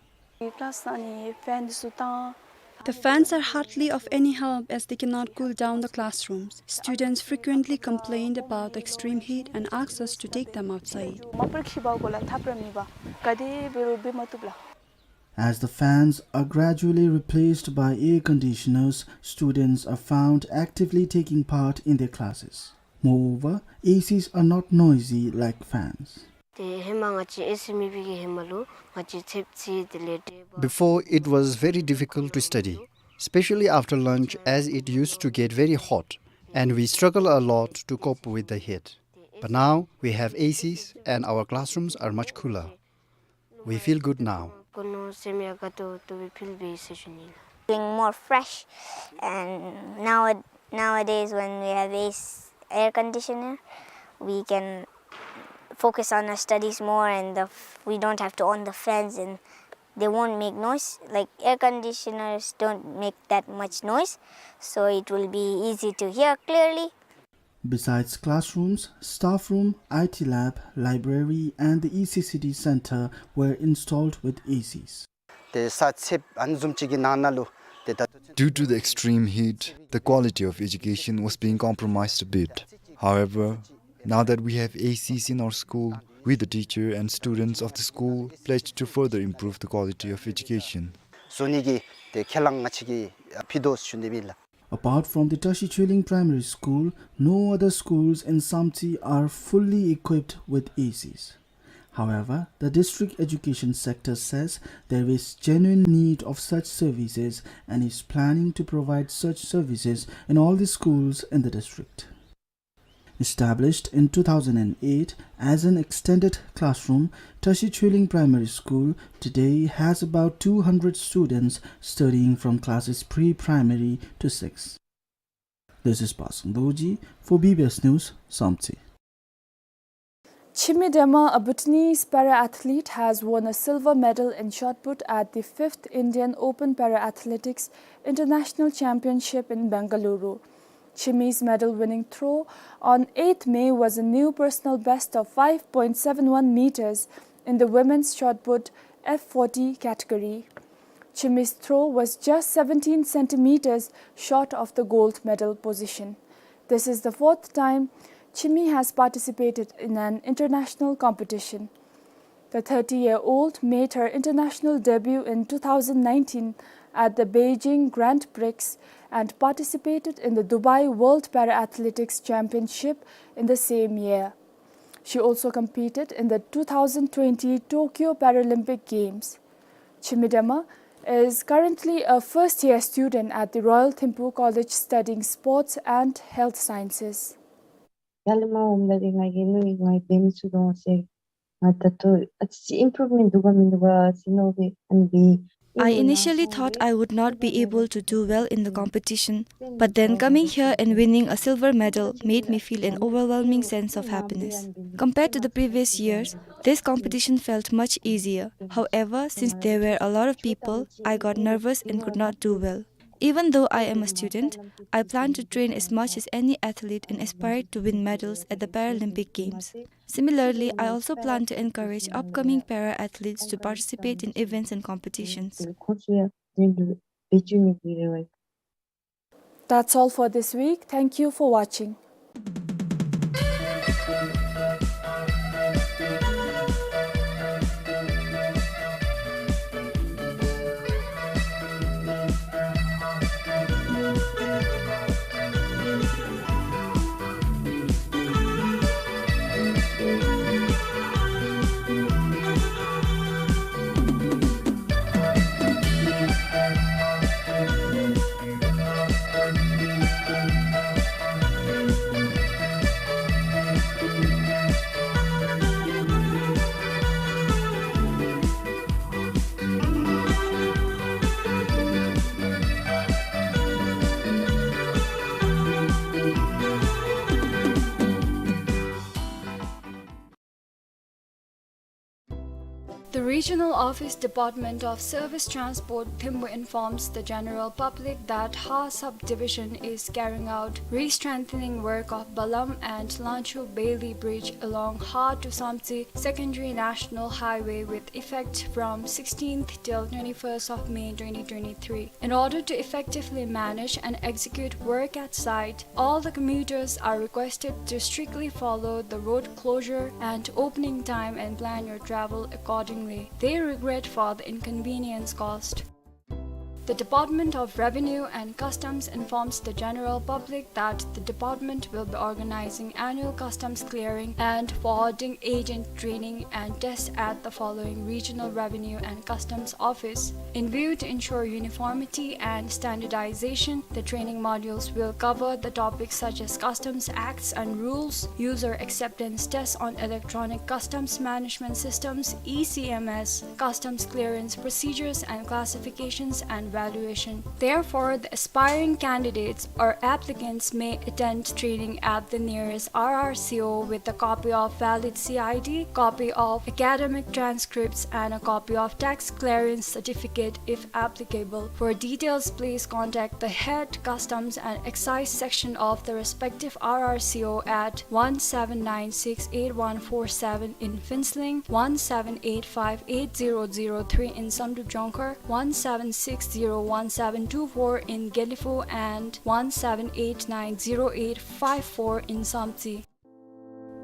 Class ནང་ནི་ཕེན་འདི་ཚུ་བཏང་། The fans are hardly of any help as they cannot cool down the classrooms. Students frequently complained about the extreme heat and asked us to take them outside. མ་པར་ཁྱི་བ་གོ་ལ་ཐབས་ར་མེད་པ་ག་དེ་འབད་རུང་འབད་མ་བཏུབ་ལགས། As the fans are gradually replaced by air conditioners, students are found actively taking part in their classes. Moreover, A Cs are not noisy like fans. ཏེ་ཧེ་མ་ང་བཅས་ཨེ་སི་མེད་པའི་གི་ཧེ་མ་ལུ་ང་བཅས་ཚདཔ་ཚིག་དེ་ལས་འདྲེ་འབག། Before, it was very difficult to study, especially after lunch, as it used to get very hot, and we struggle a lot to cope with the heat. But now, we have A Cs, and our classrooms are much cooler. We feel good now. གོ་ནོ་སེམས་ཡང་དགའ་ཏོག་ཏོ་སྦེ་ཕུལ་བས་ཟེར་ཞུ་ནི་ལགས། Feeling more fresh, and now, nowadays when we have A C, air conditioner, we can focus on our studies more, and the f-, we don't have to on the fans, and they won't make noise. Like, air conditioners don't make that much noise, so it will be easy to hear clearly. Besides classrooms, staff room, I T lab, library, and the E C C D center were installed with A Cs. ཏེ་ས་ཚདཔ་ཨ་ནི་བཟུམ་ཅིག་གི་ནང་ན་ལུ་ཏེ་ད་Due to the extreme heat, the quality of education was being compromised a bit. However, now that we have A Cs in our school, we, the teacher and students of the school, pledged to further improve the quality of education. བཟོ་ནི་གི་ཏེ་ཁས་བླངས་ང་བཅས་ཀྱིས་ཕུལ་དོ་ཟེར་ཞུ་ནི་ཨིན་ལགས། Apart from the Tashi Chuiling Primary School, no other schools in Samtse are fully equipped with A Cs. However, the district education sector says there is genuine need of such services and is planning to provide such services in all the schools in the district. Established in two thousand eight as an extended classroom, Tashi Chuiling Primary School today has about two hundred students studying from classes pre-primary to six. This is Pasang Dorji for B B S News, Samtse. Chimi Dema, a Bhutanese para-athlete, has won a silver medal in shot put at the fifth Indian Open Para Athletics International Championship in Bengaluru. Chimi's medal-winning throw on eighth May was a new personal best of five point seven one meters in the women's shot put F forty category. Chimi's throw was just seventeen centimeters short of the gold medal position. This is the fourth time Chimi has participated in an international competition. The thirty-year-old made her international debut in two thousand nineteen at the Beijing Grand Prix and participated in the Dubai World Para-Athletics Championship in the same year. She also competed in the two thousand twenty Tokyo Paralympic Games. Chimi Dema is currently a first-year student at the Royal Thimphu College studying Sports and Health Sciences. ཡར་ལས་མར་འོངམ་ད་ཏེ་ང་གིས་ནི་ང་གིས་འབད་མི་ཚུགས་དོ་ཟེར། ང་ད་ལྟོ་ཨ་ཙི་ཨིམ་པུརུབ་མེནཊ་འདུག་ག་མིན་འདུག་ག་ཟེར་མནོ་སྦེ་ཨ་ནི་སྦེ། I initially thought I would not be able to do well in the competition, but then coming here and winning a silver medal made me feel an overwhelming sense of happiness. Compared to the previous years, this competition felt much easier. However, since there were a lot of people, I got nervous and could not do well. Even though I am a student, I plan to train as much as any athlete and aspire to win medals at the Paralympic Games. Similarly, I also plan to encourage upcoming para-athletes to participate in events and competitions. That's all for this week. Thank you for watching. The Regional Office Department of Service Transport Thimphu informs the general public that Ha Subdivision is carrying out re-strengthening work of Balam and Lancho Bailey Bridge along Ha to Samtse Secondary National Highway with effect from sixteenth till twenty-first of May twenty twenty-three. In order to effectively manage and execute work at site, all the commuters are requested to strictly follow the road closure and opening time and plan your travel accordingly. They regret for the inconvenience caused. The Department of Revenue and Customs informs the general public that the department will be organizing annual customs clearing and forwarding agent training and tests at the following regional revenue and customs office. In view to ensure uniformity and standardization, the training modules will cover the topics such as customs acts and rules, user acceptance tests on electronic customs management systems, E C M S, customs clearance procedures and classifications, and valuation. Therefore, the aspiring candidates or applicants may attend training at the nearest R R C O with a copy of valid C I D, copy of academic transcripts, and a copy of tax clearance certificate if applicable. For details, please contact the head customs and excise section of the respective R R C O at one seven nine six eight one four seven in Phuentsholing, one seven eight five eight zero zero three in Samdrup Jongkhar, one seven six zero one seven two four in Gelephu, and one seven eight nine zero eight five four in Samtse.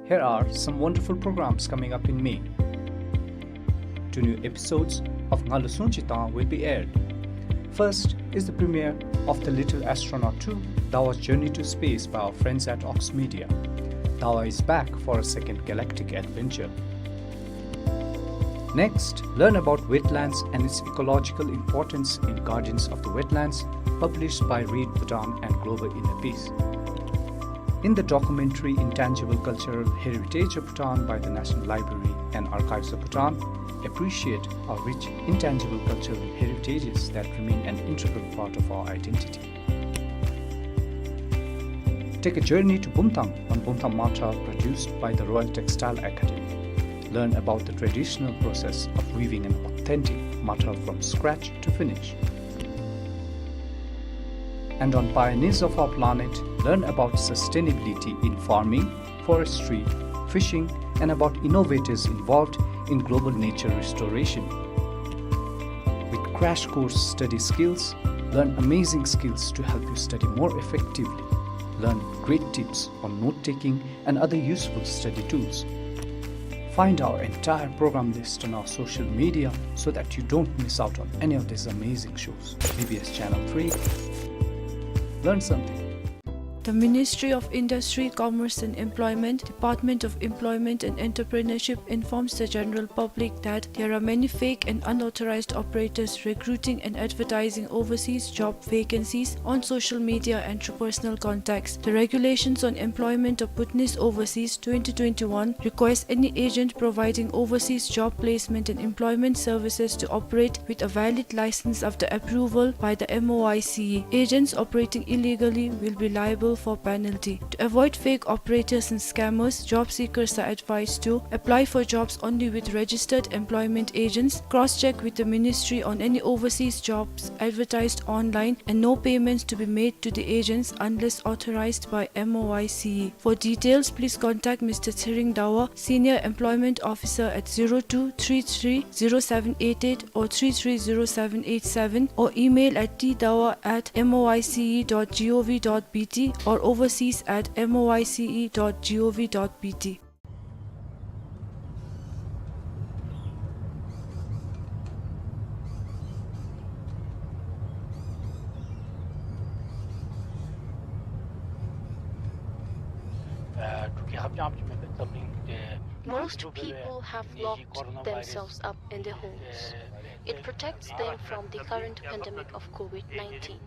Here are some wonderful programs coming up in May. Two new episodes of Ngalu Sungchi Tang will be aired. First is the premiere of The Little Astronaut two, Dawa's Journey to Space by our friends at Ox Media. Dawa is back for a second galactic adventure. Next, learn about wetlands and its ecological importance in Guardians of the Wetlands, published by Read Bhutan and Global Inner Peace. In the documentary Intangible Cultural Heritage of Bhutan by the National Library and Archives of Bhutan, appreciate our rich intangible cultural heritages that remain an integral part of our identity. Take a journey to Bumthang on Bumthang Matral, produced by the Royal Textile Academy. Learn about the traditional process of weaving an authentic matral from scratch to finish. And on Pioneers of Our Planet, learn about sustainability in farming, forestry, fishing, and about innovators involved in global nature restoration. With crash course study skills, learn amazing skills to help you study more effectively. Learn great tips on note-taking and other useful study tools. Find our entire program list on our social media so that you don't miss out on any of these amazing shows. B B S Channel three. Learn something. The Ministry of Industry, Commerce and Employment, Department of Employment and Entrepreneurship informs the general public that there are many fake and unauthorized operators recruiting and advertising overseas job vacancies on social media and through personal contacts. The Regulations on Employment of Bhutanese Overseas twenty twenty-one requires any agent providing overseas job placement and employment services to operate with a valid license after approval by the M O I C E. Agents operating illegally will be liable for penalty. To avoid fake operators and scammers, job seekers are advised to apply for jobs only with registered employment agents, cross-check with the ministry on any overseas jobs advertised online, and no payments to be made to the agents unless authorized by M O I C E. For details, please contact Mister Tshering Dawa, Senior Employment Officer, at zero two three three zero seven eight eight or three three zero seven eight seven, or email at t dawa at M O I C E dot gov dot B T or overseas at M O I C E dot gov dot B T. Most people have locked themselves up in their homes. It protects them from the current pandemic of COVID nineteen.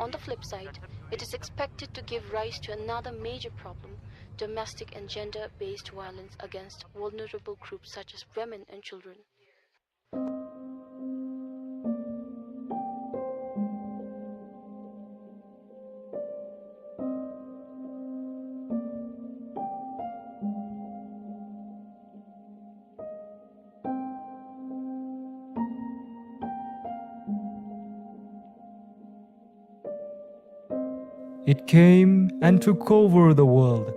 On the flip side, it is expected to give rise to another major problem, domestic and gender-based violence against vulnerable groups such as women and children. It came and took over the world,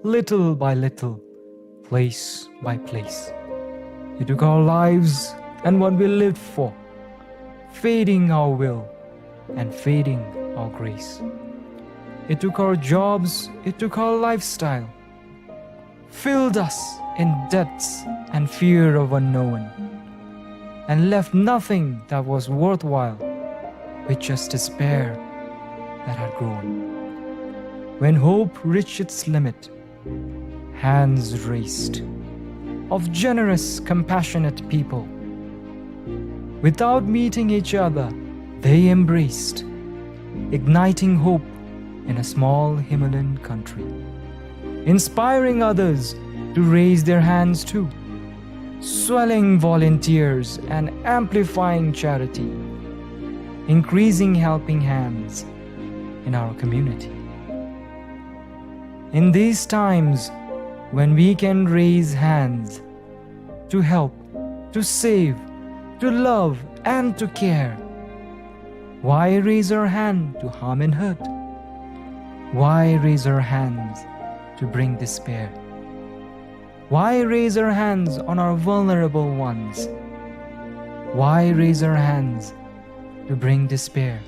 little by little, place by place. It took our lives and what we lived for, feeding our will and feeding our grace. It took our jobs, it took our lifestyle, filled us in debts and fear of unknown, and left nothing that was worthwhile with just despair that had grown. When hope reached its limit, hands raised of generous, compassionate people. Without meeting each other, they embraced, igniting hope in a small Himalayan country, inspiring others to raise their hands too, swelling volunteers and amplifying charity, increasing helping hands in our community. In these times when we can raise hands to help, to save, to love, and to care, why raise our hand to harm and hurt? Why raise our hands to bring despair? Why raise our hands on our vulnerable ones? Why raise our hands to bring despair?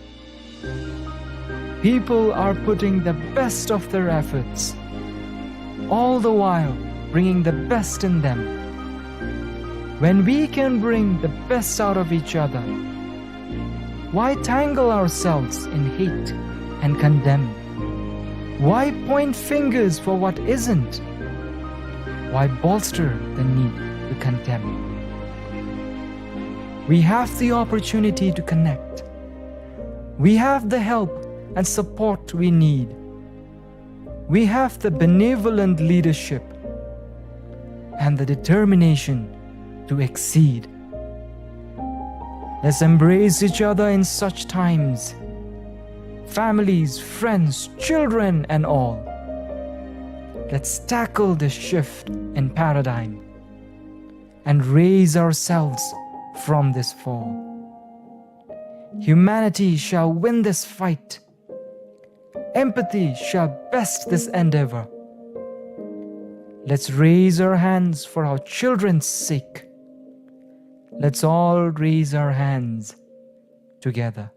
People are putting the best of their efforts, all the while bringing the best in them. When we can bring the best out of each other, why tangle ourselves in hate and condemn? Why point fingers for what isn't? Why bolster the need to condemn? We have the opportunity to connect. We have the help and support we need. We have the benevolent leadership and the determination to exceed. Let's embrace each other in such times, families, friends, children, and all. Let's tackle this shift in paradigm and raise ourselves from this fall. Humanity shall win this fight. Empathy shall best this endeavor. Let's raise our hands for our children's sake. Let's all raise our hands together.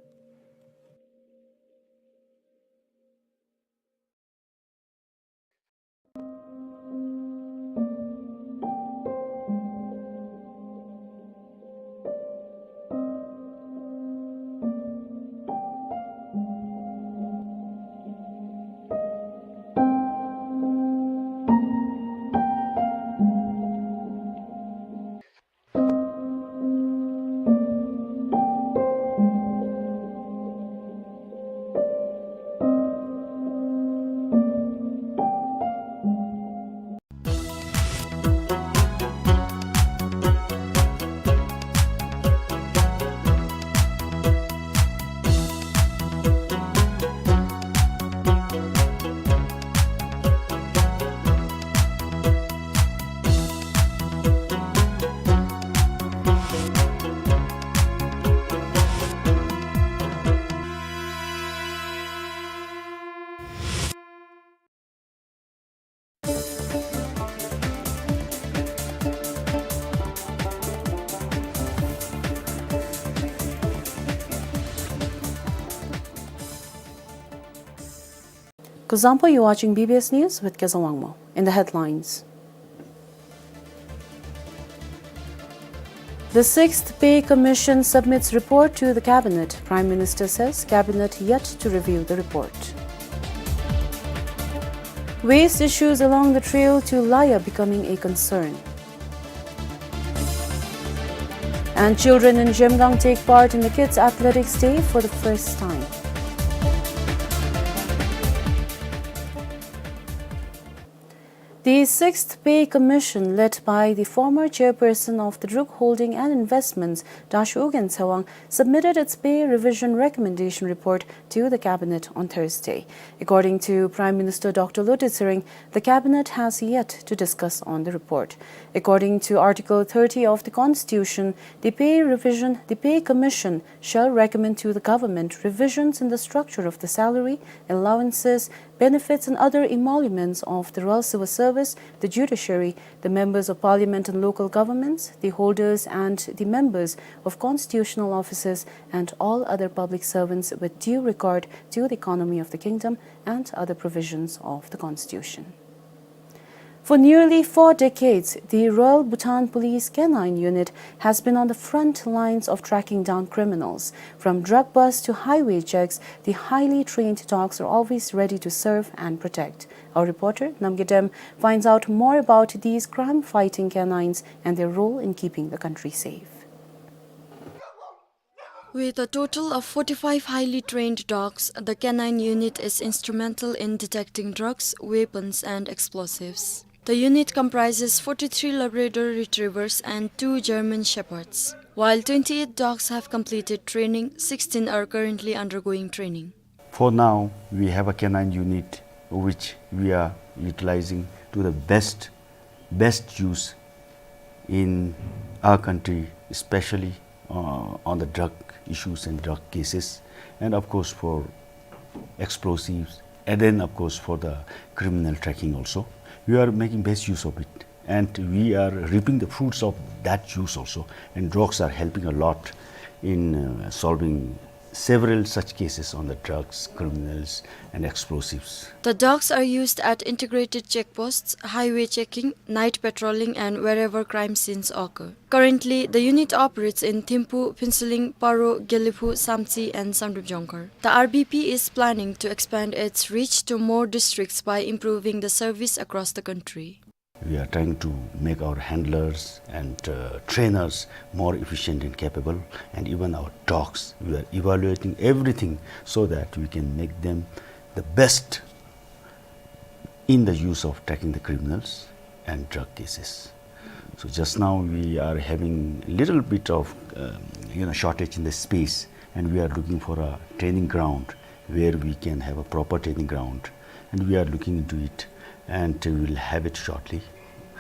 Kuzuzangpo, you're watching B B S News with Kezang Wangmo. In the headlines, the Sixth Pay Commission submits report to the Cabinet. Prime Minister says Cabinet yet to review the report. Waste issues along the trail to Laya becoming a concern. And children in Zhemgang take part in the Kids Athletics Day for the first time. The Sixth Pay Commission, led by the former chairperson of the Druk Holding and Investments, Dasho Ugyen Tsewang, submitted its pay revision recommendation report to the Cabinet on Thursday. According to Prime Minister Doctor Lotay Tshering, the Cabinet has yet to discuss on the report. According to Article thirty of the Constitution, the pay revision, the Pay Commission shall recommend to the government revisions in the structure of the salary, allowances, benefits and other emoluments of the Royal Civil Service, the judiciary, the members of parliament and local governments, the holders and the members of constitutional offices, and all other public servants with due regard to the economy of the kingdom and other provisions of the Constitution. For nearly four decades, the Royal Bhutan Police Canine Unit has been on the front lines of tracking down criminals. From drug busts to highway checks, the highly trained dogs are always ready to serve and protect. Our reporter, Namgay Dem, finds out more about these crime-fighting canines and their role in keeping the country safe. With a total of forty-five highly trained dogs, the canine unit is instrumental in detecting drugs, weapons, and explosives. The unit comprises forty-three Labrador Retrievers and two German Shepherds. While twenty-eight dogs have completed training, sixteen are currently undergoing training. For now, we have a canine unit which we are utilizing to the best, best use in our country, especially, uh, on the drug issues and drug cases, and of course for explosives, and then of course for the criminal tracking also. We are making best use of it, and we are reaping the fruits of that use also, and dogs are helping a lot in, uh, solving several such cases on the drugs, criminals, and explosives. The dogs are used at integrated checkposts, highway checking, night patrolling, and wherever crime scenes occur. Currently, the unit operates in Thimphu, Phuentsholing, Paro, Gelephu, Samtse, and Samdrup Jongkhar. The R B P is planning to expand its reach to more districts by improving the service across the country. We are trying to make our handlers and, uh, trainers more efficient and capable, and even our dogs. We are evaluating everything so that we can make them the best in the use of tracking the criminals and drug cases. So just now we are having little bit of, um, you know, shortage in the space, and we are looking for a training ground where we can have a proper training ground, and we are looking into it, and we will have it shortly.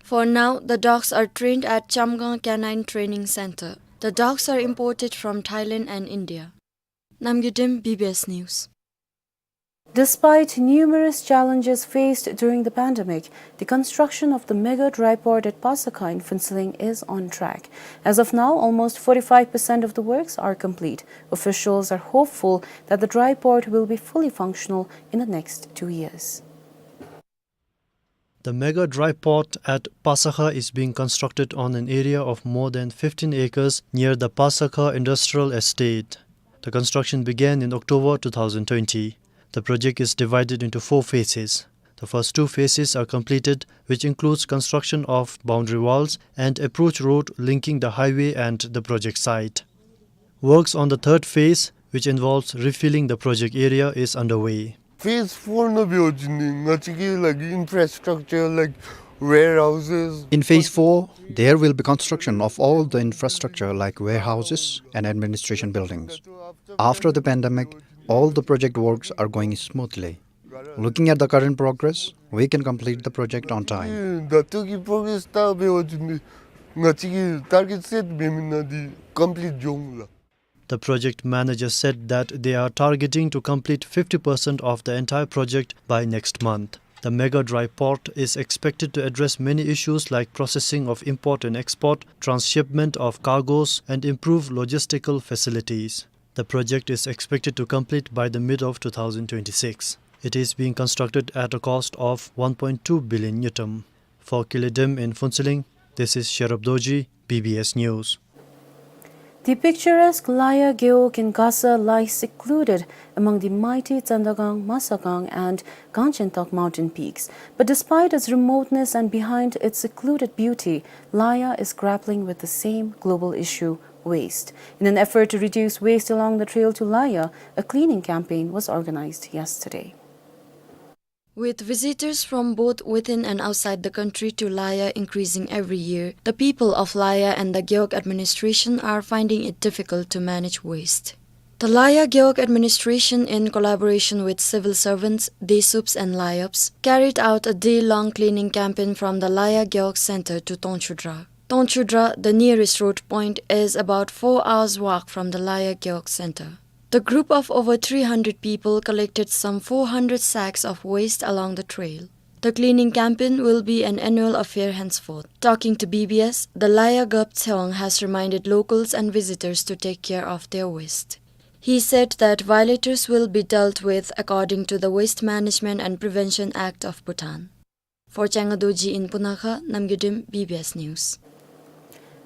For now, the dogs are trained at Chamgang Canine Training Center. The dogs are imported from Thailand and India. Namgay Dem, B B S News. Despite numerous challenges faced during the pandemic, the construction of the mega dry port at Pasakha in Phuentsholing is on track. As of now, almost forty-five percent of the works are complete. Officials are hopeful that the dry port will be fully functional in the next two years. The mega dry port at Pasakha is being constructed on an area of more than fifteen acres near the Pasakha Industrial Estate. The construction began in October two thousand twenty. The project is divided into four phases. The first two phases are completed, which includes construction of boundary walls and approach road linking the highway and the project site. Works on the third phase, which involves refilling the project area, is underway. Phase four ནང་འབད་བ་ཅིན་ང་བཅས་ཀྱི་like infrastructure, like warehouses. In phase four, there will be construction of all the infrastructure like warehouses and administration buildings. After the pandemic, all the project works are going smoothly. Looking at the current progress, we can complete the project on time. ད་ལྟོ་གི་progress ལྟར་འབད་བ་ཅིན་ང་བཅས་ཀྱི་target set འབད་མི་ནང་འདི་complete འགྱོ་འོང་ལགས། The project manager said that they are targeting to complete fifty percent of the entire project by next month. The mega dry port is expected to address many issues like processing of import and export, transshipment of cargoes, and improve logistical facilities. The project is expected to complete by the mid of two thousand twenty-six. It is being constructed at a cost of one point two billion ngultrum. For Kile Dem in Phuentsholing, this is Sherab Dorji, B B S News. The picturesque Laya Gewog in Gasa lies secluded among the mighty Tsandagang, Masagang, and Kangchentak mountain peaks. But despite its remoteness and behind its secluded beauty, Laya is grappling with the same global issue, waste. In an effort to reduce waste along the trail to Laya, a cleaning campaign was organized yesterday. With visitors from both within and outside the country to Laya increasing every year, the people of Laya and the Gewog administration are finding it difficult to manage waste. The Laya Gewog administration, in collaboration with civil servants, Desups and Layops, carried out a day-long cleaning campaign from the Laya Gewog center to Tongchudra. Tongchudra, the nearest road point, is about four hours' walk from the Laya Gewog center. The group of over three hundred people collected some four hundred sacks of waste along the trail. The cleaning campaign will be an annual affair henceforth. Talking to B B S, the Laya Gewog Tshewang has reminded locals and visitors to take care of their waste. He said that violators will be dealt with according to the Waste Management and Prevention Act of Bhutan. For Changa Dorji in Punakha, Namgay Dem, B B S News.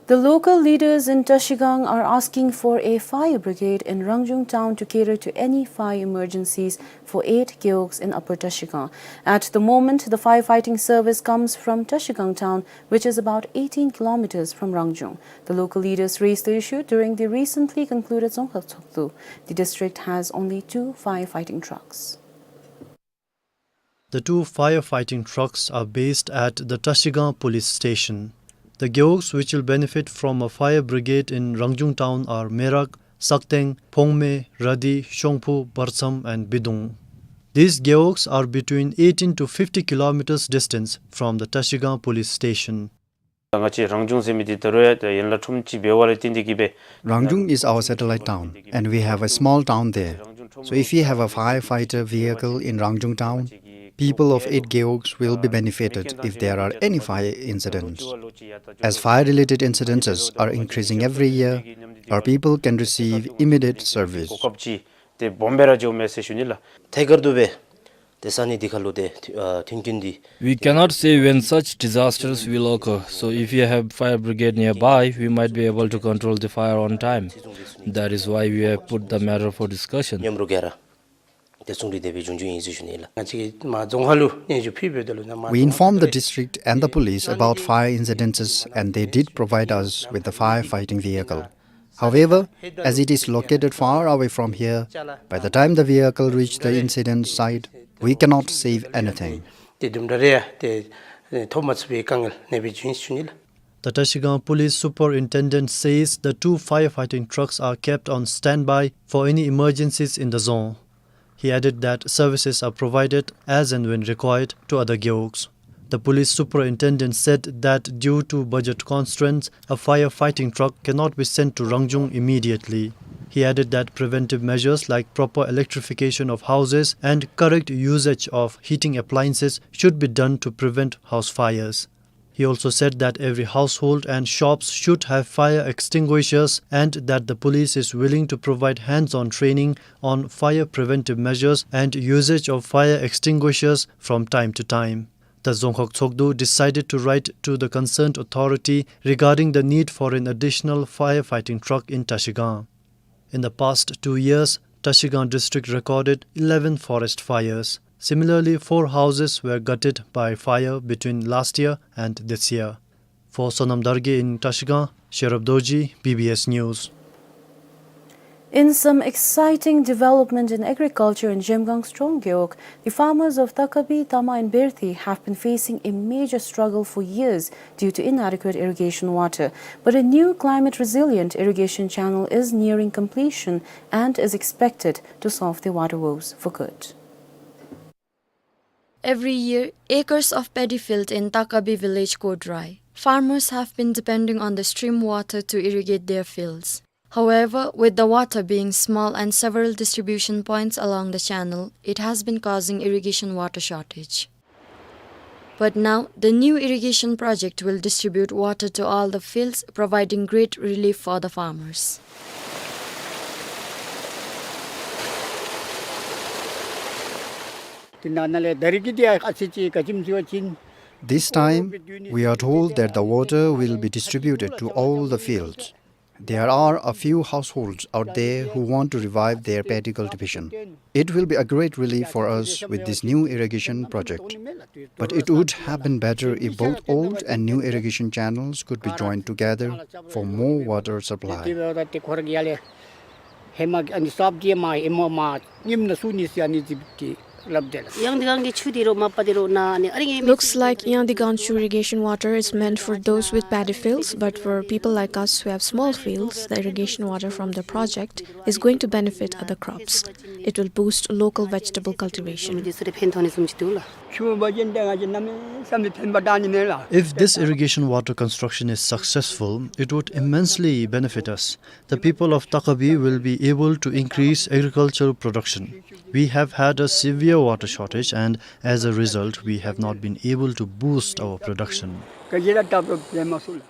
The local leaders in Trashigang are asking for a fire brigade in Rangjung town to cater to any fire emergencies for eight gewogs in Upper Trashigang. At the moment, the firefighting service comes from Trashigang town, which is about eighteen kilometers from Rangjung. The local leaders raised the issue during the recently concluded Dzongkhag Tshogdu. The district has only two firefighting trucks. The two firefighting trucks are based at the Trashigang police station. The gewogs which will benefit from a fire brigade in Rangjung town are Merak, Sakteng, Phongme, Radi, Shongphu, Barcham and Bidung. These gewogs are between eighteen to fifty kilometers distance from the Trashigang police station. ང་བཅས་རང་ལྗོངས་ཟེར་མི་འདི་ད་རུང་ཡང་ཡན་ལག་ཁྲོམ་ཅིག་འབད་བ་ལས་བརྟེན་ཏེ་གིས་སྦེ། Rangjung is our satellite town, and we have a small town there. So if we have a firefighter vehicle in Rangjung town, people of eight gewogs will be benefited if there are any fire incidents. As fire-related incidences are increasing every year, our people can receive immediate service. གོ་སྐབས་ཅིག་དེ་སྦོམ་སྦེ་ར་འགྱོཝ་མས་ཟེར་ཞུ་ནི་ལགས། ཐད་ཀར་དུ་སྦེ་ཏེ་ས་གནས་འདི་ཁ་ལུ་ཏེ་ཨ་མཐུན་རྐྱེན་འདི། We cannot say when such disasters will occur, so if you have fire brigade nearby, we might be able to control the fire on time. That is why we have put the matter for discussion. མཉམ་རུབ་ཀྱིས་ར་ཏེ་གསུང་གྲོས་དེ་སྦེ་འབྱུང་འབྱུངམ་ཨིན་ཟེར་ཞུ་ནི་ལགས། ང་བཅས་མར་རྫོང་ཁག་ལུ་སྙན་ཞུ་ཕུལ་བའི་དོན་ལུ་ནཱ་མར། We informed the district and the police about fire incidences, and they did provide us with the firefighting vehicle. However, as it is located far away from here, by the time the vehicle reached the incident site, we cannot save anything. ཏེ་དུམ་གྲ་རེ་ཡང་ཏེ་ཐོབ་མ་ཚུགས་པའི་དཀའ་ངལ་གནས་པའི་བྱུང་ཡི་ཟེར་ཞུ་ནི་ལགས། The Trashigang Police Superintendent says the two firefighting trucks are kept on standby for any emergencies in the zone. He added that services are provided as and when required to other gewogs. The police superintendent said that due to budget constraints, a firefighting truck cannot be sent to Rangjung immediately. He added that preventive measures like proper electrification of houses and correct usage of heating appliances should be done to prevent house fires. He also said that every household and shops should have fire extinguishers and that the police is willing to provide hands-on training on fire preventive measures and usage of fire extinguishers from time to time. The Dzongkhag Tshogdu decided to write to the concerned authority regarding the need for an additional firefighting truck in Trashigang. In the past two years, Trashigang district recorded eleven forest fires. Similarly, four houses were gutted by fire between last year and this year. For Sonam Dargay in Trashigang, Sherab Dorji, B B S News. In some exciting development in agriculture in Zhemgang Strong Gewog, the farmers of Takabi, Tama and Berthi have been facing a major struggle for years due to inadequate irrigation water. But a new climate-resilient irrigation channel is nearing completion and is expected to solve their water woes for good. Every year, acres of paddy field in Takabi village go dry. Farmers have been depending on the stream water to irrigate their fields. However, with the water being small and several distribution points along the channel, it has been causing irrigation water shortage. But now, the new irrigation project will distribute water to all the fields, providing great relief for the farmers. This time, we are told that the water will be distributed to all the fields. There are a few households out there who want to revive their paddy cultivation. It will be a great relief for us with this new irrigation project. But it would have been better if both old and new irrigation channels could be joined together for more water supply. Looks like Yangdigang Chu irrigation water is meant for those with paddy fields, but for people like us who have small fields, the irrigation water from the project is going to benefit other crops. It will boost local vegetable cultivation. If this irrigation water construction is successful, it would immensely benefit us. The people of Takabi will be able to increase agricultural production. We have had a severe water shortage, and as a result, we have not been able to boost our production. The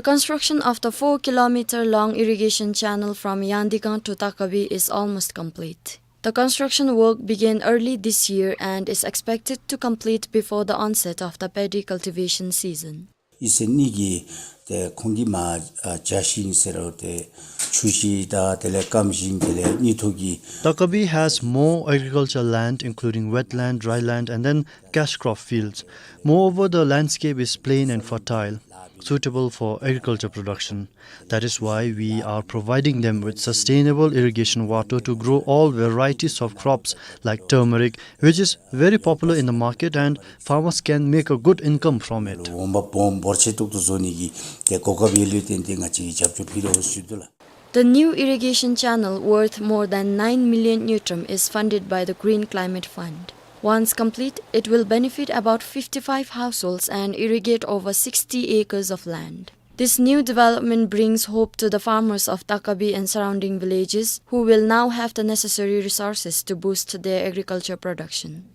construction of the four kilometer long irrigation channel from Yangdigang to Takabi is almost complete. The construction work began early this year and is expected to complete before the onset of the paddy cultivation season. ཨི་ཟེར་ནི་གི་ཏེ་ཁོང་གི་མ་ཨ་བྱ་ཤིང་ཟེར་རུང་ཏེ་ཆུ་ཤིང་དང་དེ་ལས་སྐམ་ཤིང་དེ་ལས་ནི་ཐོག་གི། Takabi has more agricultural land, including wetland, dry land, and then cash crop fields. Moreover, the landscape is plain and fertile, suitable for agriculture production. That is why we are providing them with sustainable irrigation water to grow all varieties of crops like turmeric, which is very popular in the market and farmers can make a good income from it. འོང་འབབ་སྦོམ་འབོར་ཆེ་ཏོག་ཏོ་བཟོ་ནི་གི་ཏེ་གོ་སྐབས་ཡོད་ལུ་བརྟེན་ཏེ་ང་བཅས་ཀྱིས་རྒྱབ་སྐྱོར་ཕུལ་དོ་ཟེར་ཞུ་དོ་ལགས། The new irrigation channel, worth more than nine million ngultrum, is funded by the Green Climate Fund. Once complete, it will benefit about fifty-five households and irrigate over sixty acres of land. This new development brings hope to the farmers of Takabi and surrounding villages, who will now have the necessary resources to boost their agriculture production.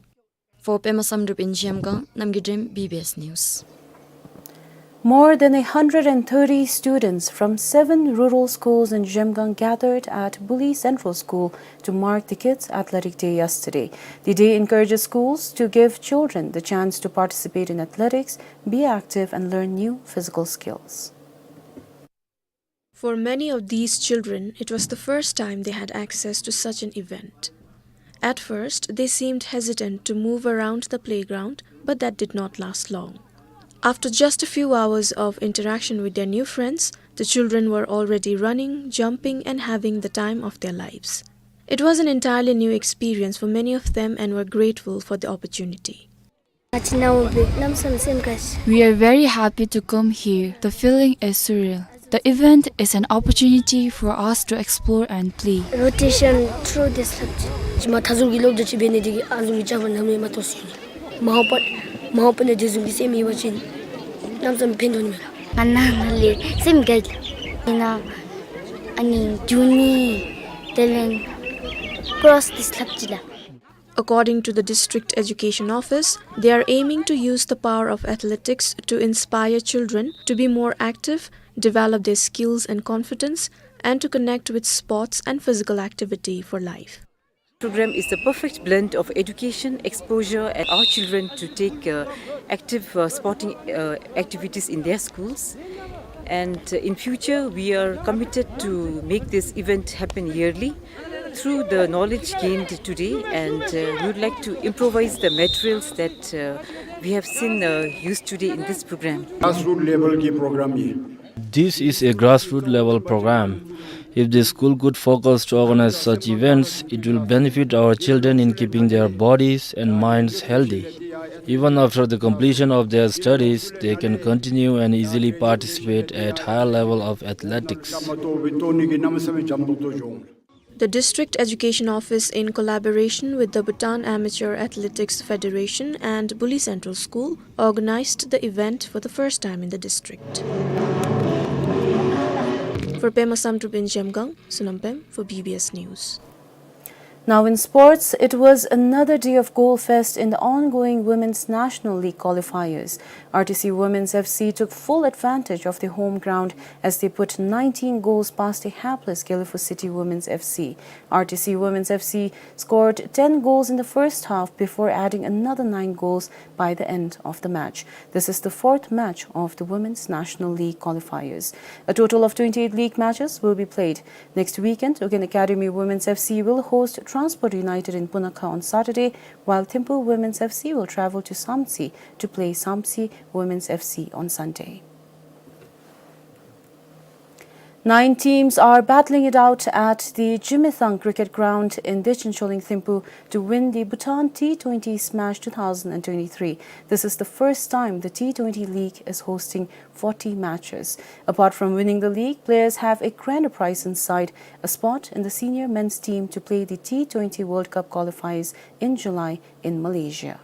For Pema Samdrup in Zhemgang, Namgay Drem, B B S News. More than a hundred and thirty students from seven rural schools in Zhemgang gathered at Buli Central School to mark the Kids Athletic Day yesterday. The day encourages schools to give children the chance to participate in athletics, be active, and learn new physical skills. For many of these children, it was the first time they had access to such an event. At first, they seemed hesitant to move around the playground, but that did not last long. After just a few hours of interaction with their new friends, the children were already running, jumping, and having the time of their lives. It was an entirely new experience for many of them and were grateful for the opportunity. We are very happy to come here. The feeling is surreal. The event is an opportunity for us to explore and play. Rotation through this subject. ཇི་མ་ད་ཟུང་གི་སློབ་གྲྭ་ཅིག་འབད་ནི་དེ་གིས་ཨ་ཟུང་གི་ཅ་བ་ནམ་ཡང་མ་ཐོབ་ཟེར་ཞུ་ནི། མ་འོངས་པ་མ་འོངས་པ་ནང་དེ་ཟུང་གི་སེམས་ཡོད་པ་ཅིན་གནམ་མེད་ས་མེད་ཕན་ཐོགས་ནི་མས་ལགས། ང་ནང་ན་ལས་སེམས་དགའ་ཡི་ལགས། ཨིན་ན་ཨ་ནི་འགྱོ་ནི་དེ་ལས་cross this subject ལགས། According to the District Education Office, they are aiming to use the power of athletics to inspire children to be more active, develop their skills and confidence, and to connect with sports and physical activity for life. Program is the perfect blend of education, exposure, and our children to take, uh, active, uh, sporting, uh, activities in their schools. And, uh, in future, we are committed to make this event happen yearly through the knowledge gained today, and, uh, we would like to improvise the materials that, uh, we have seen, uh, used today in this program. Grassroots level ki program ye. This is a grassroots level program. If the school could focus to organize such events, it will benefit our children in keeping their bodies and minds healthy. Even after the completion of their studies, they can continue and easily participate at higher level of athletics. The District Education Office, in collaboration with the Bhutan Amateur Athletics Federation and Buli Central School, organized the event for the first time in the district. For Pema Samdrup in Zhemgang, Sonam Pem for B B S News. Now in sports, it was another day of goal fest in the ongoing Women's National League qualifiers. R T C Women's F C took full advantage of the home ground as they put nineteen goals past the hapless Gelephu City Women's F C. R T C Women's F C scored ten goals in the first half before adding another nine goals by the end of the match. This is the fourth match of the Women's National League qualifiers. A total of twenty-eight league matches will be played. Next weekend, Ugyen Academy Women's F C will host Transport United in Punakha on Saturday, while Thimphu Women's F C will travel to Samtse to play Samtse Women's F C on Sunday. Nine teams are battling it out at the Jimithang Cricket Ground in Dechen Choling, Thimphu to win the Bhutan T twenty Smash two thousand twenty-three. This is the first time the T twenty league is hosting forty matches. Apart from winning the league, players have a grand prize inside, a spot in the senior men's team to play the T twenty World Cup qualifiers in July in Malaysia.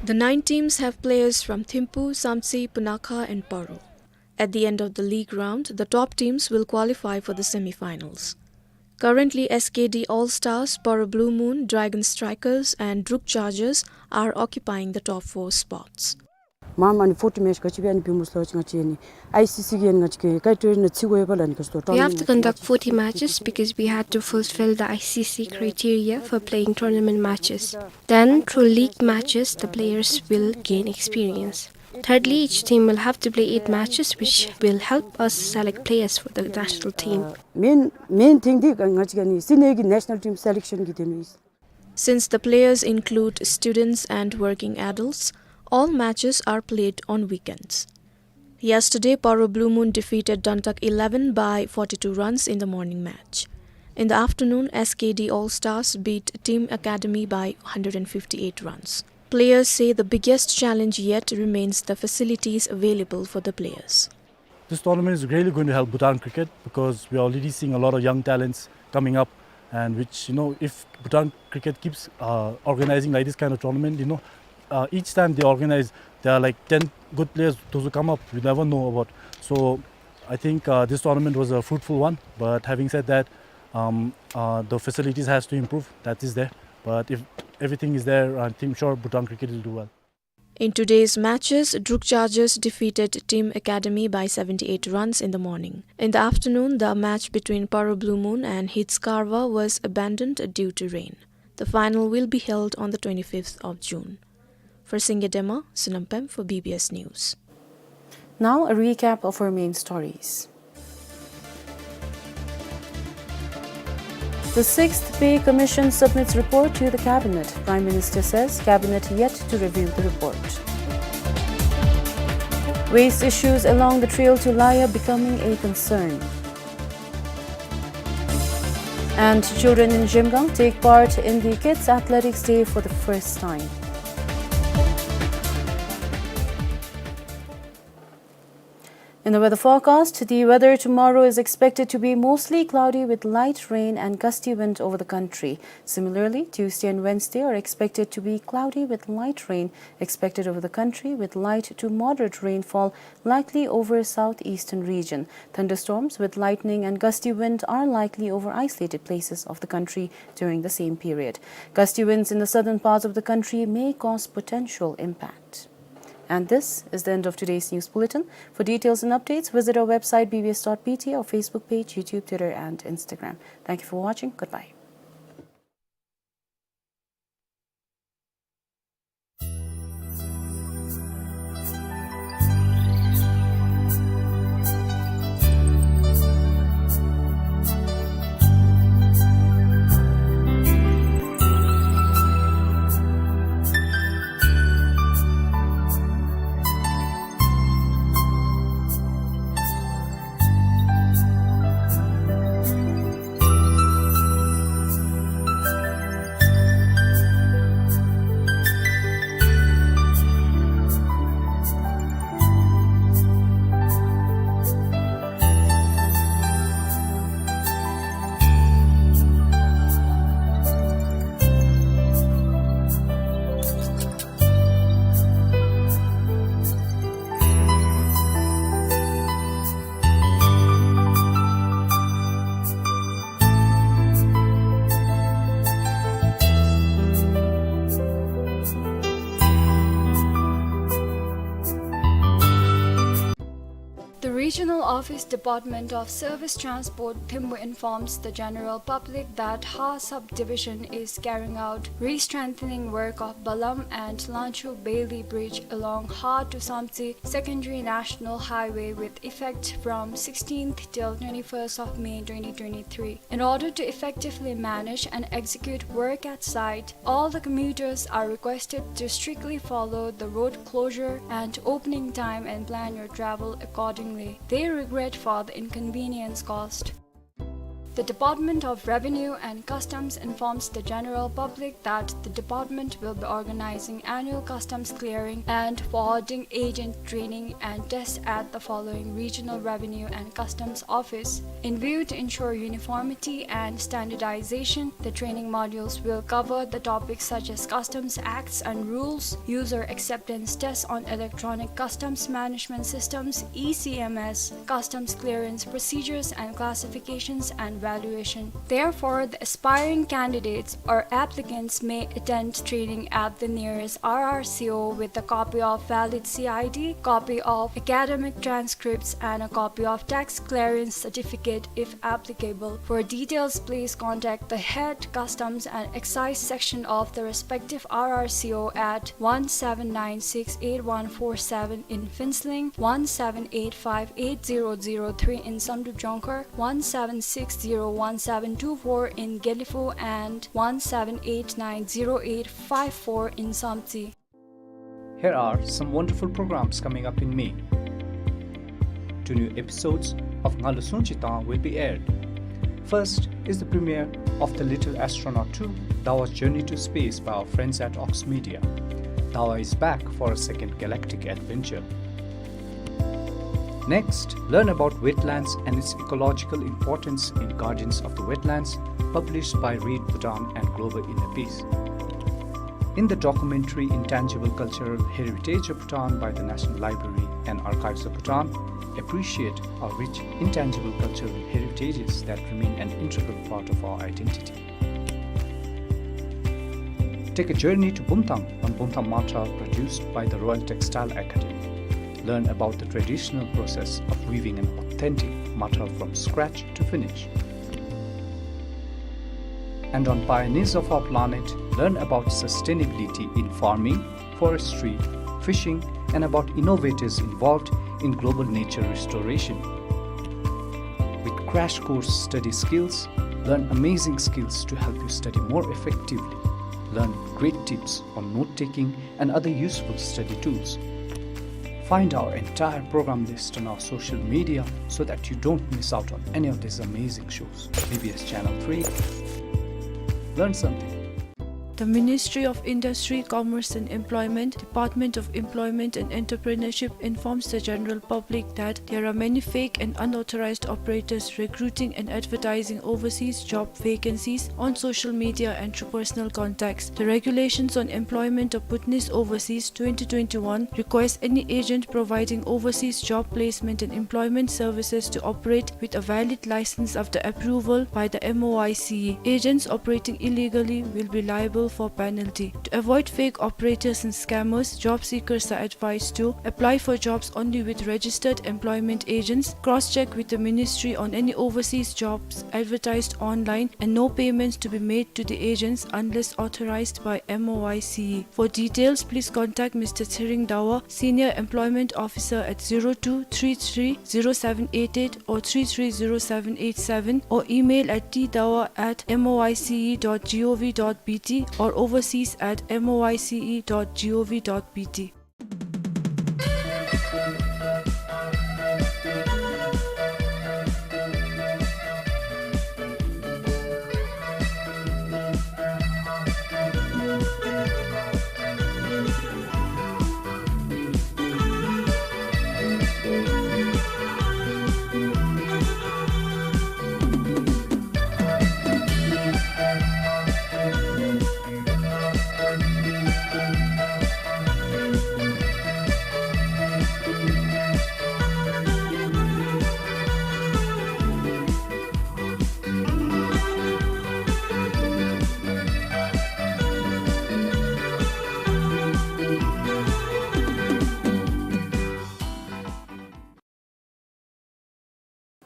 The nine teams have players from Thimphu, Samtse, Punakha and Paro. At the end of the league round, the top teams will qualify for the semi-finals. Currently, S K D All Stars, Paro Blue Moon, Dragon Strikers and Druk Chargers are occupying the top four spots. མ་མ་ནི་ཕོར་ཊི་མེཆ་ག་ཅི་སྦེ་ཨ་ནི་འབད་མི་ཚུགས་ལོ་ཅིག་ང་བཅས་ཨ་ནི་ཨའི་སི་སི་གི་ཨ་ནི་ང་བཅས་ཀྱི་ཀའི་ཊི་རི་ཡ་ནང་ཚུད་དགོ་པས་ལགས། ཨ་ནི་ག་ཅི་ལོ་We have to conduct forty matches because we had to fulfill the I C C criteria for playing tournament matches. Then, through league matches, the players will gain experience. Thirdly, each team will have to play eight matches, which will help us select players for the national team. Main, main thing འདི་ང་བཅས་ཀྱི་ཨ་ནི་སི་ནི་ཨེ་གི་ནེ་ཤ་ནཱལ་ཊིམ་སེ་ལེག་ཤཱན་གྱི་དོན་ཨིན། Since the players include students and working adults, all matches are played on weekends. Yesterday, Paro Blue Moon defeated Dantak eleven by forty-two runs in the morning match. In the afternoon, S K D All Stars beat Team Academy by hundred and fifty-eight runs. Players say the biggest challenge yet remains the facilities available for the players. This tournament is really going to help Bhutan cricket because we are already seeing a lot of young talents coming up, and which, you know, if Bhutan cricket keeps, uh, organizing like this kind of tournament, you know, uh, each time they organize, there are, like, ten good players, those who come up, you never know about. So I think, uh, this tournament was a fruitful one, but having said that, um, uh, the facilities has to improve, that is there. But if everything is there, I think sure Bhutan cricket will do well. In today's matches, Druk Chargers defeated Team Academy by seventy-eight runs in the morning. In the afternoon, the match between Paro Blue Moon and Hits Karwa was abandoned due to rain. The final will be held on the twenty-fifth of June. For Singye Dema, Sonam Pem for B B S News. Now, a recap of our main stories. The Sixth Pay Commission submits report to the Cabinet. Prime Minister says Cabinet yet to review the report. Waste issues along the trail to Laya becoming a concern. And children in Zhemgang take part in the Kids Athletics Day for the first time. In the weather forecast, the weather tomorrow is expected to be mostly cloudy with light rain and gusty wind over the country. Similarly, Tuesday and Wednesday are expected to be cloudy with light rain expected over the country, with light to moderate rainfall likely over southeastern region. Thunderstorms with lightning and gusty wind are likely over isolated places of the country during the same period. Gusty winds in the southern parts of the country may cause potential impact. And this is the end of today's news bulletin. For details and updates, visit our website B B S dot P T, our Facebook page, YouTube, Twitter, and Instagram. Thank you for watching. Goodbye. The Regional Office Department of Service Transport, Thimpu, informs the general public that Ha Subdivision is carrying out re-strengthening work of Balam and Lancho Bailey Bridge along Ha to Samtse Secondary National Highway with effect from sixteenth till twenty-first of May twenty twenty-three. In order to effectively manage and execute work at site, all the commuters are requested to strictly follow the road closure and opening time and plan your travel accordingly. They regret for the inconvenience caused. The Department of Revenue and Customs informs the general public that the department will be organizing annual customs clearing and forwarding agent training and tests at the following regional revenue and customs office. In view to ensure uniformity and standardization, the training modules will cover the topics such as customs acts and rules, user acceptance tests on electronic customs management systems, E C M S, customs clearance procedures and classifications, and evaluation. Therefore, the aspiring candidates or applicants may attend training at the nearest R R C O with a copy of valid C I D, copy of academic transcripts, and a copy of tax clearance certificate if applicable. For details, please contact the head customs and excise section of the respective R R C O at one seven nine six eight one four seven in Phuentsholing, one seven eight five eight zero zero three in Samdrup Jongkhar, one seven six zero one seven two four in Gelephu, and one seven eight nine zero eight five four in Samtse. Here are some wonderful programs coming up in May. Two new episodes of Ngalo Sungchi Tang will be aired. First is the premiere of The Little Astronaut two, Dawa's Journey to Space by our friends at Ox Media. Dawa is back for a second galactic adventure. Next, learn about wetlands and its ecological importance in Guardians of the Wetlands, published by Read Bhutan and Global Inner Peace. In the documentary Intangible Cultural Heritage of Bhutan by the National Library and Archives of Bhutan, appreciate our rich intangible cultural heritages that remain an integral part of our identity. Take a journey to Bumthang on Bumthang Mathrap, produced by the Royal Textile Academy. Learn about the traditional process of weaving an authentic mathrap from scratch to finish. And on Pioneers of Our Planet, learn about sustainability in farming, forestry, fishing, and about innovators involved in global nature restoration. With crash course study skills, learn amazing skills to help you study more effectively. Learn great tips on note-taking and other useful study tools. Find our entire program list on our social media so that you don't miss out on any of these amazing shows. B B S Channel three. Learn something. The Ministry of Industry, Commerce and Employment, Department of Employment and Entrepreneurship informs the general public that there are many fake and unauthorized operators recruiting and advertising overseas job vacancies on social media and through personal contacts. The Regulations on Employment of Bhutanese Overseas twenty twenty-one requires any agent providing overseas job placement and employment services to operate with a valid license after approval by the M O I C E. Agents operating illegally will be liable for penalty. To avoid fake operators and scammers, job seekers are advised to apply for jobs only with registered employment agents, cross-check with the ministry on any overseas jobs advertised online, and no payments to be made to the agents unless authorized by M O I C E. For details, please contact Mister Tshering Dawa, Senior Employment Officer, at zero two three three zero seven eight eight or three three zero seven eight seven, or email at t dawa at M O I C E dot gov dot B T or overseas at M O I C E dot gov dot B T.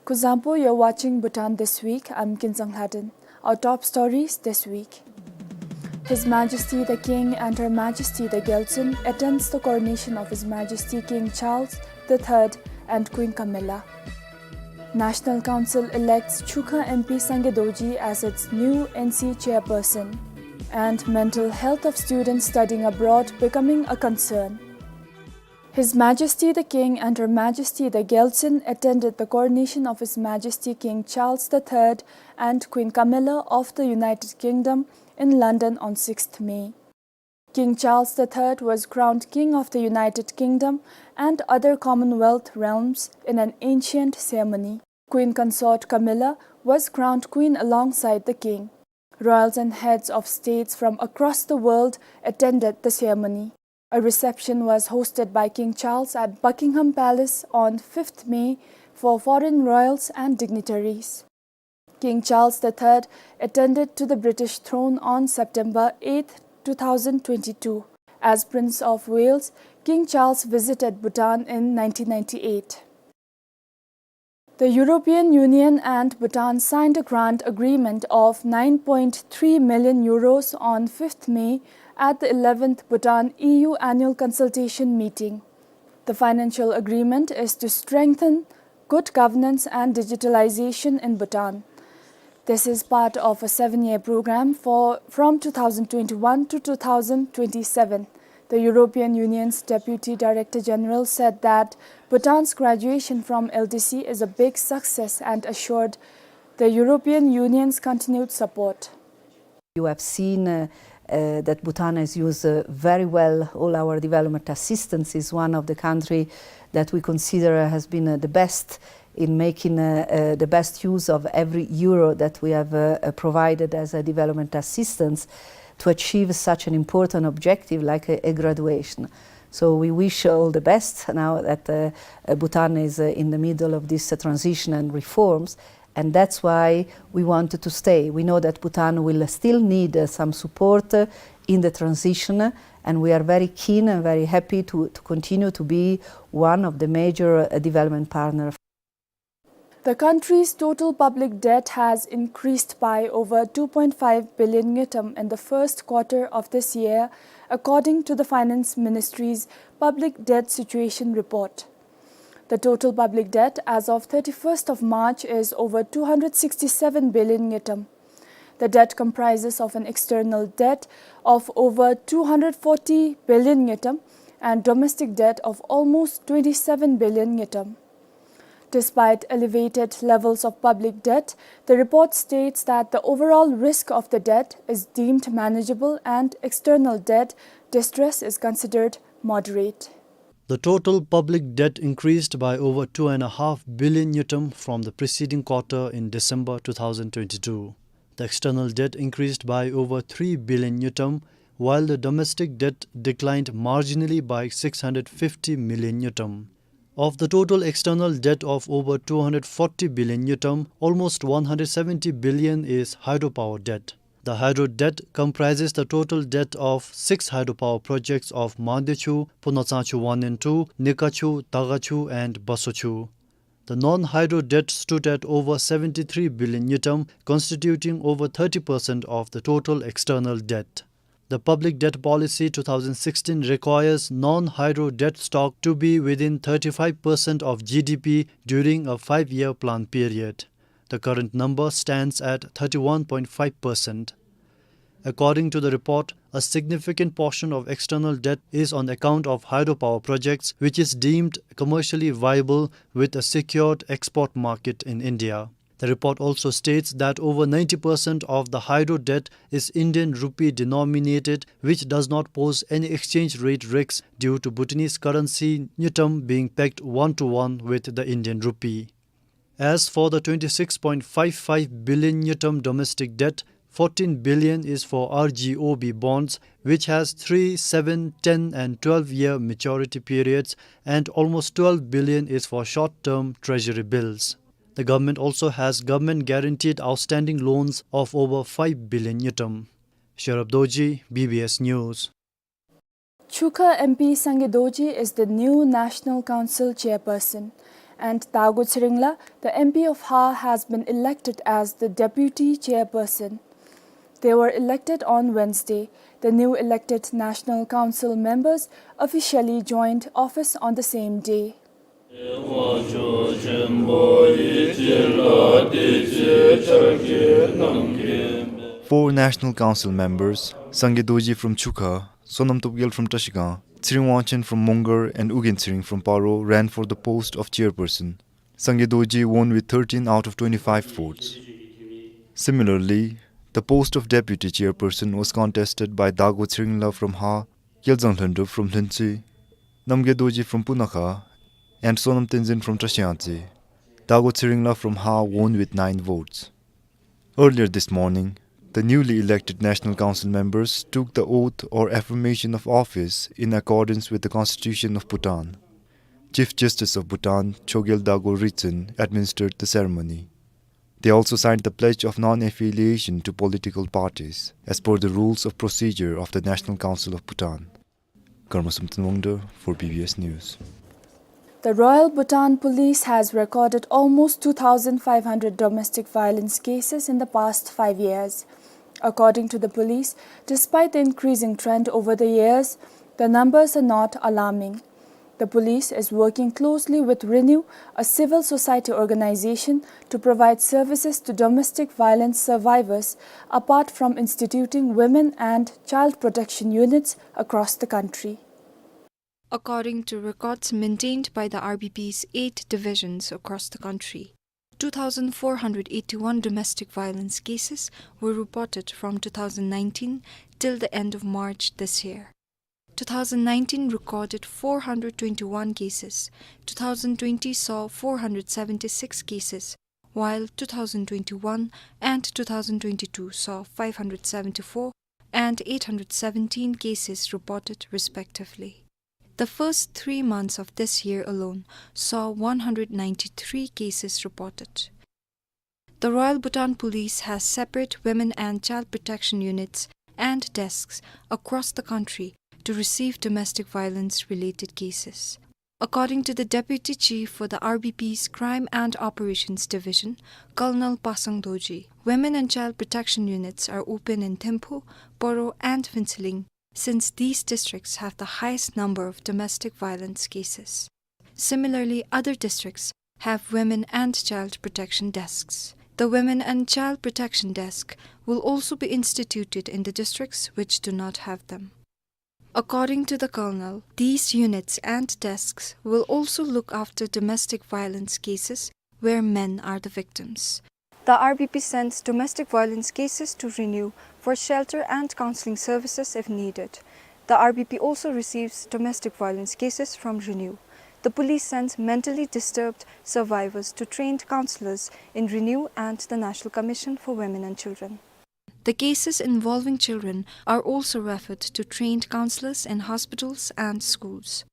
Kuzuzangpo, you're watching Bhutan This Week. I'm Kinzang Lhaden. Our top stories this week. His Majesty the King and Her Majesty the Gyaltsuen attends the coronation of His Majesty King Charles the Third and Queen Camilla. National Council elects Chukha M P Sangay Dorji as its new N C chairperson. And mental health of students studying abroad becoming a concern. His Majesty the King and Her Majesty the Gyaltsuen attended the coronation of His Majesty King Charles the Third and Queen Camilla of the United Kingdom in London on sixth May. King Charles the Third was crowned King of the United Kingdom and other Commonwealth realms in an ancient ceremony. Queen Consort Camilla was crowned Queen alongside the King. Royals and heads of states from across the world attended the ceremony. A reception was hosted by King Charles at Buckingham Palace on fifth May for foreign royals and dignitaries. King Charles the third attended to the British throne on September eighth, two thousand twenty-two. As Prince of Wales, King Charles visited Bhutan in nineteen ninety-eight. The European Union and Bhutan signed a grant agreement of nine point three million euros on fifth May at the eleventh Bhutan E U annual consultation meeting. The financial agreement is to strengthen good governance and digitalization in Bhutan. This is part of a seven-year program for, from two thousand twenty-one to two thousand twenty-seven. The European Union's Deputy Director General said that Bhutan's graduation from L D C is a big success and assured the European Union's continued support. You have seen, uh, uh, that Bhutan has used, uh, very well all our development assistance, is one of the country that we consider has been, uh, the best in making, uh, uh, the best use of every euro that we have, uh, uh, provided as a development assistance to achieve such an important objective like a, a graduation. So we wish all the best now that, uh, uh, Bhutan is, uh, in the middle of this, uh, transition and reforms, and that's why we wanted to stay. We know that Bhutan will still need, uh, some support, uh, in the transition, uh, and we are very keen and very happy to, to continue to be one of the major, uh, development partner. The country's total public debt has increased by over two point five billion ngultrum in the first quarter of this year, according to the Finance Ministry's public debt situation report. The total public debt as of thirty-first of March is over two hundred sixty-seven billion ngultrum. The debt comprises of an external debt of over two hundred forty billion ngultrum and domestic debt of almost twenty-seven billion ngultrum. Despite elevated levels of public debt, the report states that the overall risk of the debt is deemed manageable and external debt distress is considered moderate. The total public debt increased by over two and a half billion ngultrum from the preceding quarter in December two thousand twenty-two. The external debt increased by over three billion ngultrum, while the domestic debt declined marginally by six hundred fifty million ngultrum. Of the total external debt of over two hundred forty billion ngultrum, almost one hundred seventy billion is hydropower debt. The hydro debt comprises the total debt of six hydropower projects of Mangdechu, Punatsangchu one and two, Nikachu, Dagachu, and Basochu. The non-hydro debt stood at over seventy-three billion ngultrum, constituting over thirty percent of the total external debt. The Public Debt Policy two thousand sixteen requires non-hydro debt stock to be within thirty-five percent of G D P during a five-year plan period. The current number stands at thirty-one point five percent. According to the report, a significant portion of external debt is on account of hydropower projects, which is deemed commercially viable with a secured export market in India. The report also states that over ninety percent of the hydro debt is Indian rupee denominated, which does not pose any exchange rate risks due to Bhutanese currency ngultrum being pegged one-to-one with the Indian rupee. As for the twenty-six point five five billion ngultrum domestic debt, fourteen billion is for R G O B bonds, which has three, seven, ten and twelve year maturity periods, and almost twelve billion is for short-term treasury bills. The government also has government-guaranteed outstanding loans of over five billion ngultrum. Sherab Dorji, B B S News. Chukha M P Sangay Dorji is the new National Council chairperson, and Dago Tshering La, the M P of Ha, has been elected as the deputy chairperson. They were elected on Wednesday. The new elected National Council members officially joined office on the same day. Four National Council members, Sangay Dorji from Chukha, Sonam Topgel from Trashigang, Tshering Wangchen from Mongar, and Ugyen Tshering from Paro, ran for the post of chairperson. Sangay Dorji won with thirteen out of twenty-five votes. Similarly, the post of deputy chairperson was contested by Dago Tshering La from Ha, Gyalzang Lhundrup from Lhuentse, Namgay Dorji from Punakha, and Sonam Tenzin from Trashiyangtse. Dago Tshering La from Ha won with nine votes. Earlier this morning, the newly elected National Council members took the oath or affirmation of office in accordance with the Constitution of Bhutan. Chief Justice of Bhutan, Chogyal Dago Ritson, administered the ceremony. They also signed the pledge of non-affiliation to political parties, as per the rules of procedure of the National Council of Bhutan. Karma Samten Wangda for B B S News. The Royal Bhutan Police has recorded almost two thousand five hundred domestic violence cases in the past five years. According to the police, despite the increasing trend over the years, the numbers are not alarming. The police is working closely with Renew, a civil society organization, to provide services to domestic violence survivors, apart from instituting women and child protection units across the country. According to records maintained by the R B P's eight divisions across the country, two thousand four hundred eighty-one domestic violence cases were reported from two thousand nineteen till the end of March this year. Two thousand nineteen recorded four hundred twenty-one cases, two thousand twenty saw four hundred seventy-six cases, while two thousand twenty-one and two thousand twenty-two saw five hundred seventy-four and eight hundred seventeen cases reported respectively. The first three months of this year alone saw one hundred ninety-three cases reported. The Royal Bhutan Police has separate women and child protection units and desks across the country to receive domestic violence related cases. According to the deputy chief for the R B P's Crime and Operations Division, Colonel Pasang Dorji, women and child protection units are open in Thimphu, Poro and Phuentsholing, since these districts have the highest number of domestic violence cases. Similarly, other districts have women and child protection desks. The women and child protection desk will also be instituted in the districts which do not have them. According to the colonel, these units and desks will also look after domestic violence cases where men are the victims. The R B P sends domestic violence cases to Renew for shelter and counseling services if needed. The R B P also receives domestic violence cases from Renew. The police sends mentally disturbed survivors to trained counselors in Renew and the National Commission for Women and Children. The cases involving children are also referred to trained counselors in hospitals and schools.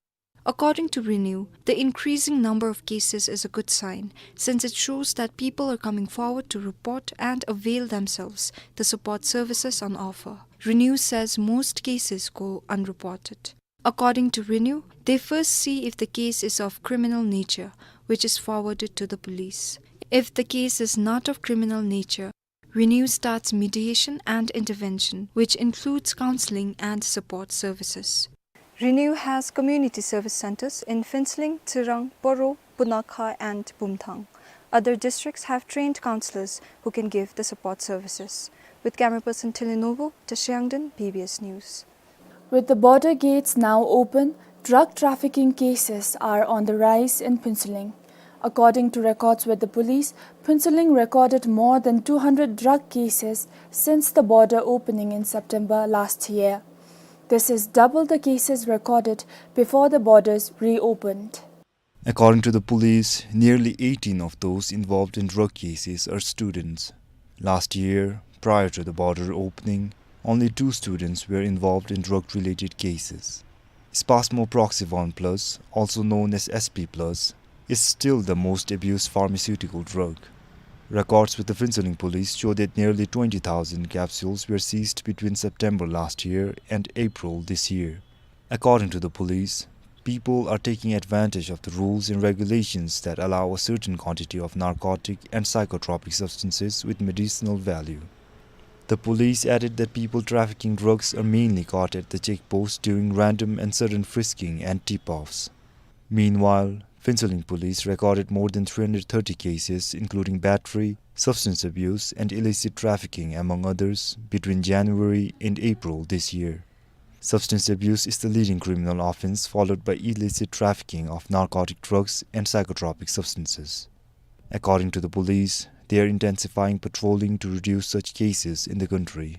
According to Renew, the increasing number of cases is a good sign, since it shows that people are coming forward to report and avail themselves the support services on offer. Renew says most cases go unreported. According to Renew, they first see if the case is of criminal nature, which is forwarded to the police. If the case is not of criminal nature, Renew starts mediation and intervention, which includes counseling and support services. Renew has community service centers in Phuentsholing, Tsirang, Poro, Punakha, and Bumthang. Other districts have trained counselors who can give the support services. With camera person Thili Nobo, Tashiangden, B B S News. With the border gates now open, drug trafficking cases are on the rise in Phuentsholing. According to records with the police, Phuentsholing recorded more than two hundred drug cases since the border opening in September last year. This is double the cases recorded before the borders reopened. According to the police, nearly eighteen of those involved in drug cases are students. Last year, prior to the border opening, only two students were involved in drug-related cases. Spasmo Proxy one plus, also known as S P plus, is still the most abused pharmaceutical drug. Records with the Phuentsholing police show that nearly twenty thousand capsules were seized between September last year and April this year. According to the police, people are taking advantage of the rules and regulations that allow a certain quantity of narcotic and psychotropic substances with medicinal value. The police added that people trafficking drugs are mainly caught at the checkpost during random and sudden frisking and tip-offs. Meanwhile, Phuentsholing police recorded more than three hundred thirty cases, including battery, substance abuse, and illicit trafficking, among others, between January and April this year. Substance abuse is the leading criminal offense, followed by illicit trafficking of narcotic drugs and psychotropic substances. According to the police, they are intensifying patrolling to reduce such cases in the country.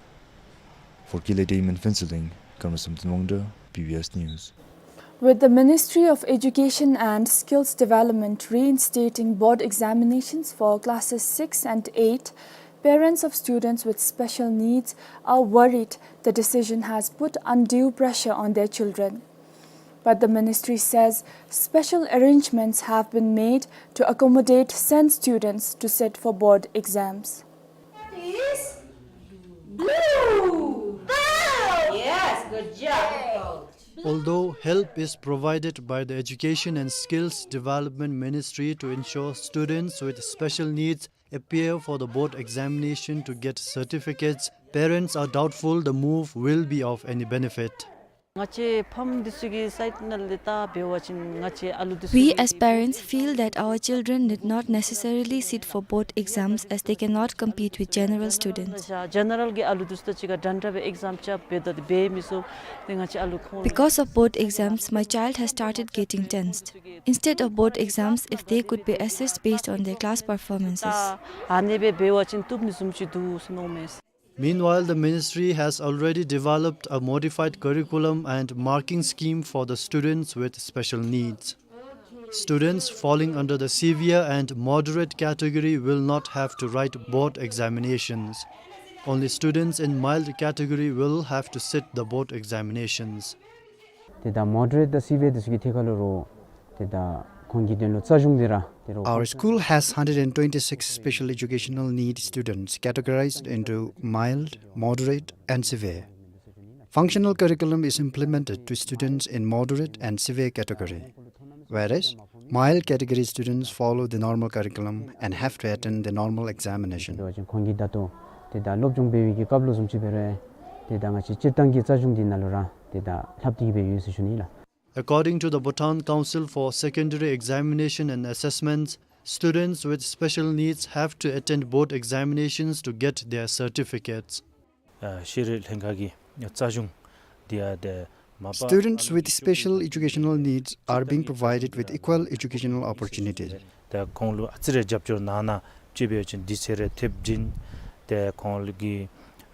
For Kile Dame in Phuentsholing, Karma Samten Wangda, B B S News. With the Ministry of Education and Skills Development reinstating board examinations for classes six and eight, parents of students with special needs are worried the decision has put undue pressure on their children. But the ministry says special arrangements have been made to accommodate Sen students to sit for board exams. What is blue? Yes, good job. Although help is provided by the Education and Skills Development Ministry to ensure students with special needs appear for the board examination to get certificates, parents are doubtful the move will be of any benefit. ང་བཅས་ཕམ་འདི་ཚུ་གི་སའིཌ་ནང་ལས་ད་འབད་བ་ཅིན་ང་བཅས་ཨ་ལུ་འདི་ཚུ། We as parents feel that our children need not necessarily sit for board exams as they cannot compete with general students. ཇེ་ནེ་རལ་གྱི་ཨ་ལུ་འདི་ཚུ་དང་གཅིག་ཁར་འདྲན་འདྲ་སྦེ་ཨེག་ཛམ་རྐྱབ་སྦེ་ད་འདི་འབད་མི་ཚུགས། ཏེ་ང་བཅས་ཨ་ལུ་ཁོང་། Because of board exams, my child has started getting tensed. Instead of board exams, if they could be assessed based on their class performances. ད་ཨ་ནེ་སྦེ་འབད་བ་ཅིན་བཏུབ་ནི་བཟུམ་ཅིག་འདུག་ཟེར་མནོཝ་མས། Meanwhile, the ministry has already developed a modified curriculum and marking scheme for the students with special needs. Students falling under the severe and moderate category will not have to write board examinations. Only students in mild category will have to sit the board examinations. ཏེ་ད་མོ་ཌ་རེཊ་དང་སི་བི་ཡར་འདི་ཚུ་གི་ཐད་ཁར་ལུ་རོགས། ཏེ་ད་ཁོང་གི་དོན་ལུ་རྩ་གཞུང་འདི་ར་ཏེ་རོགས། Our school has hundred and twenty-six special educational need students categorized into mild, moderate, and severe. Functional curriculum is implemented to students in moderate and severe category, whereas mild category students follow the normal curriculum and have to attend the normal examination. འབད་བ་ཅིན་ཁོང་གིས་ད་ལྟོ་ཏེ་ད་སློབ་སྦྱོང་འབད་བའི་གི་སྐབས་ལུ་བཟུམ་ཅིག་འབད་རུང་ཏེ་ད་ང་བཅས་སྤྱིར་བཏང་གི་རྩ་གཞུང་འདི་ནང་ལུ་ར་ཏེ་ད་ལྷབ་སྟེ་གི་སྦེ་ཡོད་ཟེར་ཞུ་ནི་ལགས། According to the Bhutan Council for Secondary Examination and Assessments, students with special needs have to attend board examinations to get their certificates. ཨ་ཤེས་རིག་ལྷན་ཁག་གི་རྩ་གཞུང་འདི་ཡང་ཏེ་མ་པ། Students with special educational needs are being provided with equal educational opportunities. ཏེ་ཁོང་ལུ་ཨ་ཙི་རེ་རྒྱབ་སྐྱོར་གནང་ན་ཅིག་འབད་བ་ཅིན་དུས་ཚོད་རེ་ཐེབས་བྱིན། ཏེ་ཁོང་ལུ་གི་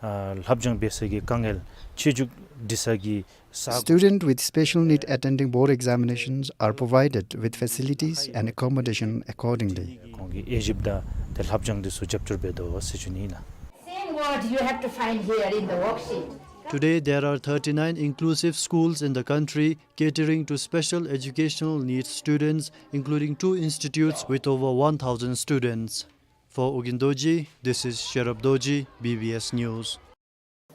ཨ་ལྷབ་སྦྱོང་འབད་ས་གི་དཀའ་ངལ་ཆེ་འགྱུར་འདི་ས་གི་ས། Students with special need attending board examinations are provided with facilities and accommodation accordingly. ཁོང་གི་དབྱེ་ཞིབ་དང་ཏེ་ལྷབ་སྦྱོང་འདི་ཚུ་རྒྱབ་སྐྱོར་འབད་དོ་ཟེར་ཞུ་ནི་ལགས། Same word you have to find here in the worksheet. Today, there are thirty-nine inclusive schools in the country catering to special educational needs students, including two institutes with over one thousand students. For Ugyen Dorji, this is Sherab Dorji, B B S News.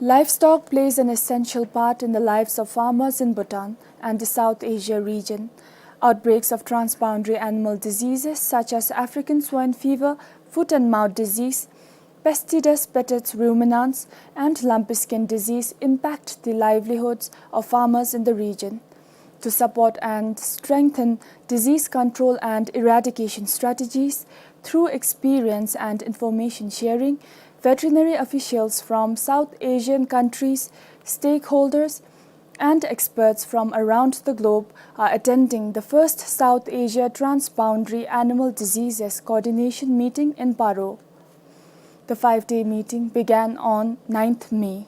Livestock plays an essential part in the lives of farmers in Bhutan and the South Asia region. Outbreaks of transboundary animal diseases such as African swine fever, foot and mouth disease, Pesticides, pests, ruminants, and lumpy skin disease impact the livelihoods of farmers in the region. To support and strengthen disease control and eradication strategies through experience and information sharing, veterinary officials from South Asian countries, stakeholders, and experts from around the globe are attending the first South Asia Transboundary Animal Diseases Coordination Meeting in Paro. The five-day meeting began on ninth May.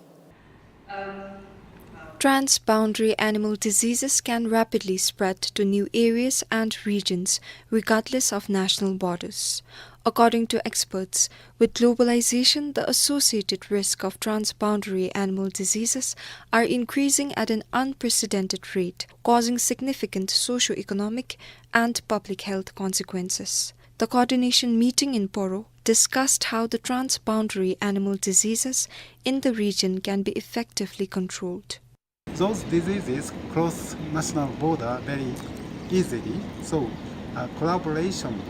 Transboundary animal diseases can rapidly spread to new areas and regions, regardless of national borders. According to experts, with globalization, the associated risk of transboundary animal diseases are increasing at an unprecedented rate, causing significant socio-economic and public health consequences. The coordination meeting in Poro discussed how the transboundary animal diseases in the region can be effectively controlled. Those diseases cross national border very easily, so, uh, collaboration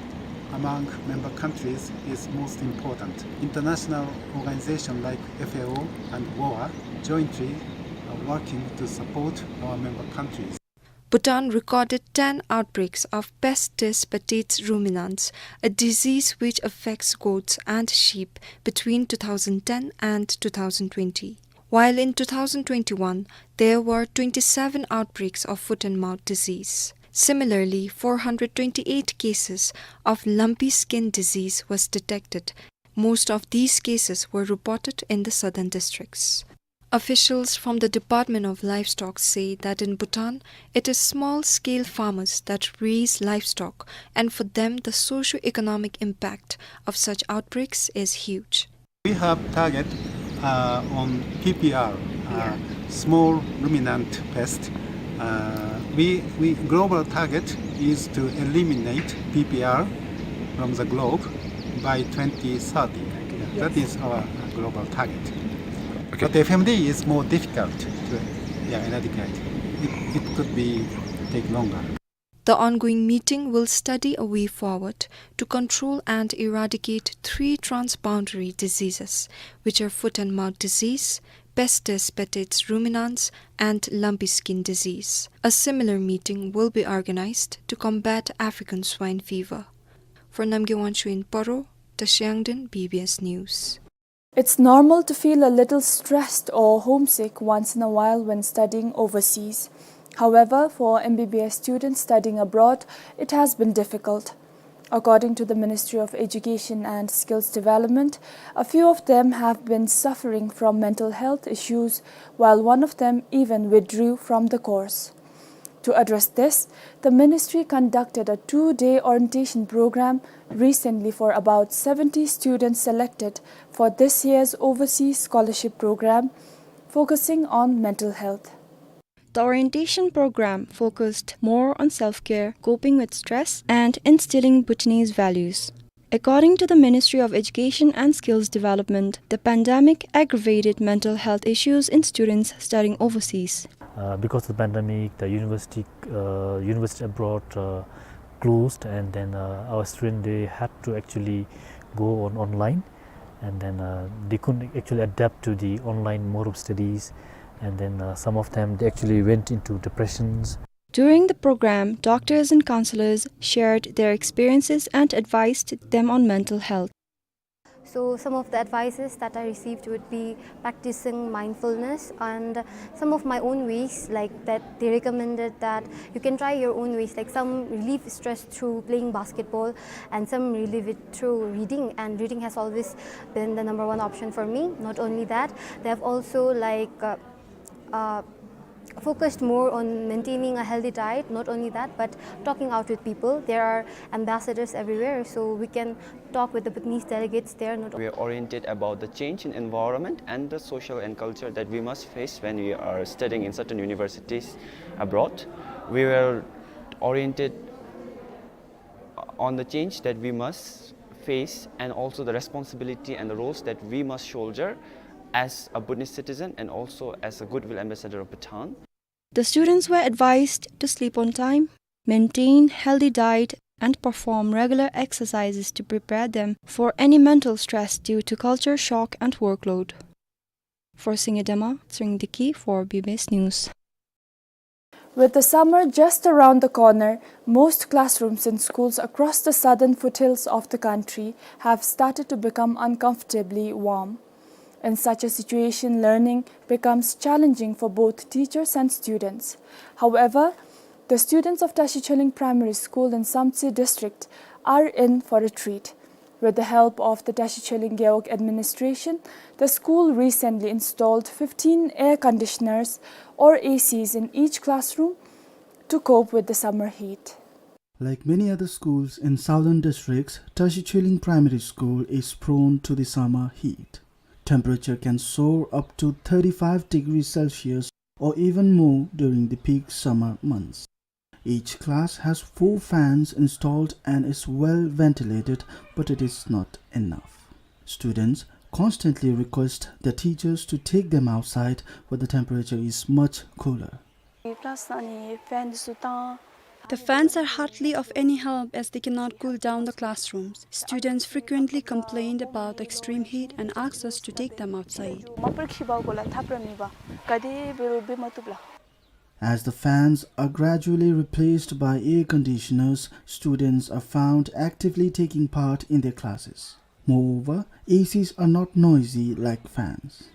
among member countries is most important. International organizations like F A O and WOA jointly are working to support our member countries. Bhutan recorded ten outbreaks of Pesticides, pests, ruminants, a disease which affects goats and sheep, between two thousand ten and two thousand twenty. While in two thousand twenty-one, there were twenty-seven outbreaks of foot and mouth disease. Similarly, four hundred twenty-eight cases of lumpy skin disease was detected. Most of these cases were reported in the southern districts. Officials from the Department of Livestock say that in Bhutan, it is small-scale farmers that raise livestock, and for them, the socio-economic impact of such outbreaks is huge. We have target, uh, on P P R, uh, small ruminant pest, uh, We, we global target is to eliminate P P R from the globe by twenty thirty. That is our global target. Okay. But F M D is more difficult to, yeah, eradicate. It, it could be take longer. The ongoing meeting will study a way forward to control and eradicate three transboundary diseases, which are foot and mouth disease, Pestis, Pestis ruminans, and lumpy skin disease. A similar meeting will be organized to combat African swine fever. For Namgay Wangchuk in Paro, Tashi Yangden, B B S News. It's normal to feel a little stressed or homesick once in a while when studying overseas. However, for M B B S students studying abroad, it has been difficult. According to the Ministry of Education and Skills Development, a few of them have been suffering from mental health issues, while one of them even withdrew from the course. To address this, the ministry conducted a two-day orientation program recently for about seventy students selected for this year's overseas scholarship program, focusing on mental health. The orientation program focused more on self-care, coping with stress, and instilling Bhutanese values. According to the Ministry of Education and Skills Development, the pandemic aggravated mental health issues in students studying overseas. Uh, because of the pandemic, the university, uh, university abroad, uh, closed, and then, uh, our student, they had to actually go on online, and then, uh, they couldn't actually adapt to the online mode of studies, and then, uh, some of them, they actually went into depressions. During the program, doctors and counselors shared their experiences and advised them on mental health. So some of the advices that I received would be practicing mindfulness, and some of my own ways, like, that they recommended that you can try your own ways, like, some relieve stress through playing basketball and some relieve it through reading, and reading has always been the number one option for me. Not only that, they have also, like, uh, uh, focused more on maintaining a healthy diet. Not only that, but talking out with people. There are ambassadors everywhere, so we can talk with the Bhutanese delegates there. Not We are oriented about the change in environment and the social and culture that we must face when we are studying in certain universities abroad. We were oriented on the change that we must face and also the responsibility and the roles that we must shoulder as a Bhutanese citizen and also as a goodwill ambassador of Bhutan. The students were advised to sleep on time, maintain healthy diet, and perform regular exercises to prepare them for any mental stress due to culture shock and workload. For Singye Dema, Tshering Deki for B B S News. With the summer just around the corner, most classrooms in schools across the southern foothills of the country have started to become uncomfortably warm. In such a situation, learning becomes challenging for both teachers and students. However, the students of Tashi Tsholeng Primary School in Samtse District are in for a treat. With the help of the Tashi Tsholeng Gewog administration, the school recently installed fifteen air conditioners or A Cs in each classroom to cope with the summer heat. Like many other schools in southern districts, Tashi Tsholeng Primary School is prone to the summer heat. Temperature can soar up to thirty-five degrees Celsius or even more during the peak summer months. Each class has four fans installed and is well ventilated, but it is not enough. Students constantly request the teachers to take them outside where the temperature is much cooler. Plus, अनि fan सु तां The fans are hardly of any help as they cannot cool down the classrooms. Students frequently complained about the extreme heat and asked us to take them outside. As the fans are gradually replaced by air conditioners, students are found actively taking part in their classes. Moreover, A Cs are not noisy like fans.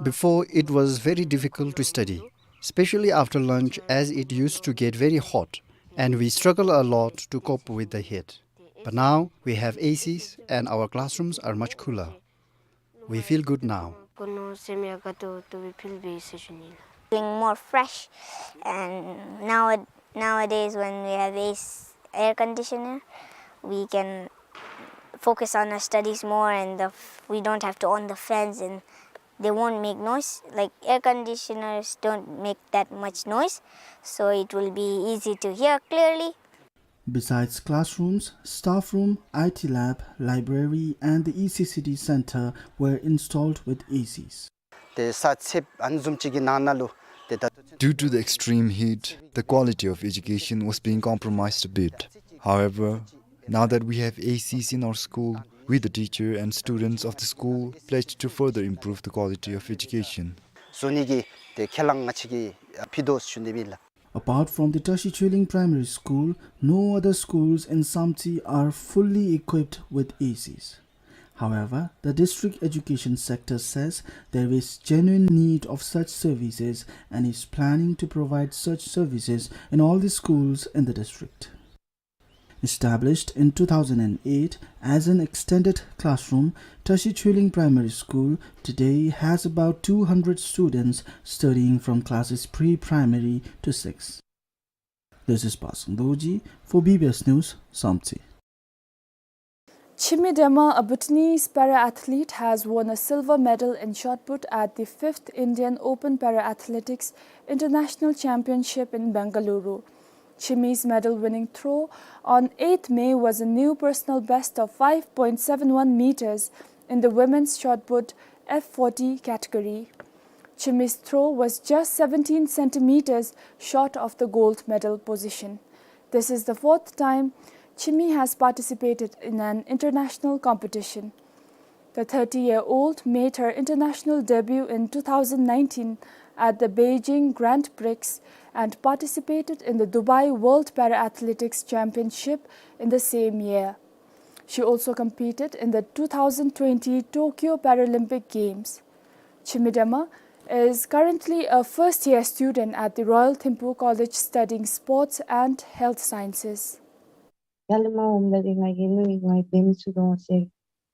Before, it was very difficult to study, especially after lunch, as it used to get very hot, and we struggle a lot to cope with the heat. But now, we have A Cs and our classrooms are much cooler. We feel good now. Being more fresh, and now, nowadays when we have A C, air conditioner, we can focus on our studies more, and the f-, we don't have to on the fans and They won't make noise, like air conditioners don't make that much noise, so it will be easy to hear clearly. Besides classrooms, staff room, I T lab, library, and the E C C D center were installed with A Cs. ཏེ་ས་ཚེབ་ཨ་ནི་བཟུམ་ཅིག་གི་ནང་ན་ལུ་ཏེ་ད་Due to the extreme heat, the quality of education was being compromised a bit. However, now that we have A Cs in our school, we, the teacher and students of the school, pledged to further improve the quality of education. བཟོ་ནི་གི་ཏེ་ཁས་བླངས་ང་བཅས་ཀྱིས་ཕུལ་དོ་ཟེར་ཞུ་ནི་ཨིན་ལགས། Apart from the Tashi Chuiling Primary School, no other schools in Samtse are fully equipped with A Cs. However, the district education sector says there is genuine need of such services and is planning to provide such services in all the schools in the district. Established in two thousand eight as an extended classroom, Tashi Chuiling Primary School today has about two hundred students studying from classes pre-primary to six. This is Pasang Dorji for B B S News, Samtse. Chimi Dema, a Bhutanese para-athlete, has won a silver medal in shot put at the fifth Indian Open Para-Athletics International Championship in Bengaluru. Chimi's medal-winning throw on eighth May was a new personal best of five point seven one meters in the women's shot put F forty category. Chimi's throw was just seventeen centimeters short of the gold medal position. This is the fourth time Chimi has participated in an international competition. The thirty-year-old made her international debut in two thousand nineteen at the Beijing Grand Prix and participated in the Dubai World Para-Athletics Championship in the same year. She also competed in the two thousand twenty Tokyo Paralympic Games. Chimi Dema is currently a first-year student at the Royal Thimphu College studying Sports and Health Sciences. ཡར་ལས་མར་འོངམ་ད་ཏེ་ང་གིས་ནི་ང་གིས་འབད་མི་ཚུགས་དོ་ཟེར།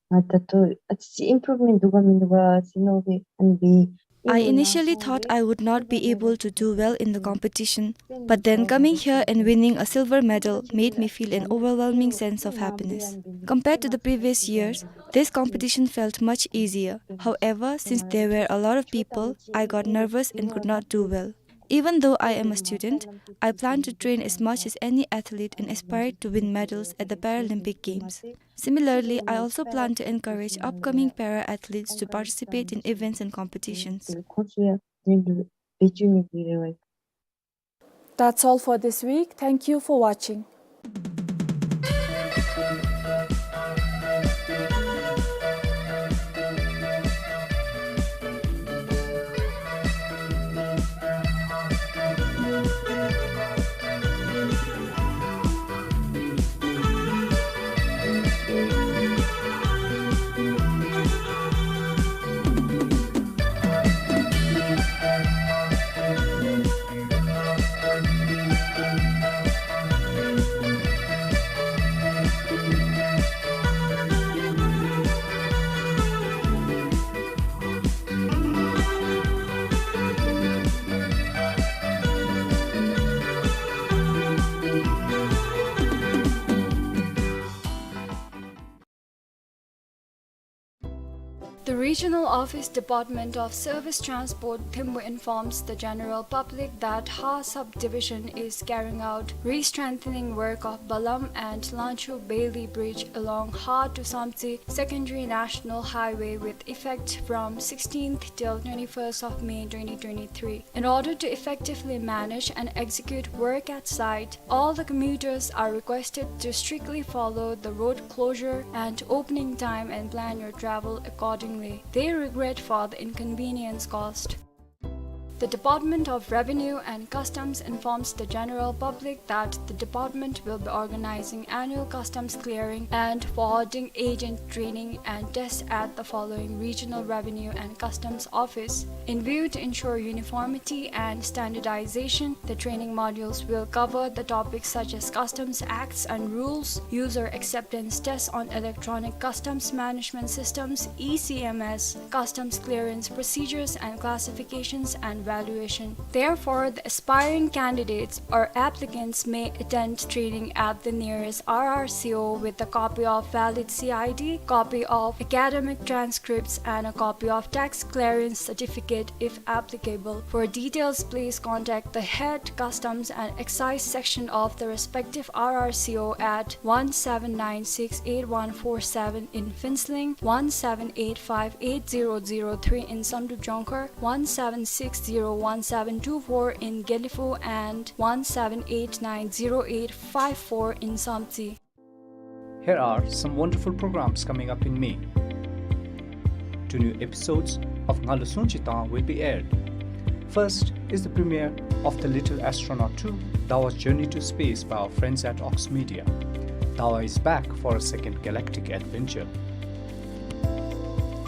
ང་ད་ལྟོ་ཨ་ཙི་ཅིག་ཨིམ་པུརུབ་མེནཊ་འདུག་ག་མིན་འདུག་ག་ཟེར་མནོ་སྦེ་ཨ་ནི་སྦེ། I initially thought I would not be able to do well in the competition, but then coming here and winning a silver medal made me feel an overwhelming sense of happiness. Compared to the previous years, this competition felt much easier. However, since there were a lot of people, I got nervous and could not do well. Even though I am a student, I plan to train as much as any athlete and aspire to win medals at the Paralympic Games. Similarly, I also plan to encourage upcoming para-athletes to participate in events and competitions. That's all for this week. Thank you for watching. The Regional Office Department of Service Transport, Thimphu, informs the general public that Ha Subdivision is carrying out re-strengthening work of Balam and Lanchu Bailey Bridge along Ha to Samtse Secondary National Highway with effect from sixteenth till twenty-first of May twenty twenty-three. In order to effectively manage and execute work at site, all the commuters are requested to strictly follow the road closure and opening time and plan your travel accordingly. They regret for the inconvenience caused. The Department of Revenue and Customs informs the general public that the department will be organizing annual customs clearing and forwarding agent training and tests at the following regional revenue and customs office. In view to ensure uniformity and standardization, the training modules will cover the topics such as customs acts and rules, user acceptance tests on electronic customs management systems, E C M S, customs clearance procedures and classifications, and evaluation. Therefore, the aspiring candidates or applicants may attend training at the nearest R R C O with a copy of valid C I D, copy of academic transcripts, and a copy of tax clearance certificate if applicable. For details, please contact the head customs and excise section of the respective R R C O at one seven nine six eight one four seven in Phuentsholing, one seven eight five eight zero zero three in Samdrup Jongkhar, one seven six zero one seven two four in Gelephu, and one seven eight nine zero eight five four in Samtse. Here are some wonderful programs coming up in May. Two new episodes of Ngalo Sungchi Tangwa will be aired. First is the premiere of The Little Astronaut two, Dawa's Journey to Space by our friends at Ox Media. Dawa is back for a second galactic adventure.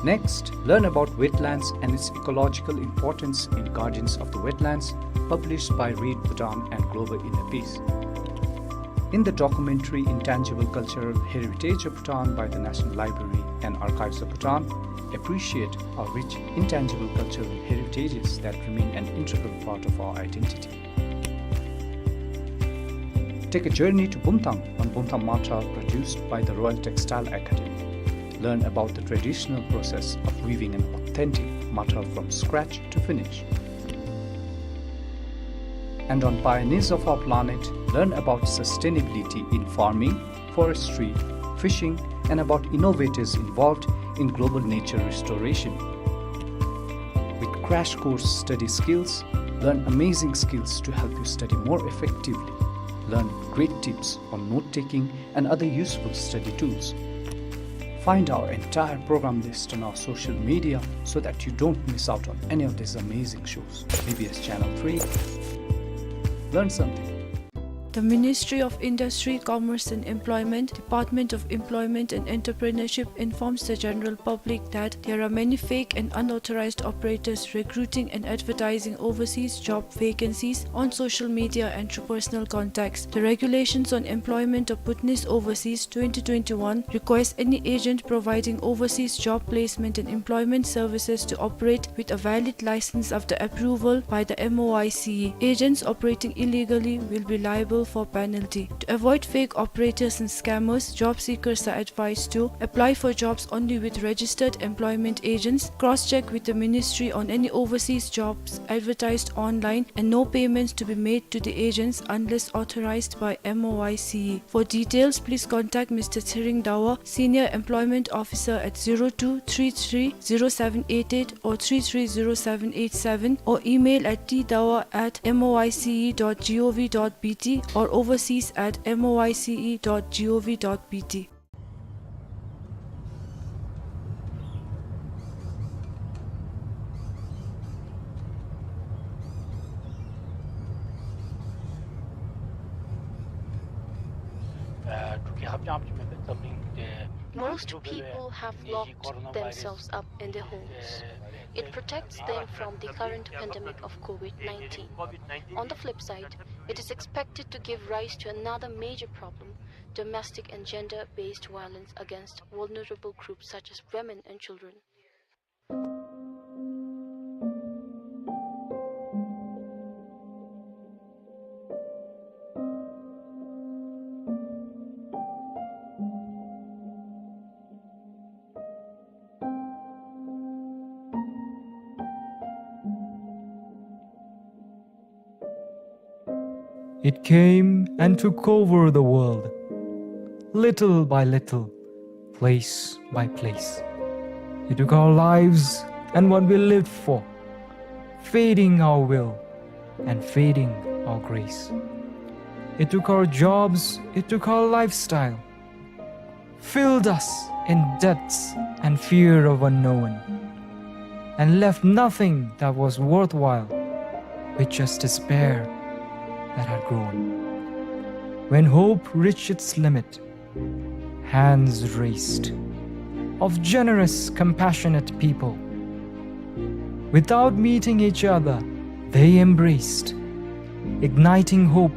Next, learn about wetlands and its ecological importance in Guardians of the Wetlands, published by Read Bhutan and Global Inner Peace. In the documentary Intangible Cultural Heritage of Bhutan by the National Library and Archives of Bhutan, appreciate our rich intangible cultural heritages that remain an integral part of our identity. Take a journey to Bumthang on Bumthang Mathral, produced by the Royal Textile Academy. Learn about the traditional process of weaving an authentic mathral from scratch to finish. And on Pioneers of Our Planet, learn about sustainability in farming, forestry, fishing, and about innovators involved in global nature restoration. With crash course study skills, learn amazing skills to help you study more effectively. Learn great tips on note-taking and other useful study tools. Find our entire program list on our social media so that you don't miss out on any of these amazing shows. B B S Channel three. Learn something. The Ministry of Industry, Commerce and Employment, Department of Employment and Entrepreneurship informs the general public that there are many fake and unauthorized operators recruiting and advertising overseas job vacancies on social media and through personal contacts. The Regulations on Employment of Bhutanese Overseas twenty twenty-one requires any agent providing overseas job placement and employment services to operate with a valid license after approval by the M O I C E. Agents operating illegally will be liable for penalty. To avoid fake operators and scammers, job seekers are advised to apply for jobs only with registered employment agents, cross-check with the ministry on any overseas jobs advertised online, and no payments to be made to the agents unless authorized by M O I C E. For details, please contact Mister Tshering Dawa, Senior Employment Officer, at zero two three three zero seven eight eight or three three zero seven eight seven, or email at t dawa at M O I C E dot gov dot B T or overseas at M O I C E dot gov dot B T. Most people have locked themselves up in their homes. It protects them from the current pandemic of COVID nineteen. On the flip side, it is expected to give rise to another major problem, domestic and gender-based violence against vulnerable groups such as women and children. It came and took over the world, little by little, place by place. It took our lives and what we lived for, fading our will and fading our grace. It took our jobs, it took our lifestyle, filled us in debts and fear of unknown, and left nothing that was worthwhile, with just despair that had grown. When hope reached its limit, hands raised of generous, compassionate people. Without meeting each other, they embraced, igniting hope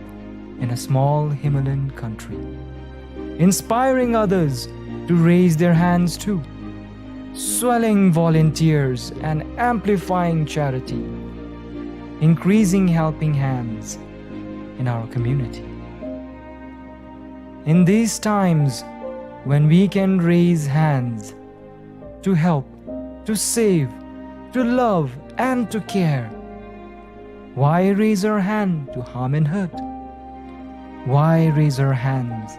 in a small Himalayan country, inspiring others to raise their hands too, swelling volunteers and amplifying charity. increasing helping hands in our community. In these times when we can raise hands to help, to save, to love, and to care, why raise our hand to harm and hurt? Why raise our hands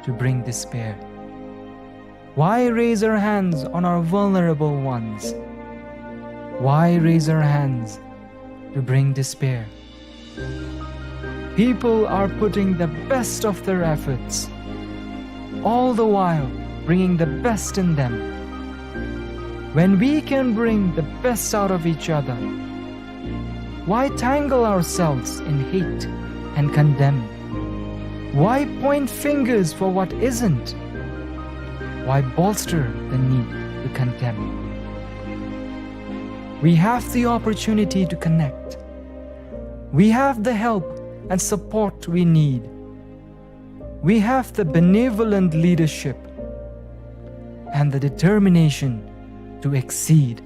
to bring despair? Why raise our hands on our vulnerable ones? Why raise our hands to bring despair? People are putting the best of their efforts, all the while bringing the best in them. When we can bring the best out of each other, why tangle ourselves in hate and condemn? Why point fingers for what isn't? Why bolster the need to condemn? We have the opportunity to connect. We have the help and support we need. We have the benevolent leadership and the determination to exceed.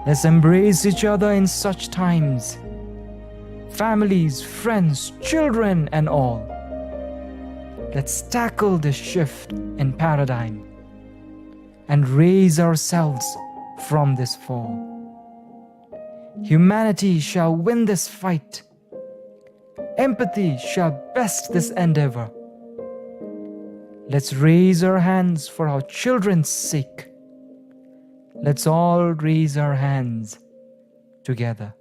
Let's embrace each other in such times, families, friends, children, and all. Let's tackle this shift in paradigm and raise ourselves from this fall. Humanity shall win this fight. Empathy shall best this endeavor. Let's raise our hands for our children's sake. Let's all raise our hands together.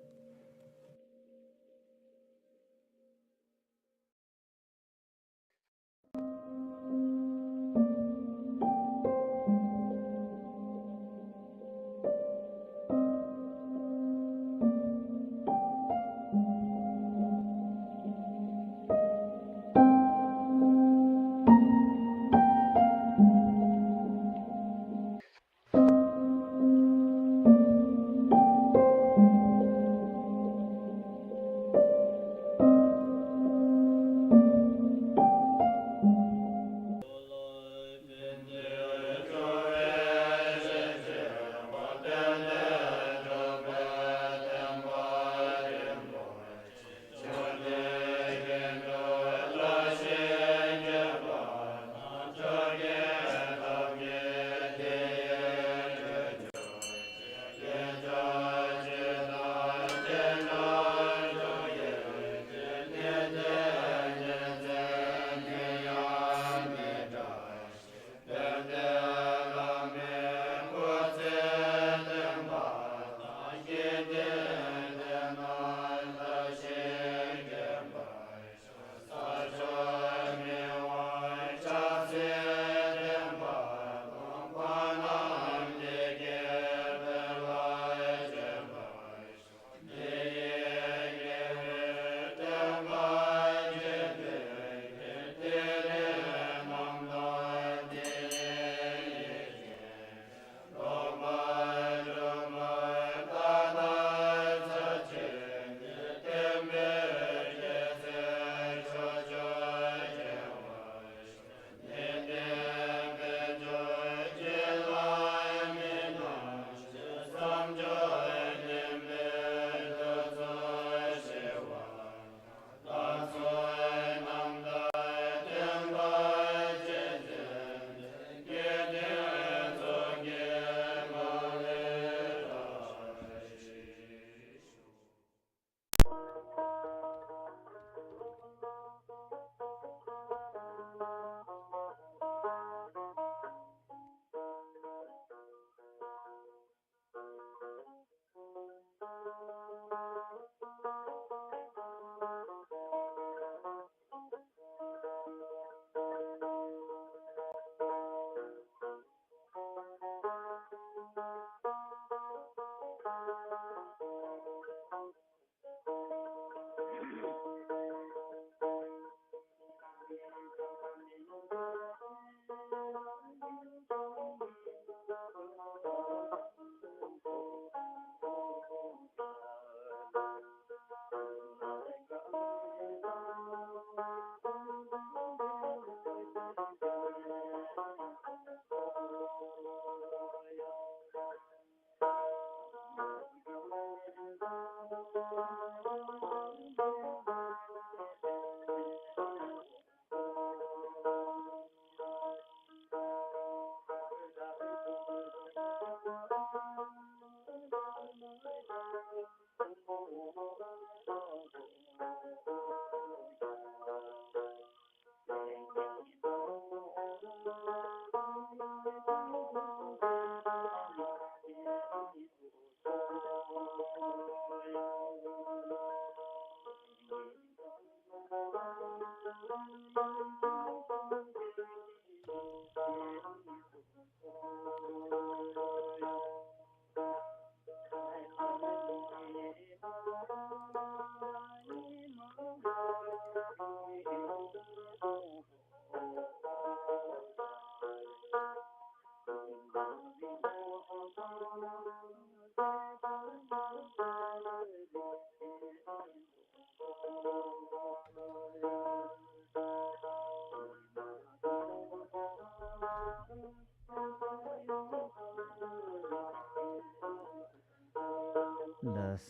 ལགས།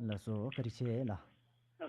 ལགས་སོ། བཀའ་དྲིན་ཆེ་ལགས།